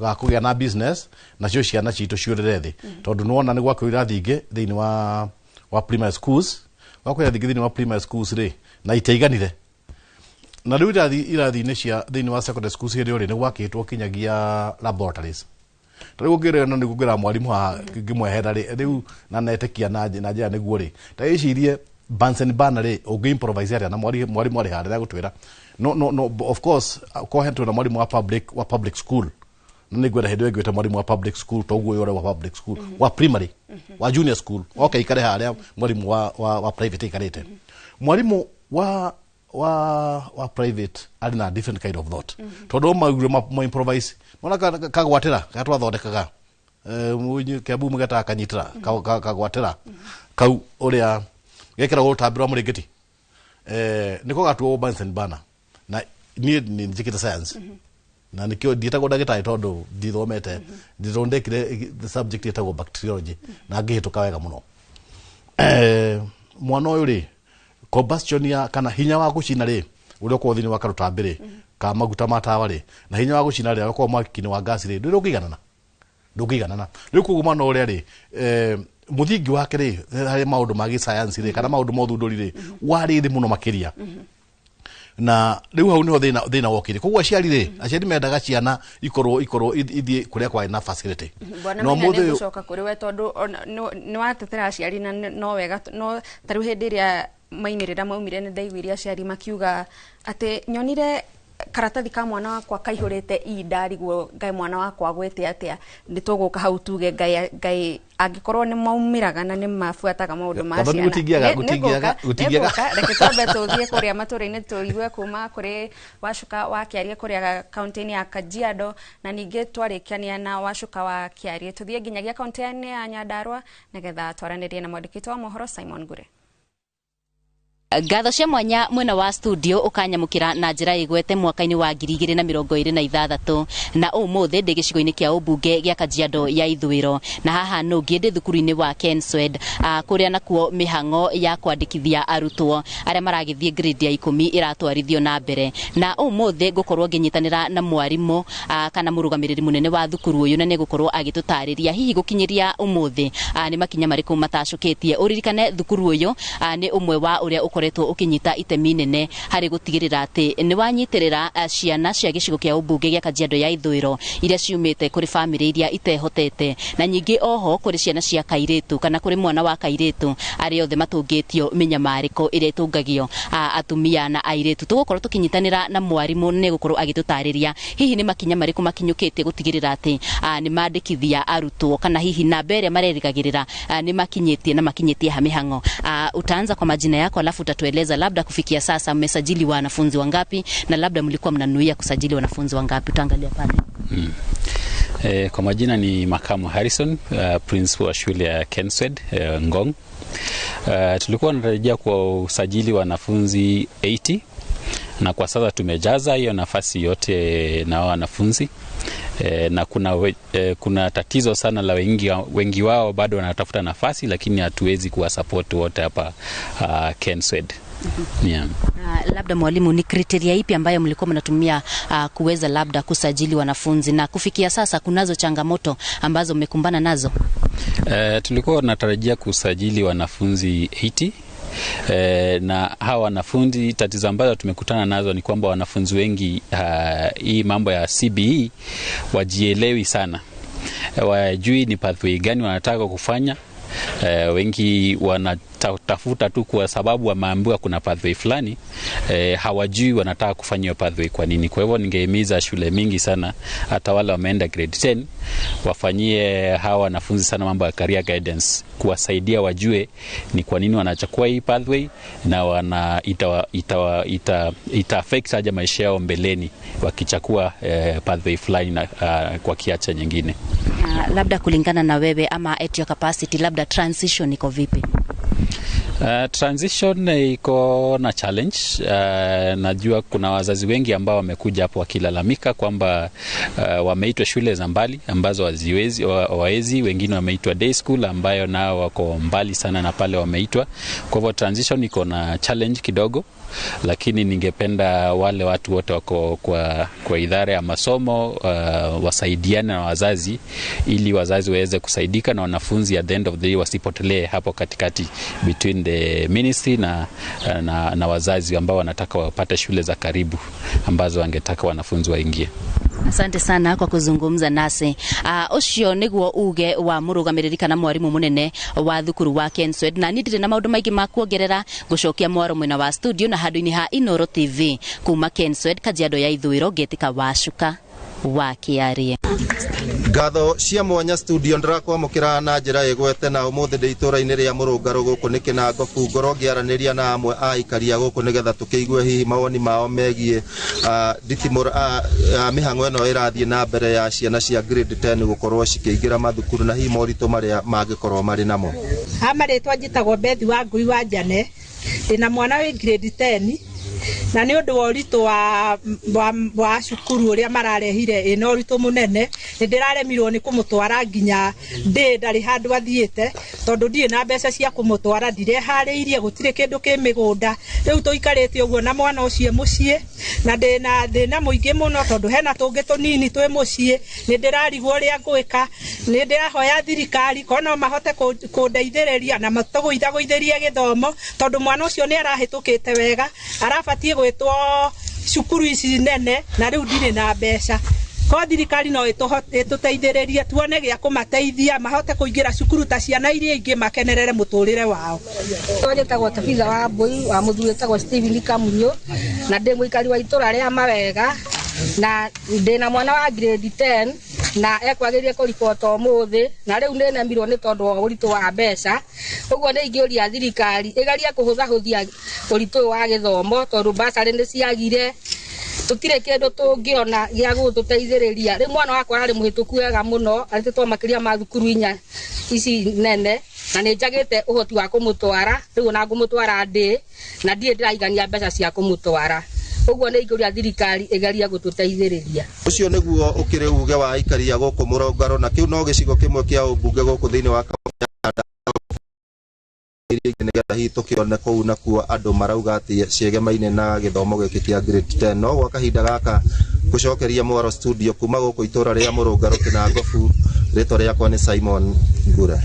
ga kũgĩa na business, nacio ciana citũ ciũrĩre thĩ, tondũ nĩwona nĩ gwakwo irathi ingĩ thĩinĩ wa primary schools, gwakwo irathi ingĩ thĩinĩ wa primary schools rĩ, na itiaiganire. Na rĩu irathi-inĩ cia thĩinĩ wa secondary schools hĩndĩ ĩyo rĩ, nĩ gwakĩtwo kinyagia laboratories. Ta rĩu ũngĩrĩa no nĩguo ngĩra mwarimũ haha ngĩmwehera rĩ, rĩu na netĩkia na njĩra nĩguo rĩ, ta ĩcirie Bunsen burner rĩ, ũngĩ improvise atĩa na mwarimũ arĩ harĩa agũtwĩra no. Of course kohetwo na mwarimũ wa public school, na nĩ ngwenda hĩndĩ ĩyo ĩngĩte mwarimũ wa public school toguo ũyũ ũrĩa wa public school, wa primary, wa junior school, oke ikare harĩa mwarimũ wa private aikarĩte. Mwarimũ wa private arĩ na different kind of thought, tondũ maugire ma improvise mona kagwatĩra karĩa twathondekaga. Kiambu mũgetaga kanyitĩra kagwatĩra kau ũrĩa gekĩragwo rũtambi rwa mũrĩngĩti, nĩko gatuo Bunsen burner. Na niĩ nĩ njĩkĩte science na nikio ndiĩtagwo ndagĩtarĩ tondũ ndithomete, nditondũ ndekire the subject ĩtagwo bacteriology na ngĩhĩtũka wega mũno. Mwana ũyũ rĩ, combustion ya kana hinya wa gũcina rĩ, ũrĩa ũkoragwo thĩinĩ wa karũtambĩ rĩ ka maguta ma tawa rĩ, na hinya wa gũcina rĩ ũkoragwo mwaki-inĩ wa ngasi rĩ, ndũngĩiganana, ndũngĩiganana. Rĩu koguo mwana ũrĩa rĩ, mũthingi wake rĩ harĩ maũndũ ma gĩsayansi rĩ kana maũndũ ma ũthundũri rĩ, warĩ thĩ mũno makĩria. Na rĩu hau nĩho thĩna wokire. Koguo aciari rĩ, aciari mendaga ciana ikorwo ithiĩ kũrĩa kwarĩ na facility. Bwana No Maina, ũmũthĩ ũyũ- nĩngũcoka kũrĩ we tondũ nĩ watetera aciari na no wega, no ta rĩu hĩndĩ ĩrĩa maumĩrĩra maumire nĩ ndaiguire aciari makiuga atĩ nyonire karatathi ka mwana wakwa kaihũrĩte i ndarigwo ngai mwana wakwa agwĩte atĩa. Nĩ tũgũka hau tuge ngai angĩkorwo nĩ maumĩraga na nĩ mabuataga maũndũ ma Gathoni ciana. gũtingĩaga- gũtingĩaga- gũtingĩaga. Nĩngũka, reke twambe tũthiĩ kũrĩa matũra-inĩ tũigue kuma kũrĩ Wacuka wa Kĩarie kũrĩa kaunti-inĩ ya Kajiado, na ningĩ twarĩkania na Wacuka wa Kĩarie tũthiĩ nginyagia kaunti-inĩ ya Nyandarua nĩgetha twaranĩrie na mwandĩki witũ wa mohoro Simon Ngure. Ngatho cia mwanya mwena wa studio ukanyamukira na njira igwete mwaka-inĩ wa 2026, na ũmũthĩ ndĩ gĩcigo-inĩ kĩa ũmbunge gĩa Kajiado ya Ithũĩro, na haha nũngĩ ndĩ thukuru-inĩ wa Kenswed, kũrĩa nakuo mĩhang'o ya kwandĩkithia arutwo arĩa maragĩthiĩ grade ya 10 ĩratwarithio na mbere. Na ũmũthĩ ngũkorwo ngĩnyitanĩra na mwarimũ, kana mũrũgamĩrĩri mũnene wa thukuru ũyũ, na nĩegũkorwo agĩtũtarĩria hihi gũkinyĩria ũmũthĩ, nĩ makinya marĩkũ matacũkĩtie. Ũririkane thukuru ũyũ, nĩ ũmwe wa ũrĩa ũkoretwo ũkĩnyita itemi nene harĩ gũtigĩrĩra atĩ nĩ wanyitĩrĩra ciana cia gĩcigo kĩa ũmbunge gĩa Kajiado ya Ithũĩro iria ciumĩte kũrĩ bamĩrĩ iria itehotete, na nyingĩ oho kũrĩ ciana cia kairĩtu kana kũrĩ mwana wa kairĩtu arĩa othe matũngĩtio mĩnyamarĩko ĩrĩa ĩtũngagio atumia na airĩtu. Tũgũkorwo tũkĩnyitanĩra na mwarimũ nĩ gũkorwo agĩtũtarĩria hihi nĩ makinya marĩkũ makinyũkĩtie gũtigĩrĩra atĩ nĩ mandĩkithia arutwo, kana hihi namba ĩrĩa marerĩgagĩrĩra nĩ makinyĩtie na makinyĩtie ha mĩhang'o. Utaanza kwa majina yako alafu utatueleza labda kufikia sasa mmesajili wanafunzi wangapi na labda mlikuwa mnanuia kusajili wanafunzi wangapi. Utaangalia pale. Kwa majina ni Makamu Harrison, principal wa shule ya Kenswed, Ngong. Tulikuwa tunatarajia kwa usajili wanafunzi 80, na kwa sasa tumejaza hiyo nafasi yote na wanafunzi. Na kuna tatizo sana la wengi wao bado wanatafuta nafasi, lakini hatuwezi kuwasupport wote hapa Kenswed. Yeah. Labda mwalimu, ni kriteria ipi ambayo mlikuwa mnatumia kuweza labda kusajili wanafunzi, na kufikia sasa kunazo changamoto ambazo mmekumbana nazo? Tulikuwa tunatarajia kusajili wanafunzi 80. Na hawa wanafunzi, tatizo ambazo tumekutana nazo ni kwamba wanafunzi wengi hii mambo ya CBE wajielewi sana, wajui ni pathway gani wanataka kufanya. Wengi wanatafuta tu kwa sababu wameambiwa kuna pathway fulani, hawajui wanataka kufanya hiyo pathway kwa nini. Kwa hivyo ningehimiza shule mingi sana, hata wale wameenda grade 10, wafanyie hawa wanafunzi sana mambo ya career guidance, kuwasaidia wajue ni kwa nini wanachukua hii pathway na wana ita affect aje maisha yao mbeleni wakichukua pathway fulani na kwa kiacha nyingine. Labda kulingana na wewe ama at your capacity, labda transition iko vipi? Transition iko na challenge. Najua kuna wazazi wengi ambao wamekuja hapo wakilalamika kwamba wameitwa shule za mbali ambazo hawaezi, wengine wameitwa day school ambayo nao wako mbali sana na pale wameitwa. Kwa hivyo transition iko na challenge kidogo, lakini ningependa wale watu wote wako kwa idara ya masomo wasaidiane na wazazi ili wazazi waweze kusaidika na wanafunzi at the end of the day wasipotelee hapo katikati between the ministry na wazazi ambao wanataka wapate shule za karibu ambazo wangetaka wanafunzi waingie. Asante sana kwa kuzungumza nasi. Ucio niguo uge wa murugamiriri kana mwarimu munene wa thukuru wa Kenswed, na nindire na maundu maingi ma kuongerera gucokia mwaro mwena wa studio na handu-ini ha Inoro TV kuma Kenswed Kajiado ya Ithũĩro, ngetika Wacuka wa Kĩarie. Ngatho cia mwanya studio ndĩrakwamũkĩra na njĩra ĩgwete na ũmũthĩ ndĩ itũra-inĩ rĩa Mũrũngarũ gũkũ nĩ Kĩnangobu, ngorwo ngĩaranĩria na amwe a aikaria gũkũ nĩgetha tũkĩigue hihi mawoni mao megiĩ mĩhang'o ĩno ĩrathiĩ na mbere ya ciana cia grade 10 gũkorwo cikĩingĩra mathukuru na hihi moritũ marĩa mangĩkorwo marĩ namo. Ha marĩtwa njĩtagwo Bethi wa Ngui wa Njane, ndĩna mwana wĩ grade 10 na nĩ ũndũ wa ũritũ wa cukuru ũrĩa mararehire ĩna ũritũ mũnene, nĩ ndĩraremirwo nĩ kũmũtwara nginya ndĩ ndarĩ handũ athiĩte tondũ ndirĩ na mbeca cia kũmũtwara, ndireharĩirie, gũtirĩ kĩndũ kĩ mĩgũnda. Rĩu tũikarĩte ũguo na mwana ũcio mũciĩ na ndĩna thĩna mũingĩ mũno tondũ hena tũngĩ tũnini twĩ mũciĩ, nĩ ndĩrarigwo ũrĩa ngwĩka. Nĩ ndĩrahoya thirikari korwo no mahote kũndeithĩrĩria na matũgũithagũithĩrie gĩthomo tondũ mwana ũcio nĩ arahĩtũkĩte wega, arabatara Mabatiĩ gwĩtwo cukuru ici nene na rĩu ndirĩ na mbeca. Ko thirikari no ĩtũteithĩrĩrie tuone gĩa kũmateithia mahote kũingĩra cukuru ta ciana iria ingĩ makenerere mũtũrĩre wao. Njĩtagwo Tabitha wa Mbui wa mũthuri wĩtagwo Stephen Kamunyu na ndĩ mũikari wa itũra rĩa Mawega na ndĩna mwana wa grade 10 na ekwagĩrĩire kũribota ũmũthĩ na rĩu nĩnemirwo nĩ tondũ wa ũritũ wa mbeca. Ũguo nĩ ingĩũria thirikari ĩgerie kũhũthahũthia ũritũ ũyũ wa gĩthomo tondũ mbacarĩ nĩ ciagire, tũtirĩ kĩndũ tũngĩona gĩa gũtũteithĩrĩria. Rĩu mwana wakwa ararĩ mũhĩtũku wega mũno, arĩtĩtwo makĩria ma thukuru inya ici nene na nĩ njagĩte ũhoti wa kũmũtwara rĩu ona ngũmũtwara ndĩ na ndirĩ ndĩraigania mbeca cia kũmũtwara. Ũguo nĩ ingĩũria thirikari ĩgerie gũtũteithĩrĩria. Ũcio nĩguo ũkĩrĩ uge wa aikari a gũkũ Mũrũngarũ, na kĩu no gĩcigo kĩmwe kĩa ũmbunge gũkũ thĩinĩ wa kaunti ya Nyandarua, nĩgetha hihi tũkĩone kũu nakuo andũ marauga atĩ ciegemaine na gĩthomo gĩkĩ kĩa grade 10. No gwa kahinda gaka ngũcokeria mwaro studio kuma gũkũ itũra rĩa Mũrũngarũ Kĩnangobu, rĩtwa rĩakwa nĩ Simon Ngure.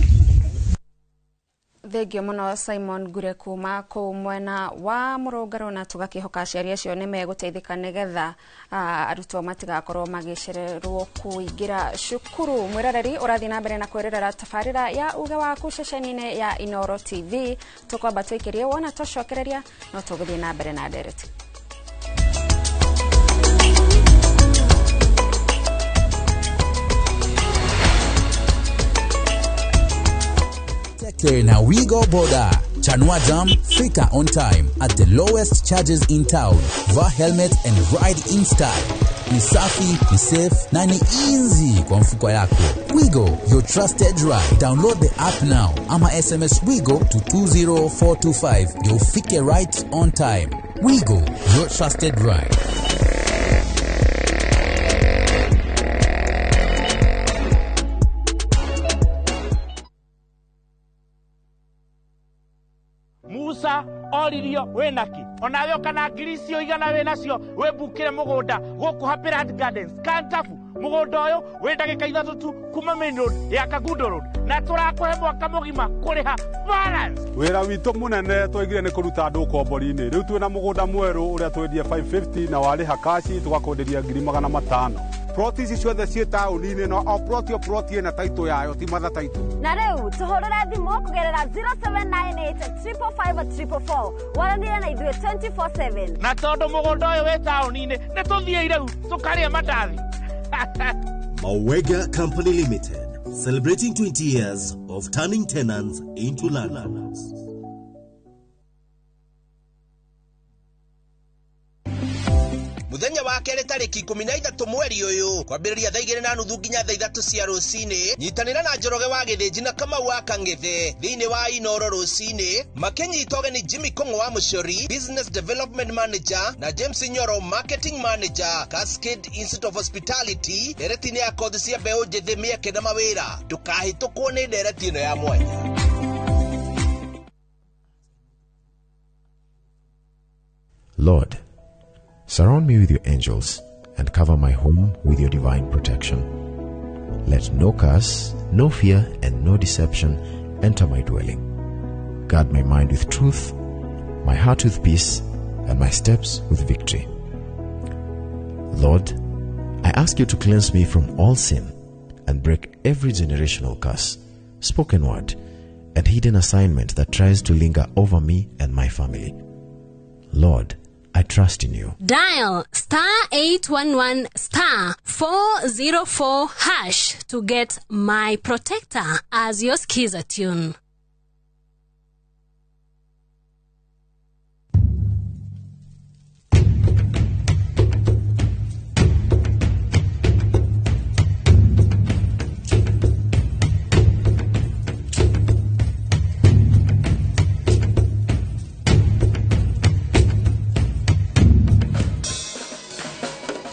Thengio muno Simon Ngure kuma kũu mwena wa Mũrũngarũ, na tũgakĩhoka aciari acio nĩ megũteithĩka nĩgetha arutwo matigakorwo magĩcererwo kũingĩra cukuru. Mwĩroreri ũrathiĩ na mbere na kwĩrorera tabarĩra ya uge waku ceceni-inĩ ya Inooro TV. Tũkwamba tũikĩrie wona twacokereria no tũgũthiĩ na mbere na ndereti. Now we go border. Chanua Dam, Fika on time at the lowest charges in town. Vaa helmet and ride in style. Ni safi, ni safe na ni easy kwa mfuko yako. Wigo, your trusted ride. Download the app now ama SMS Wigo to 20425. You'll fike right on time. Wigo, your trusted ride. Musa oririo wĩnaki onawe ũkana ngiri icio igana wĩnacio wĩmbukĩre mũgũnda gũkũ Happy Land Gardens Kantafu. Mũgũnda ũyũ wĩ ndagĩka ithatũ tu kuma main road ya Kangundo Road na tũrakũhe mwaka mũgima kũrĩha balance. Wĩra witũ mũnene twaigire nĩ kũruta andũ ũkombori-inĩ. Rĩu twĩna mũgũnda mwerũ ũrĩa twendie 550 na warĩha kaci tũgakwenderia 500,000. Ploti ici ciothe ciĩ taũni-inĩ no o ploti o ploti ĩna taitũ yayo ti matha taitũ. Na rĩu tũhũrĩre thimũ kũgerera 0798 555 444 waranĩre na ithuĩ 24/7. Na tondũ mũgũnda ũyũ wĩ taũni-inĩ nĩ tũthiĩ rĩu tũkarĩe mandathi. Mawega Company Limited, celebrating 20 years of turning tenants into landlords. Muthenya wa kerĩ tarĩki 13 mweri ũyũ kwambĩrĩria thaa 2:30 nginya thaa 3 cia rũcinĩ, nyitanĩra na Njoroge wa Gĩthĩnji na Kamau wa Kang'ethe thĩinĩ wa Inooro rũcinĩ makĩnyita ũgeni Jimmy Kong'o wa Mũcori, Business Development Manager, na James Nyoro, Marketing Manager, Cascade Institute of Hospitality, ndereti-inĩ ya kothi cia mbeũ njĩthĩ, mĩeke na mawĩra. Ndũkahĩtũkwo nĩ ndereti ĩno ya mwanya. Lord, surround me with your angels and cover my home with your divine protection. Let no curse, no fear, and no deception enter my dwelling. Guard my mind with truth, my heart with peace, and my steps with victory. Lord, I ask you to cleanse me from all sin and break every generational curse, spoken word, and hidden assignment that tries to linger over me and my family. Lord, I trust in you. Dial star 811 star 404 hash to get My Protector as your skiza tune.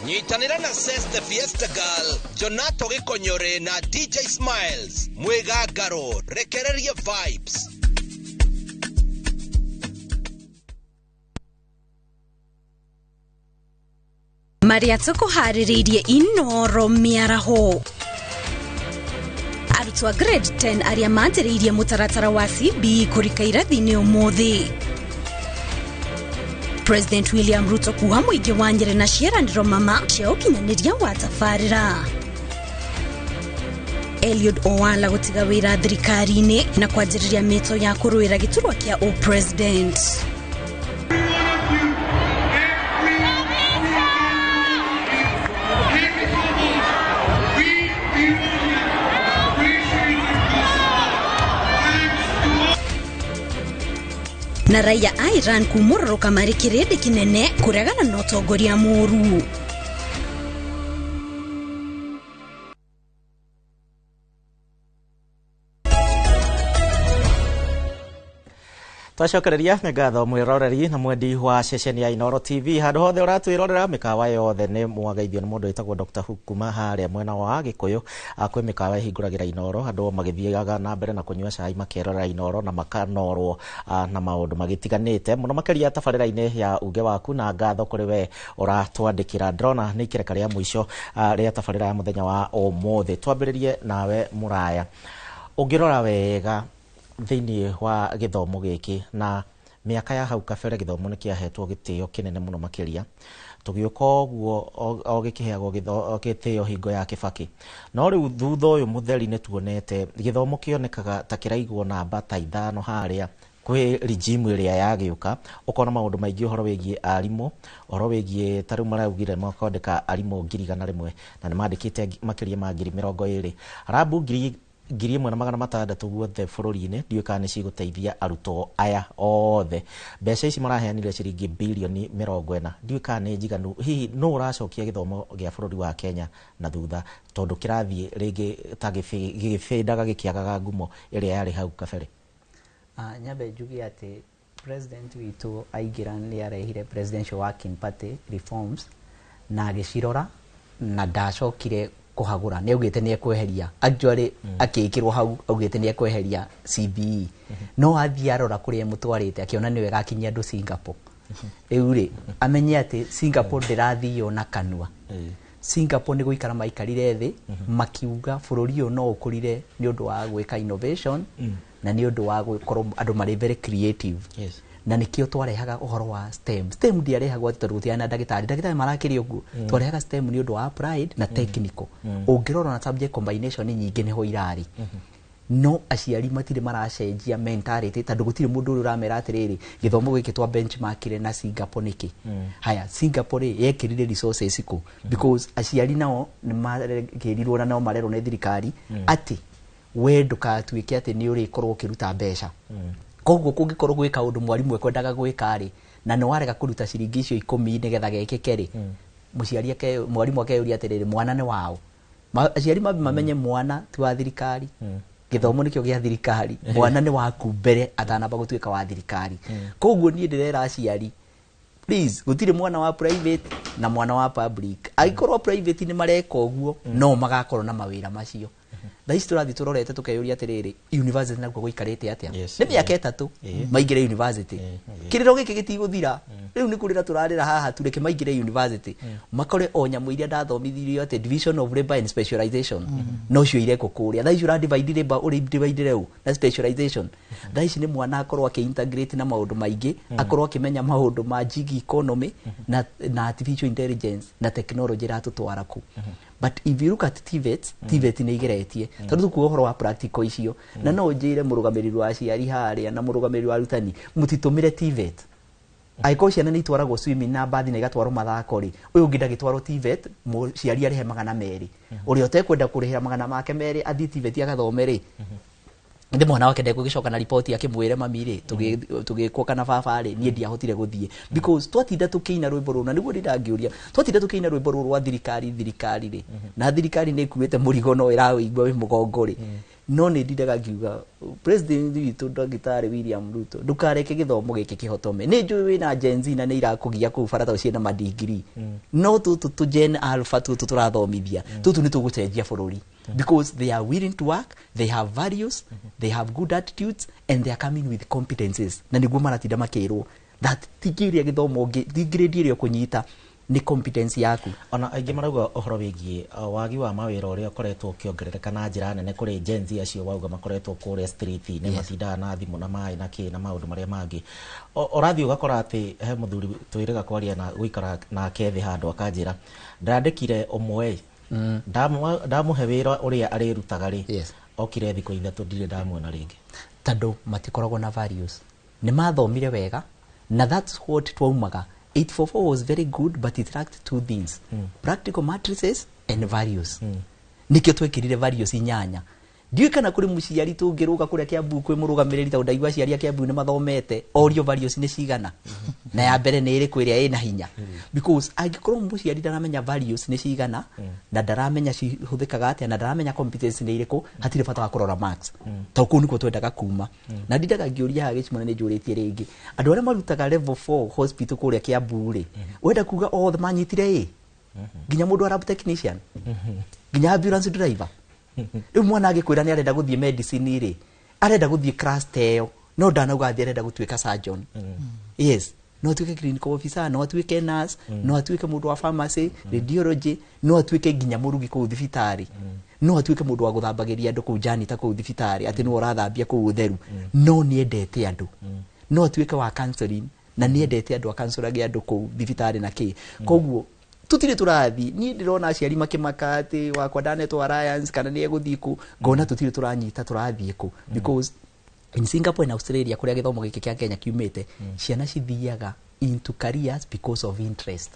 Nyitanĩra na Ses the Fiesta Girl, Jonato Gĩkonyore na DJ Smiles, Mwĩgangaro, rekereria vibes. Marĩa tũkũharĩrĩirie Inooro mĩaraho. Arutwo a grade 10 arĩa manjĩrĩirie mũtaratara wa CBE kũrika irathi-inĩ ũmũthĩ. President William Ruto kuha mũingĩ wa Nyĩrĩ na ciĩranĩro mama cia ũkinyanĩria wa tabarĩra. Eliud Owala gũtiga wĩra thirikari-inĩ na kwanjĩrĩria mĩto ya kũrũĩra gĩturwa kĩa ũpresident. Na raia a Iran kumũrũrũka marĩ kĩrĩndĩ kĩnene kũregana na ũtongoria mũũru. Twacokereria nĩ ngatho mwĩroreri na mwendi wa ceceni ya Inooro TV handũ hothe ũratwĩrorera mĩkawa yothe nĩ mwagaithio nĩ mũndũ wĩtagwo Dr. Hook kuma harĩa mwena wa Gĩkũyũ. Kwĩ mĩkawa ĩhingũragĩra Inooro andũ magĩthiaga na mbere na kũnyua cai makerorera Inooro na makanorwo na maũndũ magĩtiganĩte mũno makĩria tabarĩra-inĩ ya uge waku. Na ngatho kũrĩ we ũratwandĩkĩra. Ndĩrona nĩ ikereka rĩa mũico rĩa tabarĩra ya mũthenya wa ũmũthĩ. Twambĩrĩrie nawe Mũraya, ũngĩrora wega thĩinĩ wa gĩthomo gĩkĩ na mĩaka ya hau kabere gĩthomo nĩ kĩahetwo gĩtĩo kĩnene mũno makĩria tũgĩũka ũguo o gĩkĩheagwo gĩtĩo hingo ya Kĩbakĩ, no rĩu thutha ũyũ mũtheri nĩ tuonete gĩthomo kĩonekaga ta kĩraigwo namba ta 5 harĩa kwĩ regime ĩrĩa yagĩũka. Ũkona maũndũ maingĩ ũhoro wĩgiĩ arimũ, ũhoro wĩgiĩ ta rĩu maraugire makwandĩka arimũ 100,000 na nĩ mandĩkĩte makĩria ma 20,000 arabu 1,600 guothe bũrũri-inĩ. Ndiũĩ kana nĩ cigũteithia arutwo aya othe. Mbeca ici maraheanire ciringi bilioni 40, ndiũĩ kana nĩ njiganu. Hihi nũ ũracokia gĩthomo gĩa bũrũri wa Kenya na thutha tondũ kĩrathiĩ rĩngĩ ta gĩgĩbĩndaga gĩkĩagaga ngumo ĩrĩa yarĩ hau kabere? Nyambe njuge atĩ president witũ aingĩra nĩ arehire presidential working party reforms na agĩcirora na ndacokire kũhagũra. Nĩ augĩte nĩ ekweheria actually akĩĩkĩrwo hau augĩte nĩ ekweheria CBE, no athiĩ arora kũrĩa ĩmũtwarĩte akĩona nĩwe ĩgakinyia andũ Singapore. Rĩu rĩ amenye atĩ Singapore ndĩrathio na kanua. Singapore nĩ gũikara maikarire thĩ makiuga bũrũri ũyũ no ũkũrire nĩ ũndũ wa gwĩka innovation na nĩ ũndũ wa gũkorwo andũ marĩ very creative. Na nĩkĩo twarehaga ũhoro wa STEM. STEM ndiarehagwo atĩ tondũ gũtiarĩ na ndagĩtarĩ, ndagĩtarĩ marakĩrĩ ũguo. Twarehaga STEM nĩ ũndũ wa applied na technical. Ũngĩrora na subject combination nyingĩ nĩho irarĩ. No aciari matirĩ maracenjia mentality tondũ gũtirĩ mũndũ ũrĩa ũramera atĩrĩrĩ gĩthomo gĩkĩ twa benchmarkire na Singapore nĩkĩ. Haya, Singapore rĩ yekĩrire resources kũ? Because aciari nao nĩ marekĩrirwo na nao marerwo nĩ thirikari atĩ we ndũgatuĩke atĩ nĩ ũrĩkorwo ũkĩruta mbeca. Koguo kũngĩkorwo gwĩ kaũndũ mwarimũ ekwendaga gwĩka rĩ na nĩ warega kũruta ciringi icio 10 nĩgetha gekĩke rĩ, mũciari mwarimũ akeyũria atĩrĩrĩ mwana nĩ wao. Aciari mambe mamenye mwana ti wa thirikari, gĩthomo nĩkĩo gĩa thirikari, mwana nĩ waku mbere atanamba gũtuĩka wa thirikari. Koguo niĩ ndĩrera aciari please gũtirĩ mwana wa private na mwana wa public. Angĩkorwo private nĩ mareka ũguo no magakorwo na mawĩra macio. Thaa ici tũrathiĩ tũrorete tũkeyũria atĩrĩrĩ university nakuo gũikarĩte atĩa? Nĩ mĩaka 3 maingĩre university. Kĩrĩro gĩkĩ gĩtigũthira. Rĩu nĩ kũrĩra tũrarĩra haha tu reke maingĩre university makore o nyamũ iria ndathomithirio atĩ division of labor and specialization no cio irekwo kũrĩa. Thaa ici ũra divide labor ũrĩ divide rĩu na specialization. Thaa ici nĩ mwana akorwo akĩ integrate na maũndũ maingĩ, akorwo akĩmenya maũndũ ma gig economy na artificial intelligence na technology ĩratũtwara kũ. But if you look at TVET, TVET nĩ igeretie tondũ tũkuo ũhoro wa practical icio. Na no njĩre mũrũgamĩrĩri wa aciari harĩa na mũrũgamĩrĩri wa arutani mũtitũmĩre TVET. Angĩkorwo ciana nĩ itwaragwo swimming na mbathi na igatwarwo mathako rĩ, ũyũ ũngĩ ndagĩtwarwo TVET, mũciari arĩhe 200. Ũrĩa ũtekwenda kũrĩhĩra 200 athiĩ TVET agathome rĩ, ndĩ mwana wake ndegũgĩcoka na riboti akĩmwĩre mami rĩ tũgĩkwo kana baba rĩ niĩ ndiahotire gũthiĩ. Because twatinda tũkĩina rwĩmbo rũrũ na nĩguo ndĩrangĩũria twatinda tũkĩina rwĩmbo rũrũ rwa thirikari thirikari rĩ na thirikari nĩ ĩkuĩte mũrigo no ĩrawĩigua wĩ mũgongo rĩ. No nĩ ndindaga ngiuga president witũ ndagĩtarĩ William Ruto ndũkareke gĩthomo gĩkĩ kĩhotome. Nĩ njũĩ wĩna Gen Z na nĩ irakũgia kũu bara tondũ ciĩna madigiri, no tũtũ tũ Gen Alpha tũtũ tũrathomithia tũtũ nĩ tũgũcenjia bũrũri. Because they are willing to work, they have values, they have good attitudes, and they are coming with competences. Na nĩguo maratinda makĩrwo that ti kĩrĩa gĩthomo ti grade ĩrĩa ũkũnyita Nĩ competence yaku. Ona aingĩ marauga ũhoro wĩgiĩ wagi wa mawĩra ũrĩa ũkoretwo ũkĩongerereka na njĩra nene kũrĩ Gen Z acio wauga makoretwo kũrĩa street-inĩ, matindaga na thimũ na maĩ na kĩ na maũndũ marĩa mangĩ. Ũrathiĩ ũgakora atĩ he mũthuri twĩrĩga kwaria na gũikara nake thĩ handũ, akanjĩra ndandĩkire ũmwe, ndamũhe wĩra ũrĩa arĩrutaga rĩ, okire thikũ 3, ndirĩ ndamuona rĩngĩ. Tondũ matikoragwo na values. Nĩ mathomire wega, na that's what twaumaga. 844 was very good, but it lacked two things: practical matrices and values. Nikĩo twekĩrire values 8. Ndiũĩ kana kũrĩ mũciari tũngĩrũga kũrĩa Kiambu kwĩ mũrũgamĩrĩri, tondũ ndaigua aciari a Kiambu nĩ mathomete, orio values nĩ cigana na ya mbere nĩ ĩrĩkũ ĩrĩa ĩna hinya, because angĩkorwo mũciari ndaramenya values nĩ cigana na ndaramenya cihũthĩkaga atĩa na ndaramenya competence nĩ irĩkũ, hatirĩ bata wa kũrora marks, tondũ kũu nĩkuo twendaga kuma. Na ndindaga ngĩũria haha gĩcimo, na nĩ njũrĩtie rĩngĩ andũ arĩa marutaga level 4 hospital kũrĩa Kiambu rĩ, wenda kuga othe manyitire ĩ nginya mũndũ wa lab technician, nginya ambulance driver? Rĩu mwana agĩkwĩra nĩ arenda gũthiĩ medicine rĩ, arenda gũthiĩ cluster ĩyo, no ndanauga atĩ arenda gũtuĩka surgeon. Yes, no atuĩke clinical officer, no atuĩke nurse, no atuĩke mũndũ wa pharmacy, radiology, no atuĩke nginya mũrugi kũu thibitarĩ, no atuĩke mũndũ wa gũthambagĩria andũ kũu, janitor kũu thibitarĩ, atĩ nĩwe ũrathambia kũu ũtheru, no nĩendete andũ. No atuĩke wa counseling na nĩendete andũ, akancorage andũ kũu thibitarĩ na kĩ. Koguo tutirĩ tũrathiĩ. Niĩ ndĩrona aciari makĩmaka atĩ wakwa ndanetwo Alliance kana nĩ egũthiĩ kũ, ngona tũtirĩ tũranyita tũrathiĩ kũ, because in Singapore and Australia, kũrĩa gĩthomo gĩkĩ kĩa Kenya kiumĩte, ciana cithiaga into careers because of interest.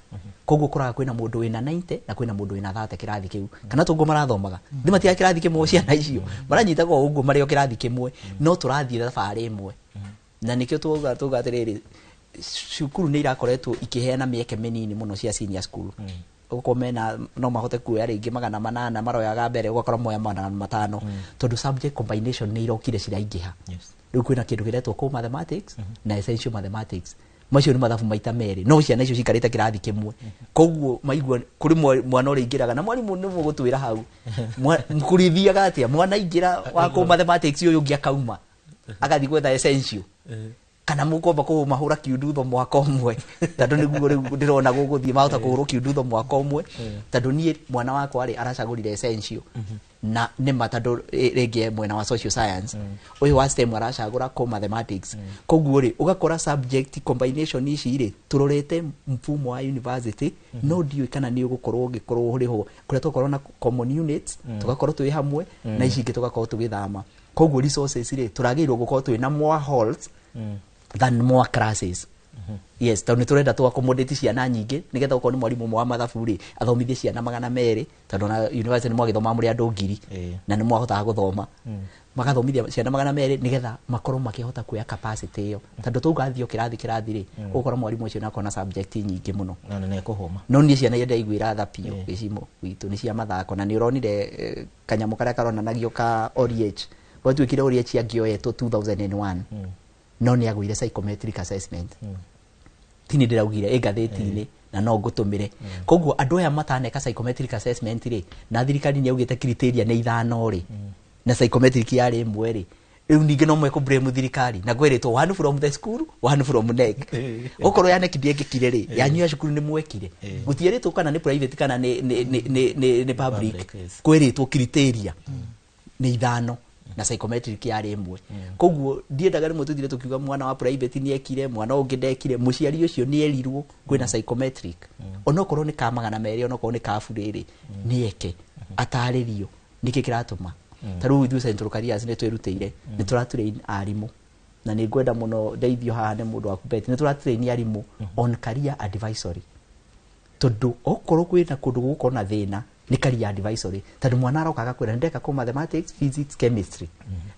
Koguo koraga kwĩna mũndũ wĩna 90 na kwĩna mũndũ wĩna 30 kĩrathi kĩu, kana tũguo marathomaga thĩ matiga kĩrathi kĩmwe, ciana icio maranyitaga o ũguo marĩ o kĩrathi kĩmwe, no tũrathiĩ thabarĩ ĩmwe. Na nĩkĩo tuga atĩrĩrĩ, cukuru nĩ irakoretwo ikĩheana mĩeke mĩnini mũno cia senior school. Ũgakorwo mena no mahote kuoya rĩngĩ 800 maroyaga mbere, ũgakora moya 500, tondũ subject combination nĩ irokire ciraingĩha. Rĩu kwĩna kĩndũ kĩretwo core mathematics na essential mathematics. Macio nĩ mathabu maita merĩ, no ciana icio cikarĩte kĩrathi kĩmwe. Koguo maigua kũrĩ mwana ũrĩa aingĩraga na mwarimũ nĩ mũgũtwĩra hau kũrĩthiaga atĩa. Mwana aingĩra wa core mathematics, ũyũ ũngĩ akauma agathiĩ gwetha essential, kana mũkomba kũmahũra kiundutho mwaka ũmwe, tondũ nĩguo rĩu ndĩrona gũgũthiĩ, mahota kũhũrwo kiundutho mwaka ũmwe. Tondũ niĩ mwana wakwa rĩ, aracagũrire essential na nĩma, tondũ rĩngĩ e mwena wa social science, ũyũ wa STEM aracagũra core mathematics. Koguo rĩ, ũgakora subject combination ici rĩ, tũrorete mfumo wa university, no ndiũĩ kana nĩ ũgũkorwo ũgĩkorwo ũrĩ ho kũrĩa tũgakorwo na common units, tũgakorwo twĩ hamwe na ici ingĩ tũgakorwo tũgĩthama. Koguo resources rĩ, tũragĩrĩirwo gũkorwo twĩ na more halls than more classes. Yes, tondũ nĩ tũrenda tũ accommodate ciana nyingĩ, nĩgetha okorwo nĩ mwarimũ ũmwe wa mathabu rĩ, athomithie ciana 200, tondũ na university nĩ mwagĩthoma mũrĩ andũ 1000 na nĩ mwahotaga gũthoma. Magathomithia ciana 200 nĩgetha makorwo makĩhota kuoya capacity ĩyo, tondũ tauga athiĩ o kĩrathi kĩrathi rĩ, ũgũkora mwarimũ ũcio nĩakorwo na subject nyingĩ mũno. Na nĩ ekũhũma. No niĩ ciana iria ndaiguĩra tha biũ gĩcimo gwitũ nĩ cia mathako, na nĩ ũronire kanyamũ karĩa karonanagio ka Oliech. Gwatuĩkire Oliech angĩoyetwo 2001, no nĩ agũire psychometric assessment. Ti nĩ ndĩraugire ĩ ngathĩti-inĩ na no ngũtũmĩre. Koguo andũ aya mataneka psychometric assessment rĩ, na thirikari nĩ yaugĩte criteria nĩ 5 rĩ, na psychometric yarĩ ĩmwe rĩ, rĩu ningĩ no mwekũ blame thirikari na kwĩrĩtwo one from the school, one from NEC. Okorwo ya NEC ndĩekĩkire rĩ, yanyu ya cukuru nĩ mwekire. Gũtierĩtwo kana nĩ private kana nĩ public. Public, yes. Kwĩrĩtwo criteria nĩ 5 na psychometric yarĩ ĩmwe. Koguo ndiendaga rĩmwe tũthire tũkiuga mwana wa private nĩ ekire, mwana ũngĩ ndekire. Mũciari ũcio nĩ erirwo kwĩna psychometric, onokorwo nĩ ka 200, onokorwo nĩ ka burĩ rĩ, nĩ eke atarĩrio nĩkĩ kĩratũma. Ta rĩu ithuĩ Central Careers nĩ twĩrutĩire, nĩ tũratrain arimũ, na nĩ ngwenda mũno ndeithio haha nĩ mũndũ wa KUPPET. Nĩ tũratrain arimũ on career advisory, tondũ okorwo kwĩna kũndũ gũgũkorwo na thĩna nĩ career advisory, tondũ mwana aroka agakwĩra ndeka ko mathematics, physics, chemistry,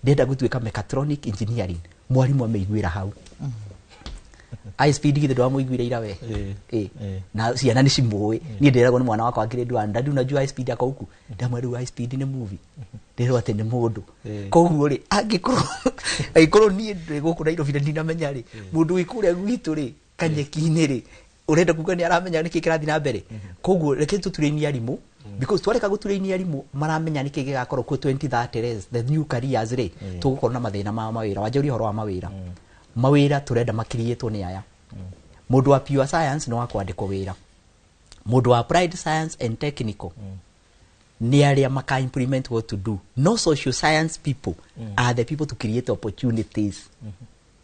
ndĩrenda gũtuĩka mechatronic engineering. Mwarimũ ameiguĩra hau ISP ndigithĩ ndwamũiguire ira we. Na ciana nĩ cimũĩ. Niĩ ndĩragwo nĩ mwana wakwa wa grade 1, "Daddy, unajua ISP ako huku?" Ndamwĩra, "Rĩu ISP nĩ movie?" Ndĩrwo atĩ nĩ mũndũ. Koguo rĩ, angĩkorwo niĩ ndĩ gũkũ Nairobi na ndinamenya rĩ, mũndũ wĩ kũrĩa gwitũ rĩ, kanyeki-inĩ rĩ, ũrenda kuga nĩ aramenya nĩkĩ kĩrathiĩ na mbere? Koguo reke tũturaini arimũ, because twareka gũturaini arimũ maramenya nĩkĩ gĩgakorwo kuo 2030 res, the new careers rĩ, tũgũkorwo na mathĩna ma mawĩra. Wanjũria ũhoro wa mawĩra, mawĩra tũrenda makiriĩtwo nĩ aya. Mũndũ wa pure science nĩ wa kwandĩkwo wĩra. Mũndũ wa applied science and technical nĩ arĩa maka implement what to do. No social science people are the people to create opportunities.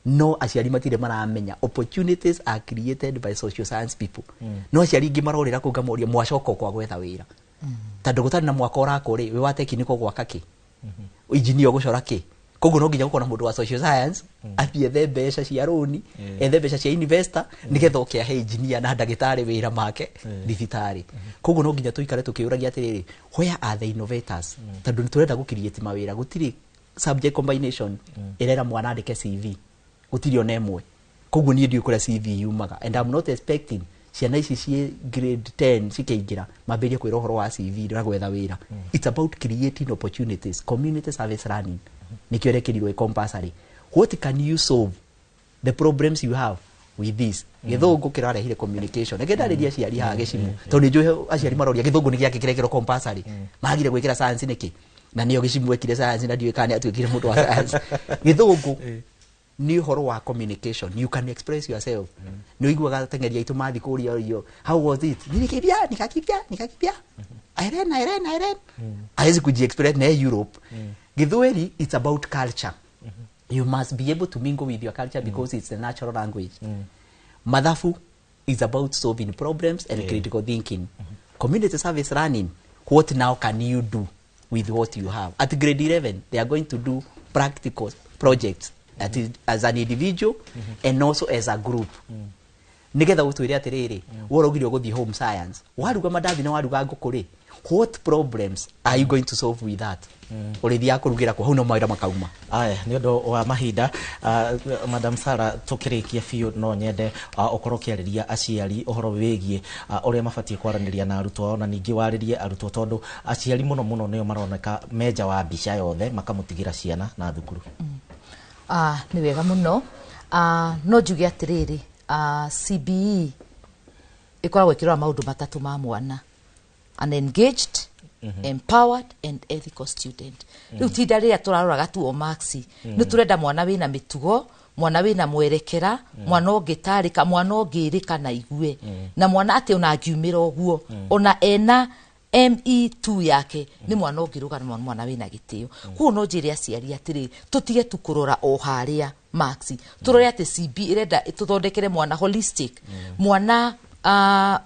No aciari matirĩ maramenya opportunities are created by social science people. No aciari ingĩ marorĩra kũu, ngamoria mwacoka kwa gwetha wĩra, tondũ gũtarĩ na mwaka ũrakwo rĩ, wĩ wa technical gwaka kĩ, engineer ũgũcora kĩ? Koguo no nginya gũkorwo na mũndũ wa social science athiĩ ethe mbeca cia rũni, ethe mbeca cia investor, nĩgetha oke ahe engineer na ndagĩtarĩ wĩra make thibitarĩ. Koguo no nginya tũikare tũkĩũragia atĩrĩrĩ, where are the innovators? Tondũ nĩ tũrenda gũ create mawĩra. Gũtirĩ subject combination ĩrera mwana andĩke CV, gũtirĩ ona ĩmwe. Koguo niĩ ndiũĩ kũrĩa CV yumaga, and I'm not expecting ciana ici ciĩ grade 10 cikĩingĩra mambĩrĩrie kwĩra ũhoro wa CV na gwetha wĩra. It's about creating opportunities. Community service learning nĩkĩo ĩrekĩrirwo ĩ compulsory. What can you solve the problems you have with this? Gĩthũngũ kĩrarehire communication. Reke ndarĩrie aciari haha gĩcimu, tondũ nĩ njũĩ aciari maroria gĩthũngũ nĩ gĩakĩ kĩrekĩrwo compulsory, magire gwĩkĩra science nĩkĩ? Na nĩyo gĩcimu ekire science na ndiũĩ kana nĩ atuĩkire mũndũ wa science. Gĩthũngũ nĩ ũhoro wa communication. You can express yourself. Nĩ ũiguaga ateng'eri aitũ mathiĩ kũria ũrio, "How was it?" "Nilikimbia, nikakimbia, nikakimbia, Irene, Irene, Irene." Hawezi kujiexpress na Europe. Gĩthweri, it's about culture. You must be able to mingle with your culture because it's a natural language. Mathabu is about solving problems and critical thinking. Community service learning, what now can you do with what you have? At grade 11 they are going to do practical projects at as an individual and also as a group, nigetha gũtwĩre atĩrĩrĩ, we ũraugire ũgũthiĩ home science, waruga mandathi na waruga ngũkũ rĩ, what problems are you going to solve with that? Ũrĩthiaga kũrugĩra kũ? Hau no mawĩra makauma. Aya, nĩ ũndũ wa mahinda, Madam Sara, tũkĩrĩkia biũ, no nyende ũkorwo ũkĩarĩria aciari ũhoro wĩgiĩ ũrĩa mabatiĩ kwaranĩria na arutwo ao, na ningĩ warĩrie arutwo, tondũ aciari mũno mũno nĩo maroneka menja wa mbica yothe makamũtigĩra ciana na thukuru. Nĩ wega mũno. No njuge atĩrĩrĩ, CBE ĩkoragwo ĩkĩrora maũndũ matatũ ma mwana: an engaged, empowered and ethical student. Rĩu tinda rĩrĩa tũraroraga tu o marks, nĩ tũrenda mwana wĩna mĩtugo, mwana wĩna mwerekera, mwana ũngĩtarĩka, mwana ũngĩrĩka na igue, na mwana atĩ ona angiumĩra ũguo, ona ena ME2 yake, nĩ mwana ũngĩrũgama, mwana wĩna gĩtĩo. Koguo no njĩre aciari atĩrĩ, tũtige tu kũrora o harĩa marks, tũrore atĩ CB ĩrenda tũthondekere mwana holistic, mwana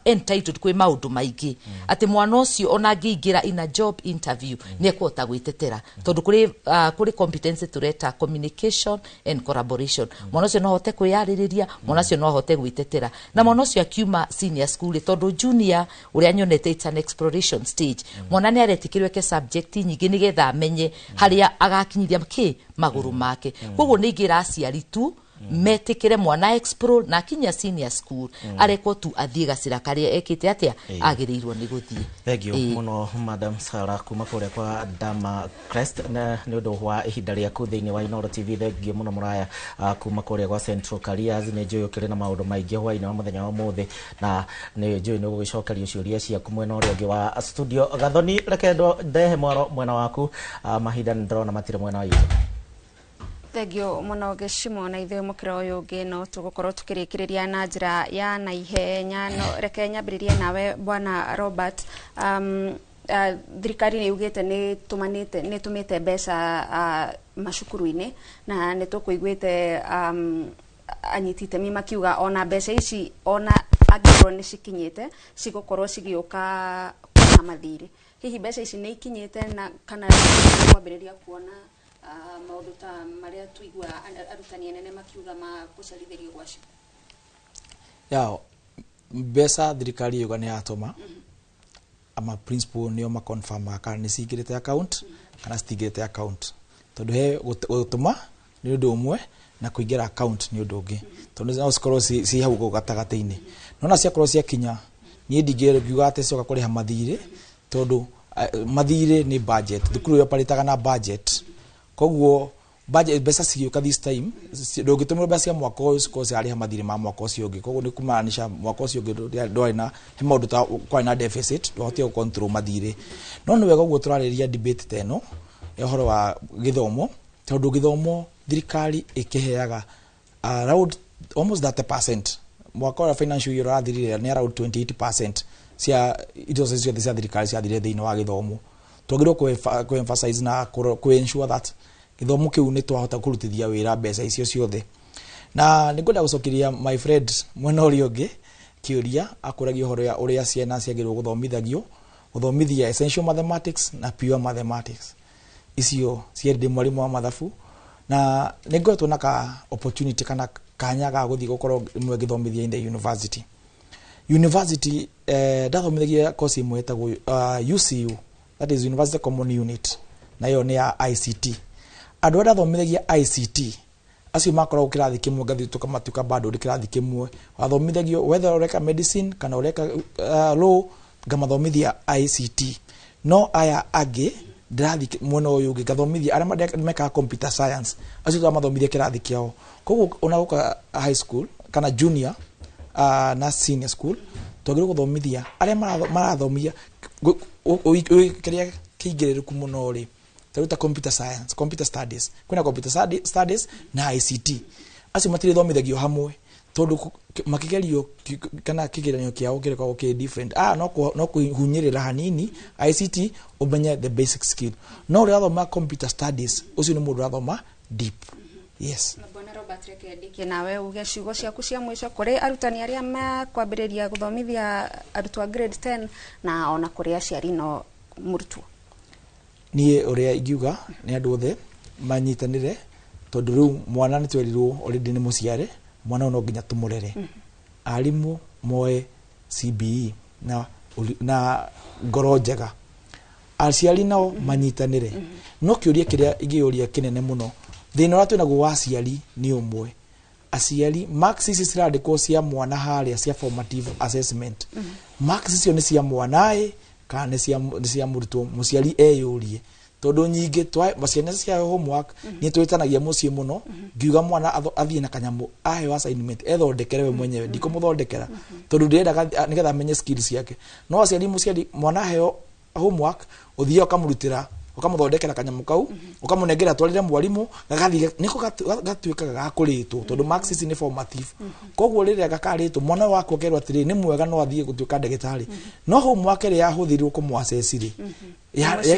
entitled kwĩ maũndũ maingĩ, atĩ mwana ũcio ona angĩingĩra in a job interview nĩ ekũhota gwĩtetera, tondũ kũrĩ competence tũreta communication and collaboration. Mwana ũcio no ahote kwĩyarĩrĩria, mwana ũcio no ahote gwĩtetera, na mwana ũcio akiuma senior school rĩ, tondũ junior ũrĩa nyonete it's an exploration stage, mwana nĩ aretĩkĩrwo eke subject nyingĩ nĩgetha amenye harĩa agakinyithia kĩ magũrũ make. Koguo nĩ ingĩra aciari tu metĩkĩre mwana explore, na akinya senior school arekwo tu athiĩ gacĩra karĩa ekĩte atĩa agĩrĩirwo nĩ gũthiĩ. Thank you Ĩĩ. mũno, Madam Sara kuma kũrĩa kwa Dama Crest, na nĩ ũndũ wa ihinda rĩaku thĩinĩ wa Inooro TV. Thank you mũno, Mũraya, kuma kũrĩa gwa Central Careers. Nĩ njũĩ ũkĩrĩ na maũndũ maingĩ hwaĩ-inĩ wa mũthenya wa ũmũthĩ, na nĩ njũĩ nĩ ũgũgĩcokerio ciũria ciaku mwena ũrĩa ũngĩ wa studio. Gathoni, reke ndehe mwaro mwena waku. Mahinda nĩ ndĩrona matirĩ mwena wa itũ. Thengio mũno, gĩcimo. Na ithuĩ mũkĩra ũyũ ũngĩ no tũgũkorwo tũkĩrĩkĩrĩria na njĩra ya naihenya. No reke nyambĩrĩrie nawe, bwana Robert. Thirikari nĩ yugĩte nĩ tũmanĩte nĩ tũmĩte mbeca macukuru-inĩ, na nĩ tũkũiguĩte anyiti itemi makiuga ona mbeca ici, ona angĩkorwo nĩ cikinyĩte, cigũkorwo cigĩũka na mathirĩ. Hihi mbeca ici nĩ ikinyĩte, na kana kwambĩrĩria kuona maũndũ ta marĩa tũiguaga arutani anene makiuga ma gũcerithĩrio gwacio? Ya mbeca thirikari yuga nĩ yatũma, ama principal nĩo maconfirm kana nĩ cingĩrĩte account kana citingĩrĩte account, tondũ he gũtũma nĩ ũndũ ũmwe na kũingĩra account nĩ ũndũ ũngĩ, tondũ no cikorwo ci hau ũguo gatagatĩ-inĩ. No na ciakorwo ciakinya, niĩ ndingĩngiuga atĩ cioka kũrĩha mathirĩ, tondũ mathirĩ nĩ budget. Thukuru ĩoparĩtaga na budget, koguo budget mbeca cigĩũka this time, ndũngĩtũmĩrwo mbeca cia mwaka ũyũ cikorwo cirarĩha mathirĩ ma mwaka ũcio ũngĩ. Koguo nĩ kumaanisha mwaka ũcio ũngĩ ndwarĩ na he maũndũ ta kwarĩ na deficit, ndwahotire gũ-control mathirĩ. No nĩ wega ũguo tũrarĩrĩria debate ta ĩno ya ũhoro wa gĩthomo, tondũ gĩthomo thirikari ĩkĩheaga around almost 30%. Mwaka ũrĩa financial year ũrathirire nĩ around 28%. Cia indo ciothe cia thirikari ciathire thĩinĩ wa gĩthomo. Twagĩrĩirwo kũ emphasize na kũ ensure that gĩthomo kĩu nĩ twahota kũrutithia wĩra mbeca icio ciothe. Na nĩ ngwenda gũcokeria my friend mwena ũrĩa ũngĩ kĩũria akũragia ũhoro ya ũrĩa ciana ciagĩrĩirwo gũthomithagio, gũthomithia essential mathematics na pure mathematics. Icio cierĩ ndĩ mwarimũ wa mathabu, na nĩ ngoretwo na ka opportunity kana kanya ga gũthiĩ gũkorwo rĩmwe ngĩthomithia in the university. Ndathomithagia course ĩmwe ĩtagwo UCU, that is University Common Unit, nayo nĩ ya ICT. Andũ arĩa ndathomithagia ICT acio makoragwo kĩrathi kĩmwe, ngathiĩ tũkamatuĩka bado ndĩ kĩrathi kĩmwe, wathomithagio whether ũreka medicine kana ũreka law, ngamathomithia ICT. No aya angĩ ndĩrathiĩ mwena ũyũ ũngĩ ngathomithia arĩa mekaga computer science, acio twamathomithia kĩrathi kĩao. Koguo ona gũka high school kana junior na senior school, twagĩrĩirwo gũthomithia arĩa marathomia kĩrĩa kĩingĩrĩrĩku mũno rĩ, tarĩu ta computer science, computer studies, kwĩna computer studies na ICT, acio matirĩthomithagio hamwe tondũ makĩgerio kana kĩgeranio kĩao kĩrĩkoragwo kĩ different. No kũhunyĩrĩra hanini ICT ũmenye the basic skill, no ũrĩa ũrathoma computer studies ũcio nĩ mũndũ ũrathoma deep. Yes. Bwana Robert, reke ndikie nawe uge ciugo ciaku cia mũico kũrĩ arutani arĩa makwambĩrĩria gũthomithia arutwo a grade 10 na ona kũrĩ aciari no mũrutwo. Niĩ ũrĩa ingiuga nĩ andũ othe manyitanĩre, tondũ rĩu mwana nĩ twerirwo already nĩ mũciare, mwana ũyũ no nginya tũmũrere. Arimũ moe CBE na ngoro njega, aciari nao manyitanĩre. No kĩũria kĩrĩa ingĩũria kĩnene mũno, thĩna ũrĩa twĩnaguo wa aciari nĩ ũmwe. Aciari, marks ici cirandĩkwo cia mwana harĩa cia formative assessment, marks icio nĩ cia mwana ĩ kana nĩ cia mũrutwo? Mũciari eyũrie, tondũ nyingĩ ciana cia homework nĩ twĩtanagia mũciĩ mũno, ngiuga mwana athiĩ na kanyamũ, aheo assignment ethondekere we mwenyewe, ndikũmũthondekera tondũ ndĩrendaga nĩgetha amenye skills ciake. No aciari, mũciari mwana aheo homework, ũthiĩ ũkamũrutĩra, ũkamũthondekera kanyamũ kau, ũkamũnengera atwarĩre mwarimũ, gagathiĩ nĩko gatuĩkaga ga kũrĩtwo, tondũ marks ici nĩ formative. Koguo rĩrĩa gakarĩtwo, mwana waku akerwo atĩrĩ nĩ mwega, no athiĩ gũtuĩka ndagĩtarĩ, no homework ĩrĩa yahũthĩrirwo kũmũ-assess rĩ,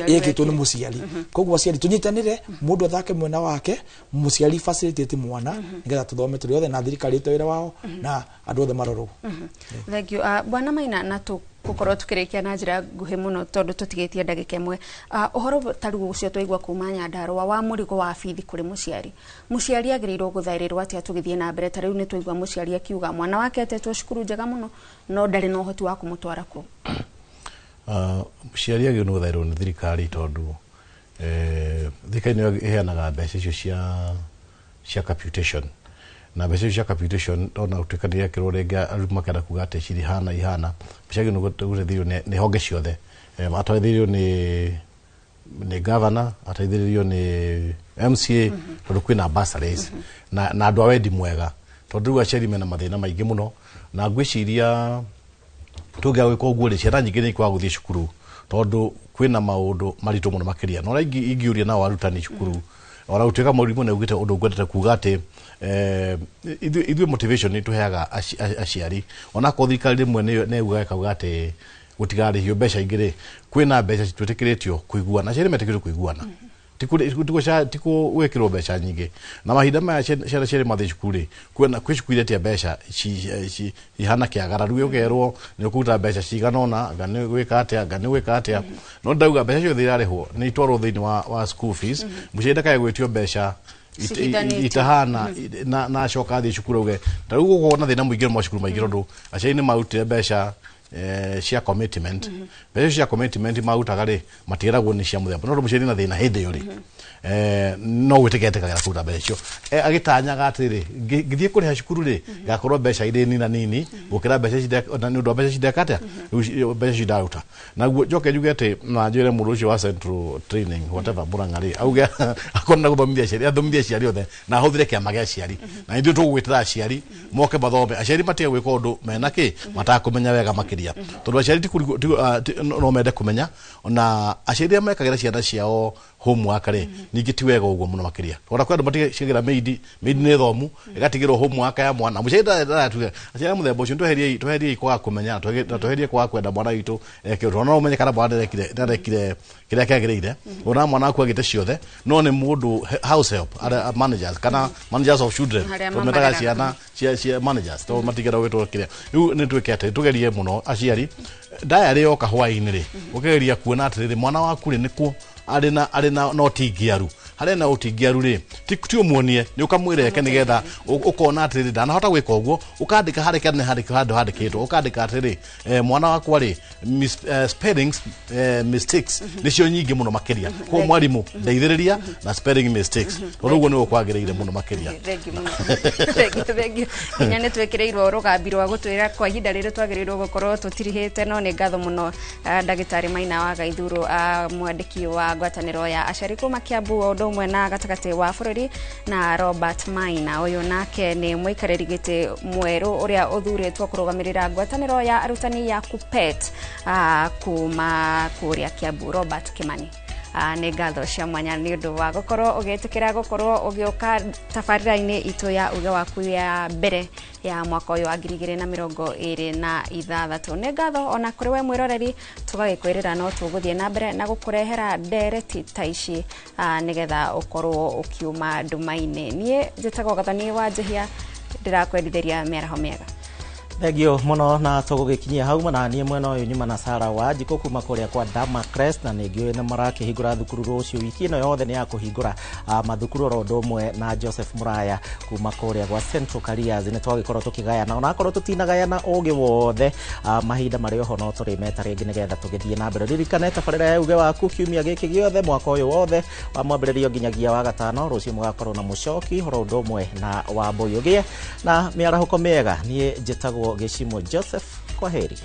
yekĩtwo nĩ mũciari. Koguo aciari tũnyitanĩre, mũndũ athake mwena wake, mũciari facilitate mwana nĩgetha tũthome tũrĩ othe, na thirikari ĩte wĩra wao na andũ othe marorwo. Thank you. Bwana Maina, na tũgũkorwo tukĩrĩkia na njĩra nguhĩ mũno tondũ tũtigĩtie ndagĩka ĩmwe. Ũhoro ta rĩu ũcio twaigua kuma Nyandarũa wa mũrigo wa bithi kũrĩ mũciari, mũciari agĩrĩirwo gũthaĩrĩrwo atĩa tũgĩthiĩ na mbere? Ta rĩu nĩ twaigua mũciari akiuga mwana wake atetwo cukuru njega mũno no ndarĩ na ũhoti wa kũmũtwara kũu. Mũciari agĩrĩirwo nĩ gũthaĩrwo nĩ thirikari, tondũ thirikari nĩyo ĩheanaga mbeca icio cia capitation, na mbeca icio cia capitation ona gũtuĩka nĩ irekĩrwo rĩngĩ, arutwo makenda kuga atĩ cirihana ihana, mbeca agĩrĩirwo nĩ gũteithĩrĩrio nĩ honge ciothe. Ateithĩrĩrio nĩ governor, ateithĩrĩrio nĩ MCA, tondũ kwĩna bursaries na andũ a wendi mwega, tondũ rĩu aciari mena mathĩna maingĩ mũno. Na ngwĩciria tũngĩaga gwĩka ũguo rĩ, ciana nyingĩ nĩ ikwaga gũthiĩ cukuru, tondũ kwĩna maũndũ maritũ mũno makĩria. Na ũrĩa ingĩũria nao arutani cukuru, ona gũtuĩka mũrimũ nĩ augĩte ũndũ ngwendete kuga atĩ ithuĩ motivation nĩ tũheaga aciari, onakorwo thirikari rĩmwe nĩ yugaga ĩkauga atĩ gũtigarĩhio mbeca ingĩ rĩ, kwĩna mbeca twĩtĩkĩrĩtio kũiguana, aciari metĩkĩrĩtio kũiguana, ti gwĩkĩrwo mbeca nyingĩ. Na mahinda maya ciana cierĩ mathiĩ cukuru rĩ, kwĩna kwĩ cukuru iretia mbeca ihana kĩagararu, ũkerwo nĩ ũkũruta mbeca cigana ũna, anga nĩ gwĩka atĩa, anga nĩ gwĩka atĩa. No ndauga mbeca ciothe irarĩhwo nĩ itwarwo thĩinĩ wa school fees, mũciari ndakae gwĩtio mbeca Cihithanĩtio. Itahana na acoka athiĩ cukuru auge ta rĩu gũkorwo na thĩna mũingĩ macukuru maingĩ, tondũ aciari nĩ marutire mbeca cia commitment. Mbeca cia commitment marutaga rĩ, matiragwo nĩ cia mũthemba, no tondũ mũciari na thĩna hĩndĩ ĩyo rĩ, no gwĩtĩkĩra etĩkagĩra kũruta mbeca icio, agĩtanyaga atĩrĩ, ngĩthiĩ kũrĩha cukuru rĩ, ngakorwo mbeca irĩ nina nini gũkĩra mbeca ici na nĩ ũndũ wa mbeca ici ndeka atĩa, rĩu mbeca ici ndaruta. Naguo njoke njuge atĩ na njĩre mũndũ ũcio wa central training whatever Murang'a rĩ, auge akorwo na gũthomithia aciari, athomithie aciari othe na ahũthĩre kĩama gĩa aciari, na ithuĩ tũgwĩtĩra aciari moke mathome, aciari matige gwĩka ũndũ mena kĩ matakũmenya wega makĩria, tondũ aciari ti kũrigwo- ti- ah, ti- no mende kũmenya. Na aciari arĩa mekagĩra ciana ciao Homework rĩ, ningĩ ti wega ũguo mũno makĩria. Ona kwĩ andũ matigagĩra maid, maid nĩ thomu, ĩgatigĩrwo homework ya mwana. Mũciari ndaratuga aciari a mũthemba ũcio, tweherie, tweherie kwaga kũmenya na tweherie kwaga kwenda mwana witũ eke ũndũ. Ona no ũmenye kana mwana ndarekire kĩrĩa kĩagĩrĩire. Ona mwana waku agĩte ciothe, no nĩ mũndũ house help arĩa managers kana managers of children, Arĩa tondũ metaga mamareraga. Ciana cia managers, tondũ matigera gwĩtwo kĩrĩa. Rĩu nĩ twĩke atĩ tũgerie mũno aciari, diary yoka hwaĩ-inĩ rĩ, ũkĩgeria kuona atĩrĩrĩ, mwana waku rĩ, nĩkũ arĩ na ũtingiaru, harĩa na ũtingiaru rĩ, ti ũmuonie, nĩ ũkamwĩra eke nĩgetha ũkona atĩrĩrĩ, ndanahota gwĩka ũguo. Ũkandĩka harĩa kana nĩ handũ handĩkĩtwo, ũkandĩka atĩrĩ, mwana wakwa rĩ, spellings mistakes nĩcio nyingĩ mũno makĩria, koguo mwarimũ ndeithĩrĩria na spelling mistakes, tondũ ũguo nĩguo kwagĩrĩire mũno makĩria. Thengiũ mũno, thengiũ, thengiũ. Nginya nĩ twĩkĩrĩirwo rũgambi rwa gũtwĩra kwa ihinda rĩrĩ twagĩrĩirwo gũkorwo tũtirihĩte. No nĩ ngatho mũno, ndagĩtarĩ Maina wa Gaithuru, mwandĩki wa ngwatanĩro ya aciari kuma Kiambu o ũndũ ũmwe na gatagatĩ wa bũrũri, na Robert Maina, ũyũ nake nĩ mũikarĩri gĩtĩ mwerũ ũrĩa ũthurĩtwo kũrũgamĩrĩra ngwatanĩro ya arutani ya KUPPET, kuma kũrĩa Kiambu. Robert Kimani, nĩ ngatho cia mwanya nĩ ũndũ wa gũkorwo ũgĩtĩkĩra gũkorwo ũgĩũka tabarĩra-inĩ itũ ya uge waku ya mbere ya mwaka ũyũ wa 2026. Nĩ ngatho ona kũrĩ we mwĩroreri, tũgagĩkwĩrĩra no tũgũthiĩ na mbere na gũkũrehera ndereti ta ici, nĩgetha ũkorwo ũkiuma nduma-inĩ. Niĩ njĩtagwo Gathoni wa Njĩhia, ndĩrakwendithĩria mĩaraho mĩega. Thengio mũno, na tũgũgĩkinyia hau. Na niĩ mwena ũyũ nyuma na Sara wa Njikũ kuma kũrĩa kwa Dama Crest, na nĩngĩũĩ nĩ marakĩhingũra thukuru rũciũ. Wiki ĩno yothe nĩ ya kũhingũra mathukuru, oro ũndũ ũmwe na Joseph Muraya kuma kũrĩa gwa Central Careers. Nĩ twagĩkorwo tũkĩgayana, onakorwo tũtinagayana ũgĩ wothe, mahinda marĩ oho no tũrĩmeta rĩngĩ nĩgetha tũgĩthiĩ na mbere. Ririkane tabarĩra ya uge waku kiumia gĩkĩ gĩothe, mwaka ũyũ wothe wa mwambĩrĩrio nginyagia wa gatano. Rũciũ mũgakorwo na mũcoki horo ũndũ ũmwe na Wambũi. Ũgĩe na mĩarahũko mĩega. Niĩ njĩtagwo Gĩcimo Joseph, kwa heri.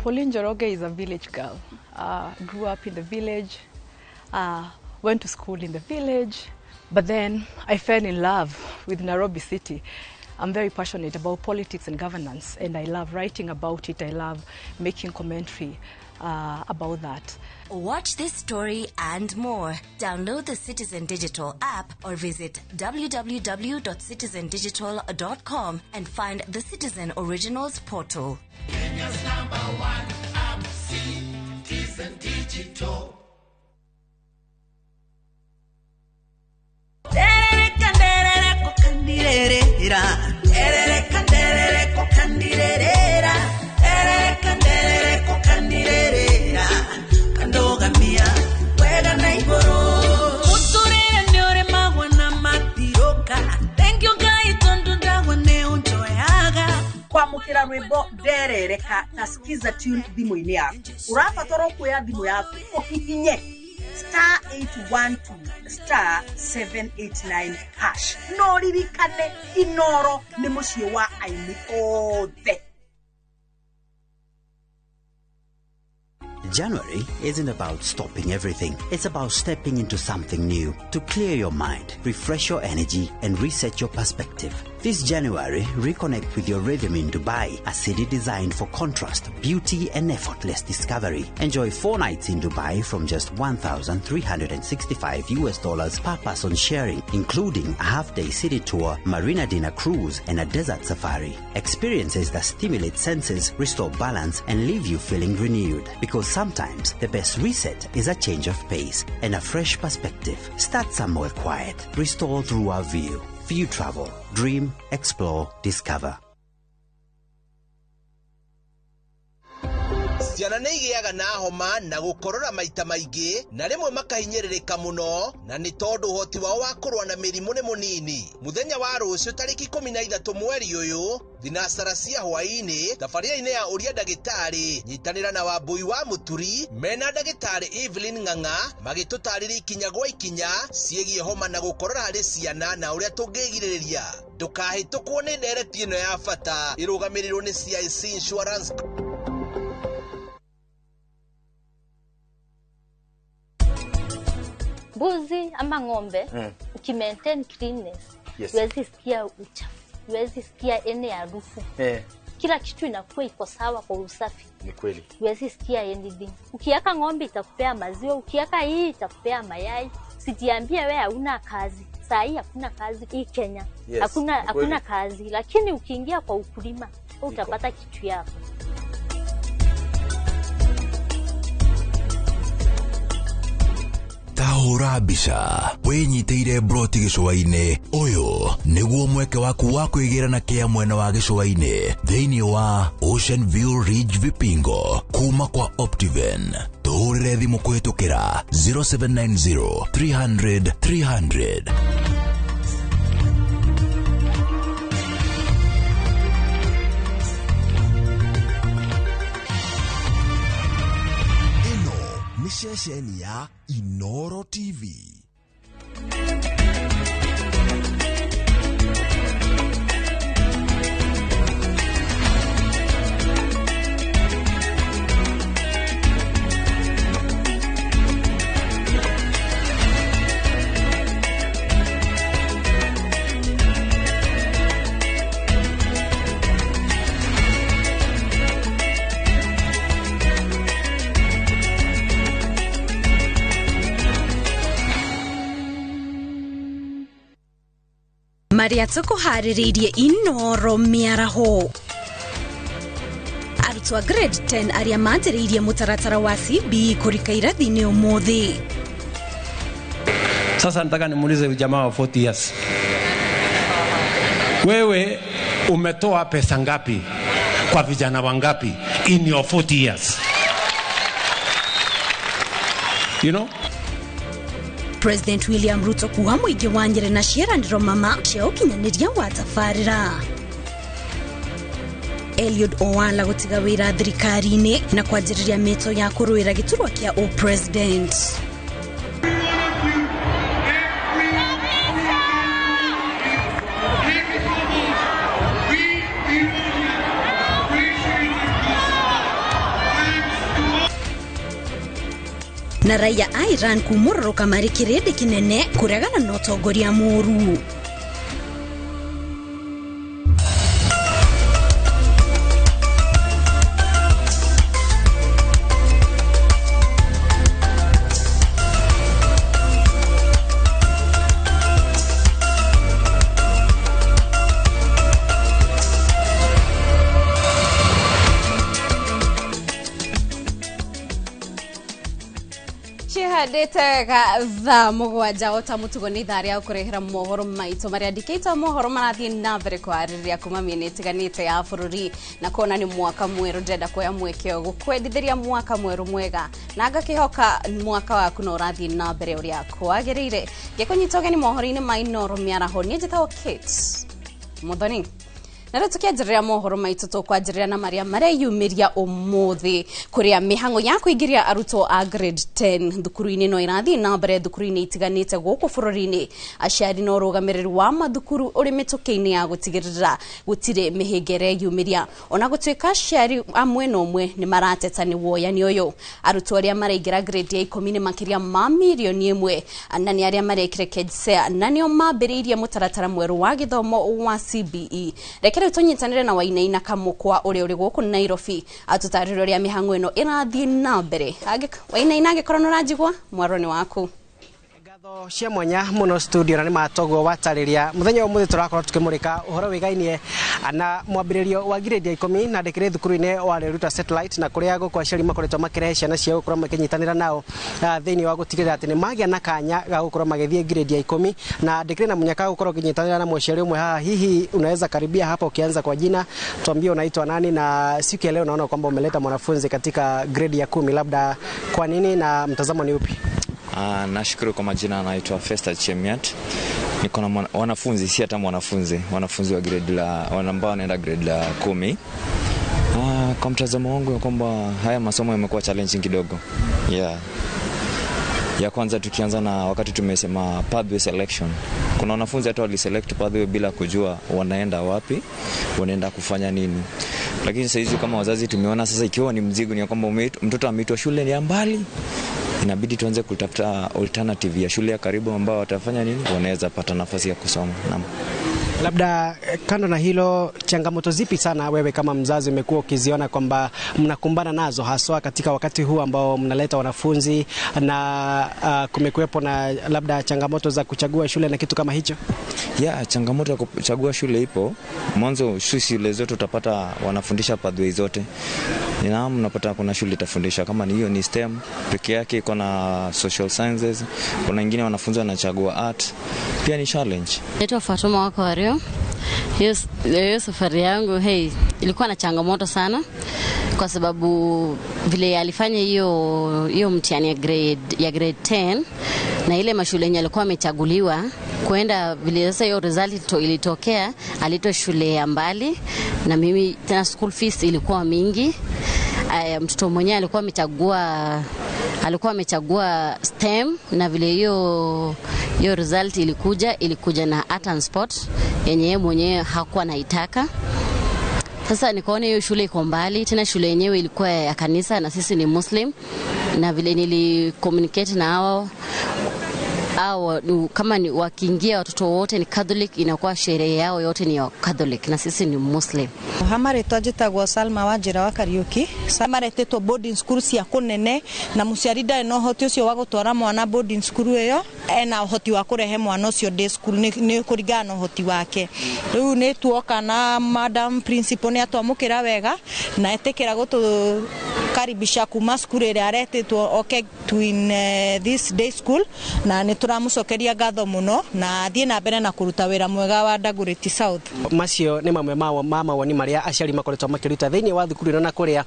Pauline Njoroge is a village girl. Grew up in the village, went to school in the village, but then I fell in love with Nairobi City. I'm very passionate about politics and governance, and I love writing about it. I love making commentary about that. Watch this story and more. Download the Citizen Digital app or visit www.citizendigital.com and find the Citizen Originals portal. Kenya's number one app, Citizen Digital. Kandirerera, terere kanderere ko kandirerera, terere kanderere ko kandirerera, kandogamia wega na igoro. Muturire ni ore magwa na matiroka. Thank you Ngai tondu ndagwa ne unjoyaga. Kwamũkĩra rwĩmbo nderereka na Skiza tune thimũ-inĩ yaku, ũrabatara kuoya thimũ yaku ũhihinye star 812 star 789 hash. No ririkane, Inoro nĩ mũciĩ wa aini othe. January isn't about stopping everything. It's about stepping into something new to clear your mind, refresh your energy, and reset your perspective. This January, reconnect with your rhythm in Dubai, a city designed for contrast, beauty, and effortless discovery. Enjoy 4 nights in Dubai from just $1,365 per person sharing, including a half-day city tour, marina dinner cruise, and a desert safari. Experiences that stimulate senses, restore balance, and leave you feeling renewed. Because sometimes the best reset is a change of pace and a fresh perspective. Start somewhere quiet. Restore through our view. View Travel. Dream, explore, discover. Ciana nĩ igĩaga na homa na gũkorora maita maingĩ na rĩmwe makahinyĩrĩrĩka mũno, na nĩ tondũ ũhoti wao wa kũrũa na mĩrimũ nĩ mũnini. Mũthenya wa rũciũ tarĩki 13 mweri ũyũ thinacara cia hwaĩ-inĩ tabarĩra-inĩ ya ũria ndagĩtarĩ, nyitanĩra na Wambui wa Mũturi mena ndagĩtarĩ Evelyn Ng'ang'a magĩtũtarĩria ikinya gwa ikinya ciĩgiĩ homa na gũkorora harĩ ciana na ũrĩa tũngĩgirĩrĩria. Ndũkahĩtũkwo nĩ ndereti ĩno ya bata ĩrũgamĩrĩirwo nĩ CIC Insurance. Mbuzi ama ng'ombe, ukimaintain cleanness, huwezi sikia uchafu, huwezi sikia ene harufu. Kila kitu inakuwa iko sawa kwa usafi. Ni kweli. Huwezi sikia anything. Ukiweka ng'ombe itakupea maziwa, ukiweka hii itakupea mayai. Sijiambie wewe hauna kazi. Saa hii hakuna kazi hii Kenya. Yes, hakuna kazi, lakini ukiingia kwa ukulima utapata kitu yako. Tahũra mbica wĩnyitĩire broti gĩcũa-inĩ. Ũyũ nĩguo mweke waku wa kwĩgĩra na kĩa mwena wa gĩcũa-inĩ thĩinĩ wa Ocean View Ridge Vipingo kuma kwa Optiven. Tũhũrĩre thimũ kũhĩtũkĩra 0790 300 300. Ĩno nĩ ceceni ya Inoro TV. Maria tũkũharĩrĩirie Inoro mĩaraho. Arutwo a grade 10 arĩa manjĩrĩirie mũtaratara wa CBE kũrika irathi-inĩ ũmũthĩ. Sasa nataka nimuulize jamaa wa 40 years. Wewe umetoa pesa ngapi kwa vijana wangapi in your 40 years? You know? President William Ruto kuha mũingĩ wa Nyĩrĩ na ciĩranĩro mama cia ũkinyanĩria wa tabarĩra. Eliud Owala gũtiga wĩra thirikari-inĩ na kwanjĩrĩria mĩto ya kũrũĩra gĩturwa kĩa o-president. Na raia a Iran kumũrũrũka marĩ kĩrĩndĩ kĩnene kũregana na ũtongoria mũũru. Ndetega thaa 7 ota mutugo nĩ ithaa rĩa gũkũrehera mohoro maitũ marĩa andĩkĩtwo mohoro marathiĩ na mbere kwarĩrĩria kuma mĩena ĩtiganĩte ya bũrũri na kuona nĩ mwaka mwerũ ndĩrenda kuoya mweke ũyũ gũkwendithĩria mwaka mwerũ mwega na ngakĩhoka mwaka waku no ũrathiĩ na mbere ũrĩa kwagĩrĩire. Ngĩkũnyita ũgeni mohoro-inĩ ma Inoro mĩaraho, niĩ njĩtagwo Kate Muthoni. Na rĩu tũkĩanjĩrĩria mohoro maitũ, tũkwanjĩrĩria na marĩa mareyumĩria ũmũthĩ, kũrĩa mĩhang'o ya kũingĩria arutwo a grade 10 thukuru-inĩ no ĩrathiĩ na mbere thukuru-inĩ itiganĩte gũkũ bũrũri-inĩ. Aciari na ũrũgamĩrĩri wa mathukuru ũrĩ mĩtũkĩ-inĩ ya gũtigĩrĩra gũtirĩ mĩhĩnga ĩreyumĩria, ona gũtuĩka aciari amwe na ũmwe nĩ marateta nĩ woyani ũyũ. Arutwo arĩa maraingĩra grade ya 10 nĩ makĩria ma mirioni 1, na nĩ arĩa marekire KJSEA na nĩo mambĩrĩirie mũtaratara mwerũ wa gĩthomo wa CBE. Reke rĩu tũnyitanĩre na Wainaina Kamũkwa ũrĩa ũrĩ gũkũ Nairobi atũtarĩrie ũrĩa mĩhang'o ĩno ĩrathiĩ na mbere. Wainaina, angĩkorwo nĩ ũranjigua, mwaro nĩ waku. Cia mwanya muno studio, na nĩ matoguo watarĩria, mũthenya ũmũthĩ tũrakorwo tukĩmũrĩka ũhoro wĩgainie na mwambĩrĩrio wa grade ya 10, na ndĩkĩrĩ thukuru-inĩ wa Riruta Satellite, na kũrĩa gũkũ aciari makoretwo makĩrehe ciana ciao gũkorwo makĩnyitanĩra nao thĩinĩ wa gũtigĩrĩra atĩ nĩ magĩa na kanya ga gũkorwo magĩthiĩ grade ya 10. Na ndĩkĩrĩ na mũnyaka gũkorwo ngĩnyitanĩra na mũciari ũmwe haha. Hihi unaweza karibia hapa, ukianza kwa jina, tuambie unaitwa nani, na siku ya leo naona kwamba umeleta mwanafunzi katika grade ya 10, labda kwa nini na mtazamo ni upi? Nashukuru. Kwa majina anaitwa Festa Chemiat. Niko na wanafunzi, si hata mwanafunzi, wanafunzi wa grade la ambao wanaenda grade la 10. Kwa mtazamo wangu ya kwamba haya masomo yamekuwa challenging kidogo. Yeah. Ya kwanza, tukianza na wakati tumesema pathway selection. Kuna wanafunzi hata waliselect pathway bila kujua wanaenda wapi, wanaenda kufanya nini. Lakini sasa hizi kama wazazi tumeona sasa ikiwa ni mzigo, ni kwamba mtoto ameitwa shule ni ya mbali, inabidi tuanze kutafuta alternative ya shule ya karibu ambao watafanya nini, wanaweza pata nafasi ya kusoma. Naam. Labda kando na hilo, changamoto zipi sana wewe kama mzazi umekuwa ukiziona kwamba mnakumbana nazo, haswa katika wakati huu ambao mnaleta wanafunzi na kumekuwepo na labda changamoto za kuchagua shule na kitu kama hicho? Yeah, changamoto ya kuchagua shule ipo. Mwanzo shule zote utapata wanafundisha pathway zote. Naam, unapata kuna shule itafundisha kama ni hiyo ni STEM peke yake, iko na social sciences, kuna wengine wanafunzi wanachagua art. Pia ni challenge. Naitwa Fatuma Wako Wario. Hiyo safari yangu, hey, ilikuwa na changamoto sana kwa sababu vile alifanya hiyo mtihani ya grade 10 na ile mashule yenye alikuwa amechaguliwa kwenda, vile sasa hiyo result ilitokea, aliitwa shule ya mbali, na mimi tena school fees ilikuwa mingi. Aya, mtoto mwenyewe alikuwa amechagua STEM, na vile hiyo result ilikuja na art and sport yenye yeye mwenyewe hakuwa anaitaka. Sasa nikaona hiyo shule iko mbali, tena shule yenyewe ilikuwa ya kanisa na sisi ni Muslim, na vile nili communicate na hao au kama ni wakiingia watoto wote ni Catholic, inakuwa sherehe yao yote ni ya Catholic na sisi ni Muslim. Ha marĩtwa njĩtagwo Salma Wanjĩra wa Kariũki. Maretĩtwo boarding school cia kũnene, na mũciari ndarĩ na ũhoti ũcio wa gũtwara mwana boarding school ĩyo, ena ũhoti wa kũrehe mwana ũcio day school, nĩ kũringana na ũhoti wake. Rĩu nĩ tuoka na madam principal nĩ atwamũkĩra wega na etĩkĩra gũtũkaribisha kuma cukuru ĩrĩa aretĩtwo oke twin this day school, na nĩ tũramũcokeria ngatho mũno na athiĩ na mbere na kũruta wĩra mwega wa Dagoretti South. Macio nĩ mamwe ma mawoni marĩa aciari makoretwo makĩruta thĩinĩ wa thukuru ĩno, na kũrĩa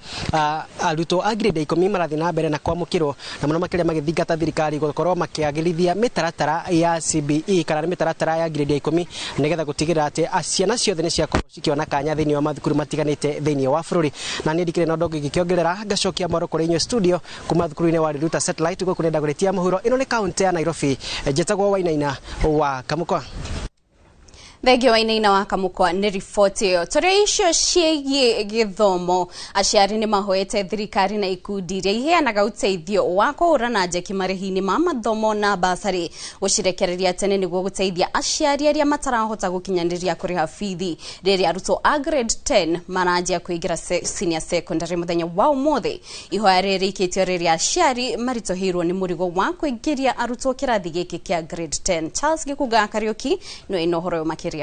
arutwo a grade 10 marathiĩ na mbere na kwamũkĩrwo, na mũno makĩria magĩthingata thirikari gũkorwo makĩagĩrithia mĩtaratara ya CBE, kana nĩ mĩtaratara ya grade ya 10, nĩgetha gũtigĩrĩra atĩ ciana ciothe nĩ ciakorwo cikĩona kanya thĩinĩ wa mathukuru matiganĩte thĩinĩ wa bũrũri. Na niĩ ndikĩrĩ na ũndũ ũngĩ ngĩkĩongerera, ngacokia mwaro kũrĩ inyuĩ studio kuma thukuru-inĩ wa Riruta Satellite gũkũ nĩ Dagoretti ya mũhuro. Ĩno nĩ kaũntĩ ya Nairobi. Njĩtagwo Wainaina wa Kamũkwa. Thengio, Wainaina wa Kamũkwa, nĩ riboti ĩyo. Tũrĩ icio ciĩgiĩ gĩthomo, aciari nĩ mahoete thirikari na ikundi iria iheanaga ũteithio wa kũhũrana njeki marĩhi-inĩ ma mathomo na basarĩ gũcirekereria tene, nĩguo gũteithia aciari arĩa matarahota gũkinyanĩria kũrĩha bithi rĩrĩa arutwo a grade 10 maranjia kũingĩra senior secondary mũthenya wa ũmũthĩ. Ihoya rĩrĩ rĩikĩtio rĩrĩa aciari maritũhĩirwo nĩ mũrigo wa kũingĩria arutwo kĩrathi gĩkĩ kĩa grade 10. Charles Gĩkũnga Kariũki nĩwe ĩna ũhoro ũyũ makĩria.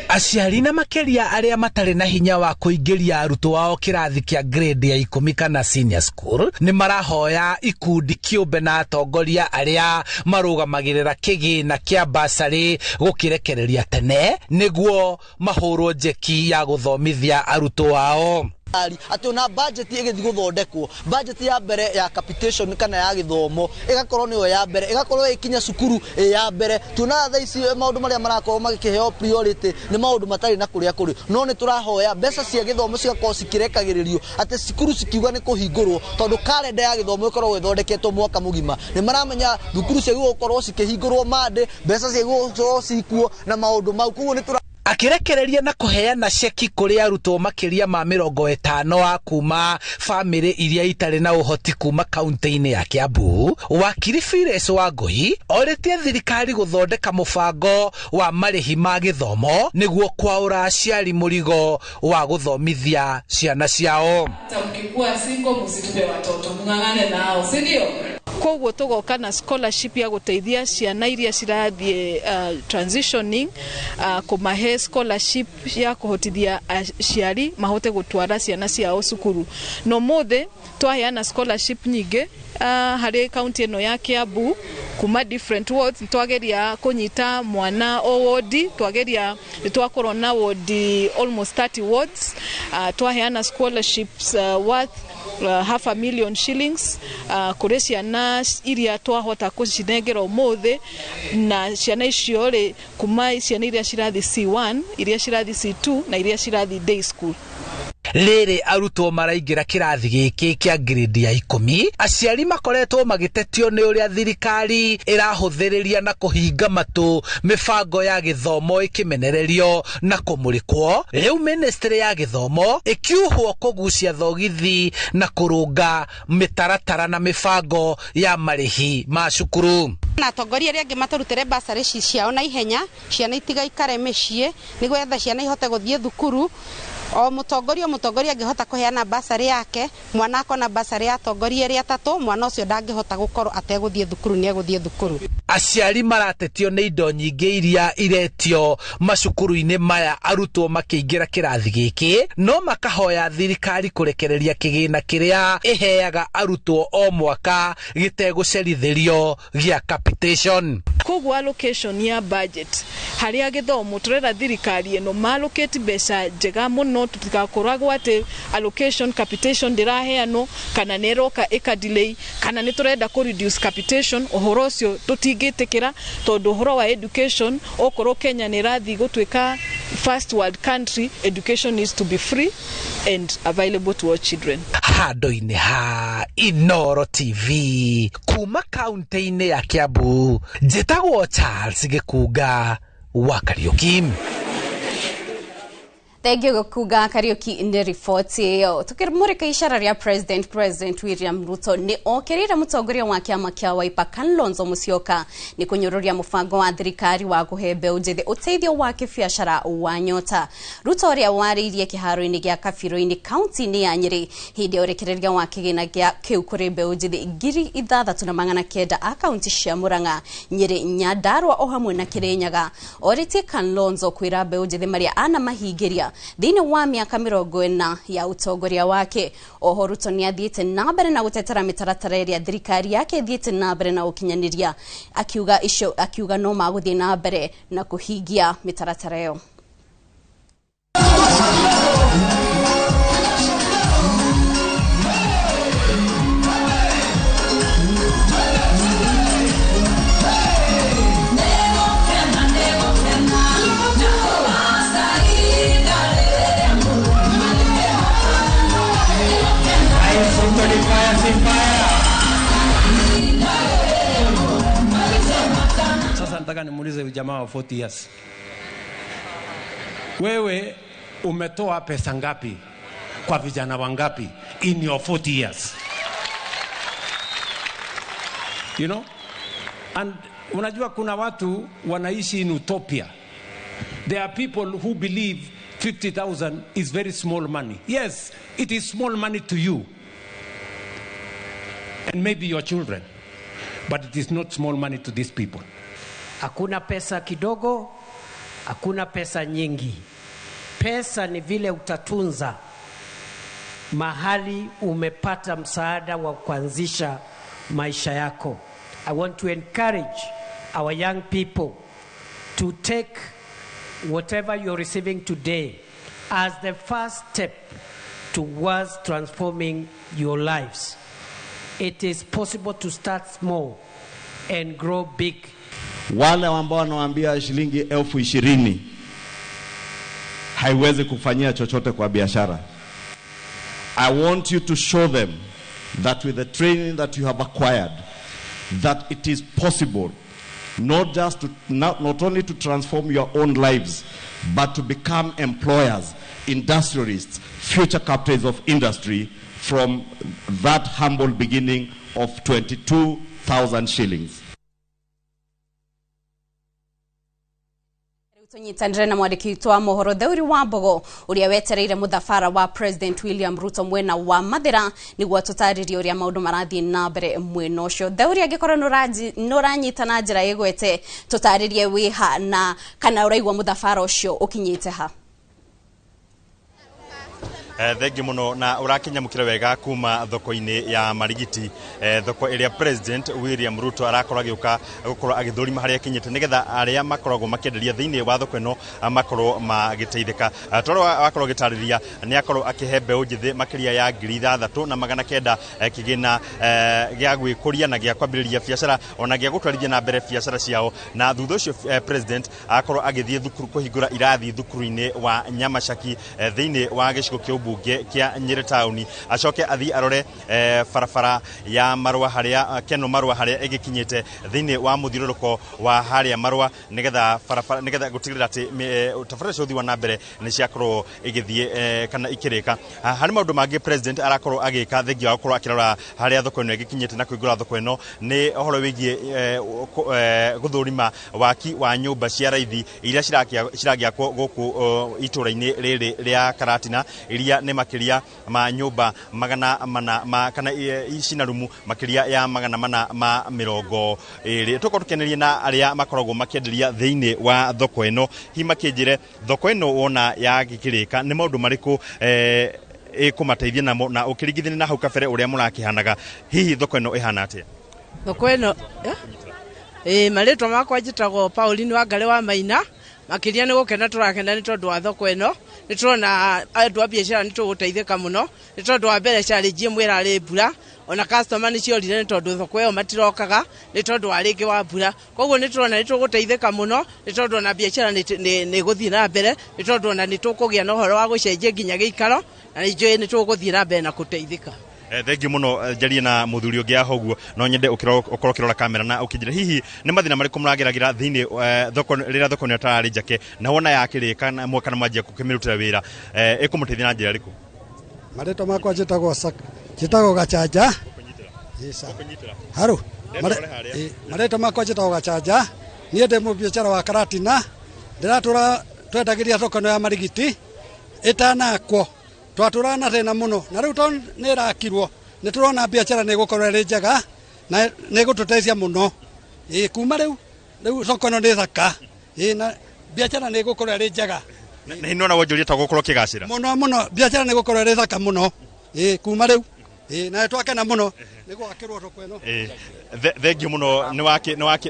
Aciari na makĩria arĩa matarĩ na hinya wa kũingĩria arutwo ao kĩrathi kĩa grade ya 10 kana senior school nĩ marahoya ikundi kĩũmbe na atongoria arĩa marũgamagĩrĩra kĩgĩna kĩa basarĩ gũkĩrekereria tene, nĩguo mahũrwo njeki ya gũthomithia arutwo ao. Atĩ ona budget ĩgĩthiĩ gũthondekwo, budget ya mbere ya capitation kana ya gĩthomo ĩgakorwo nĩyo ya mbere, ĩgakorwo ĩkinya cukuru ĩ ya mbere. Tuonaga thaa ici maũndũ marĩa marakorwo magĩkĩheo priority nĩ maũndũ matarĩ na kũrĩa kũrĩ, no nĩ tũrahoya mbeca cia gĩthomo cigakorwo cikĩrekagĩrĩrio atĩ cukuru cikiuga nĩ kũhingũrwo, tondũ kalenda ya gĩthomo ĩkoragwo ĩthondeketwo mwaka mũgima. Nĩ maramenya thukuru ciagĩrĩirwo gũkorwo cikĩhingũrwo Monday, mbeca ciagĩrĩirwo gũkorwo cikuo na maũndũ mau. Koguo nĩ tũra Akĩrekereria na kũheana ceki kũrĩ arutwo makĩria ma 50 a kuma bamĩrĩ iria itarĩ na ũhoti kuma kaunti-inĩ ya Kiambu, wakiri Phyllis Wangui orĩtie thirikari gũthondeka mũbango wa marĩhi ma gĩthomo nĩguo kwaũra aciari mũrigo wa gũthomithia ciana ciao. Hata mkikuwa single msitupe watoto, mng'ang'ane nao, si ndio? Koguo tugoka na scholarship ya guteithia ciana iria cirathie transitioning, kumahe scholarship ya kuhotithia aciari mahote gutwara ciana ciao cukuru. No mothe twaheana scholarship nyingi hari kaunti ino ya Kiambu kuma different wards. Twageria kunyita mwana o wodi, twageria twakorwo na wodi almost 30 wards. Twaheana scholarships worth 500,000 shillings kuri ciana iria twahota kucinengera umuthi, na ciana icio ri kuma ciana iria cirathi C1, iria cirathi C2 na iria cirathi day school. Rĩrĩ arutwo maraingĩra kĩrathi gĩkĩ kĩa grade ya 10, aciari makoretwo magĩtetio nĩ ũrĩa thirikari ĩrahũthĩrĩria na kũhinga matũ mĩbango ya gĩthomo ĩkĩmenererio na kũmũrĩkwo. Rĩu ministry ya gĩthomo ĩkiuhwo kũgucia thogithi na kũrũnga mĩtaratara na mĩbango ya marĩhi ma cukuru. Na atongoria arĩa angĩ matũrutĩre basarĩ ciao na ihenya, ciana itigaikare mĩciĩ nĩgetha ciana ihote gũthiĩ thukuru. O mũtongoria angĩhota kũheana basarĩ yake, mwana akona basarĩ ya atongoria arĩa atatũ, mwana ũcio ndangĩhota gũkorwo ategũthiĩ thukuru, nĩ egũthiĩ thukuru. Aciari maratetio nĩ indo nyingĩ iria iretio macukuru-inĩ maya arutwo makĩingĩra kĩrathi gĩkĩ, no makahoya thirikari kũrekereria kĩgĩna kĩrĩa ĩheaga arutwo o mwaka gĩtegũcerithĩrio gĩa capitation. Koguo allocation ya budget harĩa gĩthomo tũrera thirikari ĩno mallocate mbeca njega mũno, tũtigakoragwo atĩ allocation capitation ndĩraheanwo kana nĩ ĩroka ĩka delay kana nĩ tũrenda kũ reduce capitation. Ũhoro ũcio tũtingĩtĩkĩra tondũ ũhoro wa education, okorwo Kenya nĩ ĩrathiĩ gũtuĩka first world country, education needs to be free and available to all children. Handũ-inĩ ha Inooro TV kuma kaunti-inĩ ya Kiambu, njĩtagwo Charles Gĩkunga wa Kariuki. Thank you Gĩkunga Kariuki nĩ riboti ĩyo. Tukĩmũrĩka icara rĩa President William Ruto nĩ okĩrĩire mũtongoria wa kĩama kĩa Wiper Kalonzo Musyoka nĩ kũnyũrũria mũbango wa thirikari wa kũhe mbeũ njĩthĩ ũteithio wa kĩbiacara wa Nyota. Ruto ũrĩa warĩirie kĩharo-inĩ gĩa Kabirũ-inĩ kaunti-inĩ ya Nyĩrĩ hĩndĩ ya ũrekereria wa kĩgĩna gĩa kĩu kũrĩ mbeũ njĩthĩ 6,900 a kaunti cia Murang'a, Nyĩrĩ, Nyandarua o hamwe na Kĩrĩnyaga. Orĩtie Kalonzo kwĩra mbeũ njĩthĩ marĩa anamahingĩria thĩinĩ wa mĩaka 40 ya ũtongoria wake. Oho Ruto nĩ athiĩte na mbere na gũtetera mĩtaratara ĩrĩa thirikari yake ĩthiĩte na mbere na ũkinyanĩria, akiuga no magũthiĩ na mbere na kũhingia mĩtaratara ĩyo. Sasa nataka nimuulize jamaa wa 40 years. Wewe umetoa pesa ngapi kwa vijana wangapi in your 40 years? You know? And unajua kuna watu wanaishi in utopia. There are people who believe 50,000 is very small money. Yes, it is small money to you and maybe your children, but it is not small money to these people. Hakuna pesa kidogo, hakuna pesa nyingi. Pesa ni vile utatunza mahali umepata msaada wa kuanzisha maisha yako. I want to encourage our young people to take whatever you're receiving today as the first step towards transforming your lives. It is possible to start small and grow big. Wale ambao wanawaambia shilingi 20,000 haiwezi kufanyia chochote kwa biashara, I want you to show them that with the training that you have acquired, that it is possible not just to, not only to transform your own lives, but to become employers, industrialists, future captains of industry from that humble beginning of 22,000 shillings. Tunyitanire na mwandĩki witũ wa mohoro Theuri wa Mbogo ũrĩa wetereire mũthabara wa President William Ruto mwena wa Mathĩra nĩguo tũtarĩrie ũrĩa maũndũ marathiĩ na mbere mwena ũcio. Theuri, angĩkorwo nĩũranyita na njĩra ĩgwete, tũtarĩrie wĩha na kana ũraigua mũthabara ũcio ũkinyĩte ha. Thengi muno na urakinyamukira wega kuma thoko-inĩ ya Marigiti, thoko ĩrĩa President William Ruto arakorwo agĩũka gũkorwo agĩthũrima harĩa akinyĩte nĩgetha arĩa makoragwo makĩenderia thĩinĩ wa thoko ĩno makorwo magĩteithĩka. Tondũ wakorwo agĩtarĩria nĩ akorwo akĩhe mbeũ njĩthĩ makĩria ya 6,900 kĩgĩna gĩa gwĩkũria na gĩa kwambĩrĩria biacara ona gĩa gũtwarithia na mbere biacara ciao, na thutha ũcio President akorwo agĩthiĩ thukuru kũhingũra irathi thukuru-inĩ wa Nyamacaki thĩinĩ wa gĩcigo kĩa ũmbunge kĩa Nyeri taũni, acoke athiĩ arore barabara ya Marũa harĩa Keno Marũa harĩa ĩgĩkinyĩte thĩinĩ wa mũthiũrũrũko wa harĩa Marũa nĩgetha barabara nĩgetha gũtigĩrĩra atĩ tabarĩra cia ũthii wa na mbere nĩ ciakorwo igĩthiĩ kana ikĩrĩka. Harĩ maũndũ mangĩ President arakorwo agĩka thengia wa gũkorwo akĩrora harĩa thoko ĩno ĩgĩkinyĩte na kũhingũra thoko ĩno nĩ ũhoro wĩgiĩ gũthũrima waki wa nyũmba cia raithi iria ciragĩakwo gũkũ itũũra-inĩ rĩrĩ rĩa Karatina, iria nĩ makĩria ma nyũmba 400 ma kana cina rumu makĩria ya 420. Tũkorwo tũkĩanĩria na arĩa makoragwo makĩenderia thĩinĩ wa thoko ĩno, hihi makĩnjĩre thoko ĩno wona yagĩkĩrĩka nĩ maũndũ marĩkũ ĩkũmateithia namo, na ũkĩringithania na hau kabere ũrĩa mũrakĩhanaga, hihi thoko ĩno ĩhana atĩa? Thoko ĩno marĩtwa makwa njĩtagwo Pauline Wangari wa Maina. Makĩria nĩ gũkena tũrakena nĩ tondũ wa thoko ĩno, nĩ tũrona andũ a biacara nĩ tũgũteithĩka mũno nĩ tondũ wa mbere challenge ĩmwe ĩrarĩ mbura, ona customer nĩ ciorire nĩ tondũ thoko ĩyo matirokaga nĩ tondũ wa rĩngĩ wa mbura. Koguo nĩ tũrona nĩ tũgũteithĩka mũno nĩ tondũ ona biacara nĩ gũthiĩ na mbere, nĩ tondũ ona nĩ tũkũgĩa na ũhoro wa gũcenjia nginya gĩikaro, na nĩ njũĩ nĩ tũgũthiĩ na mbere na gũteithĩka. Thengiũ mũno. Njarie na mũthuri ũngĩ haha ũguo, no nyende ũkorwo ũkĩrora kamera na ũkĩnjĩra hihi nĩ mathĩna marĩkũ mũrageragĩra thĩinĩ thoko rĩrĩa thoko ĩno ĩtararĩ njake, na wona yakĩrĩka na mwaka na mwanjia gũkĩmĩrutĩra wĩra ĩkũmũteithia na njĩra ĩrĩkũ? Marĩtwa makwa njĩtagwo Gachanja. Haru marĩtwa makwa njĩtagwo Gachanja, niĩ ndĩ mũbiacara wa Karatina, ndĩratũra twendagĩria thoko ĩno ya Marigiti ĩtanakwo twatũraga na thĩna mũno, na rĩu tondũ nĩ ĩrakirwo nĩ tũrona biacara nĩ ĩgũkorwo ĩrĩ njega na nĩ ĩgũtũteithia mũno. Kuma rĩu thoko ĩno nĩ thaka na biacara nĩ ĩgũkorwo ĩrĩ njega. Na nĩ wonjoria ta gũkorwo ũkĩgacĩra mũno mũno, biacara nĩ ĩgũkorwo ĩrĩ thaka mũno kuma rĩu, na twakena mũno nĩ gwakĩrwo thoko ĩno. Thengiũ mũno, nĩ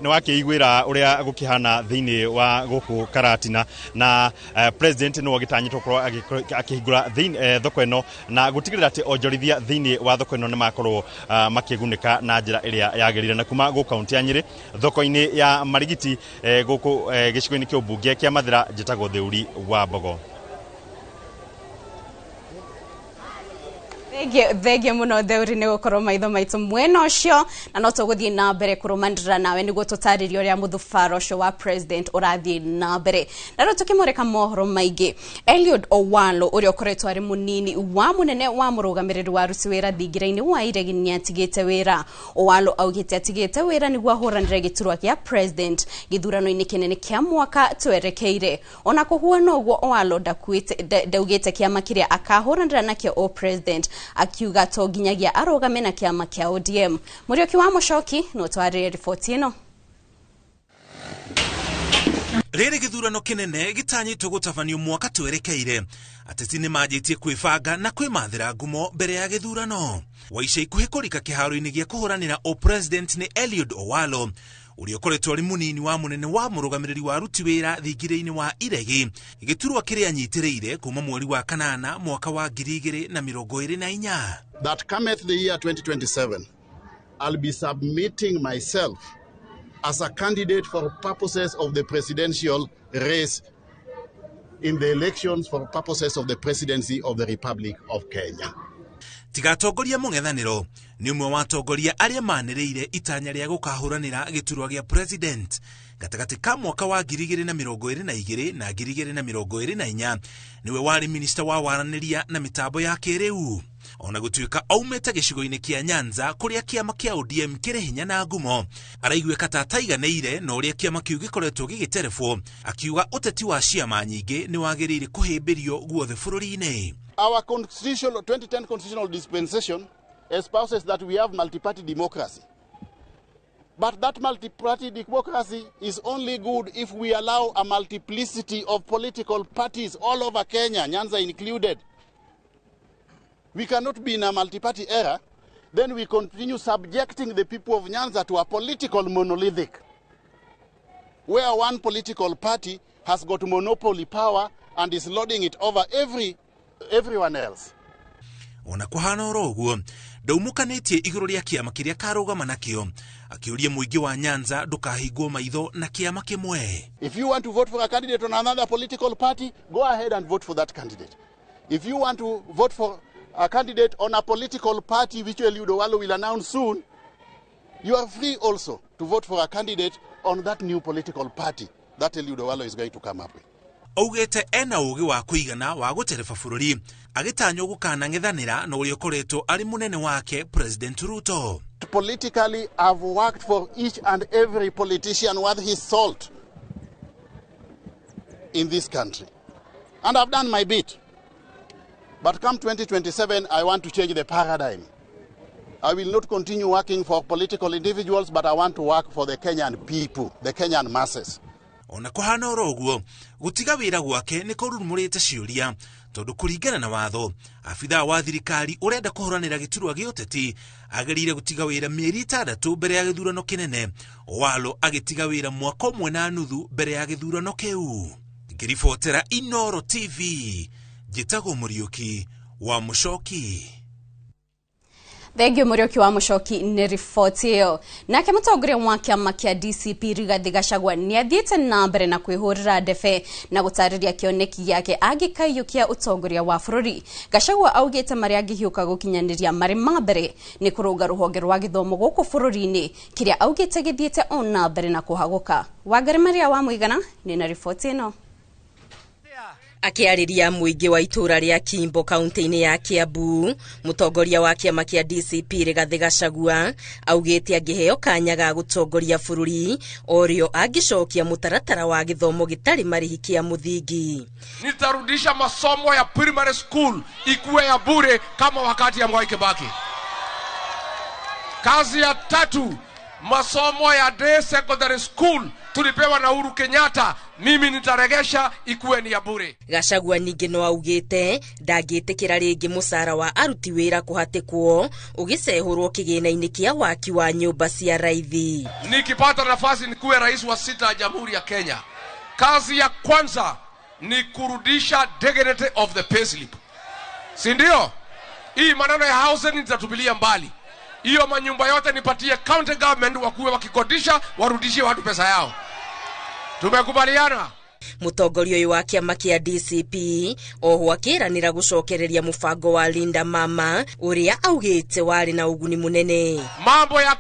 wakĩiguĩra ũrĩa gũkĩhana thĩinĩ wa gũkũ Karatina, na President nĩwe ũgĩtanyĩtwo gũkorwo akĩhingũra thoko ĩno na gũtigĩrĩra atĩ onjorithia thĩinĩ wa thoko ĩno nĩ makorwo makĩgunĩka na njĩra ĩrĩa yagĩrĩire. Na kuma gũkũ kaunti ya Nyĩrĩ thoko-inĩ ya Marigiti gũkũ gĩcigo-inĩ kĩa ũmbunge kĩa Mathĩra, njĩtagwo Theuri wa Mbogo. Thengiũ mũno Theuri nĩ gũkorwo maitho maitũ mwena ũcio, na no tũgũthiĩ na mbere kũrũmanĩrĩra nawe nĩguo tũtarĩrie ũrĩa mũthabara ũcio wa President ũrathiĩ na mbere. Na rĩu tũkĩmũrĩka mohoro maingĩ, Eliud Owalo ũrĩa ũkoretwo arĩ mũnini wa mũnene wa mũrũgamĩrĩri wa aruti wĩra thingira-inĩ wa iregi nĩ atigĩte wĩra. Owalo augĩte atigĩte wĩra nĩguo ahũranĩre gĩturwa kĩa President gĩthurano-inĩ kĩnene kĩa mwaka twerekeire. Ona kũhuana ũguo, Owalo ndaugĩte kĩama kĩrĩa akahũranĩra nakĩo o President, akiuga to nginyagia arũgame na kĩama kĩa ODM. Mũriũki wa Mũcoki no twarĩrie riboti ĩno. Rĩrĩ gĩthurano kĩnene gĩtanyĩtwo gũtabanio mwaka twerekeire, ateti nĩ manjĩtie kwĩbanga na kwĩmathĩra ngumo mbere ya gĩthurano. Wa ica ikuhĩ kũrika kĩharo-inĩ gĩa kũhũranĩra o president nĩ Eliud Owalo Ũrĩa ũkoretwo arĩ mũnini wa mũnene wa mũrũgamĩrĩri wa aruti wĩra thingira-inĩ wa Iregi, gĩturwa kĩrĩa anyitĩrĩire kuma mweri wa kanana mwaka wa 2024. That cometh the year 2027, I'll be submitting myself as a candidate for purposes of the presidential race in the elections for purposes of the presidency of the Republic of Kenya. Tigatongoria mũng'ethanĩro nĩ ũmwe wa atongoria arĩa manĩrĩire itanya rĩa gũkahũranĩra gĩturwa gĩa president gatagatĩ ka mwaka wa 2022 na 2024. Nĩwe warĩ minista wa waranĩria na mĩtambo ya kĩrĩu, ona gũtuĩka aumĩte gĩcigo-inĩ kĩa Nyanza kũrĩa kĩama kĩa ODM kĩrĩ hinya na ngumo. Araiguĩka ta ataiganĩire na ũrĩa kĩama kĩu gĩkoretwo gĩgĩterebwo, akiuga ũteti wa ciama nyingĩ nĩ wagĩrĩire kũhĩmbĩrio guothe bũrũri-inĩ. Our constitutional 2010 constitutional dispensation espouses that we have multi-party democracy. But that multi-party democracy is only good if we allow a multiplicity of political parties all over Kenya, Nyanza included. We cannot be in a multi-party era. Then we continue subjecting the people of Nyanza to a political monolithic, where one political party has got monopoly power and is lording it over everyone else. Ona kuhana oro ũguo, ndaumũkanĩtie igũrũ rĩa kĩama kĩrĩa karũgama nakĩo, akĩũria mũingĩ wa Nyanza ndũkahingwo maitho na kĩama kĩmwe. If you want to vote for a candidate on another political party, go ahead and vote for that candidate. If you want to vote for a candidate on a political party, which Eliud Owalo will announce soon, you are free also to vote for a candidate on that new political party that Eliud Owalo is going to come up with. Augĩte ena ũgĩ wa kũigana wa gũtereba bũrũri, agĩtanywo gũkanang'ethanĩra na ũrĩa ũkoretwo arĩ mũnene wake President Ruto. Politically, I've worked for each and every politician worth his salt in this country. And I've done my bit. But come 2027, I want to change the paradigm. I will not continue working for political individuals, but I want to work for the Kenyan people, the Kenyan masses. Ona kuhana oro ũguo, gũtiga wĩra gwake nĩ kũrurumũrĩte ciũria, tondũ kũringana na watho, abithaa wa thirikari ũrenda kũhũranĩra gĩturwa gĩa ũteti agĩrĩire gũtiga wĩra mĩeri 6 mbere ya gĩthurano kĩnene. Owalo agĩtiga wĩra mwaka 1.5 mbere ya gĩthurano kĩu. Ngĩribotera Inoro TV, njĩtagwo Mũriũki wa Mũcoki. Thengio Mũriũki wa Mũcoki nĩ riboti ĩyo. Nake mũtongoria wa kĩama kĩa DCP Rigathi Gachagua nĩ athiĩte na mbere na kwĩhũrĩra ndebe na gũtarĩria kĩoneki gĩake angĩkaiyũkia ũtongoria wa bũrũri. Gachagua augĩte marĩa angĩhiũka gũkinyanĩria marĩ ma mbere nĩ kũrũnga rũhonge rwa gĩthomo gũkũ bũrũri-inĩ, kĩrĩa augĩte gĩthiĩte o na mbere na kũhagũka. Wangari Maria wa Mũigana nĩ na riboti ĩno. Akĩarĩria mũingĩ wa itũũra rĩa Kimbo kaunti-inĩ ya Kiambu, mũtongoria wa kĩama kĩa DCP Rigathi Gachagua augĩte angĩheo kanya ga gũtongoria bũrũri orĩo angĩcokia mũtaratara wa gĩthomo gĩtarĩ marĩhi kĩa mũthingi. Nitarudisha masomo ya primary school ikuwe ya bure kama wakati ya Mwai Kibaki. Kazi ya tatu, masomo ya day secondary school tulipewa na Uhuru Kenyatta, mimi nitaregesha ikuwe ni ya bure. Gachagua ningĩ no augĩte ndangĩtĩkĩra rĩngĩ mũcara wa aruti wĩra kũhatĩkwo ũgĩcehũrwo kĩgĩna-inĩ kĩa waki wa nyũmba cia raithi. Nikipata nafasi nikuwe rais wa 6 ya Jamhuri ya Kenya, kazi ya kwanza ni kurudisha dignity of the payslip, si ndio? Hii maneno ya housing nitatupilia mbali. Hiyo manyumba yote nipatie county government wakuwe wakikodisha, warudishie watu pesa yao. Tumekubaliana. Mũtongoria ũyũ wa kĩama kĩa DCP oho akĩranĩra gũcokereria mũbango wa Linda Mama ũrĩa augĩte warĩ na ũguni mũnene. Mambo ya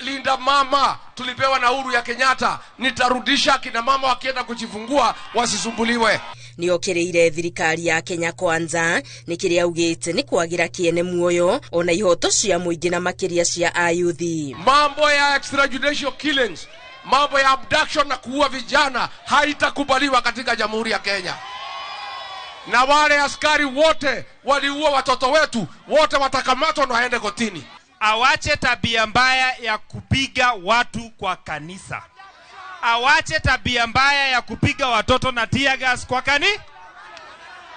Linda Mama tulipewa na Uhuru ya Kenyatta, nitarudisha kina mama wakienda kujifungua wasisumbuliwe. Nĩokĩrĩire thirikari ya Kenya Kwanza nĩ kĩrĩa augĩte nĩ kwagĩra kĩene muoyo ona ihoto cia mũingĩ na makĩria cia ayuthi. Mambo ya extrajudicial killings, mambo ya abduction na kuua vijana haitakubaliwa katika Jamhuri ya Kenya. Na wale askari wote waliua watoto wetu wote watakamatwa na waende kotini. Awache tabia mbaya ya kupiga watu kwa kanisa. Awache tabia mbaya ya kupiga watoto na tear gas kwa kani.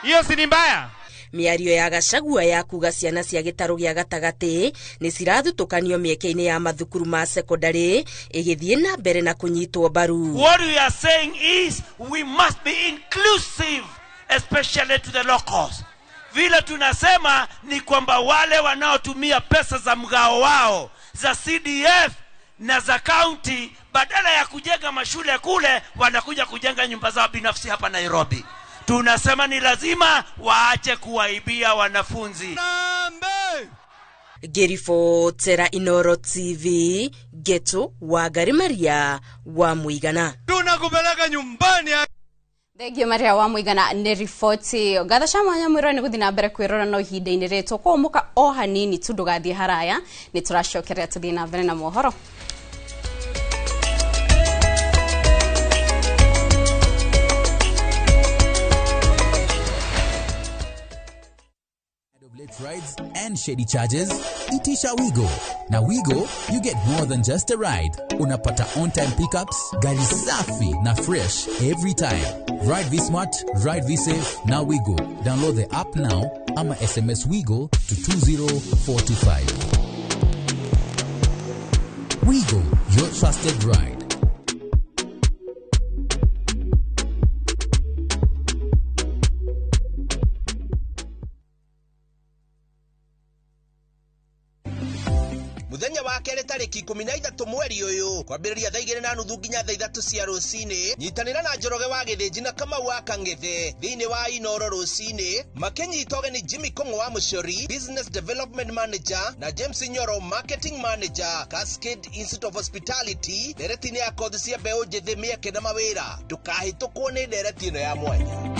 Hiyo si ni mbaya? Mĩario ya Gachagua ya kuga ciana cia gĩtarũ gĩa gatagatĩ nĩ cirathutũkanio mĩeke-inĩ ya mathukuru ma sekondarĩ ĩgĩthiĩ na mbere na kũnyitwo mbaru. What we are saying is we must be inclusive, especially to the locals. Vile tunasema ni kwamba wale wanaotumia pesa za mgao wao za CDF na za county, badala ya kujenga mashule kule, wanakuja kujenga nyumba zao binafsi hapa Nairobi. Tunasema ni lazima waache kuwaibia wanafunzi. Ngĩribotera Inoro TV, Geto Wangari Maria wa Mũigana. Tunakupeleka nyumbani. Thengio Maria wa Mũigana nĩ riboti ĩyo. Ngatho cia mwanya mwĩrore nĩ gũthiĩ na mbere kwĩrora no ihinda-inĩ rĩrĩ tũkũhũmũka o hanini tu ndũgathiĩ haraya, nĩ tũracokerea tũthiĩ na mbere na mohoro. Late rides and shady charges, itisha Wigo. Na Wigo, you get more than just a ride. Unapata on-time pickups, gari safi na fresh every time. Ride V-Smart, ride V-Safe, na Wigo. Download the app now ama SMS Wigo to 20425. Wigo, your trusted ride. Muthenya wa kerĩ tarĩki 13 mweri ũyũ kwambĩrĩria thaa 2:30 nginya thaa 3 cia rũcinĩ, nyitanĩra na Njoroge wa Gĩthĩnji na Kamau wa Kang'ethe thĩinĩ wa Inoro rũcinĩ, makĩnyita ũgeni Jimmy Kong'o wa Mũcori, Business Development Manager, na James Nyoro, Marketing Manager, Cascade Institute of Hospitality, ndereti-inĩ ya kothi cia mbeũ njĩthĩ, mĩeke na mawĩra. Ndũkahĩtũkwo nĩ ndereti ĩno ya mwanya.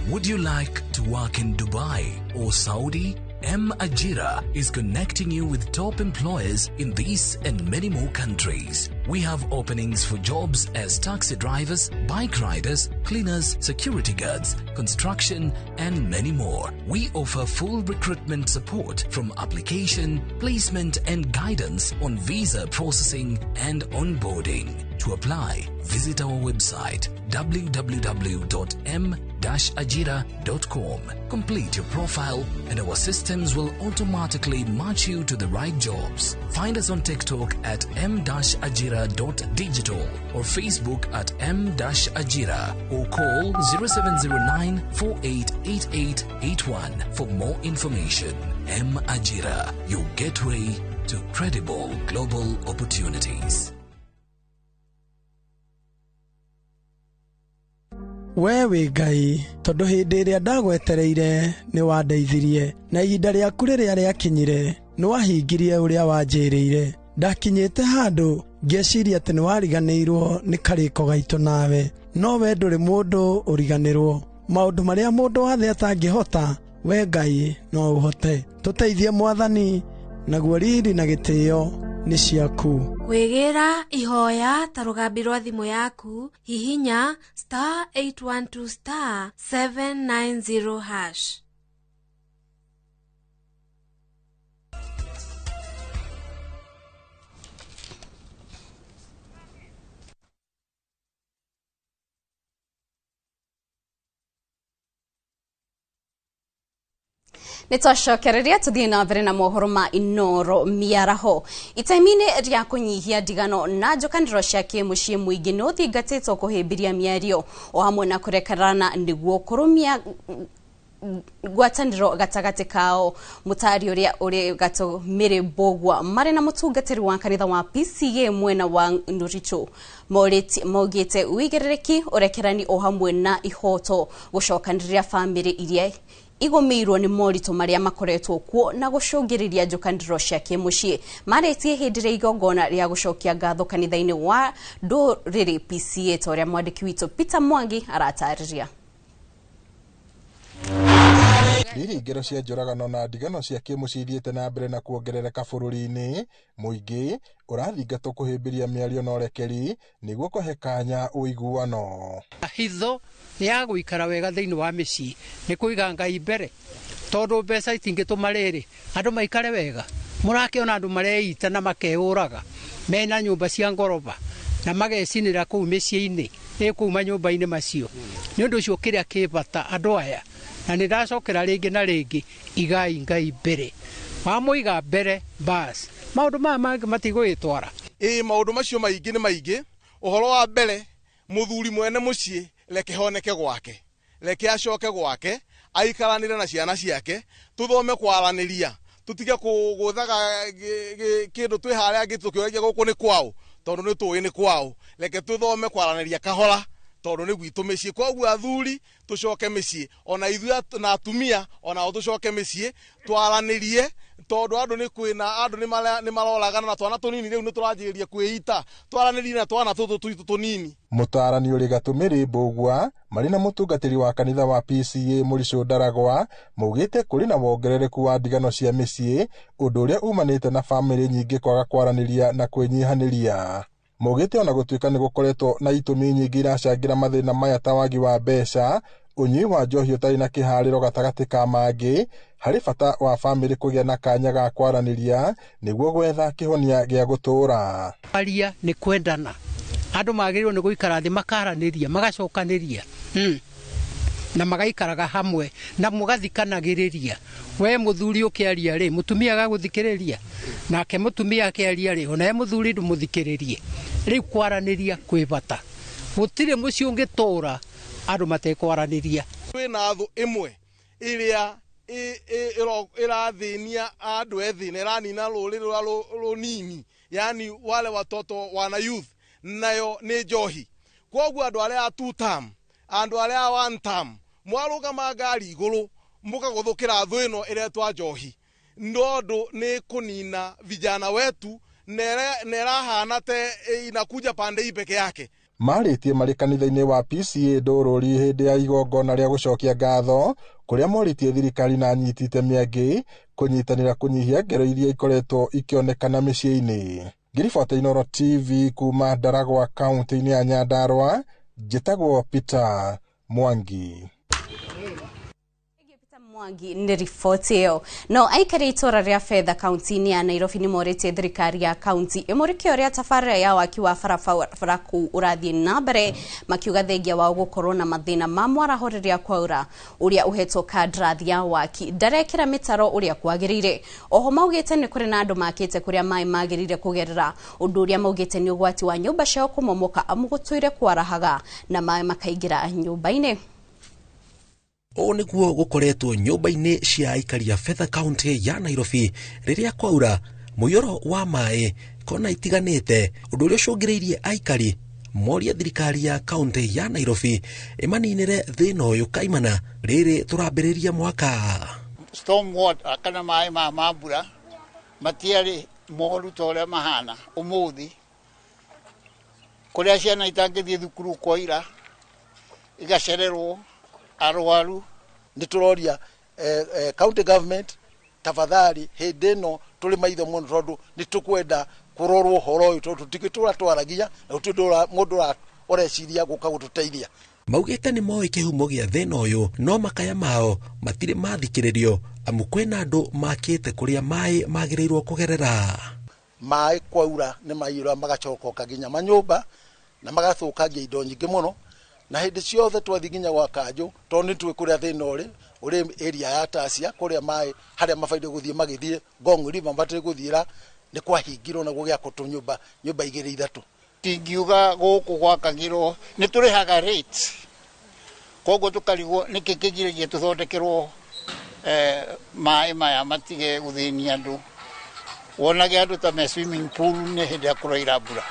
Would you like to work in Dubai or Saudi? M Ajira is connecting you with top employers in these and many more countries. We have openings for jobs as taxi drivers, bike riders, cleaners, security guards, construction, and many more. We offer full recruitment support from application, placement, and guidance on visa processing and onboarding. To apply, visit our website www.m-ajira.com. Complete your profile and our systems will automatically match you to the right jobs. Find us on TikTok at m-ajira.digital or Facebook at m-ajira or call 0709 488881 for more information. M Ajira, your gateway to credible global opportunities. We wĩ Ngai, tondũ hĩndĩ ĩrĩa ndagwetereire nĩ wandeithirie, na ihinda rĩaku rĩrĩa rĩakinyire nĩ wahingirie ũrĩa wanjĩrĩire. Ndakinyĩte handũ ngĩciria atĩ nĩ wariganĩirwo nĩ karĩko gaitũ nawe, no we ndũrĩ mũndũ ũriganĩrwo. Maũndũ marĩa mũndũ wa thĩ atangĩhota, we Ngai no ũhote. Tũteithie Mwathani, naguo riri na gĩtĩo nĩ ciaku. Kwĩgĩra ihoya ta rũgambi rwa thimũ yaku, hihinya star 812 star 790 hash. Nĩ twacokereria tũthiĩ na mbere na mohoro ma Inoro mĩaraho. Itemi-inĩ rĩa kũnyihia ndigano na njũkanĩro cia kĩmũciĩ, mũingĩ nĩ ũthingatĩtwo kũhĩmbĩria mĩario o hamwe na kũrekerana nĩguo kũrũmia ngwatanĩro gatagatĩ kao. Mũtari ũrĩa ũrĩ gatũ Mary Mbũgua marĩ na mũtungatĩri wa kanitha wa PCA mwena wa Nuricho maugĩte ũigĩrĩrĩki, ũrekerani o hamwe na ihoto gũcokanĩrĩria bamĩrĩ iria igũmĩirwo nĩ moritũ marĩa makoretwo kuo na gũcũngĩrĩria njũkanĩrĩro cia kĩmũciĩ. Marĩtie hĩndĩ ĩrĩa igongona rĩa gũcokia ngatho kanitha-inĩ wa ndũrĩrĩ PCA, ta ũrĩa mwandĩki witũ Peter Mwangi aratarĩria. Riri ngero cia njũragano na ndigano cia kĩmũciĩ ithiĩte na mbere na kuongerereka bũrũri-inĩ, mũingĩ ũrathingatwo kũhĩmbĩria mĩario na ũrekeri nĩguo kũhe kanya ũiguano. Hitho nĩ ya gũikara wega thĩinĩ wa mĩciĩ nĩ kũiga Ngai mbere, tondũ mbeca itingĩtũma rĩrĩ andũ maikare wega. Mũrakĩona andũ mareita na makeũraga mena nyũmba cia ngoroba, Na magecinĩra kũu mĩciĩ-inĩ, ĩ kũu manyũmba-inĩ macio. Nĩ ũndũ ũcio kĩrĩa kĩ bata andũ aya, na nĩ ndacokera rĩngĩ na rĩngĩ, igai Ngai mbere. Wamũiga mbere bas, maũndũ maya mangĩ matigũgĩtwara. Ĩ maũndũ macio maingĩ nĩ maingĩ. Ũhoro wa mbere, mũthuri mwene mũciĩ reke honeke gwake, reke acoke gwake, aikaranĩre na ciana ciake, tũthome kwaranĩria, tũtige kũgũthaga kĩndũ twĩ harĩa angĩ tũkĩũragia gũkũ nĩ kwao, tondũ nĩ tũĩ nĩ kwao. Reke tũthome kwaranĩria kahora, tondũ nĩ gwitũ mĩciĩ. Koguo athuri tũcoke mĩciĩ, ona ithuĩ na atumia onao tũcoke mĩciĩ, twaranĩrie, tondũ andũ nĩ kwĩna andũ nĩ maroragana na twana tũnini rĩu nĩ tũranjĩrĩria kwĩita, twaranĩrie na twana tũtũ twitũ tũnini. Mũtaarani ũrĩ gatũmĩrĩ Mbũgua marĩ na mũtungatĩri wa kanitha wa PCA Mũricũ Ndaragwa maugĩte kũrĩ na wongerereku wa ndigano cia mĩciĩ, ũndũ ũrĩa umanĩte na bamĩrĩ nyingĩ kwaga kwaranĩria na kwĩnyihanĩria. Maugĩte ona gũtuĩka nĩ gũkoretwo na itũmi nyingĩ iracangĩra mathĩna maya ta wagi wa mbeca, ũnyui wa njohi ũtarĩ na kĩharĩro gatagatĩ ka mangĩ, harĩ bata wa bamĩrĩ kũgĩa na kanya ga kwaranĩria nĩguo gwetha kĩhonia gĩa gũtũũra. Kwaria nĩ kwendana. Andũ magĩrĩirwo nĩ gũikara thĩ makaranĩria, magacokanĩria, na magaikaraga hamwe na mũgathikanagĩrĩria. We mũthuri ũkĩaria rĩ, mũtumia agagũthikĩrĩria, nake mũtumia akĩaria rĩ, onawe mũthuri ndũmũthikĩrĩrie. Rĩu kwaranĩria kwĩ bata. Gũtirĩ mũciĩ ũngĩtũũra andũ matekwaranĩria. Kwĩna thũ ĩmwe ĩrĩa ĩrathĩnia andũ ethĩ na ĩranina rũrĩrĩ rũrĩa rũnini, yani wale watoto wana youth, nayo nĩ njohi. Koguo andũ arĩa a two term, andũ arĩa a one term, mwarũgama ngari igũrũ mũkagũthũkĩra thũ ĩno ĩretwa njohi, nondũ nĩ kũnina vijana wetu na ĩrahana te inakuja pande hii peke yake. Marĩtie marĩ kanitha-inĩ wa PCA Ndũrũri hĩndĩ ya igongona rĩa gũcokia ngatho kũrĩa morĩtie thirikari na anyiti itemi angĩ kũnyitanĩra kũnyihia ngero iria ikoretwo ikĩonekana mĩciĩ-inĩ. Ngĩribota Inooro TV kuma Ndaragwa kaunti-inĩ ya Nyandarua, njĩtagwo Peter Mwangi. Mwangi nĩ riboti ĩyo. No aikari itũra rĩa Fedha kaunti-inĩ ya Nairobi nĩ morĩtie thirikari ya kaunti ĩmũrĩke ũrĩa tabarĩra ya waki wa barabara kũu ũrathiĩ na mbere, makiuga thengia wao gũkorwo na mathĩna ma mwaraho rĩrĩa kwaura. Ũrĩa ũhetwo kandarathi ya waki ndarekĩra mĩtaro ũrĩa kwagĩrĩire. Oho maugĩte nĩ kũrĩ na andũ makĩte kũrĩa maĩ magĩrĩire kũgerera, ũndũ ũrĩa maugĩte nĩ ũgwati wa nyũmba ciao kũmomoka amu gũtũire kwarahaga na maĩ makaingĩra nyũmba-inĩ. Ũũ nĩguo gũkoretwo nyũmba-inĩ cia aikari a Fedha kaunti ya Nairobi rĩrĩa kwaura mũiyũro wa maĩ kona itiganĩte, ũndũ ũrĩa ũcũngĩrĩirie aikari morie thirikari ya kaunti ya Nairobi ĩmaninĩre thĩna ũyũ kaimana rĩrĩ tũrambĩrĩria mwaka. Storm water kana maĩ ma mbura matiarĩ moru ta ũrĩa mahana ũmũthĩ, kũrĩa ciana itangĩthiĩ thukuru kwaira igacererwo arwaru. Nĩ tũroria county government tafadhali hĩndĩ ĩno tũrĩ maitho mũno, tondũ nĩ tũkwenda kũrorwo ũhoro ũyũ, tondũ tũtingĩtũra twaragia na gũtirĩ mũndũ ũreciria gũka gũtũteithia. Maugĩte nĩ moĩ kĩhumo gĩa thĩna ũyũ, no makaya mao matirĩ mathikĩrĩrio amu kwĩna andũ makĩte kũrĩa maĩ magĩrĩirwo kũgerera. Maĩ kwaura nĩ maiyũra magacokoka nginya manyũmba na magathũkangia indo nyingĩ mũno, na hĩndĩ ciothe twathiĩ nginya gwa kanjũ, tondũ nĩ tũĩ kũrĩa thĩna ũrĩ area ya Tasia, kũrĩa maĩ harĩa mabaide gũthiĩ magĩthiĩ Ngong River mabatie gũthiĩra nĩ kwahingirwo na gũgĩakwo tũnyũmba nyũmba igĩrĩ ithatũ. Tingiuga gũkũ gwakagĩrwo nĩ tũrĩhaga rate, koguo tũkarigwo nĩkĩ kĩgiragia tũthondekerwo maĩ maya matige gũthĩnia andũ. Wonage andũ ta me swimming pool nĩ hĩndĩ ya kũraira mbura.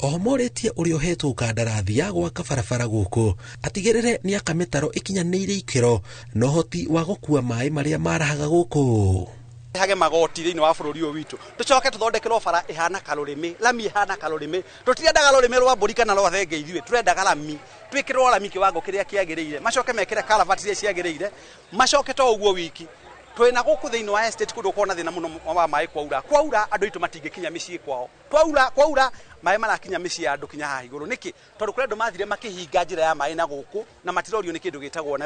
Oho morĩtie ũrĩa ũhetwo kandarathi ya gwaka barabara gũkũ atigĩrĩre nĩ aka mĩtaro ĩkinyanĩire ikĩro na ũhoti wa gũkua maĩ marĩa marahaga gũkũ. Hage magoti thĩinĩ wa bũrũri ũyũ witũ, tũcoke tũthondekerwo bara ĩhana karũrĩmĩ, lami ĩhana karũrĩmĩ. Tũtirendaga rũrĩmĩ rwa mbũri kana rwa thenge ithuĩ, tũrendaga lami, twĩkĩrwo lami kĩwango kĩrĩa kĩagĩrĩire, macoke mekĩre karavati iria ciagĩrĩire, macoke to ũguo wiki. Twĩna gũkũ thĩinĩ wa estate kũndũ gũkoragwo na thĩna mũno wa maĩ kwaura. Kwaura andũ aitũ matingĩkinya mĩciĩ kwao. Kwaura maĩ marakinya mĩciĩ ya andũ kinya haha igũrũ. Nĩkĩ? Tondũ kũrĩ andũ mathire makĩhinga njĩra ya maĩ na gũkũ na matirorio nĩ kĩndũ gĩtagwo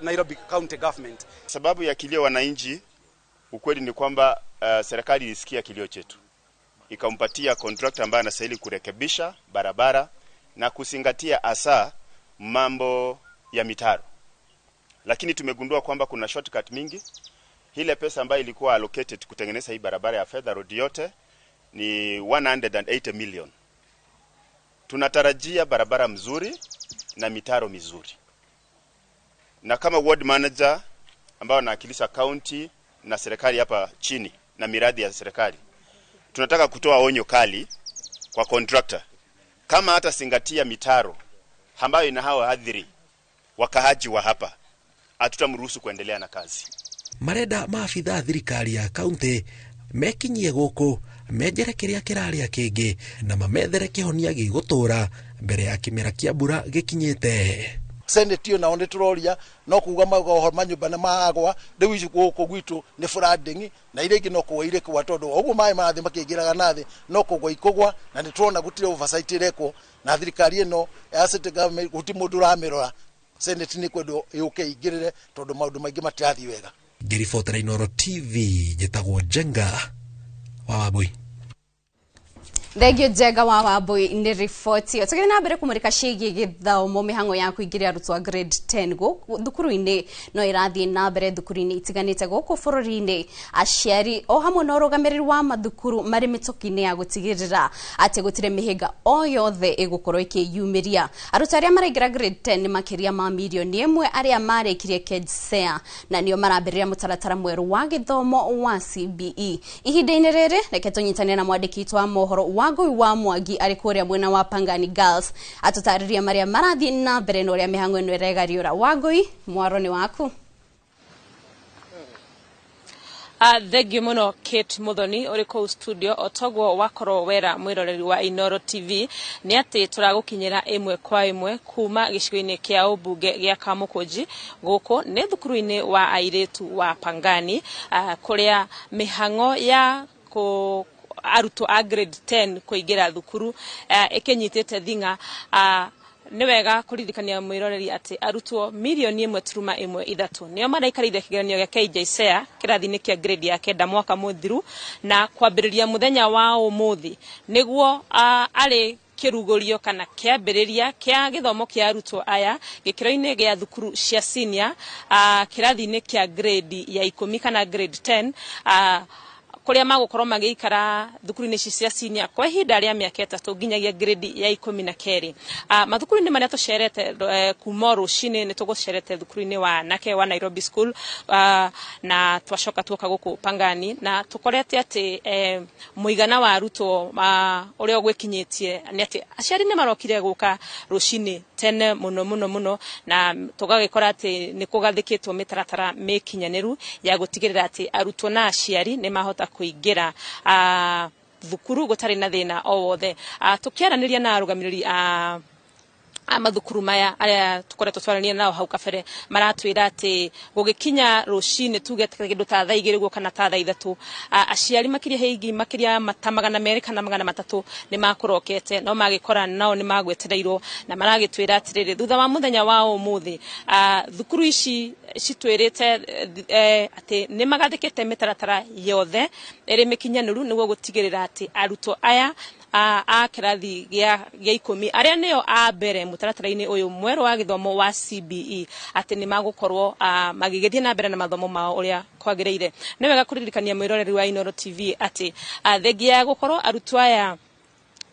Nairobi County Government. Sababu ya kilio wananchi, ukweli ni kwamba serikali ilisikia kilio chetu. ikampatia contractor ambaye anastahili kurekebisha barabara na kuzingatia hasa mambo ya mitaro. Lakini tumegundua kwamba kuna shortcut mingi. Ile pesa ambayo ilikuwa allocated kutengeneza hii barabara ya Fedha Road yote ni 180 million. Tunatarajia barabara mzuri na mitaro mizuri. Na kama ward manager ambao anawakilisha county na serikali hapa chini na miradi ya serikali, tunataka kutoa onyo kali kwa contractor kama hata singatia mitaro ambayo inahawa-athiri wakahaji wa hapa, hatutamruhusu kuendelea na kazi. Marenda maabithaa thirikari ya kaunti mekinyie gũkũ menjere kĩrĩa kĩrarĩa kĩngĩ na mamethere kĩhonia gĩgũtũra mbere ya kĩmera kĩa mbura gĩkinyĩte. Senate yo nao nĩ tũroria no kuga mauga ũhoro manyũmba nĩ magwa rĩu ici gũkũ gwitũ nĩ flooding na iria ingĩ no kũgwa irĩkũgwa tondũ ũguo maĩ marathiĩ makĩingĩraga na thĩ no kũgwa ikũgwa na nĩ tũrona gũtirĩ oversight ĩrekwo na thirikari ĩno ya city government gũtirĩ mũndũ ũramĩrora. Senate nĩ kwendwo yũke ĩingĩrĩre tondũ maũndũ maingĩ matirathiĩ wega. Ngĩribotera Inooro TV njĩtagwo Njenga wa Wambui. Thengio Njenga wa Wambui nĩ riboti ĩyo. Tũgĩthiĩ na mbere kũmũrĩka ciĩgiĩ gĩthomo mĩhang'o ya kũingĩria arutwo a grade 10 gũkũ thukuru-inĩ no ĩrathiĩ na mbere thukuru-inĩ itiganĩte gũkũ bũrũri-inĩ. Aciari o hamwe na ũrũgamĩrĩri wa mathukuru marĩ mĩtũki-inĩ ya gũtigĩrĩra atĩ gũtirĩ mĩhĩnga o yothe ĩgũkorwo ĩkĩyumĩria. Arutwo arĩa maraingĩra grade 10 nĩ makĩria ma mirioni 1 arĩa marĩkirie KJSEA na nĩo marambĩrĩria mũtaratara mwerũ wa gĩthomo wa CBE. Ihinda-inĩ rĩrĩ reke tũnyitane na mwandĩki witũ wa mohoro Wangui wa Mwangi arĩ kũrĩa mwena wa Pangani Girls atũtarĩria marĩa marathiĩ na mbere na ũrĩa mĩhang'o ĩno ĩregariũra. Wangui, mwaro nĩ waku. Thengio mũno Kate Muthoni ũrĩ kũu studio otoguo wakorwo wera mwĩroreri wa Inooro TV nĩ atĩ tũragũkinyĩra ĩmwe kwa ĩmwe kuma gĩcigo-inĩ kĩa ũmbunge gĩa Kamũkũnji gũkũ nĩ thukuru-inĩ wa airĩtu wa Pangani kũrĩa mĩhang'o ya arutwo a grade 10 kũingĩra thukuru ĩkĩnyitĩte thing'a. Nĩ wega kũririkania mwĩroreri atĩ arutwo mirioni 1.13 nĩo maraikarĩire kĩgeranio gĩa KJSEA kĩrathi-inĩ kĩa grade ya 9 mwaka mũthiru na kwambĩrĩria mũthenya wa ũmũthĩ nĩguo arĩ kĩrugũrio kana kĩambĩrĩria kĩa gĩthomo kĩa arutwo aya gĩkĩro-inĩ gĩa thukuru cia senior kĩrathi-inĩ kĩa grade ya 10 kana grade 10 kũrĩa magũkorwo magĩikara thukuru-inĩ ici cia senior kwa ihinda rĩa mĩaka 3 nginyagia grade ya 12. Mathukuru-inĩ marĩa tũcerete kuma rũcinĩ nĩ tũgũcerete thukuru-inĩ wa anake wa Nairobi School na twacoka tuoka gũkũ Pangani na tũkorete atĩ mũigana wa arutwo ũrĩa ũgwĩkinyĩtie nĩ atĩ aciari nĩ marokire gũka rũcinĩ tene mũno mũno mũno na tũgagĩkora atĩ nĩ kũgathĩkĩtwo mĩtaratara mĩkinyanĩru ya gũtigĩrĩra atĩ arutwo na aciari nĩ mahota kũingĩra thukuru gũtarĩ na thĩna o wothe. Tũkĩaranĩria na arũgamĩrĩri a mathukuru maya arĩa tũkoretwo twaranĩria nao hau kabere maratwĩra atĩ gũgĩkinya rũcinĩ tuge kĩndũ ta thaa 2 ũguo kana ta thaa 3 aciari makĩria heigi makĩria ta 200 kana 300 nĩ makũrokete no magĩkora nao nĩ magwetereirwo na maragĩtwĩra atĩrĩrĩ thutha wa mũthenya wa ũmũthĩ thukuru ici citwĩrĩte atĩ nĩ magathĩkĩte mĩtaratara yothe ĩrĩ mĩkinyanĩru nĩguo gũtigĩrĩra atĩ arutwo aya a kĩrathi gĩa 10 arĩa nĩo a mbere mũtaratara-inĩ ũyũ mwerũ wa gĩthomo wa CBE atĩ nĩ magũkorwo magĩgĩthiĩ na mbere na mathomo mao ũrĩa kwagĩrĩire. Nĩ wega kũririkania mwĩroreri wa Inooro TV atĩ thengia ya gũkorwo arutwo aya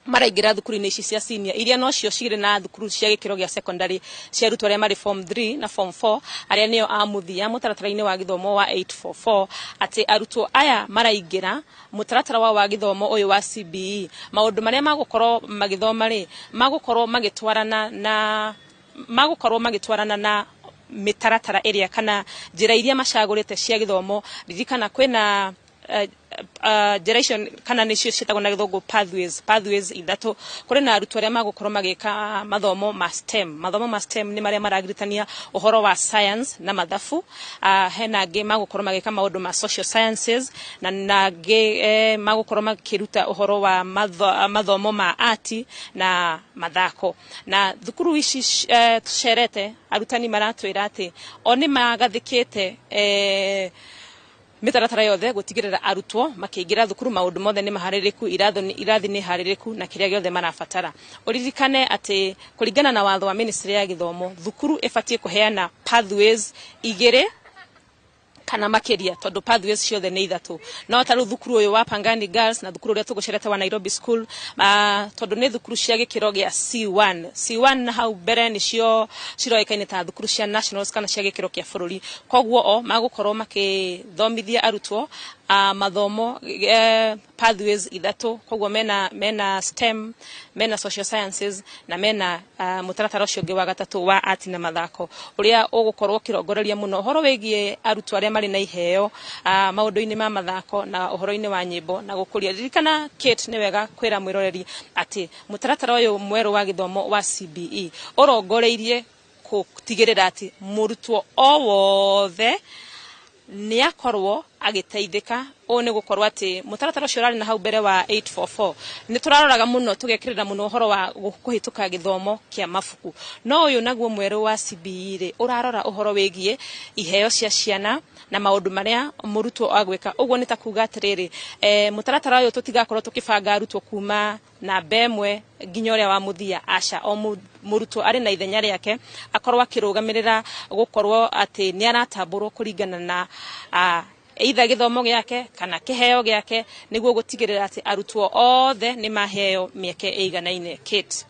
maraingĩra thukuru-inĩ ici cia senior iria nocio cirĩ na thukuru cia gĩkĩro gĩa secondary cia arutwo arĩa marĩ form 3 na form 4 arĩa nĩo a mũthia mũtaratara-inĩ wa gĩthomo wa 844 atĩ arutwo aya maraingĩra mũtaratara wao wa gĩthomo ũyũ wa CBE maũndũ marĩa magũkorwo magĩthoma rĩ magũkorwo magĩtwarana na mĩtaratara ĩrĩa kana njĩra iria macagũrĩte cia gĩthomo. Ririkana kwĩna njĩra icio kana nĩcio ciĩtagwo na gĩthũngũ pathways 3 kũrĩ na arutwo arĩa magũkorwo magĩka mathomo ma STEM. Mathomo ma STEM nĩ marĩa maragiritania ũhoro wa science na mathabu. Hena angĩ magũkorwo magĩka maũndũ ma social sciences na angĩ magũkorwo makĩruta ũhoro wa mathomo ma art na mathako. Na thukuru ici tũcerete arutani maratwĩra atĩ o nĩ magathĩkĩte Mĩtaratara yothe gũtigĩrĩra arutwo makĩingĩra thukuru maũndũ mothe nĩ maharĩrĩku, irathi nĩ harĩrĩku na kĩrĩa gĩothe marabatara. Ũririkane atĩ kũringana na watho wa ministry ya gĩthomo, thukuru ĩbatiĩ kũheana pathways 2 kana makĩria, tondũ pathways ciothe nĩ 3. No ta rĩu thukuru ũyũ wa Pangani Girls na thukuru ũrĩa tũgũcerete wa Nairobi School, tondũ nĩ thukuru cia gĩkĩro gĩa C1. C1 na hau mbere nĩcio ciroĩkaine ta thukuru cia nationals kana cia gĩkĩro kĩa bũrũri. Koguo o magũkorwo makĩthomithia arutwo mathomo pathways 3. Koguo mena STEM, mena social sciences na mena mũtaratara ũcio ũngĩ wa gatatũ wa art na mathako, ũrĩa ũgũkorwo ũkĩrongoreria mũno ũhoro wĩgiĩ arutwo arĩa marĩ na iheo maũndũ-inĩ ma mathako na ũhoro-inĩ wa nyĩmbo na gũkũria. Ririkana Kate, nĩ wega kwĩra mwĩroreri atĩ mũtaratara ũyũ mwerũ wa gĩthomo wa CBE ũrongoreirie gũtigĩrĩra atĩ mũrutwo o wothe nĩ akorwo agĩteithĩka. Ũũ nĩ gũkorwo atĩ mũtaratara ũcio ũrarĩ na hau mbere wa 844 nĩ tũraroraga mũno tũgekĩrĩra mũno ũhoro wa kũhĩtũka gĩthomo kĩa mabuku, no ũyũ naguo mwerũ wa CBE rĩ ũrarora ũhoro wĩgiĩ iheo cia ciana na maũndũ marĩa mũrutwo agwĩka. Ũguo nĩ ta kuga atĩrĩrĩ, mũtaratara ũyũ tũtigakorwo tũkĩbanga arutwo kuma namba 1 nginya ũrĩa wa mũthia. Aca, o mũrutwo arĩ na ithenya rĩake akorwo akĩrũgamĩrĩra gũkorwo atĩ nĩ aratambũrwo kũringana na either gĩthomo gĩake kana kĩheo gĩake, nĩguo gũtigĩrĩra atĩ arutwo othe nĩ maheo mĩeke ĩiganaine. Kate.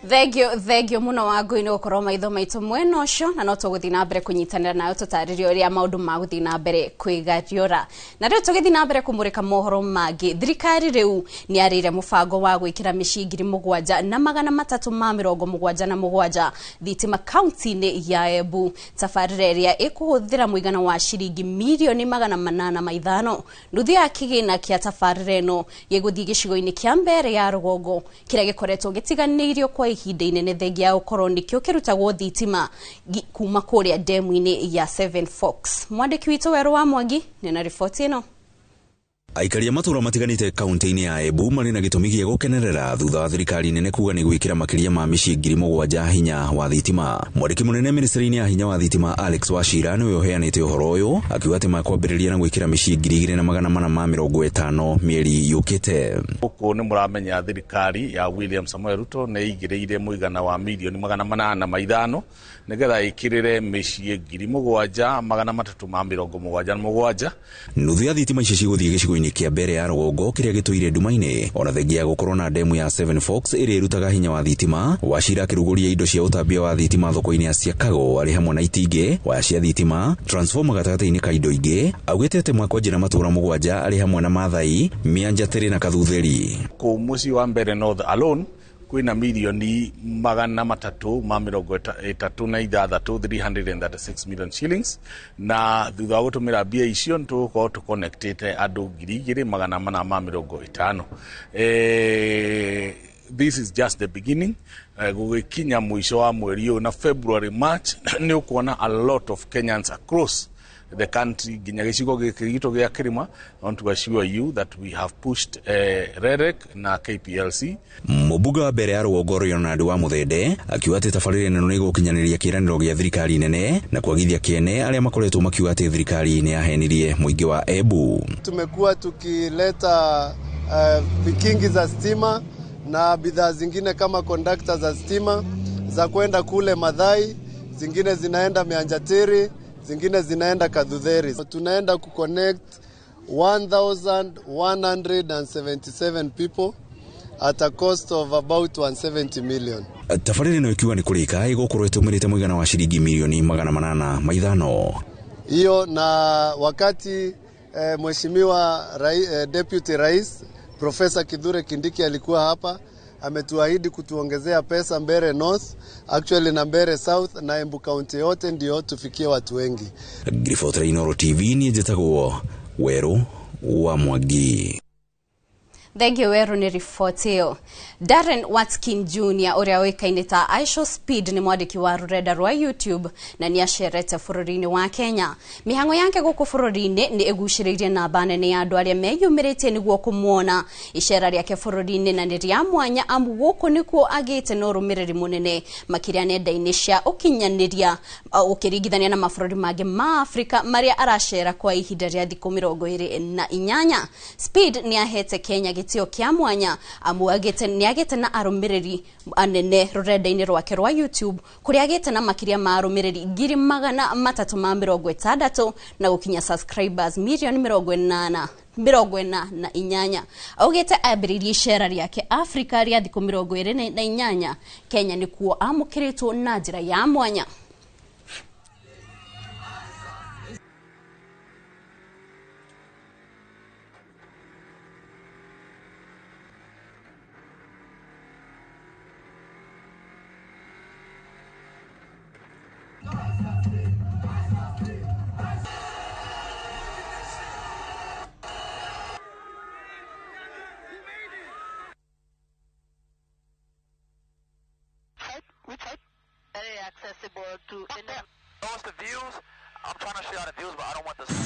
Thengio muno Wangui nĩ gũkorwo maitho maitũ mwena ũcio, na no tũgũthiĩ na mbere kũnyitanĩra nawe tũtarĩrie ũrĩa maũndũ magũthiĩ na mbere kwĩgariũra. Na rĩu tũgĩthiĩ na mbere kũmũrĩka mohoro mangĩ, thirikari rĩu nĩ yarĩire mũbango wa gwĩkĩra mĩciĩ 7377 thitima kaunti-inĩ ya Embu, tabarĩra ĩrĩa ĩkũhũthĩra mũigana wa ciringi mirioni 805. Nuthu ya kĩgĩna kĩa tabarĩra ĩno gĩgũthiĩ gĩcigo-inĩ kĩa Mbere ya Rũgongo kĩrĩa gĩkoretwo gĩtiganĩirio kwa ihinda inene thengia ya gũkorwo nĩkĩo kĩrutagwo thitima kuma kũrĩa ndemu-inĩ ya Seven Forks. Mwandĩki witũ Werũ wa Mwangi nĩ na riboti ĩno. Aikari a matũra matiganĩte kaunti-inĩ ya Embu marĩ na gĩtũmi gĩa gũkenerera thutha wa thirikari nene kuga nĩ gwĩkĩra makĩria ma mĩciĩ 7,000 hinya wa thitima. Mwandĩki mũnene ministry-inĩ ya hinya wa thitima Alex Wachira nĩwe ũheanĩte ũhoro ũyũ, akiuga atĩ makwambĩrĩria na gwĩkĩra mĩciĩ 2450 mĩeri yũkĩte. Gũkũ nĩ mũramenya thirikari ya William Samoei Ruto nĩ ĩigĩrĩire mũigana wa mirioni 805 nĩgetha ĩkĩrĩre mĩciĩ 7377. Nuthu ya thitima ici cigũthiĩ gĩcigo-inĩ kĩa Mbere ya Rũgongo kĩrĩa gĩtũire nduma-inĩ, ona thengia ya gũkorwo na ndemu ya Seven Forks ĩrĩa ĩrutaga hinya wa thitima. Wachira akĩrugũria indo cia ũtambia wa thitima thoko-inĩ ya Siakago arĩ hamwe na itingĩ, waya cia thitima, transformer gatagatĩ-inĩ ka indo ingĩ. Augĩte atĩ makwanjia na matũra 7 arĩ hamwe na Maathai, Mĩanjatĩrĩ na Kathutheri. Kũu mũciĩ wa Mbere North alone kwĩna mirioni 336 336 million shillings, na thutha wa gũtũmĩra mbia icio nĩtũgũkorwo tũconnectĩte andũ 2450. This is just the beginning. Gũgĩkinya mũico wa mweri ũyũ na February, March nĩ ũkuona a lot of Kenyans across the country nginya gĩcigo gĩkĩ gitũ gĩa Kĩrĩma. I want to assure you that we have pushed REREC na KPLC. Mũmbunge wa Mbere ya Rũgongo Leonard wa Mũthende akiuga atĩ tabarĩra ĩno nĩ ĩgũkinyanĩria kĩĩranĩro gĩa thirikari nene na kwagithia kĩene arĩa makoretwo makiuga atĩ thirikari nĩ yahenirie mũingĩ wa Embu. Tumekuwa tukileta vikingi za stima na bidhaa zingine kama kondakta za stima za kwenda kule Mathai, zingine zinaenda Mianjatiri, zingine zinaenda Kadhutheri. Tunaenda kuconnect 1177 people at a cost of about 170 million. Tabarĩra ĩno ikiuga nĩ kũrĩka ĩgũkorwo ĩtũmĩrĩte mũigana wa ciringi mirioni 805. Hiyo na wakati Mheshimiwa Deputy Rais Profesa Kithure Kindiki alikuwa hapa, ametuahidi kutuongezea pesa Mbere North, actually na Mbere South na Embu County yote ndio tufikie watu wengi. Ngiribotera Inooro TV, niĩ njĩtagwo Werũ wa Mwangi. Thengiũ Weru nĩ riboti ĩyo. Darren Watkin Jr ũrĩa ũĩkaine ta Aisho Speed nĩ mwandĩki wa rũrenda rwa YouTube na nĩ acerete bũrũri-inĩ wa Kenya. Mĩhang'o yake gũkũ bũrũri-inĩ nĩ ĩgucĩrĩirie namba nene ya andũ arĩa meyumĩrĩtie nĩguo kũmuona. Icera rĩake bũrũri-inĩ na nĩ rĩa mwanya amu gũkũ nĩkuo agĩte na ũrũmĩrĩri mũnene makĩria nenda-inĩ cia ũkinyanĩria ũkĩringithania na mabũrũri mangĩ ma Afrika marĩa aracera kwa ihinda rĩa thikũ 28. Speed nĩ ahete Kenya gĩtĩo kĩa mwanya amu nĩ agĩte na arũmĩrĩri anene rũrenda-inĩ rwake rwa YouTube kũrĩa agĩte na makĩria ma arũmĩrĩri 360,000 na gũkinya subscribers mirioni 48. Augĩte ambĩrĩirie icera rĩake Afrika rĩa thikũ 28. Kenya nĩkuo amũkĩrĩtwo na njĩra ya mwanya.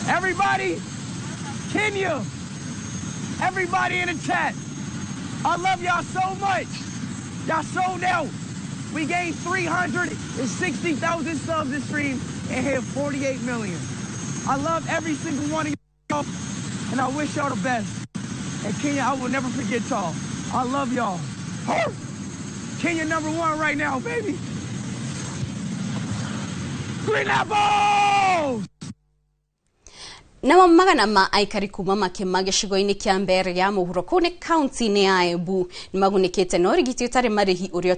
Everybody, Kenya, everybody in the chat, I love y'all so much. Y'all sold out. We gained 360,000 subs this stream and hit 48 million. I love every single one of y'all, and I wish y'all the best. And Kenya, I will never forget y'all. I love y'all. Kenya #1 right now, baby. Green Apples! Namo magana ma aikari kuma makĩma gĩcigo-inĩ kĩa Mbere ya mũhuro kũu nĩ kaunti-inĩ ya Embu nĩ magunĩkĩte na ũrigiti ũtarĩ marĩhi ũrĩa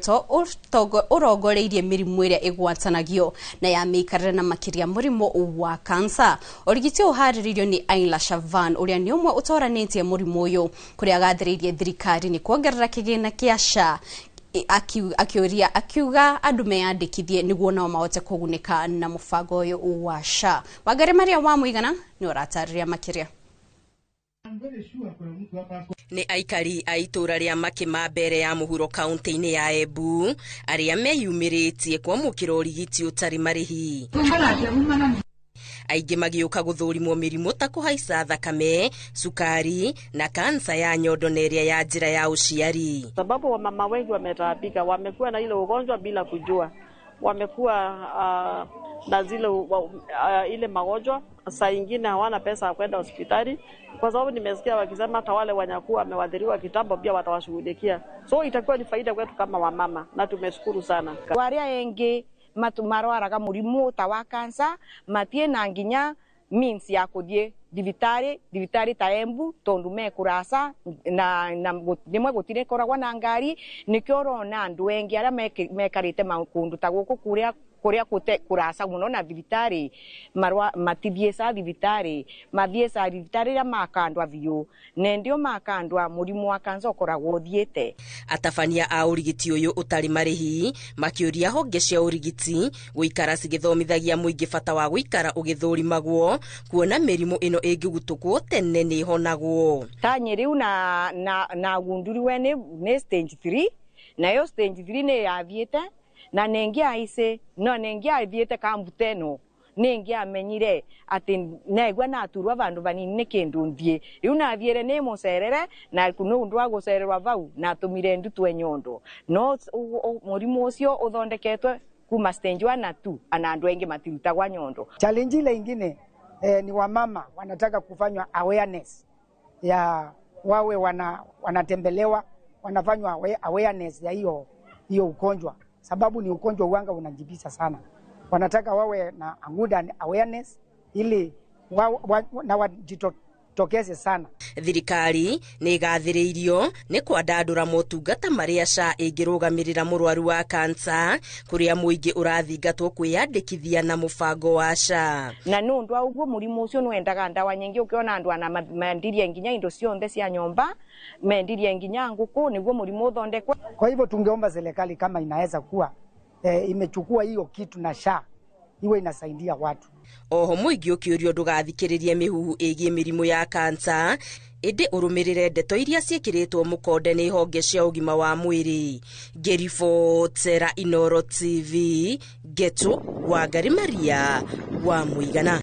ũrongoreirie mĩrimũ ĩrĩa ĩgwatanagio na ya mĩikarĩre na makĩria mũrimũ wa kansa. Ũrigiti ũyũ ũharĩrĩirio nĩ Aila Shavan ũrĩa nĩ ũmwe ũtoranĩtie mũrimũ ũyũ kũrĩa agathĩrĩirie thirikari nĩ kuongerera kĩgĩna kĩa SHA akiuria akiuga andu meyandĩkithie nĩguo nao mahote kũgunĩka na mũbango ũyũ wa SHA. Wangari Maria wa Mũigana nĩ ũratarĩria makĩria. Nĩ aikari a itũra rĩa Makĩma Mbere ya mũhuro kaunti-inĩ ya Embu arĩa meyumĩrĩtie kwamũkĩra ũrigiti ũtarĩ marĩhi. Aingĩ magĩũka gũthũrimwo mĩrimũ ta kũhaica thakame, sukari na kansa ya nyondo na ĩrĩa ya njĩra ya ũciari. Sababu wamama wengi wametaabika, wamekuwa na ile ugonjwa bila kujua, wamekuwa na zile ile magonjwa, saa ingine hawana pesa ya kwenda hospitali, kwa sababu nimesikia wakisema hata wale wanyakuwa wamewadhiriwa kitambo pia watawashughulikia. So itakuwa ni faida kwetu kama wamama na tumeshukuru sana. Waria engi marwaraga murimu ta wa kansa matie na nginya means ya kuthie thibitari ta Embu tondu me kurasa na nimwe gutire koragwa na ngari nikio urona andu engi aria mekarite makundu ta guku kuria kuria kurasa muno na thibitari marwa matithie thibitari mathie ca thibitari ria makandwa biu na ndio makandwa murimu wa kansa ukoragwo uthiite. Atabania a ũrigiti ũyũ ũtarĩ marĩhi makĩũria honge cia ũrigiti gũikara cigĩthomithagia mũingĩ bata wa gũikara ũgĩthũrimagwo kuona mĩrimũ ĩno ĩngĩgutũkwo tene nĩ ĩhonagwo. Ta Nyeri na gunduriwe nĩ stage 3 nayo stage 3 nĩ yathiĩte na nengi aice no nengi athiete kambuteno nengi amenyire ati negwa na aturwa vandu vanini ni kindu nthie riu nathiire ni mucerere na no undu wa gucererwa vau na tumire ndutwe nyondo no murimu ucio uthondeketwe kuma stage 1 na 2 ana andu aingi matirutagwa nyondo. Challenge ile ingine ni wamama wanataka kufanywa awareness ya wawe wanatembelewa wanafanywa awareness ya hiyo ugonjwa, sababu ni ugonjwa uanga unajibisa sana. Wanataka wawe na good awareness ili na wajitokeze sana. Thirikari nĩ ĩgathĩrĩirio nĩ kwandandũra motungata marĩa SHA ĩngĩrũgamĩrĩra mũrwaru wa kansa kũrĩa mũingĩ ũrathingatwo kwĩyandĩkithia na mũbango wa SHA. Na nĩ ũndũ wa ũguo mũrimũ ũcio nĩwendaga ndawa nyingĩ, ũkĩona andũ ana mendirie nginya indo cionthe cia nyũmba, mendirie nginya ngũkũ nĩguo mũrimũ ũthondekwe. Kwa hivyo tungeomba serikali kama inaweza kuwa imechukua hiyo kitu na SHA iwe inasaidia watu. Oho mũingĩ ũkĩũrio ndũgathikĩrĩrie mĩhuhu ĩgiĩ mĩrimũ ya kansa Ĩndĩ ũrũmĩrĩre ndeto iria ciĩkĩrĩtwo mũkonde nĩ honge cia ũgima wa mwĩrĩ. Ngĩribotera Inooro TV, Ngetu Wangari Maria wa Mũigana.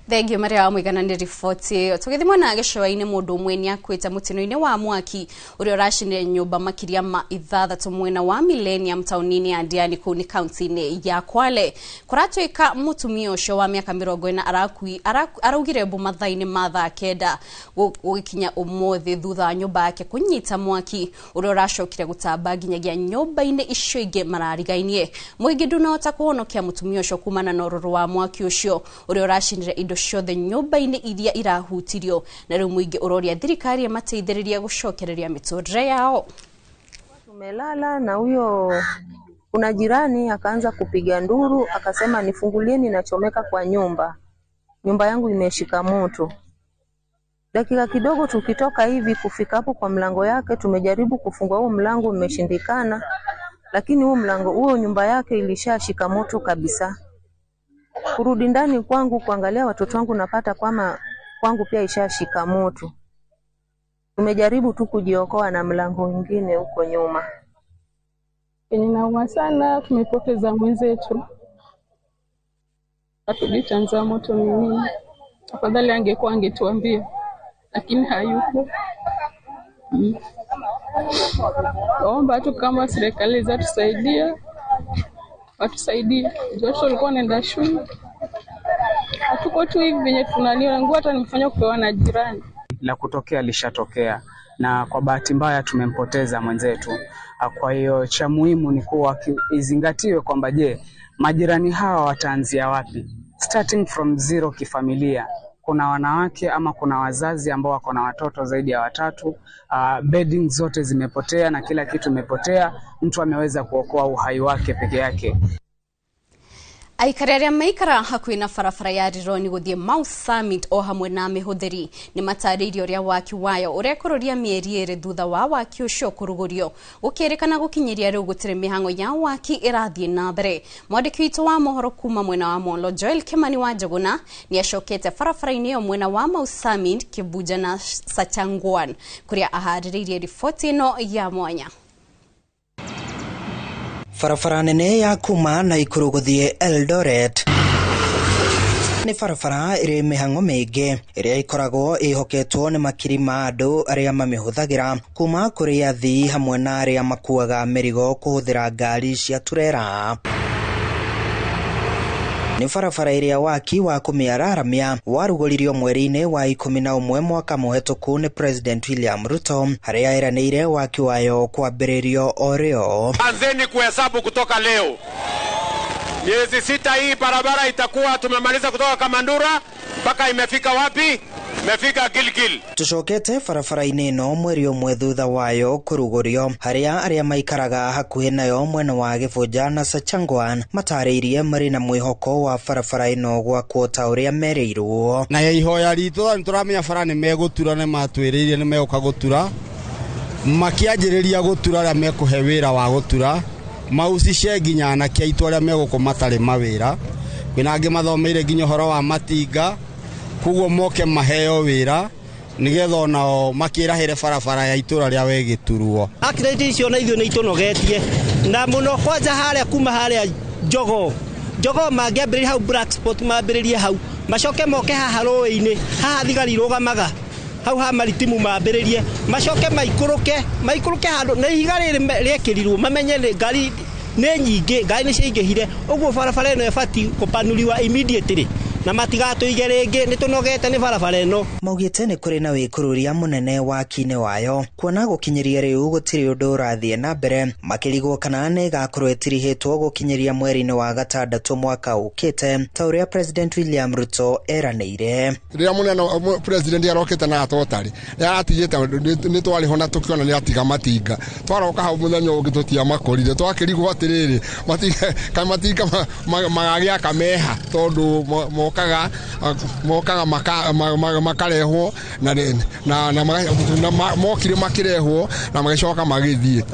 Thengio Maria wa Mũigana nĩ riboti ĩyo. Tũgĩthiĩ mwena wa gĩcũa-inĩ, mũndũ ũmwe nĩ akuĩte mũtino-inĩ wa mwaki ũrĩa ũracinire nyũmba makĩria ma 6 mwena wa Millennium taũni-inĩ ya Diani kũu nĩ kaunti-inĩ ya Kwale. Kũratuĩka mũtumia ũcio wa mĩaka 40 araugire mbu mathaa-inĩ ma thaa 9 gũgĩkinya ũmũthĩ thutha wa nyũmba yake kũnyita mwaki ũrĩa ũracokire gũtamba nginyagia nyũmba-inĩ icio ingĩ mararigainie. Mũingĩ ndũnahota kũhonokia mũtumia ũcio kumana na ũrũrũ wa mwaki ũcio ũrĩa ũracinire indo ciothe nyũmba-inĩ iria irahutirio, na rĩu mũingĩ ũroria thirikari ĩmateithĩrĩrie gũcokereria mĩtũrĩre yao. Tumelala na huyo kuna jirani akaanza kupiga nduru akasema, nifungulieni, nachomeka kwa nyumba, nyumba yangu imeshika moto. Dakika kidogo tukitoka hivi kufika hapo kwa mlango yake, tumejaribu kufungua huo mlango umeshindikana, lakini huo mlango huo nyumba yake ilishashika moto kabisa. Kurudi ndani kwangu kuangalia watoto wangu, napata kwama kwangu pia ishashika moto. Tumejaribu tu kujiokoa na mlango mwingine huko nyuma. Inauma sana, tumepoteza mwenzetu. Hatujui chanzo moto ni nini. Afadhali angekuwa angetuambia, lakini hayupo. Naomba tu kama serikali zatusaidia, watusaidie. Watoto walikuwa wanaenda shule. Hatuko tu hivi venye tunaniona, nguo hata nimefanya kupewa na jirani. La kutokea lishatokea, na kwa bahati mbaya tumempoteza mwenzetu. Kwa hiyo cha muhimu ni kuwa izingatiwe kwamba je, majirani hawa wataanzia wapi? Starting from zero kifamilia. Kuna wanawake ama kuna wazazi ambao wako na watoto zaidi ya 3. Bedding zote zimepotea na kila kitu imepotea. Mtu ameweza kuokoa uhai wake peke yake. Aikari arĩa maikara hakuhĩ na barabara ya Rironi gũthiĩ Mau Summit o hamwe na mĩhũthĩri nĩ matarĩirie ũrĩa waki wayo ũrekũrũria mĩeri 2 thutha wa waki ũcio kũrugũrio. Gũkĩrĩkana gũkinyĩria rĩu gũtirĩ mĩhang'o ya waki ĩrathiĩ na mbere. Mwandĩki witũ wa mohoro kuma mwena wa Molo Joel Kimani wa Njuguna nĩ acokete barabara-inĩ ĩyo mwena wa Mau Summit, Kibuja na Sachangwan kũrĩa aharĩrĩirie riboti ĩno ya mwanya. Barabara nene ya kuma Naikuru gũthiĩ Eldoret nĩ barabara ĩrĩ mĩhang'o mĩingĩ ĩrĩa ĩkoragwo ĩhoketwo nĩ makiri ma andũ arĩa mamĩhũthagĩra kuma kũrĩ athii hamwe na arĩa makuaga mĩrigo kũhũthĩra ngari cia turera. Nĩ barabara ĩrĩa waki wa kũmĩararamia warugũririo mweri-inĩ wa 11 mwaka mũhetũku nĩ President William Ruto, harĩa eranĩire waki wayo kwambĩrĩrio o rĩo. Anzeni kuhesabu kutoka leo. Miezi 6 hii barabara itakuwa tumemaliza kutoka Kamandura mpaka imefika wapi? Imefika Gilgil. Tucokete barabara-inĩ ĩno mweri ũmwe thutha wayo kũrugũrio, harĩa arĩa maikaraga hakuhĩ nayo mwena wa Gĩbũnja na Sachangwan matarĩirie marĩ na mwĩhoko wa barabara ĩno gwakwo ta ũrĩa merĩirwo. Na ihoya ritũ nĩ tũramenya bara nĩ megũtura, nĩ matwĩrĩire nĩ megũka gũtura, makĩanjĩrĩria gũtura arĩa mekũhe wĩra wa gũtura maucice nginya anake aitũ arĩa megũkũ matarĩ mawĩra. Kwĩna angĩ mathomeire nginya ũhoro wa matinga, koguo moke maheo wĩra nigetha onao makĩrahĩre barabara ya itũra rĩa Wegĩturuo. Accident icio na ithuĩ nĩ itũnogetie na mũno, kwanja harĩa kuma harĩa Jogoo Jogoo mangĩambĩrĩria hau black spot, mambĩrĩrie hau macoke moke haha rũĩ-inĩ haha thigari irũgamaga hau ha maritimu mambĩrĩrie macoke maikũrũke handũ na ihiga rĩrĩ rĩekĩrirwo mamenye ngari nĩ nyingĩ, ngari nĩ ciaingĩhire, ũguo barabara ĩno ĩbatiĩ kũpanũriwa immediately na matigatũige rĩngĩ, nĩ tũnogete nĩ barabara ĩno. Maugĩte nĩ kũrĩ na wĩkũrũria mũnene waki-inĩ wayo, kuona gũkinyĩria rĩu gũtirĩ ũndũ ũrathiĩ na mbere, makĩrigwo kana nĩ ĩgakorwo ĩtirihĩtwo gũkinyĩria mweri-inĩ wa 6 mwaka ũkĩte ta ũrĩa President William Ruto eranĩire. Rĩrĩa mũnene President arokĩte na atotarĩ nĩaratigĩte nĩ twarĩho na tũkĩona nĩ atiga matinga, twaroka hau mũthenya ũngĩ tũtiamakorire, twakĩrigwo atĩrĩrĩ kaĩ matinga magagĩaka meha tondũ mokaga mokaga makarehwo na na na mokire makirehwo na magicoka magithie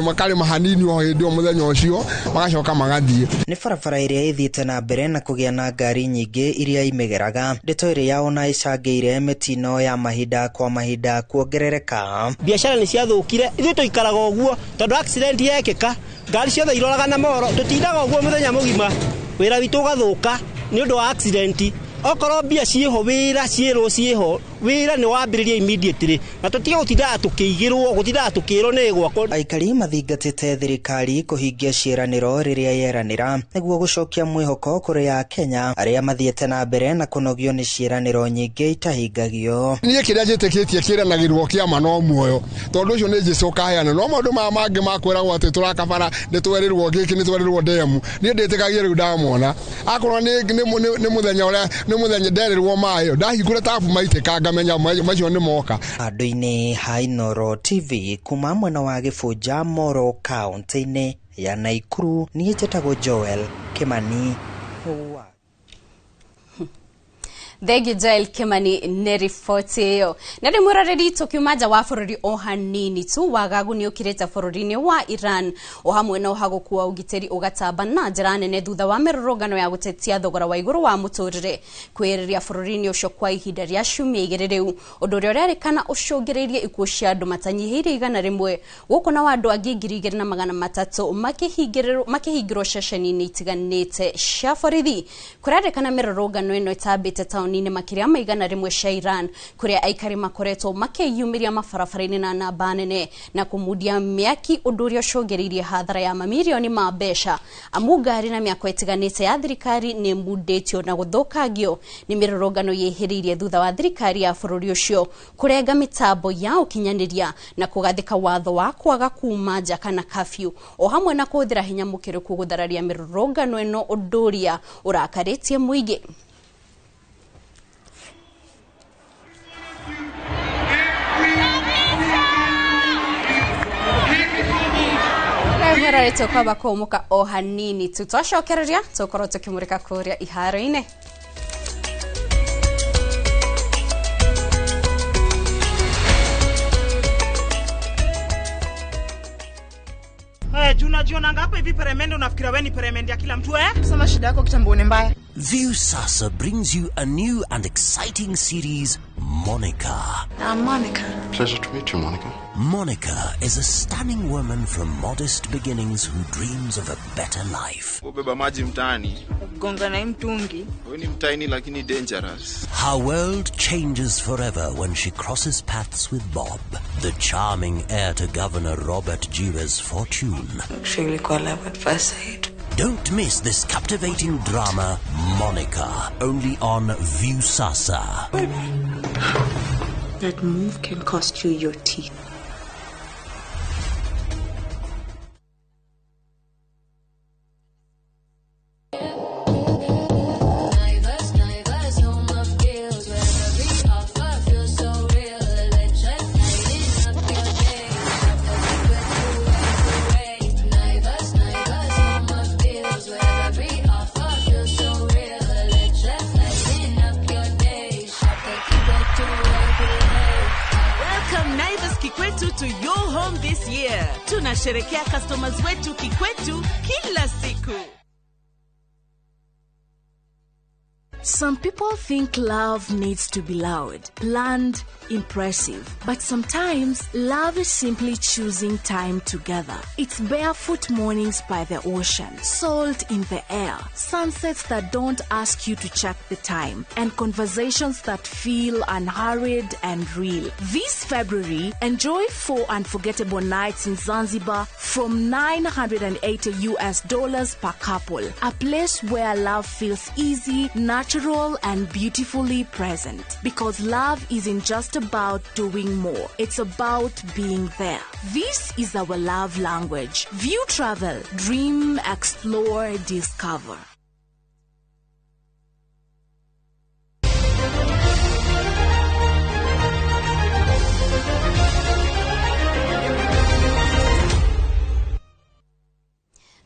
makarĩma hanini o hĩndĩ o mũthenya ũcio magacoka magathie. Nĩ barabara ĩrĩa ĩthiĩte na mbere na kũgĩa na ngari nyingĩ iria imĩgeraga, ndeto ĩrĩa ona ĩcangĩire mĩtino ya mahinda kwa mahinda kuongerereka. Biacara nĩ ciathũkire, ithuĩ tũikaraga ũguo tondũ accident yekĩka ngari ciothe iroraga na moro, tũtindaga ũguo mũthenya mũgima, wĩra witũ ũgathũka nĩ ũndũ wa accident. Okorwo mbia ciĩho wĩra ciĩrwo ciĩho wĩra nĩ wambĩrĩria immediately na tũtige gũtindaga tũkĩigĩrwo gũtindaga tũkĩrwo nĩ gwakwo. Aikari mathingatĩte thirikari kũhingia ciĩranĩro rĩrĩa yeranĩra nĩguo gũcokia mwĩhoko kũrĩ Akenya arĩa mathiĩte na mbere na kũnogio nĩ ciĩranĩro nyingĩ itahingagio. Niĩ kĩrĩa njĩtĩkĩtie kĩranagĩrwo kĩama no muoyo tondũ ũcio nĩ Jesũ ũkaheana, no maũndũ maya mangĩ makwĩragwo atĩ tũrakabara nĩ twerĩrwo gĩkĩ nĩ twerĩrwo ndemu, niĩ ndĩtĩkagia rĩu ndamona akorwo nĩ mũthenya ũrĩa nĩ mũthenya nderĩrwo maĩ ndahingũra tabu maitĩka ngamenya macio nĩ moka. Andũ-inĩ ha Inooro TV kuma mwena wa Gĩbũnja Moro kaunti-inĩ ya Naikuru, niĩ njĩtagwo Joel Kimani. Thengi Joel Kimani nĩ riboti ĩyo. Na rĩu mwĩroreri tũkiuma nja wa bũrũri o hanini tu, wagagu nĩ ũkirĩte bũrũri-inĩ wa Iran o hamwe na ũhagũku wa ũgitĩri ũgatamba na njĩra nene thutha wa mĩrũrũngano ya gũtetia thogora wa igũrũ wa mũtũrĩre kwĩrĩria bũrũri-inĩ ũcio kwa ihinda rĩa ciumia igĩrĩ rĩu, ũndũ ũrĩa ũrerĩkana ũcũngĩrĩirie ikuũ cia andũ matanyihĩire 100 gũkũ na andũ angĩ 2300 makĩhingĩrwo ceceni-inĩ itiganĩte cia borithi. Kũrerĩkana mĩrũrũngano ĩno ĩtambĩte taũni makĩria ma 100 cia Iran kũrĩa aikari makoretwo makĩyumĩria mabarabara-inĩ na namba nene na kũmundia mĩaki, ũndũ ũrĩa ũcũngĩrĩirie hathara ya mamirioni ma mbeca amu ngari na mĩako ĩtiganĩte ya thirikari nĩ ĩmundĩtio na gũthũkangio nĩ mĩrũrũngano yĩhĩrĩirie thutha wa thirikari ya bũrũri ũcio kũrenga mĩtambo ya ũkinyanĩria na kũgathĩka watho wa kwaga kuma nja kana curfew o hamwe na kũhũthĩra hinya mũkĩrũku gũthararia mĩrũrũngano ĩno, ũndũ ũrĩa ũrakarĩtie mũingĩ. Mwĩroreri tũkwamba kũũmũka o hanini tu, twacokereria tũkorwo tũkĩmũrĩka kũrĩa iharo-inĩ. Unajionanga hapa hivi peremende, unafikira wewe ni peremende ya kila mtu eh? Sema shida yako kitambo ni mbaya. Viusasa brings you a new and exciting series, Monica. I'm Monica. Pleasure to meet you, Monica. Monica is a stunning woman from modest beginnings who dreams of a better life. Ubeba maji mtaani. Gonga na mtungi. Wewe ni mtaini lakini dangerous. Her world changes forever when she crosses paths with Bob, the charming heir to Governor Robert Jiwa's fortune. Actually, love at first sight. Don't miss this captivating drama, Monica, only on Viusasa. That move can cost you your teeth. To your home this year. Tunasherekea customers wetu Kikwetu kila siku. Some people think love needs to be loud, planned, impressive. But sometimes, love is simply choosing time together. It's barefoot mornings by the ocean, salt in the air, sunsets that don't ask you to check the time, and conversations that feel unhurried and real. This February, enjoy 4 unforgettable nights in Zanzibar from $980 US per couple. A place where love feels easy, natural and beautifully present. Because love isn't just about doing more, it's about being there. This is our love language. View Travel, dream, explore, discover.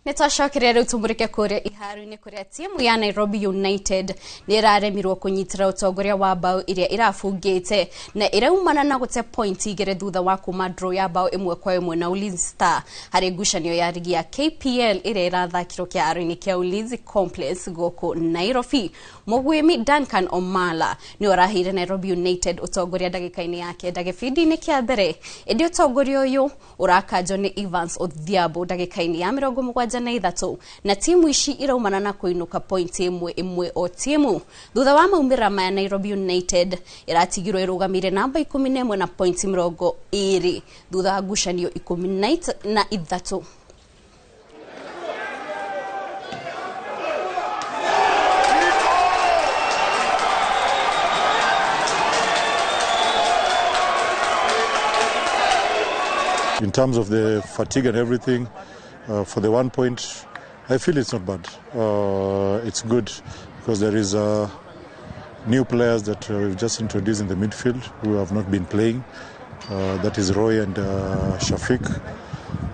Nĩ twacokeria rĩu tũmũrĩke kũrĩa iharo-inĩ kũrĩa timu ya Nairobi United nĩ ĩraremirwo kũnyitĩra ũtongoria wa bao ĩrĩa ĩrabungĩte na ĩraumana na gũte point 2 thutha wa kuma draw ya bao 1-1 na Ulinzi Star harĩ ngucanio ya rigi ya KPL ĩrĩa ĩrathakirwo kĩharo-inĩ kĩa Ulinzi Complex gũkũ Nairobi. Mũgwĩmi Duncan Omala nĩ ũraheire Nairobi United ũtongoria ndagĩka-inĩ ya 9 gĩbindi-inĩ kĩa mbere, ĩndĩ ũtongoria ũyũ ũrakanjwo nĩ Evans Odhiambo ndagĩka-inĩ ya 73 na timu ici iraumana na kuinuka point 1-1 o timu. Thutha wa maumĩrĩra maya, Nairobi United ĩratigirwo ĩrũgamĩire namba 11 na point 20 thutha wa ngucanio 13. In terms of the fatigue and everything, for the 1 point, I feel it's not bad. It's good because there is new players that we've just introduced in the midfield who have not been playing. That is Roy and Shafiq.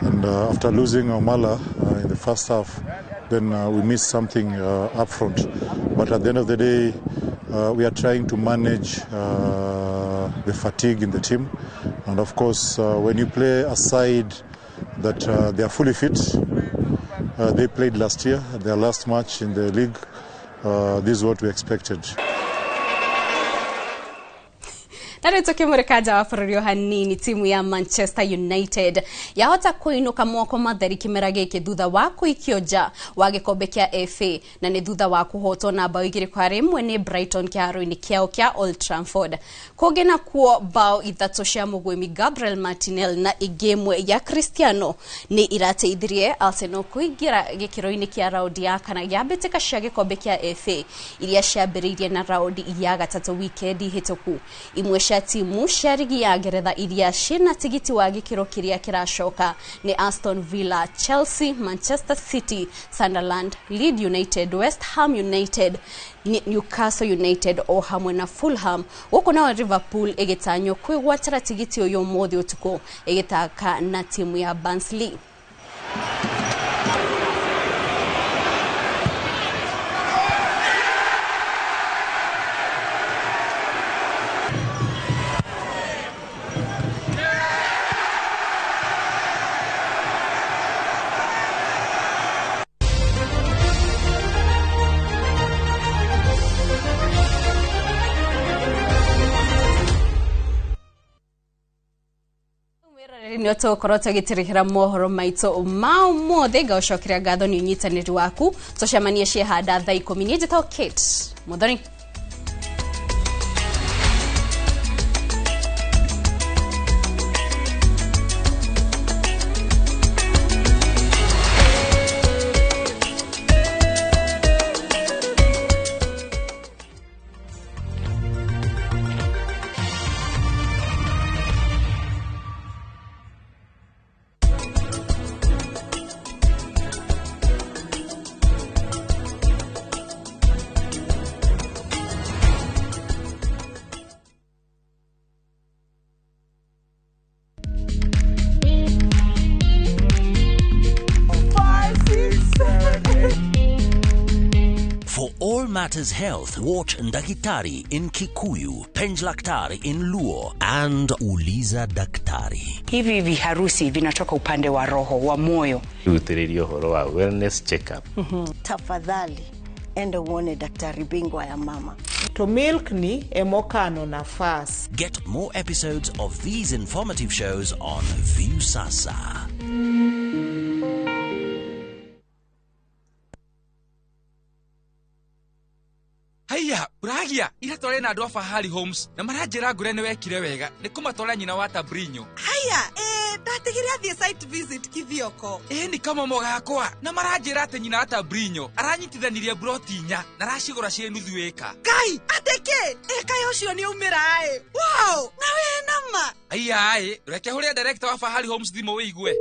And after losing Omala in the first half, then we missed something up front. But at the end of the day, we are trying to manage the fatigue in the team. And of course, when you play a side that they are fully fit, they played last year, their last match in the league, this is what we expected. Na rĩu tũkĩmũrĩka nja wa bũrũri o hanini, timu ya Manchester United yahota kũinũka moko matheri kĩmera gĩkĩ thutha wa kũikio nja wa gĩkombe kĩa FA, na nĩ thutha wa kũhotwo na bao 2-1 nĩ Brighton kĩharo-inĩ kĩao kĩa Old Trafford. Kũngĩ nakuo bao 3 cia mũgwĩmi Gabriel Martinelli na ĩngĩ 1 ya Cristiano nĩ irateithirie Arsenal kũingĩra gĩkĩro-inĩ kĩa raundi ya kana ya mbĩtĩka cia gĩkombe kĩa FA iria ciambĩrĩirie na raundi ya gatatũ wikendi hĩtũku. Imwe cia timu cia rigi ya Ngeretha iria ciĩna tigiti wa gĩkĩro kĩrĩa kĩracoka nĩ Aston Villa, Chelsea, Manchester City, Sunderland, Leeds United, West Ham United, Newcastle United o hamwe na Fulham. Gũkũ nao Liverpool ĩgĩtanywo kwĩgwatĩra tigiti ũyũ ũmũthĩ ũtukũ ĩgĩthaka na timu ya Barnsley. Nĩ tũgũkorwo tũgĩtĩrĩhĩra mohoro maitũ ma ũmũthĩ. Ngaũcokeria ngatho nĩ ũnyitanĩri waku, tũcemanie ciehanda thaa 10. Niĩ njĩtagwo Kate Muthoni. Matters health, watch Ndakitari in Kikuyu, Penjlaktari in Luo, and Uliza Daktari. Hivi viharusi vinatoka upande wa roho, wa moyo. Rutĩrĩria ũhoro wa wellness check-up. Tafadhali enda uone daktari bingwa ya mama. To milk ni emokano nafas. Get more episodes of these informative shows on Viusasa. Haiya, uragia ira tware na andu a Fahari Homes na maranjira ngure ni wekire wega ni kumatwara nyina wa Tabrinyo. Haiya, ndatigire athie site visit Kithioko. Ni kama mogakwa na maranjira ati nyina wa Tabrinyo aranyitithanirie broti 4 na aracigura cie nuthu eka. Kai, ateke eka ucio ni umira ai. Wow, na we nama. Haiya ai, reke huria director wa Fahari Homes thimu wigue.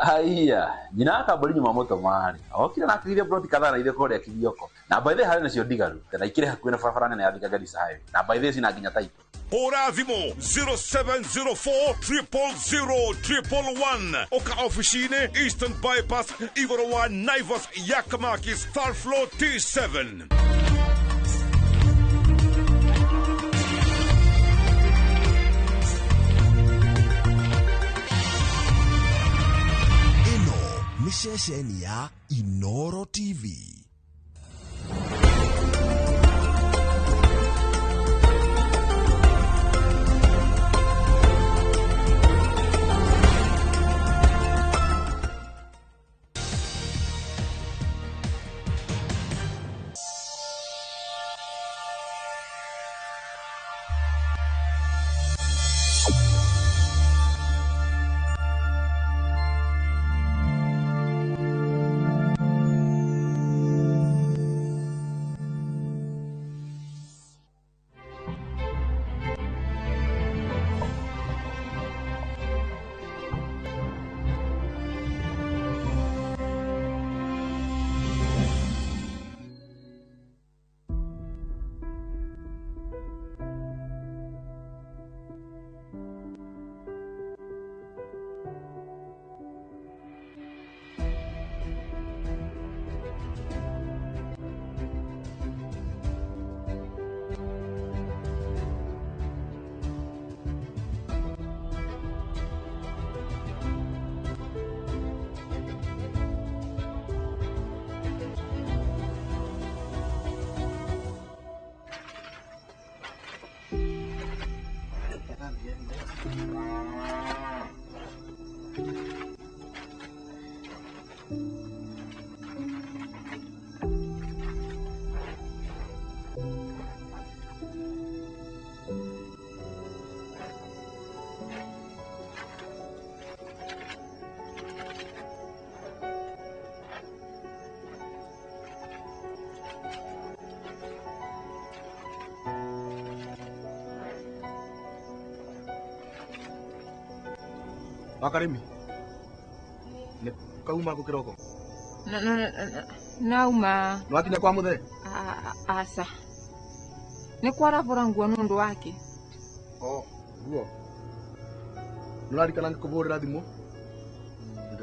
Haiya, nyina wa Tabrinyo mamoto mari. Okire na atigire broti kadhaa na ithe kuria Kithioko. Na by the way harĩ nacio ndigaru, na ikire hakuhĩ na barabara nene ya Thika Garissa Highway. Na by the way cina nginya title. Hũra thimũ 0704 000 111. Ũka ofici-inĩ Eastern Bypass igũrũ wa Naivas ya Kamakis, third floor T7. Ĩno nĩ ceceni ya Inoro TV. Wakarimi nĩ kauma kũ kĩroko? Nauma. Nĩwakinya kwa mũthee? Aca, nĩ kwarabũra nguo nĩ ũndũ wake. O nguo nĩũrarikana ngĩkũbũrĩra thimũ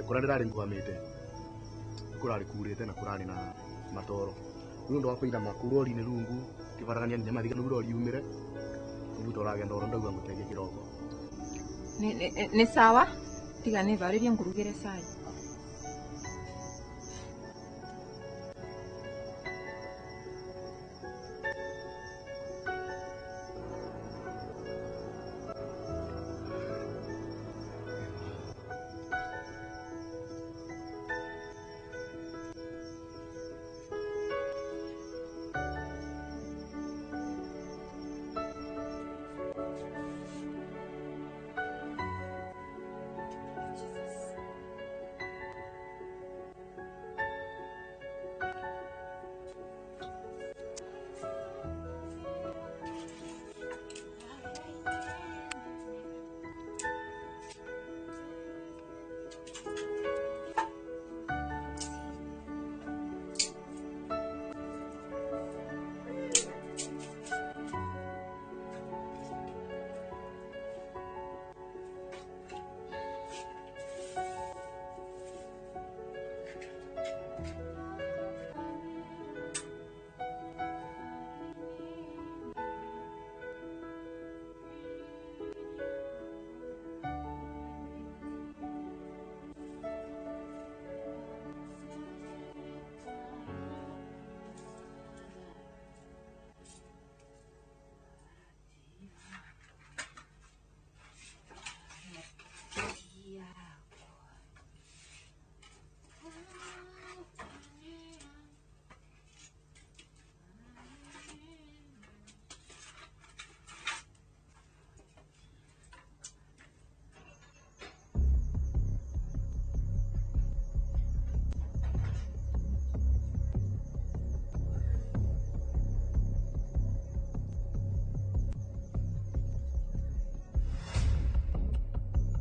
kũrĩa ndĩrarĩ ngwamĩte kũrarĩ kurĩte na kũrarĩ na matoro nĩ ũndũ wa kũinama kũ rori-inĩ rungu kĩbaragania nginya mathiga nĩguo rori yumĩre ũguo ũragenda oro ndauga ngũteithie kĩroko. Nĩ sawa, tiga nĩvarĩrie ngũrugĩre cai.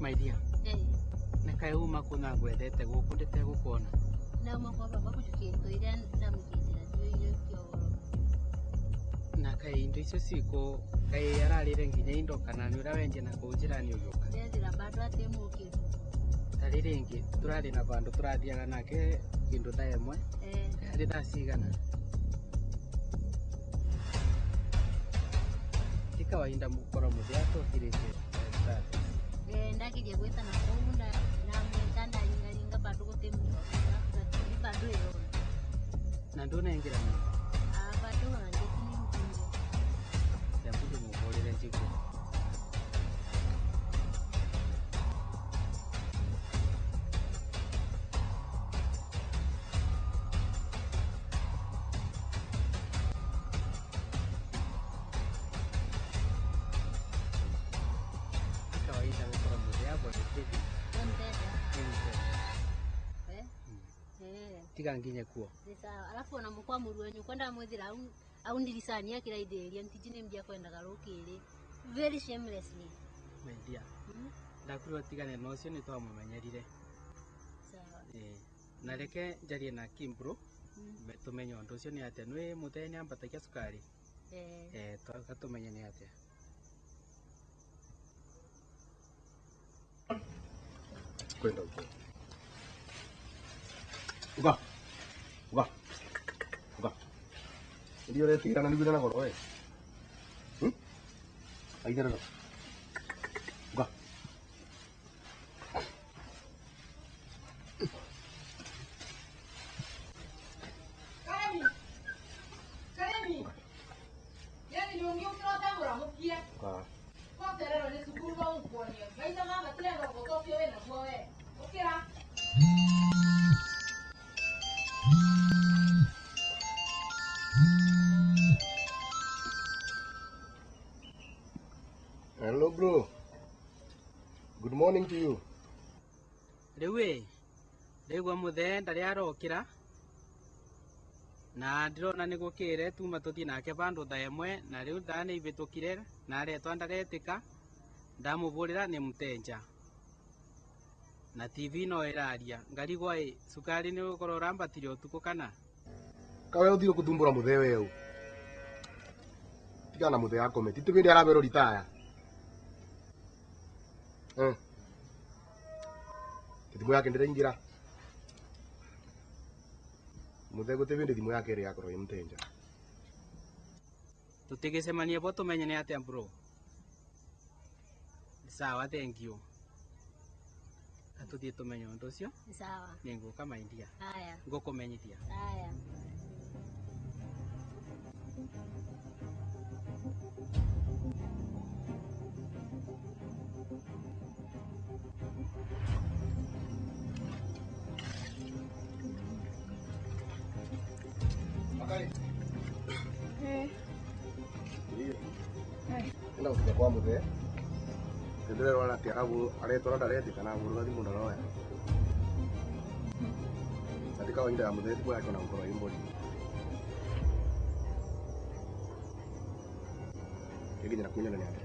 My dear, nĩ uma kuna ngwendete gũkũ ndĩtegũkuona. Nauma kwa baba gũcukia indo iria ndamũkĩtĩra ndĩoire kĩoro. Na Kaĩ indo icio cikũ kaĩ ararĩre nginya indo kana nĩ ũrawendia na kũu njĩra nĩ ũgĩũka. Ndethira bado atĩ mũkĩru. Ta rĩrĩ rĩngĩ tũrarĩ na vandũ tũrathiaga nake kĩndũ thaa ĩmwe. Arĩ thaa cigana? Ti kawaida gũkorwo mũthee atũkĩrĩte thaa. Ndageria gwĩtana kũu ndamwĩta ndaringaringa bado gũtĩ mũndũ bado ĩrona. Na ndũnengera nyũmba? Bado ona ngĩti nĩ mũkingo. Hebu ndĩmũhũrĩre njigue. Ti kawaida gũkorwo mũthee abonete. Tiga nginye kuo. Ni sawa. Alafu ona mukwa mũru wenyu kwenda mwethira au ndirisani akiraithĩrĩria ntiji nĩ mbia kwendaga rũkĩrĩ very shamelessly. Mwendia. Ndakwĩrwo tigane na ũcio nĩ twamũmenyerire. Sawa. Na reke njarie na Kimbro tũmenye ũndũ ũcio nĩ atĩa. Nĩ mũthee nĩ ambatagia cukari. Tũmenye nĩ atĩa. Kwenda uko. Uga. Uga. Uga. Ndio retigira na niguo na goro we. Aigera. Uga. Karemi. Karemi. Yani ndio ukirota muramukia. Uga. Kwa terero ni cukuru wa ukuonio. Maitha mama tirenda gũthokio wĩna guo we. Ũkĩra. Hello bro. Good morning to you. Rĩu ĩ ndaigua mũthee ndarĩ arokĩra na ndĩrona nĩ gũkĩre tuma tũthiĩ nake vandũ thaa ĩmwe na rĩu thaa nĩ ivĩtũkire na aretwa ndaretĩka ndamũvũrĩra nĩ mũtenja na TV no ĩraria ngarigwo ĩ cukari nĩ ũgũkorwo ũrambatire ũtukũ kana Kawe ũthire kũthumbũra mũthee weũ. Tigana na mũthee akome. Ti tũbindi araberwo ritaya. Thimũ yake ndĩraingĩra. Mũthee gũtĩ bĩndĩ thimũ yake ĩrĩ yakorwo ĩ mũtenja. Tũtigĩcemanie bo tũmenye nĩ atĩa bro. Sawa, thank you. Atũthiĩ tũmenye ũndũ ũcio. Sawa. Nĩngũka maindia. Haya. Ngũkũmenyithia. Haya. Bakari. Enda gũkinya kwa mũthee. Ndĩrerwo atĩ aretwo na ndaretĩka na ahũrĩra thimũ ndaroya. Na ti kawaida ya mũthee thimũ yake ona gũkorwo ĩ mbori. Nginya na kunyona nĩ atĩa.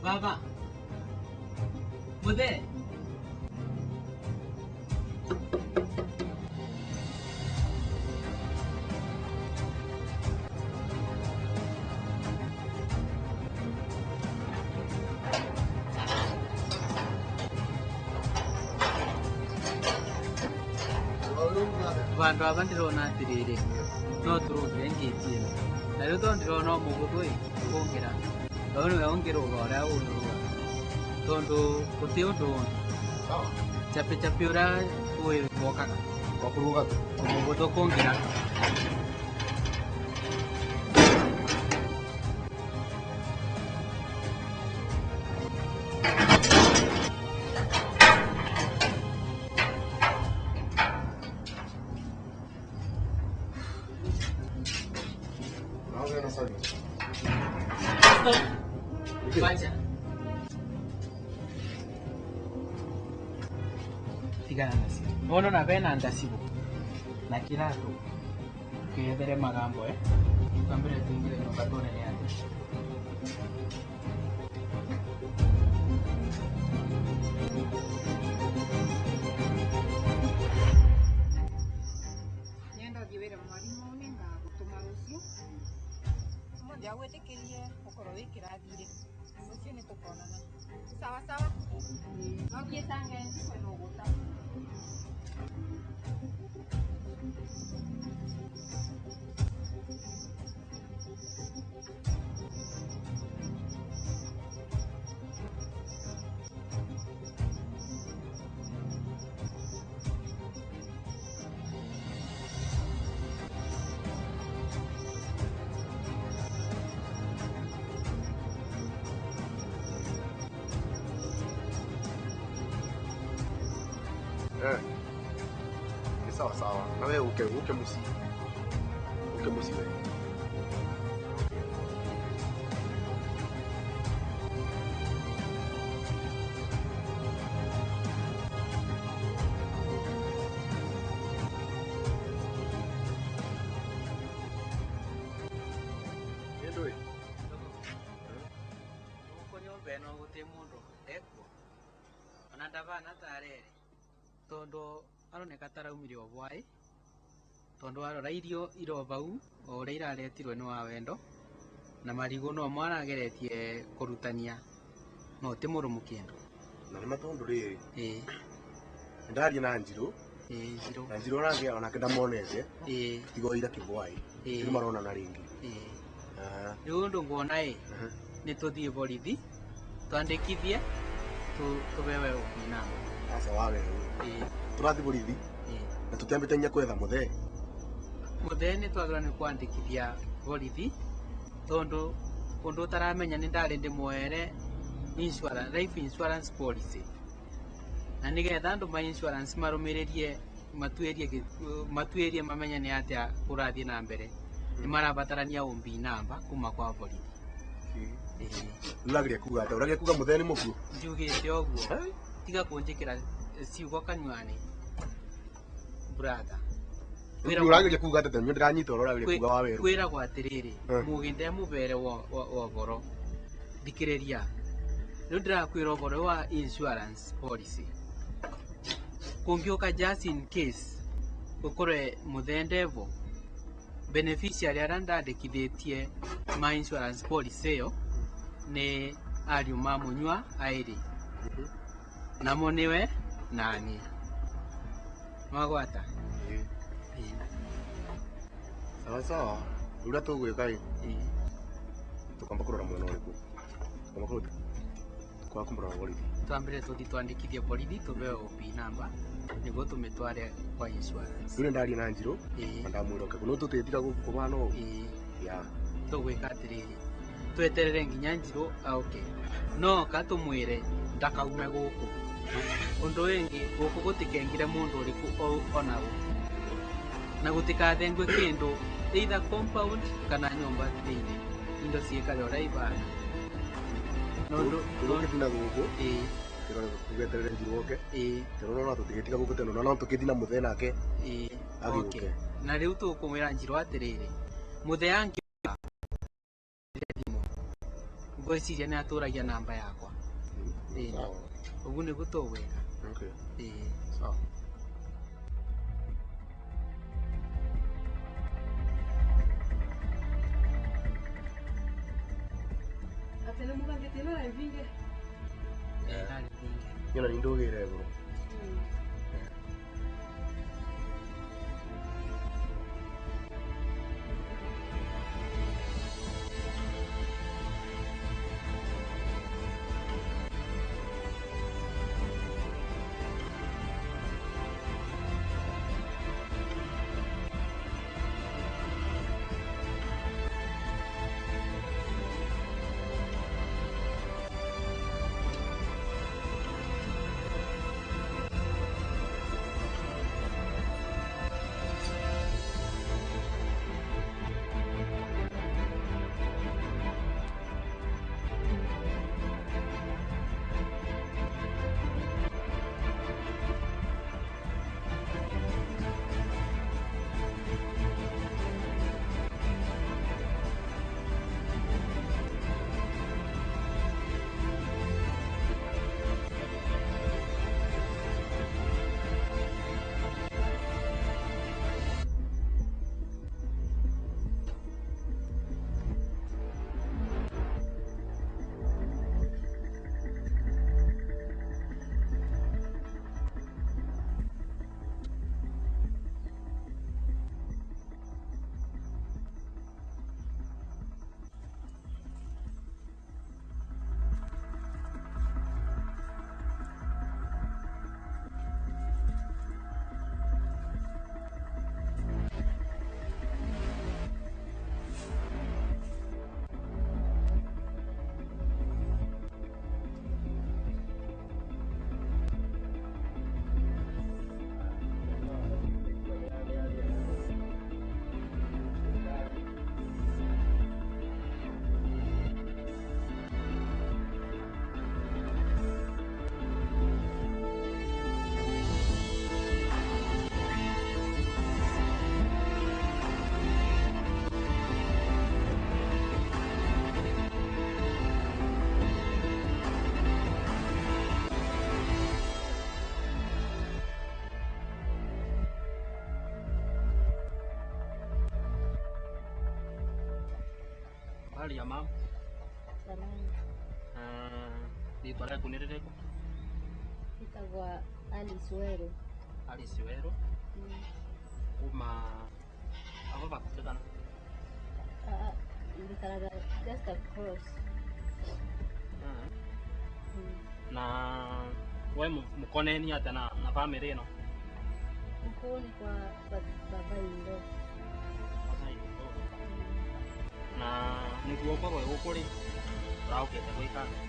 Baba. Mũthee. Vandu ava ndĩrona atĩrĩrĩ no tũrũgire ngĩti ĩno na rĩu tondũ ndĩrona o mũgũthũ ĩ kũngĩra tondũ nĩwe ũngĩrũga ũrĩa ũrũga tondũ gũtĩ ũndũ chapi chapi ũrĩa ũĩ wokaga wakũrũga tu mũgũthũ kũngĩra. Tigana nacio. Ono na bena ndasibo. Na kiratu twethere magambo twambire tuingire nyumba tuone ni atia. Nyenda thiĩ wĩra mwarimũ nĩngagũtũma rũciũ. Ũmũthĩ agwĩtĩkĩrie ũkorwo wĩ kĩrathi-rĩ, rũciũ nĩtũkonana. Sawa sawa? No thiĩ Tangenji kwĩna ũgũta. Ni sawa sawa. Na wewe uke musi. Uke musi wewe. Endo. Uko nyomba eno guti mundu ekuo. Ona ndabana tarere. Tondu aroneka taraumire o bwai tondu arora irio iro bau o uria iraretirwe ni wa wendo na marigu no mwarageretie kurutania no ti murumu kindu na nĩ matondu rĩrĩ ĩĩ ndaria na Njiru ĩĩ Njiru na Njiru nake onake ndamonete ĩĩ tigo ira kĩbwai ĩĩ rĩu maronana rĩngĩ ĩĩ rĩu ũndũ nguona ĩ nĩ tũthiĩ borithi twandĩkithie tũbewe OB namba aca wa werũ tũrathiĩ borithi na tũtiambĩte nginya kwetha mũthee. Mũthee nĩ twagĩrĩirwo nĩ kwandĩkithia borithi tondu undu utaramenya ni ndari ndimwere insurance, life insurance policy na nigetha andu ma insurance marumiririe matuirie mamenye ni atia kurathie na mbere ni marabatarania umbi namba kuma kwa borithi. Urageria kuga atia? Urageria kuga muthee ni mukuo? Njugite uguo tiga kunjikira ciugo kanyuani brother. Urageria kuga atia? Nĩ ndĩranyita ũrĩa urageria kuga wa werũ. Kwĩragwo atĩrĩrĩ mũgĩnde mũbere wa ũhoro thikĩrĩria rĩu ndĩrakwĩra ũhoro wa insurance policy kũngĩũka just in case gũkorwe mũthee ndevo beneficiary arĩa ndandĩkithĩtie ma insurance policy ĩyo nĩ ariũ ma mũnyua aĩrĩ namo nĩwe nani magwata. Sawa sawa, ũrĩa tũgwĩka ĩ tũkamba kũrora mwena ũrĩkũ? Tũkamba kũrora kwa kũmũrora borithi. Twambire tũthiĩ twandĩkithie borithi tũheo OB namba nĩguo tũmĩtware kwa insurance. Rĩu nĩndaria na Njirũ na ndamwĩra oke no tũtĩtiga kũbana ũũ. Ya tũgwĩka atĩrĩrĩ tweterere nginya Njirũ aoke no ka tũmwĩre ndakaume gũkũ ũndũ wĩngĩ gũkũ gũtikengire mũndũ ũrĩkũ ona ũ na gũtikathengwe kĩndũ either compound kana nyũmba thĩinĩ indo ciĩkare ũrĩa ibana. Tũgũkĩthi na gũkũ tũgeterere Njirũ oke tũrona no tũtigĩtiga gũkũ tene no tũkĩthi na mũthee nake agĩũke. Na rĩu tũkũmwĩra Njirũ atĩrĩrĩ mũthee angĩũka thimũ ngwĩciria nĩ atũragia namba yakwa ũguo nĩguo tũgwĩka. Sawa. Nyona nĩ ndũgĩre igũrũ. Hali ya mama. Salama. Rĩtwa rĩaku nĩ rĩrĩkũ? Njĩtagwo Alice Werũ. Alice Werũ. Kuma aba bakuhĩ kana? Njikaraga just across. Na we mũkonenie atĩa na bamĩrĩ ĩno? Huko ni kwa baba in-law. Baba in-law. Na nĩguo ũkorwo wĩ gũkũ rĩ, ũraũkĩte gwĩka atĩa?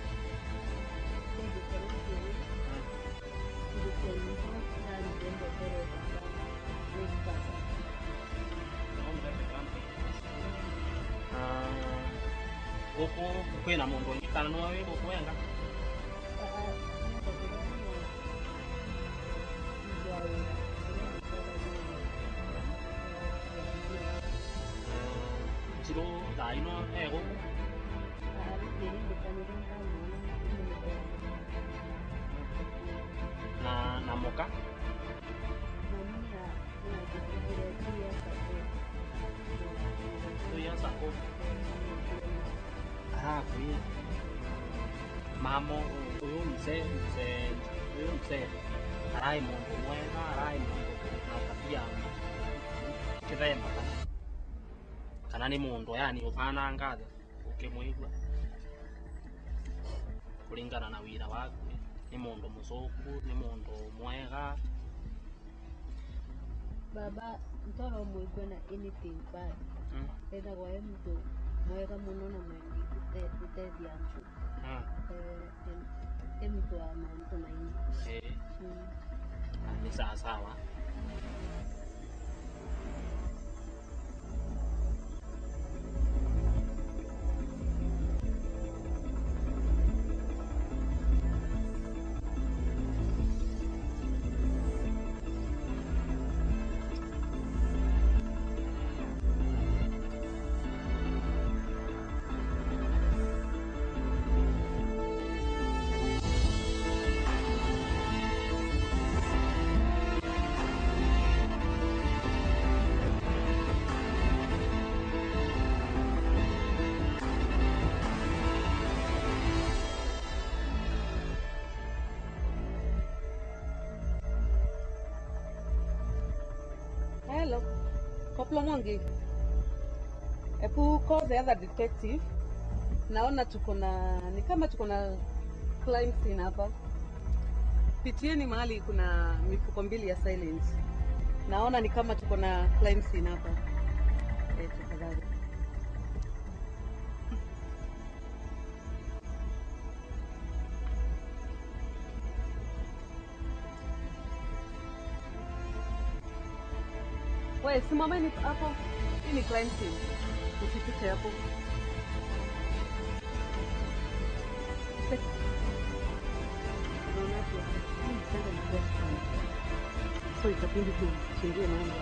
Gũkũ kwĩna mũndũ ũngĩ kana nĩwe wĩ gũkũ wenga? Njirũ thaa ino e gũkũ? Na mũka? 2 years ago. Arakuire mamo ũyũ mzee ũyũ mzee arai mũndũ mwega, arai mũndũ na tabia kĩthemba kana nĩ mũndũ yani ũbana ngathe ũkĩmũigua kũringana na wĩra waku, nĩ mũndũ mũcũku, nĩ mũndũ mwega? Baba ntoro mũigue na anything bad. Ethagwo e mũndũ mwega mũno na mwendi gũteithia andũ. E mũndũ wa maũndũ maingĩ. Nĩ sawa sawa. Hello, Koplo Mwangi. Ebu call the other detective. Naona tuko na ni kama tuko na crime scene hapa. Pitieni mahali kuna mifuko mbili ya silence. Naona ni kama tuko na crime scene hapa. Tafadhali. We, simameni hapo. Hii ni crime scene. Usipite hapo. So itabidi tuchingie mambo.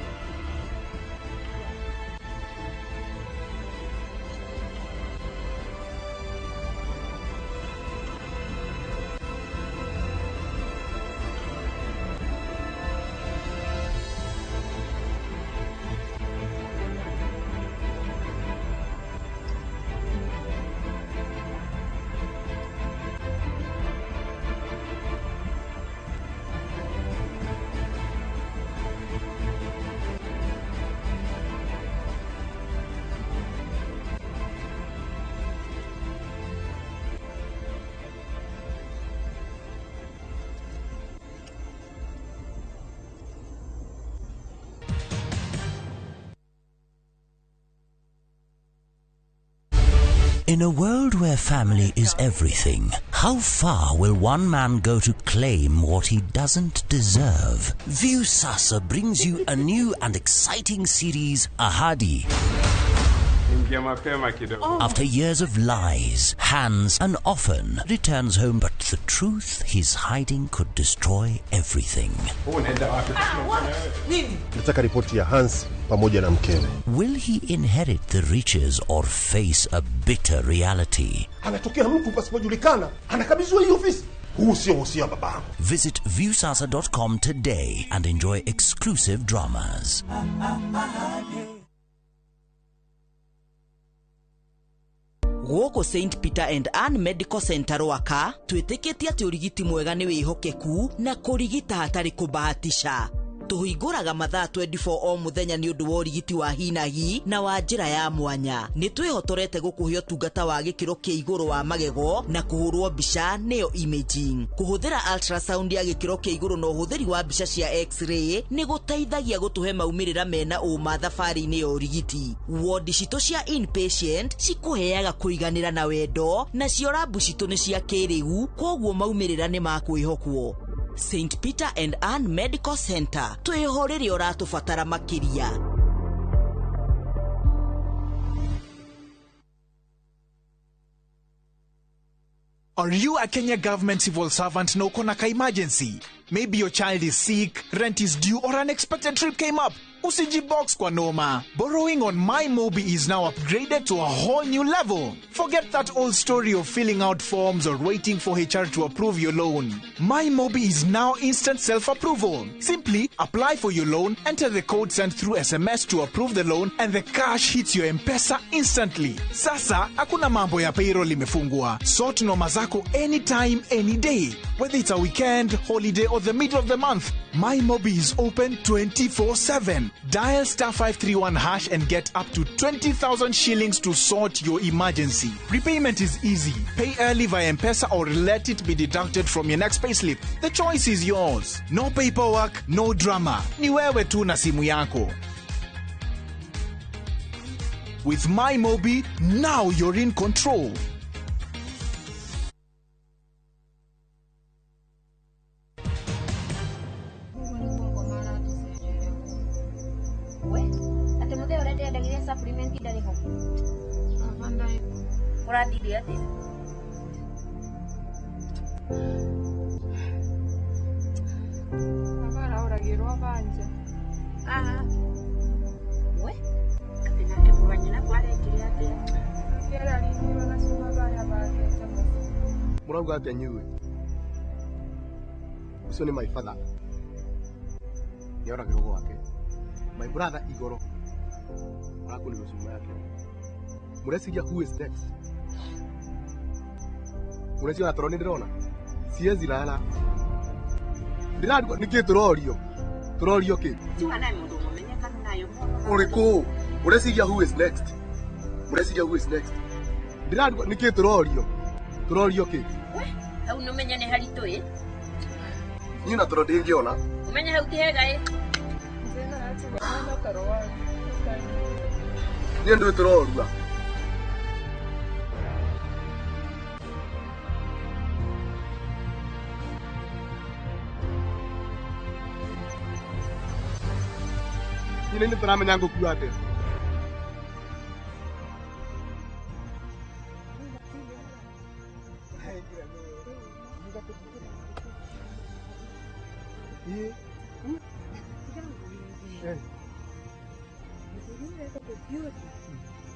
In a world where family is everything, how far will one man go to claim what he doesn't deserve? Viusasa brings you a new and exciting series, Ahadi. After years of lies, Hans an orphan returns home, but the truth he's hiding could destroy everything. Nataka ripoti ya Hans pamoja na mkewe. Will he inherit the riches or face a bitter reality? Anatokea mtu pasipojulikana, anakabidhiwa hii ofisi. Huu sio usia babangu. Visit viewsasa.com today and enjoy exclusive dramas. Gũkũ St Peter and Ann Medical Center Rwaka twĩtĩkĩtie atĩ ũrigiti mwega nĩ wĩhokeku na kũrigita hatarĩ kũbahatisha. Tũhingũraga mathaa 24 o mũthenya nĩ ũndũ wa ũrigiti wa hinahi na wa njĩra ya mwanya. Nĩ twĩhotorete gũkũhe ũtungata wa gĩkĩro kĩa igũrũ wa magego na kũhũrwo mbica nĩyo imaging. Kũhũthĩra ultrasound ya gĩkĩro kĩa igũrũ na ũhũthĩri wa mbica cia x-ray nĩ gũteithagia gũtũhe maumĩrĩra mena ũma thabarĩ-inĩ ya ũrigiti. Wodi citũ cia inpatient cikũheaga kũiganĩra na wendo, nacio rabu citũ nĩ cia kĩrĩu, kwoguo maumĩrĩra nĩ ma kwĩhokwo. St Peter and Ann Medical Center, twĩho rĩrĩa ũratũbatara makĩria. Are you a Kenya government civil servant na uko na ka emergency? Maybe your child is sick, rent is due, or an unexpected trip came up. Usijibox kwa noma. Borrowing on MyMobi is now upgraded to a whole new level. Forget that old story of filling out forms or waiting for HR to approve your loan. MyMobi is now instant self-approval. Simply apply for your loan, enter the code sent through SMS to approve the loan, and the cash hits your M-Pesa instantly. Sasa, hakuna mambo ya payroll imefungwa. Sort noma zako anytime, any day. Whether it's a weekend, holiday, or the middle of the month, MyMobi is open 24/7. Dial star 531 hash and get up to 20,000 shillings to sort your emergency. Repayment is easy. Pay early via M-Pesa or let it be deducted from your next payslip. The choice is yours. No paperwork, no drama. Ni wewe tu na simu yako. With MyMobi, now you're in control. Ũrathirie atĩa? Baba araũragĩrwo banja. Aha. We, atĩ nake mũganyina kwarekire atĩa? Nake araringirwo na cuma barĩa bagĩte mũciĩ. Mũrauga atĩa inyuĩ? Ũcio nĩ my father. Nĩoragirwo gwake. My brother igoro arakũnirwo cuma yake. Mũreciria who is next? Mũreciria ona toro nĩ ndĩrona? Siezi lala. Ndĩrarigwo nĩkĩ tũrorio? Tũrorio kĩ? Tiga naye mũndũ ũmenyekana nayo mũno. Ũrĩkũ? Ũreciria who is next? Mũreciria who is next? Ndĩrarigwo nĩkĩ tũrorio? Tũrorio kĩ? We, hau nĩ ũmenye nĩ haritũ ĩ. Niĩ ona toro ndingĩona. Ũmenye hau ti hega ĩ. Niĩ ndũĩ tũrorua. Niĩ nĩ tũramenya ngũkua atĩa.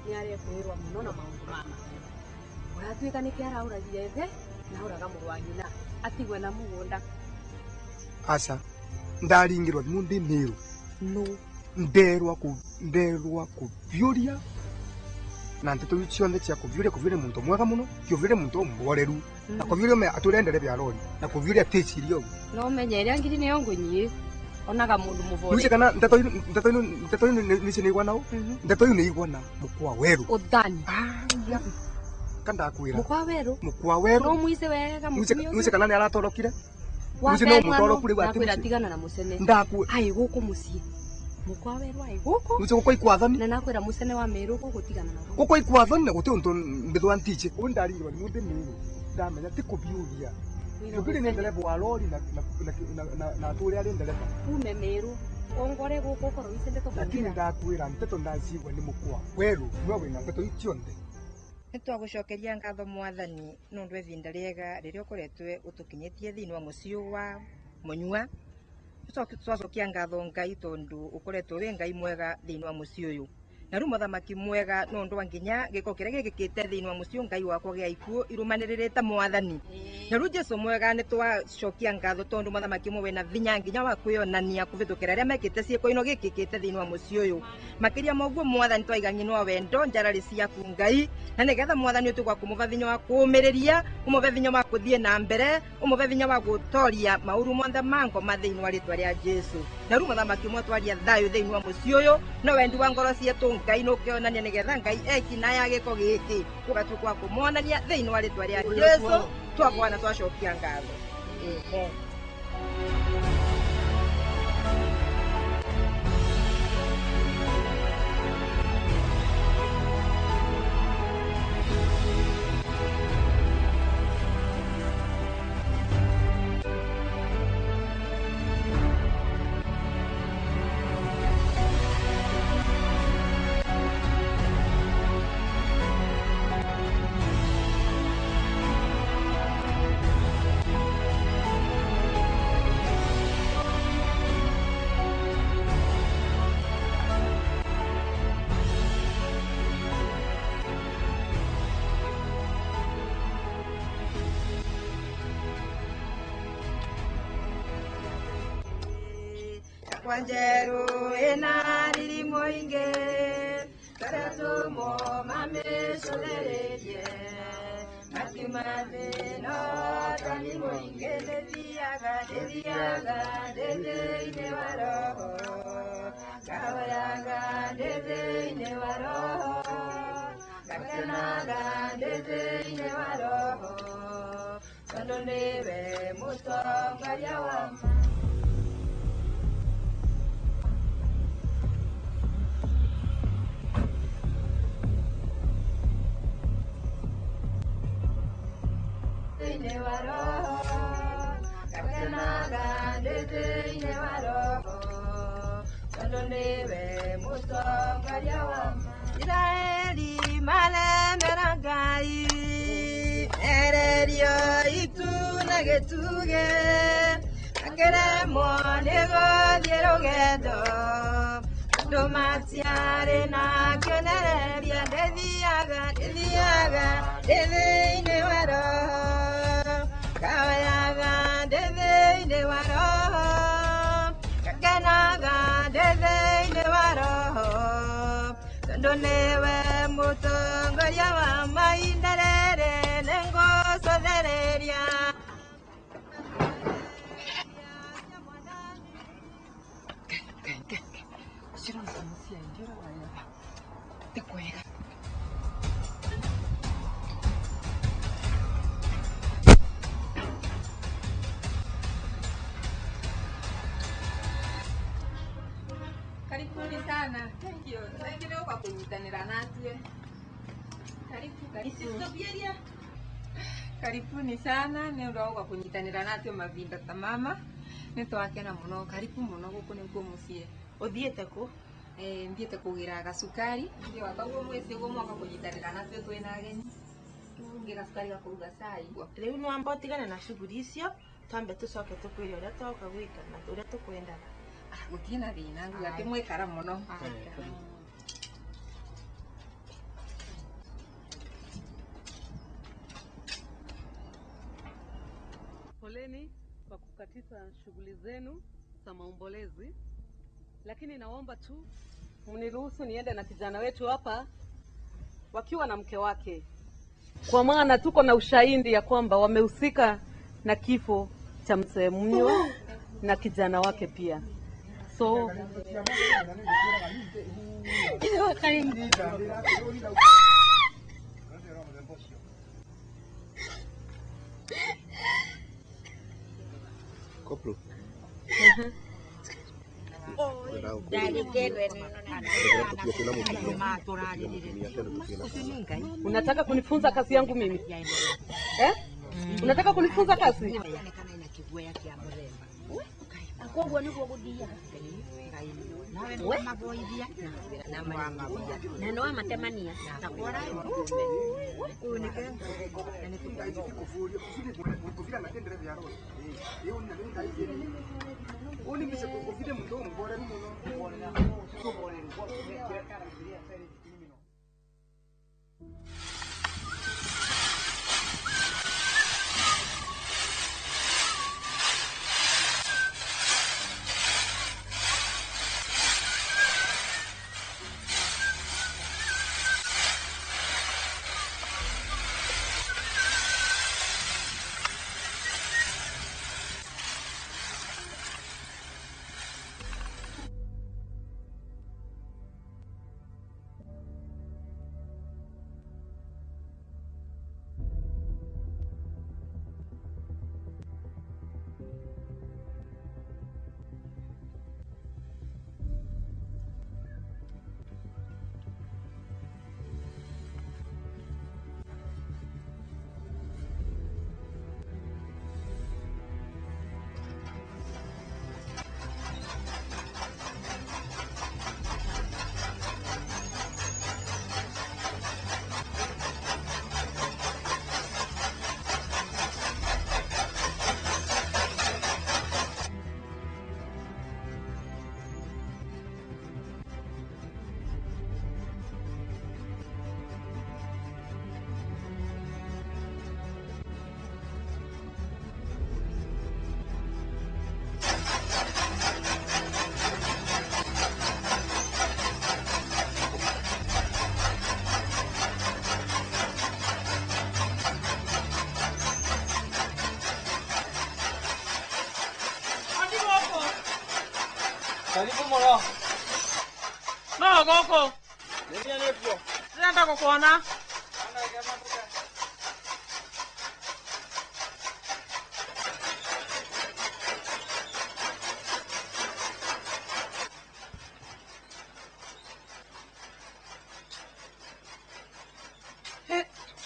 Nĩ arekwĩrwo mũno na maũndũ mama. Ũratuĩka nĩkĩ araũragia ithe na aũraga mũrũ wa nyina atigwe na mũgũnda. Aca ndaringirwo thimũ ndĩ Mĩrũ. No. Nderwa kũviũria na nteto ciothe cia kũviũria kũviũria muntu mwega mũno kũviũria muntu mboreru na kũviũria me atũre ndereba ya rori na kũviũria tĩciria ũguo. No menye ĩrĩa ngiri nĩyo ngũnyiĩ onaga mũndũ mũbore. Nĩũĩ kana nteto nĩcio nĩ igua nao nteto nĩ igua na mũkwa werũ. Ũthani. Kandakwĩra Mũkwa werũ. Mũkwa werũ. No mũice wega mũtumia ũcio. Nĩũĩ kana nĩ aratorokire. Mũice no mũtoroku rĩu atĩ Nakwĩra tigana na mũcene. Ndakũ. Ai gũkũ mũciĩ. Mũkwa werũ ai gũkũ. Mũice gũkũ ikwathani. Na nakwĩra mũcene wa Mĩrũ gũkũ tigana na. Gũkũ ikwathani na gũtĩ ũndũ mbithwa ntiche. Ũũ ndaringirwo nĩ mũndũ Mĩrũ. Ndamenya ti kũbiũria. Ngũkĩrĩ nĩ ndereba wa lori na atũrĩa arĩ ndereba. Ume Mĩrũ. Ongore gũkũ ũkorwo wĩice ndeto Lakini ndakwĩra nteto ndacigua nĩ mũkwa werũ nĩwe wĩna nteto cionthe. Nĩ twagũcokeria ngatho mwathani nĩ ũndũ ihinda rĩega rĩrĩa ũkoretwo ũtũkinyĩtie thĩinĩ wa mũciĩ wa Mũnyua. Twacokia ngatho Ngai tondũ ũkoretwo wĩ Ngai mwega thĩinĩ wa mũciĩ ũyũ. Na riu muthamaki mwega nondu wa nginya giko kiria gigikite thiini wa mucii Ngai wakwa gia ikuo irumanĩrĩrĩte mwathani. Na riu Jesu mwega nĩ twacokia ngatho tondu muthamaki mwe wĩna vinya nginya wa kwĩonania kũvĩtũkĩra arĩa mekĩte ciĩko ino gĩkĩkĩte thĩinĩ wa mũciĩ ũyũ. Makĩria ma ũguo mwathani twaiga ng'ino wa wendo njararĩ ciaku Ngai, na nĩgetha mwathani ũtuĩke wa kũmũva vinya wa kũũmĩrĩria, ũmũve vinya wa kũthiĩ na mbere, ũmũve vinya wa gũtoria maũru mothe ma ngoma thĩinĩ wa rĩtwa rĩa Jesu. Na rĩu muthamaki mwe twaria thayũ thĩinĩ wa mũciĩ ũyũ, no wendi wa ngoro cietũ Ngai nũkĩonania nĩgetha Ngai eki na ya gĩko gĩkĩ ũgatuĩka wa kũmonania thĩinĩ wa rĩtwa rĩa Jesu. Twagwana twacokia ngatho. Amen. Kwanjeru ena riri moinge karatumo mamesholererie makimathino tani moinge ndethiaga ndethiaga ndethĩinĩ wa roho ngahoyaga ndethĩinĩ wa roho ngakenaga ndethĩinĩ wa roho tondũ nĩwe mũtongoria wa ma. Thĩinĩ wa roho ngakenaga ndĩ thĩinĩ wa roho tondũ nĩwe mũtongoria wa ma. Isiraeli maremera Ngai mererio itu na gĩtugĩ makĩremwo nĩ gũthiĩ rũgendo tondũ matiarĩ na kĩonereria. Ndĩthiaga ndĩthiaga ndĩ thĩinĩ wa roho ngahoyaga ndĩ thĩinĩ wa roho ngakenaga ndĩ thĩinĩ wa roho tondũ nĩwe mũtongoria wa mahinda rĩrĩ nĩngũcothereria. Karibuni sana. Thank you. Thank you kwa kunyitanĩra natue. Karibu karibu. Karibuni sana nĩ ũndũ wa gũka kũnyitanĩra natue mavinda ta mama. Nĩ twakena mũno. Karibu mũno gũkũ nĩkuo mũciĩ. Ũthiĩte kũ? Thiĩte kũgĩra gacukari. Thiĩ wakaguo mwĩciĩ ũguo mwaka kũnyitanĩra natue twĩna ageni. Ngĩ gacukari ga kũruga cai. Rĩu nĩwamba ũtigane na shughuli icio twambe tũcoke tũkwĩre ũrĩa twoka gwĩka na ũrĩa tũkwendaga. Gũtirĩ na thĩna nguga atĩ mwĩkara mũno. Poleni kwa kukatiza shughuli zenu za maombolezi, lakini naomba tu mniruhusu niende na kijana wetu hapa wakiwa na mke wake, kwa maana tuko na ushahidi ya kwamba wamehusika na kifo cha mzee Mnywa na kijana wake pia. So Koplo. Unataka kunifunza kazi yangu mimi? Eh? Unataka kunifunza kazi? We na no amatemania. Karibu mũno. No gũkũ. Nĩnia nĩkuo. Ndĩrenda gũkuona.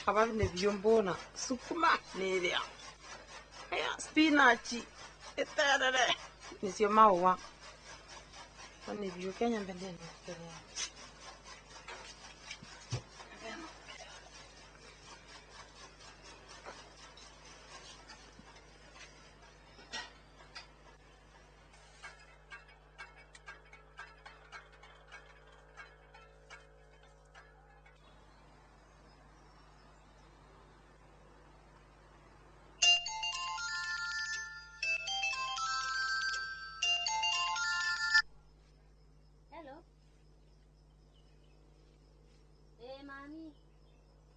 Haba nĩ vyombo sukuma nĩ ĩrĩa. Aya spinach ĩterere nĩcio maũa. Ni vyo Kenya mbele ni. Mami.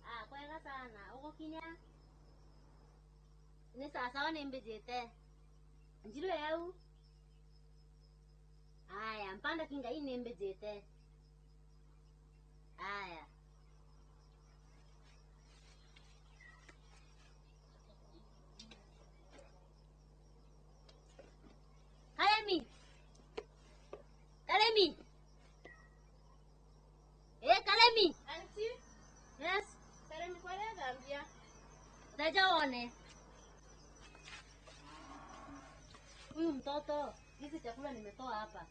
Ah, kwega sana. Ugokinya? Ni sawa nimbijite. Njiro yau. Aya, mpanda kinga hii nimbijite. Aya. Karemi. Karemi. Eh, Karemi. Auntie? Yes. Karemi kwa gambia. Utaja one. Huyu mtoto, hizi chakula nimetoa hapa.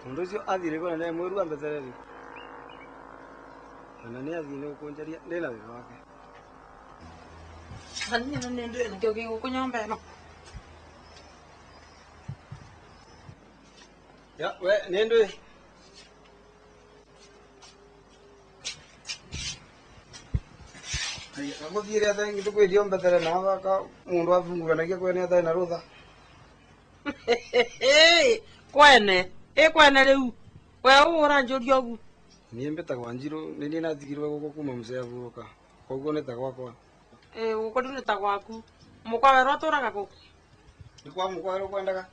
Mundu ucio athire kona ne mwiru ambethereri. Ona ni athire gukunjaria ndina wira wake. Ani no nendo nikio giguku nyomba ino. Ya, we nendo. Aguthire athe ngitukwĩrio mbethere na thaka mundu abunguranagia kwene atarĩ na rũtha. Kwene, kwene rĩu. We ũranjũria ũguo. Niĩ mbĩtagwo Wanjirũ, nĩ niĩ natigirwo gũkũ kuma mũcee ahurũka. Koguo nĩ ta gwakwa. Gũkũ nĩ ta gwaku. Mũkwa werũ atũraga kũ? Nĩ kwa mũkwa werũ kwendaga.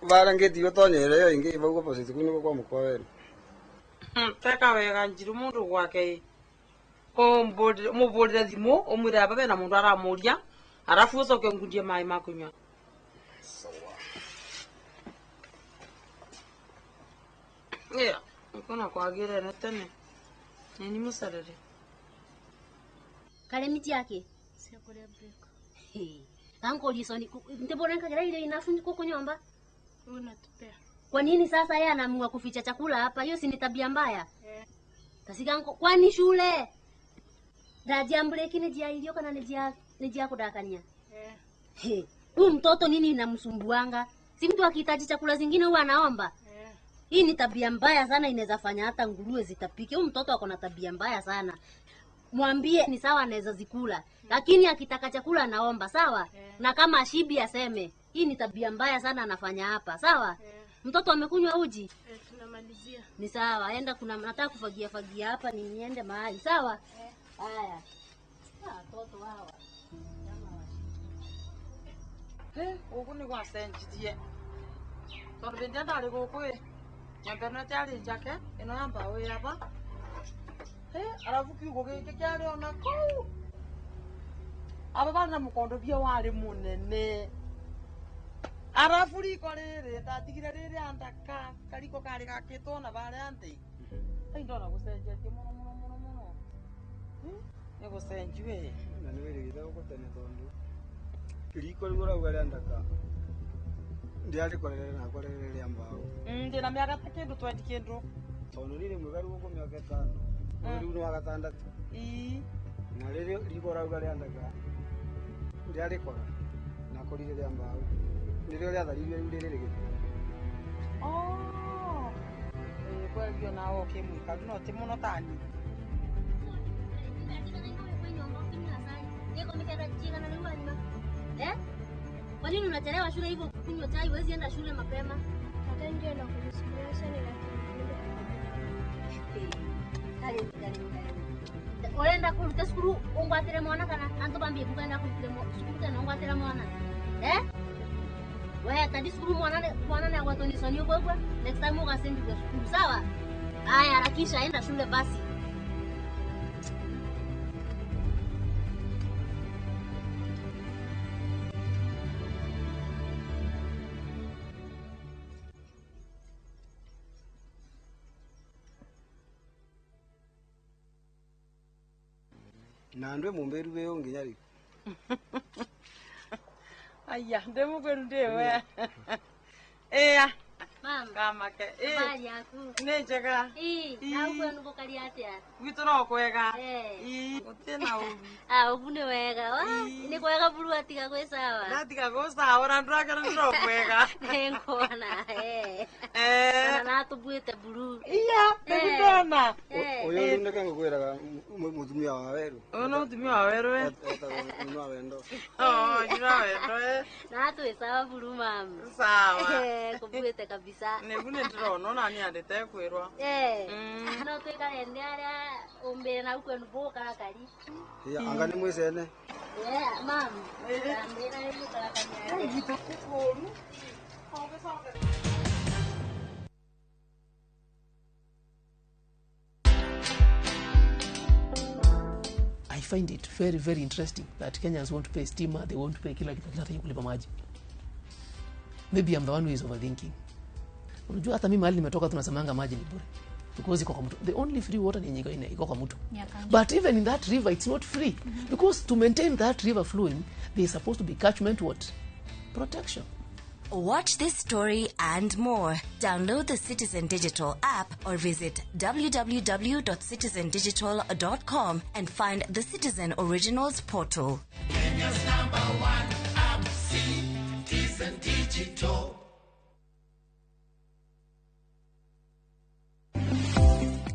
Bara ngĩti ũtonyere ĩyo ĩngĩ vau opposite kũu nĩkuo kwa mũkwa werũ. Teka wega Njirũ mũndũ gwake ũmũbũrĩre thimũ ũmwĩre aba bena mũndũ aramũria arabu ũcoke ũngundie maĩ ma kũnyua. Sawa. Yeah, nkona kwagĩrĩre tene. Nĩ ni mũcerere. Karemi jiake? Cia kuria break. Kanko lisoni ndibora nkagira ile inafu kuko nyomba. Unatupea. Kwa nini sasa yeye anaamua kuficha chakula hapa? Hiyo si ni tabia mbaya? Tasiganko kwani shule ndajia break ni jia ilio kana ni jia kudakania. Huyu mtoto nini inamsumbuanga? Si mtu akihitaji chakula zingine huwa anaomba. Hii ni tabia mbaya sana, inaweza fanya hata nguruwe zitapike. Huyu mtoto ako na tabia mbaya sana. Mwambie ni sawa anaweza zikula, lakini akitaka chakula anaomba, sawa? Na kama ashibi aseme. Hii ni tabia mbaya sana anafanya hapa, sawa? Mtoto amekunywa uji? Tunamalizia. Ni sawa, enda kuna nataka kufagia fagia hapa ni niende mahali, sawa? Haya. Watoto hawa. Guku ni gwacenjirie. Tondu bindi ndari guku ĩ nyũmba ĩno ĩtiarĩ njake ĩno ya mbaũ ĩ aba. Arabu kiugo gĩkĩ kĩarĩ ona kũu. Aba barĩ na mũkondobia warĩ mũnene. Arabu riko rĩrĩ ndatigire rĩrĩa ndaka kariko karĩ gakĩtwo na barĩa nthĩ. Ai ndona gũcenjetie mũno mũno mũno mũno. Nĩ gũcenjiwe. Na nĩ wĩrĩgĩte gũkũ tene tondu riko rĩu ũrauga rĩa ndaka ndiarĩkorere nakwa rĩrĩ rĩa mbaũ. Ndĩna mĩaka ta kĩndũ 20 kĩndũ. Tondũ niĩ rĩmwe rĩu gũkũ mĩaka 5. Rĩu nĩ wa gatandatũ. Na rĩrĩ riko ũrauga rĩa ndaka ndiarĩkora nakorire rĩa mbaũ. Nĩrĩo rĩatharirio rĩu rĩrĩ rĩgĩthira. Kwegio nawe ũkĩmũikaru no ti mũno tani. Kwa nini unachelewa shule hivyo kunywa chai? Huwezi enda shule mapema. Hata ndio na kujisikia ni lakini urenda kuruta cukuru ungwatire mwana kana antu bambie kugenda kurutire cukuru tena ungwatire mwana. We tadi cukuru mwana ne agwatwo ni soni uguo next time ugacenjia cukuru, sawa? Aya, harakisha enda shule basi. Na ndwe mumberu weyo nginya riu. Aya, ndi mukweru ndiwe. Ea. Mama. Kamake. Habari yaku? Nĩ njega. Na ukwenu gũkari atĩa? Gwitũ no kwega. Gũtirĩ na ũru. Ũgu nĩ wega. Nĩ kwega buru atiga gwĩ sawa. Ndatiga gwĩ sawa na ndũrakena nĩ no kwega. Nĩnguona. Ona natũbuĩte buru. Iya, nĩndona. Ũyũ nĩ ngũkwĩraga mũtumia wa werũ. Ũyũ nĩ mũtumia wa werũ we. Etagwo nyina wa wendo. Nyina wa wendo we. Na twĩ sawa buru mama. Sawa. Kũbuĩte kabisa. Nĩgu nĩndĩrona ona niĩ andĩte kwĩrwa. No twĩkare nĩ arĩa ũmbĩre na ukwenu bũkarakari. Anga nĩ mwĩcene. Mam. Ambĩra nĩ mũkarakari. I find it very, very interesting that Kenyans want to pay stima, they want to pay kila kitu, lakini kulipa maji. Maybe I'm the one who is overthinking. Unajua hata mimi mahali nimetoka tunasemanga maji ni bure. Because iko kwa mtu. The only free water ni yenye iko kwa mtu. But even in that river it's not free. Because to maintain that river flowing, there is supposed to be catchment what? Protection. Watch this story and more. Download the Citizen Digital app or visit www.citizendigital.com and find the Citizen Originals portal. Kenya's number one app, Citizen Digital.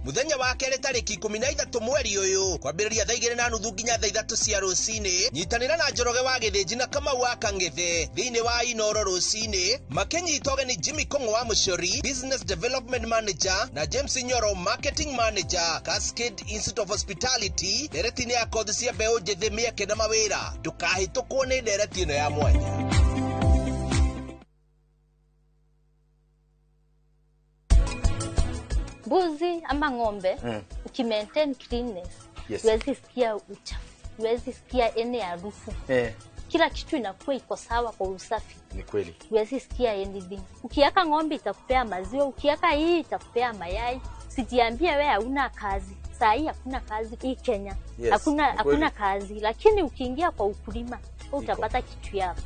Muthenya wa kerĩ tarĩki 13 mweri ũyũ kwambĩrĩria thaa 2:30 nginya thaa 3 cia rũcinĩ nyitanĩra na Njoroge wa Gĩthĩnji na Kamau wa Kang'ethe thĩinĩ wa Inoro rũcinĩ makĩnyita ũgeni Jimmy Kong'o wa Mũcori Business Development Manager na James Nyoro Marketing Manager Cascade Institute of Hospitality ndereti-inĩ ya kothi cia mbeũ njĩthĩ mĩeke na mawĩra. Ndũkahĩtũkwo nĩ ndereti ĩno ya mwanya. Mbuzi ama ng'ombe ukimaintain cleanness, yes, huwezi sikia uchafu, huwezi sikia any harufu. Kila kitu inakuwa iko sawa kwa usafi. Ni kweli. Huwezi sikia anything. Ukiweka ng'ombe itakupea maziwa, ukiweka hii itakupea mayai. Sijiambie wewe hauna kazi. Saa hii hakuna kazi hii Kenya. Yes, hakuna ni kweli. hakuna kazi, lakini ukiingia kwa ukulima utapata kitu yako.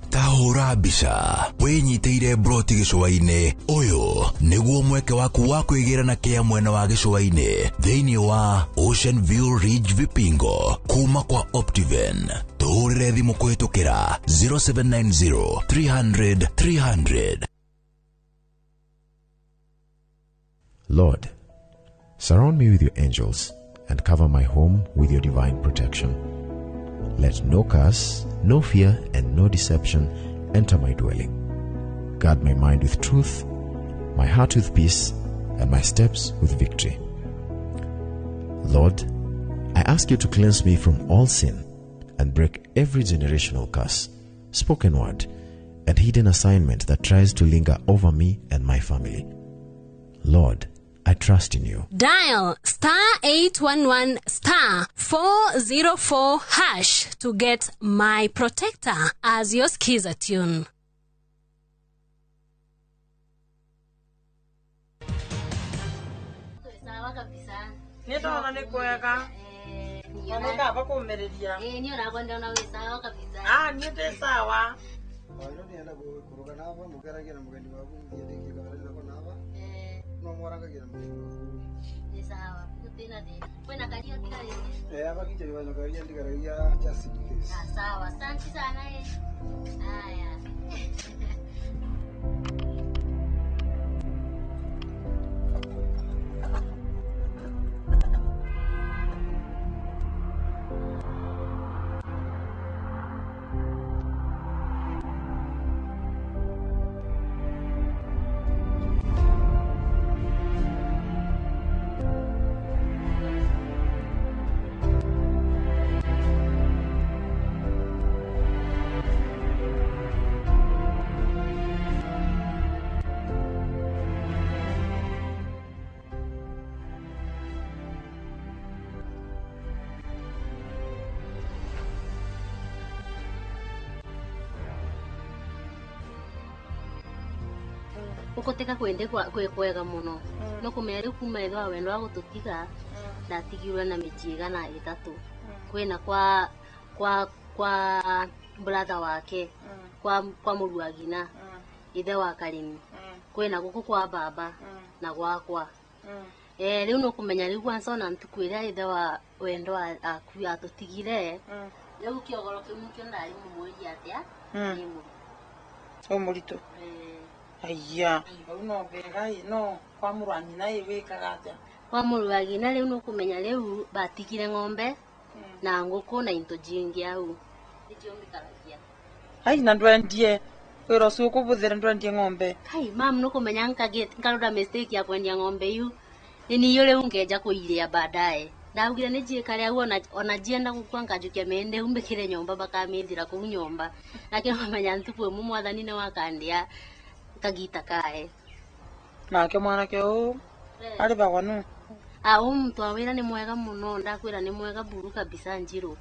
Tahũra mbica wĩnyitĩire broti gĩcũa-inĩ. Ũyũ nĩguo mweke waku wa kwĩgĩra na kĩa mwena wa gĩcũa-inĩ thĩinĩ wa Ocean View Ridge Vipingo kuma kwa Optiven. Tũhũrĩre thimũ kũhĩtũkĩra 0790 300 300. Lord, surround me with your angels and cover my home with your divine protection. Let no curse, no fear, and no deception enter my dwelling. Guard my mind with truth, my heart with peace, and my steps with victory. Lord, I ask you to cleanse me from all sin and break every generational curse, spoken word, and hidden assignment that tries to linger over me and my family. Lord, I trust in you. Dial star 811 star 404 hash to get My Protector as your skiza tune. Sawa kabisa. Nĩ ndona nĩ kwega. Na nĩ kaba kũmĩrĩria. Ĩĩ niĩ onakwa ndĩrona wĩ sawa kabisa. Ah, niĩ ndĩ sawa. Ndo ndienda kuruga nava mukeragia na mugeni waku muthiĩ ndĩkie kabere nako nava no mwarangagia na mugeni waku. Nĩ sawa. Gũtirĩ na thĩna. Kwĩna karia ũtigarĩtie? Eh, aba kicha bana karia ndigaragia just in case. Ah, sawa. Asante sana eh. Haya. Gukoteka kwende kwi kwega muno no kumenya riu kuma ithwa wendo wa gututiga ndatigirwe na mĩciĩ igana ĩtatũ. Kwĩna kwa kwa kwa brother wake, kwa kwa mũruagina ithe wa Karimi, kwĩna gũkũ kwa baba na gwakwa. Eh, rĩu no kũmenya rĩu kwanza ona ntuku ĩrĩa ithe wa wendo aku atũtigire rĩu kĩogoro kĩu nĩkĩo ndarĩ mũmũria atĩa nĩ mũritũ. Ũ mũritũ. Aya, hau no mbega ĩ, no kwa mũrũ wa nyina ĩ wĩkaga atĩa? Kwa mũrũ wa nyina rĩu nĩũkũmenya rĩu batigire ng'ombe na ngũkũ na into jingi au nĩcio mbikaragia. Ai, na ndwendie wĩra ũcio ũkũbũthĩra ndwendie ng'ombe. Kai mam, nĩũkũmenya nkarora mistake ya kwendia ng'ombe iu nĩniyo rĩu ngeja kũiria baadaye. Ndaugire nĩnjĩkare au ona njienda gũkua nganjukia mĩende umbĩkĩre nyũmba bakamĩthira kũu nyũmba. Lakini ũkamenya ntukũ ĩmwe mwathani nĩwakandia kagita kae. Nake mwanake ũyũ arĩbagwa nũ? Ah, ũyũ muntu wa wĩra nĩ mwega mũno, ndakwĩra nĩ mwega buru kabisa njirũ.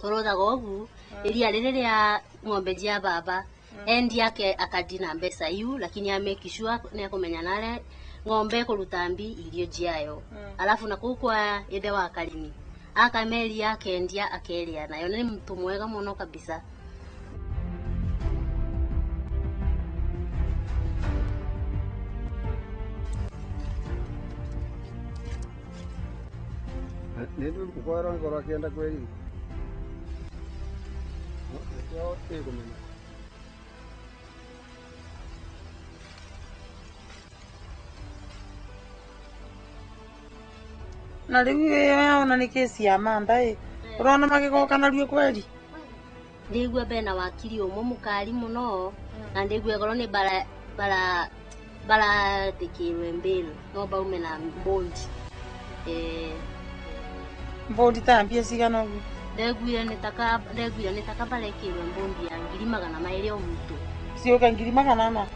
Tũrothaga ũgu iria rĩrĩ rĩa ng'ombe cia baba endi ake akadina mbeca iu, lakini amake sure nĩ akũmenya narĩa ng'ombe kũruta mbi irio ciayo. Alafu na kũu kwa ithe wa Karimi akameria akendia akeria nayo. Nĩ muntu mwega mũno kabisa. Nĩ ngũkwara ngoro akĩenda kweri. Nĩkĩo ĩkũmenya. Na rĩu ĩyo ona nĩ kesi ya manda ĩ ũrona magĩgoka naruo kweri. Ndĩigua bena wakiri ũmwe mũkari mũno na ndĩigua ĩkorwo nĩ bara bara barathikirwe mbiru no baume na mbondi. Mbondi ta mbia cigana ũguo? Ndegwire nĩ taka barekirwe mbondi ya 200,000 o muntu. Ciũka 400,000?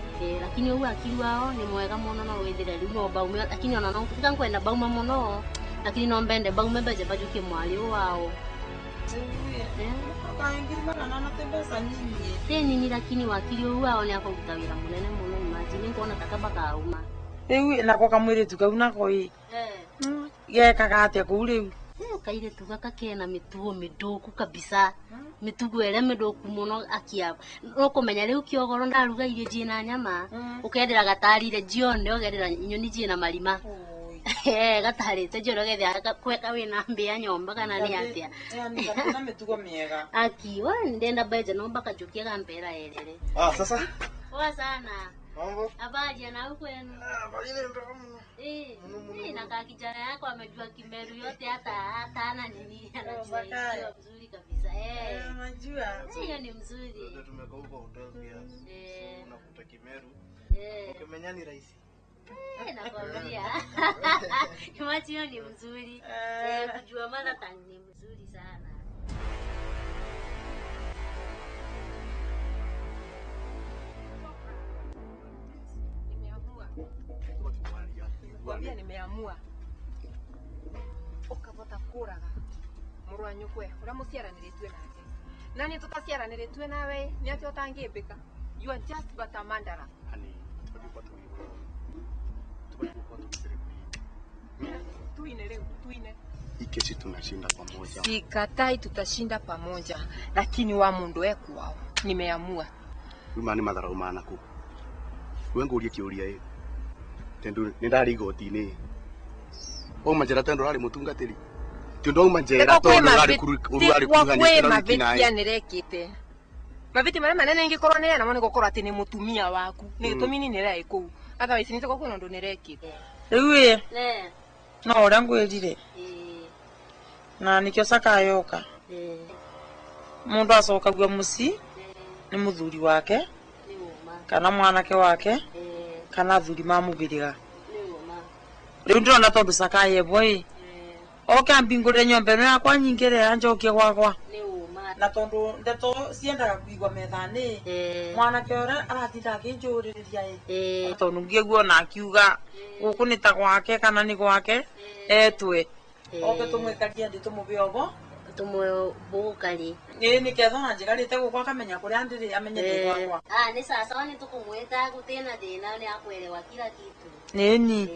Lakini ũguo akiri wao nĩ mwega mũno no wĩthire rĩu no baume, lakini ona no nkwenda bauma mũno, lakini no mbende baume mbeca bajukie mwari wao. Kaĩ 400,000 ti mbeca nyinyi? Ti nini, lakini wakiri ũguo wao nĩ akũruta wĩra mũnene mũno imagine. Imagine nkuona takaba kauma. Riu nako kamwiritu kau nako ii. Gekaga atia kuu riu? Kairitu gaka kena mitugo mithuku kabisa. Mitugo ĩrĩa mĩthũku mũno akia. Nũkũmenya rĩu kĩogoro ndaruga irio ciĩna nyama, ũkendera gatarire jioni ũgendera nyoni ciĩna marima. Gatarĩte jioni ũgethia kweka wĩna mbĩa nyomba kana nĩ atĩa. Yani gakena mitugo miega. Aki we ndenda beja nomba kajukia gampera erere. Ah, sasa Poa sana. Mambo? Habari na huko yenu? Habari ni ndio mno. Na kaka kijana yako amejua Kimeru yote hata ana nini anajua hiyo mzuri kabisa. Unajua. Hiyo ni mzuri. Ndio tumeka huko hotel pia. Unakuta Kimeru. Ukimenya ni rahisi. Nakwambia. Hiyo ni mzuri. Kujua mother tongue ni mzuri sana. Kwambia nimeamua ukavota kuraga mũrũ wa nyũkwe ũrĩa mũciaranĩrĩtue nake na nĩ tũtaciaranĩrĩtue nawe nĩ atĩ ũtangĩmbĩka. You are just but a mandara. Tuine rĩu tuine. Ikesi tunashinda pamoja. Sikatai tutashinda pamoja lakini wa mundu ekwao nimeamua. Rĩu nĩ matharau manaku. We ngũrie kĩũria ĩ tendu nĩ ndarĩ igoti-inĩ wauma njera tondũ ũrarĩ mũtungatĩri ti ũndũ wauma njera tondũ ũrarĩ kwĩ mavĩtia nĩrekĩte mavĩtia marĩa manene ingĩkorwo nĩ namo nĩ gũkorwo atĩ nĩ mũtumia waku nĩ gĩtũmi niĩ nĩrarĩ kũu otherwise nĩ tũkorwo kwĩna ũndũ nĩrekĩte. Rĩu ĩ no ũrĩa ngwĩrire na nĩkĩo Zakayo oka mũndũ acokagua mũciĩ nĩ mũthuri wake kana mwanake wake kana athuri ma mũbĩrĩga. Rĩu ndĩrona tondũ Zakayo ebo ĩ oke ambingũrĩre nyũmba ĩno yakwa nyingĩre anjokie gwakwa na tondũ ndeto ciendaga kuigwa metha-inĩ mwanake ũrĩa aratinda akĩnjũrĩrĩria ĩ tondũ ngĩguona akiuga gũkũ nĩ ta gwake kana nĩ gwake etwe oke tũmwĩkarie ndĩ tũmũbe obo tumubukari ĩ nĩketha ona njikarĩte gũkũ akamenya kũrĩa ndĩrĩ amenye ndĩ gwakwa. Ni sawa ni tukumwita gutena thina ni akwelewa kila kitu. Nĩni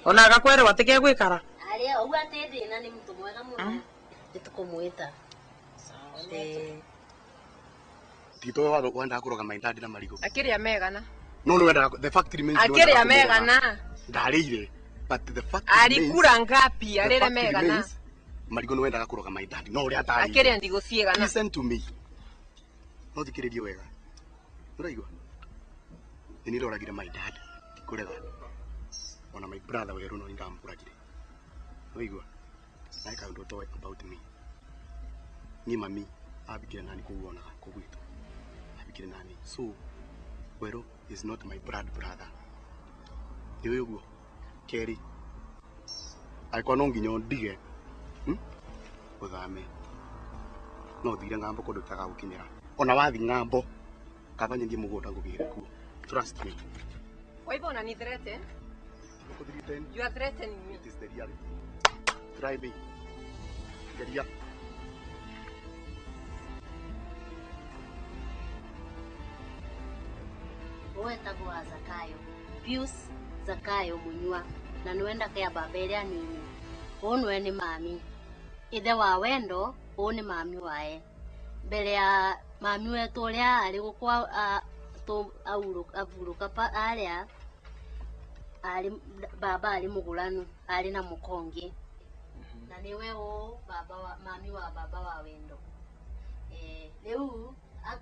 ona agakwerewa tĩkegwĩkara aria ũguo atĩ thina ni mtu mwega mũno nĩ tukumwita. Tito wendaga kũroga maindadi na marigũ. Akĩrĩa megana. No no wendaga the fact remains. Akĩrĩa megana. Ndarĩire but the fact remains. Arikura ngapi arĩre megana. Marigũ nĩ wendaga kũroga maindadi no ũrĩa atarĩire. Akĩrĩa ndigũ ciigana. Listen to me. No thikĩrĩrie wega. Ũraigua? Nĩ nĩndoragire my dad. Ndikũrega. Ona my brother werũ no nĩndamũragire. Ũraigua? Na kaũndũ ũtoĩ about me. Niĩ mami abikire nani kũu wonaga kũu gwitũ. Abikire nani. So Werũ is not my blood brother. Nĩ ũĩ ũguo? Kerĩ angĩkorwo no nginya ndige ũthame no thire ng'ambo kũndũ itagagũkinyĩra. Ona wathi ng'ambo kaba nyendie mũgũnda ngũgĩre kuo. Trust me. Kwa hivyo unani threaten? You are threatening me. It is the reality. Try me. Geria. Wetagwo Zakayo Pius Zakayo Munyua na niwenda kea baba ĩrĩa nini ũũ nĩwe nĩ mami ithe wa wendo ũũ nĩ mami wae mbere ya mami wetu ũrĩa arĩ gũkũ aburũka arĩa arĩ baba arĩ mũgũranu arĩ na mũkongi na nĩwe ũũ baba wa mami wa baba wa wendo rĩu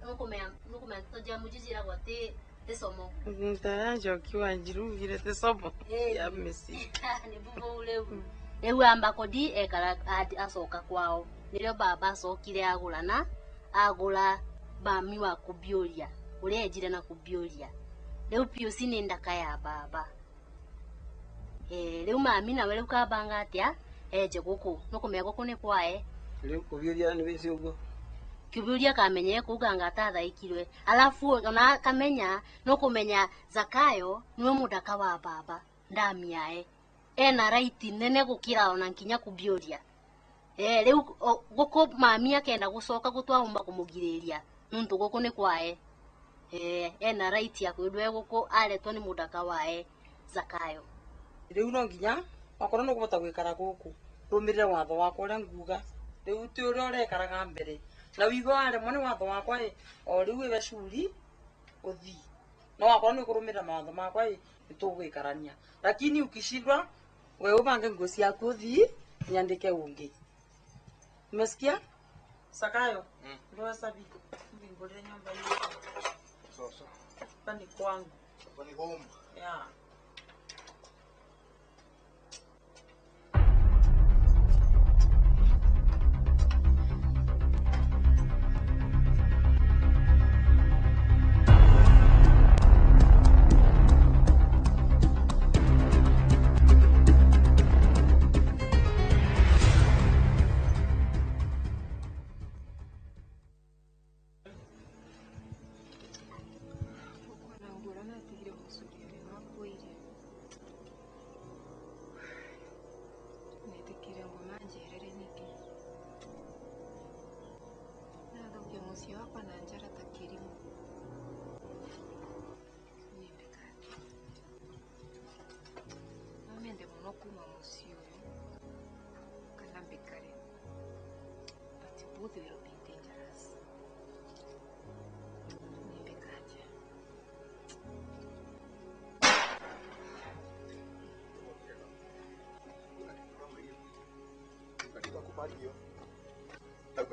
nũkũmenya tũnjamũnjĩjĩragwo atĩ somo. Ntaranjoki Wanjiru ugire te somo ya mesi. Ni bubu rĩu. Rĩu amba kodi ekara acoka kwao. Nĩrĩo baba acokire agũra na agũra mami wa kũbiũria. Ũrĩa enjire na kũbiũria. Rĩu Pius nĩ ndaka ya baba. Rĩu mami nawe rĩu kabanga atĩa enje gũkũ. Nũkũmenya gũkũ nĩ kwae. Rĩu kũbiũria nĩ wĩci ũguo. Kiburia kamenye kuga ngathathaikirwe alafu ona kamenya no kumenya Zakayo niwe mudaka wa baba ndamiae ena right nene gukira ona nkinya kubiuria riu guku mami akenda gucoka gutwaumba kumugiriria nuntu guku ni kwae Ena right ya kwithirwa e guku aretwo ni mundaka wae Zakayo. Riu no nginya okorwo ni ukuvota gwikara guku rumirire watho wakwa uria nguga riu ti uria urekaraga mbere na wigo waremwo ni watho wakwa i o riu iwe curi uthii no wakorwo ni ukurumirira mawatho makwa i nitugwikarania lakini ukishindwa we ubange nguo ciaku uthii nyandike ungi. Umesikia Sakayo? Ndio sabi mbingulire nyumba hii. Sasa hapa ni kwangu. Hapa ni home. Yeah.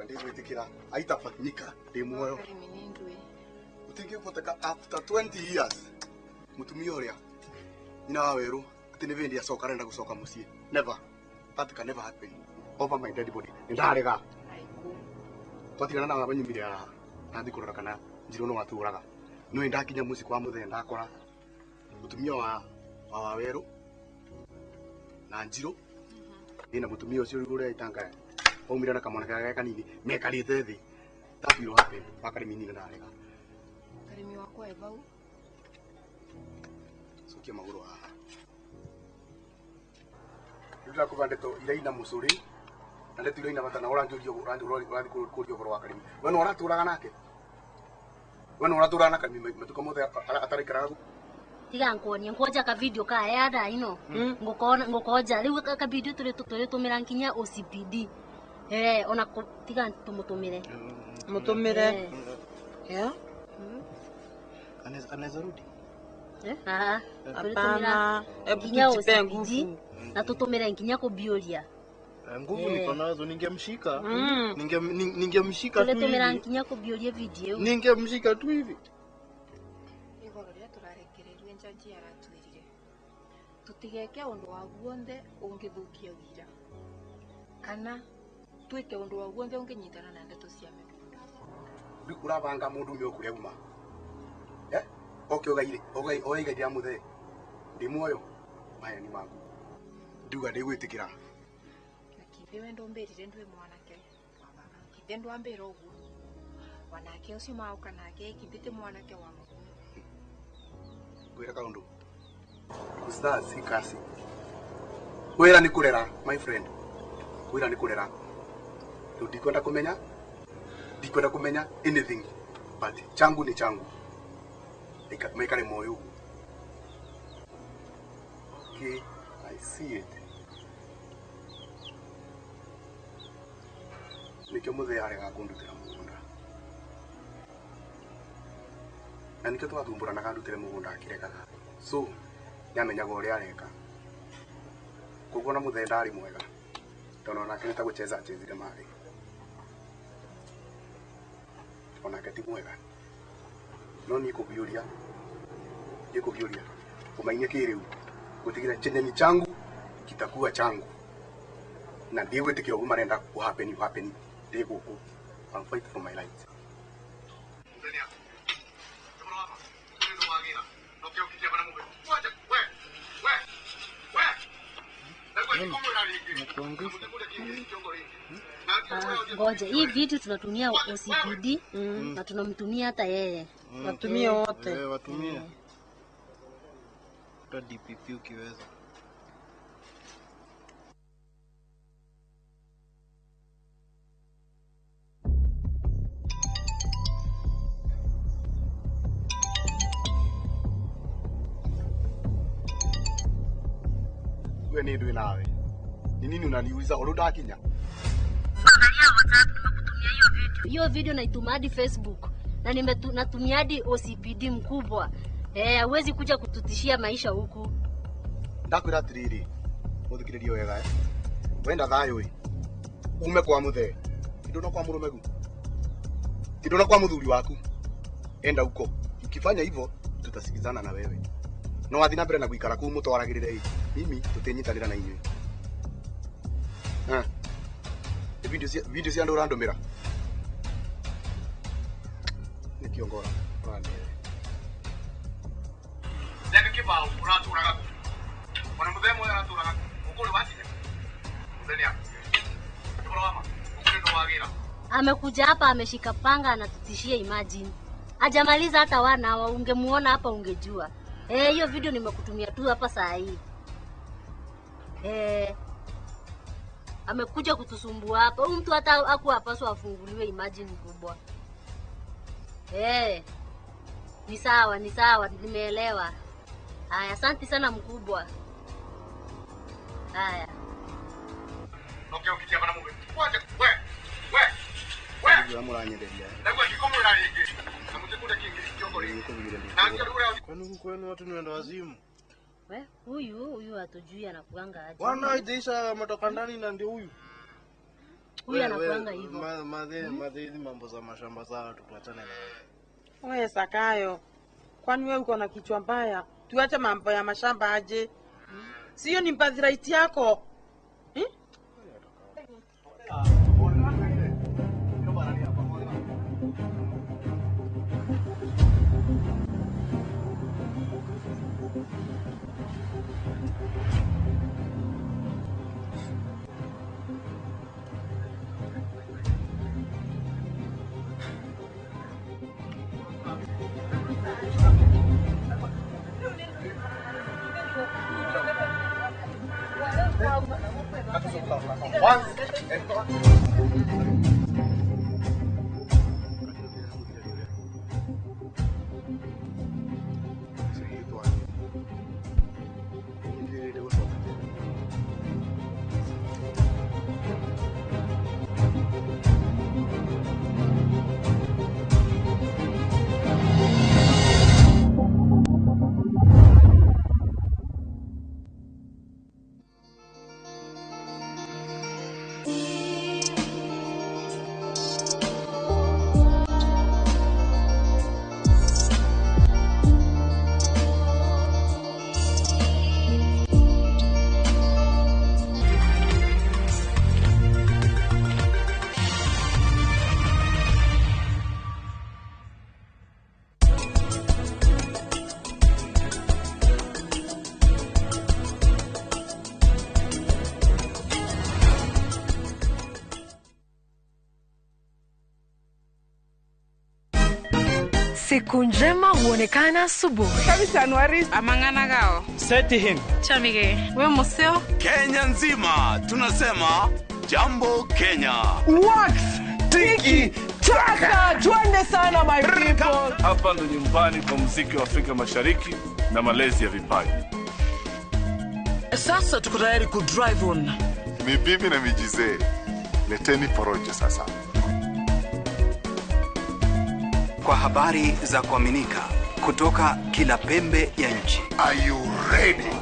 Ndigwitikira aitafanyika ndi muoyo utingivoteka after 20 years mutumia uria nyina wa weru ati ni vindi acoka arenda gucoka mucii. Never, that can never happen over my dead body. Ndarega twatigana na baba nyumire haha nathi kurora kana Njiru no waturaga no ndakinya mucii kwa muthee ndakora mutumia wa weru na Njiru ina mutumia ucio uria itanga aumire na kamwana kake kanini mekarite thi. That will happen. Wakarimi nina ndarega Karimi wakwa e vau cokia maguru haha riu ndirakuva ndeto iria ina mucuri na ndeto iria ina bata na uranjuria urathi kuria uhoro wa Karimi. We no uraturaga nake, we no uraturaga na Karimi matuko mothe ataraikaraga tiga nkuonie nkuoja ka video ka yada ino ngukona ngukoja riu ka video turi tumira nginya OCPD ona tiga tumutumire mutumire yeah. Anaweza rudi hapana, hebu tujipe nguvu na tutumire nginya kubiuria nguvu niko nazo, ningemshika ningemshika tu tutumira nginya kubiuria video ningemshika tu hivi. Igoro ria turarekererio njaji aratwirire tutigeke undu wa guonthe ungithukia wira kana twike undu wa guonthe unginyitana na ndeto cia migunda. Riu urabanga mundu ume okuria uma oke ugaire oigaire muthee ndi muoyo maya ni maku nduga ndigwitikira na kithe we ndumbirire ndwi mwanake kithe ndwambira uguo wanake ucio mauka nake kithe ti mwanake wa muguo ngwira kaundu kuzaa si kasi wira ni kurera my friend, wira ni kurera riu ndikwenda kumenya anything but changu ni changu maikare moyo uguo. Okay, I see it. Nikio muthee arega kundutira mugunda na nikio twathumbũranaga ndutire mugunda akiregaga, so niamenyaga uria areka koguo na muthee ndari mwega tondu onake nĩ ta gũcheza achezire marĩ onake ti mwega no niĩ kũbiũria kumainie kĩrĩu gũtigĩra chenye ni changu kitakuwa changu na ndigwĩtĩkĩra ũguo marenda kũ happen ndĩ gũkũ. I'll fight for my right. Ngoja, hii video tunatumia OCPD na tunamtumia hata yeye. Watumie wote. Watumie. Hata DPP ukiweza. ni ndwi nawe. Ni nini unaniuliza oro ndakinya? Angalia WhatsApp nimekutumia hiyo video. Hiyo video naituma hadi Facebook na natumia hadi OCPD mkubwa. Huwezi kuja kututishia maisha huku. Ndakwira atiriri. Muthikiririe wega. Wenda thayo ĩ. Ume kwa muthe. Ndona kwa murumegu. Ndona kwa muthuri waku. Enda huko. Ukifanya hivyo tutasikizana na wewe. No wathi na mbere na guikara kuu mutwaragirire ĩ. Mimi tutinyitanira na inyuĩ. Video cia andu urandumira. Ni kiongora urandere. Ndeke kibao uraturaga ku. Ona muthe mwe araturaga ku. Ukuri wakinya. Muthe ni akuire. Ukuri wa ma. Ukuri ndo wagira. Amekuja hapa ameshika panga anatutishia, imagine. Hajamaliza hata wana wa ungemuona hapa ungejua. Hiyo video nimekutumia tu hapa saa hii. Amekuja kutusumbua hapa. Huyu mtu hata hakuwa afunguliwe, imagine mkubwa. Ni sawa, ni sawa, nimeelewa. Haya, asante sana mkubwa. Haya. Okay, ukitia bana muwe. Wacha, we. We. We. Muranyenderia. Ndagwa kikomura ringi. Na mutikunda kingi kiongori. Na kwani kwenu watu ni wenda wazimu? We, huyu hatujui anakuanga aje. Wana idaisha matoka ndani na ndio huyu. Huyu anakuanga hivyo. Madhe hizi mambo za mashamba za watu tuachane na wewe. Wewe Sakayo, kwani wewe uko na kichwa mbaya? Tuache mambo ya mashamba aje. Sio ni birthright yako. Siku njema huonekana asubuhi. Kabisa Anuari amangana gao. Seti him. Chamige. We museo. Kenya nzima tunasema jambo Kenya. Wax tiki taka twende sana my people. Hapa ndo nyumbani kwa muziki wa Afrika Mashariki na malezi ya vipaji. Sasa tuko tayari ku drive on. Ni bibi na mijize. Leteni porojo sasa. Kwa habari za kuaminika kutoka kila pembe ya nchi. Are you ready?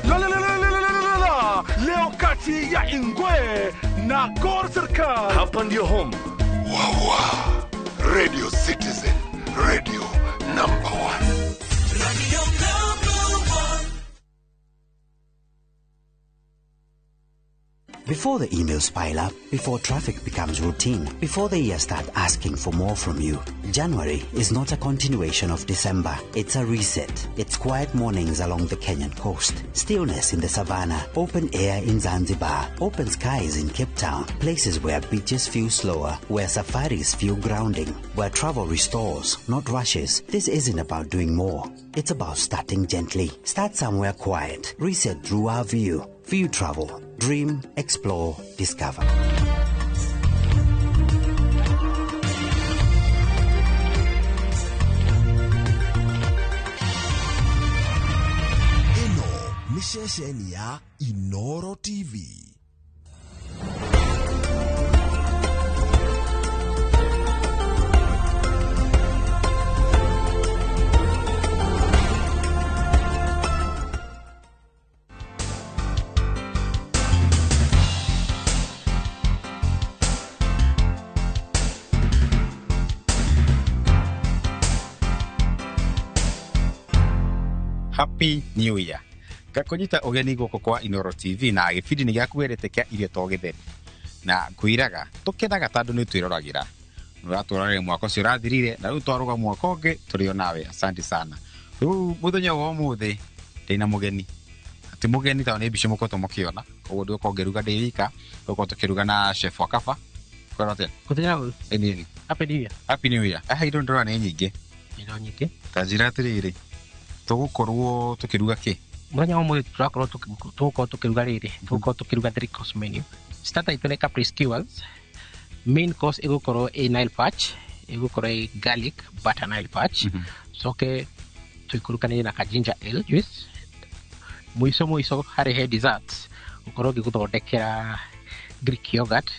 La la la la la la la. Leo kati ya Ingwe na Gor Serikal. Hapa ndio home. Wawa. Radio Citizen, radio number 1. Radio number 1. Before the emails pile up, before traffic becomes routine, before the year start asking for more from you, January is not a continuation of December. It's a reset. It's quiet mornings along the Kenyan coast, stillness in the savannah, open air in Zanzibar, open skies in Cape Town, places where beaches feel slower, where safaris feel grounding, where travel restores, not rushes. This isn't about doing more. It's about starting gently. Start somewhere quiet. Reset through our view. View travel. Dream, explore, discover. Ĩno nĩ Ceceni ya Inoro TV. Happy New Year. Ngakũnyita ũgeni gũkũ kwa Inoro TV na gĩbindi nĩ gĩaku wendete kĩa irio to gĩtheri. Na ngwĩraga tũkenaga tondũ nĩ twĩroragĩra. Nĩũratũrorere mwaka ũcio ũrathirire na rĩu twarũga mwaka ũngĩ tũrĩ o nawe. Asante sana. Rĩu mũthenya wa ũmũthĩ ndĩna mũgeni. Ti mũgeni tondũ nĩ mbica mũkoretwo mũkĩona. Koguo ndĩgũkorwo ngĩruga ndĩ wika, tũgũkorwo tũkĩruga na chef wa Kaba. Kwĩra atĩa? Gũthenya ũyũ. Ĩni. Happy New Year. Happy New Year. Haha indo ndĩrona nĩ nyingĩ. Indo nyingĩ. Ta njĩra atĩrĩrĩ, tũgũkorwo tũkĩruga kĩ? Mũthenya wa ũmũthĩ tũrakorwo tũgũkorwo tũkĩruga rĩrĩ, tũgũkorwo tũkĩruga three course menu. Starter itũ nĩ Capri skewers. Main course ĩgũkorwo ĩ Nile perch, ĩgũkorwo ĩ garlic butter Nile perch. Coke tũikũrũkanĩrie na ka ginger ale juice. Mũico mũico harĩ he dessert, ũkorwo ngĩgũthondekera Greek yogurt.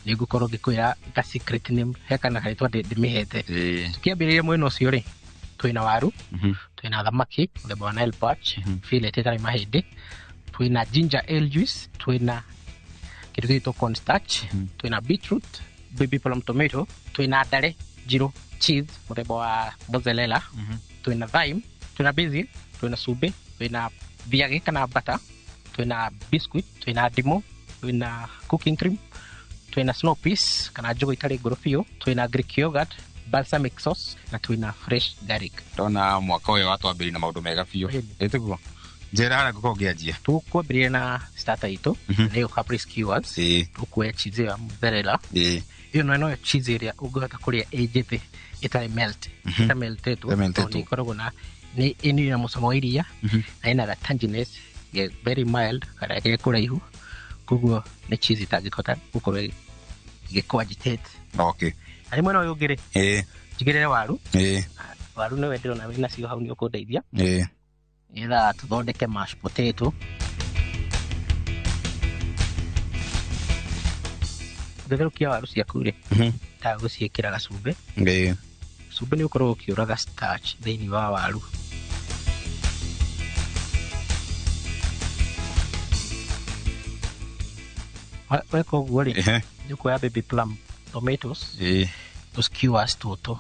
Nĩngũkorwo ngĩkwĩra ka secret name, he kana karĩtwa ndĩmĩhete. Tũkĩambĩrĩria mwena ũcio rĩ, twĩna waru, twĩna thamaki mũthemba wa Nile perch, fillet ĩtarĩ mahĩndĩ, twĩna ginger ale juice, twĩna kĩndũ gĩgwĩtwo cornstarch, twĩna beetroot, baby plum tomato, twĩna ndare njirũ, cheese mũthemba wa mozzarella, twĩna thyme, twĩna basil, twĩna cumbĩ, twĩna thiagĩ kana butter, twĩna biscuit, twĩna ndimũ, twĩna cooking cream, twĩna snow peas kana njũgũ itarĩ ngũrũ biũ, twĩna Greek yogurt, balsamic sauce na twĩna fresh garlic. Ndona mwaka ũyũ watwambĩrĩria na maũndũ mega biũ. Ĩtiguo. Njĩra harĩa ngũkorwo ngĩanjia. Tũkwambĩrĩria na starter itũ, nĩyo Capri skewers. Tũkuoya cheese ya mozzarella. Ĩyo noyo cheese ĩrĩa ũngĩhota kũrĩa ĩ njĩthĩ ĩtarĩ melt, ĩtameltetwo, tondũ nĩ ĩkoragwo na nĩ ĩna mũcamo wa iria na ĩna ga tanginess very mild kana ge kũraihu, koguo nĩ cheese ĩtangĩhota gũkorwo ĩgĩkũ agitate. Okay. Harĩ mwena ũyũ ũngĩ rĩ, njigĩrĩre waru. Waru nĩwe ndĩrona wĩna cio hau nĩ ũkũndeithia. Nĩgetha tũthondeke mashed potato. Ũngĩtherũkia waru ciaku rĩ, ta gũciĩkĩra gacumbĩ. Cumbĩ nĩ ũkoragwo ũkĩũraga starch thĩinĩ wa waru. Weka ũguo rĩ, nĩ ũkuoya baby plum tomatoes, tũ skewers tũtũ.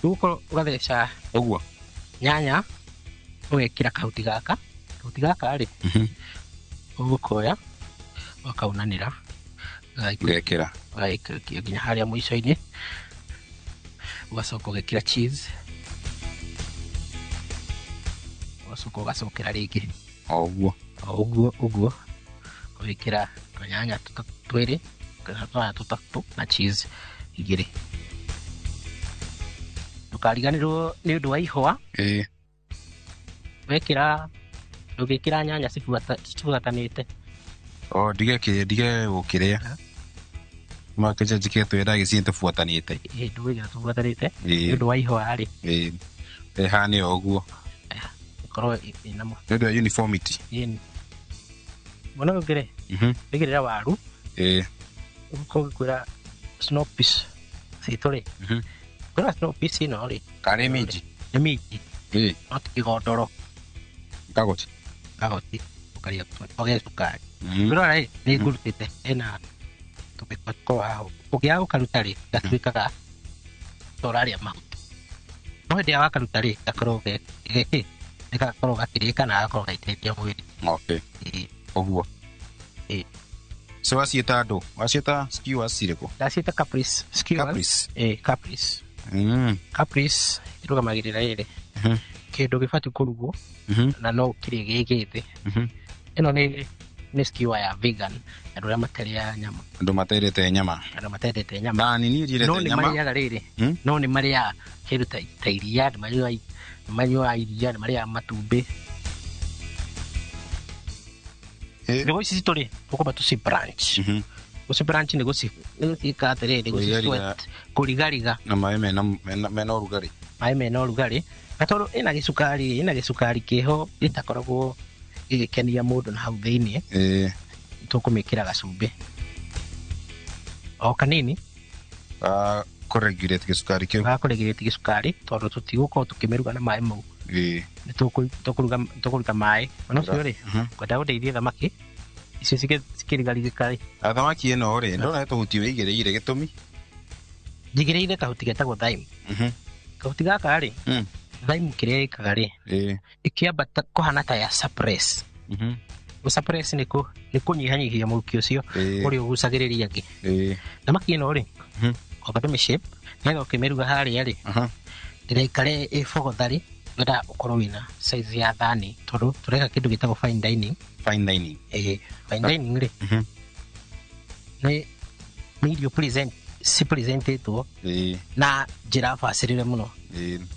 Ũgũkorwo ũgatheca ũguo nyanya, ũgekĩra kahuti gaka. Kahuti gaka rĩ, ũgũkoya ũkaunanĩra, ũgekĩra ũgagĩikũrũkia nginya harĩa mũico-inĩ, ũgacoka ũgekĩra cheese, ũgacoka ũgacokera rĩngĩ o ũguo o ũguo ũguo, ũgekĩra tũnyanya twĩrĩ kana tũnyanya tũtatũ na cheese igĩrĩ. Ndũkariganĩrwo nĩ ũndũ wa ihũa. Wekĩra, ndũgĩkĩra nyanya cibuatanĩte. O ndige gũkĩrĩa. Makĩnja njĩkĩre twĩra gĩciĩ tũbuatanĩte. Ndũgĩkĩra tũbuatanĩte nĩ ũndũ wa ihũa rĩ. Ĩhane o ũguo. Ĩkorwo ĩna nĩ ũndũ wa uniformity. Mwena ũyũ ũngĩ rĩ, wĩkĩrĩra waru. Ũgũkorwo ũgĩkwĩra snow peas citũ rĩ. Kwĩra snow peas ĩno rĩ, Karĩ minji? Nĩ minji. No ti kĩgondoro. Kagoti. Kagoti. Ũkarĩa ũgekĩra cukari. Kwĩrora rĩ, nĩ ngũrutĩte ĩna tũmĩkwa tũkoragwo haha. Ũngĩaga gũkaruta rĩ, gatuĩkaga ta ũrarĩa mahuti. No hĩndĩ ĩrĩa wakaruta rĩ, gakoragwo gekĩ, nĩgakoragwo gakĩrĩka na gagakorwo gagĩteithia mwĩrĩ. Okay. Ũguo. So waciĩta andũ? Waciĩta skewers cirĩkũ? Ndaciĩta Caprice skewers. Caprice? Caprice. Caprice ĩrũgamagĩrĩra rĩrĩ, kĩndũ gĩbatiĩ kũrugwo na no ũkĩrĩe gĩ gĩthĩ. Ĩno nĩ skewer ya vegan, andũ arĩa matarĩaga nyama. Andũ matendete nyama. Andũ matendete nyama. Na nini ndiendete No nĩ nyama. marĩaga rĩrĩ, no nĩ marĩaga kĩndũ ta iria, nĩ manyuaga iria, nĩ marĩaga matumbĩ. Njũgũ ici citũ rĩ, tũkwamba tũci branch. Gũci branch nĩ gũciĩka atĩrĩrĩ, gũci Kũrigariga. sweat, kũrigariga. Na maĩ mena ũrugarĩ. Maĩ mena ũrugarĩ na tondũ ĩna gĩcukari, ĩna gĩcukari kĩho gĩtakoragwo gĩgĩkenia mũndũ na hau thĩiniĩ. Tũkũmĩkĩra gacumbĩ o kanini. Kũregulate gĩcukari kĩu. Ga kũregulate gĩcukari tondũ tũtigũkorwo tũkĩmĩruga na maĩ mau. Nĩ tũkũruta maĩ ona ũcio rĩ, ngwenda gũteithie thamaki icio cikĩrigarigĩka rĩ. Thamaki ĩno rĩ, ndona nĩ tũhuti wĩigĩrĩire, gĩtũmi? Njigĩrĩire kahuti getagwo thyme. Kahuti gaka rĩ, thyme kĩrĩa ĩkaga rĩ, ĩkĩambata kũhana ta ya suppress. Gũ suppress nĩ kũnyihanyihia mũrukĩ ũcio ũrĩa ũgucagĩrĩria angĩ. Thamaki ĩno rĩ, kwamba tũmĩ shape nĩgetha ũkĩmĩruga harĩa rĩ, ndĩgaikare ĩ bogotharĩ, ngwendaga ũkorwo wĩna size ya thani tondũ tũreka kĩndũ gĩtagwo fine dining. Fine dining. Ĩĩ, fine dining rĩ, nĩ irio present cipresentetwo na njĩra bacĩrĩre mũno.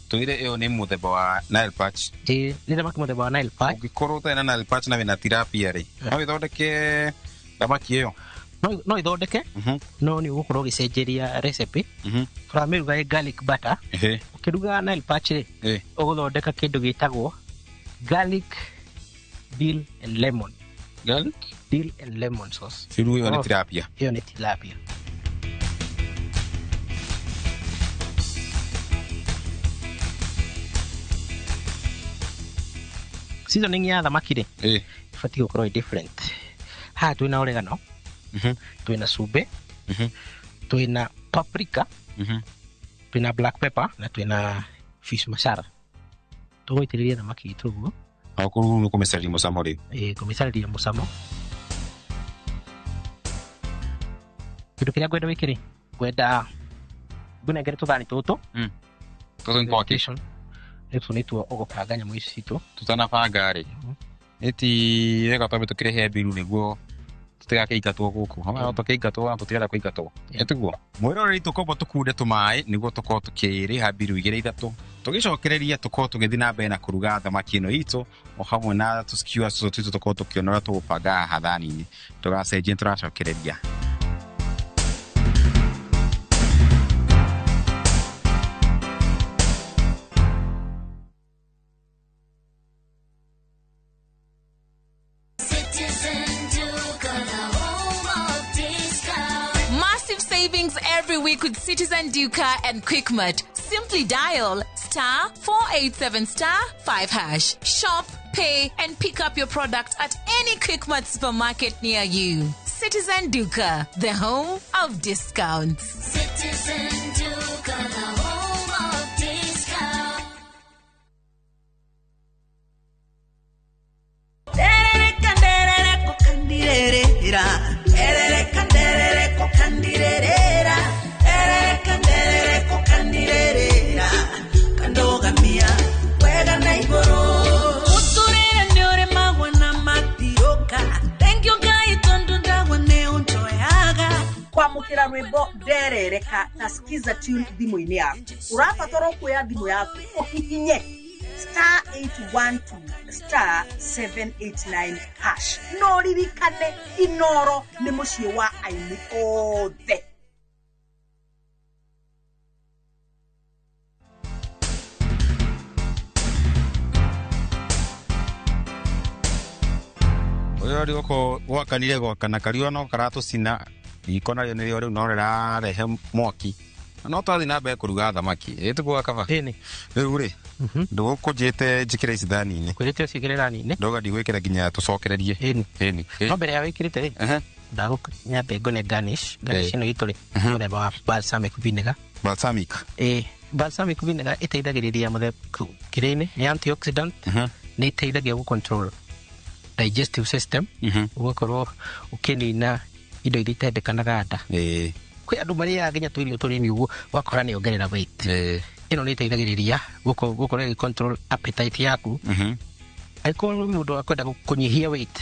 Tũire ĩyo nĩ mũthemba wa Nile perch. Ĩĩ, nĩ thamaki mũthemba wa Nile perch. Ũngĩkorwo ũtarĩ na Nile perch na wĩna tilapia rĩ, no ĩthondeke thamaki ĩyo? No ĩthondeke, no nĩ ũgũkorwo ũgĩcenjeria recipe. Tũramĩruga ĩ garlic butter. Ũkĩruga Nile perch rĩ, ũgũthondeka kĩndũ gĩtagwo garlic dill and lemon. Garlic dill and lemon sauce. Rĩu ĩyo nĩ tilapia? Ĩyo nĩ tilapia. Seasoning ya thamaki rĩ, ĩbatiĩ gũkorwo ĩ different. Haha twĩna oregano, twĩna cumbĩ, twĩna paprika, twĩna black pepper na twĩna fish masala. Tũgũitĩrĩria thamaki itũ ũguo. O kũu nĩ kũmĩcarĩria mũcamo rĩu? Ĩĩ, kũmĩcarĩria mũcamo. Kĩndũ kĩrĩa ngwenda wĩke rĩ, ngwenda ngũnengere tũthani tũtũ. Tũtũ nĩ twakĩ? Tũtũ nĩtuo ũgũbanga nyamũ ici citũ. Tũtanabanga rĩ, nĩ ti wega twambe tũkĩrĩhe mbiru nĩguo tũtigakĩingatwo gũkũ. Hamwe no tũkĩingatwo na tũtirenda kũingatwo. Ĩtiguo? Mwĩroreri, tũkomba tũkunde tũmaĩ nĩguo tũkorwo tũkĩrĩha mbiru igĩrĩ ithatũ. Tũgĩcokereria tũkorwo tũgĩthiĩ na mbere na kũruga thamaki ĩno itũ o hamwe na tũ skewers tũtũ twitũ tũkorwo tũkĩona ũrĩa tũgũbanga haha thani-inĩ. Tũgacenjia, nĩtũracokereria. Citizen Duka, the home of discount. Massive savings every week with Citizen Duka and Quickmart. Simply dial *487*5#. Shop, pay, and pick up your product at any Quickmart supermarket near you. Citizen Duka, the home of discounts. Citizen Duka, the home of discount. Nderereka nderereko kandirerera, nderereka nderereko kandirerera, nderereka nderereko kandirerera, kandogamia wega na igũrũ. Mũtũrĩre nĩ ũrĩmagwo na matiũka, thank you Ngai tondũ ndagwa nĩ ũnjoyaga. Kwamũkĩra rwĩmbo nderereka na skiza tune thimũ-inĩ yaku, ũrabatara kuoya thimũ yaku ũhihinye *812*789#. No ririkane, Inoro nĩ mũciĩ wa aini othe. Ũyũ rĩ gũkũ gwakanire gwakana kariũa no karatũcina riko narĩo nĩrĩo rĩu no rĩrarehe mwaki. Na no twathiĩ na mbere kũruga thamaki. Ĩ tũguo kaba? Ĩni. Rĩu rĩ, ndũgũkũnjĩte njĩkĩre ici thani-inĩ. Kwĩrĩte ũciĩkĩre thani-inĩ. Ndauga ndigwĩkĩra nginya tũcokererie. Ĩni. Ĩni. No mbere ya wĩkĩrĩte rĩ, ndagũnyambe ngone garnish. Garnish ĩno itũ rĩ, mũthemba wa balsamic vinegar. Balsamic. Ĩĩ, balsamic vinegar ĩteithagĩrĩria mũthemba kĩrĩa-inĩ, nĩ antioxidant, nĩ ĩteithagia gũ control digestive system, ũgakorwo ũkĩnina indo iria itendekanaga nda. Kwĩ andũ marĩaga nginya tũirio tũnini ũguo ũgakora nĩ ongerera weight. Ĩno nĩ ĩteithagĩrĩria gũkorwo ĩgĩ control appetite yaku. Angĩkorwo nĩ mũndũ wa kwenda kũnyihia weight,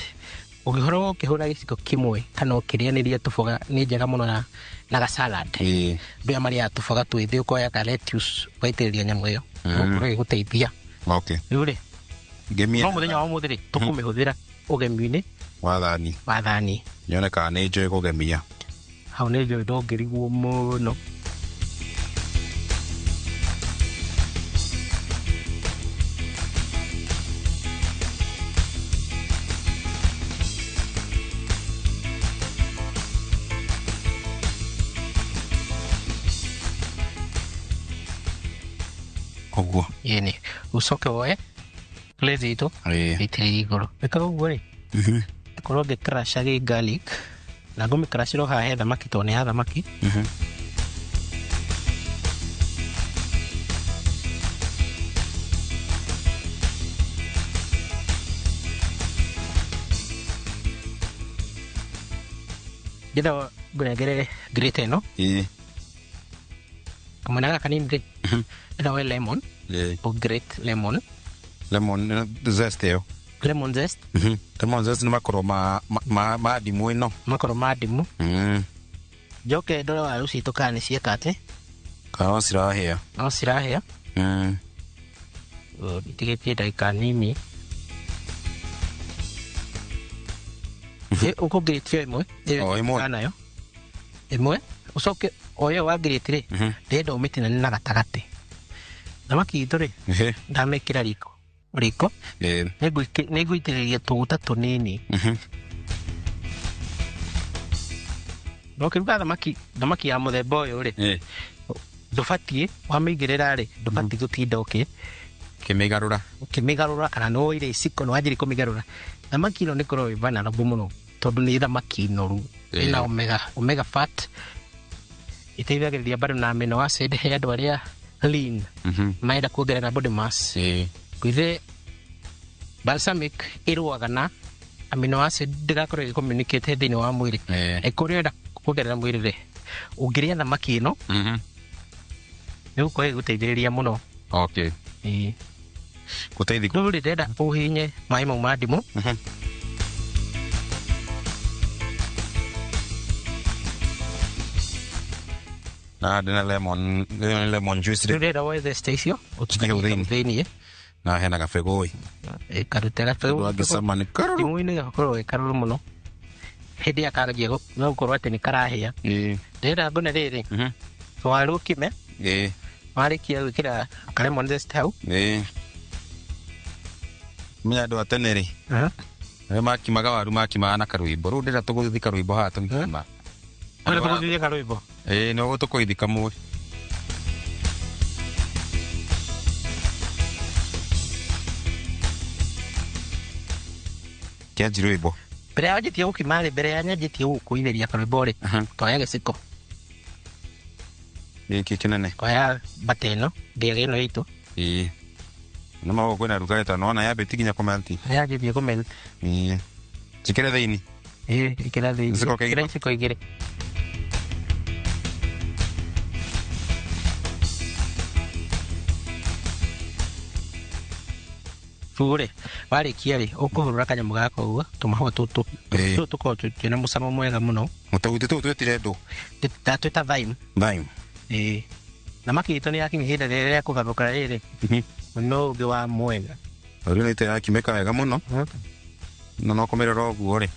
ũngĩkorwo ũkĩhũra gĩciko kĩmwe kana ũkĩrĩanĩria tũboga nĩ njega mũno na ga salad. Andũ aya marĩaga tũboga twĩthĩ, ũkoya ka lettuce ũgaitĩrĩria nyamũ ĩyo, ũgakorwo ĩgĩgũteithia. Rĩu rĩ, Ngemia. no mũthenya wa ũmũthĩ rĩ, tũkũmĩhũthĩra ũgemi-inĩ wa thani. Wa thani. Nyone kana nĩ njũĩ kũgemia. Hau nĩ njũĩ ndũngĩrigwo mũno. Ũguo. Ĩni ũcoke woe glaze itũ ĩitĩrĩrie igũrũ. Ĩkaga ũguo rĩ, korwo ngĩcrasha gĩ garlic na ngũmĩcrashĩra haha he thamaki tondũ nĩ ya thamaki. Ndĩrenda ngũnengere grate ĩno. Kamwena gaka kanini rĩ, ndĩrenda woe lemon, ũ grate lemon. Lemon zest ĩyo. Lemon zest. Lemon zest nĩ makoro ma ndimũ ĩno. Makoro ma ndimũ. Njoke ndore waru citũ kana nĩ cieka atĩ. Kana no cirahĩa. No cirahĩa. Itigĩtie ndagĩka nini. Ũkũngirĩte ĩmwe. O ĩmwe. Nayo. Ĩmwe. Ũcoke o ĩyo wangirĩte rĩ, ndĩrenda ũmĩtinanie na gatagatĩ. Thamaki itũ rĩ, ndamĩkĩra riko. Riko. Nĩngũitĩrĩria tũguta tũnini. No ũkĩruga thamaki ya mũthemba ũyũ rĩ, ndũbatiĩ wamĩigĩrĩra rĩ, ndũbatiĩ gũtinda ũkĩmĩgarũra. Ũkĩmĩgarũra kana nĩ woire iciko nĩ wanjirie kũmĩgarũra. Thamaki ĩno nĩ ĩkoragwo ĩ vulnerable mũno tondũ nĩ thamaki noru. Ĩna omega fat. Ĩteithagĩrĩria bado na amino acid he andũ arĩa lean. Marenda kuongerera body mass. Kwithe balsamic ĩrũaga na amino acid ndĩgakorwo ĩgĩcommunicate thĩinĩ wa mwĩrĩ. Ĩkũrĩa ũrenda kuongerera mwĩrĩ rĩ, ũngĩrĩa thamaki ĩno nĩ gũkorwo ĩgĩgũteithĩrĩria mũno. Okay. Gũteithia. Rĩu rĩ, ndĩrenda ũhihinye maĩ mau ma ndimũ. Na ndĩna lemon juice rĩ. Ndĩrenda woe zest icio ũtũkie thĩinĩ. Na hena gabegũ ĩ. Karute gabegũ. Ndwangĩcama nĩ karũrũ. Ndimũ-inĩ gakorwo gĩ karũrũ mũno. Hĩndĩ ĩrĩa karanjia gũkorwo atĩ nĩ karahĩa. Ndĩrenda ngone rĩrĩ. Waru ũkime. Warĩkia gwĩkĩra lemon zest hau. Menya andũ a tene rĩ, arĩa makimaga waru makimaga na karwĩmbo. Rĩu ndĩrenda tũgũthiĩ karwĩmbo haha tũgĩkima. Ũrenda tũgũthiĩ karwĩmbo? Ĩĩ, no tũkũithi kamwe. Kĩanji rwĩmbo. Mbere ya wanjĩtie gũkima rĩ, mbere ya nyanjĩtie gũkũithĩria karwĩmbo rĩ, toya gĩciko. Gĩkĩ kĩnene. Oya bata ĩno, ndĩaga ĩno itũ. Ĩĩ. Nĩ maũndũ kwĩna rugarĩ tondũ nĩwona yambĩtie nginya kũmelt. Yanjĩtie kũmelt. Ĩĩ. Njĩkĩre thĩinĩ. Ĩĩ, ĩkĩra thĩinĩ. Ĩkĩra iciko igĩrĩ. Rĩu rĩ, warĩkia rĩ, ũkũhũrũra kanyamũ gaka ũguo, tũmahũa tũtũ. Tũtũ tũkoragwo twĩna mũcamo mwega mũno. Tũhuti tũu twĩtire ndũ? Ndatwĩta thyme. Thyme. Ĩĩ. Thamaki itũ nĩ yakinya ihinda rĩrĩa rĩa kũgarũrũka rĩrĩ. No ũngĩ wa mwega. Rĩu nĩ yakimĩka wega mũno. Na no kũmĩrora ũguo rĩ.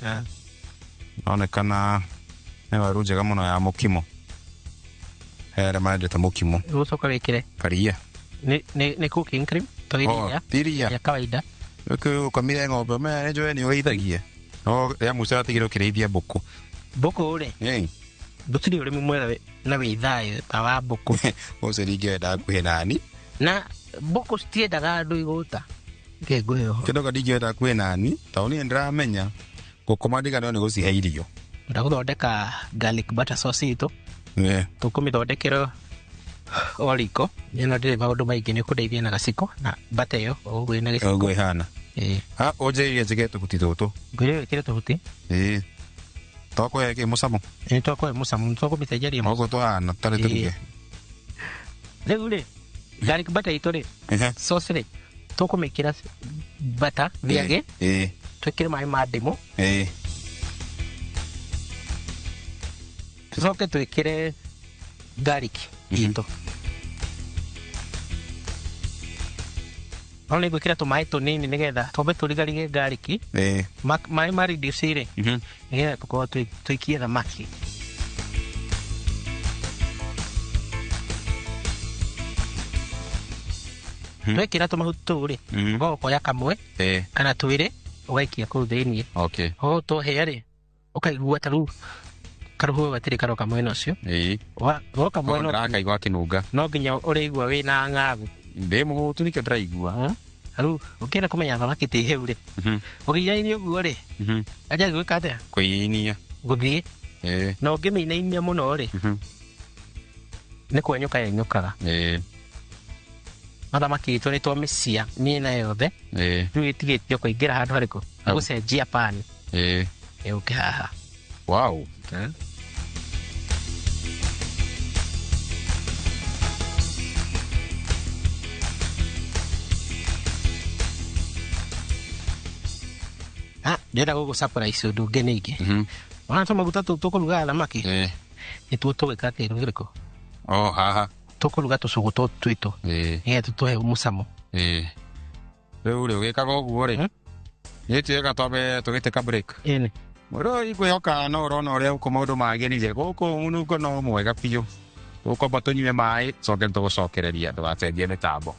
Ĩronekana nĩ waru njega mũno ya mũkimo. He arĩa marendete mũkimo. Ũgũcoka wĩkĩre karia. Nĩ cooking cream. To iria. Ti iria. Ya kawaida. Ũkĩ ũkamire ng'ombe ũmenya nĩ njũĩ nĩ ũrĩithagia. No rĩa mũico watigire ũkĩrĩithia mbũkũ. Mbũkũ rĩ. Gũtirĩ ũrĩmi mwega na wĩ thayũ ta wa mbũkũ. Ũcio ndingĩenda hakuhĩ nani. Na mbũkũ citiendaga andũ igũta. Ngĩngũhe ũhoro. Kĩndũ ndingĩenda hakuhĩ nani tondũ niĩ nĩndĩramenya gũkoma ndiganĩrwo nĩ gũcihe irio. Ndagũthondeka garlic butter sauce itũ. Tũkũmĩthondekera o riko. Ĩno ndĩrĩ maũndũ maingĩ, nĩ ũkũndeithia na gaciko na butter ĩyo ũguo ĩna gĩciko. Ũguo ĩhana. Ha, ũnjĩrĩrie njĩkĩre tũhuti tũtũ. Ngwĩre wĩkĩre tũhuti. Ĩĩ. Twakũhe kĩ mũcamo? Ĩĩ, twakũhe mũcamo, nĩtwakũmĩcenjeria. Ũguo tũhana tarĩ tũruge. Rĩu rĩ, garlic butter itũ rĩ, sauce rĩ, tũkũmĩkĩra butter thĩagĩ, twĩkĩre maĩ ma ndimũ. Tũcoke twĩkĩre garlic itũ. No nĩ ngwĩkĩra tũmaĩ tũnini nĩgetha twambe tũrigarige garlic. Maĩ ma reduce rĩ, nĩgetha tũkorwo tũikie thamaki. Twekĩra tũmahuti tũu rĩ, ũgoka kamwe kana twĩrĩ ũgaikia kũu thĩinĩ. O tũhĩa rĩ, ũkaigua ta rĩu karũhuho gatirĩ karoka mwena ũcio. Woka mwena ndĩrakaigua akĩnunga. No nginya ũrĩigua wĩna ng'agu. Ndĩ mũhũtu nĩkĩo ndĩraigua. Rĩu ũkĩenda kũmenya thamaki ti hĩu rĩ, ũkĩinainia ũguo rĩ, anjagia gwĩka atĩa? Kũinia. Gũthiĩ. Na ũngĩmĩinainia mũno rĩ, nĩ kwenyũka yenyũkaga. No thamaki itũ nĩ twamĩcia mĩena yothe. Rĩu ĩtigĩtio kũingĩra handũ harĩkũ? Gũcenjia pan. Ĩũke haha. Wow. Ndĩrenda gũgũ surprise ũndũ ũngĩ ningĩ. Wona tũmaguta tũtũ tũkũrugaga thamaki, nĩtuo tũgwĩka kĩndũ kĩrĩkũ? Oh, haha. Tũkũruga tũcũgũ tũtũ twitũ nĩgetha tũtũhe mũcamo. Rĩu rĩ ũgĩkaga ũguo rĩ, nĩ tuĩka twambe tũgĩtĩka break. Ĩni. Mũrori ngwĩhoka no ũrona ũrĩa gũkũ maũndũ magĩrire. Gũkũ mũnungo no mwega biũ. Tũkwamba tũnyue maĩ, coke tũgũcokereria ndũgacenjie mĩtambo.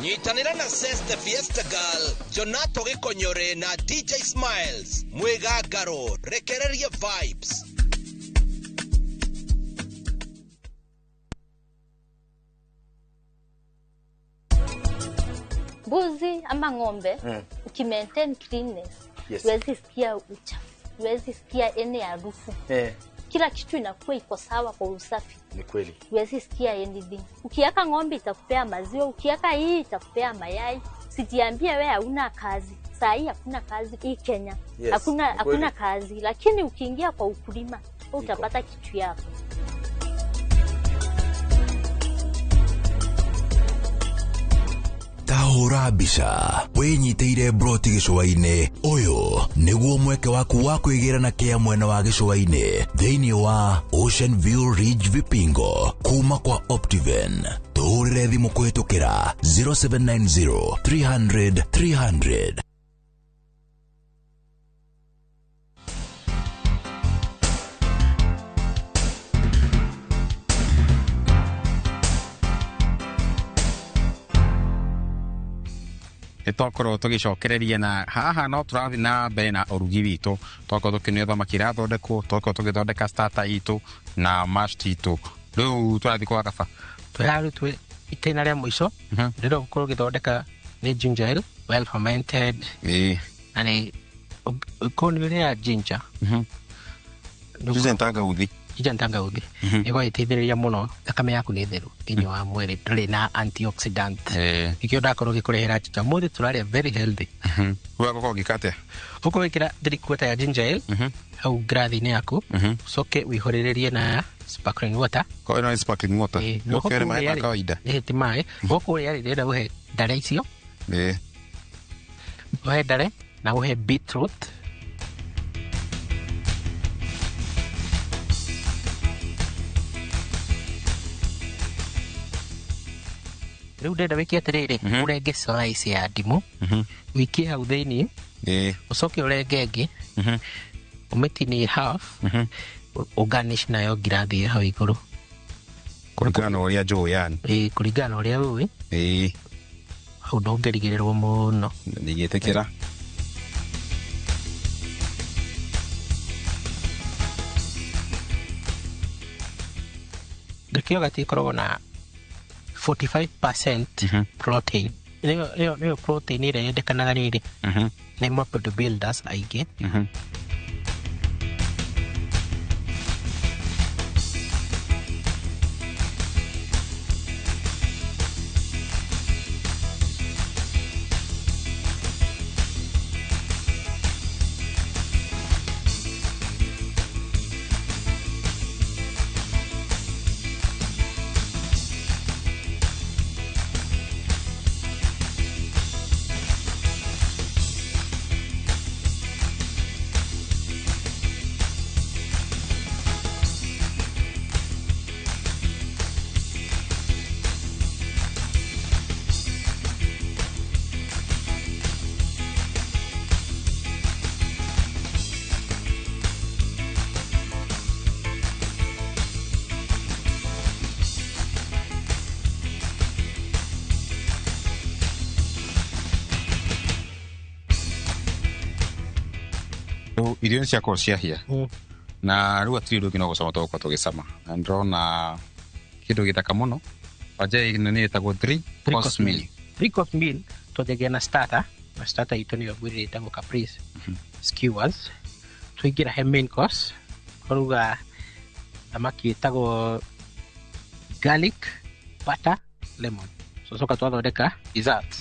Nyitanĩra na Zeste Fiesta Girl, Jonato Gĩkonyore na DJ Smiles mwĩgangaro rekereria vibes. Mbuzi ama ng'ombe, ukimaintain cleanness, huwezi sikia uchafu, huwezi sikia any harufu. Kila kitu inakuwa iko sawa kwa usafi. Ni kweli. Huwezi sikia anything. Ukiweka ng'ombe itakupea maziwa, ukiweka hii itakupea mayai. Sijiambie wewe hauna kazi. Saa hii hakuna kazi hii Kenya. Yes, hakuna kazi, lakini ukiingia kwa ukulima utapata kitu yako. Tahũra mbica wĩnyitĩire broti gĩcũa-inĩ. Ũyũ nĩguo mweke waku wa kwĩgĩra na kĩa mwena wa gĩcũa-inĩ thĩinĩ wa Ocean View Ridge Vipingo kuma kwa Optiven. Tũhũrĩre thimũ kũhĩtũkĩra 0790 300 300. Twakorwo tũgĩcokereria na haha no tũrathiĩ na mbere na ũrugi witũ. Twakorwo tũkĩnyua thamaki irathondekwo, twakorwo tũgĩthondeka starter itũ na mashed itũ. Rĩu tũrathiĩ kwa kaba. Tũrarĩ twĩ itĩna rĩa mũico. Rĩrĩa ũgũkorwo ũgĩthondeka nĩ ginger ale, well fermented. Na nĩ ũkorwo nĩ ũrĩa ginger. Ginger tangauthi. Ginger tangauthi. Ĩkoragwo ĩteithĩrĩria mũno thakame yaku nĩ theru thĩinĩ wa mwĩrĩ, ndũrĩ na antioxidant. Nĩkĩo ndakorwo ngĩkũrehera ginger. Ũmũthĩ tũrarĩa very healthy. Ũgakorwo ũgĩka atĩa? Ũkorwo wĩkĩra 3/4 ya ginger ale hau ngirathi-inĩ yaku, ũcoke ũihũrĩrĩrie na sparkling water. Ko ĩno nĩ sparkling water? Gũkũ nĩ maĩ ma kawaida? Ti maĩ. Gũkũ ũrĩa rĩ, ndĩrenda ũhe ndare icio. Ũhe ndare na ũhe beetroot. Rĩu ndĩrenda wĩke atĩrĩrĩ, ũrenge slice ya ndimũ, ũikie hau thĩinĩ, ũcoke ũrenge ĩngĩ, ũmĩtinie half, ũgarnish nayo ngirathi hau igũrũ. Kũringana na ũrĩa njũĩ yani. Kũringana na ũrĩa ũĩ. Hau ndũngĩrigĩrĩrwo mũno. Ndingĩtĩkĩra. Greek yogurt ĩkoragwo na 45% protein. Nĩyo protein ĩrĩa yendekanaga rĩrĩ nĩ bodybuilders aingĩ. Rĩu irio nĩ ciakorwo ciahĩa na rĩu hatirĩ ũndũ ũngĩ no gũcama tũgũkorwo tũgĩcama, na ndĩrona kĩndũ gĩthaka mũno. Wanja ĩno nĩ ĩtagwo three course meal. Three course meal twanjagia na starter, na starter itũ nĩyo ngwĩrire ĩtagwo caprice skewers. Twaingĩra he main course, twaruga thamaki ĩtagwo garlic butter lemon. Twacoka twathondeka dessert.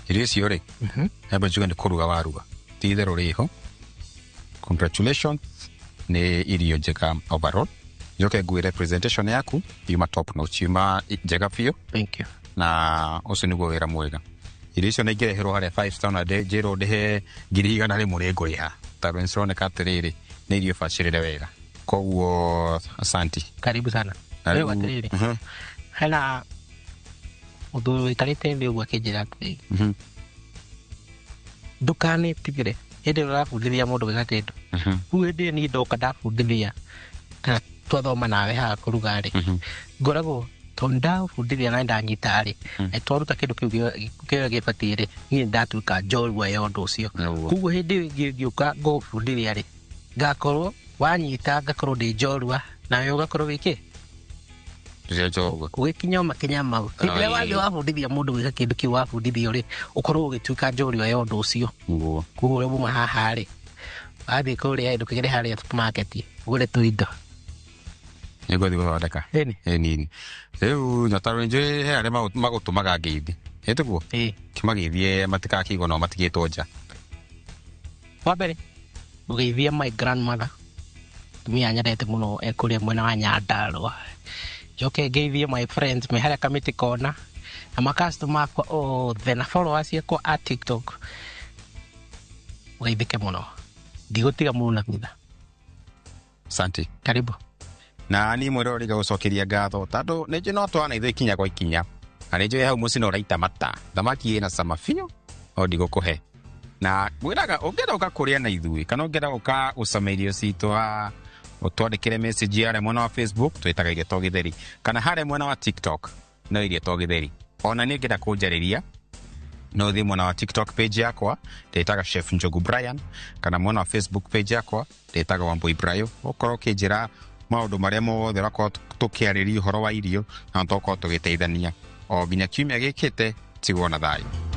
Irio icio rĩ, nyambe njuge nĩ kũruga waruga, ti itherũ rĩho. Congratulations, nĩ irio njega overall. Njoke ngwĩre presentation yaku yuma top notch, yuma njega biũ. Thank you. Na ũcio nĩguo wĩra mwega. Irio icio nĩ ingĩreherwo harĩa five star na njĩrwo ndĩhe 100,000 nĩ ngũrĩha, tondũ nĩ cironeka atĩrĩrĩ nĩ irio bacĩrĩre wega. Koguo asanti. Karibu sana. Na Rĩu atĩrĩrĩ, hena mũthuri wĩikarĩte thĩ ũguo akĩnjĩra atĩrĩrĩ, ndũkanetigĩre hĩndĩ ĩrĩa ũrabundithia mũndũ gwĩka kĩndũ. Rĩu hĩndĩ ĩyo niĩ ndoka ndabundithia kana twathoma nawe haha kũruga rĩ, ngoragwo tondũ ndabundithia na ndanyita rĩ, na twaruta kĩndũ kĩu kĩrĩa gĩbatiĩ rĩ, niĩ nĩndatuĩka njorua ya ũndũ ũcio. Koguo hĩndĩ ĩyo ĩngĩ ngĩũka ngũbundithia rĩ, ngakorwo wanyita ngakorwo ndĩ njorua nawe ũgakorwo wĩ kĩ? Rĩrĩa njorua. Ũgĩkinya makinya mau. Hĩndĩ ĩrĩa wathiĩ wabundithia mũndũ gwĩka kĩndũ kĩu wabundithio rĩ, ũkorwo ũgĩtuĩka njorua ya ũndũ ũcio. Koguo ũrĩa muma haha rĩ, wathiĩ kũrĩa ndũkĩgĩre harĩa supermarket ũgũre tũindo. Nĩngũthiĩ gũthondeka. Ĩni. Ĩni. Rĩu na tondũ nĩnjũĩ he arĩa magũtũmaga ngeithi. Ĩ tiguo? Kĩmageithie matigakĩigua nao matigĩtwo nja. Wa mbere, ngũgeithia my grandmother, mũtumia nyendete mũno e kũrĩa mwena wa Nyandarũa. Njoke ngeithie my friends me harĩa Kamĩtĩ Kona, na ma customer akwa othe na followers akwa a TikTok. Ũgeithĩke mũno. Ndigũtiga mũndũ na thutha. Asante. Karibu. Na niĩ mwĩroreri ngagũcokeria ngatho tondũ nĩ njũĩ no twana ithuĩ ikinya kwa ikinya, na nĩ njũĩ hau mũciĩ no ũraita mata, thamaki ĩna cama biũ no ndigũkũhe. Na ngwĩraga ũngĩenda ũka kũrĩa na ithuĩ kana ũngĩenda ũka gũcama irio citũ haha, ũtwandĩkĩre message harĩa mwena wa Facebook twĩtaga Irio to Gĩtheri, kana harĩa mwena wa TikTok no Irio to Gĩtheri. Ona niĩ ngĩenda kũnjarĩria no ũthiĩ mwena wa TikTok page yakwa ndĩtaga Chef Njogu Brian, kana mwena wa Facebook page yakwa ndĩtaga Wambui Brayo. Ũkorwo ũkĩnjĩra maũndũ marĩa mothe ũrakorwo tũkĩarĩria ũhoro wa irio na tũkorwo tũgĩteithania o nginya kiumia gĩkĩte. Tigwo na thayũ.